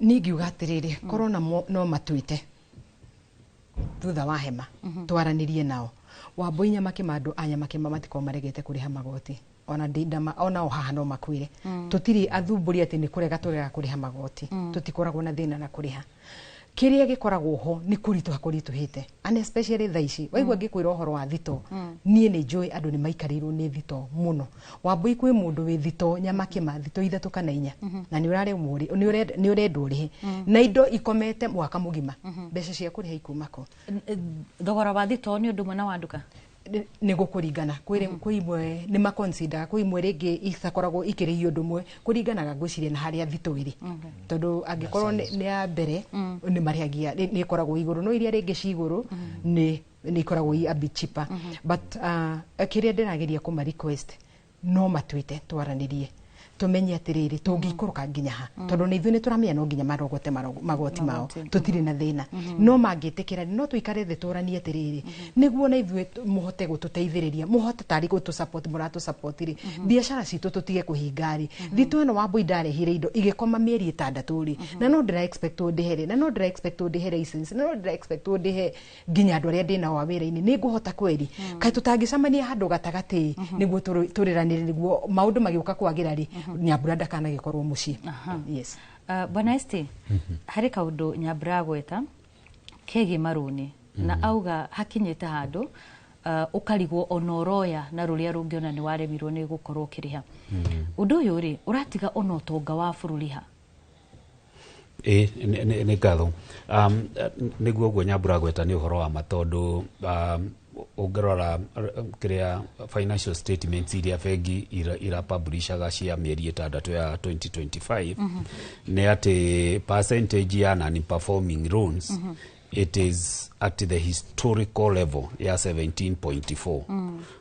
Niĩ ngiuga atĩrĩrĩ, korwo no matuĩte thutha wa hema twaranĩrie nao. Wambui, Nyamakĩma, andũ a Nyamakĩma matikorwo maregete kũrĩha magoti, ona ndindama ona o haha no makwĩre tũtirĩ athumbũri atĩ nĩ kũrega tũrega kũrĩha magoti. Tũtikoragwo na thĩna na kũrĩha. Kĩrĩa gĩkoragwo ho nĩ kũritũha kũritũhĩte, and especially thaa ici waigua ngĩkwĩra ũhoro wa thito. Niĩ nĩ njũĩ andũ nĩ maikarĩirwo nĩ thito mũno. Wambui, kwĩ mũndũ wĩ thito Nyamakĩma, thito ithatũ kana inya, na nĩ ũraremwo nĩ ũrendwo ũrĩhe na indo ikomete mwaka mũgima. Mbeca cia kũrĩha ikuma kũ? Thogora wa thito nĩ ũndũ ũmwe na wa nduka? Nĩ gũkũringana, kwĩ imwe nĩ maconsider, kwĩ imwe rĩngĩ itakoragwo ikĩrĩhio ũndũ ũmwe, kũringanaga ngwĩciria na harĩa thito ĩrĩ, tondũ angĩkorwo nĩ ya mbere nĩ marĩhagia nĩ ĩkoragwo igũrũ, no iria rĩngĩ ci igũrũ nĩ ikoragwo i a bit cheaper. But kĩrĩa ndĩrageria kũma request, no matuĩte twaranĩrie tumenye atĩrĩrĩ, tũngĩikũrũka nginya ha, tondũ nĩ ithuĩ nĩ tũramenya no nginya marogote magoti mao. Magoti. Tũtirĩ na thĩna, no mangĩtĩkĩra no tũikare thĩ tũranie atĩrĩrĩ, nĩguo na ithuĩ mũhote gũtũteithĩrĩria, mũhote tarĩ gũtũ support, mũratũ support rĩ, biacara citũ tũtige kũhinga rĩ. Thito ĩno Wambui ndarehire indo igĩkoma mĩeri 6 rĩ, na no ndĩra expect ndĩhe rĩ, na no ndĩra expect ndĩhe license, na no ndĩra expect ndĩhe nginya andũ arĩa ndĩ nao a wĩra-inĩ, nĩ ngũhota kweri? Kaĩ tũtangĩcemania handũ gatagatĩ nĩguo tũrĩranĩre, nĩguo maũndũ magĩũka kwagĩra rĩ, Nyambura ndakanagĩkorwo mũciĩ. Yes. Bwana ST, harĩ kaũndũ Nyambura agweta kegiĩ marũni na auga hakinyĩte handũ ũkarigwo ona ũroya na rũrĩa rũngĩona nĩ waremirwo nĩ gũkorwo ũkĩrĩha. Ũndũ ũyũ rĩ ũratiga ona ũtonga wa bũrũri ha? Ĩ nĩ ngatho. Nĩguo ũguo Nyambura gweta nĩ ũhoro wa ma, tondũ ũngĩrora kĩrĩa financial statements iria bengi ira publishaga cia mĩeri 6 ya 2025, nĩ atĩ percentage ya non performing loans, it is at the historical level ya 17.4,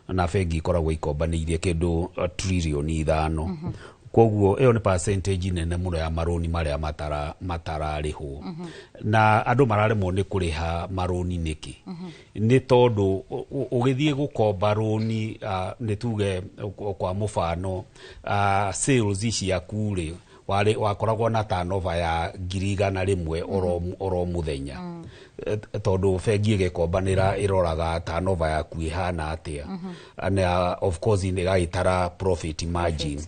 na bengi ikoragwo ikombanĩirie kĩndũ 5 trillion. Koguo ĩyo nĩ percentage nene mũno ya marũni marĩa matararĩhwo. Na andũ mararemwo nĩ kũrĩha marũni nĩkĩ? Nĩ tondũ ũgĩthiĩ gũkomba rũni, nĩ tuge kwa mũbano, sales ciaku rĩ, warĩ wakoragwo na turnover ya 100,000 oro mũthenya. Tondũ bengi ĩgĩkombanĩra ĩroraga turnover yaku ĩhana atĩa, na of course nĩ ĩgagĩtara profit margin.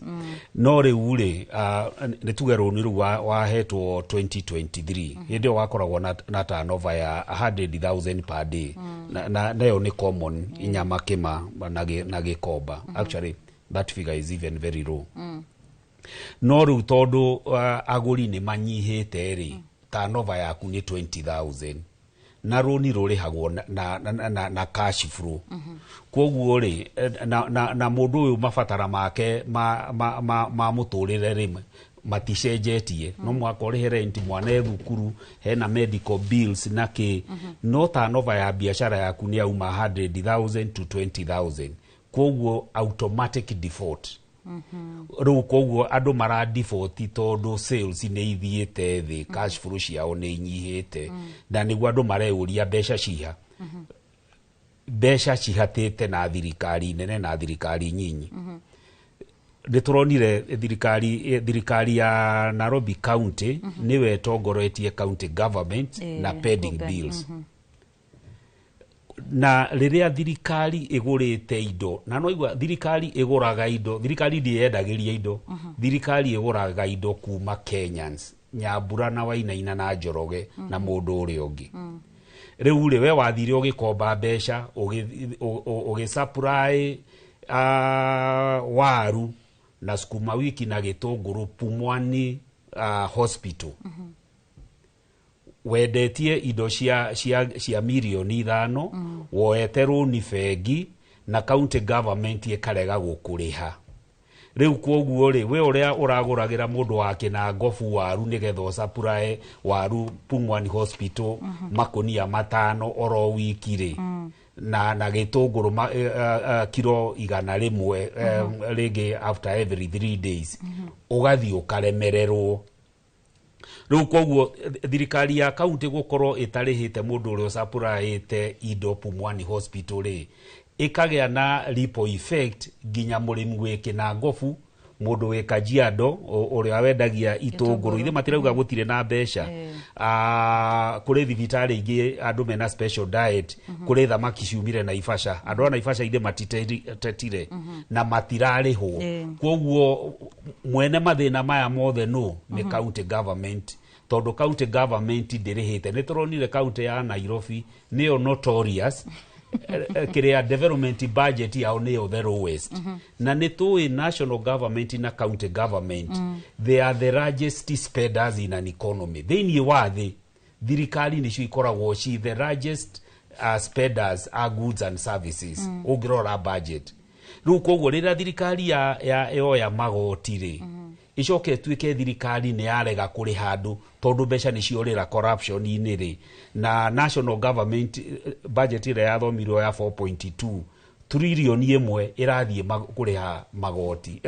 No rĩu rĩ, nĩ tuge rũni rũu wahetwo 2023, hĩndĩ ĩyo wakoragwo na turnover ya 100,000 per day, na nayo nĩ common inyama kĩma na gĩkomba. Actually, that figure is even very low. No rĩu tondũ agũri nĩ manyihĩte rĩ, turnover yaku nĩ 20,000, na rũni rũrĩhagwo na cash flow. Koguo rĩ, na mũndũ ũyũ mabatara make ma mũtũrĩre rĩ, maticenjetie. No mũhaka ũrĩhe rent, mwana e thukuru, hena medical bills na kĩ. No turnover ya biacara yaku nĩ yauma 100,000 to 20,000, koguo automatic default. Rĩu koguo andũ mara default tondũ sales nĩ ithiĩte thĩ, cash flow ciao nĩ inyihĩte, na nĩguo andũ mareyũria mbeca ciha. Mbeca cihatĩte na thirikari nene na thirikari nyinyi. Nĩ tũronire thirikari ya Nairobi County nĩwe ĩtongoretie county government na pending bills. Na rĩrĩa thirikari ĩgũrĩte indo, na no igua thirikari ĩgũraga indo, thirikari ndĩyendagĩria indo. Thirikari ĩgũraga indo kuma Kenyans, Nyambura na Wainaina na Njoroge na mũndũ ũrĩa ũngĩ. Rĩu rĩ, we wathire ũgĩkomba mbeca ũgĩ supply waru na sukuma wiki na gĩtũngũrũ Pumwani Hospital, wendetie indo cia mirioni 5, woete rũni bengi na county government ĩkarega gũkũrĩha. Rĩu koguo rĩ, we ũrĩa ũragũragĩra mũndũ wa Kĩnangobu waru nĩgetha ũcapurae waru Pumwani Hospital makũnia 5 oro wiki rĩ, na gĩtũngũrũ kiro 100 rĩngĩ after every 3 days, ũgathiĩ ũkaremererwo. Rĩu koguo thirikari ya kaunti gũkorwo ĩtarĩhĩte mũndũ ũrĩa ũcapuraĩte indo Pumwani Hospital rĩ, ĩkagĩa na ripple effect nginya mũrĩmi wĩ Kĩnangobu, mũndũ wĩ Kajiado, ũrĩa wendagia itũngũrũ. Ithe matirauga gũtirĩ na mbeca. Kũrĩ thibitarĩ ingĩ andũ mena special diet, kũrĩ thamaki ciumire Naivasha, andũ a Naivasha ithe matitetire na matirarĩhwo. Koguo mwene mathĩna maya mothe no nĩ county government, tondũ county government ndĩrĩhĩte. Nĩ tũronire county ya Nairobi nĩyo notorious, kĩrĩa development budget yao nĩyo the lowest. Na nĩ tũĩ national government na county government, they are the largest spenders in an economy. Thĩinĩ wa thĩ, thirikari nĩcio ikoragwo ci the largest spenders a goods and services ũngĩrora budget. Rĩu koguo rĩrĩa thirikari ya yoya magoti rĩ, icoke ĩtuĩke thirikari nĩ yarega kũrĩha andũ tondũ mbeca nĩ ciorĩra corruption-inĩ rĩ, na national government budget ĩrĩa yathomirwo ya 4.2 trillion 1 ĩrathiĩ kũrĩha magoti,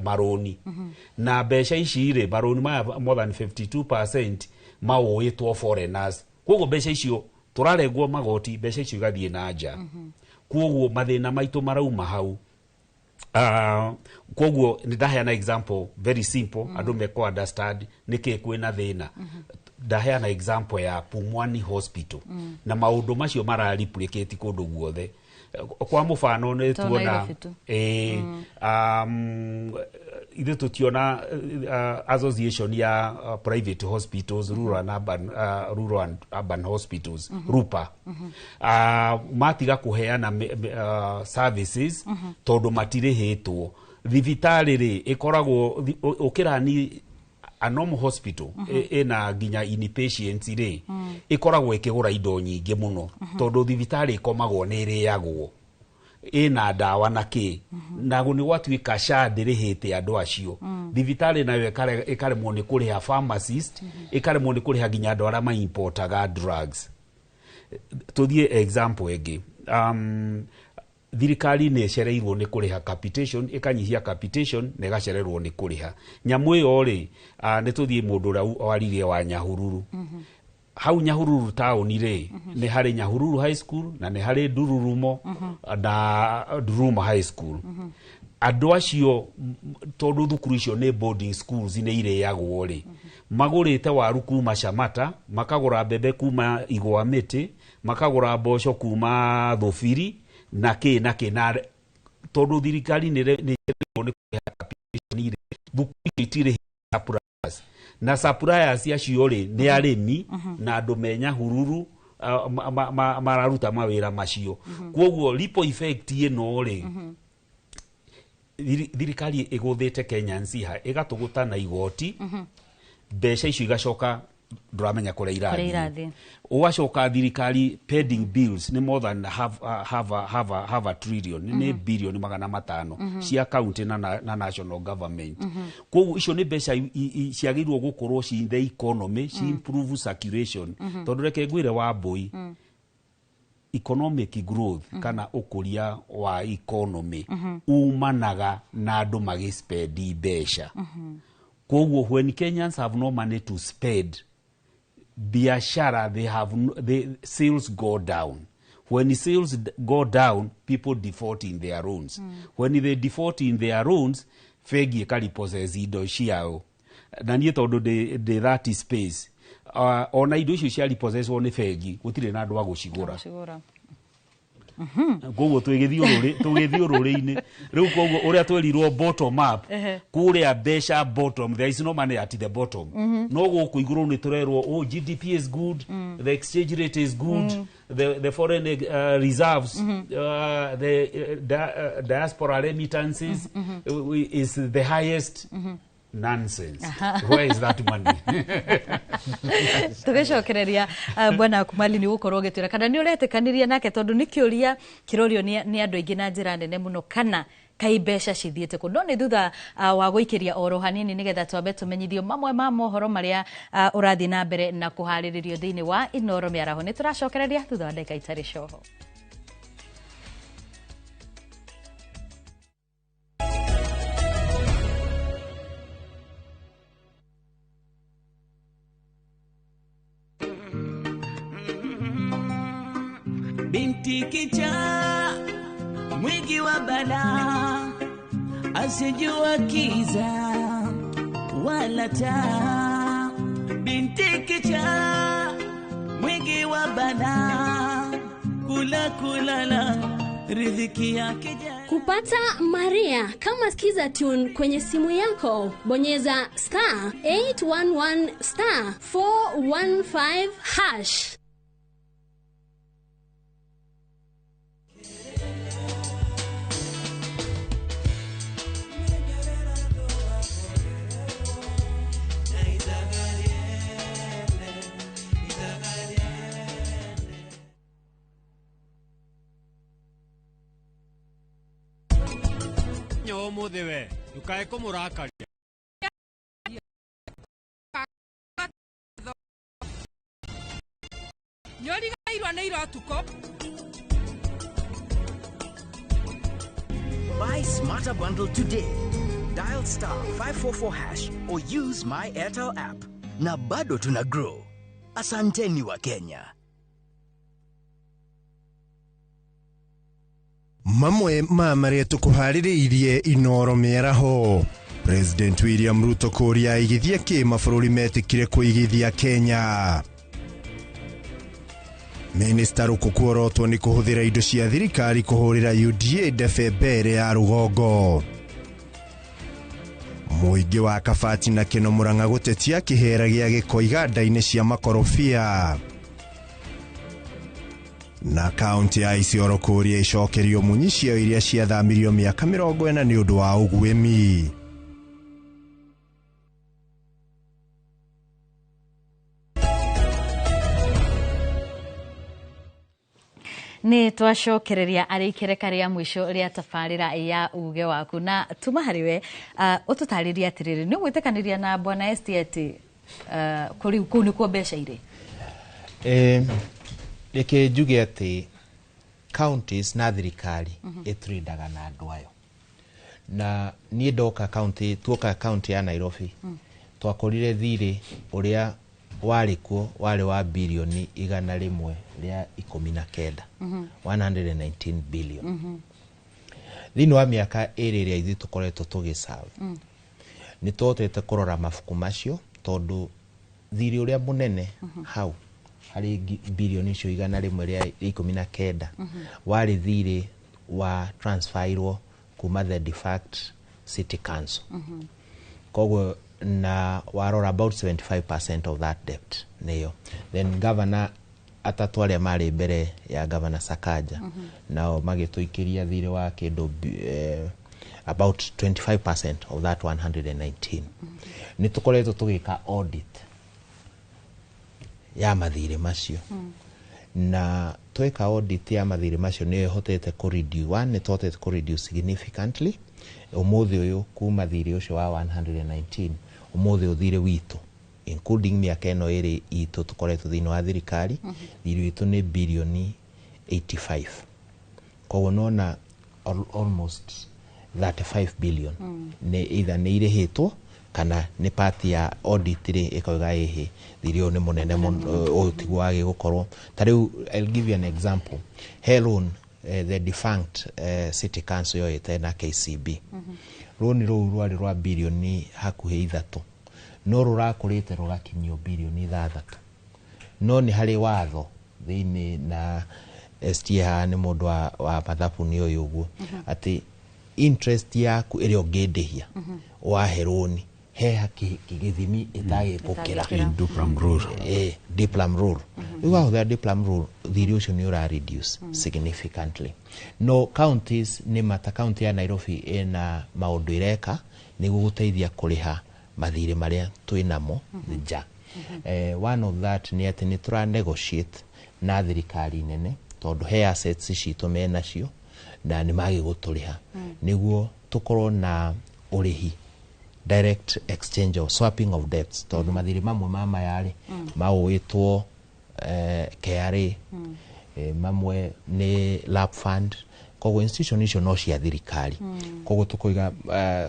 marũni. Na mbeca ici rĩ, marũni maya more than 52% maũĩtwo foreigners. Koguo mbeca icio tũrarengwo magoti, mbeca icio igathiĩ na nja. Koguo mathĩna maitũ marauma hau. Koguo nĩ ndaheana example very simple, andũ meko understand nĩkĩ kwĩna thĩna. Ndaheana example ya Pumwani Hospital, na maũndũ macio mara replicate kũndũ guothe. Kwa mũbano nĩ To tuona Nairobi tu. Ĩĩ, ithuĩ tũtiona association ya private hospitals, rural and urban hospitals, RUPA, matiga kũheana services tondũ matirĩhĩtwo. Thibitarĩ rĩ, ĩkoragwo ũkĩrani a normal hospital, ĩna nginya inpatients rĩ, ĩkoragwo ĩkĩgũra indo nyingĩ mũno tondũ thibitarĩ ĩkomagwo nĩ ĩrĩagwo, ĩna ndawa na kĩ. Na nĩ gwatuĩka SHA ndĩrĩhĩte andũ acio, thibitarĩ nayo ĩkaremwo nĩ kũrĩha pharmacist, ĩkaremwo nĩ kũrĩha nginya andũ arĩa maimportaga drugs. Tũthiĩ example ĩngĩ. Thirikari nĩ ĩcereirwo nĩ kũrĩha capitation, ĩkanyihia capitation na ĩgacererwo nĩ kũrĩha nyamũ ĩyo rĩ. Nĩ tũthiĩ mũndũ ũrĩa waririe wa Nyahururu. Hau Nyahururu taũni rĩ, nĩ harĩ Nyahururu High School na nĩ harĩ Ndururumo na Nduruma High School. Andũ acio, tondũ thukuru icio nĩ boarding schools, nĩ irĩagwo rĩ, magũrĩte waru kuma Shamata, makagũra mbembe kuma Igwa Mĩtĩ, makagũra mboco kuma Thũbiri na kĩ na kĩ, na tondũ thirikari nĩ nĩ nĩ kũrĩha capitation rĩ, thukuru icio itirĩ suppliers, na suppliers acio rĩ nĩ arĩmi na andũ me Nyahururu, mararuta mawĩra macio. Koguo ripple effect ĩno rĩ, thirikari ĩgũthĩte Kenyans ha ĩgatũgũta na igoti, mbeca icio igacoka ndũramenya kũrĩa kũrĩa irathiĩ. Irathiĩ. Ũgacoka thirikari pending bills nĩ more than half a trillion, nĩ bilioni 500 cia county na national government. Koguo icio nĩ mbeca ciagĩrĩirwo gũkorwo ci in the economy, ci improve circulation. Tondũ reke ngwĩre wa mbũi, economic growth kana ũkũria wa economy umanaga na andũ magĩspendi mbeca. Koguo when Kenyans have no money to spend, biashara, they have no, they, sales go down. When sales go down, people default in their loans. When they default in their loans, bengi ĩkarepossess indo ciao. Na niĩ tondũ ndĩ that space, ona indo icio cia repossesswo nĩ bengi, gũtirĩ na andũ a gũcigũra. Gũcigũra. Koguo tũgĩthiũrũrĩ-inĩ rĩu. Koguo ũrĩa twerirwo bottom up, kũrĩa mbeca bottom, there is no money at the bottom. No gũkũ igũrũ nĩ tũrerwo, oh, GDP is good, the exchange rate is good, the foreign reserves, the diaspora remittances is the highest. Nonsense. Where is that money? Tũgĩcokereria, bwana Kumali, nĩ gũkorwo ũgĩtwĩra kana nĩ ũretĩkanĩria nake, tondũ nĩ kĩũria kĩrorio nĩ andũ aingĩ na njĩra nene mũno, kana kai mbeca cithiĩte kũ. No nĩ thutha wa gũikĩria oro hanini, nĩgetha twambe tũmenyithio mamwe ma mohoro marĩa ũrathiĩ na mbere na kũharĩrĩrio thĩinĩ wa Inoro mĩaraho. Nĩ tũracokereria thutha wa ndagĩka itarĩ coho. Binti kichaa, mwingi wa balaa, asijua kiza wala taa. Binti kichaa, mwingi wa balaa, kula kulala, riziki yake. Kupata Maria kama Skiza Tune kwenye simu yako, bonyeza star 811 star 415 hash. Ũmũthĩ we ndũkae kũmũrakaria. Nĩũriganĩirwo nĩ ira ũtukũ. Buy Smarter Bundle today. Dial star 544 hash or use my Airtel app. Na bado tuna grow. Asanteni wa Kenya. Mamwe ma marĩa tũkũharĩrĩirie Inoro mĩaraho: President William Ruto kũria aigithia kĩ mabũrũri metĩkire kũigithia Kenya. Minista Rũkũ kuorotwo nĩ kũhũthĩra indo cia thirikari kũhũrĩra UDA ndebe mbere ya rũgongo. Mũingĩ wa Kabati na Kĩno Mũrang'a gũtetia kĩhera gĩa gĩko iganda-inĩ cia makorobia. Na kaunti ya Isiolo kũria icokerio munyi ciao iria ciathamirio mĩaka 40 nĩ ũndũ wa ũguĩmi. Nĩ twacokereria arĩ ikereka rĩa mũico rĩa tabarĩra ya uge waku, na tuma harĩ we, ũtũtarĩrie atĩrĩrĩ, nĩ ũgwĩtĩkanĩria na bwana ST atĩ kũrĩ kũu nĩkuo mbeca irĩ? Reke njuge atĩ Counties na thirikari ĩtrindaga na andũ ayo. Na niĩ ndoka county, tuoka county ya Nairobi, twakorire thirĩ ũrĩa warĩ kuo warĩ wa birioni 119, 119 billion. Thĩinĩ wa mĩaka 2 ĩrĩa ithuĩ tũkoretwo tũgĩserve, nĩ tũhotete kũrora mabuku macio, tondũ thirĩ ũrĩa mũnene hau harĩ birioni icio 119 warĩ thirĩ wa transferirwo kuma the defunct city council. Koguo na warora about 75% of that debt nĩyo. Then governor atatũ arĩa marĩ mbere ya Governor Sakaja nao magĩtũikĩria thirĩ wa kĩndũ about 25% of that 119. Nĩ tũkoretwo tũgĩka audit ya mathirĩ macio, na tweka audit ya mathirĩ macio nĩ ĩhotete kũ reduce, one, nĩ tũhotete kũ reduce significantly. Ũmũthĩ ũyũ kuma thirĩ ũcio wa 119, ũmũthĩ ũyũ thirĩ witũ including mĩaka ĩno 2 itũ tũkoretwo thĩinĩ wa thirikari, thirĩ witũ nĩ birioni 85. Koguo nona almost 35 billion nĩ either nĩ irĩhĩtwo kana nĩ part ya audit rĩ ĩkauga ĩhĩ thirĩ ũyũ nĩ mũnene mũno, ũyũ tiguo wagĩ gũkorwo. Ta rĩu I'll give you an example. He loan the defunct city council yoete na KCB. Rũni rũu rwarĩ rwa birioni hakuhĩ 3, no rũrakũrĩte rũgakinyio birioni 6. No nĩ harĩ watho thĩinĩ na STA haha nĩ mũndũ wa mathabu nĩ ũyũ ũguo, atĩ interest yaku ĩrĩa ũngĩndĩhia wahe rũni he gĩthimi ĩtagĩkũkĩra. Duplam rule. Duplam rule. Rĩu wahũthĩra Duplam rule, thirĩ ũcio nĩ ũra reduce significantly. No counties nĩ mata, county ya Nairobi ĩna maũndũ ĩreka nĩguo gũteithia kũrĩha mathirĩ marĩa twĩnamo nja. One of that nĩ atĩ nĩ tũra negotiate na thirikari nene, tondũ he assets citũ menacio na nĩ magĩgũtũrĩha nĩguo tũkorwo na ũrĩhi direct exchange or swapping of debts, tondũ mathirĩ mamwe ma maya rĩ maũĩtwo KRA, mamwe nĩ LAP fund. Koguo institution icio no cia thirikari. Koguo tũkoiga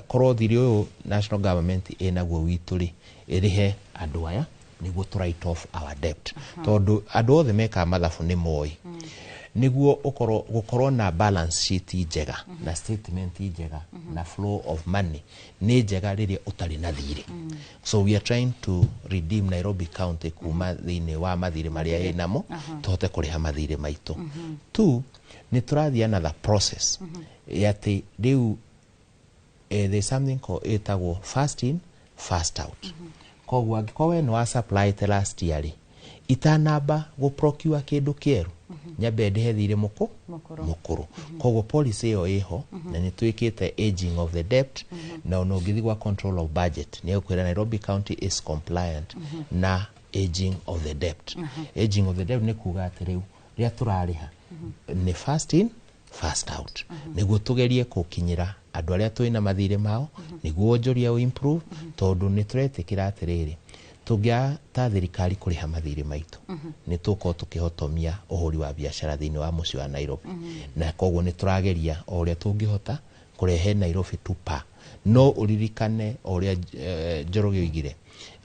korwo thirĩ ũyũ national government ĩnaguo witũ rĩ ĩrĩhe andũ aya nĩguo tũ write off our debt, tondũ andũ othe mekaga mathabu nĩ moĩ nĩguo ũkorwo gũkorwo na balance sheet njega na statement njega na flow of money nĩ njega rĩrĩa ũtarĩ na thirĩ. So we are trying to redeem Nairobi County kuma thĩinĩ wa mathirĩ marĩa ĩnamo, tũhote kũrĩha mathirĩ maitũ. Two, nĩ tũrathiĩ another process ya atĩ rĩu there's something called ĩtagwo first in first out. Koguo angĩkorwo we nĩ wa supply te last year rĩ, itanamba gũ procure kĩndũ kĩerũ, nyambe ndĩhe thirĩ mũkũrũ. Koguo policy ĩyo ĩho na nĩ twĩkĩte aging of the debt, na ona ũngĩthiĩ gwa control of budget nĩ egũkwĩra Nairobi County is compliant na aging of the debt. Aging of the debt nĩ kuga atĩ rĩu rĩrĩa tũrarĩha nĩ first in first out, nĩguo tũgerie gũkinyĩra andũ arĩa twĩna mathirĩ mao, nĩguo wonjoria ũ improve, tondũ nĩ tũretĩkĩra atĩrĩrĩ, tũngĩaga ta thirikari kũrĩha mathirĩ maitũ nĩ tũgũkorwo tũkĩhotomia ũhũri wa biacara thĩinĩ wa mũciĩ wa Nairobi. Na koguo nĩ tũrageria o ũrĩa tũngĩhota kũrehe Nairobi to par. No ũririkane o ũrĩa Njoroge oigire,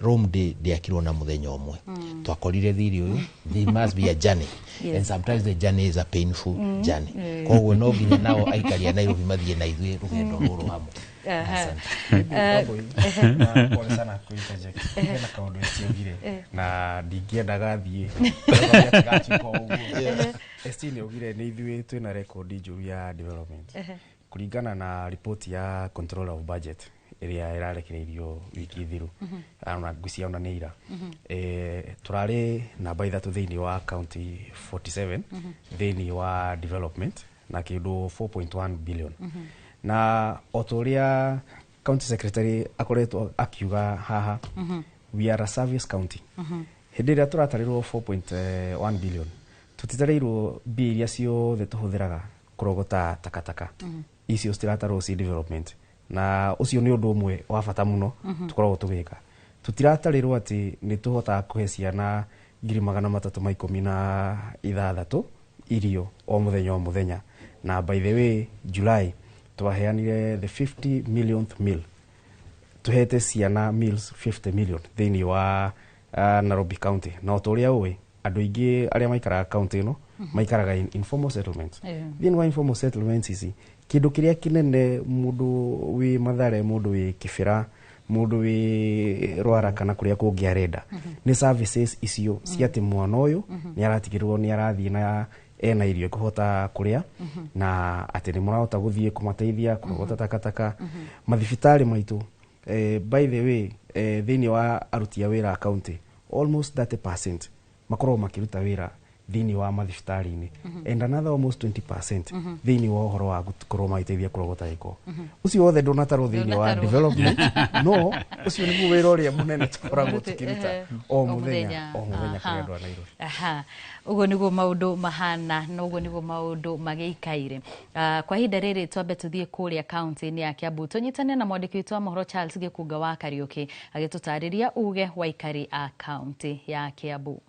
Rome ndĩakirwo na mũthenya ũmwe. Twakorire thirĩ ũyũ, there must be a journey. And sometimes the journey is a painful journey. Koguo no nginya nao aikari a Nairobi mathiĩ na ithuĩ rũgendo rũrũ hamwe. Pole sana ku interject. Hena kaũndũ ST augire na ndingĩendaga thiĩ ST nĩ augire nĩ ithuĩ twĩna rekondi njũru ya development kũringana na report ya control of budget ĩrĩa ĩrarekereirio wiki thiru, ona ngwĩciria ona nĩ ira. Tũrarĩ namba 3 thĩinĩ wa county 47 thĩinĩ wa development na kĩndũ 4.1 billion. Na o ta ũrĩa county secretary akoretwo akiuga haha, we are a service county. Hĩndĩ ĩrĩa tũratarĩrwo 4.1 billion, tũtitarĩirwo mbia iria ciothe tũhũthĩraga kũrogota takataka, icio citiratarwo ci development, na ũcio nĩ ũndũ ũmwe wa bata mũno tũkoragwo tũgĩka. Tũtiratarĩrwo atĩ nĩ tũhotaga kũhe ciana 316,000 irio o mũthenya o mũthenya. Na by the way, July twaheanire the 50 millionth meal, tuhete ciana meals 50 million thĩinĩ wa Nairobi County. Na o ta ũrĩa ũĩ, andũ aingĩ arĩa maikaraga county ĩno maikaraga in informal settlements. Thĩinĩ wa informal settlements ici, kĩndũ kĩrĩa kĩnene mũndũ wĩ Mathare, mũndũ wĩ Kĩbĩra, mũndũ wĩ Rwara kana kũrĩa kũngĩ arenda nĩ services icio cia atĩ mwana ũyũ nĩ aratigĩrĩrwo nĩ arathiĩ na ena irio ekũhota kũrĩa, na atĩ nĩ mũrahota gũthiĩ kũmateithia kũrogota takataka mathibitarĩ maitũ. By the way, thĩinĩ wa aruti a wĩra a county, almost 30% makoragwo makĩruta wĩra thĩinĩ wa mathibitarĩ-inĩ and another almost 20% thĩinĩ wa ũhoro wa gũkorwo magĩteithia kũrogota gĩko. Ũcio wothe ndũnatarwo thĩinĩ wa Ndũnatarwo. development, no ũcio nĩguo wĩra ũrĩa mũnene tũkoragwo tũkĩruta o O mũthenya mũthenya. o mũthenya kũrĩ andũ a Nairobi. Aha, ũguo nĩguo maũndũ mahana na ũguo nĩguo maũndũ magĩikaire. Kwa ihinda rĩrĩ twambe tũthiĩ kũrĩa kaunti-inĩ ya Kiambu tũnyitane na mwandĩki witũ wa mohoro Charles Gĩkunga wa Kariũki agĩtũtarĩria uge wa aikari a kaunti ya Kiambu.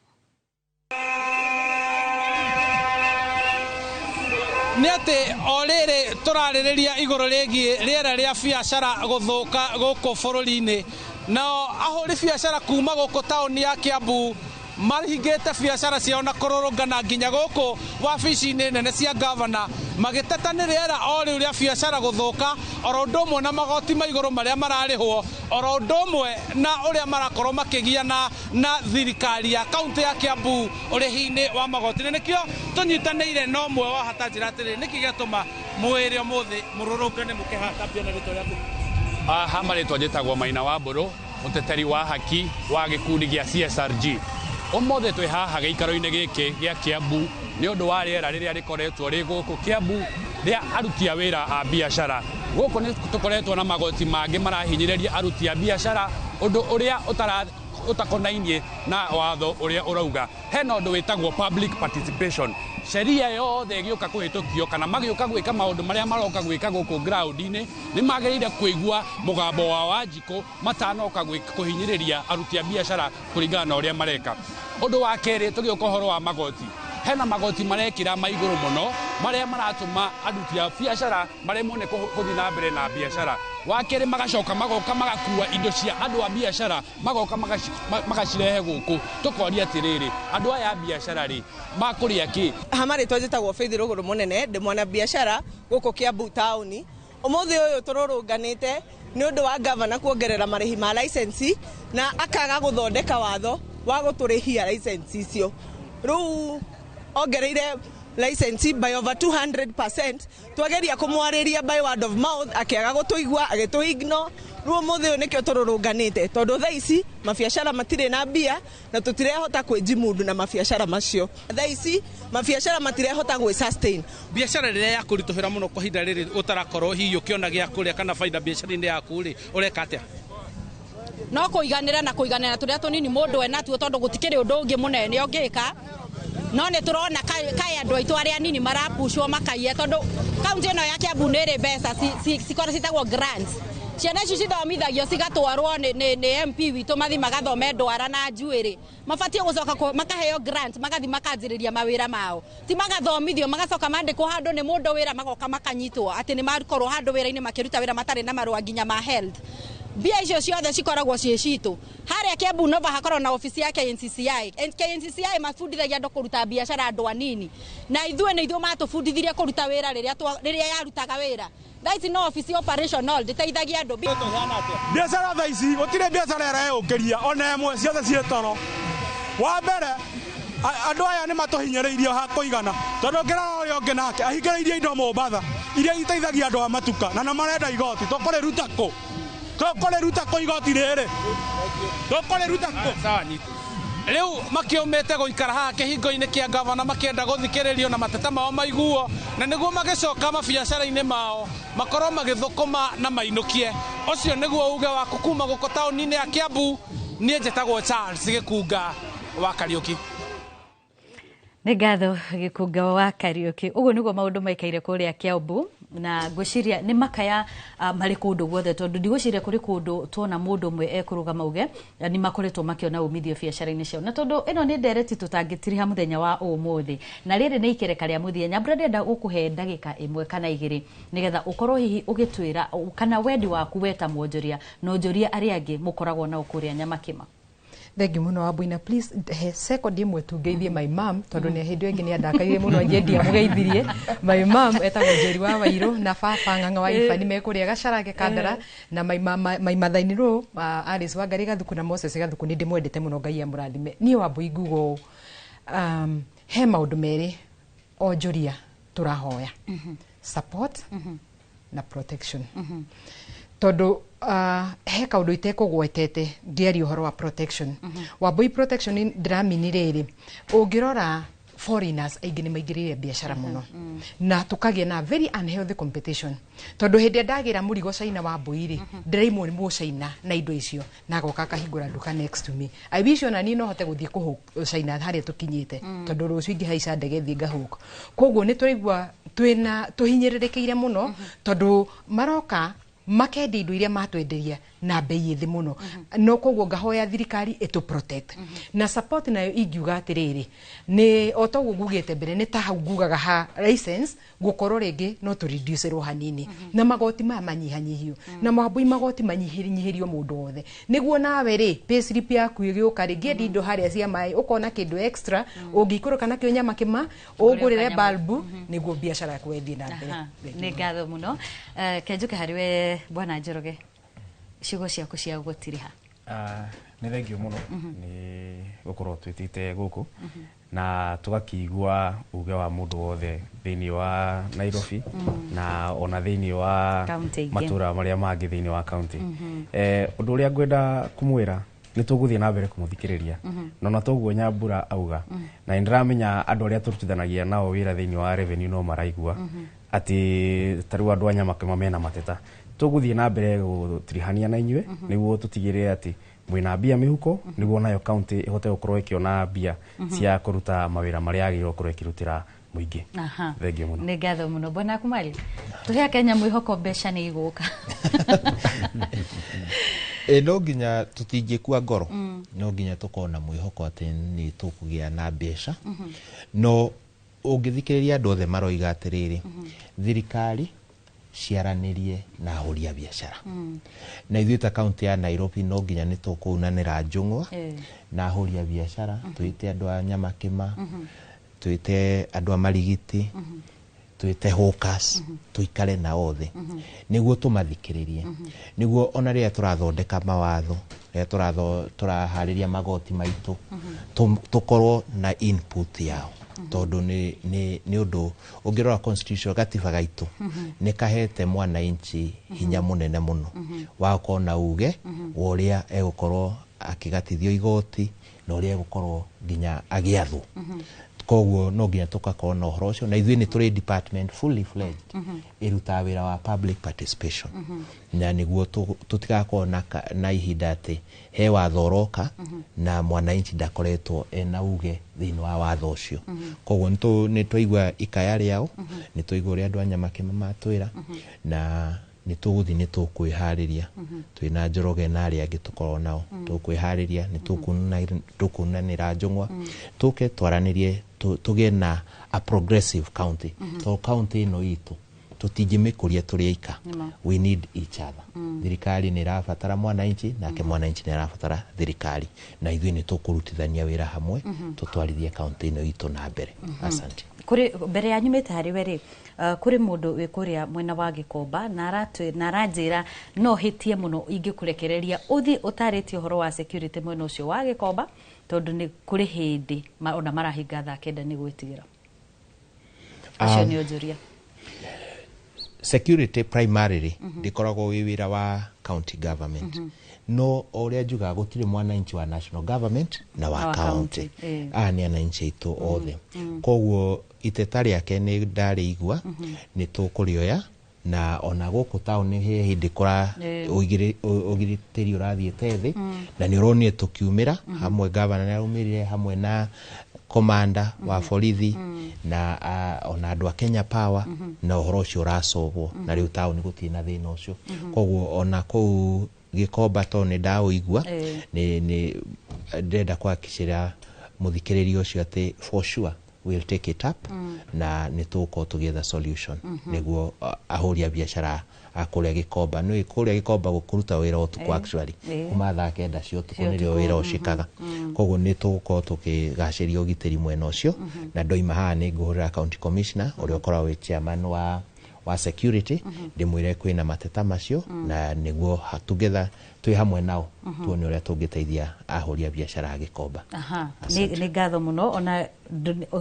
Nĩ atĩ o rĩrĩ tũrarĩrĩria igũrũ rĩgiĩ rĩera rĩa biacara gũthũka gũkũ bũrũri-inĩ, nao ahũri biacara kuma gũkũ taũni ya Kiambu mahingĩte biacara ciao na kũrũrũngana nginya gũkũ wabici-inĩ nene cia gavana magĩteta nĩ rĩera o rĩu rĩa biacara gũthũka, oro ũndũ ũmwe na magoti ma igũrũ marĩa mararĩhwo, oro ũndũ ũmwe na ũrĩa marakorwo makĩgiana na thirikari ya kaunti ya Kiambu ũrĩhi-inĩ wa magoti. Na nĩkĩo tũnyitanĩire na ũmwe wa hata njĩra atĩrĩrĩ, nĩkĩ gĩatũma mwĩrĩ ũmũthĩ mũrũrũngane mũkĩhata mbia na rĩtwa rĩaku? Haha marĩtwa njĩtagwo Maina wa Mbũrũ, mũteteri wa haki wa gĩkundi gĩa CSRG. Ũmũthĩ twĩ haha gĩikaro-inĩ gĩkĩ gĩa Kiambu nĩ ũndũ wa rĩera rĩrĩa rĩkoretwo rĩ gũkũ Kiambu rĩa aruti a wĩra a biacara. Gũkũ nĩ tũkoretwo na magoti mangĩ marahinyĩrĩria aruti a biacara, ũndũ ũrĩa ũtakonainie na watho ũrĩa ũrauga. Hena ũndũ wĩtagwo public participation. Sheria yothe ĩgĩũka kũhĩtũkio kana magĩũka gwĩka maũndũ marĩa maroka gwĩka gũkũ ground-inĩ, nĩ magĩrĩire kũigua mũgambo wa Wanjikũ matanoka kũhinyĩrĩria aruti a biacara kũringana na ũrĩa mareka. Ũndũ wa kerĩ, tũgĩũka ũhoro wa magoti, hena magoti marekĩra ma igũrũ mũno marĩa maratũma aruti a biacara maremwo nĩ kũthiĩ na mbere na biacara. Wa kerĩ, magacoka magoka magakua indo cia andũ a biacara, magoka magacirehe gũkũ. Tũkoria atĩrĩrĩ, andũ aya a biacara rĩ makũrĩa kĩ? Ha marĩtwa njĩtagwo Faith Rũgũrũ Mũnene, ndĩ mwana biacara gũkũ Kiambu taũni. Ũmũthĩ ũyũ tũrũrũnganĩte nĩ ũndũ wa gavana kuongerera marĩhi ma license na akaga gũthondeka watho wa gũtũrĩhia license icio. Rĩu ongereire license by over 200%. Twageria kũmwarĩria by word of mouth, akĩaga gũtũigua, agĩtũ ignore. Rĩu ũmũthĩ ũyũ nĩkĩo tũrũrũnganĩte, tondũ thaa ici mabiacara matirĩ na mbia na tũtirehota kwĩjimundu na mabiacara macio. Thaa ici mabiacara matirehota gwĩ sustain. Biacara rĩrĩa yakũritũhĩra mũno kwa ihinda rĩrĩ ũtarakorwo hihi ũkĩona gĩa kũrĩa kana baida biacara-inĩ yaku rĩ, ũreka atĩa? No kũiganĩra na kũiganĩra tũrĩa tũnini mũndũ enatuo, tondũ gũtikĩrĩ ũndũ ũngĩ mũnene ũngĩka. No nĩ tũrona kaĩ andũ aitũ arĩa anini marapucwo makaiya, tondũ kaunti ĩno ya Kiambu nĩ ĩrĩ mbeca cikoragwo citagwo grants. Ciana ici cithomithagio cigatwarwo nĩ MP witũ mathi magathome ndwara na njuĩrĩ. Mabatiĩ gũcoka makaheo grant, magathi makanjĩrĩria mawĩra mao. Ti magathomithio magacoka mandĩkwo handũ nĩ mũndũ wĩra, magoka makanyitwo atĩ nĩ makorwo handũ wĩra-inĩ makĩruta wĩra matarĩ na marũa nginya ma health. Mbia icio ciothe cikoragwo ciĩ citũ. Harĩa Kiambu Nova hakoragwo na obici ya KNCCI. KNCCI mabundithagia andũ kũruta biacara andũ anini. Na ithuĩ nĩ ithuĩ matũbundithirie kũruta wĩra rĩrĩa yarutaga wĩra. Thaa ici no obici operational ndĩteithagia andũ. Biacara thaa ici gũtirĩ biacara ĩreyũkĩria ona ĩmwe, ciothe ciĩ toro. Wa mbere, andũ aya nĩ matũhinyĩrĩirie ha kũigana, tondũ ũngĩrora ũrĩa ũngĩ nake ahingĩrĩirie indo Mombatha iria iteithagia andũ a matuka, na nĩ marenda igoti. Tũkũrĩruta kũ? Tũkũrĩruta kũ igoti rĩrĩ? Tũkũrĩruta kũ? Rĩu makĩũmĩte gũikara haha kĩhingo-inĩ kĩa gavana makĩenda gũthikĩrĩrio na mateta mao maiguo, na nĩguo magĩcoka mabiacara-inĩ mao makorwo magĩthũkũma na mainũkie. Ũcio nĩguo uge waku kuma gũkũ taũni-inĩ ya Kiambu. Niĩ njĩtagwo Charles Gĩkunga wa Kariũki. Nĩ ngatho Gĩkunga wa Kariũki. Ũguo nĩguo maũndũ maikaire kũrĩa Kiambu. Na ngwĩciria nĩ makaya marĩ kũndũ guothe, tondũ ndigwĩciria kũrĩ kũndũ tuona mũndũ ũmwe ekũrũgama uge nĩ makoretwo makĩona umithio biacara-inĩ ciao. Na tondũ ĩno nĩ ndereti tũtangĩtiriha mũthenya wa ũmũthĩ, na rĩrĩ nĩ ikereka rĩa mũthia, Nyambura ndĩrenda gũkũhe ndagĩka 1 kana 2 nĩgetha ũkorwo hihi ũgĩtwĩra kana wendi waku weta mwonjoria na onjoria arĩa angĩ mũkoragwo nao kũrĩa Nyamakĩma. Thank you muno Wambui, please he second imwe tungeithie my mom, tondu ni hindi ĩngĩ nĩ andakaire mũno anjendia mũgeithirie. My mom etagwo Njeri wa Wairũ na baba Ng'ang'a wa Iba nĩ mekũrĩa Gacarage Kandara, na my mother in law Alice Wangari Gathuku na Moses Gathuku, nĩ ndĩmwendete mũno, Ngai amũrathime. Niĩ Wambui nguga ũũ, he maũndũ merĩ onjoria tũrahoya, support na protection. Tondu he kaundu itekũgwetete ngĩaria ũhoro wa protection. Wambui, protection ndĩramini rĩrĩ, ũngĩrora foreigners aingĩ nĩ maingĩrĩire biacara mũno na tũkagĩa na very unhealthy competition, tondũ hĩndĩ ĩrĩa ndagĩra mũrigo China, Wambui rĩ, ndĩraimwo nĩ mũcaina na indo icio na agoka akahingũra nduka next to me. I wish ona niĩ no hote gũthiĩ kũhũ China harĩa tũkinyĩte, tondũ rũciũ ingĩhaica ndege thiĩ ngahũka. Koguo nĩ tũraigua twĩna tũhinyĩrĩrĩkĩire mũno, tondũ maroka makendia indo iria matwenderia na bei ĩ thĩ mũno. No koguo ngahoya thirikari ĩtũ protect na support. Nayo ingiuga atĩrĩrĩ, nĩ o toguo ngugĩte mbere, nĩ ta hau ngugaga ha license gũkorwo rĩngĩ no tũ reduce hanini, na magoti maya manyihanyihio, na Wambui magoti manyihanyihĩrio mũndũ wothe, nĩguo nawe rĩ payslip yaku ĩgĩũka rĩ, ngĩendia indo harĩa cia maĩ ũkona kĩndũ extra ũngĩikũrũka nakĩo Nyamakĩma ũngũrĩre balbu nĩguo biacara yaku ĩthiĩ na mbere. Nĩ ngatho mũno. Kenjuke harĩ we Bwana Njoroge, ciugo ciaku cia gũtiriha. Nĩ thengio mũno nĩ gũkorwo twĩtĩte gũkũ na tũgakĩigua uge wa mũndũ wothe thĩinĩ wa Nairobi na ona thĩinĩ wa matũra marĩa mangĩ thĩinĩ wa county. Ũndũ ũrĩa ngwenda kũmwĩra, nĩ tũgũthiĩ na mbere kũmũthikĩrĩria, na ona toguo Nyambura auga, na nĩndĩramenya andũ arĩa tũrutithanagia nao wĩra thĩinĩ wa revenue no maraigua atĩ ta rĩu andũ a Nyamakĩma mena mateta. Tũgũthiĩ na mbere gũtirihania na inyuĩ nĩguo tũtigĩrĩre atĩ mwĩna mbia mĩhuko, nĩguo nayo county ĩhote gũkorwo ĩkĩona mbia cia kũruta mawĩra marĩa yagĩrĩirwo gũkorwo ĩkĩrutĩra mũingĩ. Thengio mũno. Nĩ ngatho mũno Bwana Kumari. Tũhe Kenya mwĩhoko mbeca nĩ igũka. No nginya tũtingĩkua ngoro, no nginya tũkorwo na mwĩhoko atĩ nĩ tũkũgĩa na mbeca. No ũngĩthikĩrĩria andũ othe maroiga atĩrĩrĩ, thirikari ciaranĩrie na ahũri a biacara. Na ithuĩ ta kaunti ya Nairobi no nginya nĩ tũkũunanĩra njũng'wa na ahũri a biacara, twĩte andũ a Nyamakĩma, twĩte andũ a Marigiti, twĩte hawkers, tũikare na othe nĩguo tũmathikĩrĩrie, nĩguo ona rĩrĩa tũrathondeka mawatho, rĩrĩa tũraharĩria magoti maitũ, tũkorwo na input yao, tondũ nĩ ũndũ ũngĩrora constitution, gatiba gaitũ nĩ kahete mwananchi hinya mũnene mũno wa gũkorwo na uge wa ũrĩa egũkorwo akĩgatithio igoti na ũrĩa egũkorwo nginya agĩathwo. Koguo no nginya tũgakorwo na ũhoro ũcio, na ithuĩ nĩ tũrĩ department fully fledged ĩrutaga wĩra wa public participation, na nĩguo tũtigakorwo na ihinda atĩ he watho ũroka na mwananchi ndakoretwo ena uge thĩinĩ wa watho ũcio. Koguo nĩ twaigua ikaya rĩao, nĩ twaigua ũrĩa andũ a Nyamakĩma matwĩra, na nĩ tũgũthiĩ, nĩ tũkwĩharĩria twĩna Njoroge na arĩa angĩ tũkorwo nao, tũkwĩharĩria, nĩ tũkunanĩra njũng'wa, tũke twaranĩrie, tũgĩe na a progressive county, tondũ county ĩno itũ tũtingĩmĩkũria tũrĩ aika. We need each other. Thirikari nĩ ĩrabatara mwananchi, nake mwananchi nĩ arabatara thirikari, na ithuĩ nĩ tũkũrutithania wĩra hamwe tũtwarithie county ĩno itũ na mbere. Asante. Kũrĩ mbere ya nyumĩte harĩ we rĩ, kũrĩ mũndũ wĩ kũrĩa mwena wa Gĩkomba na aranjĩra no hĩtie mũno ingĩkũrekereria ũthiĩ ũtarĩtie ũhoro wa security mwena ũcio wa Gĩkomba, tondũ nĩ kũrĩ hĩndĩ ona marahinga thaa 9 nĩ gwĩtigĩra. Acio nĩ onjoria. Security primarily ndĩkoragwo wĩ wĩra wa county government, no o ũrĩa njugaga, gũtirĩ mwananchi wa national government na wa county, aya nĩ ananchi aitũ othe. Koguo iteta rĩake nĩ ndarĩigua, nĩ tũkũrĩoya, na ona gũkũ taũni he hĩndĩ kũra ũgitĩri ũrathiĩte thĩ, na nĩ ũronire tũkiumĩra hamwe, gavana nĩ araumĩrire hamwe na komanda wa borithi na ona andũ a Kenya Power, na ũhoro ũcio ũracobwo na rĩu taũni gũtirĩ na thĩna ũcio. Koguo ona kũu Gĩkomba to nĩ ndaũigua, nĩ ndĩrenda kũhakikicĩra mũthikĩrĩria ũcio atĩ for sure we'll take it up na nĩ tũgũkorwo tũgĩetha solution nĩguo ahũri a biacara a kũrĩa Gĩkomba, nĩ kũrĩa Gĩkomba gũkũruta wĩra ũtukũ, actually kuma thaa 9 cia ũtukũ Cia nĩrĩo ũtukũ, wĩra ũcikaga. Koguo nĩ tũgũkorwo tũkĩgacĩria ũgitĩri mwena ũcio, na ndoima haha nĩ ngũhũrĩra county commissioner ũrĩa ũkoragwo wĩ chairman wa security, ndĩmwĩre kwĩna mateta macio, na nĩguo together twĩ hamwe nao tuone ũrĩa tũngĩteithia ahũri a biacara a Gĩkomba. Aha, nĩ ngatho mũno. Ona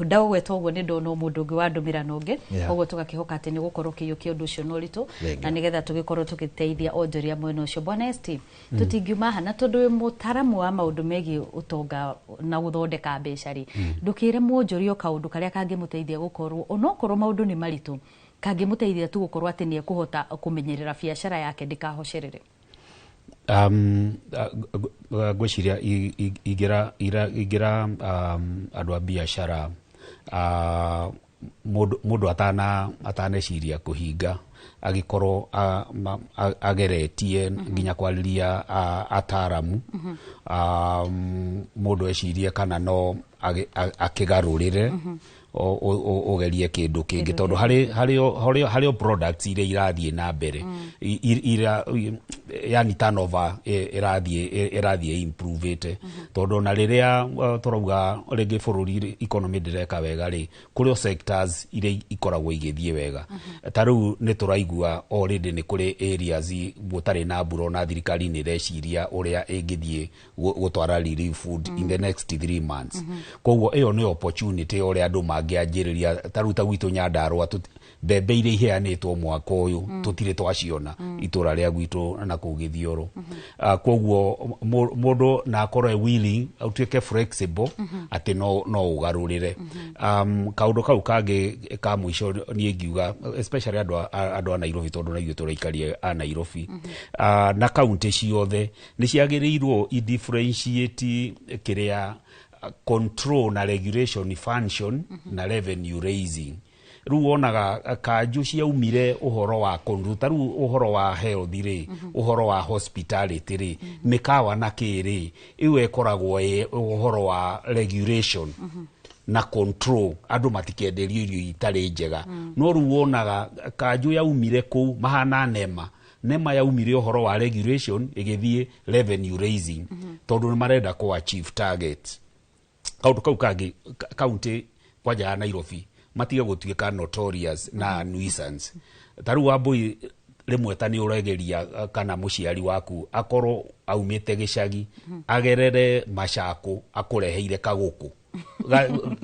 ndaũgweta ũguo nĩ ndona mũndũ ũngĩ wandũmĩra na ũngĩ, koguo tũgakĩhoka atĩ nĩ gũkorwo ũkĩiyũkia ũndũ ũcio na ũritũ Thengiũ. na nĩgetha tũgĩkorwo tũgĩteithia onjoria mwena ũcio. Bwana ST, tũtingiuma haha na tondũ wĩ mũtaramu wa maũndũ megiĩ ũtonga na gũthondeka mbeca rĩ, ndũkĩre mwonjoria o kaũndũ karĩa kangĩmũteithia gũkorwo onokorwo maũndũ nĩ maritũ, kangĩmũteithia tu gũkorwo atĩ nĩ ekũhota kũmenyerera biacara yake ndĩkahocerere. Ngwĩciria ingĩra andũ a biacara, mũndũ ataneciria kũhinga agĩkorwo ageretie nginya kwarĩria ataramu, mũndũ ecirie kana no akĩgarũrĩre ũgerie kĩndũ kĩngĩ, tondũ harĩ o products iria irathiĩ na mbere, yani turnover ĩrathiĩ improve-ĩte, tondũ ona rĩrĩa tũrauga rĩngĩ bũrũri economy ndĩreka wega rĩ, kũrĩ o sectors iria ikoragwo igĩthiĩ wega. Ta rĩu nĩ tũraigua already nĩ kũrĩ areas gũtarĩ na mbura, ona thirikari nĩ ĩreciria ũrĩa ĩngĩthiĩ gũtwara relief food in the next 3 months. Koguo ĩyo nĩ opportunity ya ũrĩa andũ mangĩanjĩrĩria. Ta rĩu ta gwitũ Nyandarũa, mbembe iria iheanĩtwo mwaka ũyũ tũtirĩ twaciona itũra rĩa gwitũ na kũu Gĩthiũrũ. Koguo mũndũ na akorwo e willing, ũtuĩke flexible atĩ no ũgarũrĩre. Kaũndũ kau kangĩ ka mũico niĩ ingiuga, especially andũ a Nairobi, tondũ na ithuĩ tũraikaria a Nairobi, na kaunti ciothe nĩ ciagĩrĩirwo i differentiate kĩrĩa control na regulation function na revenue raising. Rĩu wonaga kanjũ ciaumire ũhoro wa control, ta rĩu ũhoro wa health rĩ, ũhoro wa hospitality rĩ, mĩkawa na kĩ rĩ, ĩyo ĩkoragwo ĩ ũhoro wa regulation na control, andũ matikenderio irio itarĩ njega. No rĩu wonaga kanjũ yaumire kũu mahana nema nema yaumire ũhoro wa regulation ĩgĩthiĩ revenue raising, tondũ nĩ marenda kũ achieve target. Kaũndũ kau kangĩ, kaunti kwanja ya Nairobi matige gũtuĩka notorious na nuisance. Ta rĩu Wambui, rĩmwe ta nĩ ũregeria kana mũciari waku akorwo aumĩte gĩcagi agerere macakũ akũreheire kagũkũ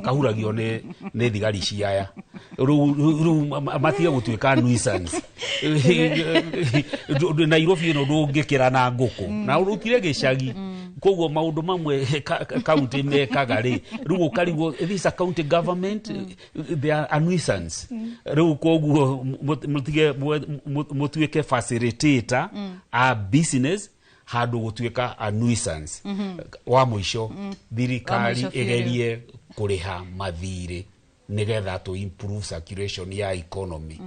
kahuragio nĩ thigari ciaya. Rĩu matige gũtuĩka nuisance. Nairobi ĩno ndũngĩkĩra na ngũkũ na ũrutire gĩcagi. Koguo maũndũ mamwe kaunti mekaga rĩ, rĩu ũkarigwo, this is a county government, they are a nuisance. Rĩu koguo mũtige mũtuĩke facilitator a business handũ gũtuĩka a nuisance. Wa mũico, thirikari Wa mũico biũ. ĩgerie kũrĩha mathirĩ nĩgetha to improve circulation ya economy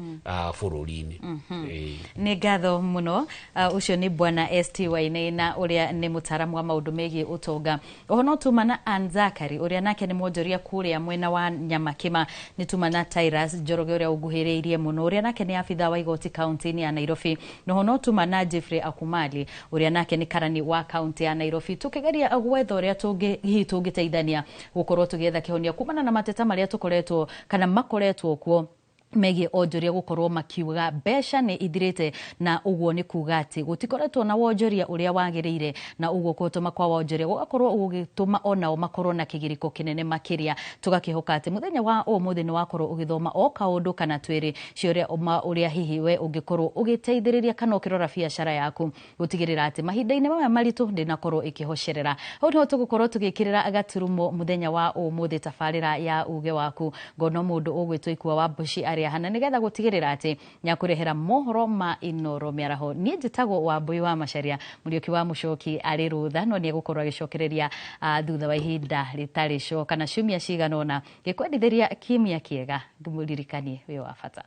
bũrũri-inĩ. Ĩĩ. Nĩ ngatho mũno. Ũcio nĩ Bwana ST Wainaina ũrĩa nĩ mũtaaramu wa maũndũ megiĩ ũtonga. Oho no tuma na Ann Zakari ũrĩa nake nĩ mwonjoria kũrĩa mwena wa Nyamakĩma. Nĩ tuma na Tyrus Njoroge ũrĩa ũnguhĩrĩirie mũno, ũrĩa nake nĩ abitha wa igoti kaunti-inĩ ya Nairobi. Noho no tuma na Jeffrey Akumali ũrĩa nake nĩ karani wa kaunti ya Nairobi, tũkĩgeria gwetha ũrĩa tũngĩ hihi tũngĩteithania gũkorwo tũgĩetha kĩhonia kumana na mateta marĩa tũkoretwo kana makoretwo kuo megiĩ onjoria gũkorwo makiuga mbeca nĩ ithirĩte, na ũguo nĩ kuga atĩ gũtikoretwo na wonjoria ũrĩa wagĩrĩire, na ũguo kũtũma kwa wonjoria gũgakorwo gũgĩtũma onao makorwo na kĩgirĩko kĩnene makĩria. Tũgakĩhoka atĩ mũthenya wa ũmũthĩ nĩ wakorwo ũgĩthoma o kaũndũ kana twĩrĩ cia ũrĩa ũrĩa hihi we ũngĩkorwo ũgĩteithĩrĩria kana ũkĩrora biacara yaku gũtigĩrĩra atĩ mahinda-inĩ maya maritũ ndĩnakorwo ĩkĩhocerera. Hau nĩho tũgũkorwo tũgĩkĩrĩra gaturumo mũthenya wa ũmũthĩ tabarĩra ya uge waku. Ngona mũndũ ũgwĩtwo Ikua wa Mbuci arĩ harĩa hana nĩgetha gũtigĩrĩra atĩ nĩakũrehera mohoro ma Inoro mĩaraho. Niĩ njĩtagwo Wambui wa Macharia, Mũriũki wa Mũcoki arĩ rũtha, no nĩegũkorwo agĩcokereria thutha wa ihinda rĩtarĩ coka na ciumia cigana ũna. Ngĩkwendithĩria kiumia kĩega, ngĩmũririkanie wĩ wa bata.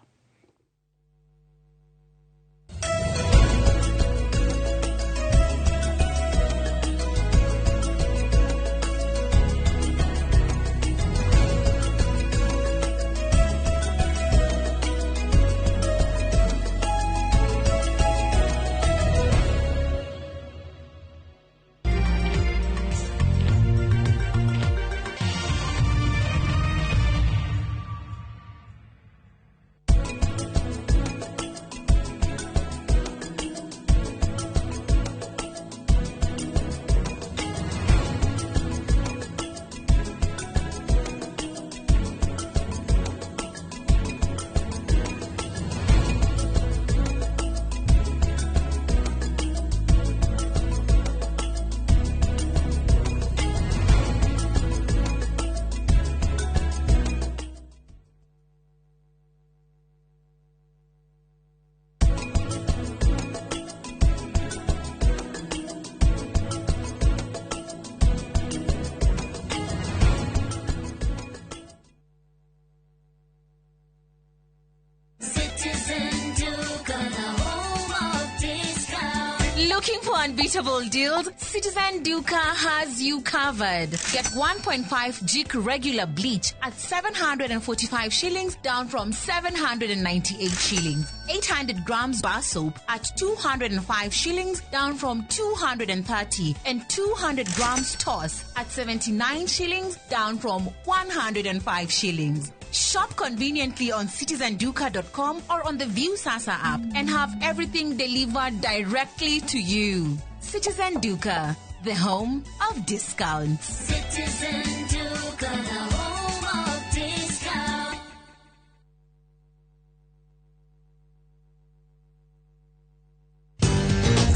Looking for unbeatable deals? Citizen Duka has you covered. Get 1.5 Jik regular bleach at 745 shillings, down from 798 shillings. 800 grams bar soap at 205 shillings, down from 230. And 200 grams toss at 79 shillings, down from 105 shillings. Shop conveniently on citizenduka.com or on the Viusasa app and have everything delivered directly to you. Citizen Duka, the home of discounts. Citizen Duka, the home of discounts.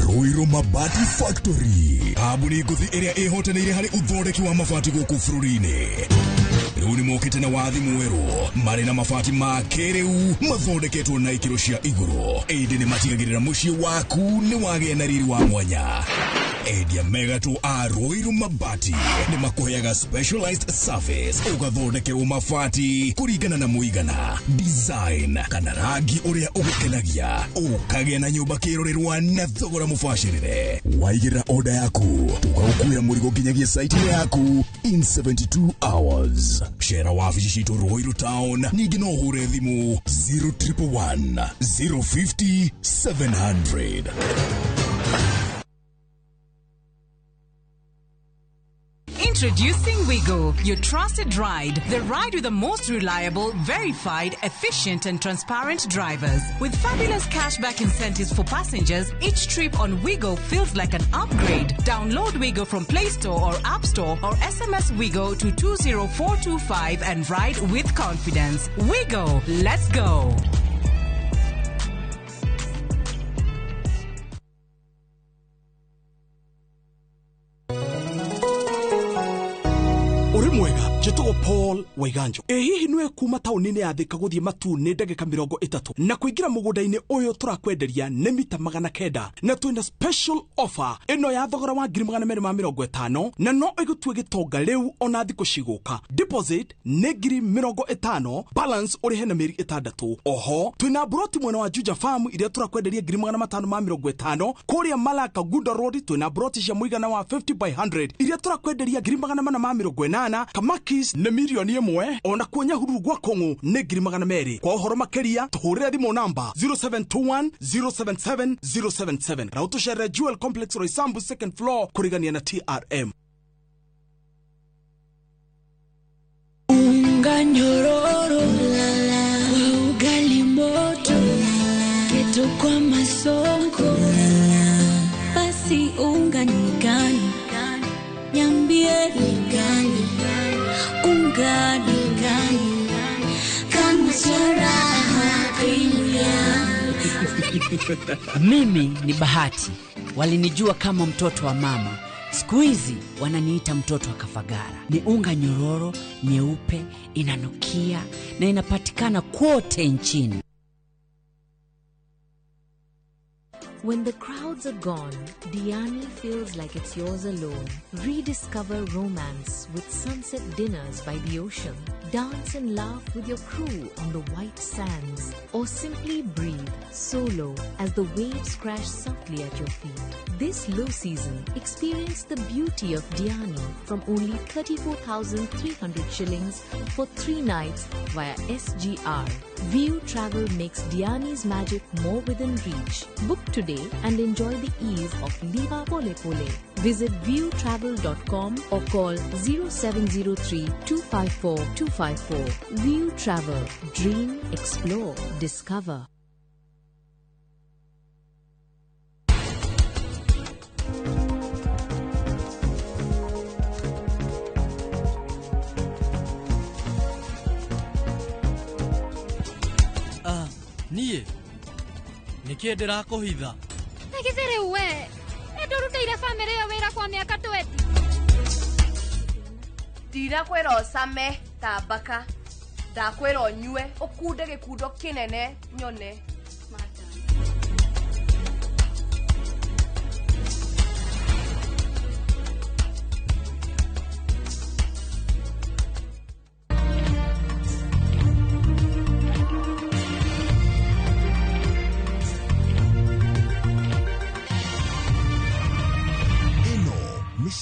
Ruiru Mabati Factory, kambuni ngũthi ĩrĩa ĩhotanĩire harĩ ũthondeki wa mabati gũkũ bũrũri-inĩ. Rĩu nĩ mokĩte na wathi mwerũ, marĩ na mabati ma kĩrĩu mathondeketwo na ikĩro cia igũrũ, ĩndĩ nĩ matigagĩrĩra mũciĩ waku nĩ wagĩa na riri wa mwanya. Endia megatũ a Ruiru Mabati nĩ makũheaga specialized service, ũgathondekerwo mabati kũringana na mũigana, design kana rangi ũrĩa ũgũkenagia, ũkagĩa na nyũmba kĩrorerwa na thogora mũbacĩrĩre. Waigĩrĩra order yaku, tũgagũkuĩra mũrigo nginyagia site-inĩ yaku in 72 hours. Cera wabici citũ Ruiru Town, ningĩ no ũhũre thimũ 0111 050 700. Introducing Wigo, your trusted ride. The ride with the most reliable, verified, efficient and transparent drivers. With fabulous cashback incentives for passengers, each trip on Wigo feels like an upgrade. Download Wigo from Play Store or App Store or SMS Wigo to 20425 and ride with confidence. Wigo, let's go. Njĩtagwo Paul Waiganjo. Ĩ hihi nĩwe kuma taũni-inĩ ya Thika gũthiĩ Matuu nĩ ndagĩka 30 na kũingĩra mũgũnda-inĩ ũyũ tũrakwenderia nĩ mita 900 na twĩna special offer ĩno ya thogora wa 250,000 na no ĩgũtue gĩtonga rĩu ona thikũ cigũka. Deposit nĩ 50,000, balance ũrĩhe na mĩeri 6. Oho twĩna broti mwena wa Juja Farm iria tũrakwenderia 550,000. Kũrĩa Malaka Gunda Road twĩna broti cia mũigana wa 50 by 100 iria tũrakwenderia 480,000. Kamaki nĩ 1,000,000, ona kuo Nyahururu gwa Kong'u nĩ 200,000. Kwa ũhoro makĩria tũhũrĩre thimũ namba 0721 077 077 na ũtũcerere Jewel Complex Roysambu second floor kũrigania na TRM. Unga nyororo kwa ugali moto, keto kwa masonko, basi unga ni gani? Niambie ni gani? Unga ni gani? Kama charaha premium. Mimi ni Bahati, walinijua kama mtoto wa mama. Siku hizi wananiita mtoto wa Kafagara. Ni unga nyororo, nyeupe, inanukia na inapatikana kote nchini. When the crowds are gone, Diani feels like it's yours alone. Rediscover romance with sunset dinners by the ocean. Dance and laugh with your crew on the white sands. Or simply breathe solo as the waves crash softly at your feet. This low season, experience the beauty of Diani from only 34,300 shillings for 3 nights via SGR. View Travel makes Diani's magic more within reach. Book today and enjoy the ease of Liva Pole Pole. Visit viewtravel.com or call 0703 254 254. View Travel. Dream, explore, discover. Niĩ nĩkĩ ndĩrakũhitha? Na githĩ rĩu we nĩndũrutĩire bamĩrĩ ĩyo wĩra kwa mĩaka 20. Ndirakwĩra ũcame ta mbaka, ndakwĩra ũnyue ũkunde gĩkundo kĩnene nyone.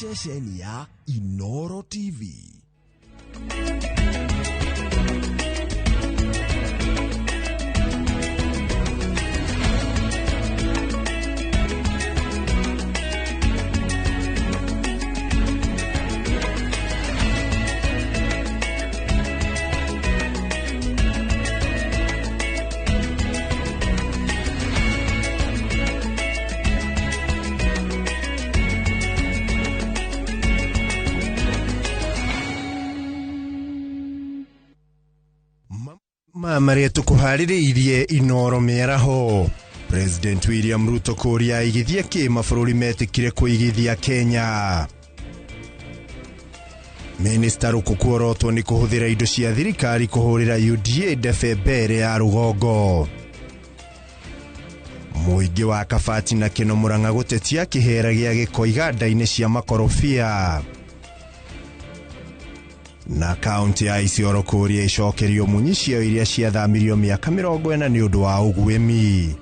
Ceceni ya Inoro TV. Marĩa tũkũharĩrĩirie Inoro mĩaraho. President William Ruto kũria aigithia kĩ mabũrũri metĩkire kũigithia Kenya. Minista Rũkũ kuorotwo nĩ kũhũthĩra indo cia thirikari kũhũrĩra UDA ndebe mbere ya rũgongo. Mũingĩ wa Kabati na Kĩno Mũrang'a gũtetia kĩhera gĩa gĩko iganda-inĩ cia makorobia. Na kaunti ya Isiolo kũria icokerio munyi ciao iria ciathamirio mĩaka 40 nĩ ũndũ wa ũguĩmi.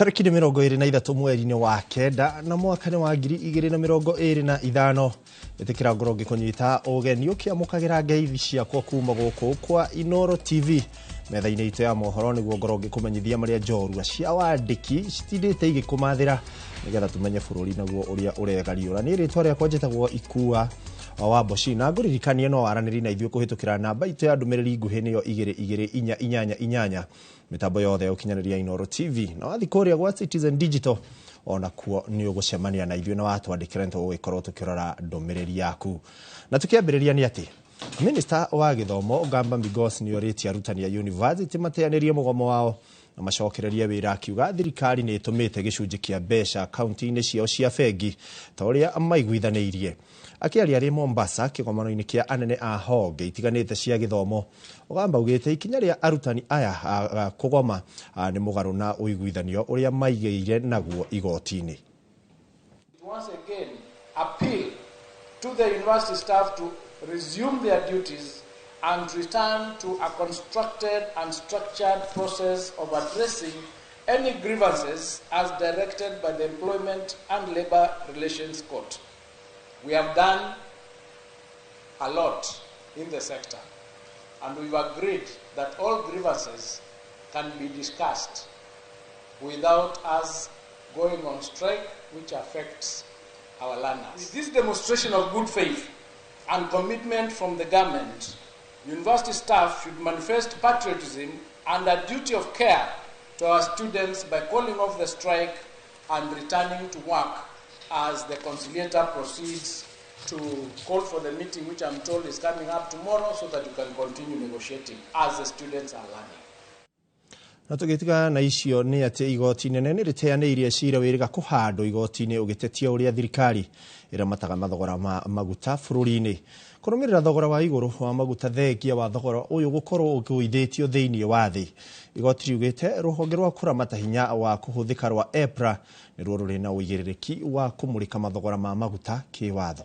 Tarĩki nĩ 23 mweri-inĩ wa 9 na mwaka nĩ wa 2025. Ĩtĩkĩra ngoro ngĩkũnyita ũgeni ũkĩamũkagĩra ngeithi ciakwa kuma gũkũ kwa Inoro TV metha-inĩ itũ ya mohoro nĩguo ngoro ngĩkũmenyithia marĩa njorua cia wandĩki citindĩte igĩkũmathĩra nĩgetha tũmenye bũrũri naguo ũrĩa ũregariũra. Niĩ rĩtwa rĩakwa njĩtagwo Ikua wa Mboci na ngũririkanie no waranĩri na ithuĩ kũhĩtũkĩra namba itũ ya ndũmĩrĩri nguhĩ nĩyo 22488 mĩtambo yothe ya ũkinyanĩria Inoro TV na wathi kũrĩa gwa Citizen Digital ona kuo nĩ ũgũcemania na ithuĩ na watwandĩkĩra nĩtũgũgĩkorwo tũkĩrora ndũmĩrĩri yaku. Na tũkĩambĩrĩria nĩ atĩ Minista wa gĩthomo Gamba Migos nĩ orĩtie arutani a university mateanĩrie mũgomo wao na macokererie wĩra, akiuga thirikari nĩ ĩtũmĩte gĩcunjĩ kĩa mbeca kaunti-inĩ ciao cia bengi ta ũrĩa maiguithanĩirie. Akĩaria arĩ Mombasa kĩgomano-inĩ kĩa anene a honge itiganĩte cia gĩthomo, Ogamba augĩte ikinya rĩa arutani aya kũgoma nĩ mũgarũ na ũiguithanio ũrĩa maigĩire naguo igoti-inĩ. Once again appeal to the university staff to resume their duties and return to a constructed and structured process of addressing any grievances as directed by the Employment and Labor Relations Court. We have done a lot in the sector, and we've agreed that all grievances can be discussed without us going on strike, which affects our learners. With this demonstration of good faith and commitment from the government, University staff should manifest patriotism and a duty of care to our students by calling off the strike and returning to work as the conciliator proceeds to call for the meeting, which I'm told is coming up tomorrow, so that you can continue negotiating as the students are learning. Na tũgĩtigana na icio nĩ atĩ igoti inene nĩ rĩteanĩirie cira wĩrĩga kũhandwo igoti-inĩ ũgĩtetia ũrĩa thirikari ĩramataga mathogora ma maguta bũrũri-inĩ. Kũrũmĩrĩra thogora wa igũrũ wa maguta thengia wa thogora ũyũ gũkorwo ũgũithĩtio thĩinĩ wa thĩ. Igoti riugĩte rũhonge rwa kũramata hinya wa kũhũthĩka rwa EPRA nĩruo rũrĩ na ũigĩrĩrĩki wa kũmũrĩka mathogora ma maguta kĩwatho.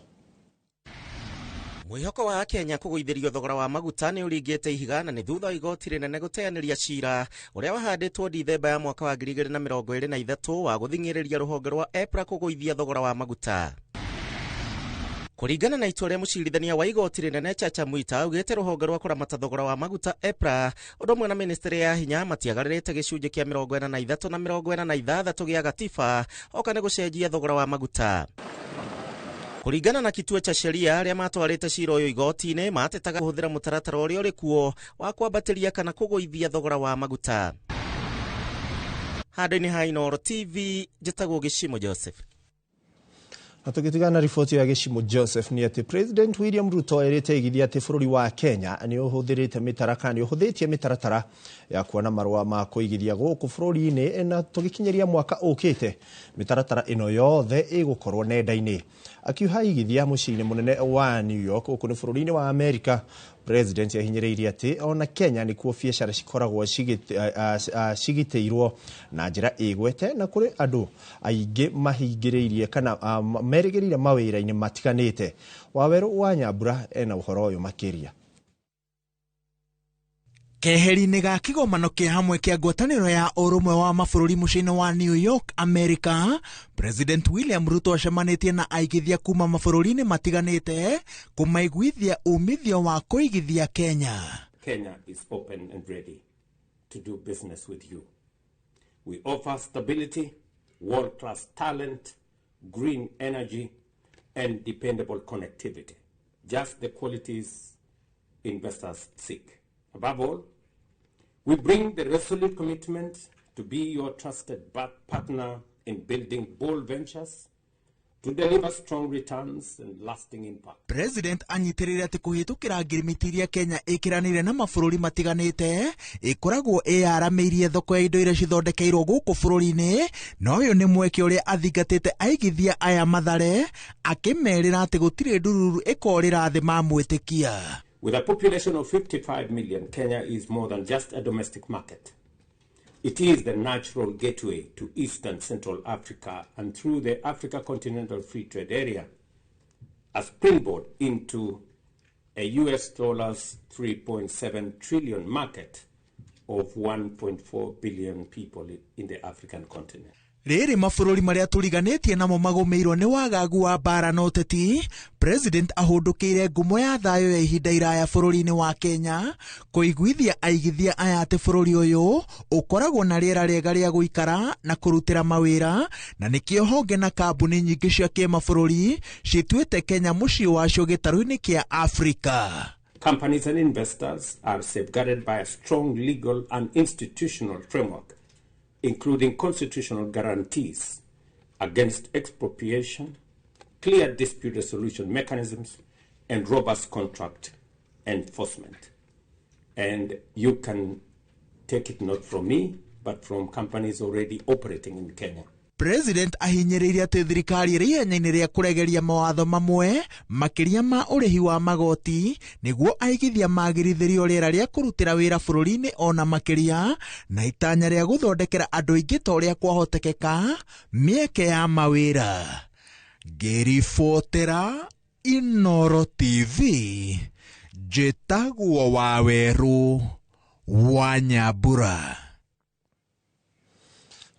Mwĩhoko wa Kenya kũgũithĩrio thogora wa maguta nĩ ũringĩte ihiga na nĩ thutha wa igoti rĩnene gũteanĩria cira ũrĩa wahandĩtwo Dithemba ya mwaka wa 2023 wa gũthing'ĩrĩria rũhonge rwa EPRA kũgũithia thogora wa maguta. Kũringana na itua rĩa mũcirithania wa igoti rĩnene Chacha Mwita augĩte rũhonge rwa kũramata thogora wa maguta EPRA ũndũ ũmwe na ministry ya hinya matiagararĩte gĩcunjĩ kĩa 43 na 46 gĩa gatiba oka nĩ gũcenjia thogora wa maguta. Kũringana na kituo cha sheria arĩa matwarĩte cira ũyũ igoti-inĩ matetaga kũhũthĩra mũtaratara ũrĩa ũrĩ kuo wa kwambatĩria kana kũgũithia thogora wa maguta. Handũ-inĩ ha Inooro TV njĩtagwo Gĩcimo Joseph. Na tũgĩtigana na riboti ya Gĩcimo Joseph nĩ atĩ President William Ruto erĩte igithia atĩ bũrũri wa Kenya nĩ ũhũthĩrĩte mĩtaraka nĩ ũhũthĩtie mĩtaratara ya kuona marũa ma kũigithia gũkũ bũrũri-inĩ na tũgĩkinyĩria mwaka ũkĩte mĩtaratara ĩno yothe ĩgũkorwo nenda-inĩ. Akiuha igithia mũciĩ-inĩ mũnene wa New York gũkũ nĩ bũrũri-inĩ wa Amerika, President ahinyĩrĩirie atĩ ona Kenya nĩkuo biacara cikoragwo cigitĩirwo na njĩra ĩgwete na kũrĩ andũ aingĩ mahingĩrĩirie kana merĩgĩrĩire mawĩra-inĩ matiganĩte. Wawerũ wa Nyambura ena ũhoro ũyũ makĩria. Keheri-inĩ ga kĩgomano kĩa hamwe kĩa ngwatanĩro ya ũrũmwe wa mabũrũri mũciĩ-inĩ wa New York, America, President William Ruto acemanĩtie na aigithia kuma mabũrũri-inĩ matiganĩte kũmaiguithia umithio wa kũigithia Kenya. Kenya is open and ready to do business with you. We offer stability, world-class talent, green energy, and dependable connectivity. Just the qualities investors seek. Above all, we bring the resolute commitment to be your trusted partner in building bold ventures to deliver strong returns and lasting impact. President anyitĩrĩire atĩ kũhĩtũkĩra ngirimiti iria Kenya ĩkĩranĩire na mabũrũri matiganĩte ĩkoragwo ĩyaramĩirie thoko ya indo iria cithondekeirwo gũkũ bũrũri-inĩ, na ũyũ nĩ mweke ũrĩa athingatĩte aigithia aya Mathare akĩmerĩra atĩ gũtirĩ ndururu ĩkorĩra thĩ mamwĩtĩkia. With a population of 55 million, Kenya is more than just a domestic market. It is the natural gateway to East and Central Africa and through the Africa Continental Free Trade Area, a springboard into a US dollars 3.7 trillion market of 1.4 billion people in the African continent. Rĩrĩ mabũrũri marĩa tũriganĩtie namo magũmĩirwo nĩ wagagu wa mbara na ũteti, President ahũndũkĩire ngumo ya thayũ ya ihinda iraya bũrũri-inĩ wa Kenya kũiguithia aigithia aya atĩ bũrũri ũyũ ũkoragwo na rĩera rĩega rĩa gũikara na kũrutĩra mawĩra, na nĩkĩo honge na kambuni nyingĩ cia kĩmabũrũri cituĩte Kenya mũciĩ wacio gĩtarũ-inĩ kĩa Afrika. Companies and investors are safeguarded by a strong legal and institutional framework, including constitutional guarantees against expropriation, clear dispute resolution mechanisms, and robust contract enforcement. And you can take it not from me, but from companies already operating in Kenya. President ahinyĩrĩirie atĩ thirikari ĩrĩ ihenya-inĩ rĩa kũregeria mawatho mamwe makĩria ma ũrĩhi wa magoti nĩguo aigithia magĩrithĩrio rĩera rĩa kũrutĩra wĩra bũrũri-inĩ ona makĩria na itanya rĩa gũthondekera andũ aingĩ ta ũrĩa kwahotekeka mĩeke ya mawĩra. Ngĩribotera Inooro TV, njĩtagwo Wawerũ wa Nyambura.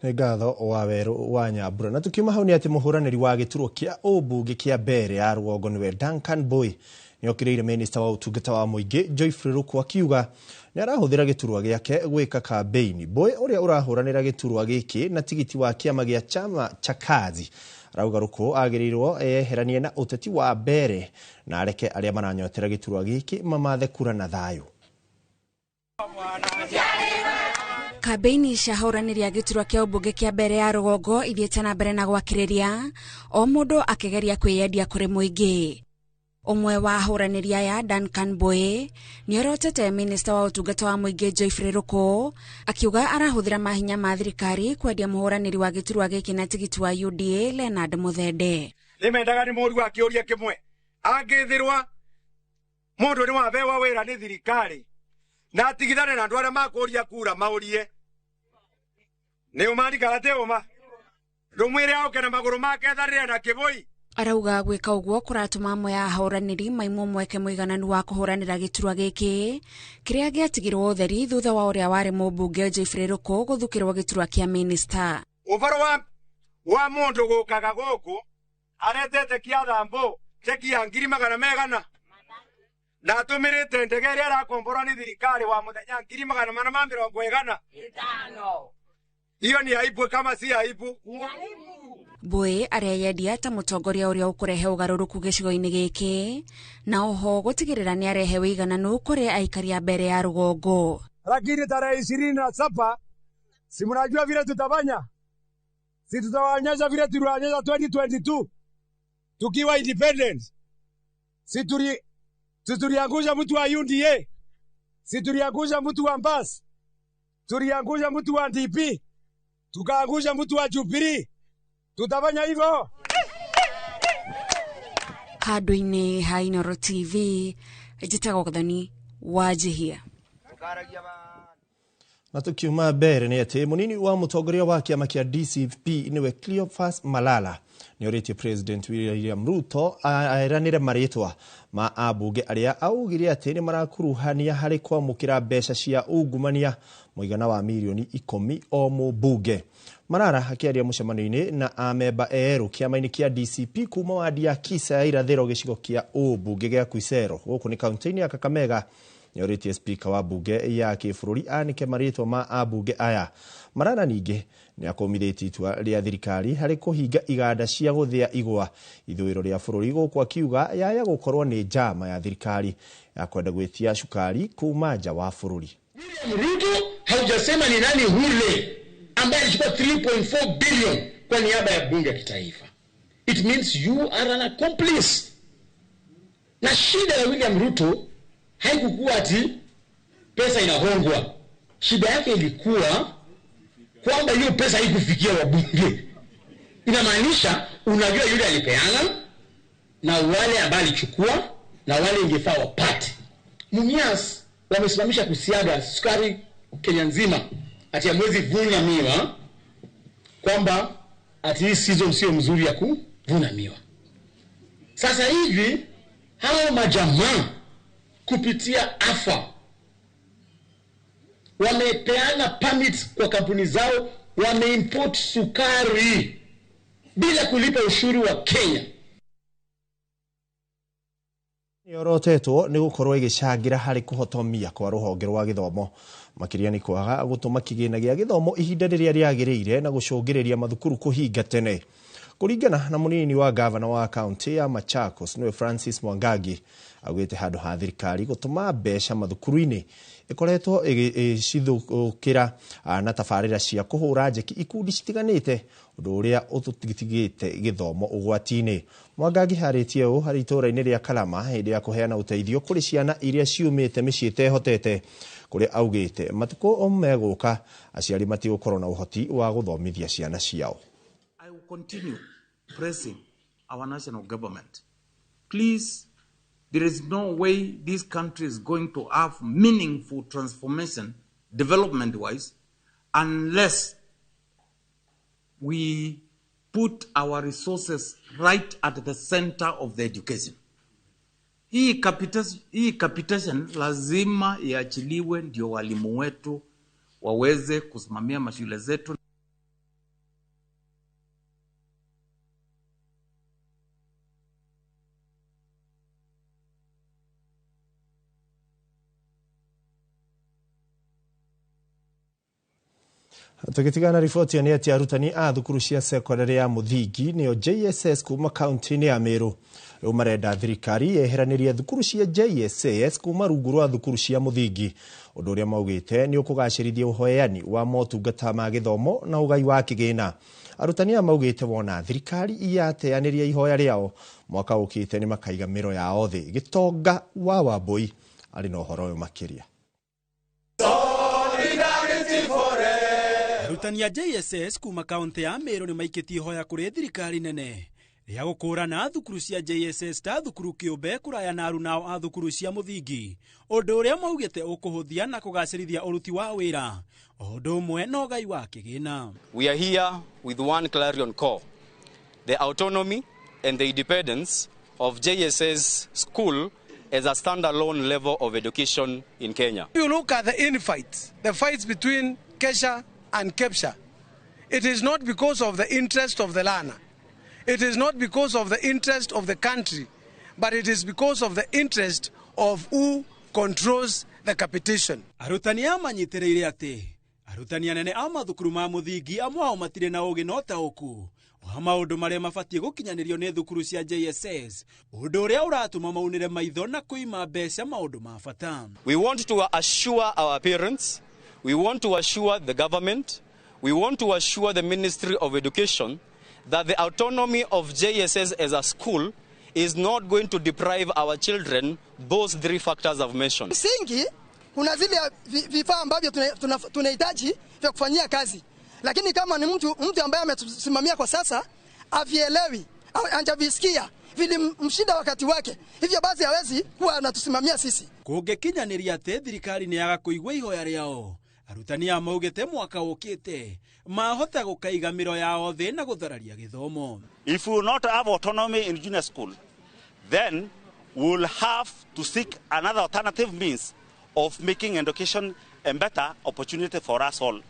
Nĩ ngatho Wawerũ wa Nyambura. Na tukiuma hau nĩ atĩ mũhũranĩri wa gĩturwa kĩa ũmbunge kĩa mbere ya rũgongo nĩwe Duncan Boy nĩokĩrĩire minista wa ũtungata wa mũingĩ Geoffrey Ruku akiuga nĩ arahũthĩra gĩturwa gĩake gwĩka kambĩini. Boy ũrĩa ũrahũranĩra gĩturwa gĩkĩ na tigiti wa kĩama gĩa Chama cha Kazi Arauga Ruku agĩrĩirwo eyeheranie na ũteti wa mbere na areke arĩa maranyotera gĩturwa gĩkĩ mamathe kura na thayũ. Kambeini cia ahũranĩri a gĩturwa kĩa ũmbunge kĩa mbere ya rũgongo ithiĩte na mbere na gwakĩrĩria o mũndũ akĩgeria kwĩyendia kũrĩ mũingĩ. Ũmwe wa ahũranĩri aya Duncan Mboe nĩorotete minista wa ũtungata wa mũingĩ Geoffrey Ruku akiuga arahũthĩra mahinya ma thirikari kwendia mũhũranĩri wa gĩturwa gĩkĩ na tigiti wa UDA Leonard Muthende. Nĩmendaga nĩ mũru akĩũria kĩmwe angĩthirwa mũndũ nĩ wabewa wĩra nĩ thirikari na atigithane na andũ arĩa makũria kura maũrie nĩ ũma ndikara ũma ndũmwĩre oke na magũrũ make etharĩre na kĩbũi. Arauga gwĩka ũguo kũratũma amwe a ahũranĩri maimwo mweke mũigananu wa kũhũranĩra gĩturwa gĩkĩ kĩrĩa gĩatigirwo ũtheri thutha wa ũrĩa warĩ mũmbunge Geoffrey Ruku gũthukĩrwo gĩturwa kĩa minista. Ũboro wa mũndũ gũkaga gũkũ aretete kia thambo cheki ya 200,000 na atũmĩrĩte ndege ĩrĩa arakomborwo nĩ thirikari wa mũthenya 445. Hiyo ni aibu kama si aibu. Mboe areyendia ta mũtongoria ũrĩa ũkũrehe ũgarũrũku gĩcigo-inĩ gĩkĩ na oho gũtigĩrĩra nĩ arehe wĩigananu kũrĩ aikari a mbere ya rũgongo. Lakini tarehe 27 si mnajua vile tutafanya, si tutawaonyesha vile tuliwaonyesha 2022 tukiwa independent. Si tuliangusha mtu wa UDA, si tuliangusha mtu wa Mbas, tuliangusha mtu wa DP, tukaangusha mtu wa Jubilee. Tutafanya hivyo. Handũ-inĩ ha Inooro TV, njĩtagwo Gathoni Wanjihia. Na tukiuma mbere nĩ atĩ mũnini wa mũtongoria wa kĩama kĩa DCP nĩwe Cleophas Malala nĩorĩtie President William Ruto aeranĩre marĩtwa ma ambunge arĩa augire atĩ nĩ marakuruhania harĩ kwamũkĩra mbeca cia ungumania mũigana wa mirioni 10 o mũmbunge. Marara akĩaria mũcemanio-inĩ na amemba erũ kĩama-inĩ kĩa DCP kuma wadi ya Kisa ya irathĩro gĩcigo kĩa ũmbunge gĩa Kuisero gũkũ nĩ kaunti-inĩ ya Kakamega nĩorĩtie spika wa bunge ya kĩbũrũri anĩke marĩtwa ma ambunge aya. Marara ningĩ nĩakũmithĩtie itua rĩa thirikari harĩ kũhinga iganda cia gũthĩa igwa ithũĩro rĩa bũrũri gũkũ akiuga yaya gũkorwo nĩ njama ya thirikari ya kwenda gwĩtia cukari kuma nja wa bũrũri. William Ruto haujasema ni nani hule ambaye alichukua 3.4 billion kwa niaba ya bunge ya kitaifa. It means you are an accomplice. Na shida ya William Ruto haikukuwa ati pesa inahongwa. Shida yake ilikuwa kwamba hiyo pesa haikufikia wabunge. Inamaanisha unajua yule alipeana na wale ambao alichukua na wale ingefaa wapate. Mumias wamesimamisha kusiaga sukari Kenya nzima ati hamwezi vuna miwa, kwamba ati hii season sio mzuri ya kuvuna miwa. Sasa hivi hao majamaa kupitia AFA wamepeana permits kwa kampuni zao, wameimport sukari bila kulipa ushuru wa Kenya. Yorotetwo nĩ gũkorwo ĩgĩcangĩra harĩ kũhotomia kwa rũhonge rwa gĩthomo makĩria nĩ kwaga gũtũma kĩgĩna gĩa gĩthomo ihinda rĩrĩa rĩagĩrĩire na gũcũngĩrĩria mathukuru kũhinga tene. Kũringana na mũnini wa gavana wa kaunti ya Machakos nĩwe Francis Mwangangi augĩte handũ ha thirikari gũtũma mbeca mathukuru-inĩ ĩkoretwo ĩgĩcithũkĩra na tabarĩra cia kũhũra njeki ikundi citiganĩte ũndũ ũrĩa ũtũtigĩte gĩthomo ũgwati-inĩ. Mwangangi harĩtie ũũ harĩ itũũra-inĩ rĩa Kalama hĩndĩ ya kũheana ũteithio kũrĩ ciana iria ciumĩte mĩciĩ ĩtehotete kũrĩa augĩte matukũ megũka aciari matigũkorwo na ũhoti wa gũthomithia ciana ciao. I will continue pressing our national government. Please, there is no way this country is going to have meaningful transformation, development-wise, unless we put our resources right at the center of the education. Hii capitation lazima iachiliwe ndio walimu wetu waweze kusimamia mashule zetu. Tũgĩtigana riboti ĩyo nĩ atĩ arutani a thukuru cia sekondarĩ ya mũthingi nĩyo JSS kuma kaunti-inĩ ya Meru rĩu marenda thirikari yeheranĩrie thukuru cia JSS kuma rungu rwa thukuru cia mũthingi, ũndũ ũrĩa maugĩte nĩ ũkũgacĩrithia ũheani wa motungata ma gĩthomo na ũgai wa kĩgĩna. Arutani aya maugĩte wona thirikari yateanĩria ihoya rĩao mwaka ũkĩte nĩ makaiga mĩro yao thĩ. Gĩtonga wa Wambui arĩ na ũhoro ũyũ makĩria. Arutani a JSS kuma kaunti ya Meru nĩ maikĩtie ihoya kũrĩ thirikari nene rĩa gũkũrana thukuru cia JSS ta thukuru kĩũmbe kũraya na arunao a thukuru cia mũthingi, ũndũ ũrĩa maugĩte ũkũhũthia na kũgacĩrithia ũruti wa wĩra o ũndũ ũmwe na ũgai wa kĩgĩna. We are here with one clarion call: the autonomy and the independence of JSS school as a standalone level of education in Kenya. If you look at the infights, the fights between Kesha and Kepsha, it is not because of the interest of the learner. It is not because of the interest of the country, but it is because of the interest of who controls the capitation. Arutani aya manyitĩrĩire atĩ arutani anene a mathukuru ma mũthingi amwe ao matirĩ na ũgĩ na ũtaũku wa maũndũ marĩa mabatiĩ gũkinyanĩrio nĩ thukuru cia JSS, ũndũ ũrĩa ũratũma maunĩre maitho na kũima mbeca maũndũ ma bata. We want to assure our parents, we want to assure the government, we want to assure the Ministry of Education that the autonomy of JSS as a school is not going to deprive our children those three factors I've mentioned. Msingi kuna zile vifaa ambavyo tunahitaji vya kufanyia kazi, lakini kama ni mtu ambaye ametusimamia kwa sasa avielewi, hajavisikia, vilimshinda wakati wake, hivyo basi hawezi kuwa anatusimamia sisi. Kũngĩkinyanĩria atĩ thirikari nĩ yaga kũigua ihoya rĩao, arutani aya maugĩte mwaka ũkĩte mahota gũkaiga mĩro yao thĩ na gũthararia gĩthomo. If we will not have autonomy in junior school, then we will have to seek another alternative means of making education a better opportunity for us all.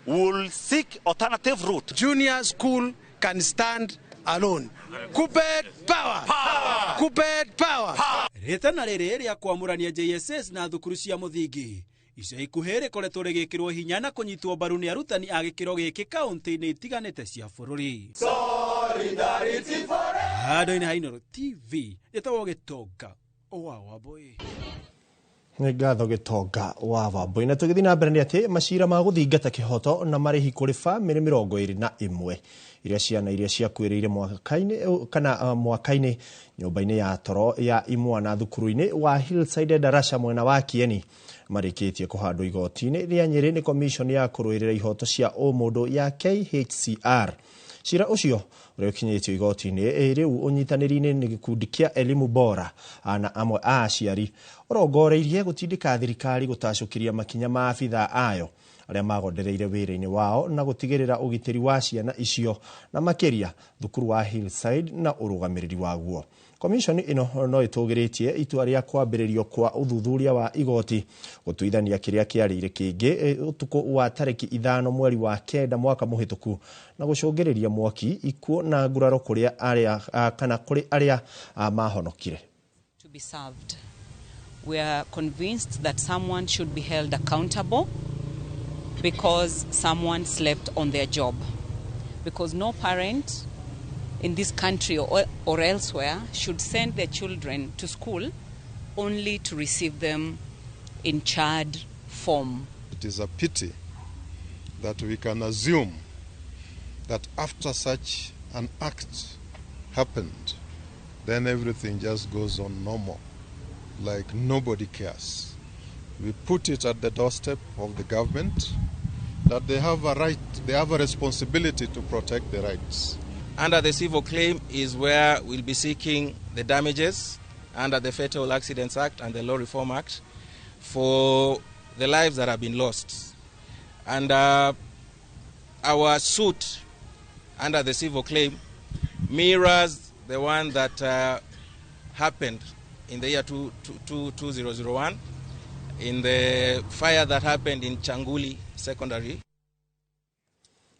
We will seek alternative route. Junior school can stand alone. Kuppet power. Power. Kuppet power. Rĩtana rĩrĩ rĩa kwamũrania JSS na thukuru cia mũthingi ica ikuhĩ rĩkoretwo rĩgĩkĩrwo hinya na kũnyitwo mbaru nĩ arutani a gĩkĩro gĩkĩ kaunti-inĩ itiganĩte cia bũrũri. Handũ-inĩ ha Inooro TV ĩtagwo Gĩtonga wa Wambui. Nĩ ngatho Gĩtonga wa Wambui. Na tũgĩthiĩ na mbere nĩ atĩ macira ma gũthingata kĩhoto na marĩhi kũrĩ bamĩrĩ 21 iria ciana iria ciakuĩrĩire mwaka-inĩ kana mwaka-inĩ nyũmba-inĩ ya toro ya imwana thukuru-inĩ wa Hillside Darasha mwena wa Kieni marĩkĩtie kũhandwo igoti-inĩ rĩa Nyĩrĩ nĩ komishoni ya kũrũĩrĩra ihoto cia ũmũndũ ya KHCR. Cira ũcio ũrĩa ũkinyĩtio igoti-inĩ rĩu ũnyitanĩri-inĩ nĩ gĩkundi kĩa Elimu Bora na amwe a aciari ũrongoreirie gũtindĩka thirikari gũtacũkĩria makinya ma abithaa ayo arĩa magondereire wĩra-inĩ wao na gũtigĩrĩra ũgitĩri wa ciana icio na makĩria thukuru wa Hillside na ũrũgamĩrĩri waguo. Komishoni ĩno no ĩtũgĩrĩtie itua rĩa kwambĩrĩrio kwa ũthuthuria wa igoti gũtuithania kĩrĩa kĩarĩire kĩngĩ ũtukũ wa tarĩki 5 mweri wa 9 mwaka mũhĩtũku na gũcũngĩrĩria mwaki ikuũ na nguraro kũrĩ arĩa kana kũrĩ arĩa mahonokire. To be served. We are convinced that someone should be held accountable because someone slept on their job. Because no parent in this country or elsewhere should send their children to school only to receive them in charred form. It is a pity that we can assume that after such an act happened, then everything just goes on normal, like nobody cares. We put it at the doorstep of the government that they have a right, they have a responsibility to protect the rights. Under the civil claim is where we'll be seeking the damages under the Fatal Accidents Act and the Law Reform Act for the lives that have been lost. And our suit under the civil claim mirrors the one that happened in the year 2001 in the fire that happened in Changuli Secondary.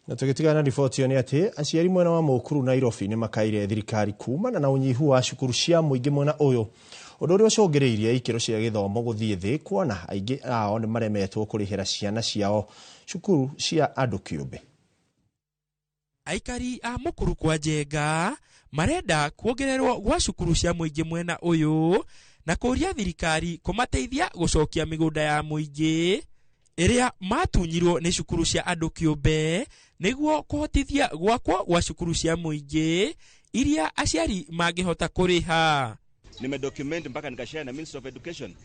Na tũgĩtigana na riboti ĩyo nĩ atĩ aciari mwena wa Mũkuru Nairobi nĩ makaire thirikari kumana na ũnyihu wa cukuru cia mũingĩ mwena ũyũ Ũndũ ũrĩa ũcũngĩrĩirie ikĩro cia gĩthomo gũthiĩ thĩ kuona aingĩ ao nĩ maremetwo kũrĩhĩra ciana ciao cukuru cia andũ kĩũmbe. Aikari a Mukuru kwa Njenga marenda kuongererwo gwa cukuru cia mũingĩ mwena ũyũ na kũria thirikari kũmateithia gũcokia mĩgũnda ya mũingĩ ĩrĩa matunyirwo nĩ cukuru cia andũ kĩũmbe nĩguo kũhotithia gwakwo gwa cukuru cia mũingĩ iria aciari mangĩhota kũrĩha. Nimedocument mpaka nikashare na Minister of Education,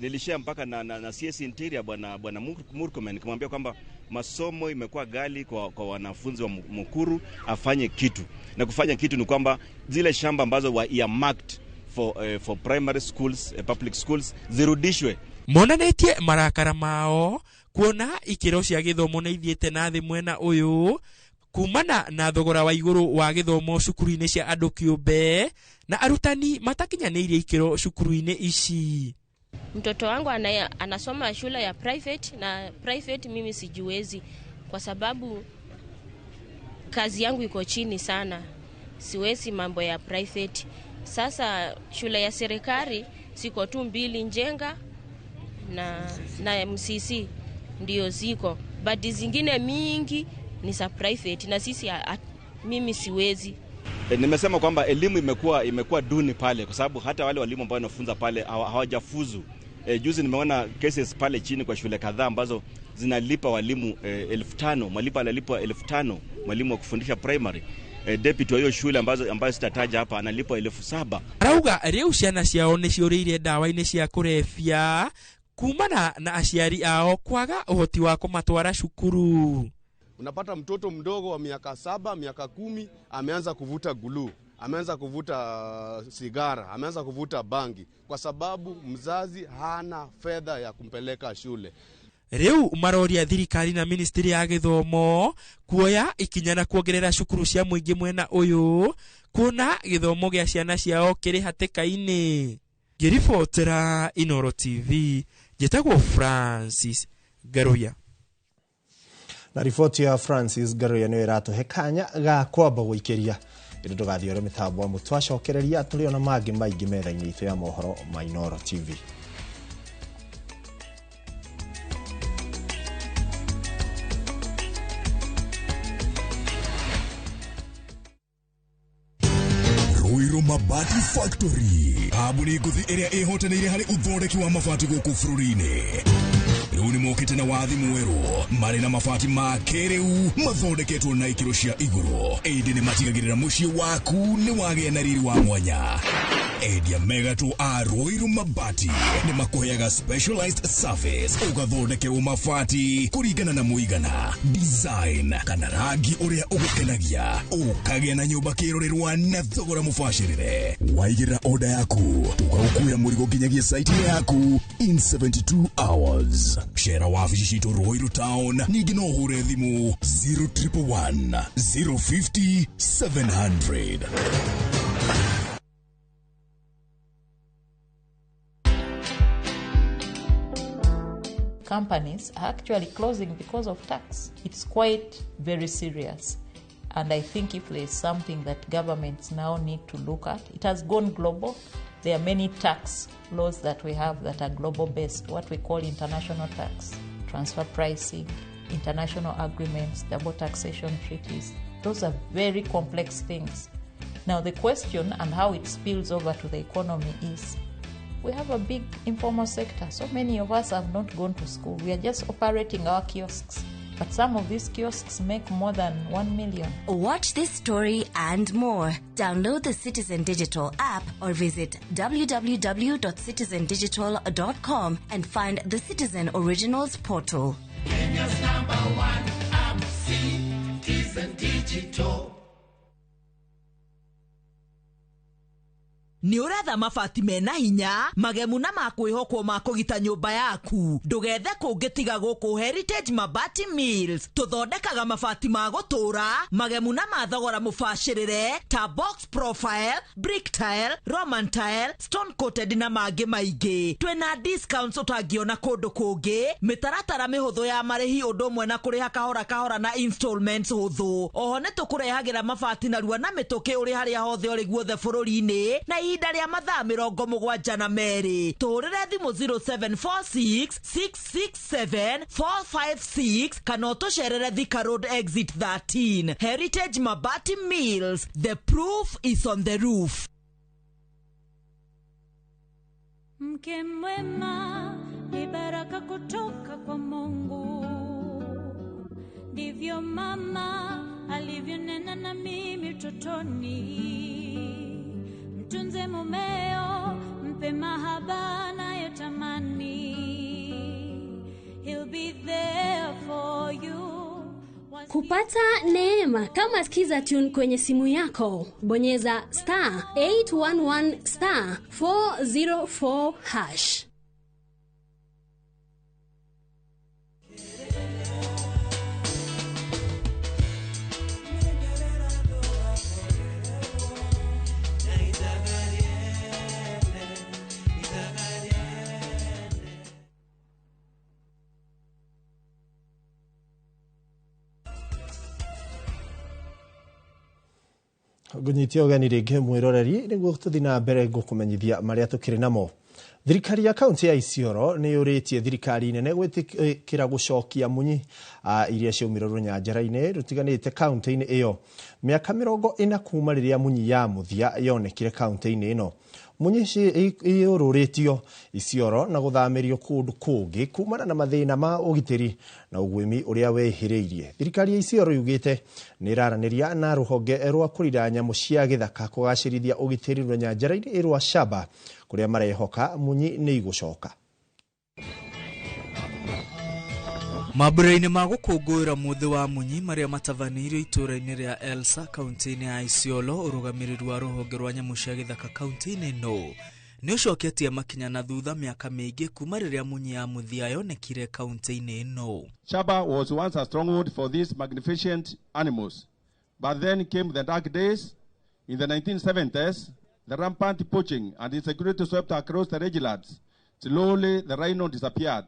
nilishare mpaka na CS Interior bwana Murkomen, nikamwambia kwamba masomo imekuwa ghali kwa wanafunzi wa Mukuru, afanye kitu. Na kufanya kitu ni kwamba zile shamba ambazo wa earmarked for primary schools, public schools zirudishwe. Monanĩtie marakara mao kuona ikĩro cia gĩthomo nĩ ithiĩte na thĩ mwena ũyũ kumana na thogora wa igũrũ wa gĩthomo cukuru-inĩ cia andũ kĩũmbe na arutani matakinyanĩirie ikĩro cukuru-inĩ ici. Mtoto wangu anasoma shule ya private na private mimi sijiwezi kwa sababu kazi yangu iko chini sana. Siwezi mambo ya private. Sasa shule ya serikali siko tu mbili, Njenga na MCC ndio ziko. But zingine mingi ni za private na sisi mimi siwezi. Nimesema kwamba elimu imekuwa duni pale kwa sababu hata wale walimu ambao wanafunza pale hawajafuzu. Juzi nimeona cases pale chini kwa shule kadhaa ambazo zinalipa walimu 5,000, mwalimu analipwa 5,000, mwalimu wa kufundisha primary. Deputy wa hiyo shule ambayo sitataja hapa analipwa 7,000. Arauga rĩu ciana ciao nĩ ciũrĩire ndawa-inĩ cia kũrebia kumana na aciari ao kwaga ũhoti wa kũmatwara cukuru. Unapata mtoto mdogo wa miaka 7, miaka 10 ameanza kuvuta guluu, ameanza kuvuta sigara, ameanza kuvuta bangi kwa sababu mzazi hana fedha ya kumpeleka shule. Rĩu maroria thirikari na ministry ya gĩthomo kuoya ikinya na kuongerera cukuru cia mũingĩ mwena ũyũ kuona gĩthomo gĩa ciana ciao kĩrĩ hatĩka-inĩ. Ngĩribotera Inoro TV, njĩtagwo Francis Ngaruya. Na riboti ya Francis Ngaruya nĩyo ĩratũhe kanya ga kwamba gũikĩria ĩndĩ ndũgathiĩ ũrĩ mĩtambo amu twacokereria tũrĩ ona mangĩ maingĩ metha-inĩ itũ ya mohoro ma Inoro TV. Ruiru Mabati Factory kambuni ngũthi ĩrĩa ĩhotanĩire harĩ ũthondeki wa mabati gũkũ bũrũri-inĩ. Rĩu nĩ mokĩte na wathi mwerũ marĩ na mabati ma kĩrĩu mathondeketwo na ikĩro cia igũrũ, ĩndĩ nĩ matigagĩrĩra mũciĩ waku nĩ wagĩa na riri wa mwanya. Endia megatũ a Ruiru Mabati nĩ makũheaga specialized service ũgathondekerwo mabati kũringana na mũigana, design kana rangi ũrĩa ũgũkenagia, ũkagĩa na nyũmba kĩrorerwa na thogora mũbacĩrĩre. Waigĩrĩra order yaku tũgagũkuĩra mũrigo nginyagia site yaku in 72 hours. Shera wabici citũ Ruiru Town, ningĩ no ũhũre thimũ 0111 050 700. Companies are actually closing because of tax. It's quite very serious. And I think if there's something that governments now need to look at, it has gone global. There are many tax laws that we have that are global based, what we call international tax, transfer pricing, international agreements, double taxation treaties. Those are very complex things. Now the question and how it spills over to the economy is, we have a big informal sector. So many of us have not gone to school. We are just operating our kiosks. But some of these kiosks make more than 1 million. Watch this story and more. Download the Citizen Digital app or visit www.citizendigital.com and find the Citizen Originals portal. Kenya's number one app, Citizen Digital. Nĩ ũretha mabati mena hinya magemu na makwĩhokwo ma kũgita nyũmba yaku, ndũgethe kũngĩ tiga gũkũ Heritage Mabati Mills. Tũthondekaga mabati ma gũtũra magemu na ma thogora mũbacĩrĩre ta box profile, brick tile, Roman tile, stone coated na mangĩ maingĩ. Twĩna discounts ũtangĩona kũndũ kũngĩ, mĩtaratara mĩhũthũ ya marĩhi ũndũ ũmwe na kũrĩha kahora kahora na installments hũthũ. Oho nĩ tũkũrehagĩra mabati narua na mĩtũkĩ ũrĩ harĩa hothe ũrĩ guothe bũrũri-inĩ na ihinda rĩa mathaa 72. Tũhũrĩre thimũ 0746 667 456 kana ũtũcerere Thika Road exit 13. Heritage Mabati Mills, the proof is on the roof. Mke mwema ni baraka kutoka kwa Mungu, ndivyo mama alivyonena na mimi utotoni. Mtunze mumeo, mpe mahaba anayotamani, he'll be there for you. Kupata neema kama Skiza Tune kwenye simu yako, bonyeza star 811 star 404 hash. Ngũnyitia ũgeni rĩngĩ mwĩroreri nĩguo tũthiĩ na mbere ngũkũmenyithia marĩa tũkĩrĩ namo. Thirikari ya kaunti ya Isiolo nĩ yũrĩtie thirikari nene gwĩtĩkĩra gũcokia munyi iria ciaumire rũnyanjara-inĩ rũtiganĩte kaunti-inĩ ĩyo mĩaka 40 kuma rĩrĩa munyi ya mũthia yonekire kaunti-inĩ ĩno. Munyi iyũrũrĩtio Isiolo na gũthamĩrio kũndũ kũngĩ kumana na mathĩna ma ũgitĩri na ũguĩmi ũrĩa wehĩrĩirie. Thirikari ya Isiolo yugĩte nĩ ĩraranĩria na rũhonge rwa kũrira nyamũ cia gĩthaka kũgacĩrithia ũgitĩri rũnyanjara-inĩ rwa Shaba kũrĩa marehoka munyi nĩ igũcoka. Mambura-inĩ ma gũkũngũĩra mũthĩ wa munyi marĩa matabanĩirio itũũra-inĩ rĩa Elsa kaunti-inĩ ya Isiolo, ũrũgamĩrĩri wa rũhonge rwa nyamũ cia gĩthaka kaunti-inĩ ĩno nĩ ũcoketie makinya na thutha mĩaka mĩingĩ kuma rĩrĩa munyi ya mũthia yonekire kaunti-inĩ ĩno. Shaba was once a stronghold for these magnificent animals, but then came the dark days. In the 1970s, the rampant poaching and insecurity swept across the rangelands. Slowly, the rhino disappeared.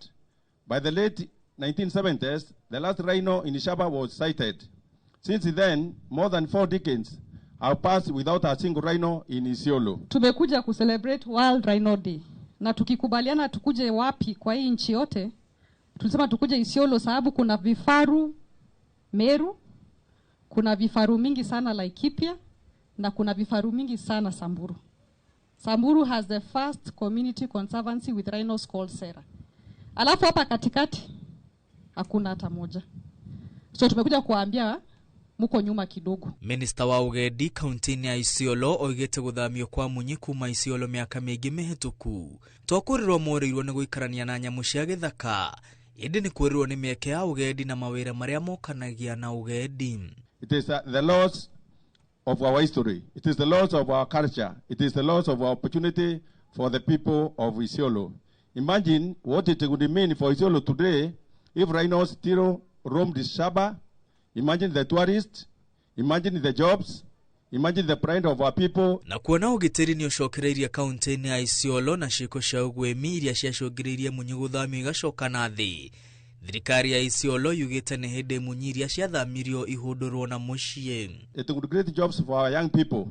By the late 1970s, the last rhino in Shaba was sighted. Since then, more than 4 decades have passed without a single rhino in Isiolo. Tumekuja kucelebrate World Rhino Day, na tukikubaliana tukuje wapi kwa hii nchi yote, tulisema tukuje Isiolo sababu kuna vifaru Meru, kuna vifaru mingi sana Laikipia, na kuna vifaru mingi sana Samburu. Samburu has the first community conservancy with rhinos called Sera. Alafu hapa katikati hakuna hata moja. So tumekuja kuambia muko nyuma kidogo. Minister wa ugendi kaunti-inĩ ya Isiolo oigĩte gũthamio kwa munyi kuma Isiolo mĩaka mĩingĩ mĩhĩtũku to kũrĩrwo morĩirwo nĩ gũikarania na nyamũ cia gĩthaka, ĩndĩ nĩ kwĩrĩrwo nĩ mĩeke ya ũgendi na mawĩra marĩa mokanagia na ũgendi. It is the loss of our history. It is the loss of our culture. It is the loss of our opportunity for the people of Isiolo. Imagine what it would mean for Isiolo today if rhinos still roamed Shaba. Imagine the tourists, imagine the jobs, imagine the pride of our people. Na kuona ũgitĩri nĩ ũcokereirie kaunti-inĩ ya Isiolo na ciĩko cia ũguĩmi iria ciacũngĩrĩirie munyi gũthamio igacoka na thĩ. Thirikari ya Isiolo yugĩte nĩ hĩndĩ munyi iria ciathamirio ihũndũrwo na mũciĩ. It would create jobs for our young people,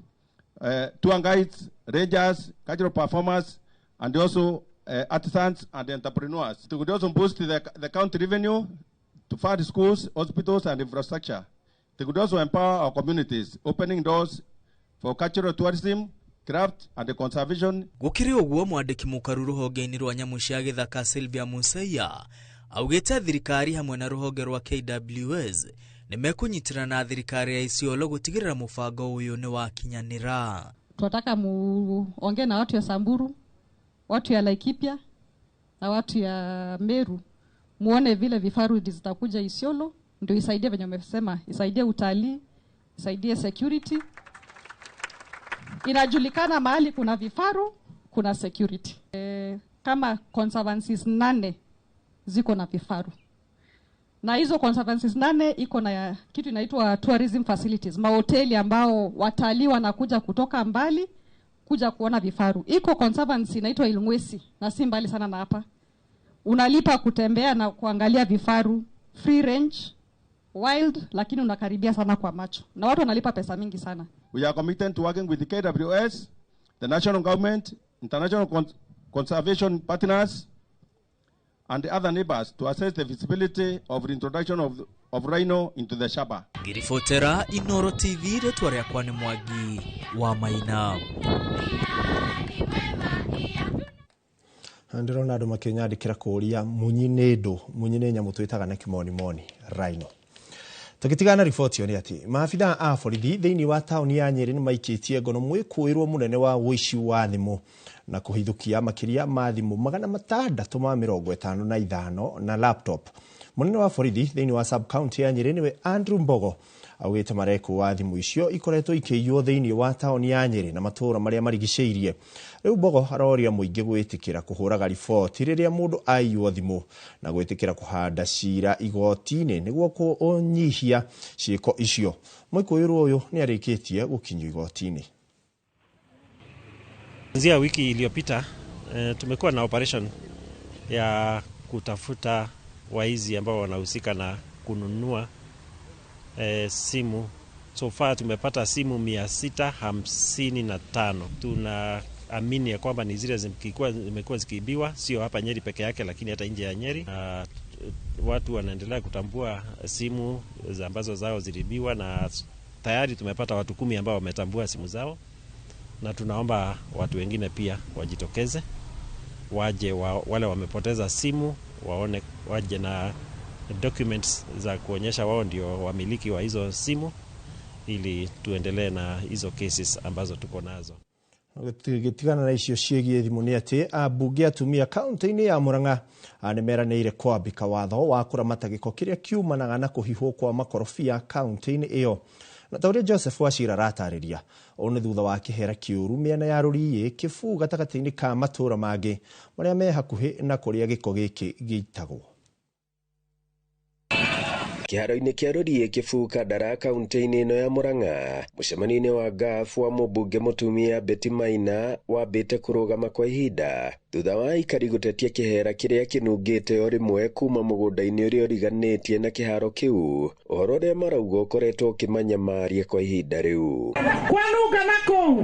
tour guides, rangers, cultural performers, and also artisans and entrepreneurs. It would also boost the county revenue to fund schools, hospitals, and infrastructure. They could also empower our communities, opening doors for cultural tourism, craft, and conservation. Gũkĩrĩ ũguo, mwandĩki mũkaru rũhonge-inĩ rwa nyamũ cia gĩthaka Sylvia Museya augĩte thirikari hamwe na rũhonge rwa KWS nĩ mekũnyitana na thirikari ya Isiolo gũtigĩrĩra mũbango ũyũ nĩ wakinyanĩra. Tunataka muongee na watu ya Samburu, watu ya Laikipia na watu ya Meru, muone vile vifaru zitakuja Isiolo, ndio isaidie venye umesema, isaidie utalii, isaidie security. Inajulikana mahali kuna vifaru, kuna security. Kama conservancies 8 ziko na vifaru. Na hizo conservancies 8 iko na kitu inaitwa tourism facilities, mahoteli ambao watalii wanakuja kutoka mbali kuja kuona vifaru. Iko conservancy inaitwa Ilngwesi na si mbali sana na hapa. Unalipa kutembea na kuangalia vifaru, free range, wild, lakini unakaribia sana kwa macho. Na watu wanalipa pesa mingi sana. We are committed to working with the KWS the national government, international conservation partners, and other neighbors to assess the feasibility of reintroduction of rhino into the Shaba. Ngĩribotera Inoro TV rĩtwa rĩakwa nĩ Mwangi wa Maina. Ndĩrona andũ makĩnyandĩkĩra kũũria munyi nĩ ndũ, munyi nĩ nyamũ twĩtaga na kĩmonimoni rhino. Tũgĩtigana riboti ĩyo nĩ atĩ maabithaa a borithi thĩinĩ wa taũni ya Nyĩrĩ nĩ maikĩtie ngono mwĩkũĩrwo mũnene wa ũici wa thimũ na kũhithũkia makĩria ma thimũ 655 na laptop. Mũnene wa borithi thĩinĩ wa sub county ya Nyĩrĩ nĩwe Andrew Mbogo augĩte marekũa thimũ icio ikoretwo ikĩiywo thĩinĩ wa taũni ya Nyĩrĩ na matũũra marĩa marigicĩirie. Rĩu Mbogo aroria mũingĩ gwĩtĩkĩra kũhũraga riboti rĩrĩa mũndũ aiywo thimũ na gwĩtĩkĩra kũhanda cira igoti-inĩ nĩguo kũnyihia ciĩko icio. Mwĩkũĩrwo ũyũ nĩ arĩkĩtie gũkinyio igoti-inĩ. Kuanzia wiki iliyopita tumekuwa na operation ya kutafuta waizi ambao wanahusika na kununua simu. So far tumepata simu 655. Tunaamini ya kwamba ni zile zimekuwa zikiibiwa, sio hapa Nyeri peke yake, lakini hata nje ya Nyeri. Watu wanaendelea kutambua simu ambazo zao ziliibiwa, na tayari tumepata watu 10 ambao wametambua simu zao, na tunaomba watu wengine pia wajitokeze, waje wale wamepoteza simu waone, waje na documents za kuonyesha wao ndio wamiliki wa hizo simu, ili tuendelee na hizo cases ambazo tuko nazo. Gĩtigana na icio ciĩgiĩ thimũ nĩ atĩ ambunge atumia kaunti-inĩ ya Murang'a nĩ meranĩire kwambĩka watho wa kũramata gĩko kĩrĩa kiumanaga na kũhihwo kwa makorobia kaunti-inĩ ĩyo. Na ta ũrĩa Joseph Wachira aratarĩria, ũũ nĩ thutha wa kĩhera kĩũru mĩena ya Rũriĩ, Kĩbuu gatagatĩ-inĩ ka matũũra mangĩ marĩa me hakuhĩ na kũrĩa gĩko gĩkĩ gĩitagwo. Kĩharo-inĩ kĩa Rũriĩ Kĩbuu Kandara kaunti-inĩ ĩno ya Murang'a, mũcemanio-inĩ wa GAF wa mũmbunge mũtumia Betty Maina wambĩte kũrũgama kwa ihinda thutha wa aikari gũtetia kĩhera kĩrĩa kĩnungĩte o rĩmwe kuma mũgũnda-inĩ ũrĩa ũriganĩtie na kĩharo kĩu, ũhoro ũrĩa marauga ũkoretwo ũkĩmanyamaria kwa ihinda rĩu. Kwanunga na kũu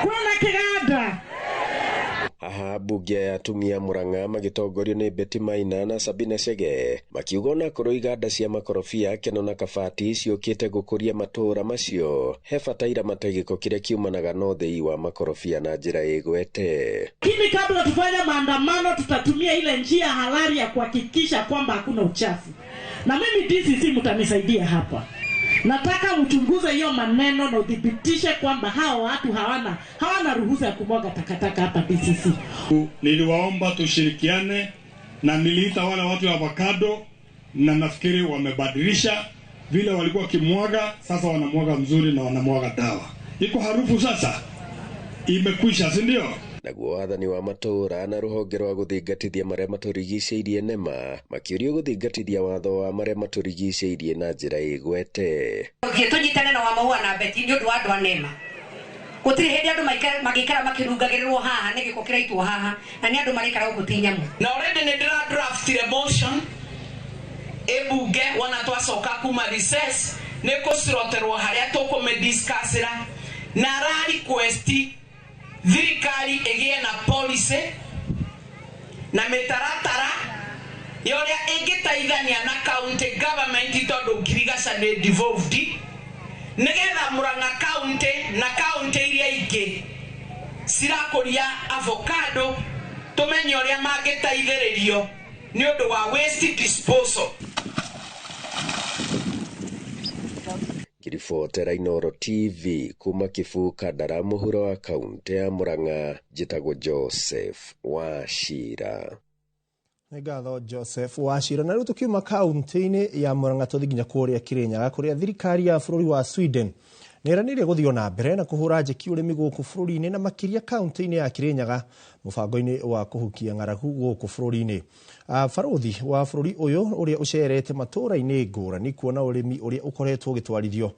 kwĩna kĩganda. Haha mbunge ya atumia Murang'a magĩtongorio nĩ Betty Maina na Sabina Chege makiuga onakorwo iganda cia makorobia Keno na Kabati ciũkĩte gũkũria matũũra macio, he bata iramate gĩko kĩrĩa kiumanaga na ũthĩi wa makorobia na njĩra ĩgwete. Lakini kabla tufanye maandamano, tutatumia ile njia halali ya kuhakikisha kwamba hakuna uchafu. Na mimi DCC mtanisaidia hapa. Nataka uchunguze hiyo maneno na udhibitishe kwamba hao watu hawana ruhusa ya kumwaga takataka hapa DCC. Niliwaomba tushirikiane na niliita wale watu wa avocado, na nafikiri wamebadilisha vile walikuwa kimwaga, sasa wanamwaga mzuri na wanamwaga dawa. Iko harufu sasa imekwisha, si ndio? Naguo wathani wa matũũra na rũhonge rwa gũthingatithia marĩa matũrigicĩirie NEMA makĩũrio gũthingatithia watho wa marĩa matũrigicĩirie na njĩra ĩgwete. Thiĩ tũnyitane na Wamaua na Betty nĩ ũndũ wa andũ a NEMA. Gũtirĩ hĩndĩ andũ mangĩikara makĩrungagĩrĩrwo haha nĩ gĩko kĩraitwo haha, na nĩ andũ maraikara gũkũ ti nyamũ. Na already nĩ ndĩra draftire motion ĩbunge wona twacoka kuma recess nĩ kũciroterwo harĩa tũkũmĩdiscussĩra na ra request thirikari ĩgĩe na policy na mĩtaratara ya ũrĩa ĩngĩteithania na county government, tondũ ngirigaca nĩ devolved, nĩgetha Murang'a county na county iria ingĩ cirakũria avocado tũmenye ũrĩa mangĩteithĩrĩrio nĩ ũndũ wa waste disposal. Ngĩribotera Inooro TV kuma Kĩbuu Kandara mũhuro wa kaunti ya Murang'a, njĩtagwo Joseph Wachira. Nĩ ngatho Joseph Wachira. Na rĩu tũkiuma kaunti-inĩ ya Murang'a tũthiĩ nginya kũrĩa Kĩrĩnyaga, kũrĩa thirikari ya bũrũri wa Sweden nĩ ĩranĩire gũthiĩ na mbere na kũhũra njeki ũrĩmi gũkũ bũrũri-inĩ na makĩria kaunti-inĩ ya Kĩrĩnyaga mũbango-inĩ wa kũhukia ng'aragu gũkũ bũrũri-inĩ. Barũthi wa bũrũri ũyũ ũrĩa ũcerete matũũra-inĩ ngũrani kuona ũrĩmi ũrĩa ũkoretwo ũgĩtwarithio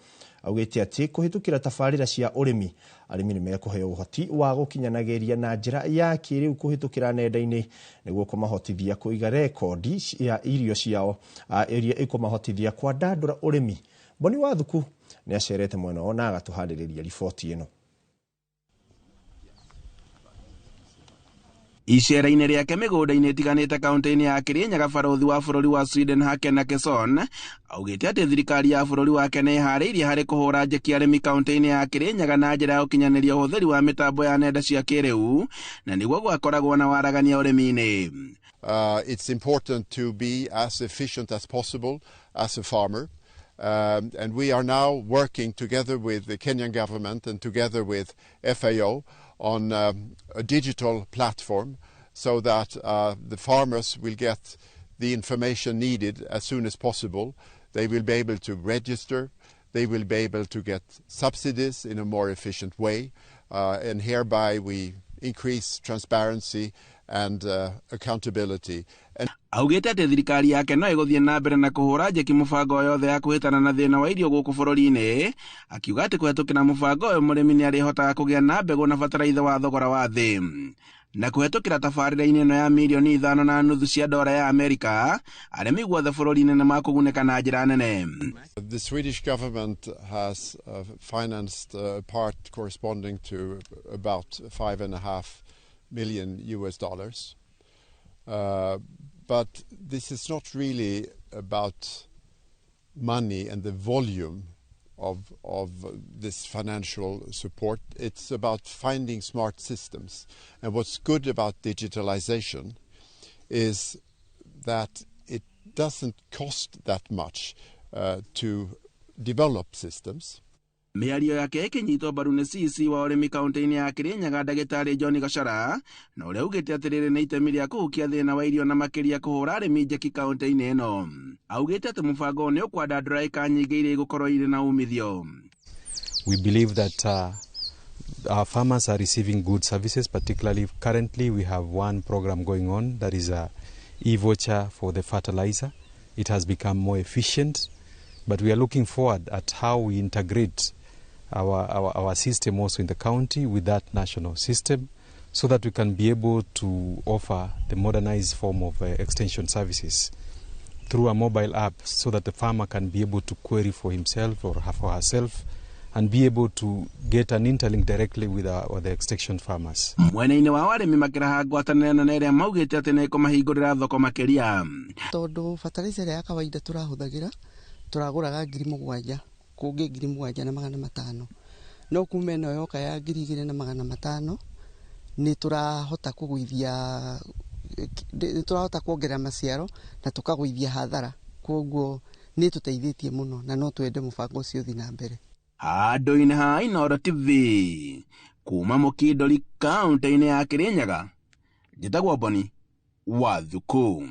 augĩte atĩ kũhĩtũkĩra tabarĩra cia ũrĩmi arĩmi nĩ mekũheo ũhoti wa gũkinyanagĩria na njĩra ya kĩrĩu kũhĩtũkĩra nenda-inĩ nĩguo kũmahotithia kũiga rekondi ya irio ciao iria ĩkũmahotithia kwandandũra ũrĩmi. Boni Wathuku nĩ acerete mwena na agatũharĩrĩria riboti ĩno. Icera-inĩ rĩake mĩgũnda-inĩ ĩtiganĩte kaunti-inĩ ya Kirinyaga, barũthi wa bũrũri wa Sweden Haken Akesson augĩte atĩ thirikari ya bũrũri wake nĩ ĩharĩirie harĩ kũhũra njeki arĩmi kaunti-inĩ ya Kirinyaga na njĩra ya ũkinyanĩria ũhũthĩri wa mĩtambo ya nenda cia kĩrĩu na nĩguo gwakoragwo na waragania ũrĩmi-inĩ. It's important to be as efficient as possible as a farmer. And we are now working together with the Kenyan government and together with FAO on a digital platform so that the farmers will get the information needed as soon as possible. They will be able to register, they will be able to get subsidies in a more efficient way, and hereby we increase transparency and accountability. And Augĩte atĩ thirikari yake no ĩgũthiĩ na mbere na kũhũra njeki mũbango yothe ya kũhĩtana na thĩna wa irio gũkũ bũrũri-inĩ, akiuga atĩ kũhetũkĩra mũbango ũyũ mũrĩmi nĩ arĩhotaga kũgĩa na mbegũ na bataraitha wa thogora wa thĩ. Na kũhetũkĩra tabarĩra-inĩ ĩno ya mirioni 5.5 cia dora ya Amerika, arĩmi guothe bũrũri-inĩ nĩ makũgunĩka na njĩra nene. The Swedish government has financed a part corresponding to about $5.5 million US dollars. But this is not really about money and the volume of this financial support. It's about finding smart systems. And what's good about digitalization is that it doesn't cost that much to develop systems. Mĩario yake ĩkĩnyitwo mbaru nĩ CC wa ũrĩmi kaunti-inĩ ya Kirinyaga ndagĩtarĩ John Gachara, na ũrĩa augĩte atĩ rĩrĩ nĩ itemi rĩa kũhukia thĩna wa irio na makĩria kũhũra arĩmi njeki kaunti-inĩ ĩno. Augĩte atĩ mũbango ũyũ nĩ ũkwandandũra ĩka nyingĩ iria igũkorwo irĩ na umithio. We believe that our farmers are receiving good services, particularly currently we have one program going on that is a e-voucher for the fertilizer. It has become more efficient, but we are looking forward at how we integrate our system also in the county with that national system so that we can be able to offer the modernized form of extension services through a mobile app so that the farmer can be able to query for himself or for herself and be able to get an interlink directly with the extension farmers. Mwena-inĩ wa arĩmi makĩraha ngwatanĩro nene ĩrĩa maugĩte atĩ nĩ ĩkũmahingũrĩra thoko makĩria. Tondũ fertilizer ya kawaida tũrahũthagĩra tũragũraga 7,000 kũngĩ 7,500, no kuma ĩno yoka ya 2,500 nĩ tũrahota kũgũithia, nĩ tũrahota kuongerera maciaro na tũkagũithia hathara, koguo nĩ tũteithĩtie mũno na no twende mũbango ũcio ũthiĩ na mbere. Handũ-inĩ ha Inooro TV kuma Mũkindũri kaunti-inĩ ya Kirinyaga, njĩtagwo Boni wa Thuku.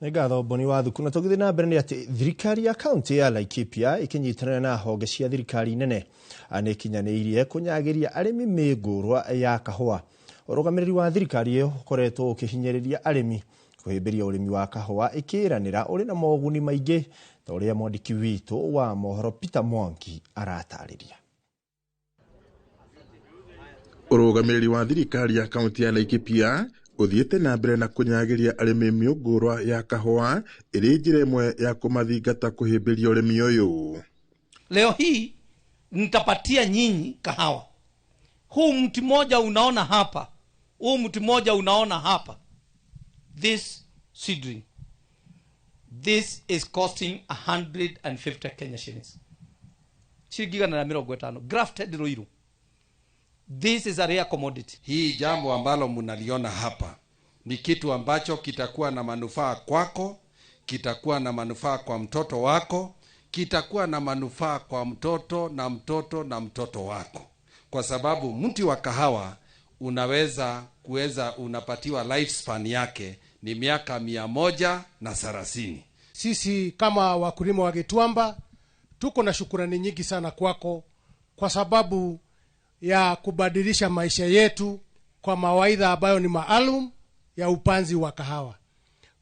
Nĩ ngatho Boni wa Thuku. Na tũgĩthiĩ na mbere nĩ atĩ thirikari ya kaunti ya Laikipia ĩkĩnyitanĩra na honge cia thirikari nene nĩ ĩkinyanĩirie kũnyagĩria arĩmi mĩngũrwa ya kahũa. Ũrũgamĩrĩri wa thirikari ĩyo ũkoretwo ũkĩhinyĩrĩria arĩmi kũhĩmbĩria ũrĩmi wa kahũa ĩkĩranĩra ũrĩ na moguni maingĩ ta ũrĩa mwandĩki witũ wa mohoro Peter Mwangi aratarĩria. Ũrũgamĩrĩri wa thirikari ya kaunti ya Laikipia ũthiĩte na mbere na kũnyagĩria arĩmi mĩũngũrwa ya kahũa ĩrĩ njĩra ĩmwe ya kũmathingata kũhĩmbĩria ũrĩmi ũyũ. Leo hii nitapatia nyinyi kahawa. Huu mti mmoja unaona hapa, huu mti mmoja unaona hapa, this seedling, this is costing 150 Kenya shillings. Shilingi 150, grafted Ruiru. This is a rare commodity. Hii jambo ambalo mnaliona hapa ni kitu ambacho kitakuwa na manufaa kwako, kitakuwa na manufaa kwa mtoto wako, kitakuwa na manufaa kwa mtoto na mtoto na mtoto wako. Kwa sababu mti wa kahawa unaweza kuweza unapatiwa lifespan yake ni miaka 130. Sisi kama wakulima wa Gituamba tuko na shukurani nyingi sana kwako kwa sababu ya kubadilisha maisha yetu kwa mawaidha ambayo ni maalum ya upanzi wa kahawa.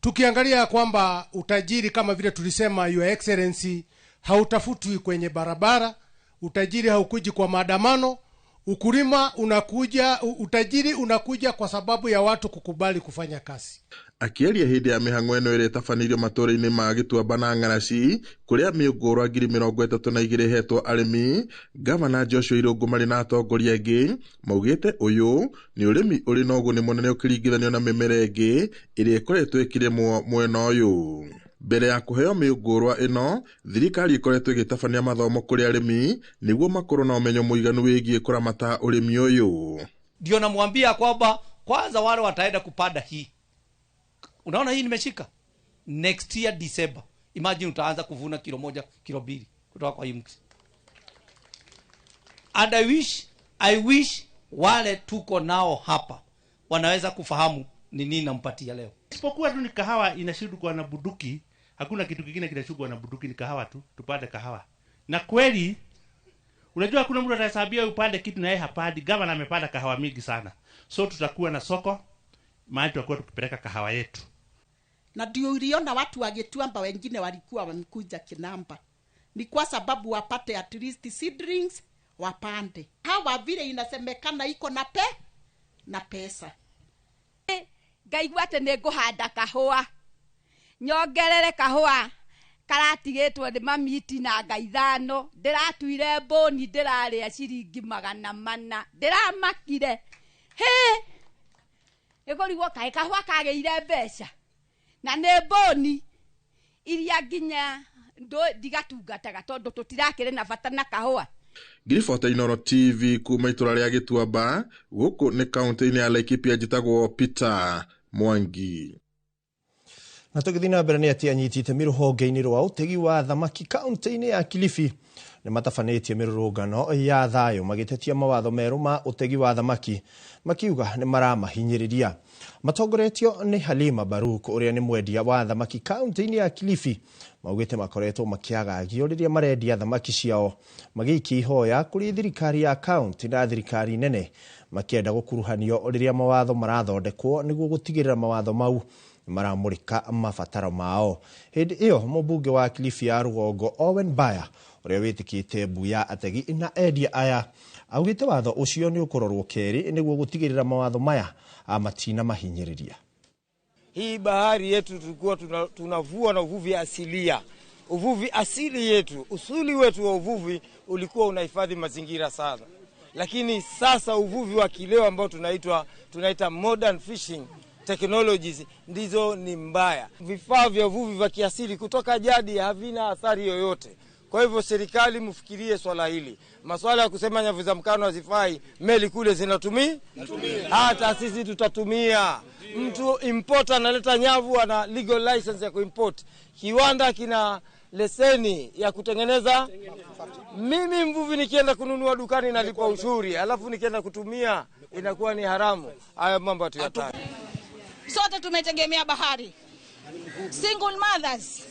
Tukiangalia kwamba utajiri kama vile tulisema Your Excellency hautafutwi kwenye barabara, utajiri haukuji kwa maandamano, ukulima unakuja, utajiri unakuja kwa sababu ya watu kukubali kufanya kazi. Akĩaria hĩndĩ ya mĩhang'o ĩno ĩrĩa ĩtabanĩirio matũũra-inĩ ma Gĩtuamba na Ng'araci kũrĩa mĩũngũrwa 32,000 ĩhetwo arĩmi, Gavana Joshua Irũngũ marĩ na atongoria angĩ maugĩte ũyũ nĩ ũrĩmi ũrĩ na ũguni mũnene ũkĩringithanio na mĩmera ĩngĩ ĩrĩa ĩkoretwo ĩkĩrĩmwo mwena ũyũ. Mbere ya kũheo mĩũngũrwa ĩno, thirikari ĩkoretwo ĩgĩtabania mathomo kũrĩ arĩmi nĩguo makorwo na ũmenyo mũiganu wĩgiĩ kũramata ũrĩmi ũyũ. Ndio namwambia kwamba kwanza wale wataenda kupanda hii, unaona hii nimeshika, next year December, imagine utaanza kuvuna kilo 1 kilo 2 kutoka kwa hii mti. And I wish wale tuko nao hapa wanaweza kufahamu ni nini nampatia leo. Isipokuwa tu ni kahawa inashindwa na bunduki, hakuna kitu kingine kinashindwa na bunduki, ni kahawa tu, tupande kahawa. Na kweli unajua hakuna mtu atahesabia upande kitu na yeye hapandi. Gavana amepanda kahawa mingi sana. So tutakuwa na soko mahali tutakuwa tukipeleka kahawa yetu. Na ndio uliona watu wa Gĩtuamba wengine walikuwa wamekuja Kinamba. Ni kwa sababu wapate at least seedlings wapande. Hawa vile inasemekana iko na na pesa. Ngaigua atĩ nĩ ngũhanda kahũa. Nyongerere kahũa karatigĩtwo nĩ mamiti na nga 5, ndĩratuire mbũni ndĩrarĩa ciringi 400, ndĩramakire. Hĩ! Ĩkũrigwo kaĩ kahũa kagĩire mbeca. Na nĩ mbũni iria nginya ndigatungataga tondũ tũtirakĩrĩ na bata na kahũa. Ngiribota Inooro TV kuma itũra rĩa Gĩtuamba, gũkũ nĩ kaunti-inĩ ya Laikipia, njĩtagwo Peter Mwangi. Na tũgĩthiĩ na mbere nĩ atĩ anyiti itemi rũhonge-inĩ rwa ũtegi wa thamaki kaunti-inĩ ya Kilifi nĩ matabanĩtie mĩrũrũngano ya thayũ magĩtetia mawatho merũ ma ũtegi wa thamaki makiuga nĩ maramahinyĩrĩria. Matongoretio nĩ Halima Baruk ũrĩa nĩ mwendia wa thamaki kaunti-inĩ ya Kilifi, maugĩte makoretwo makĩagagio rĩrĩa marendia thamaki ciao, magĩikia ihoya kũrĩ thirikari ya kaunti na thirikari nene makĩenda gũkuruhanio rĩrĩa mawatho marathondekwo nĩguo gũtigĩrĩra mawatho mau maramũrĩka mabataro mao. Hĩndĩ ĩyo mũmbunge wa Kilifi ya rũgongo Owen Baya ũrĩa wĩtĩkĩte mbu ya ategi na endia aya augĩte watho ũcio nĩ ũkũrorwo kerĩ nĩguo gũtigĩrĩra mawatho maya matina mahinyĩrĩria. Hii bahari yetu tulikuwa tunavua na uvuvi asilia. Uvuvi asili yetu, usuli wetu wa uvuvi ulikuwa unahifadhi mazingira sana. Lakini sasa uvuvi wa kileo ambao tunaita modern fishing technologies ndizo ni mbaya. Vifaa vya uvuvi vya kiasili kutoka jadi havina athari yoyote. Kwa hivyo serikali mfikirie swala hili. Maswala ya kusema nyavu za mkano hazifai, meli kule zinatumia, hata sisi tutatumia. Mtu importer analeta nyavu, ana legal license ya kuimport. Kiwanda kina leseni ya kutengeneza. Mimi mvuvi nikienda kununua dukani nalipa ushuru, alafu nikienda kutumia inakuwa ni haramu. Haya mambo hatuyataki. Sote tumetegemea bahari. Single mothers,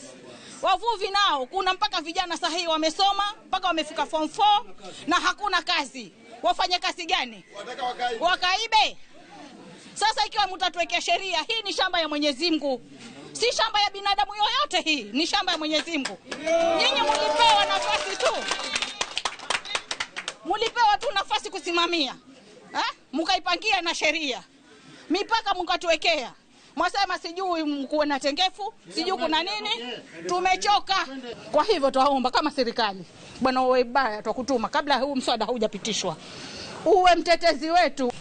wavuvi nao, kuna mpaka vijana sahihi wamesoma mpaka wamefika form 4 na hakuna kazi. Wafanye kazi gani? Wakaibe. Sasa ikiwa mtatuwekea sheria, hii ni shamba ya Mwenyezi Mungu. Si shamba ya binadamu yoyote, hii ni shamba ya Mwenyezi Mungu. Nyinyi mlipewa nafasi tu. Mlipewa tu nafasi kusimamia. Mkaipangia na sheria. Mipaka mkatuwekea. Mwasema sijui kuwe na tengefu, sijui kuna nini. Tumechoka. Kwa hivyo twaomba kama serikali, Bwana Webaya twakutuma kabla huu mswada haujapitishwa, uwe mtetezi wetu.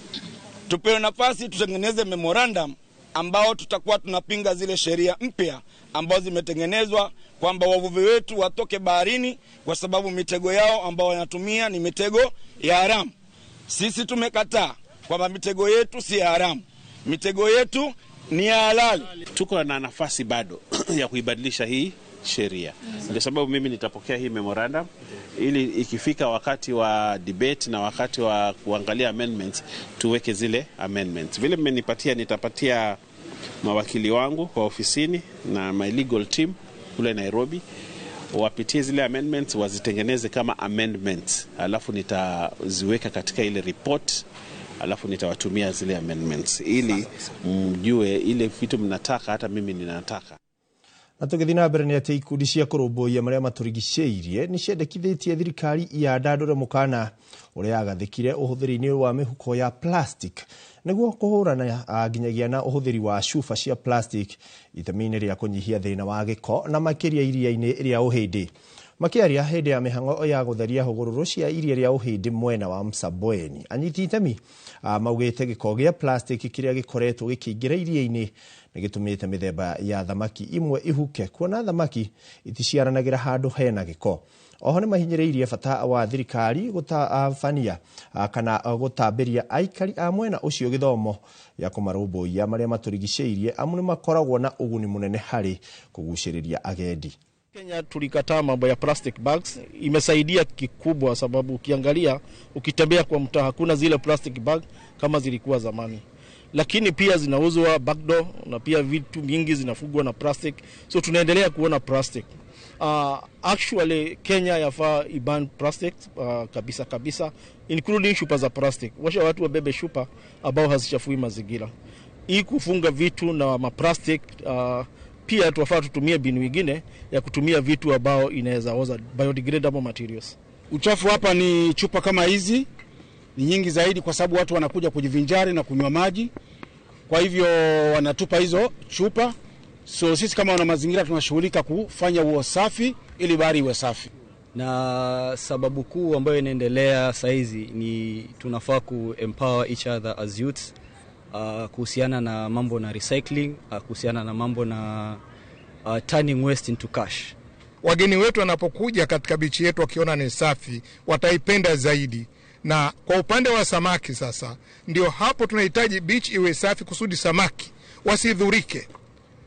Tupewe nafasi tutengeneze memorandum ambao tutakuwa tunapinga zile sheria mpya ambazo zimetengenezwa kwamba wavuvi wetu watoke baharini kwa sababu mitego yao ambao wanatumia ni mitego ya haramu. Sisi tumekataa kwamba mitego yetu si haramu. Mitego yetu ni halali. Tuko na nafasi bado ya kuibadilisha hii sheria. Ndio sababu mimi nitapokea hii memorandum ili ikifika wakati wa debate na wakati wa kuangalia amendments tuweke zile amendments. Vile mmenipatia, nitapatia mawakili wangu kwa ofisini na my legal team kule Nairobi wapitie zile amendments, wazitengeneze kama amendments, alafu nitaziweka katika ile report, alafu nitawatumia zile amendments ili mjue ile vitu mnataka, hata mimi ninataka. Na tũgĩthiĩ na mbere nĩ atĩ ikundi cia kũrũmbũiya marĩa matũrigicĩirie nĩ ciendekithĩtie thirikari yandandũre mũkana ũrĩa yagathĩkire ũhũthĩri-inĩ wa mĩhuko ya plastic nĩguo kũhũrana nginyagia na ũhũthĩri wa cuba cia plastic itemi-inĩ rĩa kũnyihia thĩna wa gĩko na makĩria iria-inĩ rĩa Ũhĩndĩ. Makĩaria hĩndĩ ya mĩhang'o ya gũtheria hũgũrũrũ cia iria rĩa Ũhĩndĩ mwena wa Msambweni, anyiti itemi maugĩte gĩko gĩa plastic kĩrĩa gĩkoretwo gĩkĩingĩra iria-inĩ nĩ gĩtũmĩte mĩthemba ya thamaki imwe ihuke kuona thamaki iticiaranagĩra handũ hena gĩko. Oho nĩ mahinyĩrĩirie bata wa thirikari gũtabania kana gũtambĩria aikari a mwena ũcio gĩthomo gĩa kũmarũmbũiya marĩa matũrigicĩirie amu nĩ makoragwo na ũguni mũnene harĩ kũgucĩrĩria agendi. Kenya tulikataa mambo ya plastic bags, imesaidia kikubwa, sababu ukiangalia, ukitembea kwa mtaa hakuna zile plastic bag kama zilikuwa zamani, lakini pia zinauzwa backdoor na pia vitu mingi zinafugwa na plastic, so tunaendelea kuona plastic. Actually Kenya yafaa iban plastic kabisa kabisa, including shupa za plastic. Washa watu wabebe shupa ambao hazichafui mazingira. Hii kufunga vitu na maplastic pia tuwafaa tutumie mbinu ingine ya kutumia vitu ambao inaweza oza, biodegradable materials. Uchafu hapa ni chupa kama hizi ni nyingi zaidi, kwa sababu watu wanakuja kujivinjari na kunywa maji, kwa hivyo wanatupa hizo chupa. So sisi kama wana mazingira tunashughulika kufanya huo safi ili bahari iwe safi. Na sababu kuu ambayo inaendelea saizi ni tunafaa ku empower each other as youths kuhusiana na mambo na recycling, kuhusiana na mambo na turning waste into cash. Wageni wetu wanapokuja katika bichi yetu wakiona ni safi, wataipenda zaidi. Na kwa upande wa samaki sasa, ndio hapo tunahitaji beach iwe safi kusudi samaki wasidhurike.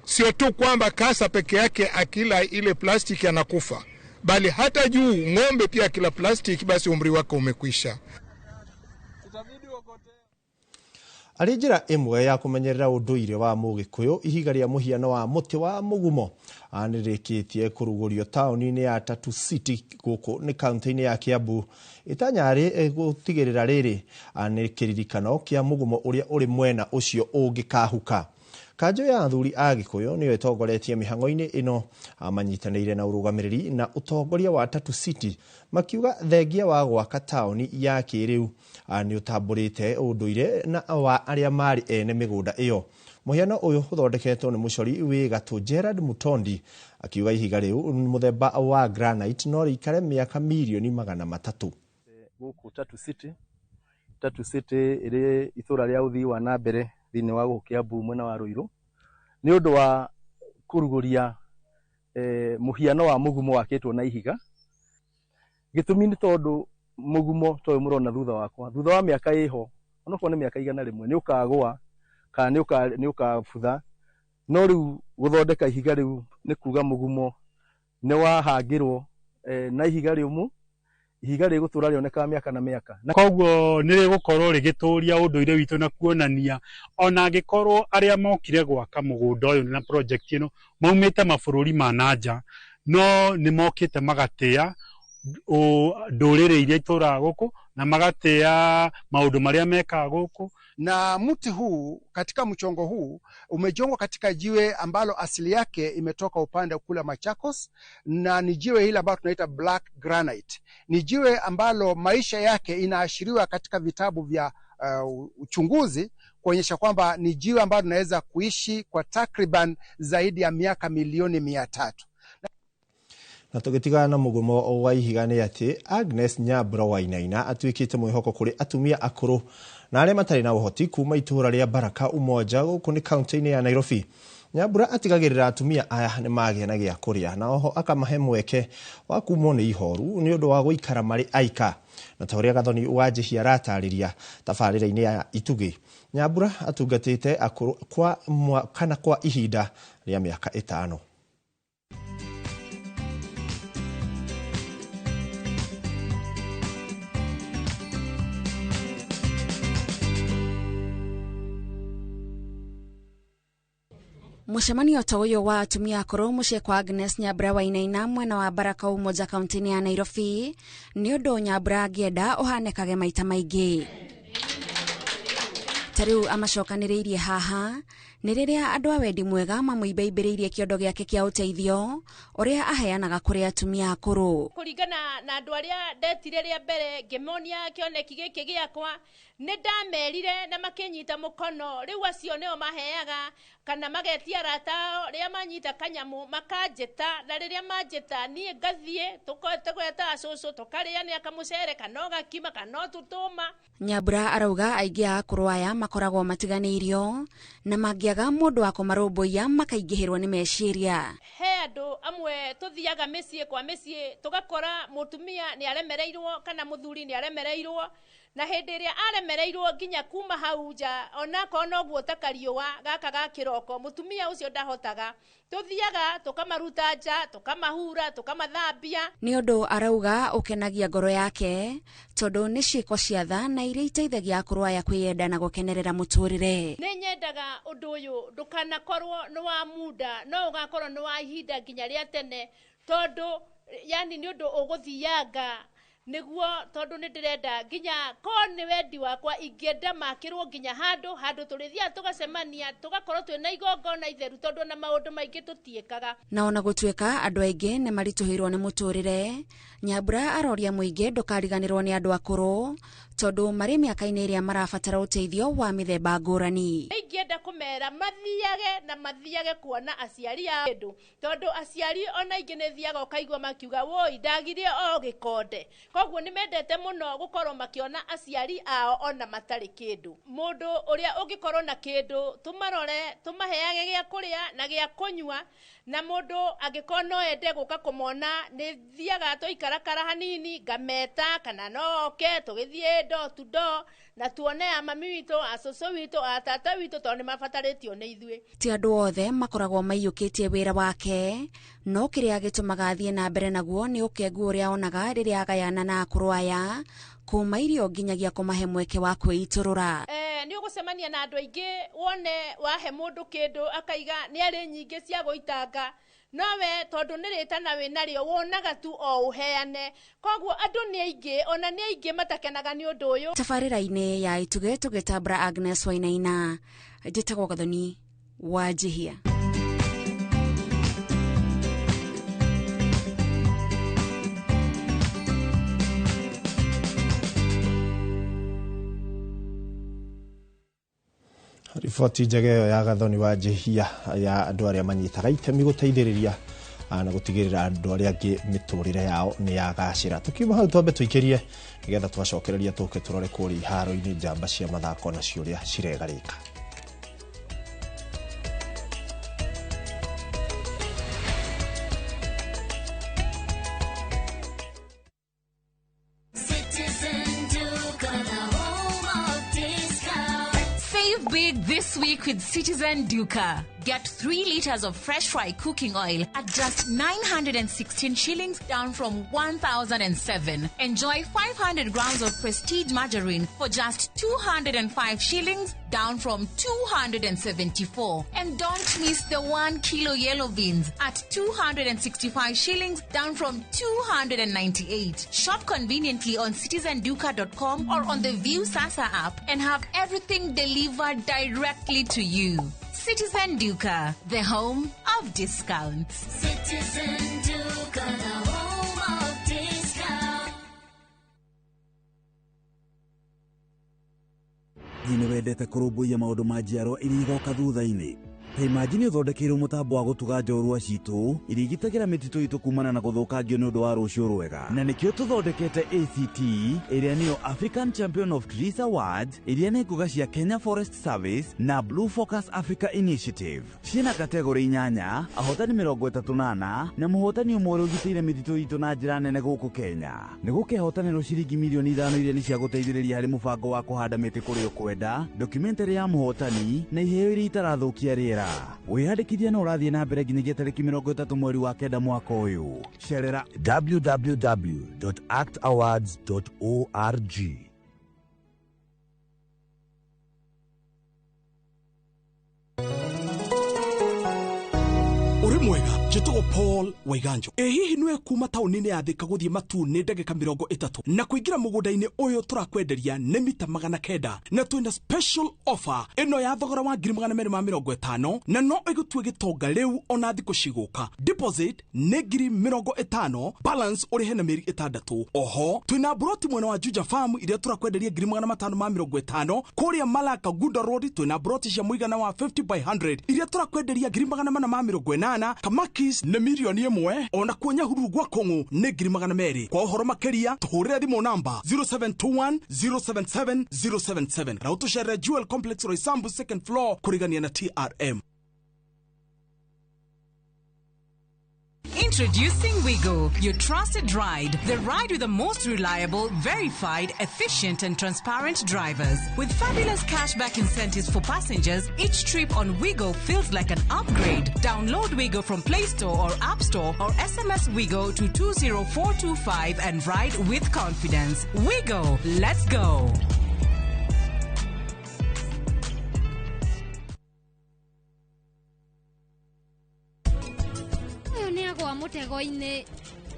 Sio tu kwamba kasa peke yake akila ile plastiki anakufa, bali hata juu ng'ombe pia akila plastiki basi umri wake umekwisha. Arĩ njĩra ĩmwe ya kũmenyerera ũndũire wa Mũgĩkũyũ, ihiga rĩa mũhiano wa mũtĩ wa mũgumo nĩrĩkĩtie kũrugũrio taũni-inĩ ya Tatu City gũkũ nĩ kaunti-inĩ ya Kiambu. Itanya rĩ gũtigĩrĩra rĩrĩ nĩ kĩririkano kĩa mũgumo ũrĩa ũrĩ mwena ũcio ũngĩkahuka. Kanjũ ya athuri a Gĩkũyũ nĩyo ĩtongoretie mĩhang'o-inĩ ĩno, manyitanĩire na ũrũgamĩrĩri na ũtongoria wa Tatu City makiuga thengia wa gwaka taũni ya kĩrĩu nĩ ũtambũrĩte ũndũire na wa arĩa marĩ ene mĩgũnda ĩyo. Mũhiano ũyũ ũthondeketwo nĩ mũcori wĩ gatũ Gerard Mutondi akiuga ihiga rĩu mũthemba wa granite no rĩikare mĩaka mirioni 300. Gũkũ Tatu City, Tatu City ĩrĩ itũra rĩa ũthii wa na mbere thĩinĩ wa gũkũ Kiambu mwena wa Ruiru nĩ ũndũ wa kũrugũria mũhiano wa mũgumo wakĩtwo na ihiga. Gĩtũmi nĩ tondũ mũgumo ta ũyũ mũrona thutha wakwa, thutha wa mĩaka ĩho onokorwo nĩ mĩaka 100 nĩ ũkagũa kana nĩ ũkabutha, no rĩu gũthondeka ihiga rĩu nĩ kuga mũgumo nĩ wahangĩrwo na ihiga rĩũmũ, ihiga rĩgũtũra rĩonekaga mĩaka na mĩaka. Koguo nĩ rĩgũkorwo rĩgĩtũria ũndũire witũ na kuonania ona angĩkorwo arĩa mokire gwaka mũgũnda ũyũ na project ĩno maumĩte mabũrũri ma nanja, no nĩ mokĩte magatĩa ndũrĩrĩ iria itũraga gũkũ na magatĩa maũndũ marĩa mekaga gũkũ. Na mti huu katika mchongo huu umejongwa katika jiwe ambalo asili yake imetoka upande kule Machakos, na ni jiwe hili ambalo tunaita black granite. Ni jiwe ambalo maisha yake inaashiriwa katika vitabu vya uchunguzi kuonyesha kwamba ni jiwe ambalo tunaweza kuishi kwa takriban zaidi ya miaka milioni 300. Na tũgĩtigana na mũgumo wa ihiga nĩ atĩ Agnes Nyambura Wainaina atuĩkĩte mwĩhoko kũrĩ atumia akũrũ na arĩa matarĩ na ũhoti kuma itũũra rĩa Baraka Umoja gũkũ nĩ kaunti-inĩ ya Nairobi. Nyambura atigagĩrĩra atumia aya nĩ magĩa na gĩa kũrĩa na oho akamahe mweke wa kumwo nĩ ihoru nĩ ũndũ wa gũikara marĩ aika. Na ta ũrĩa Gathoni wa Njihia aratarĩria tabarĩra-inĩ ya Itugĩ, Nyambura atungatĩte akũrũ kwa kana kwa ihinda rĩa mĩaka 5. Mũcemanio ta ũyũ wa atumia akũrũ mũciĩ kwa Agnes Nyambura Wainaina mwena wa Baraka Umoja kaunti-inĩ ya Nairobi nĩ ũndũ Nyambura angĩenda ũhanĩkage maita maingĩ. Ta rĩu amacokanĩrĩirie haha nĩ rĩrĩa andũ a wendi mwega mamũimbaimbĩrĩirie kĩondo gĩake kĩa ũteithio ũrĩa aheanaga kũrĩ atumia akũrũ. Kũringana na andũ arĩa ndetire rĩa mbere ngĩmonia kĩoneki gĩkĩ gĩakwa, nĩ ndamerire na makĩnyita mũkono. Rĩu acio nĩo maheaga kana magetia arata ao, rĩrĩa manyita kanyamũ makanjĩta, na rĩrĩa manjĩta niĩ ngathiĩ tũgeta cũcũ tũkarĩanĩra kamũcere kana gakima kana tũtũma. Nyambura arauga aingĩ a akũrũ aya makoragwo matiganĩirio na mangĩaga mũndũ wa kũmarũmbũiya makaingĩhĩrwo nĩ meciria. He andũ amwe tũthiaga mĩciĩ kwa mĩciĩ tũgakora mũtumia nĩ aremereirwo kana mũthuri nĩ aremereirwo, na hĩndĩ ĩrĩa aremereirwo nginya kuma hau nja onakorwo noguo ta kariũa gaka ga kĩroko mũtumia ũcio ndahotaga. Tũthiaga tũkamaruta nja, tũkamahura, tũkamathambia. Nĩ ũndũ arauga ũkenagia ngoro yake tondũ nĩ ciĩko cia tha na iria iteithagia akũrũ aya kwĩyenda na gũkenerera mũtũrĩre. Nĩ nyendaga ũndũ ũyũ ndũkanakorwo nĩ wa muda, no ũgakorwo nĩ wa ihinda nginya rĩa tene, tondũ yani nĩ ũndũ ũgũthianga nĩguo, tondũ nĩ ndĩrenda nginya ko nĩ wendi wakwa ingĩenda makĩrwo nginya handũ handũ tũrĩthiaga tũgacemania tũgakorwo twĩna igongona itheru, tondũ na maũndũ maingĩ tũtiĩkaga. Na ona gũtuĩka andũ aingĩ nĩ maritũhĩirwo nĩ mũtũrĩre, Nyambura aroria mũingĩ ndũkariganĩrwo nĩ andũ akũrũ tondũ marĩ mĩaka-inĩ ĩrĩa marabatara ũteithio wa mĩthemba ngũrani. Ingĩenda kũmera mathiage na mathiage kuona aciari a kĩndũ, tondũ aciari ona aingĩ nĩ thiaga ũkaigua makiuga woi ndagirie o gĩkonde. Koguo nĩ mendete mũno gũkorwo makĩona aciari ao ona matarĩ kĩndũ. Mũndũ ũrĩa ũngĩkorwo na kĩndũ tũmarore, tũmaheage gĩa kũrĩa na gĩa kũnyua, na mũndũ angĩkorwo no ende gũka kũmona nĩ thiaga tũikarakara hanini ngameta kana no oke tũgĩthiĩ door to door na tuone a mami witũ, a cũcũ witũ, a tata witũ, tondũ nĩ mabatarĩtio nĩ ithuĩ. Ti andũ othe makoragwo maiyũkĩtie wĩra wake, no kĩrĩa gĩtũmaga athiĩ na mbere naguo nĩ ũkengu ũrĩa onaga rĩrĩa agayana na akũrũ aya kuma irio nginyagia kũmahe mweke wa kwĩitũrũra. Nĩ ũgũcemania na andũ aingĩ wone wahe mũndũ kĩndũ akaiga nĩ arĩ nyingĩ cia gũitanga, nowe tondũ nĩ rĩtana wĩ narĩo wonaga tu o ũheane. Koguo andũ nĩ aingĩ, ona nĩ aingĩ matakenaga nĩ ũndũ ũyũ. Tabarĩra-inĩ ya Itugĩ tũgĩtambũra Agnes Wainaina, njĩtagwo Gathoni wa Njihia. Riboti njega ĩyo ya Gathoni wa Njihia ya andũ arĩa manyitaga itemi gũteithĩrĩria na gũtigĩrĩra andũ arĩa angĩ mĩtũrĩre yao nĩ yagacĩra. Tũkiuma hau twambe tũikĩrie nĩgetha twacokereria tũke tũrore kũrĩa iharo-inĩ njamba cia mathako nacio ũrĩa ciregarĩka. This week with Citizen Duka. Get 3 liters of fresh fry cooking oil at just 916 shillings, down from 1,007. Enjoy 500 grams of Prestige margarine for just 205 shillings, down from 274. And don't miss the 1 kilo yellow beans at 265 shillings, down from 298. Shop conveniently on citizenduka.com or on the View Sasa app and have everything delivered directly to you. Citizen Duka, the home of discounts. Citizen Duka, the home of discounts. Hihi nĩ wendete kũrũmbũiya maũndũ ma njiarwa iria igoka thutha-inĩ? Ta imagine ũthondekeirwo mũtambo wa gũtuga njorua citũ iria igitagĩra mĩtitũ itũ kumana na gũthũkangio nĩ ũndũ wa rũciũ rwega. Na nĩkĩo tũthondekete ACT ĩrĩa nĩyo African Champion of Trees Awards, ĩrĩa nĩ ngũga cia Kenya Forest Service na Blue Focus Africa Initiative. Ciĩna kategori 8, ahotani 34 na mũhotani ũmwe ũrĩa ũgitĩire mĩtitũ itũ na njĩra nene gũkũ Kenya. Nĩ gũkehotanĩrwo ciringi milioni 5 iria nĩ cia gũteithĩrĩria harĩ mũbango wa kũhanda mĩtĩ kũrĩa ũkwenda, documentary ya mũhotani na iheo iria itarathũkia rĩera. Wĩyandĩkithia no ũrathiĩ na mbere nginyagia tarĩki 30 mweri wa 9 mwaka ũyũ. Cerera www.actawards.org. Ũrĩ mwega, Njĩtagwo Paul Waiganjo. Ĩ hihi nĩwe kuma taũni-inĩ ya Thika gũthiĩ Matuu nĩ ndagĩka 30 na kũingĩra mũgũnda-inĩ ũyũ tũrakwenderia nĩ mita 900 na twĩna special offer ĩno ya thogora wa 250,000 na no ĩgũtue gĩtonga rĩu ona thikũ cigũka. Deposit nĩ 50,000, balance ũrĩhe na mĩeri 6. Oho twĩna broti mwena wa Juja Farm iria tũrakwenderia 550,000. Kũrĩa Malaka Gunda Road twĩna broti cia mũigana wa 50 by 100 iria tũrakwenderia 480,000. Kamakis nĩ 1,000,000, ona kuo Nyahururu gwa Kong'u nĩ 200,000. Kwa ũhoro makĩria tũhũrĩre thimũ namba 0721 077 077 na ũtũcerere Jewel Complex Roysambu second floor kũrigania na TRM. Introducing Wigo, your trusted ride. The ride with the most reliable, verified, efficient and transparent drivers. With fabulous cashback incentives for passengers, each trip on Wigo feels like an upgrade. Download Wigo from Play Store or App Store or SMS Wigo to 20425 and ride with confidence. Wigo, let's go. Agwa mũtego-inĩ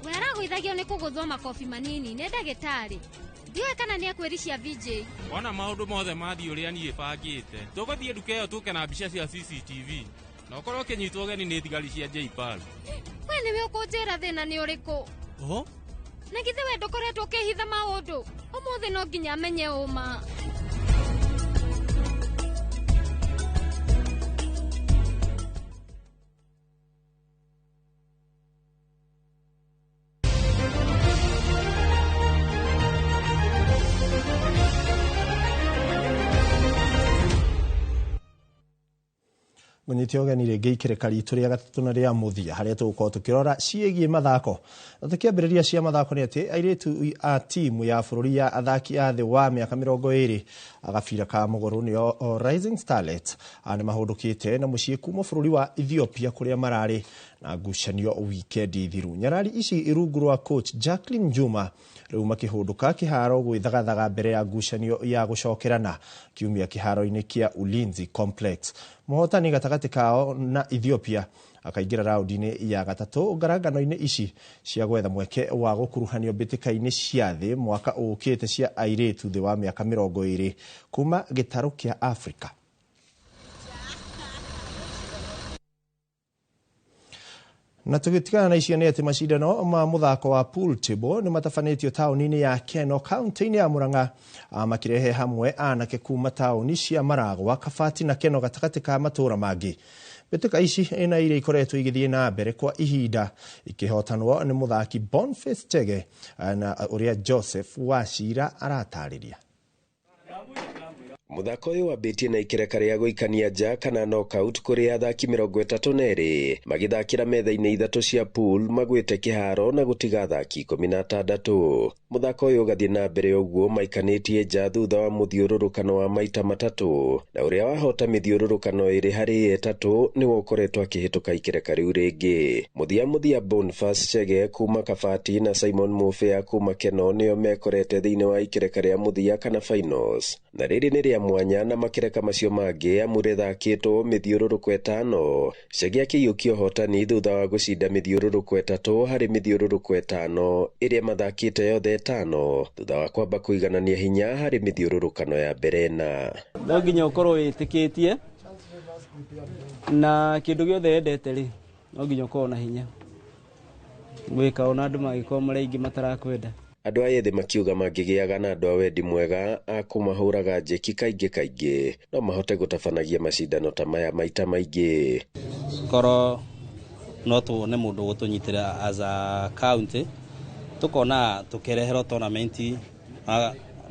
we aragũithagio nĩ kũgũthwo makobi manini nĩ ndagĩtarĩ. Ndiũĩ kana nĩ akwĩricia VJ. Wona maũndũ mothe mathiĩ ũrĩa niĩ bangĩte, tũgũthiĩ nduka ĩyo tũke na mbica cia CCTV na ũkorwo ũkĩnyitwo ũgeni nĩ thigari cia JPAL. We nĩwe ũkũnjĩra thĩna nĩ ũrĩkũ? Oho. Na githĩ we ndũkoretwo ũkĩhitha maũndũ? Ũmũthĩ no nginya menye ũma. Ngũnyite ũgeni rĩngĩ ikĩrĩka ritũ rĩa gatatũ na rĩa mũthia harĩa tũgũkorwo tũkĩrora ciĩgiĩ mathako. Na tũkĩambĩrĩria cia mathako nĩ atĩ airĩtu a timu ya bũrũri ya athaki a thĩ wa mĩaka 20 agabira ka mũgũrũ nĩo Rising Starlets nĩ mahũndũkĩte na mũciĩ kuma bũrũri wa Ethiopia kũrĩa mararĩ na ngucanio wikendi thiru. Nyarari ici rungu rwa coach Jacqueline Juma rĩu makĩhũndũka kĩharo gwĩthagathaga mbere ya ngucanio ya gũcokerana kiumia kĩharo-inĩ kĩa Ulinzi Complex. Mũhotani gatagatĩ kao na Ethiopia akaingĩra raundi-inĩ ya gatatũ ngarangano-inĩ ici cia gwetha mweke wa gũkuruhanio mbĩtĩka-inĩ cia thĩ mwaka ũkĩte cia airĩtu thĩ wa mĩaka 20 kuma gĩtarũ kĩa Afrika. Na tũgĩtigana na icio nĩ atĩ macindano ma mũthako wa pool table nĩ matabanĩtio taũni-inĩ ya Keno kaunti-inĩ ya Murang'a, makĩrehe hamwe anake kuma taũni cia Maragwa, Kabati na Keno gatagatĩ ka matũũra mangĩ. Mbĩtĩka ici ina iria ikoretwo igĩthiĩ na mbere kwa ihinda ikĩhotanwo nĩ mũthaki Boniface Chege na ũrĩa Joseph Wachira aratarĩria. Mũthako ũyũ wambĩtie na ikereka rĩa gũikania nja kana knockout kũrĩ athaki 32 magĩthakĩra metha-inĩ ithatũ cia pool magwĩte kĩharo na gũtiga athaki 16. Mũthako ũyũ ũgathiĩ na mbere ũguo maikanĩtie nja thutha wa mũthiũrũrũkano wa maita matatũ, na ũrĩa wahota mĩthiũrũrũkano ĩrĩ harĩ ĩtatũ nĩwe ũkoretwo akĩhĩtũka ikereka rĩu rĩngĩ. Mũthia mũthia Boniface Chege kuma Kabati na Simon Mufea kuma Keno nĩo mekorete thĩinĩ wa ikereka rĩa mũthia kana finals, na rĩrĩ nĩ rĩa mwanya na makereka macio mangĩ amu rĩthakĩtwo mĩthiũrũrũko 5. Chege akĩiyũkia ũhotani thutha wa gũcinda mĩthiũrũrũko 3 harĩ mĩthiũrũrũko 5 ĩrĩa mathakĩte yothe 5 thutha wa kwamba kũiganania hinya harĩ mĩthiũrũrũkano ya mbere na no nginya ũkorwo wĩtĩkĩtie na kĩndũ gĩothe wendete rĩ, no nginya ũkorwo na hinya gwĩka ona andũ mangĩkorwo marĩ aingĩ matarakwenda. Andũ a ethĩ makiuga mangĩgĩaga na andũ a wendi mwega a kũmahũraga njeki kaingĩ kaingĩ no mahote gũtabanagia macindano ta maya maita maingĩ. Korwo no tuone mũndũ gũtũnyitĩra as a county tukona tukireherwo tournament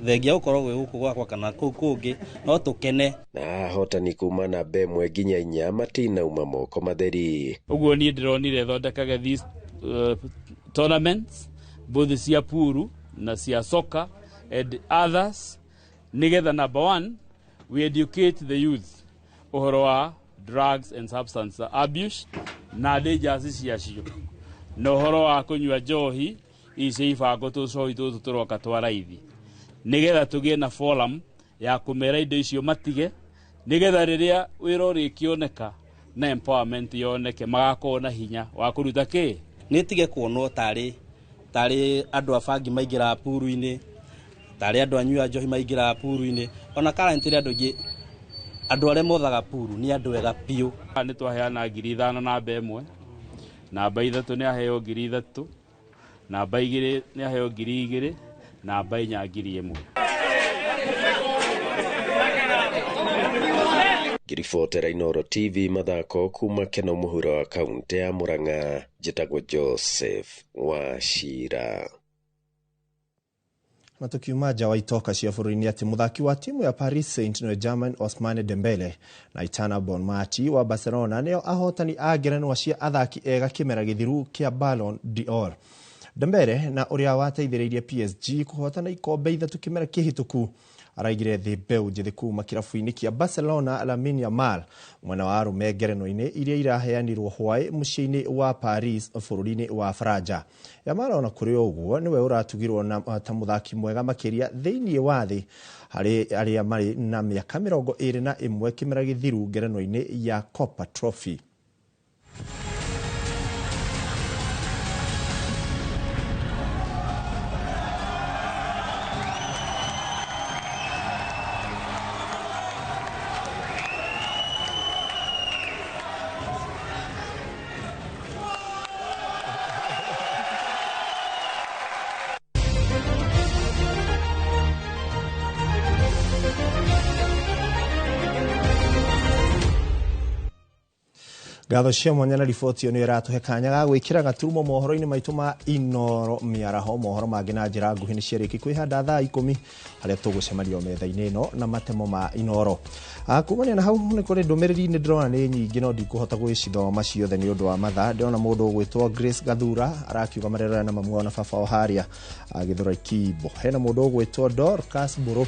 thengia gũkorwo gwĩ gũkũ gwakwa kana kũu kũngĩ no tũkene. Na ahotani kuma namba 1 nginya 4 matinauma moko matheri. Ũguo niĩ ndĩronire thondekage these tournaments both cia puru na cia soccer and others nigetha number 1 we educate the youth ũhoro wa drugs and substance abuse na dangers ciacio na ũhoro wa kũnyua njohi ici ibango tũcohi tũtũ tũroka twa raithi nigetha tũgĩe na forum ya kũmera indo icio matige nigetha rĩrĩa wĩra ũrĩkĩoneka Na empowerment yoneke magakorwo na hinya wa kũruta kĩ. Nĩ tige kuonwo tarĩ andũ a bangi maingĩraga puru-inĩ, tarĩ andũ anyua a njohi maingĩraga puru-inĩ. Ona currently andũ aingĩ, andũ arĩa mothaga puru nĩ andũ ega biũ. Nĩ twaheana 5,000 namba 1, namba 3 nĩ aheo 3,000, namba 2 nĩ aheo 2,000, namba 4 1,000. Ngiribotera Inooro TV mathako kuma Keno mũhuro wa kaunti ya Murang'a, njĩtagwo Joseph Wachira. Na tukiuma nja wa itoka cia bũrũri-inĩ atĩ mũthaki wa timu ya Paris Saint-Germain Ousmane Dembele na Itana Bonmati wa Barcelona nĩo ahotani a ngerenwa cia athaki ega kĩmera gĩthiru kĩa Ballon d'Or. Dembele na ũrĩa wateithĩrĩirie PSG kũhotana ikombe 3 kĩmera kĩhĩtũku araigire thĩ mbeũ njĩthĩ kuma kĩrabu-inĩ kĩa Barcelona Lamine Yamal mwena wa arũme ngerenwa-inĩ iria iraheanirwo hwaĩ mũciĩ-inĩ wa Paris bũrũri-inĩ wa Faranja. Yamal ona kũrĩ ũguo nĩwe ũratugirwo ta mũthaki mwega makĩria thĩinĩ wa thĩ harĩ arĩa marĩ na mĩaka 21 kĩmera gĩthiru ngerenwa-inĩ ya Copa Trophy. Ngatho cia mwanya na riboti ĩyo nĩ ĩratũhe kanya ga gwĩkĩra gaturumo mohoro-inĩ maitũ ma Inooro mĩaraho. Mohoro mangĩ na njĩra nguhĩ nĩ ciarĩki kwĩhanda thaa 10 harĩa tũgũcemanio metha-inĩ ĩno na matemo ma Inooro. Kumania na hau nĩ kũrĩ ndũmĩrĩri nĩ ndĩrona nĩ nyingĩ no ndikũhota gwĩcithoma ciothe nĩ ũndũ wa mathaa. Ndĩrona mũndũ ũgwĩtwo Grace Gathura arakiuga marerora na mamu wao na baba wao harĩa Gĩthũrai Kimbo. Hena mũndũ ũgwĩtwo Dorcas Mbũrũ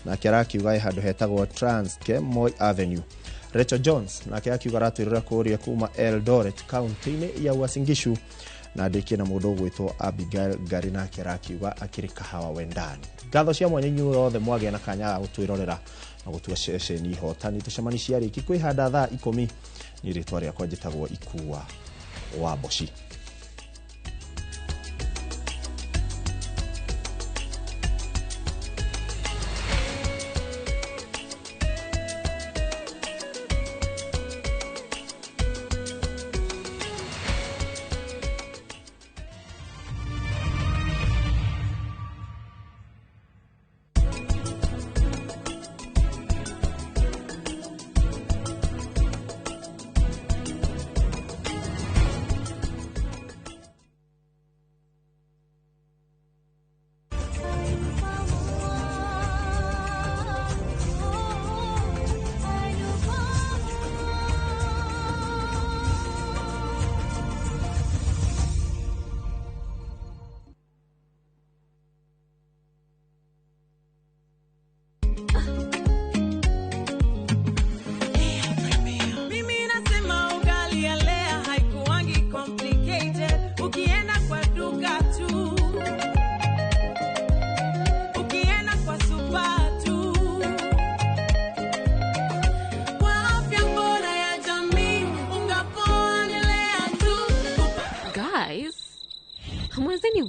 nake arakiuga ĩ handũ hetagwo Transke Moi Avenue. Rachel Jones nake akiuga aratwĩrĩra kũrĩa kuma Eldoret kaunti-inĩ ya Uasin Gishu. Na ndĩkie na mũndũ ũgwĩtwo Abigail Ngari nake arakiuga akĩrĩ kahawa wendani. Ngatho cia mwanya inyuĩ othe mwagĩa na kanya ga gũtwĩrorera na gũtua ceceni hotani. Tũcemani ciarĩki kwĩhanda thaa 10. Niĩ rĩtwa rĩakwa njĩtagwo Ikua wa Mboci.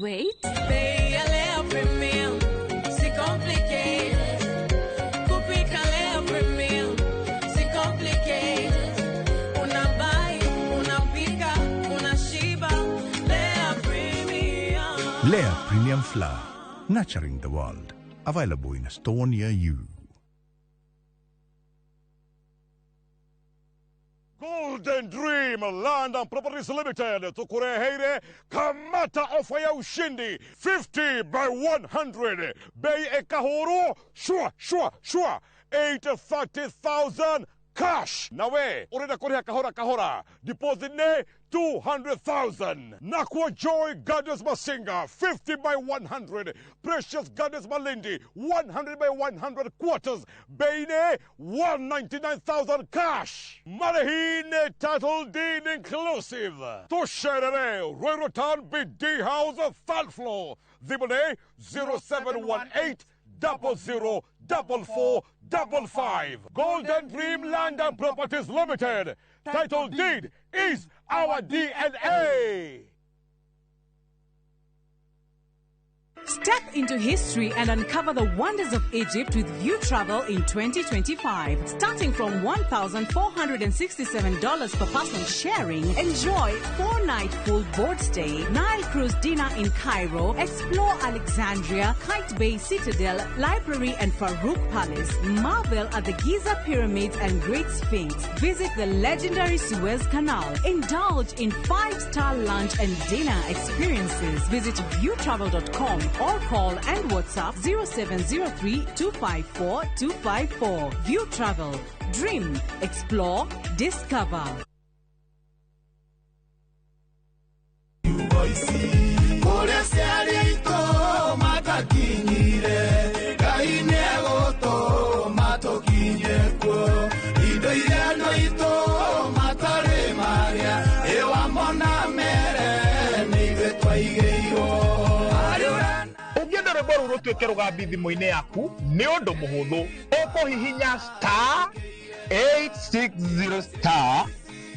Wait. Lea Premium Flour, nurturing the world. Available in a store near you. Golden Dream Land and Properties Limited tukureheire kamata ofa ya ushindi 50 by 100 bei ekahuru shua shua shua 830,000 cash. Nawe urenda kuriha kahora kahora, deposit ne 200,000. Nakwa Joy Gardens Masinga 50 by 100, Precious Gardens Malindi 100 by 100 quarters, bei ne 199,000 cash. Marehine title deed inclusive. Tusherere Ruiru Town BD House third floor. Thimũ 0718 004455. Golden Dream Land and Properties Limited. Title deed is our DNA. Step into history and uncover the wonders of Egypt with View Travel in 2025. Starting from $1,467 per person sharing, enjoy 4-night full board stay, Nile cruise dinner in Cairo, explore Alexandria, Kite Bay Citadel, Library and Farouk Palace, marvel at the Giza Pyramids and Great Sphinx, visit the legendary Suez Canal, indulge in 5-star lunch and dinner experiences. Visit viewtravel.com or call and WhatsApp 0703 254 254. View Travel. Dream, explore, discover. Ũngĩenda rwĩmbo rũu rũtuĩke rũgambi thimũ-inĩ yaku nĩ ũndũ mũhũthũ, ũkũhihinya star 860 star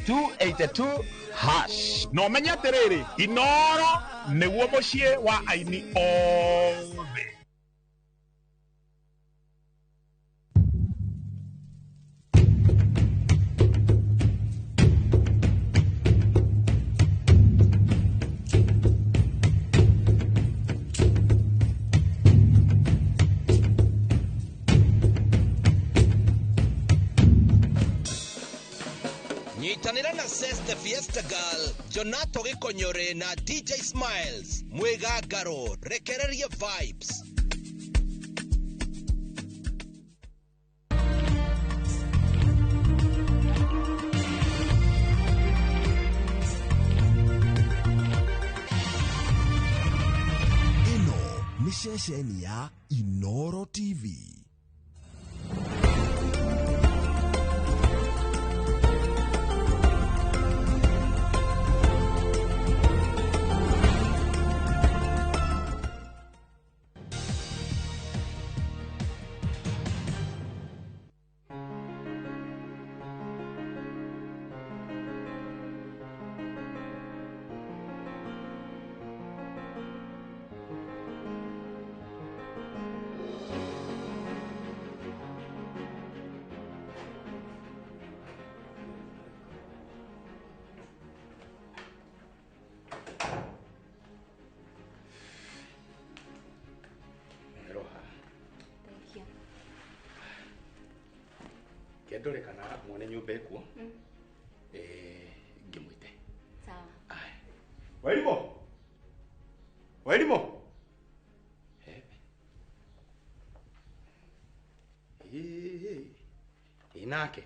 282 hash na ũmenye atĩrĩrĩ, Inoro nĩguo mũciĩ wa aini othe. Nyitanĩra na Ceste Fiesta Girl, Jonato Gĩkonyore na DJ Smiles, Mwĩgangaro, rekereria vibes. Ĩno nĩ ceceni ya Inoro TV. Ndore kana mwene nyumba ekuo ngimwite. Sawa. Wairimo. Wairimo. Inake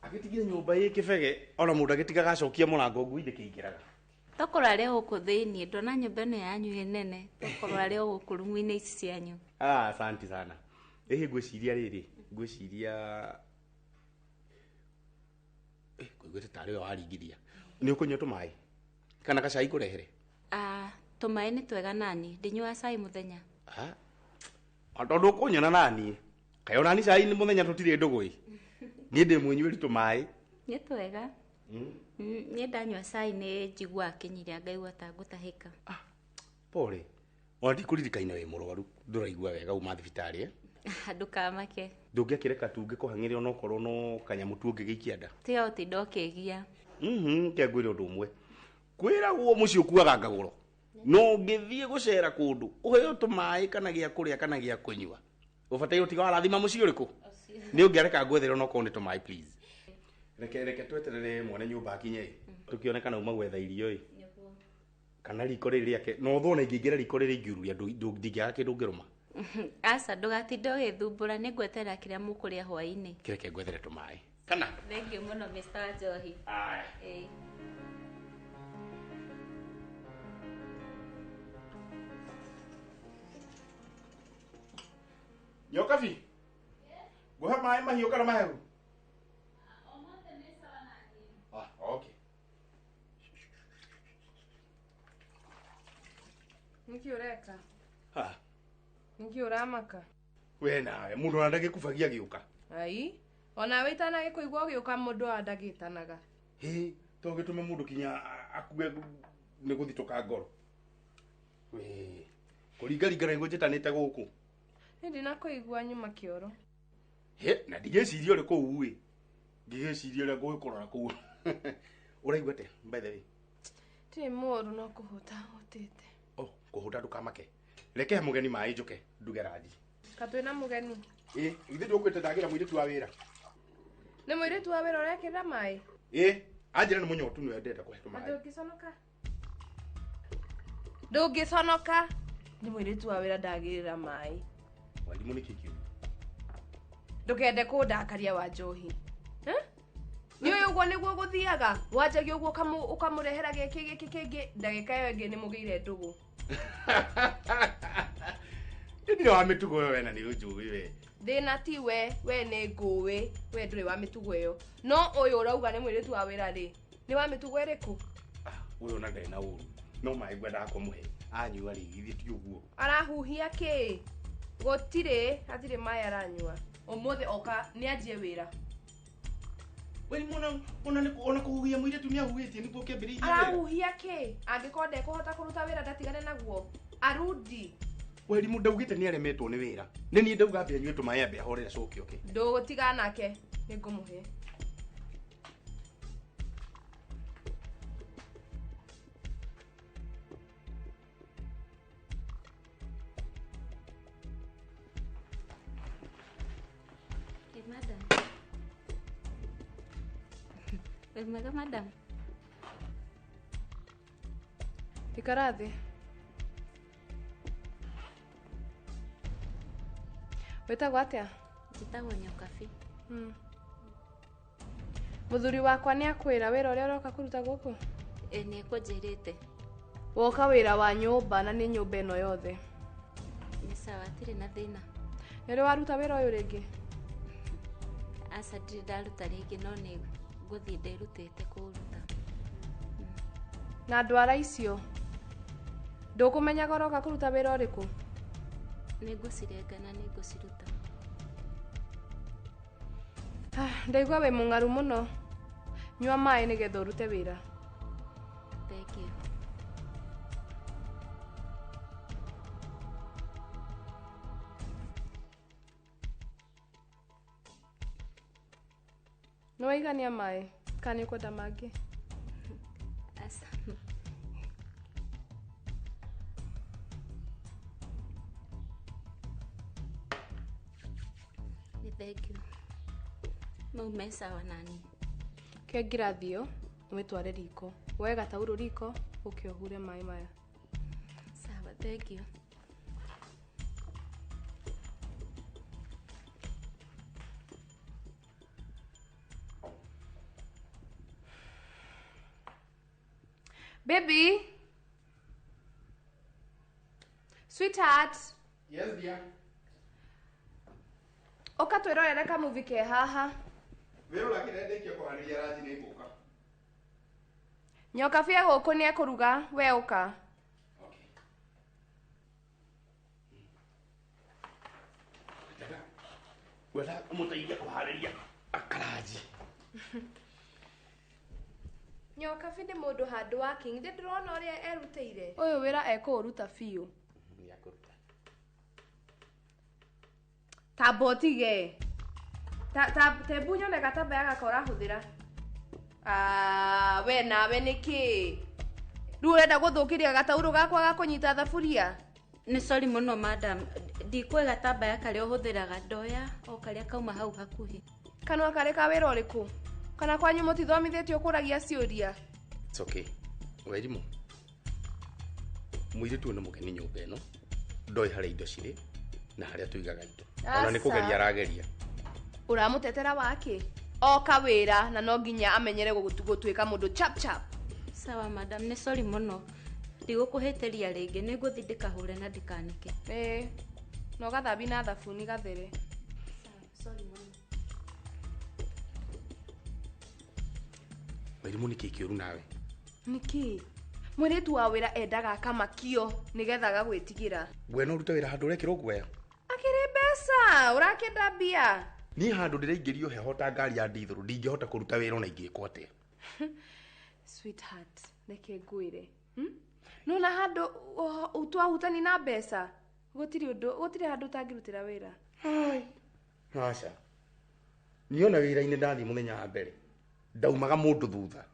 agitigira nyumba ĩ kĩbege ona mũndũ agĩtigaga acokia mũrango ngui ndĩkĩingĩraga. Tokorwo arĩ o gũkũ thĩiniĩ, ndona nyũmba ĩno yanyu ĩ nene, tokorwo arĩ o gũkũ rumu-inĩ ici cianyu. Ah, asante sana. Ĩhĩ ngwĩciria rĩrĩ, ngwĩciria ngũiguĩte tarĩ we waringithia. Nĩ ũkũnyua tũmaĩ kana gacai ngũrehere? Ah, tũmaĩ nĩ twega nani, ndinyuaga cai mũthenya. Ah, tondũ ũkũnyona naniĩ kaĩ onani cai nĩ mũthenya tũtirĩ ndũgũ ĩ. Niĩ ndĩ mũnyuĩri tũmaĩ. Nĩ twega. Niĩ ndanyua cai nĩ njiguaga kĩnyiria ngaigua ta ngũtahĩka. Pole. Ona ndikũririkaine wĩ mũrwaru, ndũraigua wega uma thibitarĩ eh? Ndũkamake. Ndũngĩakĩreka tungĩkũhang'ĩre onokorwo no kanyamũ tu ũngĩgĩikia nda. Tiga ũtinda ũkĩgia. Ke ngwĩre ũndũ ũmwe. Kwĩragwo mũciĩ ũkuaga ngagũro. No ũngĩthiĩ gũcera kũndũ ũheo tũmaĩ kana gĩa kũrĩa kana gĩa kũnyua, ũbataire ũtiga warathima mũciĩ ũrĩkũ? Nĩ ũngĩareka ngwethere onokorwo nĩ tũmaĩ please. Reke tweterere mwene nyũmba akinye ĩ, tũkĩone kana uma gwetha irio ĩ, kana riko rĩrĩ rĩake. No ũthone ingĩingĩra riko rĩrĩ ingiururia ndingĩaga kĩndũ ngĩrũma. Aca ndũgatinde ũgĩthumbũra, nĩ ngweterera kĩrĩa mũkũrĩa hwaĩ-inĩ. Kĩreke ngwethere tũmaĩ. Kana? Thengiũ mũno Mr. Njohi. Aya. Ĩĩ. Nyokabi? Ngũhe maĩ mahiũ kana mahehu? Ah, okay. Nĩkĩ ũreka? Ah. Nĩkĩ ũramaka? We nawe, mũndũ ona ndagĩkubagia agĩũka. Ai, Onawe itanagĩkũigua ũgĩũka mũndũ andagĩtanaga. Hĩ, to gĩtũme mũndũ kinya akue nĩ gũthitũka ngoro. Wee, kũringaringa nĩguo njĩtanĩte gũkũ. Nĩ ndinakũigua nyuma kĩoro. Hĩ, na ndigĩciria ũrĩ kũu ĩ. Ndigĩciria ũrĩa ngũgĩkũrora kũu. Ũraigua atĩa, by the way? Ndirĩ mũũru no kũhũta hũtĩte. Oh, kũhũta ndũkamake. Reke mũgeni maĩ njũke nduge ranji. Ka twĩna mũgeni? Ĩ, githĩ ndũkwĩte ndagĩra mũirĩtu wa wĩra? Nĩ mũirĩtu wa wĩra ũrekĩrĩra maĩ? Ĩ, anjĩra nĩ mũnyotu nĩ wendete kũhe tũmaĩ. Ndũngĩconoka? Ndũngĩconoka? Nĩ mũirĩtu wa wĩra ndagĩrĩra maĩ. Warimũ nĩ kĩ kĩũru? Ndũkende kũndakaria wa njohi. Nĩ ũyũ ũguo nĩguo gũthiaga? Wanjagia ũguo ũkamũrehera gĩkĩ gĩkĩ kĩngĩ, ndagĩka ĩyo ĩngĩ nĩ mũgĩire ndũgũ. Ndirĩ wa mĩtugo ĩyo we na nĩ ũnjũĩ we. Thĩna ti we, we nĩ ngũĩ, we ndũrĩ wa mĩtugo ĩyo. No ũyũ ũrauga nĩ mũirĩtu wa wĩra rĩ, nĩ wa mĩtugo ĩrĩkũ? Ũyũ ona ndarĩ na ũru. No maĩ ngwendaga kũmũhe. Anyua rĩ, githĩ ti ũguo? Arahuhia kĩ? Gũtirĩ, hatirĩ maĩ aranyua. Ũmũthĩ oka nĩ anjie wĩra. Warimũ ona kũhuhia mũirĩtu nĩ ahuhĩtie nĩguo kĩambĩrĩirie wĩra. Arahuhia kĩ? Angĩkorwo ndekũhota kũruta wĩra ndatigane naguo. Arudi. Warimũ ndaugĩte nĩ aremetwo nĩ wĩra. Nĩ niĩ ndauga ambe anyue tũmaĩ ambe ahorere acoke oke. Ndũgũtigana nake, nĩ ngũmũhe. Hey, madam. Wĩ mwega madam? Ikara thĩ. Wĩtagwo atĩa? Njĩtagwo Nyokabi. Mũthuri wakwa nĩ akwĩra wĩra ũrĩa ũroka kũruta gũkũ? Ĩ, nĩ ekũnjĩrĩte. Woka wĩra wa nyũmba na nĩ nyũmba ĩno yothe. Nĩ sawa, hatirĩ na thĩna. Nĩ ũrĩ waruta wĩra ũyũ rĩngĩ? Aca, ndirĩ ndaruta rĩngĩ no nĩ ngũthiĩ ndĩrutĩte kũũruta. Na ndwara icio ndũkũmenyaga ũroka kũruta wĩra ũrĩkũ? Nĩ ngũcirenga na nĩ ngũciruta. Ndaigua wĩ mũng'aru mũno. Nyua maĩ nĩgetha ũrute wĩra. Thank you. Nĩ waigania maĩ kana nĩ ũkwenda mangĩ? Aca. Nĩ thank you. Mau me sawa nani. Ke ngirathi ĩyo ũmĩtware riko. Woe gataurũ riko ũke ũhure maĩ maya. Sawa, thank you. Baby. Sweetheart. Yes, dear. Ũka twĩrorere kamuvi ke haha. Wĩra ũrakĩrĩa ndĩkia kũharĩria ranji nĩ ngũka. Nyokabi e gũkũ nĩ ekũruga, we ũka. Wenda ũmũteithie kũharĩria akaranji. Nyokabi nĩ mũndũ handũ wa king, ndĩ ndĩrona ũrĩa erutĩire. Ũyũ wĩra ekũũruta biũ. Nĩakũruta. Tamba ũtige. Tembu nyone gatambaya gaka ũrahũthĩra. We nawe nĩkĩ? Rĩu ũrenda gũthũkĩria gataurũ gakwa ga kũnyita thaburia? Nĩ sorry mũno madam, ndikũĩ gatambaya karĩa ũhũthĩraga, ndoya o karĩa kauma hau hakuhĩ. Kanua karĩ ka wĩra ũrĩkũ? Kana kwanyu mũtithomithĩtio kũragia ciũria? It's okay. Wairimu, mũirĩtu ũyũ nĩ mũgeni nyũmba ĩno, ndoĩ harĩa indo cirĩ na harĩa tũigaga indo. Ona nĩ kũgeria arageria. Ũramũtetera wake? Oka wĩra na no nginya amenyere gũtuĩka mũndũ chap chap. Sawa madam, nĩ sorry mũno. Ndigũkũhĩtĩria rĩngĩ, nĩ ngũthiĩ ndĩkahũre na ndĩkanĩke. Ĩĩ, na ũgathambie na thabuni gathere. Sawa, sorry mũno. Wairimu nĩ kĩĩ kĩũru nawe? Nĩkĩ? Mũirĩtu wa wĩra endaga akamakio nĩgetha agagwĩtigĩra. We no ũrute wĩra handũ ũrekĩrwo guoya? Akĩrĩ mbeca, ũrakĩenda mbia. Niĩ handũ ndĩraingĩrio heho ta ngari ya ndithũrũ ndingĩhota kũruta wĩra ona ingĩkwo atĩa. Sweetheart, reke ngwĩre. Nona handũ twahutani na mbeca gũtirĩ ũndũ gũtirĩ handũ ũtangĩrutĩra wĩra. Aca. Niĩ ona wĩra-inĩ ndathiĩ mũthenya wa mbere ndaumaga mũndũ thutha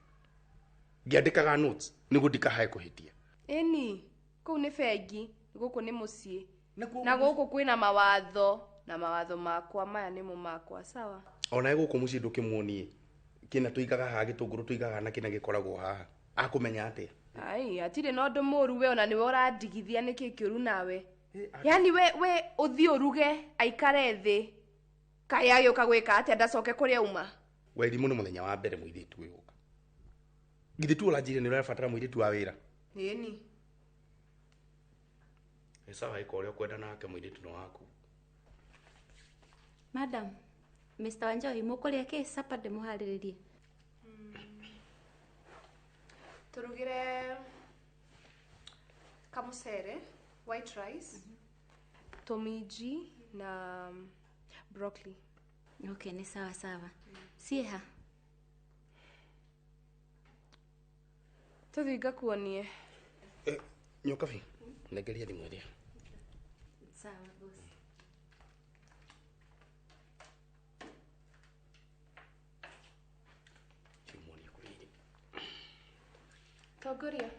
ngĩandĩkaga notes nĩguo ndikahae kũhĩtia. Ĩni kũu nĩ bengi, gũkũ nĩ mũciĩ na gũkũ kwĩna mawatho na mawatho makwa maya nĩmo makwa, sawa? Onawe gũkũ mũciĩ ndũkĩmuonie kĩna tũigaga haha gĩtũngũrũ tũigaga na kĩna gĩkoragwo haha akũmenya atĩa? Ai, hatirĩ na ũndũ mũru we ona nĩwe ũrandigithia nĩkĩ kĩũru nawe. Yaani we ũthiĩ ũruge aikare thĩ kaĩ agĩũka gwĩka atĩa ndacoke kũrĩa uma. Wairimũ nĩ mũthenya wa mbere mũirĩtu ũyũ ũka. Githĩ tu ũranjĩrire nĩ ũrabatara mũirĩtu wa wĩra? Ĩni. Nĩ sawa ĩka ũrĩa ũkwenda nake mũirĩtu nĩ waku. Madam, Mr. Wanjohi mũkũrĩa kĩ supper ndĩmũharĩrĩrie? Tũrugĩre kamucere, white rice, tũminji na broccoli. Okay, nĩ sawa sawa. Ciĩha? Tũthiĩ ngakuonie. Nyokabi, nengeria thimũ ĩrĩa. Sawa boss. Tongoria.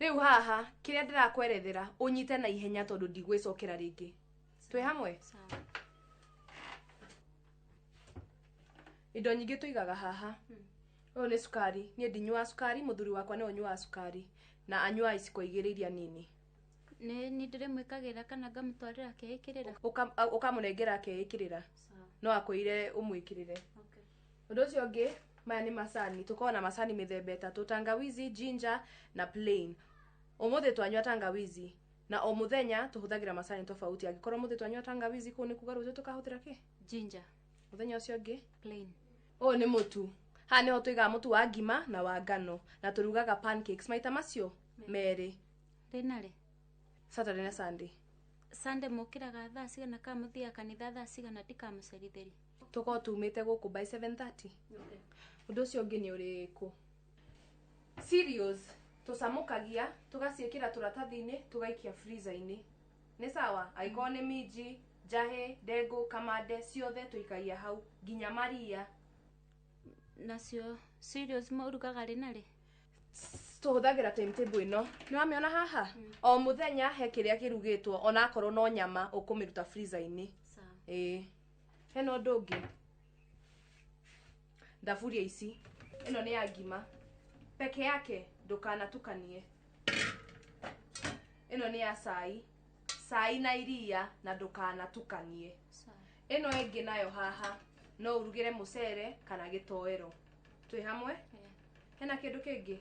Rĩu haha kĩrĩa ndĩrakwerethera ũnyite na ihenya tondũ ndigwĩcokera rĩngĩ. Twĩ hamwe? Indo nyingĩ tũigaga haha. Ũyũ nĩ cukari. Niĩ ndinyuaga cukari, mũthuri wakwa nĩwe ũnyuaga cukari na anyuaga iciko igĩrĩ iria nini. Nĩ ndĩrĩmwĩkagĩra kana ngamũtwarĩra akeĩkĩrĩra? Ũkamũnengera akeĩkĩrĩra. No akwĩre ũmwĩkĩrĩre. Ũndũ ũcio ũngĩ, maya nĩ macani. Tũkoragwo na macani mĩthemba ĩtatũ, tangawizi, ginger na plain. Ũmũthĩ twanyua tangawizi na o mũthenya tũhũthagĩra macani tofauti. Angĩkorwo ũmũthĩ twanyua tangawizi kũu nĩ kuga rũciũ tũkahũthĩra kĩ? Ginger. Mũthenya ũcio ũngĩ? Plain. Ũyũ nĩ mũtu. Haha nĩho tũigaga mũtu wa ngima na wa ngano na tũrugaga pancakes maita macio merĩ. Rĩ na rĩ? Saturday na Sunday. Sunday mũkĩraga thaa cigana kana mũthiaga kanitha thaa cigana ndikamũcerithĩrie? Tũkorwo tumĩte gũkũ by 7:30. Ũndũ ũcio ũngĩ nĩ ũrĩkũ? Cereals tũcamũkagia tũgaciĩkĩra tũratathi-inĩ tũgaikia freezer-inĩ. Nĩ sawa? Angĩkorwo nĩ minji, njahĩ, ndengũ, kamande ciothe tũikagia hau nginya maria. Nacio cereals mũrugaga rĩ na rĩ? Tũhũthagĩra timetable ĩno. Nĩ wamĩona haha? O mũthenya he kĩrĩa kĩrugĩtwo ona akorwo no nyama ũkũmĩruta freezer-inĩ. Ĩĩ. Hena ũndũ ũngĩ. Thaburia ici. Ĩno nĩ ya ngima. Peke yake ndũkanatukanie. Ĩno nĩ ya cai. Cai na iria na ndũkanatukanie. Ĩno ĩngĩ nayo haha no ũrugĩre mũcere kana gĩtoero. Twĩ hamwe? Hena kĩndũ kĩngĩ?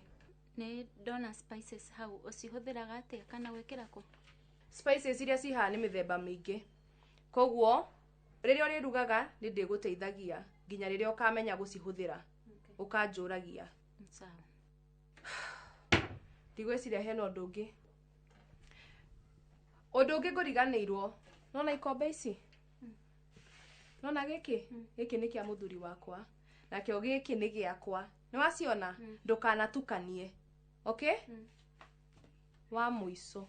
Nĩ ndona spices hau, ũcihũthĩraga atĩa kana gwĩkĩra kũ? Spices iria ci haha nĩ mĩthemba mĩingĩ. Koguo rĩrĩa ũrĩrugaga nĩ ndĩgũteithagia nginya rĩrĩa ũkamenya gũcihũthĩra. Ũkanjũragia. Sawa. Ndigwĩciria hena ũndũ ũngĩ. Ũndũ ũngĩ ngũriganĩirwo, nona ikombe ici? Nona gĩkĩ? Gĩkĩ nĩ kĩa mũthuri wakwa. Nakĩo gĩkĩ nĩ gĩakwa. Nĩ waciona? Ndũkanatukanie. Okay? Wa mũico.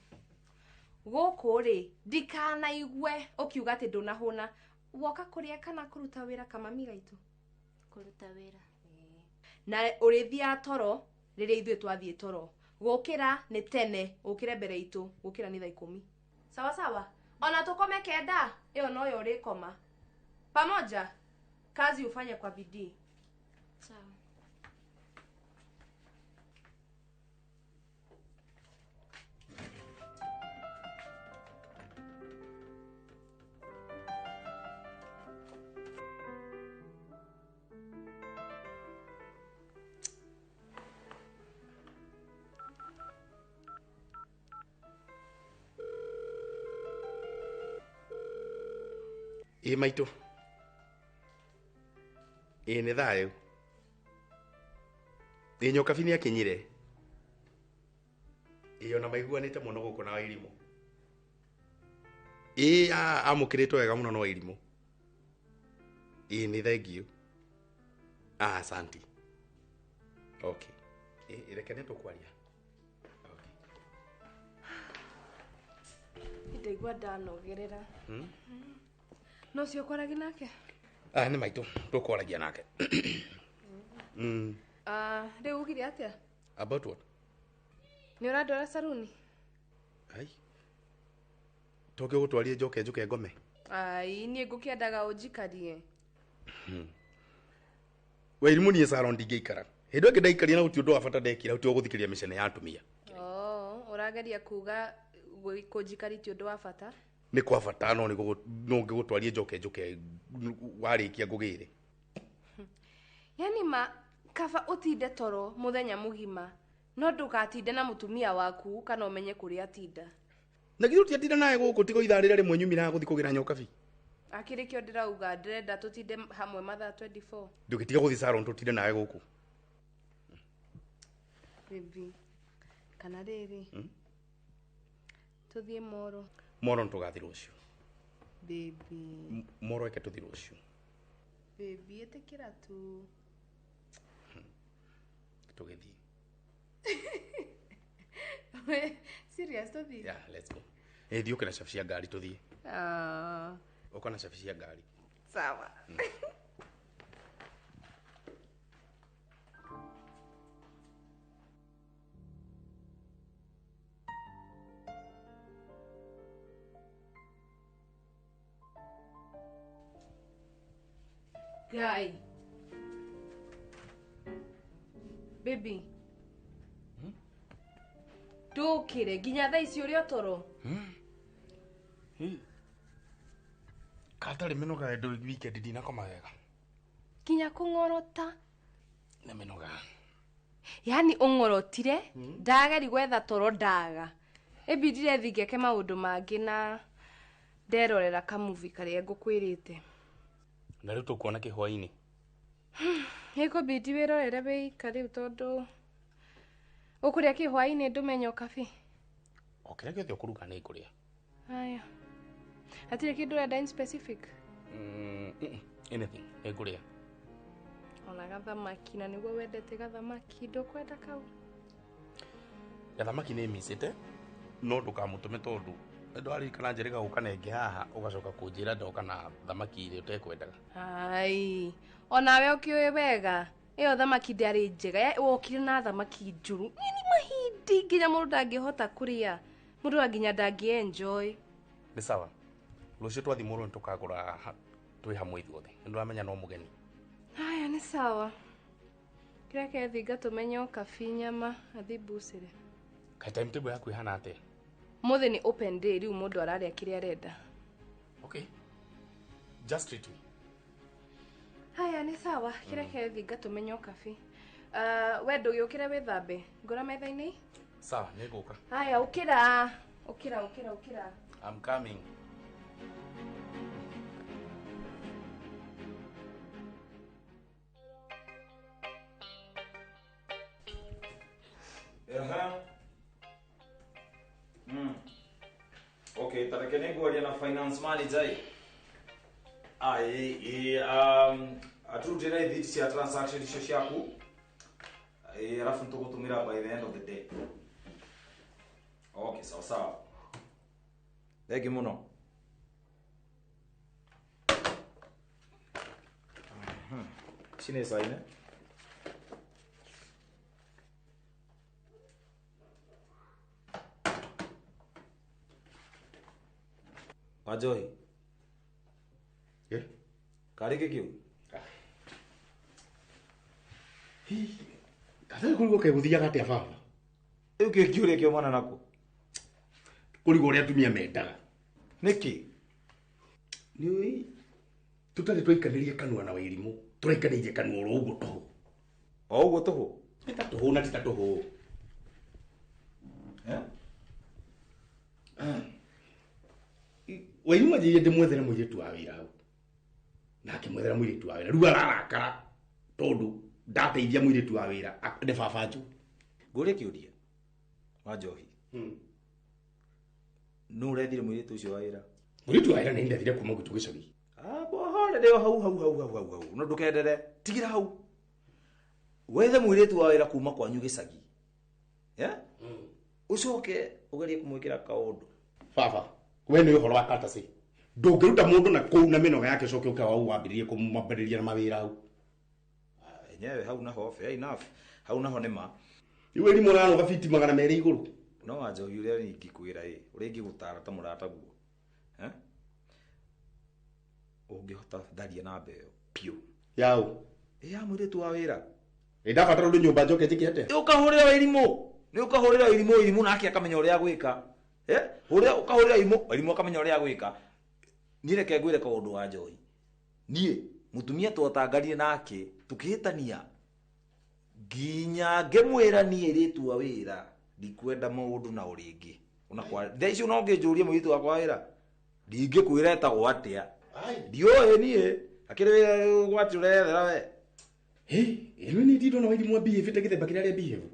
Gũkũ rĩ, ndikanaigue ũkiuga atĩ ndũnahũna. Woka kũrĩa kana kũruta wĩra kamami gaitũ? Kũruta wĩra. Na ũrĩthiaga toro rĩrĩa ithuĩ twathiĩ toro. Gũkĩra nĩ tene, ũkĩre mbere itũ, gũkĩra nĩ thaa 10. Sawa sawa? Ona tũkome 9, ĩyo noyo ũrĩkoma. Pamoja, kazi ufanye kwa bidii. Sawa. Ĩ maitũ. Ĩ nĩ thayũ. Ĩ Nyokabi nĩ akinyire. Ĩ ona maiguanĩte mũno gũkũ na Wairimũ. Ĩ amũkĩrĩtwo wega mũno na Wairimũ. Ĩ nĩ thengiũ. Ah, asanti. Okay. Ĩ reke nĩ tũkwaria. Ndaigua ndanogerera. No cio kwaragia nake? Ah, nĩ maitũ tũkwaragia nake. Ah, rĩu ugire atĩa? About what? Nĩ ũrandwara saruni? Ai. Toke gũtwarie njoke njuke ngome. Ai, niĩ ngũkĩendaga ũnjikarie. Wairimũ niĩ salon ndingĩikara. Hĩndĩ ĩngĩ ndaikaria na gũtirĩ ũndũ wa bata ndekira ũtiga gũthikĩrĩria mĩcene ya atumia. Oh, ũrageria kuga kũnjikari ti ũndũ wa bata? Nĩ kwa bata no ngĩgũtwarie njoke njuke warĩkia ngũgĩre. Yani ma kaba ũtinde toro mũthenya mũgima no ndũgatinde na mũtumia waku kana ũmenye kũrĩa atinda. Na githĩ ũtiatinda naye gũkũ tigo ithaa rĩrĩa rĩmwe nyumĩraga gũthiĩ kũgĩra Nyokabi. Akĩrĩ kĩo ndĩrauga ndĩrenda tũtinde hamwe mathaa 24. Ndũgĩtiga gũthiĩ salon tũtinde nawe gũkũ. Baby, kana rĩrĩ tũthiĩ Moro. Moro nĩtũgathiĩ rũciũ. Baby. Moro eke tũthiĩ rũciũ. Baby, ĩtĩkĩra tu. Tũgĩthiĩ. Serious tũthiĩ? Yeah, let's go. Ĩ thiĩ ũke na cabi cia ngari tũthiĩ. Ah. Ũka na cabi cia ngari. Sawa. Guy. Baby. Ndũkĩre nginya thaa ici ũrĩ o toro. Katarĩ mĩnoga ndũ weekend ndinakoma wega. Nginya kũng'orota. Nĩ mĩnoga. Yani ũng'orotire ndageri gwetha toro ndaga. Ĩbindire thiĩ ngeke maũndũ mangĩ na nderorera kamuvi karĩa ngũkwĩrĩte. Na rĩu tũkuona kĩ hwaĩ-inĩ? Ĩkũbindi wĩrorere wĩika rĩu tondũ ũkũrĩa kĩ hwaĩ-inĩ ndũme Nyokabi. O kĩrĩa gĩothe ũkũruga nĩ ngũrĩa. Haya. Hatirĩ kĩndũ ũrenda in specific? Anything, nĩ ngũrĩa. Ona gathamaki na nĩguo wendete gathamaki ndũkwenda kau? Gathamaki nĩ micĩte no ndũkamũtũme tondũ ndwaririkana njĩrĩga gũka na ĩngĩ haha ũgacoka kũnjĩra ndoka na thamaki iria ũtekwendaga. Ai, onawe ũkĩũĩ wega ĩyo thamaki ndĩarĩ njega wokire na thamaki njũru nini mahindi nginya mũndũ ndangĩhota kũrĩa mũndũ nginya ndangĩ enjoy. Nĩ sawa. Rũciũ twathiĩ Moro nĩ tũkagũra twĩ hamwe ithuothe. Nĩ ndĩramenya no mũgeni. Haya nĩ sawa. Kĩrĩa kethinga ngatũme Nyokabi nyama athiĩ mbucĩrĩ. Kaĩ timetable yaku ĩhana atĩa? Mũthĩ nĩ open day rĩu mũndũ ararĩa kĩrĩa arenda. Okay. Just treat me. Haya nĩ sawa. Kĩrĩa kethinga ngatũme Nyokabi. We ndũgĩũkĩre wĩthambe. Ngora metha-inĩ? Sawa, nĩ ngũka. Haya ũkĩra. Ũkĩra ũkĩra ũkĩra. I'm coming. Okay, tareke nĩngwaria na finance manager ĩ. Aturutĩre rithiti cia transaction icio ciaku. Alafu nĩtũgũtũmĩra by the end of the day. Okay, sawa sawa. Thengi mũno. Ici nĩ caine. Wanjohi. Karĩ kĩ kĩu? Katarĩ kũrigwo kaĩ gũthiaga atĩa baba? Rĩu kĩ kĩũria kĩaumana nakũ? Kũrigwo ũrĩa atumia mendaga. Nĩkĩ? Nĩũĩ tũtarĩ twaikanĩria kanua na Wairimũ, tũraikanĩirie kanua oro ũguo tũhũ. O ũguo tũhũ? Nĩ ta tũhũ na ti ta tũhũ. Wairimũ anjĩrire ndĩmwethere mũirĩtu wa wĩra hau. Na akĩmwethera mũirĩtu wa wĩra. Rĩu ararakara tondũ Ndateithia mũirĩtu wa wĩra nĩ baba njũ. Ngũrie kĩũria wa Njohi. Nũ ũrethire mũirĩtu ũcio wa wĩra? Mũirĩtu wa wĩra nĩ ndethire kuma gwitũ gĩcagi. Bohore ndĩo hau hau hau hau hau hau. No ndũkendere. Tigira hau. Wethe mũirĩtu wa wĩra kuma kwanyu gĩcagi. Yeah? Ucoke ugerie kumwikira kaundu. Baba, we nĩ ũhoro wa katasi. Ndũngĩruta mũndũ na kũu na mĩnoga yake ũcoke ũke wau wambĩrĩrie kũmwambĩrĩria na mawĩra hau. Enyewe hau naho fair enough. Hau naho nĩ ma. Iwe rimũ ũrarũga fiti 200 igũrũ. No wa Njohi ũrĩa ingĩkwĩra ĩ, ũrĩa ingĩgũtara ta mũrataguo. Eh? Ũngĩhota tharia namba ĩyo piũ. Yaũ? Ĩ ya mũirĩtu wa wĩra. Ĩ ndabatara ũndũ nyũmba njoke njĩke atĩa? Ũkahũrĩra Wairimũ. Nĩ ũkahũrĩra Wairimũ, Wairimũ nake akamenya ũrĩa agwĩka. Eh? Hũrĩra ũkahũrĩra Wairimũ, Wairimũ akamenya ũrĩa agwĩka. Niĩ reke ngwĩre kaũndũ wa Njohi. Niĩ mũtumia twatanganire nake tukĩhĩtania nginya ngĩmwĩra niĩ airĩtu a wĩra ndikwenda maũndũ na ũrĩngĩ. Ona kwa thaa icio no ngĩnjũrie mũirĩtu wakwa wĩra ndingĩkwĩra etagwo atĩa. Ndiũĩ niĩ akĩrĩ wĩra ũgwati ũrethera we. Hĩ, ĩno nĩ ndindona Wairimũ ambihĩvĩte gĩthemba kĩrĩa arĩa behave.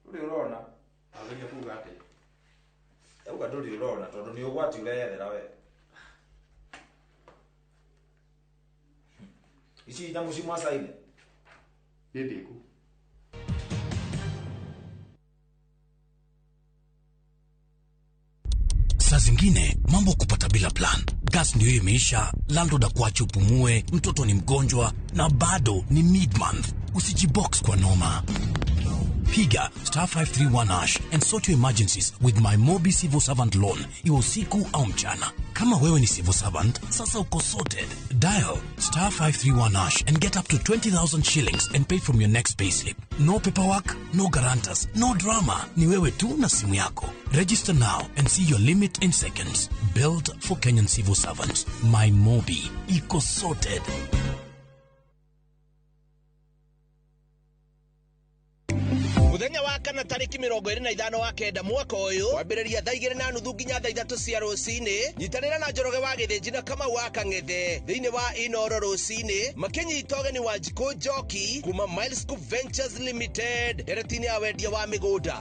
Ndũrĩ ũrona. Ageria kuga atĩa? Auga ndũrĩ ũrona tondũ nĩ ũgwati ũreyethera we. Ici nyamũ ci mwacaine. Nĩ ndĩku. Saa zingine mambo kupata bila plan. Gas ndio imeisha, landlord akuache upumue, mtoto ni mgonjwa na bado ni mid-month. Usijibox kwa noma. Piga star 531 hash and sort your emergencies with my Mobi Civil Servant Loan. Iwe usiku au mchana. Kama wewe ni civil servant, sasa uko sorted. Dial star 531 hash and get up to 20,000 shillings and pay from your next payslip. No paperwork, no guarantors, no drama. Ni wewe tu na simu yako. Register now and see your limit in seconds. Built for Kenyan civil servants. My Mobi. Iko sorted. Muthenya wa kana tariki 25 wa kenda mwaka ũyũ kwambĩrĩria thaa 2:30 nginya thaa 3 cia rũcinĩ nyitanĩra na Njoroge wa Gĩthĩnji na Kamau wa Kang'ethe thĩinĩ wa Inoro rũcinĩ makĩnyita ũgeni wa Njikũ Njoki kuma Miles Scoop Ventures Limited ndereti-inĩ ya wendia wa mĩgũnda.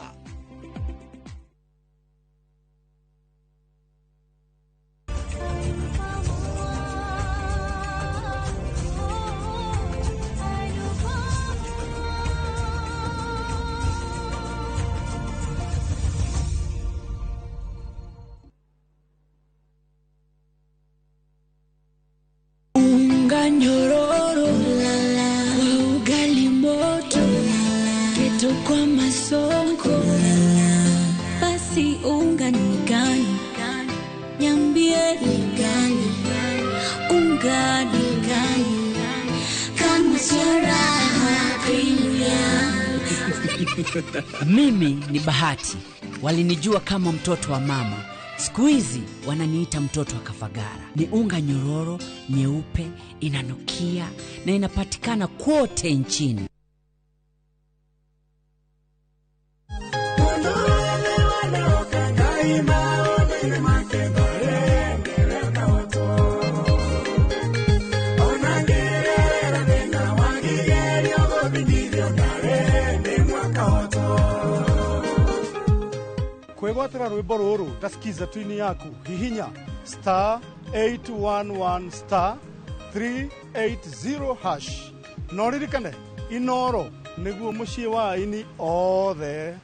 Nyororo kwa ugali moto keto kwa masonko basi unga ni gani niambie ni gani unga ni gani kama sio Raha Premium. Mimi ni Bahati, walinijua kama mtoto wa mama. Siku hizi wananiita mtoto wa Kafagara. Ni unga nyororo, nyeupe, inanukia na inapatikana kote nchini. Kwĩgwatĩra rwĩmbo rũrũ ta skiza twini yaku hihinya star 811 star 380 hash na ũririkane Inoro nĩguo mũciĩ wa aini othe.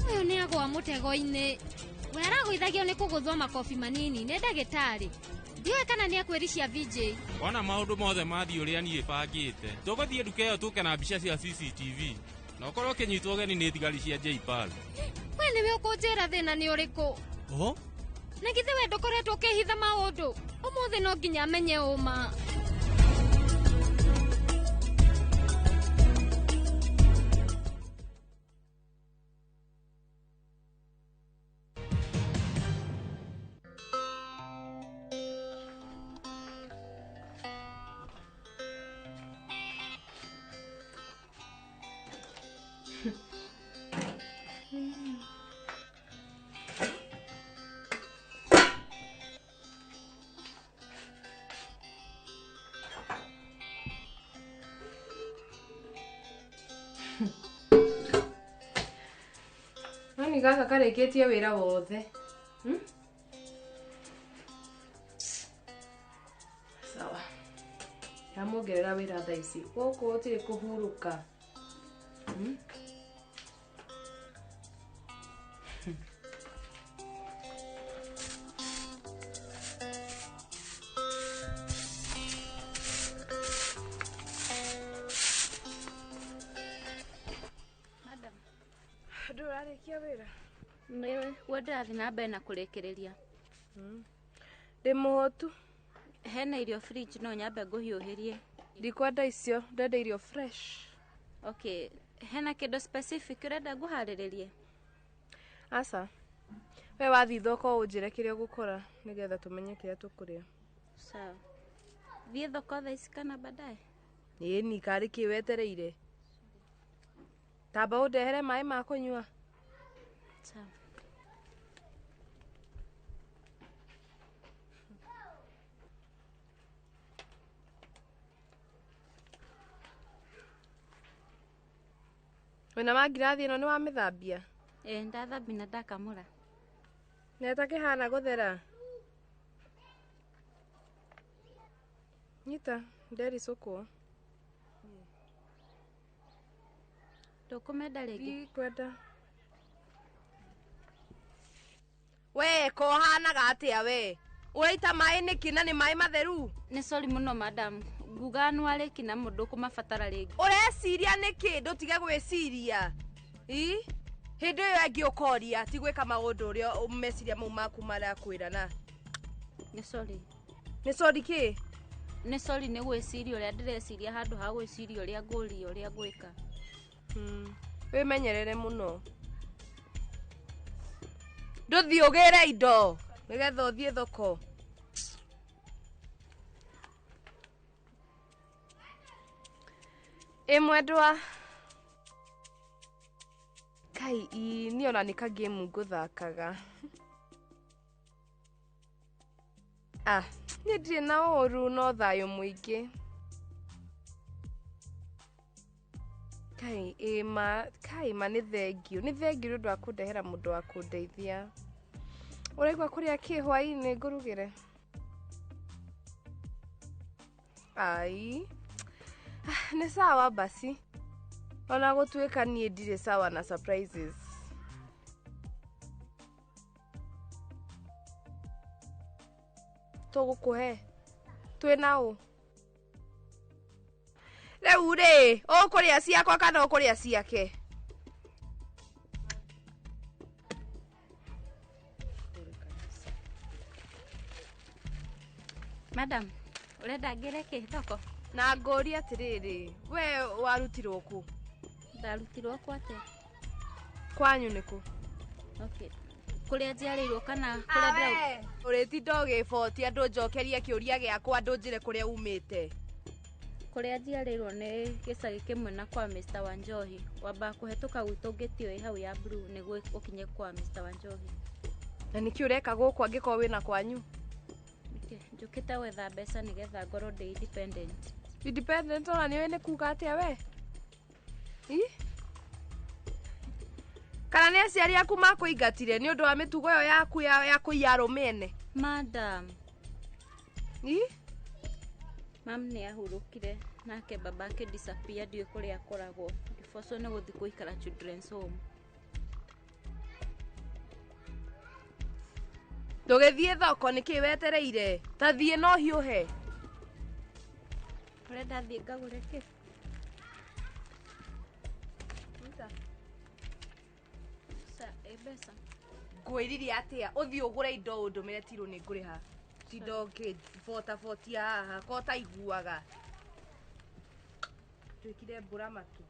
Ũyũ nĩ agwa mũtego-inĩ. We aragũithagio nĩ kũgũthwo makobi manini nĩ ndagĩtarĩ. Ndiũĩ kana nĩ akwĩricia VJ. Wona maũndũ mothe mathiĩ ũrĩa niĩ bangĩte. Tũgũthiĩ nduka ĩyo tũke na mbica cia CCTV. Na ũkorwo ũkĩnyitwo ũgeni nĩ thigari cia JPAL. We nĩwe ũkũnjĩra thĩna nĩ ũrĩkũ? Oho. Na githĩ we ndũkoretwo ũkĩhitha maũndũ? Ũmũthĩ no nginya amenye ũma. Gacini gaka karĩkĩtie wĩra wothe. Sawa. Ndamuongerera wĩra thaa ici. Gũkũ gũtirĩ kũhurũka. Madam. Ndũrarĩkia wĩra? Nĩguo ndĩrathiĩ na mbere na kũrĩkĩrĩria. Ndĩ mũhũtu. Hena irio fridge no nyambe ngũhiũhĩrie. Ndikwenda icio, ndĩrenda irio fresh. Okay, hena kĩndũ specific ũrenda ngũharĩrĩrie? Aca. We wathiĩ thoko ũnjĩre kĩrĩa ũgũkora nĩgetha tũmenye kĩrĩa tũkũrĩa. Sawa. Thiĩ thoko thaa ici kana baadaye? Ĩni, karĩ kĩ wetereire? Tamba ũndehere maĩ ma kũnyua. Sawa. Wĩna wa ngirathi ĩno nĩwamĩthambia? Ĩĩ ndathambia na ndakamũra. Na ĩtakĩhana gũthera? Nyita, ndericũkwo. Ndũkũmenda rĩngĩ? Ndikwenda. We kohanaga atĩa we? Ũraita maĩ nĩkĩ na nĩ maĩ matheru? Nĩ sorry mũno madam. Nguga nĩwarĩki na mũndũ ũkũmabatara rĩngĩ. Ũreciria nĩkĩ? Ndũtige gwĩciria. Ĩ? Hĩndĩ ĩyo ĩngĩ ũkoria ti gwĩka maũndũ ũrĩa meciria mau maku marakwĩra na. Nĩ sorry. Nĩ sorry kĩ? Nĩ sorry nĩ gwĩciria ũrĩa ndĩreciria handũ ha gwĩciria ũrĩa ngũria ũrĩa ngwĩka. Wĩmenyerere mũno. Ndũthiĩ ũgĩre indo nĩgetha ũthiĩ thoko. Ĩ mwendwa. Kai niĩ ona nĩ kagame ngũthakaga. Ah, niĩ ndirĩ na ũru no thayũ mũingĩ. Kai ĩma, kai ma nĩ thengiũ. Nĩ thengiũ nĩ ũndũ wa kũndehera mũndũ wa kũndeithia. Ũraigua kũrĩa kĩ hwaĩ-inĩ ngũrugĩre? Ai. Nĩ sawa basi. Ona gũtuĩka niĩ ndirĩ sawa na surprises. Tũgũkũhe. Twĩna ũ? Rĩu rĩ, ũkũrĩa ciakwa kana ũkũrĩa ciake? Madam, ũrenda ngĩre kĩ thoko? Na ngũrie atĩrĩrĩ, we warutirwo kũ? Ndarutirwo kũ atĩa? Kwanyu nĩ kũ? Okay. Kũrĩa njiarĩirwo kana kũrĩa ndĩra... Ũrĩtinda ũgĩbotia ndũnjokerie kĩũria gĩakwa ndũnjĩre kũrĩa umĩte. Kũrĩa njiarĩirwo nĩ gĩcagi kĩmwe na kwa Mr. Wanjohi. Wambaga kũhetũka gwitũ ngĩti ĩyo ĩ hau ya blue nĩguo ũkinye kwa Mr. Wanjohi. Na nĩkĩ ũreka gũkũ angĩkorwo wĩna kwanyu? Njũkĩte gwetha mbeca nĩgetha ngorwo ndĩ independent. Independent ona nĩũĩ nĩ kuga atĩa we? Ĩ? Kana nĩ aciari aku makũingatire nĩ ũndũ wa mĩtugo ĩyo yaku ya kũiya arũme ene? Madam. Ĩ? Mam nĩ ahurũkire nake baba ake disappear ndiũĩ kũrĩa akoragwo. Ngĩbocwo nĩ gũthiĩ gũikara children's home. Ndũgĩthiĩ thoko nĩkĩ wetereire? Ta thiĩ no hiũhe. Ũrenda thiĩ ngagũre kĩ? Mbeca. Ngwĩrire atĩa? Ũthiĩ ũgũre indo ũndũmĩre tirũ nĩ ngũrĩha. Tinda ũkĩbotabotia haha ko ũtaiguaga. Twĩkire mbura matu.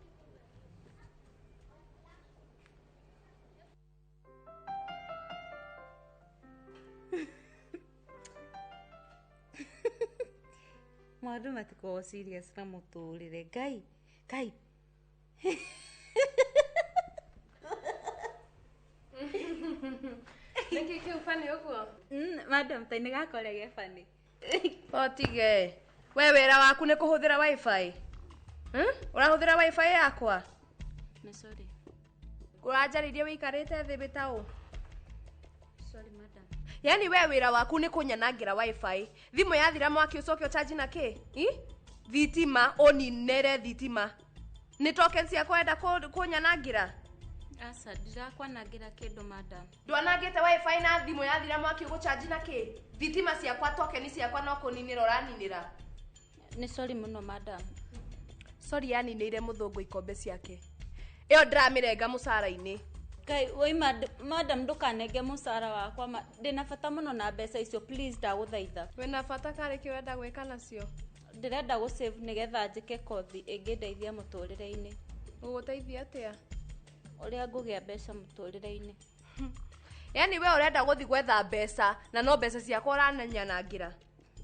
Maũndũ matikoragwo serious na mũtũrĩre. Ngai, Ngai. Nĩkĩ kĩu funny ũguo? Madam, ta nĩgakorĩa ge funny. Otige. We wĩra waku nĩ kũhũthĩra wifi? Ũrahũthĩra wifi yakwa? Nĩ sorry. Ũranjarĩirie wĩikarĩte thĩ wĩta ũ? Sorry madam. Yaani we wĩra waku nĩ kũnyanangĩra wifi. Thimũ yathira mwaki ũcoke ũchanji na kĩ? I? Thitima ũninĩre thitima. Nĩ tokens ciakwa wenda kũnyanangĩra? Aca, ndirakwanangĩra kĩndũ madam. Ndwanangĩte wifi na thimũ yathira mwaki ũgũchanji na kĩ? Thitima ciakwa tokeni ciakwa no kũninĩra ũraninĩra. Nĩ sorry mũno madam. Sorry yaninĩire mũthũngũ ikombe ciake. Ĩyo ndĩramĩrenga mũcara-inĩ. Ngai, woi madam ndũkanenge mũcara wakwa ndĩna bata mũno na mbeca icio please ndagũthaitha. Wĩna bata karĩ kĩ ũrenda gwĩka nacio? Ndĩrenda gũ save nĩgetha njĩke kothi ĩngĩndeithia mũtũrĩre-inĩ. Ũgũteithia atĩa? Ũrĩa ngũgĩa mbeca mũtũrĩre-inĩ. Yaani we ũrenda gũthiĩ gwetha mbeca na no mbeca ciakwa ũranyanangĩra.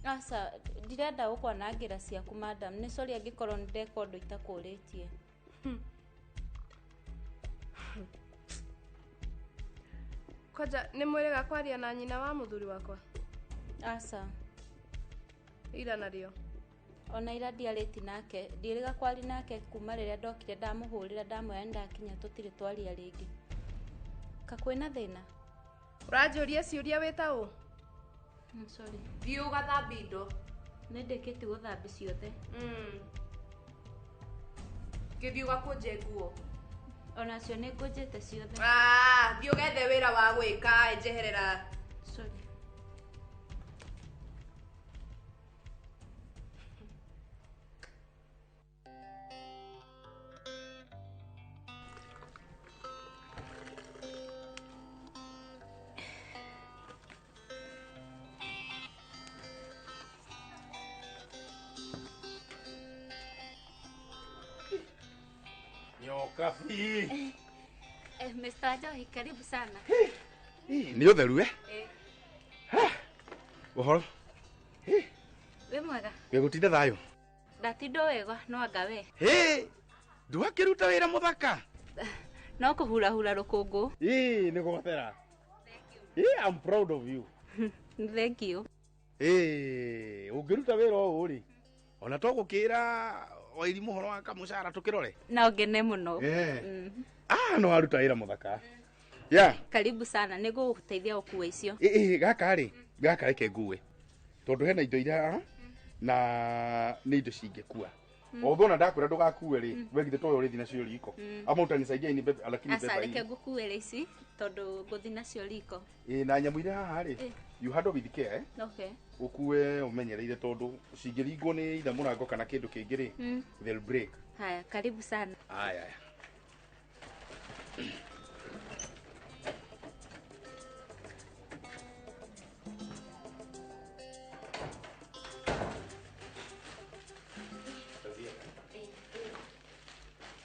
Aca, ndirenda gũkwanangĩra ciaku madam. Nĩ sorry angĩkorwo nĩ ndeka ũndũ itakũrĩtie. Kwanja nĩ mwĩrĩga kwaria na nyina wa mũthuri wakwa? Aca. Ira narĩo. Ona ira ndiarĩti nake, ndiĩrĩga kwaria nake kuma rĩrĩa ndokire ndamũhũrĩra ndamwĩra nĩndakinya tũtirĩ twaria rĩngĩ. Ka kwĩna thĩna? Ũranjũria ciũria wĩ ta ũ? Sorry. Thiĩ ũgathambie indo. Nĩ ndĩkĩtie gũthambia ciothe. Gĩthiĩ ũgakũnje nguo. Onacio nĩ ngũnjĩte ciothe. Ah, thiĩ ũgethe wĩra wa gwĩka, njeherera. Sorry. Nyokabi. Mr. Njohi, karibu sana. Nĩ ũtheru eh? Ũhoro? Wĩ mwega? Wĩgũtinda thayũ? Ndatinda wega, no anga we. Ndwakĩruta wĩra mũthaka? No kũhurahura rũkũngũ. Nĩ gwathera. I'm proud of you. Thank you. Ũngĩruta wĩra ũũ rĩ, ona to gũkĩra Wairimu ũhoro wa kamũcara tũkĩrore? No ngene mũno. No aruta wĩra mũthaka. Yeah. Karibu sana, nĩ ngũgũteithia gũkua icio. Gaka rĩ, gaka reke ngue. Tondũ hena indo iria na nĩ indo cingĩkua. Although na ndakwĩra ndũgakue rĩ, we githĩ toyo ũrĩthiĩ nacio riko. Ama utanisaidia ini bebe, lakini beba Aca, hii. reke ngũkuĩre ici tondũ ngũthiĩ nacio riko. Na nyamũ iria haha rĩ, you handle with care eh? Okay. Ũkue ũmenyereire tondũ cingĩringwo nĩ either mũrango kana kĩndũ kĩngĩ rĩ, they'll break. Haya, karibu sana. Aya. Aya.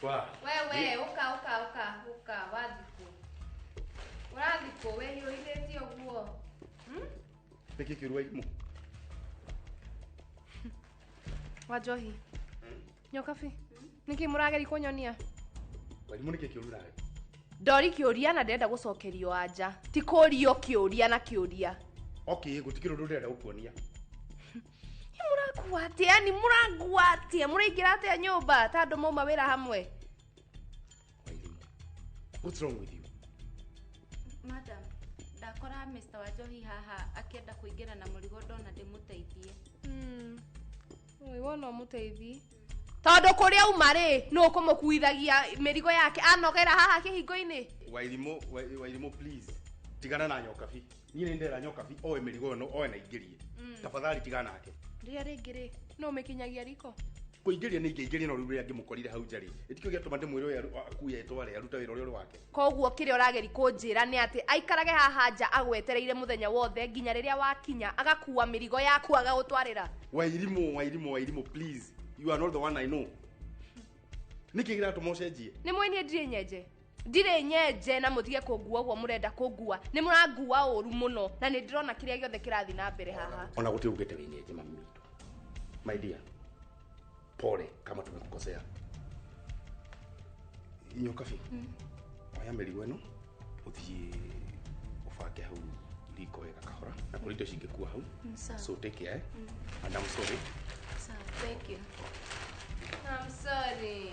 Kwa. Wewe uka uka uka uka wathiĩ kũ? Ũrathiĩ kũ wĩhiũhithĩtie ũguo? Nĩkĩ kĩũru Wairimu? Wanjohi. Nyokabi. Nĩkĩ mũrageria kũnyonia? Wairimu nĩkĩ kĩũru nawe? Ndori kĩũria na ndĩrenda gũcokerio anja. Ti kũrio kĩũria na kĩũria. Okay, gũtikĩrĩ ũndũ ndĩrenda gũkuonia. Mũrakua atĩa? Yaani mũrangua atĩa? Mũraingĩra atĩa nyũmba ta andũ mauma wĩra hamwe? What's wrong with you? Madam, ndakora Mr. Wanjohi haha akĩenda kũingĩra na mũrigo ndona ndĩmũteithie. Oi, wona ũmũteithie. Tondũ kũrĩa uma rĩ, nũ ũkũmũkuithagia mĩrigo yake anogera haha kĩhingo-inĩ? Wairimu, Wairimu please. Tigana na Nyokabi. Niĩ nĩ ndĩrera Nyokabi oe mĩrigo ĩno oe na ingĩrie. Tafadhali tigana nake. Rĩrĩa rĩngĩ rĩ, nũ ũmĩkinyagia riko? Kũingĩria nĩ ingĩingĩria no rĩu rĩrĩa ngĩmũkorire hau nja rĩ, ĩtikĩo gĩatũma ndĩmwĩre ũyũ akue etware arute wĩra ũrĩa ũrĩ wake. Koguo kĩrĩa ũrageria kũnjĩra nĩ atĩ aikarage haha nja agwetereire mũthenya wothe nginya rĩrĩa wakinya agakua mĩrigo yaku agagũtwarĩra. Wairimu, Wairimu, Wairimu please. You are not the one I know. Nĩkĩ kĩratũma ũcenjie? Nĩ mwĩ niĩ ndirĩ nyenje. Ndirĩ nyenje na mũtige kũngua ũguo mũrenda kũngua. Nĩ mũrangua ũru mũno na nĩ ndĩrona kĩrĩa gĩothe kĩrathiĩ na mbere haha. Ona gũtirĩ ugĩte wĩ nyenje mami witũ. My dear, pole kama tumekukosea. Nyokabi, oya mĩrigo ĩno ũthiĩ ũbange hau riko wega kahora na kũrĩ indo cingĩkua hau. So take care. And I'm sorry. Sawa, thank you. I'm sorry.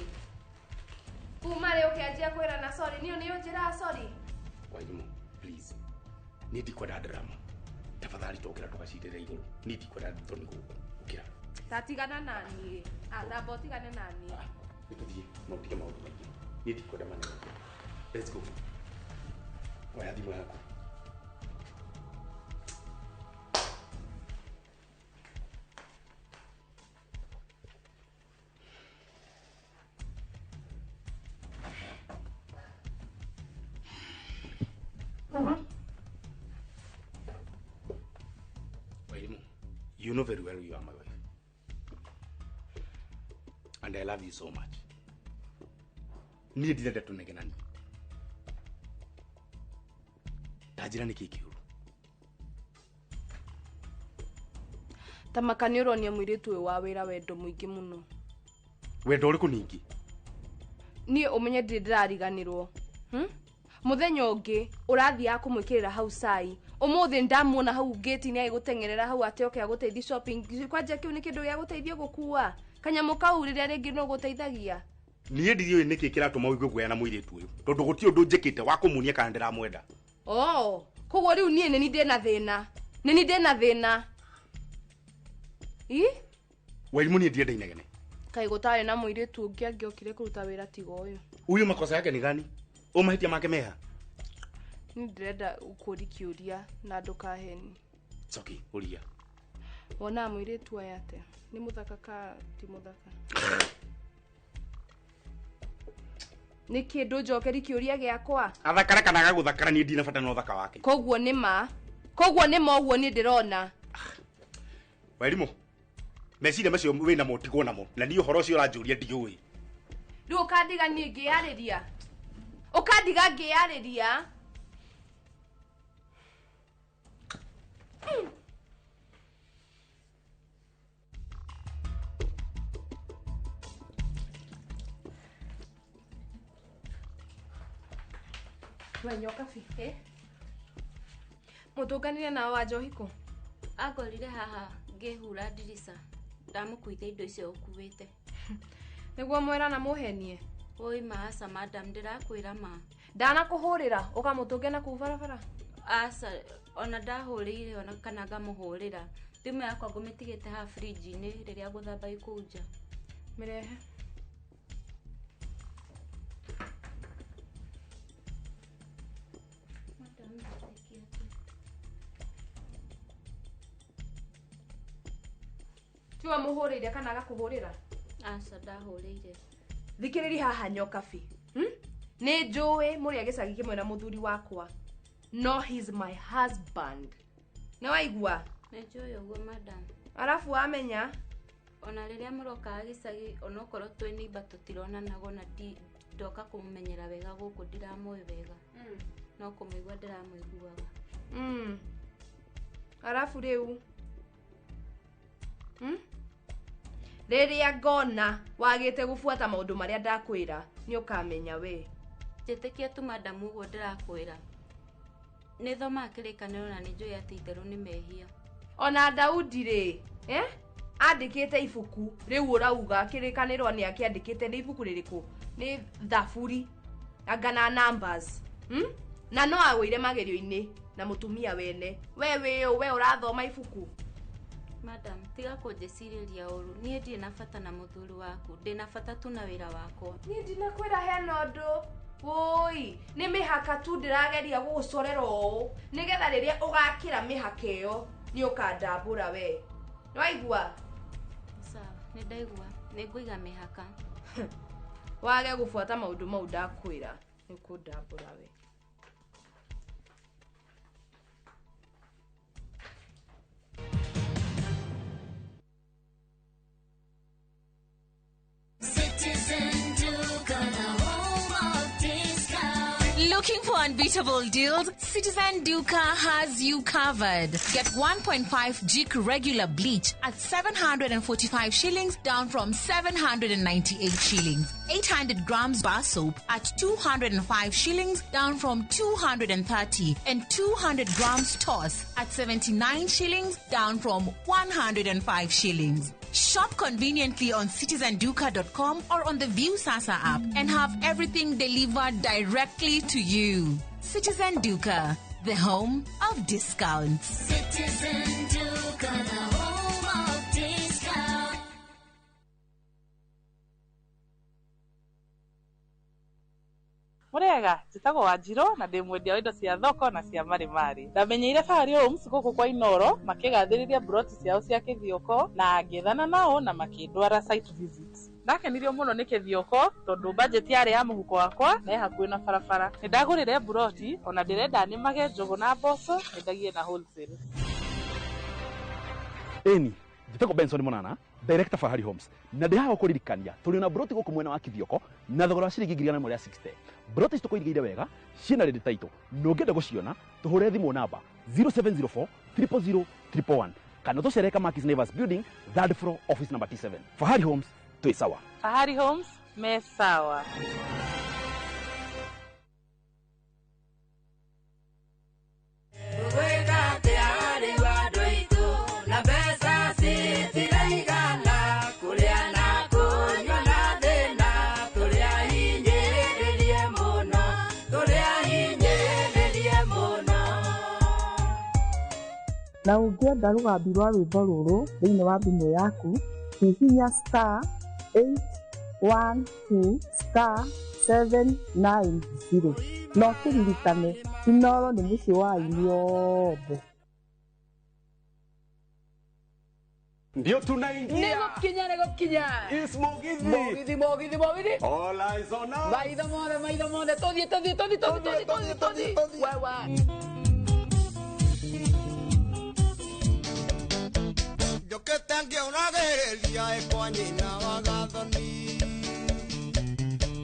Kuma rĩ ũkĩanjia kwĩrana sorry niĩ nĩ ũnjĩraga sorry. Wairimũ, please. Niĩ ndikwenda drama. Tafadhali tũkĩra tũgacindĩre igũrũ. Niĩ ndikwenda thoni gũkũ. Ũkĩra. Tatigana na niĩ. Tamba ũtigane na niĩ. Nĩ tũthiĩ na ũtige maũndũ maingĩ. Niĩ ndikwenda maneno. Let's go. Oya thimũ yaku. Wairimu, you know very well you are my wife. And I love you so much. Niĩ ndirenda tũnegenanie. Tanjĩra nĩkĩ kĩũru. Ta maka nĩ ũronia mũirĩtu ũyũ wa wĩra wendo mũingĩ mũno. Wendo ũrĩkũ ningĩ? Niĩ ũmenye ndirĩ ndĩrariganĩrwo. Mũthenya ũngĩ ũrathiaga kũmwĩkĩrĩra hau cai. Ũmũthĩ ndamuona hau ngĩti-inĩ agĩgũteng'erera hau atĩ oke agũteithie shopping. Kwanja kĩu nĩ kĩndũ gĩa gũteithia gũkua. Kanyamũ kau rĩrĩa rĩngĩ no gũteithagia. Niĩ ndiũĩ nĩkĩ kĩratũma ũigue guoya na mũirĩtu ũyũ. Tondũ gũtirĩ ũndũ njĩkĩte wa kũmuonia kana ndĩramwenda. Oh, koguo rĩu niĩ nĩ ndĩna thĩna. Nĩ niĩ ndĩna thĩna. Ĩ? Wairimu niĩ ndirenda inegene. Kaĩ gũtarĩ na mũirĩtu ũngĩ angĩokire kũruta wĩra tiga ũyũ. Huyu makosa yake ni gani? O mahĩtia make meha? Niĩ ndĩrenda gũkũũria kĩũria na ndũkahenie. It's okay, ũria. Wonaga mũirĩtu aya atĩa? Nĩ mũthaka ka ti mũthaka? Nĩ kĩndũ njokeri kĩũria gĩakwa? Athakara kana agagũthakara niĩ ndina bata na ũthaka wake. Koguo nĩ ma. Koguo nĩ ma ũguo niĩ ndĩrona. Wairimu, meciria macio wĩna mo tigwo namo na niĩ ũhoro ũcio ũranjũria ndiũĩ. Rĩu ũkandiga niĩ ngĩyarĩria. Ũkandiga ngĩyarĩria. We nyoka bi. Mũtũnganire nao wa njohi kũ? Angorire haha ngĩhura ndirica. Ndamũkuithia indo icio ũkuĩte. Nĩguo mwĩrana mũhenie? Oi ma aca madam ndĩrakwĩra ma. Ndanakũhũrĩra ũkamũtũnge na kũu barabara? Aca ona ndahũrĩire ona kana ngamũhũrĩra. Thimũ yakwa ngũmĩtigĩte haha fridge-inĩ rĩrĩa ngũthamba ikũu nja. Mĩrehe. Tiwe mũhũrĩire kana agakũhũrĩra? Aca ndahũrĩire. Thikĩrĩria haha nyoka bi. Nĩ njũĩ mũrĩ a gĩcagi kĩmwe na mũthuri wakwa. No he's my husband. Nĩ waigua? Nĩ njũĩ ũguo madam. Arabu wamenya? Ona rĩrĩa mũrokaga gĩcagi onokorwo twĩ neighbor tũtironanaga ona ndoka kũmũmenyera wega gũkũ ndiramũĩ wega. No kũmũigua ndĩramũiguaga. Arabu rĩu Rĩrĩa ngona wagĩte gũbuata maũndũ marĩa ndakwĩra nĩ ũkamenya we. Njĩtĩkia tu madam ũguo ndĩrakwĩra. Nĩ thomaga kĩrĩkanĩro na nĩ njũĩ atĩ itherũ nĩ mehia. Ona Daudi rĩ, andĩkĩte ibuku rĩu ũrauga kĩrĩkanĩro nĩ akĩandĩkĩte nĩ ibuku rĩrĩkũ? Nĩ Thaburi anga na Numbers. Na no agũire magerio-inĩ na mũtumia wene. We wĩũ we ũrathoma ibuku. Madam, tiga kũnjĩcirĩria ũru. Niĩ ndirĩ na bata na mũthuri waku. Ndĩ na bata tu na wĩra wakwa. Niĩ ndinakwĩra hena ũndũ. Woi, nĩ mĩhaka tu ndĩrageria gũgũcorera ũũ nĩgetha rĩrĩa ũgakĩra mĩhaka ĩyo nĩ ũkandambũra we. Nĩ waigua? Sawa, nĩ ndaigua. Nĩ ngũiga mĩhaka. Wage gũbuata maũndũ mau ndakwĩra nĩ ũkũndambũra we. Looking for unbeatable deals? Citizen Duka has you covered. Get 1.5 Jik regular bleach at 745 shillings, down from 798 shillings. 800 grams bar soap at 205 shillings, down from 230. And 200 grams toss at 79 shillings, down from 105 shillings. Shop conveniently on citizenduka.com or on the Viusasa app and have everything delivered directly to you. Citizen Duka, the home of discounts. Citizen Duka, the home of discount. Murega njĩtagwo Wanjirũ na ndĩ mwendia wa indo cia thoko na cia marĩmarĩ. Ndamenyeire Fahari Homes gũkũ kwa Inoro makĩgathĩrĩria mburoti ciao cia Kĩthioko na ngĩethana nao na makĩndwara site visit. Ndakenirio mũno nĩ Kĩthioko tondũ budget yarĩ ya mũhuko wakwa na ĩ hakuhĩ na barabara. Nĩ ndagũrire mburoti ona ndĩrenda nĩmage njũgũ na mboco nyendagie na wholesale. Ĩni njĩtagwo Benson Monana, director Fahari Homes, na ndĩ haha gũkũririkania tũrĩ na broti gũkũ mwena wa Kithioko na thogora wa ciringi 160,000. Broti ici tũkũigĩire wega ciĩna ready title na ũngĩenda gũciona tũhũre thimũ namba 0704 000 111 kana tũcerere Kamakis Naivas Building, third floor, office number T7. Fahari Homes, twĩ sawa. Fahari Homes me sawa. Na ũngĩenda rũgambi rwa rwĩmbo rũrũ thĩinĩ wa thimũ yaku, hihinya star 812 star 790 na ũkĩririkane Inoro nĩ mũciĩ wa aini othe. Ndio tunaingia. Nĩgũkinya. Is Mugithi. Mugithi, Mugithi, Mugithi. All eyes on us. Maitho mothe, maitho mothe. Tũthiĩ, tũthiĩ, tũthiĩ, tũthiĩ, tũthiĩ, tũthiĩ, tũthiĩ. Wewe. Njũkĩte ngĩũragĩrĩria ĩkwa nyina wa gathoni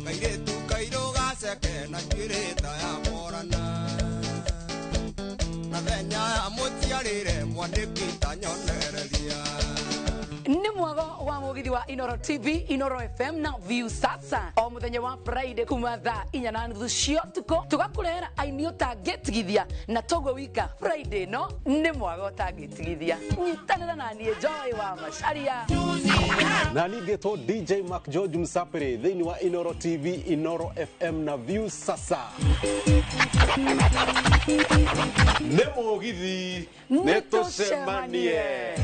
kairĩtu kairũ gaceke na njuĩrĩ ta ya morana na thenya ya mũciarĩre mwanĩki ta nyonereria. Nĩ mwago wa mugithi wa Inoro TV, Inoro FM na Viusasa o muthenya wa Friday kuma thaa 4:30 cia ũtukũ tũgakũrehera aini ũtangĩtigithia na toguo wika Friday no nĩ mwago ũtangĩtigithia. Nyitanĩra na niĩ Joy wa Macharia na ningĩtwo DJ Mark George Msapere thĩinĩ wa Inoro TV, Inoro FM na Viusasa. Nĩ mũgithi, nĩ tũcemanie.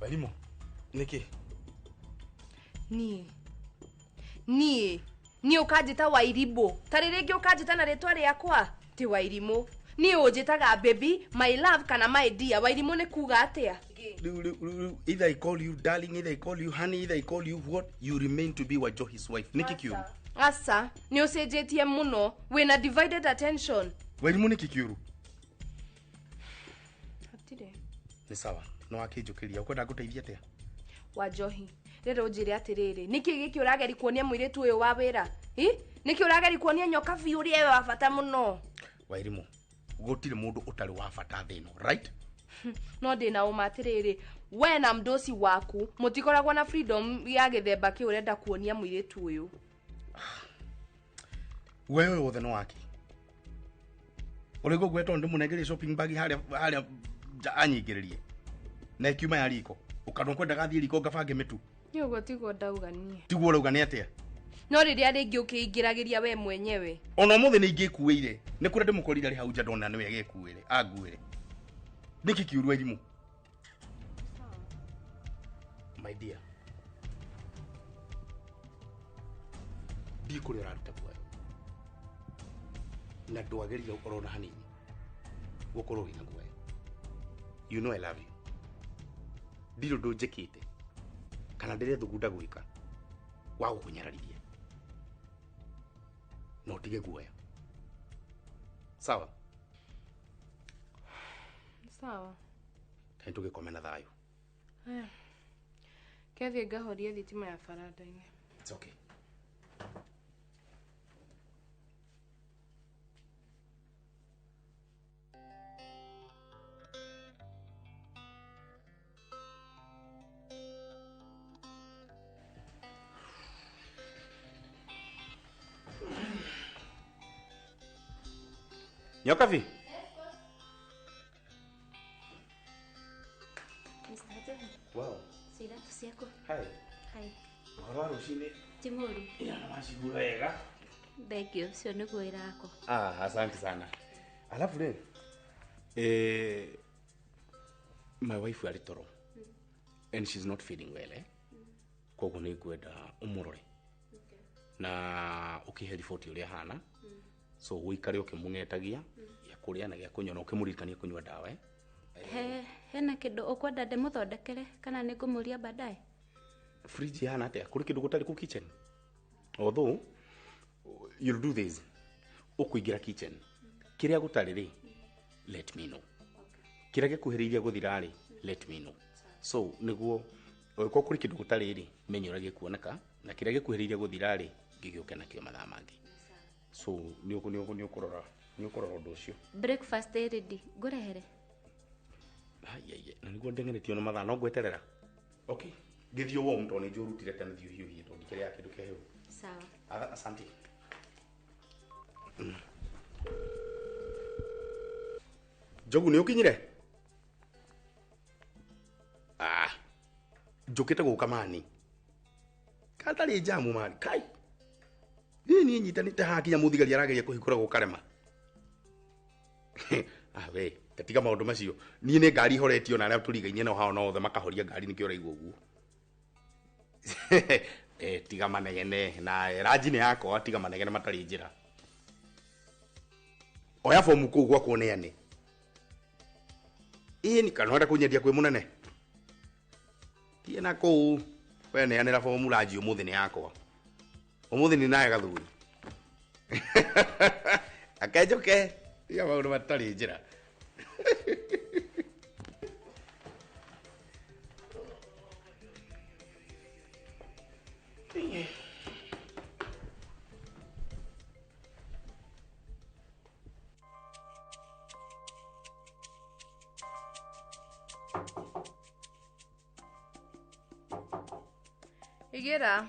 Wairimu, nĩkĩ? Niĩ niĩ niĩ ũkanjĩta Wairimũ ta rĩrĩ rĩngĩ ũkanjĩta na rĩtwa rĩakwa ti Wairimũ. Niĩ ũnjĩtaga baby, my love kana my dear. Wairimũ nĩ kuga atĩa? Rĩu either I call you darling, either I call you honey, either I call you what, you remain to be Wajohi's wife. Nĩkĩ kĩũru? Aca, nĩ ũcenjetie mũno, wĩna divided attention. Wairimũ nĩkĩ kĩũru? Hatirĩ. Nĩ sawa, no wakĩnjũkĩria, ũkwenda ngũteithie atĩa? Wajohi, rĩrĩ ũnjĩre atĩrĩrĩ, nĩkĩ gĩkĩ ũrageri kuonia mũirĩtu ũyũ wa wĩra? Nĩkĩ ũrageri kuonia nyoka biũ ũrĩa we wa bata mũno? Wairimu, gũtirĩ mũndũ ũtarĩ wa bata thĩ ĩno, right? No ndĩna ũma atĩrĩrĩ, we na mdosi waku mũtikoragwo na freedom ya gĩthemba kĩu ũrenda kuonia mũirĩtu ũyũ. Wewe wothe nĩ wake. Ũrĩguo gwetwo ndĩmũnengerie shopping bag harĩa harĩa anyingĩrĩrie na ĩkiuma ya riko ũkanwa kwendaga thiĩ riko ngabange mĩtu. Nĩ ũguo tiguo ndauga niĩ. Tiguo ũrauga nĩ atĩa? No rĩrĩa rĩngĩ ũkĩingĩragĩria we mwenyewe. Ona ũmũthĩ nĩ ingĩkuĩire nĩ kũrĩa ndĩmũkorire arĩ hau nja ndona nĩwe agĩkuĩre anguĩre. Nĩkĩ kĩũru Wairimu? My dear, ndiĩ kũrĩa ũraruta guoya na ndwagĩrĩire oro na hanini gũkorwo wĩna guoya. You know I love you. Ndirĩ ũndũ njĩkĩte kana ndĩrethugunda gwĩka wa gũkũnyararithia na ũtige guoya. Sawa? Sawa. Kaĩ tũgĩkome na thayũ. Haya. Kethiĩ ngahorie thitima ya baranda-inĩ. It's okay. Nyokabi. Mr. Njohi. Wow. Ciratũ ciaku. Hi. Hi. Ũhoro wa rũcinĩ? Ti mũru. Ĩra na wacigura wega. Thank you, ũcio nĩguo wĩra wakwa. Ah, asante sana. Alafu rĩ, my wife arĩ toro and she's not feeling well, eh? Koguo nĩ ngwenda ũmũrore na ũkĩhe riboti ũrĩa ahana. So ũikare ũkĩmũng'etagia gĩa kũrĩa na gĩa kũnyua na ũkĩmũririkania kũnyua ndawa, eh? He hena kĩndũ ũkwenda ndĩmũthondekere kana nĩ ngũmũria baadaye? Fridge ihana atĩa? Kũrĩ kĩndũ gũtarĩ kũ kitchen? Although you'll do this, ũkũingĩra kitchen, kĩrĩa gũtarĩ rĩ, let me know. Kĩrĩa gĩkuhĩrĩirie gũthira rĩ, let me know. So nĩguo ũngĩkorwo kũrĩ kĩndũ gũtarĩ rĩ, menya ũrĩa gĩkuoneka, na kĩrĩa gĩkuhĩrĩirie gũthira rĩ, gĩgĩũke nakĩo mathaa mangĩ. So nĩ ũkũrora ũndũ ũcio. Breakfast ĩ ready, ngũrehere? Ai, na nĩguo ndeng'eretio nĩ mathaa, no ngweterera. Okay, gĩthiĩ warm tondũ nĩ njũĩ ũrutire tene, thiĩ ũhiũhie tondũ ndikĩrĩaga kĩndũ kĩhehu. Sawa. Asante. Njogu nĩ ũkinyire? Ah, njũkĩte gũka mani. Katarĩ njamu mani, kai. Niĩ niĩ nyitanĩte haha kinya mũthigari arageria kũhingũra gũkarema. Ah, we, tatiga maũndũ macio. Niĩ nĩ ngari horetio na arĩa tũrigainie nao haha nao othe makahoria ngari nĩkĩo ũraigua ũguo. Tiga manegene na ranji nĩ yakwa, tiga manegene matarĩ njĩra. Oya fomu kũu gwakwa ũneane. Ĩĩ kana ũrenda kũnyendia kwĩ mũnene? Thiĩ na kũu we neanĩra fomu, ranji ũmũthĩ nĩ yakwa. Ũmũthĩ nĩ naye gathuri. Akenjoke, tiga maũndũ matarĩ njĩra. Igĩra.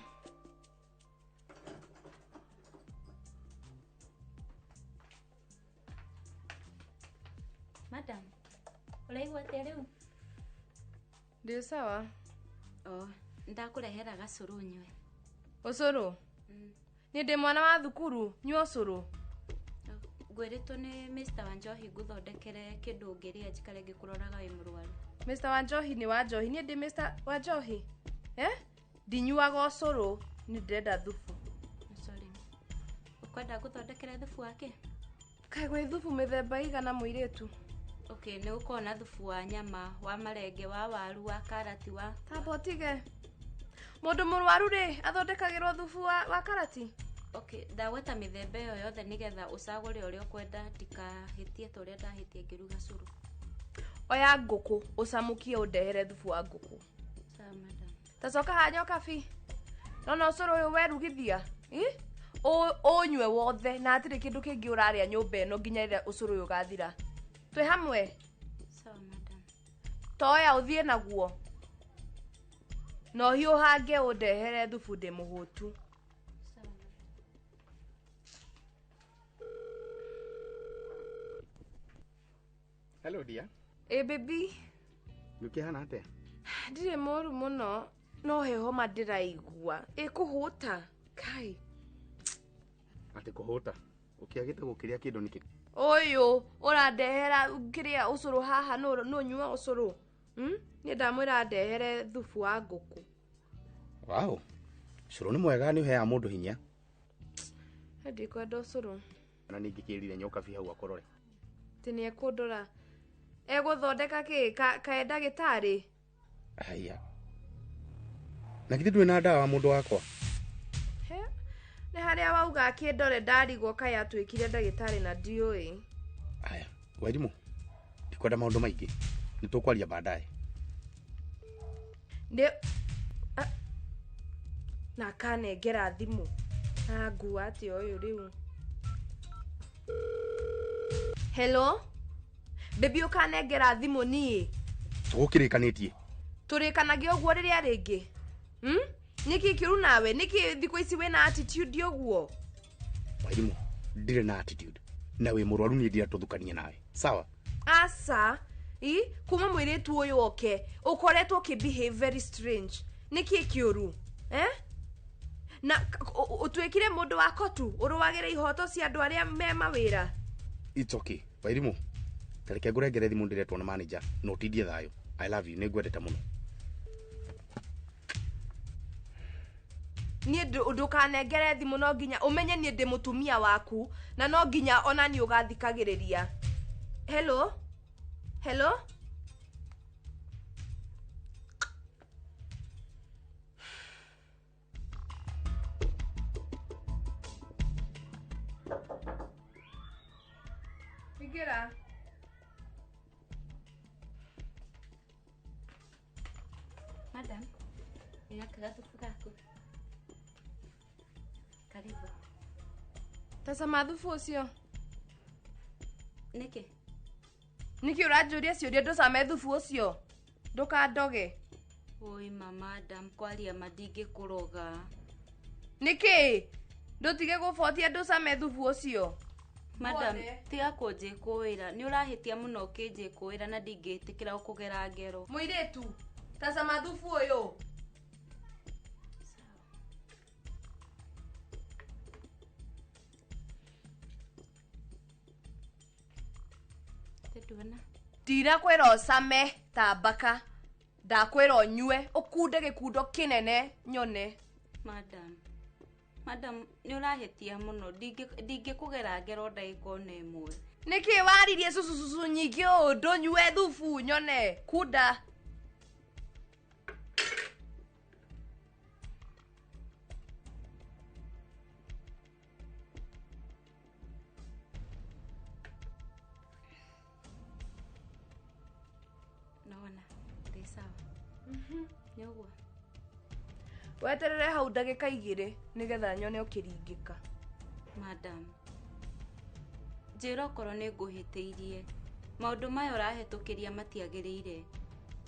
Madam, ũraigua atĩa rĩu? Ndĩ sawa. Oh, ndakũrehera gacũrũ nyue. Ũcũrũ? Niĩ ndĩ mwana wa thukuru, nyua ũcũrũ. Ngwĩrĩtwo nĩ Mr. Wanjohi ngũthondekere kĩndũ ũngĩrĩa njikare ngĩkũroraga wĩ mũrwaru. Mr. Wanjohi nĩ Wanjohi, niĩ ndĩ Mr. Wanjohi. Eh? Ndinyuaga ũcũrũ, nĩ ndĩrenda thubu. Sorry. Ũkwenda ngũthondekere thubu wake? Kaĩ gwĩ thubu mĩthemba igana mũirĩtu? Okay, nĩ gũkorwo na thubu wa nyama, wa marenge, wa waru, wa karati, wa Tamba ũtige. Mũndũ mũrwaru rĩ, athondekagĩrwo thubu wa karati? Okay, ndagweta mĩthemba ĩyo yothe nĩgetha ũcagũre ũrĩa ũkwenda, ndikahĩtie ta ũrĩa ndahĩtia ngĩruga cũrũ. Oya ngũkũ, ũcamũkie ũndehere thubu wa ngũkũ. Sawa madam. Tacoka haha Nyokabi. Nona ũcũrũ ũyũ werugithia? Ũnyue wothe na hatirĩ kĩndũ kĩngĩ ũrarĩa nyũmba ĩno nginya rĩrĩa ũcũrũ ũyũ ũgathira. Twĩ hamwe? Sawa madam. Toya ũthiĩ naguo. Na ũhiũhange ũndehere thubu ndĩ mũhũtu. Hello dear. Ĩ baby. Ũkĩhana atĩa? Ndirĩ mũru mũno, no he homa ndĩraigua. Ĩ kũhũta. Kai. Atĩ kũhũta? Ũkĩagĩte gũkĩrĩa kĩndũ nĩkĩ? Ũyũ ũrandehera kĩrĩa ũcũrũ haha nũ nyua ũcũrũ. Niĩ ndamwĩra ndehere thubu wa ngũkũ. Wow. Ũcũrũ nĩ mwega, nĩ ũheaga mũndũ hinya. Ndikwenda ũcũrũ. Na ningĩkĩrire Nyokabi hau akũrore. Atĩ nĩ ekũndora. Egũthondeka kĩ? Kaĩ ndagĩtarĩ? Haya. Na githĩ ndũrĩ na ndawa mũndũ wakwa? He? Nĩ harĩa wauga akĩndore ndarigwo kaĩ atuĩkire ndagĩtarĩ na ndiũĩ. Haya, Wairimũ, ndikwenda maũndũ maingĩ. Nĩ tũkwaria baadaye. Nĩ na akanengera thimũ. Angua atĩa ũyũ rĩu? Hello? Baby ũkanengera thimũ niĩ? Tũgũkĩrĩkanĩtie. Tũrĩkanagia ũguo rĩrĩa rĩngĩ? Nĩkĩ kĩũru nawe? Nĩkĩ thikũ ici wĩna attitude ũguo? Wairimũ, ndirĩ na attitude. Na wĩ mũrwaru niĩ ndiratũthukania nawe. Sawa? Aca. I kuma mũirĩtu ũyũ oke ũkoretwo ũkĩ behave very strange. Nĩkĩ kĩũru? Eh? Na ũtuĩkire mũndũ wa kotu ũrũagĩre ihoto cia andũ arĩa me mawĩra. It's okay. Wairimu. Tareke ngũrengere thimũ ndĩretwo na manager na ũtindie thayũ. I love you, nĩngwendete mũno. Niĩ ndũkanengere thimũ no nginya ũmenye niĩ ndĩ mũtumia waku na no nginya ona niĩ ũgathikagĩrĩria. Hello? Hello? Ingĩra. Madam, nĩ gathubu gaku. Karibu. Tazama thubu ũcio. Nĩkĩ? Nĩkĩ ũranjũria ciũria ndũcame thubu ũcio? Ndũkandoge. Oi madam, kwaria ma ndingĩkũroga. Nĩkĩ? Ndũtige gũbotia ndũcame thubu ũcio. Madam, tiga kũnjĩkũĩra. Nĩ ũrahĩtia mũno ũkĩnjĩkũĩra na ndingĩtĩkĩra gũkũgera ngero. Mũirĩtu, tazama thubu ũyũ. Ndirakwĩra ũcame ta mbaka. Ndakwĩra ũnyue ũkunde gĩkundo kĩnene nyone. Madam, madam, nĩ ũrahĩtia mũno. Ndingĩkũgera ngero ndagĩka ona ĩmwe. Nĩkĩ waririe cucucucu nyingĩ ũũ ndũnyue thubu nyone? Kunda. Nona, ndĩ sawa. Nĩ ũguo. Weterere hau ndagĩka igĩrĩ nĩgetha nyone ũkĩringĩka. Madam, njĩra okorwo nĩ ngũhĩtĩirie. Maũndũ maya ũrahĩtũkĩria matiagĩrĩire.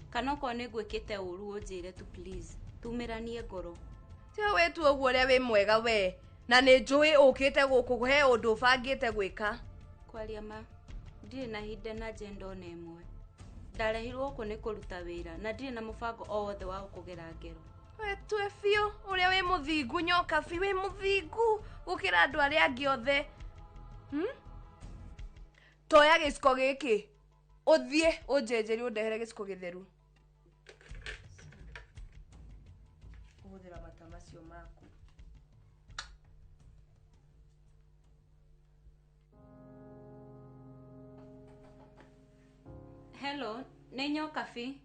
Kana okorwo nĩ ngwĩkĩte ũru ũnjĩre tu please. Tumĩranie ngoro. Tiga wĩtue ũguo ũrĩa wĩ mwega we. Na nĩ njũĩ ũkĩte gũkũ he ũndũ ũbangĩte gwĩka. Kwaria ma, ndirĩ na hinda na njenda ona ĩmwe. Ndarehirwo gũkũ nĩ kũruta wĩra na ndirĩ na mũbango o wothe wa gũkũgera ngero. Wetue biũ ũrĩa wĩ mũthingu nyoka biũ wĩ mũthingu gũkĩra andũ arĩa angĩ othe. Toya gĩciko gĩkĩ ũthiĩ ũnjenjerie ũndehere gĩciko gĩtheru. Ũhũthĩra mata macio maku. Hello, nĩ nyoka bi.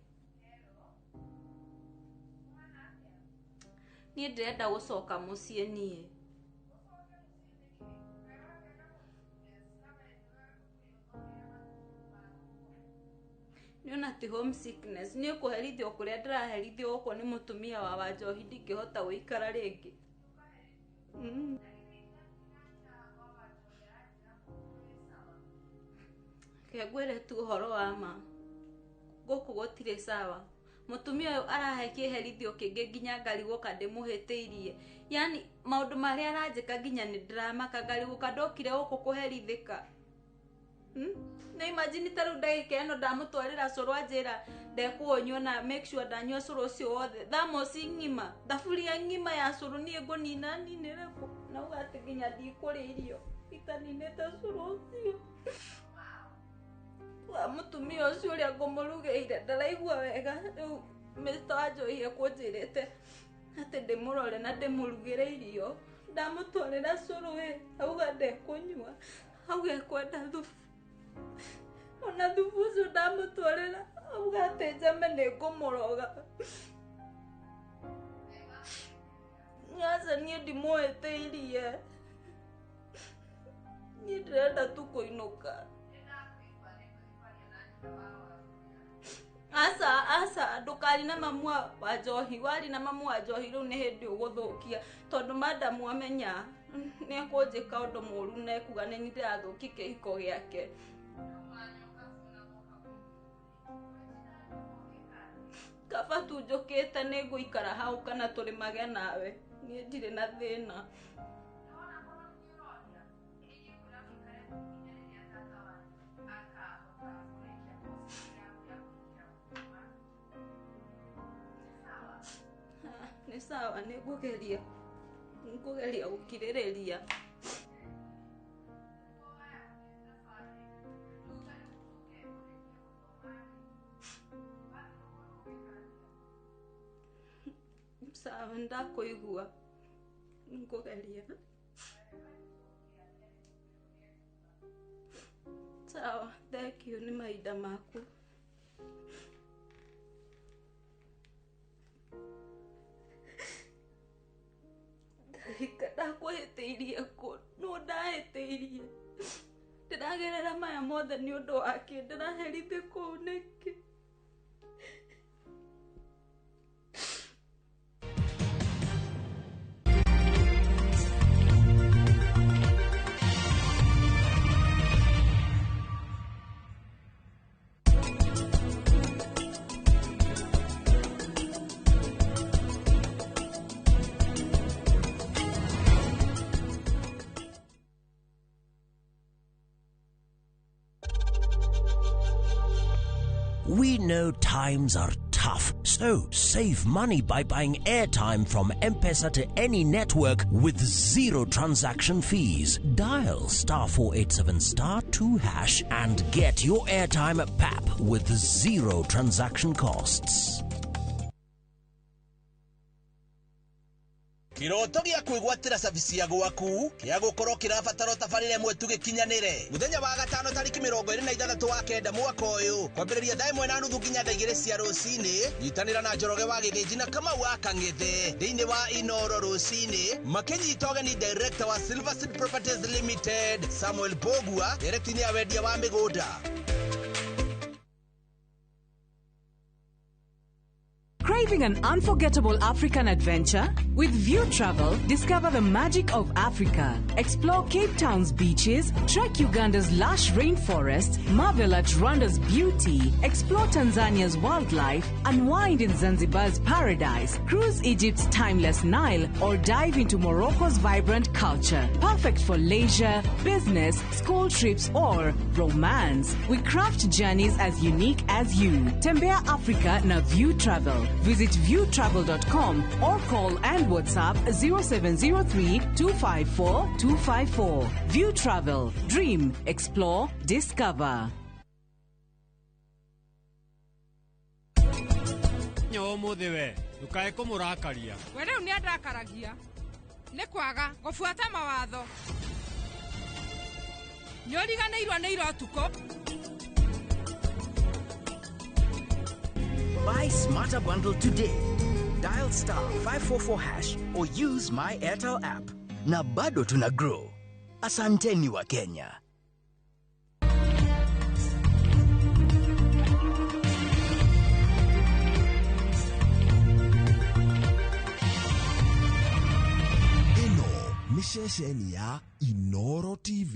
Niĩ ndĩrenda gũcoka mũciĩ niĩ. Nĩona ti homesickness, nĩ kũherithio kũrĩa ndĩraherithio gũkũ nĩ mũtumia wa Wanjohi ndingĩhota gũikara rĩngĩ. Reke ngwĩre tu ũhoro wa ma. Gũkũ gũtirĩ sawa. Mũtumia ũyũ arahe kĩherithio kĩngĩ nginya ngarigwo ka ndĩmũhĩtĩirie. Yaani maũndũ marĩa aranjĩka nginya nĩ ndĩramaka ngarigwo ka ndokire gũkũ kũherithĩka. Na imagine ta rĩu ndagĩka ĩno ndamũtwarĩra cũrũ anjĩra ndekũũnyua na make sure ndanyua cũrũ ũcio wothe. Thamoci ng'ima, thaburia ng'ima ya cũrũ niĩ ngũnina ninĩre kũ? Na uga atĩ nginya ndikũrĩa irio itaninĩte cũrũ ũcio. Wa mũtumia ũcio ũrĩa ngũmũrugĩire ndaraigua wega. Rĩu Mr. Wanjohi ekũnjĩrĩte atĩ ndĩmũrore na ndĩmũrugĩre irio. Ndamũtwarĩra cũrũ ĩ, auga ndekũnyua, auga ekwenda thubu. Ona thubu ũcio ndamũtwarĩra, auga atĩ njame nĩ ngũmũroga. Aca niĩ ndimũhĩtĩirie. Niĩ ndĩrenda tu kũinũka. Aca, aca, ndũkari na mamu wa Njohi, wari na mamu wa Njohi rĩu nĩ hĩndĩ ũgũthũkia tondũ madamu amenya nĩ ekũnjĩka ũndũ mũru na ekuga nĩ niĩ ndĩrathũkia kĩhiko gĩake. Kaba tu njũkĩte nĩ ngũikara hau kana tũrĩmage nawe, niĩ ndirĩ na thĩna. Sawa, nĩ ngũgeria. Ngũgeria gũkirĩrĩria. Sawa, ndakũigua. Ngũgeria. Sawa, thank you nĩ mahinda maku. Ndakwĩhĩtĩirie kũ? Nũ ndahĩtĩirie? Ndĩragerera maya mothe nĩ ũndũ wake. Ndĩraherithio kũu nĩkĩ? We know times are tough, so save money by buying airtime from M-Pesa to any network with zero transaction fees. Dial *487 *2# and get your airtime at PAP with zero transaction costs. Kiroto gĩa kwĩgwatĩra cabici ya gwaku kĩa gũkorwo kĩrabatara tabarĩra ĩmwe tu gĩkinyanĩre. Mũthenya wa gatano tarĩki 26 wa kenda mwaka ũyũ kwambĩrĩria thaa 1:30 nginya thaa 2 cia rũcinĩ. Nyitanĩra na Njoroge wa Gĩthĩnji na Kamau wa Kang'ethe thĩinĩ wa Inoro rũcinĩ makĩnyita ũgeni director wa Silver Seed Properties Limited Samuel Bogua director ya wendia wa mĩgũnda. Craving an unforgettable African adventure? With View Travel, discover the magic of Africa. Explore Cape Town's beaches, trek Uganda's lush rainforests, marvel at Rwanda's beauty, explore Tanzania's wildlife, unwind in Zanzibar's paradise, cruise Egypt's timeless Nile, or dive into Morocco's vibrant culture. Perfect for leisure, business, school trips, or romance. We craft journeys as unique as you. Tembea Africa na View Travel. Visit viewtravel.com or call and WhatsApp 0703 254 254. View Travel. Dream, explore, discover. Ũmũthĩ we ndũkae kũmũrakaria. We rĩu nĩandakaragia nĩ kwaga gũbuata mawatho. Nĩũriganĩirwo nĩ ira ũtukũ. Buy Smarter Bundle today. Dial *544# or use my Airtel app. Na bado tuna grow. Asanteni wa Kenya. Ĩno nĩ ceceni ya Inoro TV.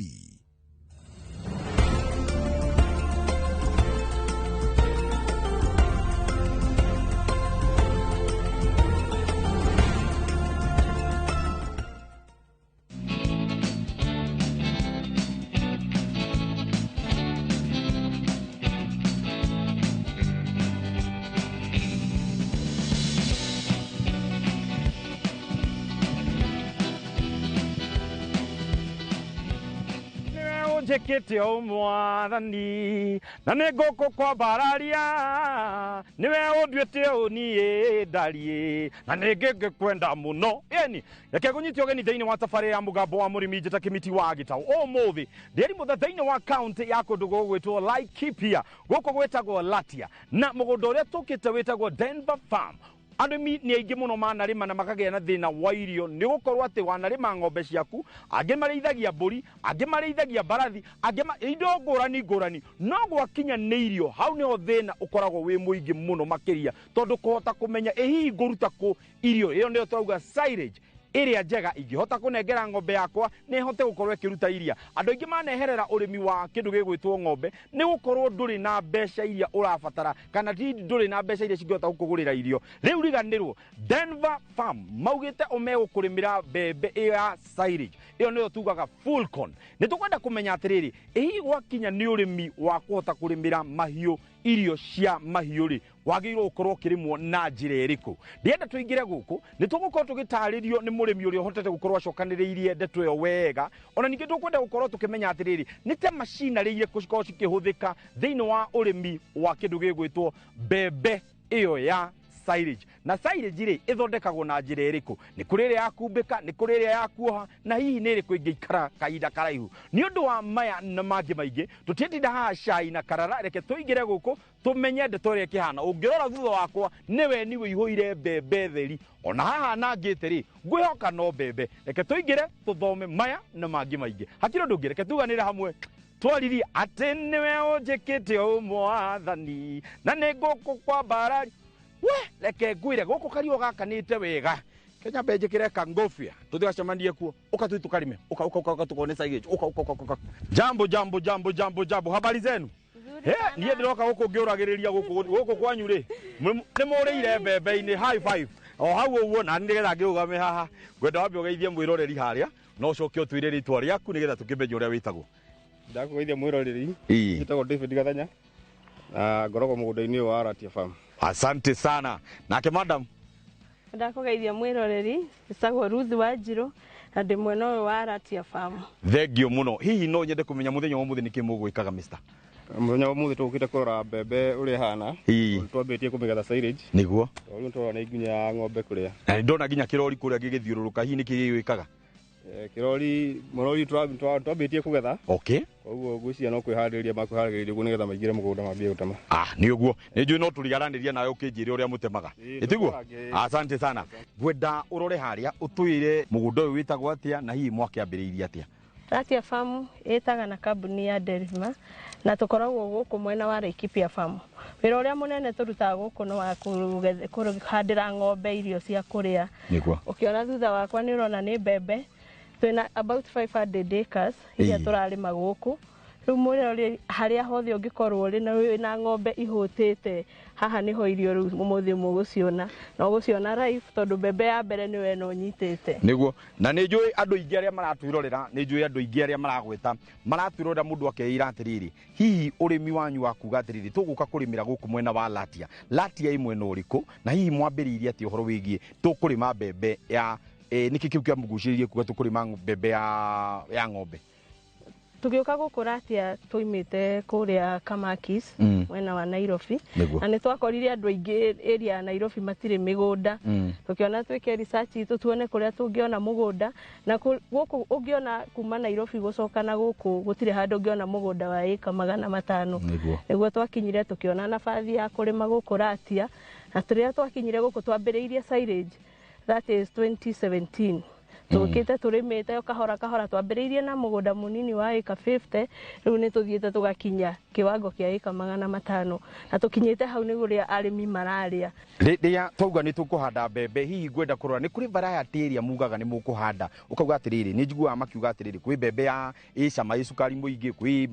Njĩkĩte o mwathani na nĩ ngũkũkwambararia nĩwe ũnduĩte ũũ niĩ ndariĩ na nĩ ngĩkwenda mũno. Ĩni reke ngũnyite ũgeni thĩinĩ wa tabarĩra ya mũgambo wa mũrĩmi njĩta Kĩmiti wa Gĩtaũ. Ũmũthĩ ndĩri mũthe thĩinĩ wa kaunti ya kũndũ gũgwĩtwo Laikipia, gũkũ gwĩtagwo Latia, na mũgũnda ũrĩa tũkĩte wĩtagwo Denver Farm. Arĩmi nĩ aingĩ mũno manarĩma na makagĩa na thĩna wa irio nĩ gũkorwo atĩ wanarĩma ng'ombe ciaku, angĩ marĩithagia mbũri, angĩ marĩithagia mbarathi, angĩ indo ngũrani ngũrani, no gwakinya nĩ irio hau nĩho thĩna ũkoragwo wĩ mũingĩ mũno makĩria, tondũ kũhota kũmenya ĩ hihi ngũruta kũ irio ĩyo nĩyo tũrauga silage ĩrĩa njega ingĩhota kũnengera ng'ombe yakwa nĩ hote gũkorwo ĩkĩruta iria. Andũ aingĩ maneherera ũrĩmi wa kĩndũ gĩgwĩtwo ng'ombe nĩ gũkorwo ndũrĩ na mbeca iria ũrabatara kana ndũrĩ na mbeca iria cingĩhota gũkũgũrĩra irio. Rĩu riganĩrwo Denver Farm maugĩte ũmegũkũrĩmĩra mbembe ĩyo ya silage, ĩyo nĩyo tugaga full corn. Nĩ tũkwenda kũmenya atĩrĩrĩ, ĩ hihi gwakinya nĩ ũrĩmi wa kũhota kũrĩmĩra mahiũ irio cia mahiũ rĩ, wagĩrĩirwo gũkorwo ũkĩrĩmwo na njĩra ĩrĩkũ. Ndienda tũingĩre gũkũ nĩ tũgũkorwo tũgĩtarĩrio nĩ mũrĩmi ũrĩa ũhotete gũkorwo acokanĩrĩirie ndeto ĩyo wega. Ona ningĩ tũkwenda gũkorwo tũkĩmenya atĩrĩrĩ, nĩ ta macinarĩ irĩkũ cikorwo cikĩhũthĩka thĩinĩ wa ũrĩmi wa kĩndũ gĩgwĩtwo mbembe ĩyo ya silage. Na silage rĩ ĩthondekagwo na njĩra ĩrĩkũ? Nĩ kũrĩ ĩrĩa ya kumbĩka, nĩ kũrĩ ĩrĩa ya kuoha, na hihi nĩ ĩrĩkũ ĩngĩikara kahinda karaihu. Nĩ ũndũ wa maya na mangĩ maingĩ, tũtiĩtinda haha cai na karara, reke tũingĩre gũkũ tũmenye ndeto ĩrĩa ĩkĩhana. Ũngĩrora thutha wakwa nĩ weni wĩihũire mbembe theri, ona haha nangĩte rĩ ngwĩhoka no mbembe. Reke tũingĩre tũthome maya na mangĩ maingĩ. Hakiri ũndũ ũngĩ, reke tuganĩre hamwe twaririe atĩ nĩwe ũnjĩkĩte ũũ mwathani na nĩ ngũkũkwambararia. We reke ngwire gũkũ kariũ gakanĩte wega. Kenya mbe njĩkĩre kangofia tũthigacemanie kuo, ũka tũthiĩ tũkarĩme, ũka ũka ũka ũka tukone silage, ũka ũka ũka ũka. Jambo jambo jambo jambo jambo, habari zenu? Niĩ ndĩroka gũkũ ngĩũragĩrĩria gũkũ kwanyu rĩ nĩ mũrĩire mbembe-inĩ high five o hau ũguo, na nĩgetha ngĩrũgame haha ngwenda wambe ũgeithie mwĩroreri harĩa na ũcoke ũtwĩre rĩtwa rĩaku nĩgetha tũkĩmenye ũrĩa wĩtagwo. Ndakũgeithia mwĩroreri, njĩtagwo David Gathanya na ngoragwo mũgũnda-inĩ ũyũ wa Ratia Farm. Asante sana. Nake madam? Ndakũgeithia mwĩroreri, njĩtagwo Ruth Wanjirũ na ndĩ mwena ũyũ wa Ratia Farm. Thengio mũno. Hihi no nyende kũmenya mũthenya wa ũmũthĩ nĩkĩ mũgwĩkaga mister? Mũthenya wa ũmũthĩ tũgũkĩte kũrora mbembe ũrĩa ĩhana. Twambĩtie kũmĩgetha silage. Nĩguo. Tondũ rĩu tũrona nĩ nginya ng'ombe kũrĩa. Na ndona nginya kĩrori kũrĩa gĩgĩthiũrũrũka, hihi nĩkĩ gĩgwĩkaga? Kĩrori mũrori twambĩtie kũgetha. Okay. Koguo ngwĩciria no kwĩharĩrĩria makwĩharĩrĩria ũguo nĩgetha maingĩre mũgũnda mambie gũtema. Nĩ ũguo. Nĩ njũĩ no tũrigaranĩria nawe ũkĩnjĩre ũrĩa mũtemaga. Ĩtiguo? Asante sana. Ngwenda ũrore harĩa ũtwĩre mũgũnda ũyũ wĩtagwo atĩa na hihi mwakĩambĩrĩirie atĩa. Ratia Farm ĩtaga na kambuni ya Delima na tũkoragwo gũkũ mwena wa Laikipia Farm. Wĩra ũrĩa mũnene tũrutaga gũkũ nĩ wa kũhandĩra ng'ombe irio cia kũrĩa. Nĩguo. Ũkĩona thutha wakwa nĩ ũrona nĩ mbembe. Twĩna about 500 acres iria tũrarĩma gũkũ. Rĩu mũrĩo harĩa hothe ũngĩkorwo ũrĩ na wĩna ng'ombe ihũtĩte, haha nĩho irio rĩu ũmũthĩ mũgũciona. Na ũgũciona live tondũ mbembe ya mbere nĩwe ĩno ũnyitĩte. Nĩguo. Na nĩ njũĩ andũ aingĩ arĩa maratwĩrorera, nĩ njũĩ andũ aingĩ arĩa maragwĩta, maratwĩrorera mũndũ akeira atĩrĩrĩ, hihi ũrĩmi wanyu wa kuga atĩrĩrĩ, tũgũka kũrĩmĩra gũkũ mwena wa Latia. Latia ĩ mwena ũrĩkũ? Na hihi mwambĩrĩirie atĩa ũhoro wĩgiĩ tũkũrĩma mbembe ya nĩkĩ kĩu kĩamũgucĩrĩirie kuga tũkũrĩma mbembe ya ng'ombe? Tũgĩũka gũkũ Ratia tũimĩte kũrĩa Kamakis mwena wa Nairobi. Na nĩ twakorire andũ aingĩ area ya Nairobi matirĩ mĩgũnda. Tũkĩona twĩke research itũ tuone kũrĩa tũngĩona mũgũnda, na gũkũ ũngĩona kuma Nairobi gũcoka na gũkũ gũtirĩ handũ ũngĩona mũgũnda wa ĩka 500. Nĩguo twakinyire tũkĩona nabathi ya kũrĩma gũkũ Ratia, na tũrĩa twakinyire gũkũ twambĩrĩirie silage, that is 2017. Tũkĩte tũrĩmĩte o kahora kahora, twambĩrĩirie na mũgũnda mũnini wa ĩka 50, rĩu nĩ tũthiĩte tũgakinya kĩwango kĩa ĩka 500, na tũkinyĩte hau nĩ ũrĩa arĩmi mararĩa. Rĩrĩa twauga nĩ tũkũhanda mbembe, hihi ngwenda kũrora nĩ kũrĩ variety ĩrĩa mugaga nĩ mũkũhanda, ũkauga atĩrĩrĩ, nĩ njiguaga makiuga atĩrĩrĩ, kwĩ mbembe ya ĩ cama ĩ cukari mũingĩ, kwĩ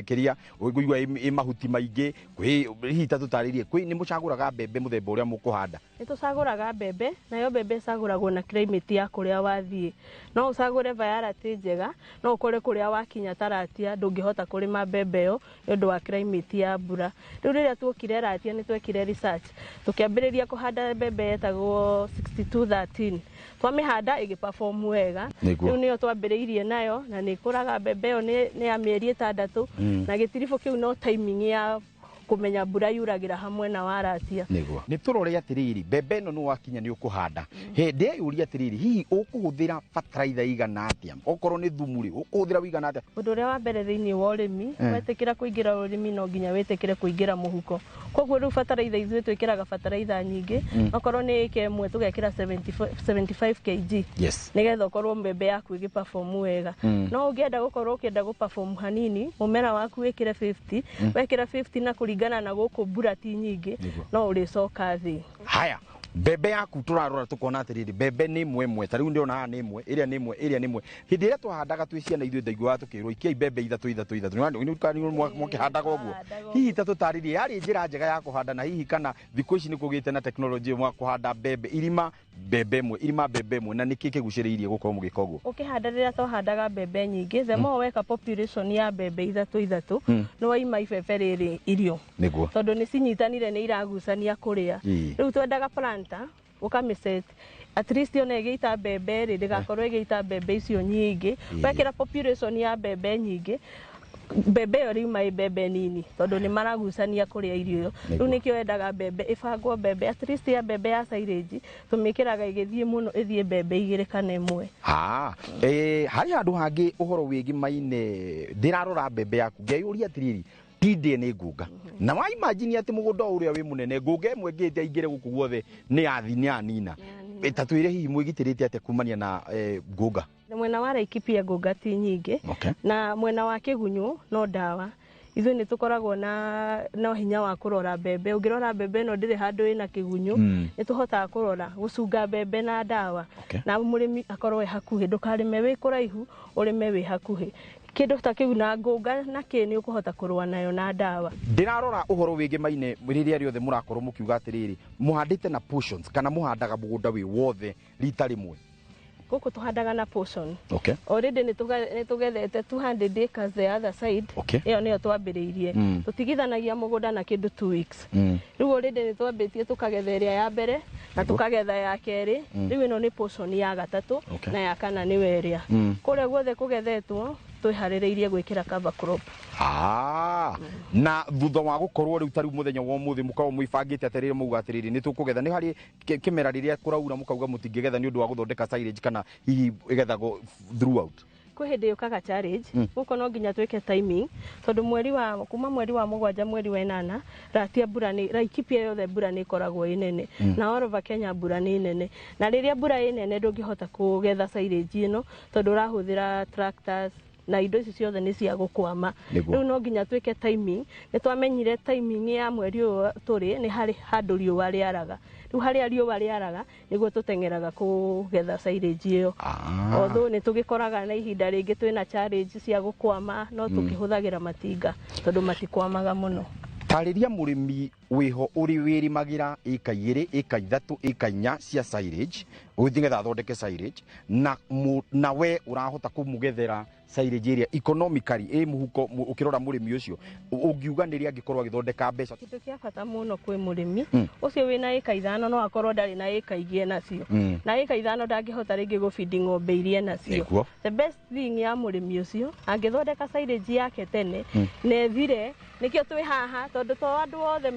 kĩrĩa ũiguaga ĩ mahuti maingĩ, kwĩ hihi ta tũtarĩrie, kwĩ nĩ mũcagũraga mbembe mũthemba ũrĩa mũkũhanda? Nĩ tũcagũraga mbembe, nayo mbembe ĩcagũragwo na climate ya kũrĩa wathiĩ. No ũcagũre variety njega, no ũkore kũrĩa wakinya ta Ratia ndũngĩhota kũrĩma mbembe ĩyo nĩ ũndũ wa climate ya mbura. Rĩu rĩrĩa tuokire Ratia nĩ twekire research, tũkĩambĩrĩria kũhanda mbembe yetagwo 6213. Twamĩhanda ĩgĩperform wega. Rĩu nĩyo twambĩrĩirie nayo na nĩ ĩkũraga mbembe ĩyo nĩ ya mĩeri 6, na gĩtiribũ kĩu no timing ya kũmenya mbura yuragĩra hamwe na wa Ratia. Nĩguo. Nĩ tũrore atĩrĩrĩ, mbembe ĩno nĩ wakinya nĩ ũkũhanda. Hĩndĩ ĩyũria atĩrĩrĩ, hihi ũkũhũthĩra bataraitha igana atĩa? Okorwo nĩ thumu rĩ, ũkũhũthĩra wĩigana atĩa? Ũndũ ũrĩa wa mbere thĩinĩ wa ũrĩmi, wetĩkĩra kũingĩra ũrĩmi no nginya wĩtĩkĩre kũingĩra mũhuko. Koguo rĩu bataraitha ithuĩ twĩkĩraga bataraitha nyingĩ, okorwo nĩ ĩka ĩmwe tũgekĩra 75 kg. Nĩgetha ũkorwo mbembe yaku ĩgĩperform wega. No ũngĩenda gũkorwo ũkĩenda gũperform hanini, mũmera waku wĩkĩre 50, wekĩra 50 na kũringana na gũkũ mbura ti nyingĩ, no ũrĩcoka thĩ. Haya, mbembe yaku turarora tukona atiriri, mbembe ni imwe imwe, ta riu ndĩrona haha nĩ ĩmwe, ĩrĩa nĩ ĩmwe, ĩrĩa nĩ ĩmwe. Hĩndĩ ĩrĩa twahandaga twĩ ciana ithuĩ ndaiguaga tũkĩrwo ikiai mbembe ithatũ ithatũ ithatũ. Nĩ mwakĩhandaga ũguo? Hihi ta tũtarĩrie, yarĩ njĩra njega ya kũhanda, na hihi kana thikũ ici nĩ kũgĩte na tekinoronjĩ mwa kũhanda mbembe irima Mbembe ĩmwe irima mbembe ĩmwe, na nĩkĩ kĩgucĩrĩirie gũkorwo mũgĩka ũguo? Ũkĩhanda, rĩrĩa twahandaga mbembe nyingĩ, the more weka population ya mbembe ithatũ ithatũ, nĩ waima ibebe rĩrĩ irio, tondũ nĩ cinyitanire, nĩ iragucania kũrĩa. Rĩu twendaga planter ũkamĩset at least ona ĩgĩita mbembe rĩ, ndĩgakorwo ĩgĩita mbembe icio nyingĩ. Wekĩra population ya mbembe nyingĩ, mbembe ĩyo riuma ĩ mbembe nini, tondũ nĩ maragucania kũrĩa irio ĩyo. Rĩu nĩkĩo wendaga mbembe ĩbangwo, mbembe at least ya mbembe ya silage tũmĩkĩraga ĩgĩthiĩ mũno, ĩthiĩ mbembe igĩrĩ kana ĩmwe. Ha, harĩ handũ hangĩ ũhoro wĩgiĩ maine, ndĩrarora mbembe yaku ngeyũria atĩrĩrĩ, tindĩ nĩ ngũnga, na wa imagine atĩ mũgũnda ũrĩa wĩ mũnene, ngũnga ĩmwe ĩngĩte aingĩre gũkũ guothe nĩ yathi nĩ yanina. Ta twĩre hihi mwĩgitĩrĩte atĩa kumania na ngũnga? Mwena wa Laikipia ngũnga ti nyingĩ. Na mwena wa kĩgunyũ no ndawa. Ithuĩ nĩ tũkoragwo na hinya wa kũrora mbembe. Ũngĩrora mbembe ĩno ndĩrĩ handũ ĩna kĩgunyũ. Nĩ tũhotaga kũrora gũcunga mbembe na ndawa. Na mũrĩmi akorwo e hakuhĩ, ndũkarĩme wĩ kũraihu, ũrĩme wĩ hakuhĩ. Kĩndũ ta kĩu na ngũnga na kĩ nĩ ũkũhota kũrũa nayo na ndawa. Ndĩrarora ũhoro wĩgiĩ maine, rĩrĩa rĩothe mũrakorwo mũkiuga atĩrĩrĩ, mũhandĩte na portions kana mũhandaga mũgũnda wĩ wothe rita rĩmwe? Gũkũ tũhandaga na portion. Already nĩ tũgethete 200 acres the other side. Ĩyo nĩyo twambĩrĩirie. Tũtigithanagia mũgũnda na kĩndũ 2 weeks. Rĩu already nĩ twambĩtie tũkagetha ĩrĩa ya mbere na tũkagetha ya kerĩ. Rĩu ĩno nĩ portion ya gatatũ. Na ya kana nĩwe ĩrĩa. Kũrĩa guothe kũgethetwo twĩharĩrĩirie gwĩkĩra cover crop. Ah, na thutha wa gũkorwo rĩu ta rĩu mũthenya wa ũmũthĩ mũkorwo mwĩbangĩte atĩrĩrĩ, mũuga atĩrĩrĩ, nĩ tũkũgetha, nĩ harĩ kĩmera rĩrĩa kũraura mũkauga mũtingĩgetha nĩ ũndũ wa gũthondeka silage, kana hihi ĩgethagwo throughout? Kwĩ hĩndĩ yũkaga challenge. Gũkũ no nginya twĩke timing, tondũ mweri wa kuma mweri wa 7, mweri wa 8, ratia mbura nĩ Laikipia yothe mbura nĩ ĩkoragwo ĩ nene. Na all over Kenya mbura nĩ nene, na rĩrĩa mbura ĩ nene ndũngĩhota kũgetha silage ĩno, tondũ ũrahũthĩra tractors na indo ici ciothe nĩ cia gũkwama. Rĩu no nginya twĩke timing. Nĩ twamenyire timing ya mweri ũyũ tũrĩ nĩ harĩ handũ riũa rĩaraga. Rĩu harĩa riũa rĩaraga nĩguo tũteng'eraga kũgetha silage ĩyo. Although nĩ tũgĩkoraga na ihinda rĩngĩ twĩna challenge cia gũkwama, no tũkĩhũthagĩra matinga tondũ matikwamaga mũno. Tarĩria mũrĩmi wĩho ũrĩ wĩrĩmagĩra ĩka 2, ĩka 3, ĩka 4 cia silage nĩgetha athondeke silage, na we ũrahota kũmũgethera silage ĩrĩa economically ĩ mũhuko, ũkĩrora mũrĩmi ũcio ũngiuga nĩrĩ angĩkorwo agĩthondeka mbeca? Kĩndũ kĩa bata mũno kwĩ mũrĩmi ũcio wĩna ĩka 5, no akorwo ndarĩ na ĩka ingĩ enacio, na ĩka 5 ndangĩhota rĩngĩ gũbindi ng'ombe iria enacio. The best thing ya mũrĩmi ũcio angĩthondeka silage yake tene na ethire, nĩkĩo twĩ haha, tondũ to andũ othe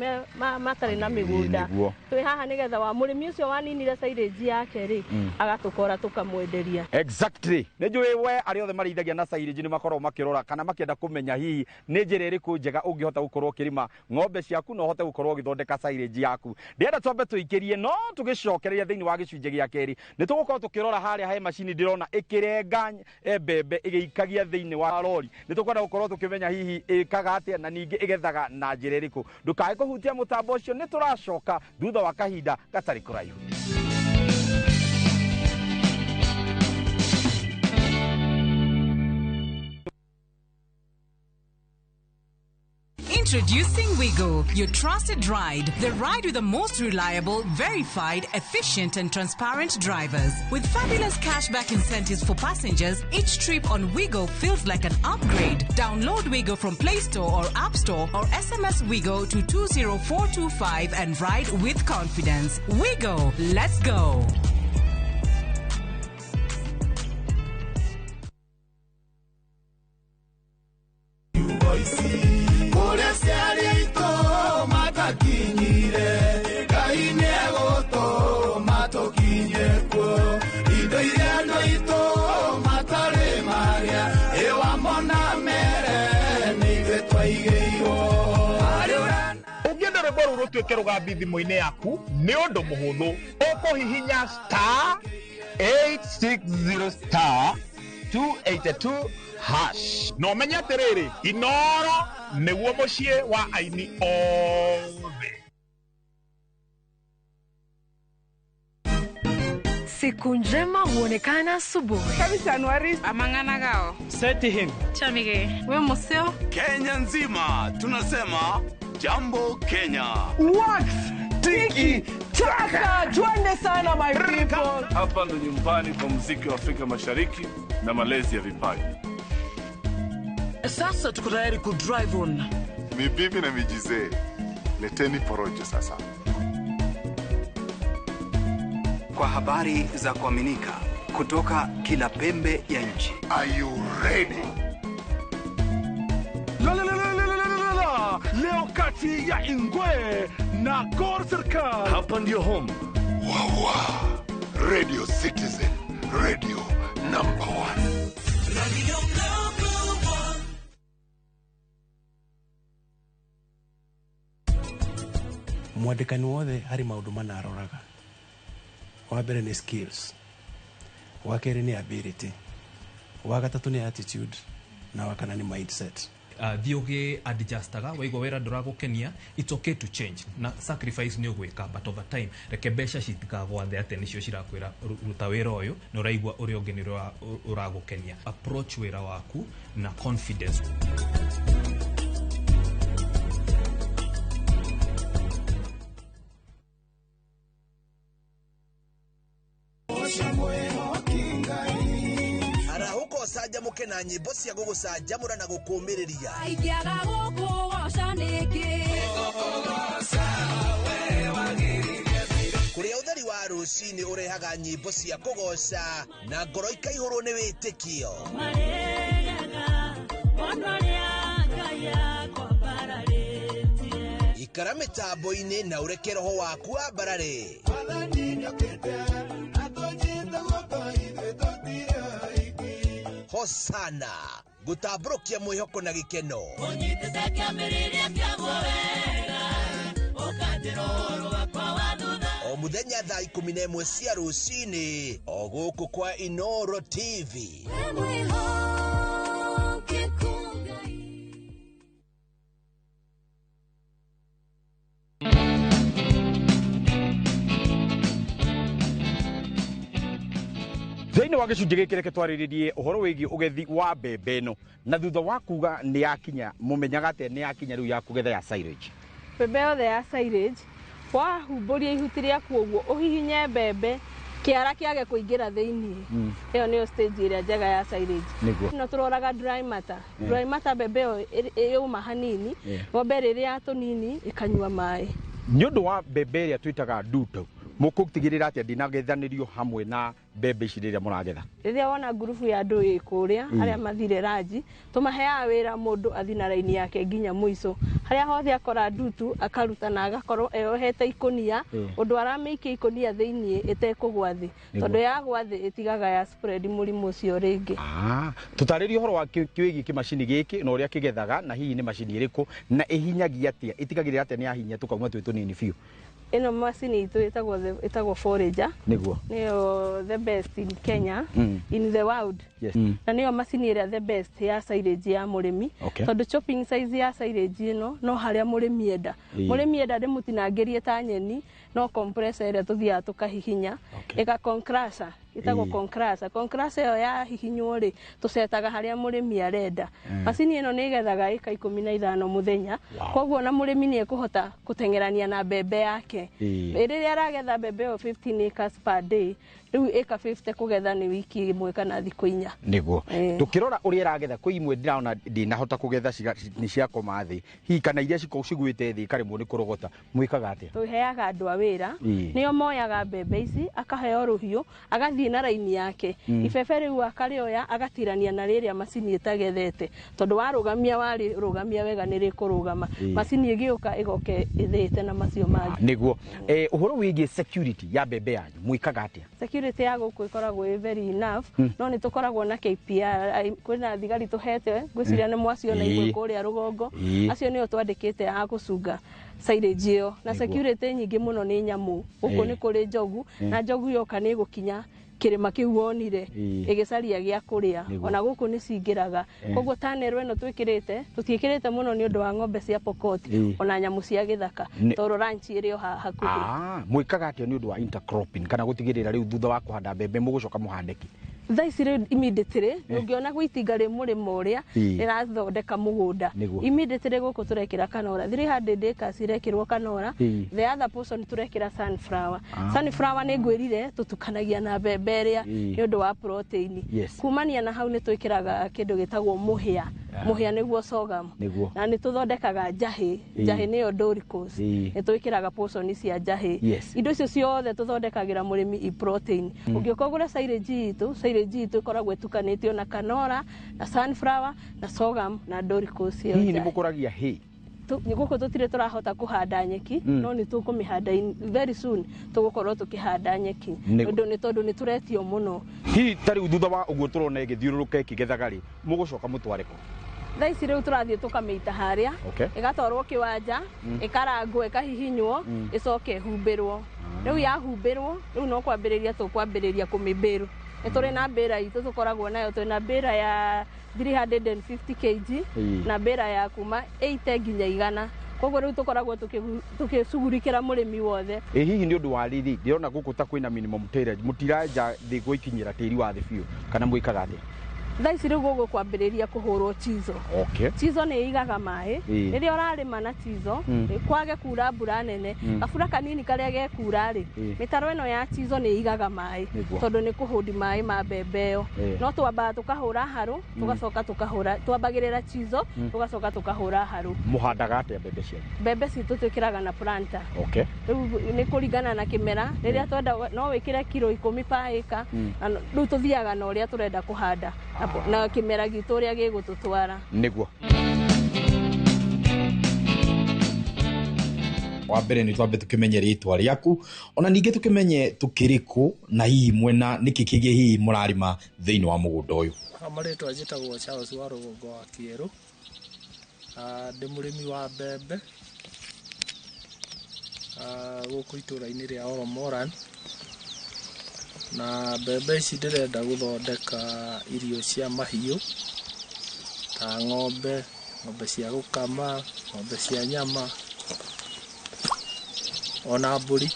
matarĩ na mĩgũnda. Twĩ haha nĩgetha wa mũrĩmi ũcio waninire silage yake rĩ, agatũkora tũkamwenderia. Exactly. Nĩ njũĩ we arĩa othe marĩithagia na silage nĩ makoragwo makĩrora kana makĩenda kũmenya hihi nĩ njĩra ĩrĩkũ njega ũngĩhota gũkorwo ũkĩrĩma ng'ombe ciaku na ũhote gũkorwo ũgĩthondeka silage yaku. Ndĩrenda twambe tũikĩrie, no tũgĩcokereria thĩinĩ wa gĩcunjĩ gĩa kerĩ nĩ tũgũkorwo tũkĩrora harĩa he macini ndĩrona ĩkĩrenga mbembe ĩgĩikagia thĩinĩ wa rori. Nĩ tũkwenda gũkorwo tũkĩmenya hihi ĩkaga atĩa na ningĩ ĩgethaga na njĩra ĩrĩkũ. Ndũkae kũhutia mũtambo ũcio, nĩ tũracoka thutha wa kahinda gatarĩ kũraihu. Introducing Wigo, your trusted ride. The ride with the most reliable, verified, efficient and transparent drivers. With fabulous cashback incentives for passengers, each trip on Wigo feels like an upgrade. Download Wigo from Play Store or App Store or SMS Wigo to 20425 and ride with confidence. Wigo, let's go. Ũngĩenda rwĩmbo rũu rũtuĩke rũgambi thimũ-inĩ yaku nĩ ũndũ mũhũthũ, ũkũhihinya star 860 star 282 hash, na ũmenye atĩrĩrĩ, Inoro nĩguo mũciĩ wa aini othe. Siku njema huonekana asubuhi. Amanganagao. Seti him. Chamige. We museo. Kenya nzima tunasema Jambo Kenya. Wax Tiki taka, twende sana my people. Hapa ndo nyumbani kwa muziki wa Afrika Mashariki na malezi ya vipaji. Sasa tuko tayari ku drive on. Mibibi na mijizee, leteni porojo sasa. Kwa habari za kuaminika kutoka kila pembe ya nchi. Are you ready? La la la la la la la la. Leo kati ya Ingwe na Gor Serikal. Hapa ndio home. Wawa. Radio Citizen, radio number 1. Radio number 1. Mwandĩkani wothe harĩ maũndũ mana aroraga. Wa mbere nĩ skills, wa kerĩ nĩ ability, wa gatatũ nĩ attitude na wa kana nĩ mindset. Thiĩ ũgĩ adjustaga waigua wĩra ndũragũkenia, it's okay to change na sacrifice nĩ ũgwĩka, but over time reke mbeca citikagwathe atĩ nĩcio cirakwĩra ruta wĩra ũyũ na ũraigua ũrĩa ũngĩ nĩ ũragũkenia. Approach wĩra waku na confidence. Arahũka ũcanjamũke na nyĩmbo cia gũgũcanjamũra na gũkũũmĩrĩria. Ingĩaga gũkũgoca nĩkĩ? Kũrĩa ũtheri wa rũcinĩ ũrehaga nyĩmbo cia kũgoca na ngoro ikaihũrwo nĩ wĩtĩkio. Ikara mĩtambo-inĩ na ũreke roho waku wambarare. Hosana gũtambũrũkia mwĩhoko na gĩkeno. Ũnyitĩte kĩambĩrĩria kĩaguo wega, ũkanjĩra ũhoro wakwa wa thutha. O mũthenya thaa 11 cia rũcinĩ o gũkũ kwa Inoro TV. Wĩ mwĩhokeku Ngai. Thĩinĩ wa gĩcunjĩ gĩkĩ reke twarĩrĩrie ũhoro wĩgiĩ ũgethi wa mbembe ĩno, na thutha wa kuga nĩ yakinya, mũmenyaga atĩa nĩ yakinya rĩu ya kũgetha ya silage? Mbembe yothe ya silage wahumbũria ihuti rĩaku ũguo ũhihinye mbembe kĩara kĩage kũingĩra thĩinĩ, ĩyo nĩyo stage ĩrĩa njega ya silage. Nĩguo. No tũroraga dry matter. Dry matter mbembe ĩyo ĩyũma hanini, ng'ombe rĩrĩa tũnini ĩkanyua maĩ. Nĩ ũndũ wa mbembe ĩrĩa twĩtaga ndutu, mũkũtigĩrĩra atĩa ndĩnagethanĩrio hamwe na mbembe ici rĩrĩa mũragetha? Rĩrĩa wona ngurubu ya andũ ĩ kũrĩa arĩa mathire ranji, tũmaheaga wĩra mũndũ athi na raini yake nginya mũico. Harĩa hothe akora ndutu akaruta na agakorwo eyohete ikũnia, ũndũ aramĩikia ikũnia thĩiniĩ ĩtekũgwa thĩ, tondũ yagwa thĩ ĩtigaga ya spread mũrimũ ũcio rĩngĩ. Tũtarĩrie ũhoro wa wĩgiĩ kĩmacini gĩkĩ na ũrĩa kĩgethaga, na hihi nĩ macini ĩrĩkũ na ĩhinyagia atĩa, ĩtigagĩrĩra atĩa nĩ yahinya tũkauma twĩ tũnini biũ? Ĩno macini itũ ĩtagwo forager. Nĩguo. Nĩyo the best in Kenya, in the world. Yes. Na nĩyo macini ĩrĩa the best ya silage ya mũrĩmi. Tondũ chopping size ya silage ĩno no harĩa mũrĩmi enda. Mũrĩmi enda ndĩmũtinangĩrie ta nyeni, no compressor ĩrĩa tũthiaga tũkahihinya, ĩka compressor, ĩtagwo compressor. Compressor ĩyo yahihinywo rĩ, tũcetaga harĩa mũrĩmi arenda. Macini ĩno nĩ ĩgethaga ĩka 15 mũthenya. Koguo na mũrĩmi nĩ ekũhota gũteng'erania na mbembe yake. Rĩrĩa aragetha mbembe ĩyo 15 acres per day, rĩu ĩka 50 kũgetha nĩ wiki ĩmwe kana thikũ 4. Nĩguo. Tũkĩrora ũrĩa ĩragetha, kwĩ imwe ndĩrona ndinahota kũgetha nĩ ciakoma thĩ, hihi kana iria cigwĩte thĩ ikaremwo nĩ kũrogota, mwĩkaga atĩa? Tũheaga andũ a wĩra, nĩo moyaga mbembe ici, akaheo rũhiũ, agathiĩ na raini yake. Ibebe rĩu akarĩoya agatirania na rĩrĩa macini ĩtagethete, tondũ warũgamia warĩrũgamia wega nĩ rĩkũrũgama. Macini ĩgĩũka ĩgoke ĩthĩĩte na macio mangĩ. Nĩguo. Ũhoro wĩgiĩ security ya mbembe yanyu mwĩkaga atĩa? Security ya gũkũ ĩkoragwo ĩ very enough, no nĩ tũkoragwo na KPR, kwĩna thigari tũhete, ngwĩciria nĩ mwaciona imwe kũrĩa rũgongo, acio nĩo twandĩkĩte a gũcunga silage ĩyo. Na security nyingĩ mũno nĩ nyamũ, gũkũ nĩ kũrĩ njogu, na njogu yoka nĩ ĩgũkinya kĩrĩma kĩu wonire ĩgĩcaria gĩa kũrĩa, ona gũkũ nĩ cingĩraga. Koguo tanero ĩno twĩkĩrĩte, tũtiĩkĩrĩte mũno nĩ ũndũ wa ng'ombe cia Pokot, ona nyamũ cia gĩthaka, tondũ ranch ĩrĩ o haha hakuhĩ. Mwĩkaga atĩa nĩ ũndũ wa intercropping kana gũtigĩrĩra rĩu thutha wa kũhanda mbembe mũgũcoka mũhande kĩ? Thaa ici rĩu immediately ũngĩona gwĩ itinga rĩ mũrĩmo ũrĩa rĩrathondeka mũgũnda, immediately gũkũ tũrekĩra kanora, 300 acres irekĩrwo kanora. The other portion tũrekĩra sunflower. Sunflower nĩ ngwĩrire tũtukanagia na mbembe ĩrĩa nĩ ũndũ wa protein. Kumania na hau nĩ twĩkĩraga kĩndũ gĩtagwo mũhĩa. Mũhĩa nĩguo sorghum. Na nĩ tũthondekaga njahĩ. Njahĩ nĩyo Doricos. Nĩ twĩkĩraga portion cia njahĩ. Indo icio ciothe tũthondekagĩra mũrĩmi i protein. Ũngĩũka ũgũre silage itũ, silage itũ ĩkoragwo ĩtukanĩtio na kanora na sunflower na sorghum na Doricos ĩyo. Hihi nĩ mũkũragia hay? Gũkũ tũtirĩ tũrahota kũhanda nyeki, no nĩ tũkũmĩhanda very soon, tũgũkorwo tũkĩhanda nyeki ũndũ nĩ tondũ nĩ tũretio mũno. Hihi ta rĩu thutha wa ũguo tũrona ĩgĩthiũrũrũka ĩkĩgethaga rĩ, mũgũcoka mũtware kũ? Thaa ici rĩu tũrathiĩ tũkamĩita harĩa, ĩgatwarwo kĩwanja, ĩkarangwo, ĩkahihinywo, ĩcoke ĩhumbĩrwo. Rĩu yahumbĩrwo, rĩu no kwambĩrĩria tũkwambĩrĩria kũmĩmbĩrwo. Nĩ tũrĩ na mbĩra itũ tũkoragwo nayo, twĩ na mbĩra ya 350 kg na mbĩra ya kuma 80 nginya 100. Koguo rĩu tũkoragwo tũgĩcugurikĩra mũrĩmi wothe. Ĩ hihi nĩ ũndũ wa rĩrĩ, ndĩrona gũkũ ta kwĩna minimum tillage, mũtirenja thĩ gũikinyĩra tĩri wa thĩ biũ, kana mwĩkaga atĩa? Thaa ici rĩu gũgũ kwambĩrĩria kũhũrwo chizo. Chizo nĩ ĩigaga maĩ. Rĩrĩa ũrarĩma na chizo, kwage kura mbura nene, gabura kanini karĩa gekura rĩ, mĩtaro ĩno ya chizo nĩ ĩigaga maĩ tondũ nĩ kũhũndi maĩ ma mbembe ĩyo. No twambaga tũkahũra harũ, tũgacoka tũkahũra, twambagĩrĩra chizo, tũgacoka tũkahũra harũ. Mũhandaga atĩa mbembe cianyu? Mbembe citũ twĩkĩraga na planter. Rĩu nĩ kũringana na kĩmera, rĩrĩa twenda no wĩkĩre kiro 10 per acre, rĩu tũthiaga na ũrĩa tũrenda kũhanda na kĩmera gitũ ũrĩa gĩgũtũtwara. Nĩguo. Wa mbere nĩ twambe tũkĩmenye rĩtwa rĩaku, ona ningĩ tũkĩmenye tũkĩrĩ kũ na hihi mwena nĩkĩ kĩngĩ hihi mũrarĩma thĩinĩ wa mũgũnda ũyũ. Marĩtwa njĩtagwo Charles wa Rũgongo wa Kĩerũ. Ndĩ mũrĩmi wa mbembe gũkũ itũũra-inĩ rĩa Oromoran. Na mbembe ici ndĩrenda gũthondeka irio cia mahiũ ta ng'ombe, ng'ombe cia gũkama, ng'ombe cia nyama ona mbũri.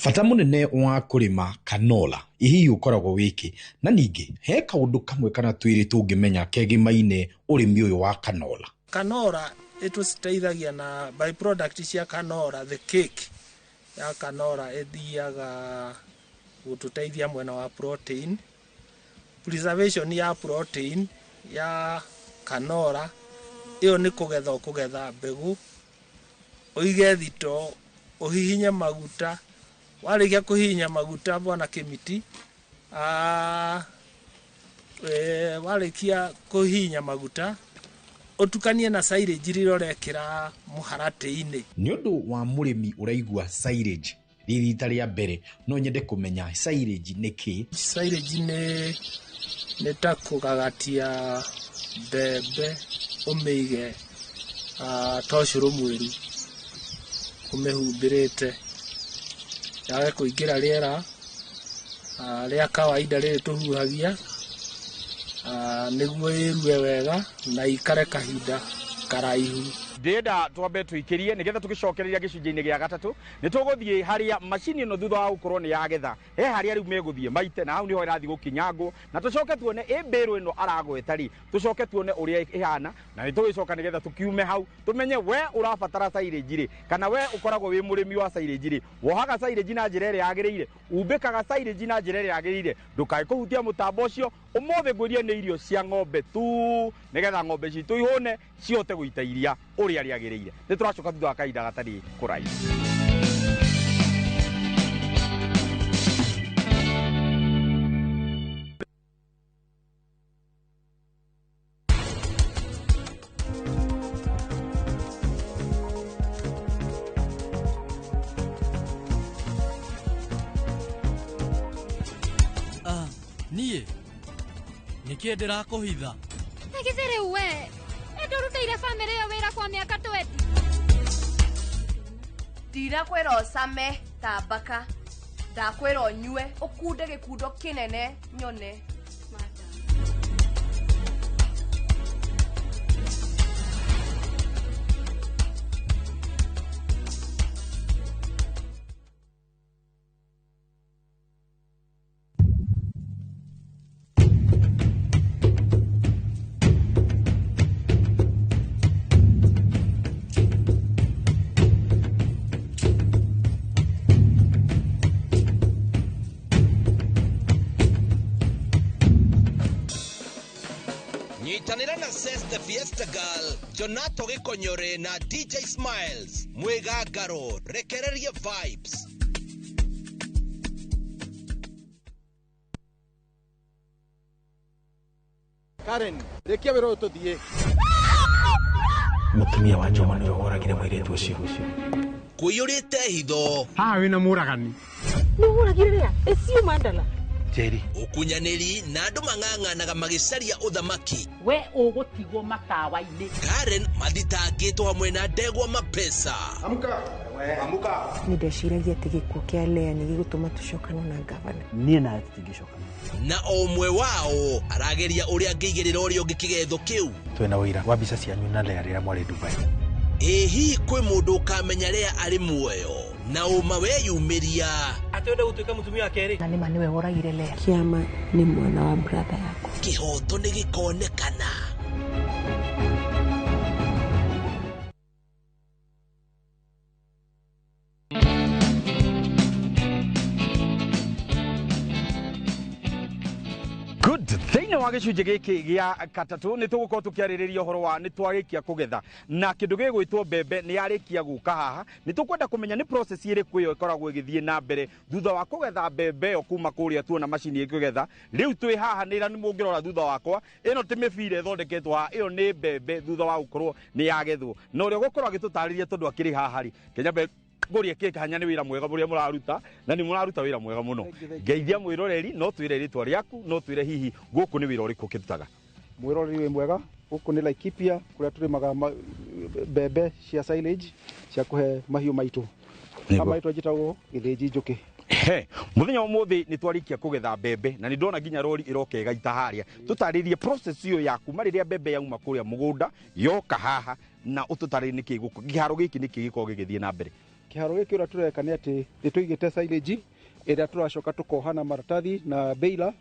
Bata mũnene wa kũrĩma canola hihi ũkoragwo wĩkĩ, na ningĩ he kaũndũ kamwe kana twĩrĩ tũngĩmenya kegimaine ũrĩmi ũyũ wa canola. Canola ĩtũteithagia na by product cia canola, the cake ya canola ĩthiaga gũtũteithia mwena wa protein, preservation ya protein ya canola ĩyo nĩ kũgetha ũkũgetha mbegũ, ũige thito, ũhihinye maguta, warĩkia kũhihinya maguta bwana Kĩmiti, warĩkia kũhihinya maguta ũtukanie na silage rĩrĩa ũrekĩra mũharatĩ-inĩ. Nĩ ũndũ wa mũrĩmi ũraigua silage rita rĩa mbere, no nyende kũmenya silage nĩ kĩ? Silage nĩ ta kũgagatia mbembe ũmĩige ta ũcũrũ mwĩru ũmĩhumbĩrĩte yage kũingĩra rĩera rĩa kawaida rĩrĩ tũhuhagia, nĩguo ĩrue wega na ikare kahinda karaihu. Ndĩrenda twambe tũikĩrie nĩgetha tũgĩcokereria gĩcunjĩ-inĩ gĩa gatatũ nĩ tũgũthiĩ harĩa macini ĩno thutha wa gũkorwo nĩ yagetha, he harĩa rĩu megũthiĩ maite na hau nĩho ĩrathiĩ gũkinyangwo, na tũcoke tuone ĩ mbĩrũ ĩno aragweta rĩ, tũcoke tuone ũrĩa ĩhana, na nĩ tũgĩcoka nĩgetha tũkiume hau tũmenye we ũrabatara silage rĩ, kana we ũkoragwo wĩ mũrĩmi wa silage rĩ, wohaga silage na njĩra ĩrĩa yagĩrĩire, umbĩkaga silage na njĩra ĩrĩa yagĩrĩire, ndũkae kũhutia mũtambo ũcio. Ũmũthĩ ngwĩrie nĩ irio cia ng'ombe tu nĩgetha ng'ombe citũ ihũne cihote gũita iria ũrĩa rĩagĩrĩire. Nĩ tũracoka thutha wa kahinda gatarĩ kũraihu. Niĩ nĩkĩ ndĩrakũhitha? Na githĩ rĩu we nĩndũrutĩire bamĩrĩ ĩyo wĩra kwa mĩaka 20. Ndirakwĩra ũcame ta mbaka, ndakwĩra ũnyue ũkunde gĩkundo kĩnene nyone. Na Ses the Fiesta Girl, Jonato Gĩkonyore na DJ Smiles. Mwĩgangaro, rekereria vibes. Karen, rĩkia wĩra ũyũ tũthiĩ. Mũtumia wa Njoma nĩwe woragire mũirĩtu ũcio. Kũiyũrĩte hitho. Haha wĩna mũragani. Nĩ ũragire rĩa? Ĩcio Mandala. Njeri. Ũkunyanĩri na andũ mang'ang'anaga magĩcaria ũthamaki. We ũgũtigwo matawa-inĩ. Karen mathitangĩtwo hamwe na ndegwa mapesa. Amka. Amka. Nĩ ndeciragia atĩ gĩkuũ kĩa Lea nĩ gĩgũtũma tũcokane na ngavana. Niĩ nawe tũtingĩcokana. Na o ũmwe wao arageria ũrĩa angĩigĩrĩra ũrĩa ũngĩ kĩgetho kĩu. Twĩna ũira wa mbica cianyu na Lea rĩrĩa mwarĩ Dubai. Ĩ hihi kwĩ mũndũ ũkamenya Lea arĩ muoyo na ũma weyumĩria. Atĩ wenda gũtuĩka mũtumia wa kerĩ. Na nĩma nĩwe woragire Lea. Kĩama nĩ mwana wa brother yakwa. Kĩhoto nĩ gĩkonekana. Good. Thĩinĩ wa gĩcunjĩ gĩkĩ gĩa gatatũ nĩ tũgũkorwo tũkĩarĩrĩria ũhoro wa nĩ twarĩkia kũgetha na kĩndũ gĩgwĩtwo mbembe nĩ yarĩkia gũka haha. Nĩ tũkwenda kũmenya nĩ process ĩrĩkũ ĩyo ĩkoragwo ĩgĩthiĩ na mbere thutha wa kũgetha mbembe ĩyo kuma kũrĩa tuona macini ĩkĩgetha. Rĩu twĩ haha nĩ mũngĩrora thutha wakwa, ĩno ti mĩbira ĩthondeketwo haha, ĩyo nĩ mbembe thutha wa gũkorwo nĩ yagethwo. Na ũrĩa ũgũkorwo agĩtũtarĩria tondũ akĩrĩ haha rĩ, Kenya mbe ngũrie kĩkanya nĩ wĩra mwega ũrĩa mũraruta na nĩ mũraruta wĩra mwega mũno. Ngeithia mwĩroreri, no twĩre rĩtwa rĩaku, no twĩre hihi gũkũ nĩ wĩra ũrĩkũ ũkĩrutaga. Mwĩroreri wĩ mwega, gũkũ nĩ Laikipia kũrĩa tũrĩmaga mbembe cia silage cia kũhe mahiũ maitũ. Marĩtwa njĩtagwo Gĩthĩnji Njũkĩ. He, mũthenya wa ũmũthĩ nĩ twarĩkia kũgetha mbembe na nĩ ndona nginya rori ĩroka ĩgaita harĩa. Tũtarĩrie process ĩyo ya kuma rĩrĩa mbembe yauma kũrĩa mũgũnda yoka haha na ũtũtarĩrie nĩkĩ gũkũ kĩharo gĩkĩ nĩkĩ gĩkoragwo gĩgĩthiĩ na mbere. Kĩharo gĩkĩ ũrĩa tũreka nĩ atĩ nĩ tũigĩte silage ĩrĩa tũracoka tũkoha na maratathi na baler,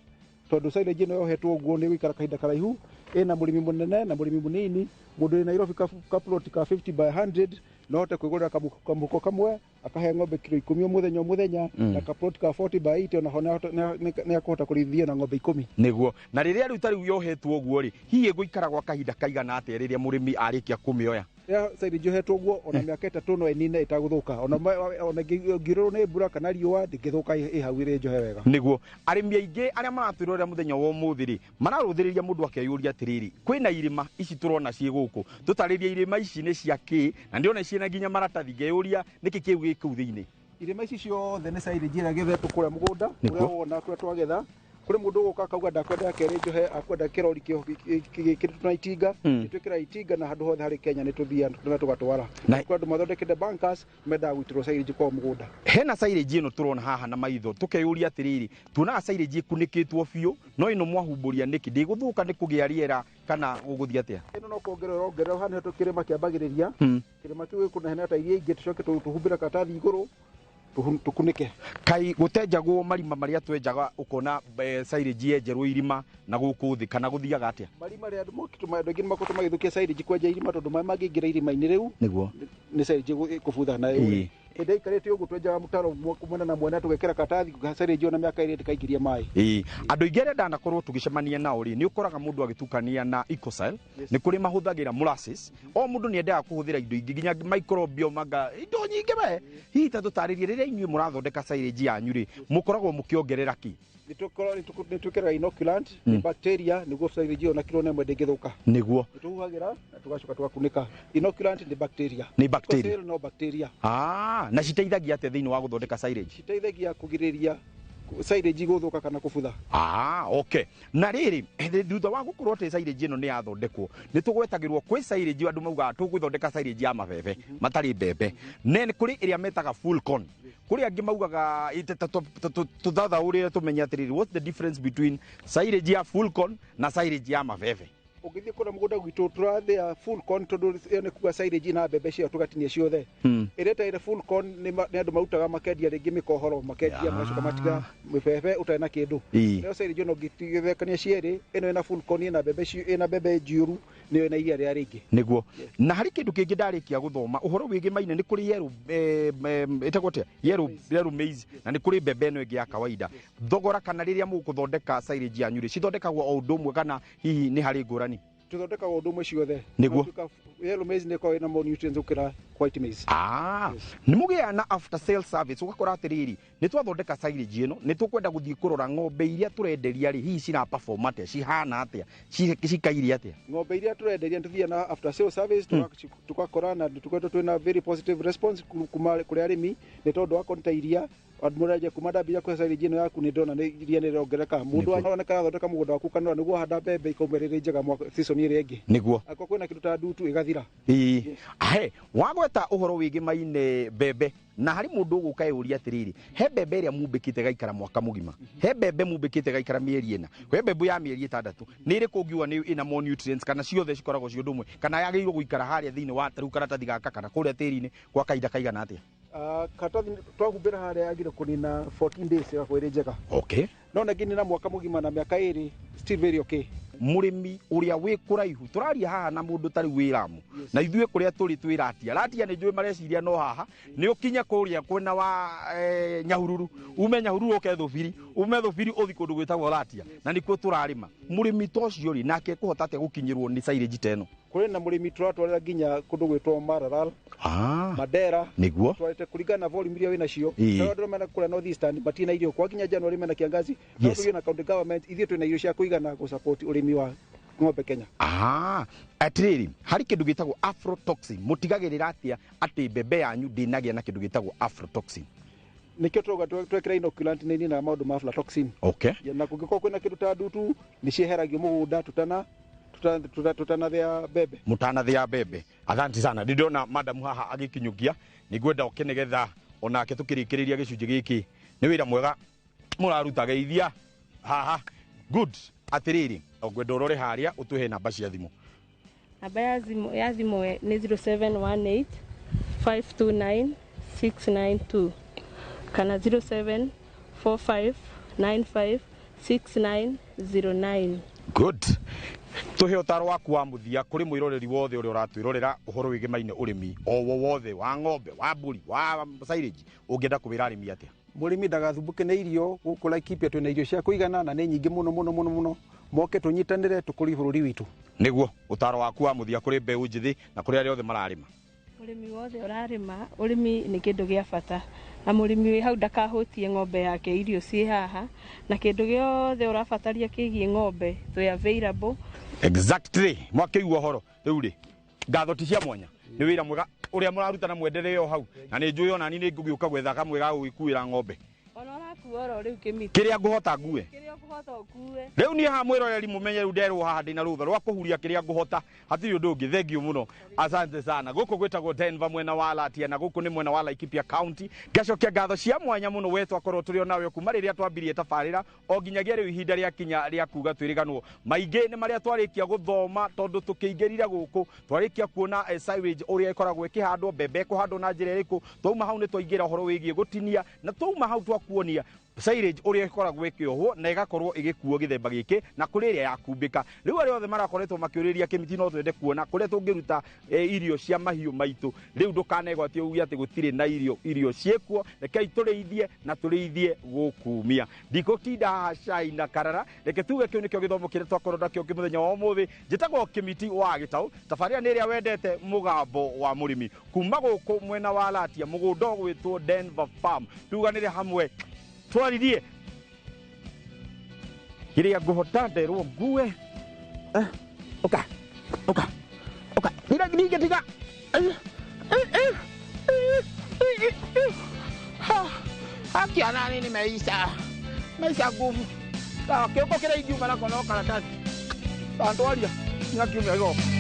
tondũ silage ĩno yohetwo ũguo nĩ ĩgũikara kahinda karaihu. Ĩna mũrĩmi mũnene na mũrĩmi mũnini. Mũndũ wĩ Nairobi kaplot ka 50 by 100 no ahote kwĩgũrĩra kamũhuko kamwe akahe ng'ombe kiro 10 o mũthenya o mũthenya, na kaplot ka 40 by 80 onaho nĩ akũhota kũrĩithia na ng'ombe 10. Nĩguo. Na rĩrĩa rĩu ta rĩu yohetwo ũguo rĩ, hihi ĩgũikara gwa kahinda kaigana atĩa rĩrĩa mũrĩmi arĩkia kũmĩoya? Rĩrĩa silage yohetwo ũguo ona mĩaka 3 no ĩnine ĩtagũthũka, ona ĩngĩurĩrwo nĩ mbura kana riũa ndĩngĩthũka, ĩ hau ĩrĩ njohe wega. Nĩguo. Arĩmi aingĩ arĩa maratwĩrorera mũthenya wa ũmũthĩ rĩ, mararũthĩrĩria mũndũ akeyũria atĩrĩrĩ, kwĩna irĩma ici tũrona ciĩ gũkũ, tũtarĩrie irĩma ici nĩ cia kĩ, na ndĩrona ciĩna nginya maratathi, ngeyũria nĩkĩ kĩu gĩ kũu thĩinĩ. Irĩma ici ciothe nĩ silage ĩrĩa ĩgethetwo kũrĩa mũgũnda, ũrĩa wona kũrĩa twagetha. Kũrĩ mũndũ ũgũka akauga ndakwenda kerĩ njohe, akwenda kĩrori gĩkĩrĩtwo na itinga. Nĩtwĩkĩra itinga na handũ hothe harĩ Kenya nĩtũthiaga na tũgatwara. Kũrĩ andũ mathondekete bunkers mendaga gũitĩrwo silage kwao mũgũnda. Hena silage ĩno tũrona haha na maitho, tũkeyũria atĩrĩrĩ, tuonaga silage ĩkunĩkĩtwo biũ, no ĩno mwahumbũria nĩkĩ? Ndĩgũthũka nĩ kũgĩa rĩera kana gũgũthiĩ atĩa? Ĩno no kuongerera ũrongerera, haha nĩho kĩrĩma kĩambagĩrĩria. Kĩrĩma kĩu gĩkũnene ta iria ingĩ, tũcoke tũhumbĩre karatathi igũrũ tũkunĩke. Kai gũtenjagwo marima marĩa twenjaga ũkona silage yenjerwo irima na gũkũ thĩ, kana gũthiaga atĩa? Marima marĩa andũ aingĩ nĩmakoretwo magĩthũkia silage kwenja irima, tondũ maĩ mangĩingĩra irima-inĩ rĩu nĩguo nĩ silage ĩkũbutha na ĩũre. Hĩndĩ ĩikarĩte ũguo twenjaga mũtaro mwena na mwena tũgekĩra karatathi, silage ona mĩaka 2 ndĩkaingĩria maĩ. Ĩĩ, andũ aingĩ arĩa ndanakorwo tũgĩcemania nao rĩ, nĩ ũkoraga mũndũ agĩtukania na Ecocell, nĩ kũrĩ mahũthagĩra molasses. O mũndũ nĩ endaga kũhũthĩra indo ingĩ nginya microbiome, manga indo nyingĩ we. Hihi ta tũtarĩrie rĩrĩa inyuĩ mũrathondeka silage yanyu rĩ, mũkoragwo mũkĩongerera kĩ? Nĩ twĩkĩraga inoculant, nĩ bacteria nĩguo silage ĩyo na kiro ĩmwe ndĩngĩthũka. Nĩguo. Nĩ tũhuhagĩra na tũgacoka tũgakunĩka. Inoculant nĩ bacteria. Nĩ bacteria. Ecocell no bacteria. Na citeithagia atĩa thĩinĩ wa gũthondeka silage? Citeithagia kũgirĩrĩria silage gũthũka kana kũbutha. Okay. Na rĩrĩ, thutha wa gũkorwo atĩ silage ĩno nĩ yathondekwo, nĩ tũgwetagĩrwo kwĩ silage andũ maugaga tũgũthondeka silage ya mabebe matarĩ mbembe. Ne nĩ kũrĩ ĩrĩa metaga full corn. Kũrĩ angĩ maugaga tũthathaũrĩre tũmenye atĩrĩrĩ, what's the difference between silage ya full corn na silage ya mabebe? Ũngĩthiĩ kũrĩa mũgũnda gwitũ tũrathĩa full corn tondũ ĩyo nĩ kuga silage na mbembe ciao tũgatinia ciothe. Ĩrĩa ĩtarĩ full corn nĩ andũ marutaga makendia rĩngĩ mĩkohoro, makendia magacoka matiga mĩbebe ũtarĩ na kĩndũ. Nayo silage ĩno ũngĩtigithũkania cierĩ, ĩno ĩna full corn, ĩna mbembe ĩna mbembe njiyũru, nĩyo ĩna iria rĩrĩa rĩingĩ. Nĩguo. Na harĩ kĩndũ kĩngĩ ndarĩkia gũthoma ũhoro wĩgĩmaine, nĩ kũrĩ yellow, ĩtagwo atĩa? Yellow maize, na nĩ kũrĩ mbembe ĩno ĩngĩ ya kawaida. Thogora kana rĩrĩa mũgũthondeka silage yanyu rĩ, cithondekagwo o ũndũ ũmwe kana hihi nĩ harĩ ngũrani? Tũthondekaga ũndũ ũmwe ciothe. Nĩguo. Yellow maize nĩ ĩkoragwo ĩna more nutrients gũkĩra white maize. Nĩ mũgĩaga na after sale service, ũgakora atĩrĩrĩ, nĩ twathondeka silage ĩno, nĩ tũkwenda gũthiĩ kũrora ng'ombe iria tũrenderia rĩ, hihi cira perform atĩa, cihana atĩa, cikaire atĩa? Ng'ombe iria tũrenderia nĩ tũthiaga na after sale service, tũgakora na tũkoretwo twĩna very positive response kuma kũrĩ arĩmi, nĩ tondũ akorwo nĩ ta iria andũ mũrendia kuma ndambia kũhe silage ĩno yaku nĩ ndona nĩ iria nĩ rĩrongereka. Mũndũ aroneka arathondeka mũgũnda waku kanora nĩguo handa mbembe ikauma rĩrĩ njega mwaka season ĩrĩa ĩngĩ. Nĩguo. Akorwo kwĩna kĩndũ ta ndutu ĩgathira. Ĩĩ. Ahe, wagweta ũhoro wĩgĩmaine mbembe na harĩ mũndũ ũgũka eyũria atĩrĩrĩ, he mbembe ĩrĩa mumbĩkĩte gaikara mwaka mũgima, he mbembe mumbĩkĩte gaikara mĩeri 4, he mbembe ya mĩeri 6, nĩ ĩrĩkũ ũngiuga nĩ ĩna more nutrients, kana ciothe cikoragwo ciĩ ũndũ ũmwe, kana yagĩrĩirwo gũikara harĩa thĩinĩ wa tarĩu karatathi gaka kana kũrĩa tĩri-inĩ kwa kahinda kaigana atĩa? Karatathi twahumbĩra harĩa yagĩrĩirwo kũnina 14 days ĩgakorwo ĩrĩ njega. Okay. No na nginina mwaka mũgima na mĩaka 2 still very okay. Mũrĩmi ũrĩa wĩ kũraihu, tũraria haha na mũndũ tarĩu wĩ Lamu, na ithuĩ kũrĩa tũrĩ twĩ Ratia. Ratia nĩ njũĩ mareciria no haha, nĩ ũkinye kũrĩa kwena wa Nyahururu, ume Nyahururu ũke Thũbiri, ume Thũbiri ũthi kũndũ gwĩtagwo Ratia, na nĩkuo tũrarĩma. Mũrĩmi ta ũcio rĩ, nake ekũhota atĩa gũkinyĩrwo nĩ silage ta ĩno? Kũrĩ na mũrĩmi tũratwarĩra nginya kũndũ gwĩtwo Maralal, Mandera, Nĩguo. Twarĩte kũringana na volume iria wĩnacio. No andũ mena kũrĩa North Eastern matirĩ na irio kwa nginya January mena kiangazi. No tũgĩe na county government ithuĩ twĩna irio cia kũigana gũ support ũrĩmi wa ng'ombe Kenya. Atĩrĩrĩ, harĩ kĩndũ gĩtagwo aflatoxin, mũtigagĩrĩra atĩa atĩ mbembe yanyu ndĩnagĩa na kĩndũ gĩtagwo aflatoxin? Nĩkĩo tũrauga twekĩra inoculant nĩ ĩninaga maũndũ ma aflatoxin. Okay. Na kũngĩkorwo kwĩna kĩndũ ta ndutu nĩ cieheragio mũgũnda tutanathĩa mbembe. Mũtanathĩa mbembe. Asante sana. Nĩ ndĩrona madam haha agĩkinyũkia, nĩ ngwenda oke nĩgetha onake tũkĩrĩkĩrĩria gĩcunjĩ gĩkĩ. Nĩ wĩra mwega mũraruta, geithia haha. Good. Atĩrĩrĩ, ngwenda ũrore harĩa ũtũhe namba cia thimũ. Namba ya thimũ nĩ 0718 529 692 kana 0745 95 6909. Good. Tuhe ũtaro waku wa mũthia kũrĩ mwĩroreri wothe ũrĩa ũratwĩrorera ũhoro wĩgĩmaine ũrĩmi o wothe wa ng'ombe, wa mbũri, wa silage, ũngĩenda kũwĩra arĩmi atĩa? Mũrĩmi ndagathumbũke nĩ irio, gũkũ Laikipia twĩna irio cia kũigana na nĩ nyingĩ mũno mũno mũno mũno. Moke tũnyitanĩre tũkũrie bũrũri witũ. Nĩguo ũtaro waku wa mũthia kũrĩ mbeũ njĩthĩ na kũrĩ arĩa othe mararĩma. Mũrĩmi wothe ũrarĩma, ũrĩmi nĩ kĩndũ gĩa bata, na mũrĩmi wĩ hau ndakahũtie ng'ombe yake, irio ciĩ haha, na kĩndũ gĩothe ũrabataria kĩgiĩ ng'ombe twĩ available. Exactly. Mwakĩigua ũhoro rĩu rĩ, ngatho ti cia mwanya, nĩ wĩra mwega ũrĩa mũraruta na mwenderee o hau, na nĩ njũĩ ona niĩ nĩ ngũgĩũka gwetha kamwe ga gũgĩkuĩra ng'ombe. Ona ũrakua oro rĩu kĩmiti. Kĩrĩa ngũhota ngue. Kĩrĩa ũkũhota ũkue. Rĩu niĩ haha mwĩroreri mũmenye rĩu nderwo haha ndĩna rũtha rwa kũhuria kĩrĩa ngũhota, hatirĩ ũndũ ũngĩ. Thengiũ mũno, asante sana. Gũkũ gwĩtagwo Denver mwena wa Latia, na gũkũ nĩ mwena wa Laikipia County. Ngacokia ngatho cia mwanya mũno we twakorwo tũrĩ o nawe kuma rĩrĩa twambirie tabarĩra o nginyagia rĩu ihinda rĩa kinya rĩa kuga twĩrĩganwo. Maingĩ nĩ marĩa twarĩkia gũthoma tondũ tũkĩingĩrire gũkũ twarĩkia kuona silage ũrĩa ĩkoragwo ĩkĩhandwo, mbembe ĩkũhandwo na njĩra ĩrĩkũ. Twauma hau nĩ twaingĩra ũhoro wĩgiĩ gũtinia, na twauma hau twakuonia silage ũrĩa ĩkoragwo ĩkĩohwo na ĩgakorwo ĩgĩkuo gĩthemba gĩkĩ na kũrĩ ĩrĩa yakumbĩka. Rĩu arĩa othe marakoretwo makĩũrĩria kĩmiti, no twende kuona kũrĩa tũngĩruta irio cia mahiũ maitũ. Rĩu ndũkanegwatie uge atĩ gũtirĩ na irio, irio ciĩkuo, rekei tũrĩithie na tũrĩithie gũkumia. Ndikũtinda haha cai na karara, reke tuge kĩu nĩkĩo gĩthomo kĩrĩa twakorwo nakĩo mũthenya wa ũmũthĩ. Njĩtagwo Kĩmiti wa Gĩtaũ, tabarĩra nĩ ĩrĩa wendete, mũgambo wa mũrĩmi, kuma gũkũ mwena wa Latia, mũgũnda ũgwĩtwo Denver Farm. Tuganĩre hamwe twaririe kĩrĩa ngũhota nderwo ngue. Ũka ũka ũka, ningĩ tiga. Akiona nini maisha maisha ngumu. Sawa, kĩoko kĩrĩa ingiuma nako no karatathi. Tandwaria nginya kiumia gĩgoka.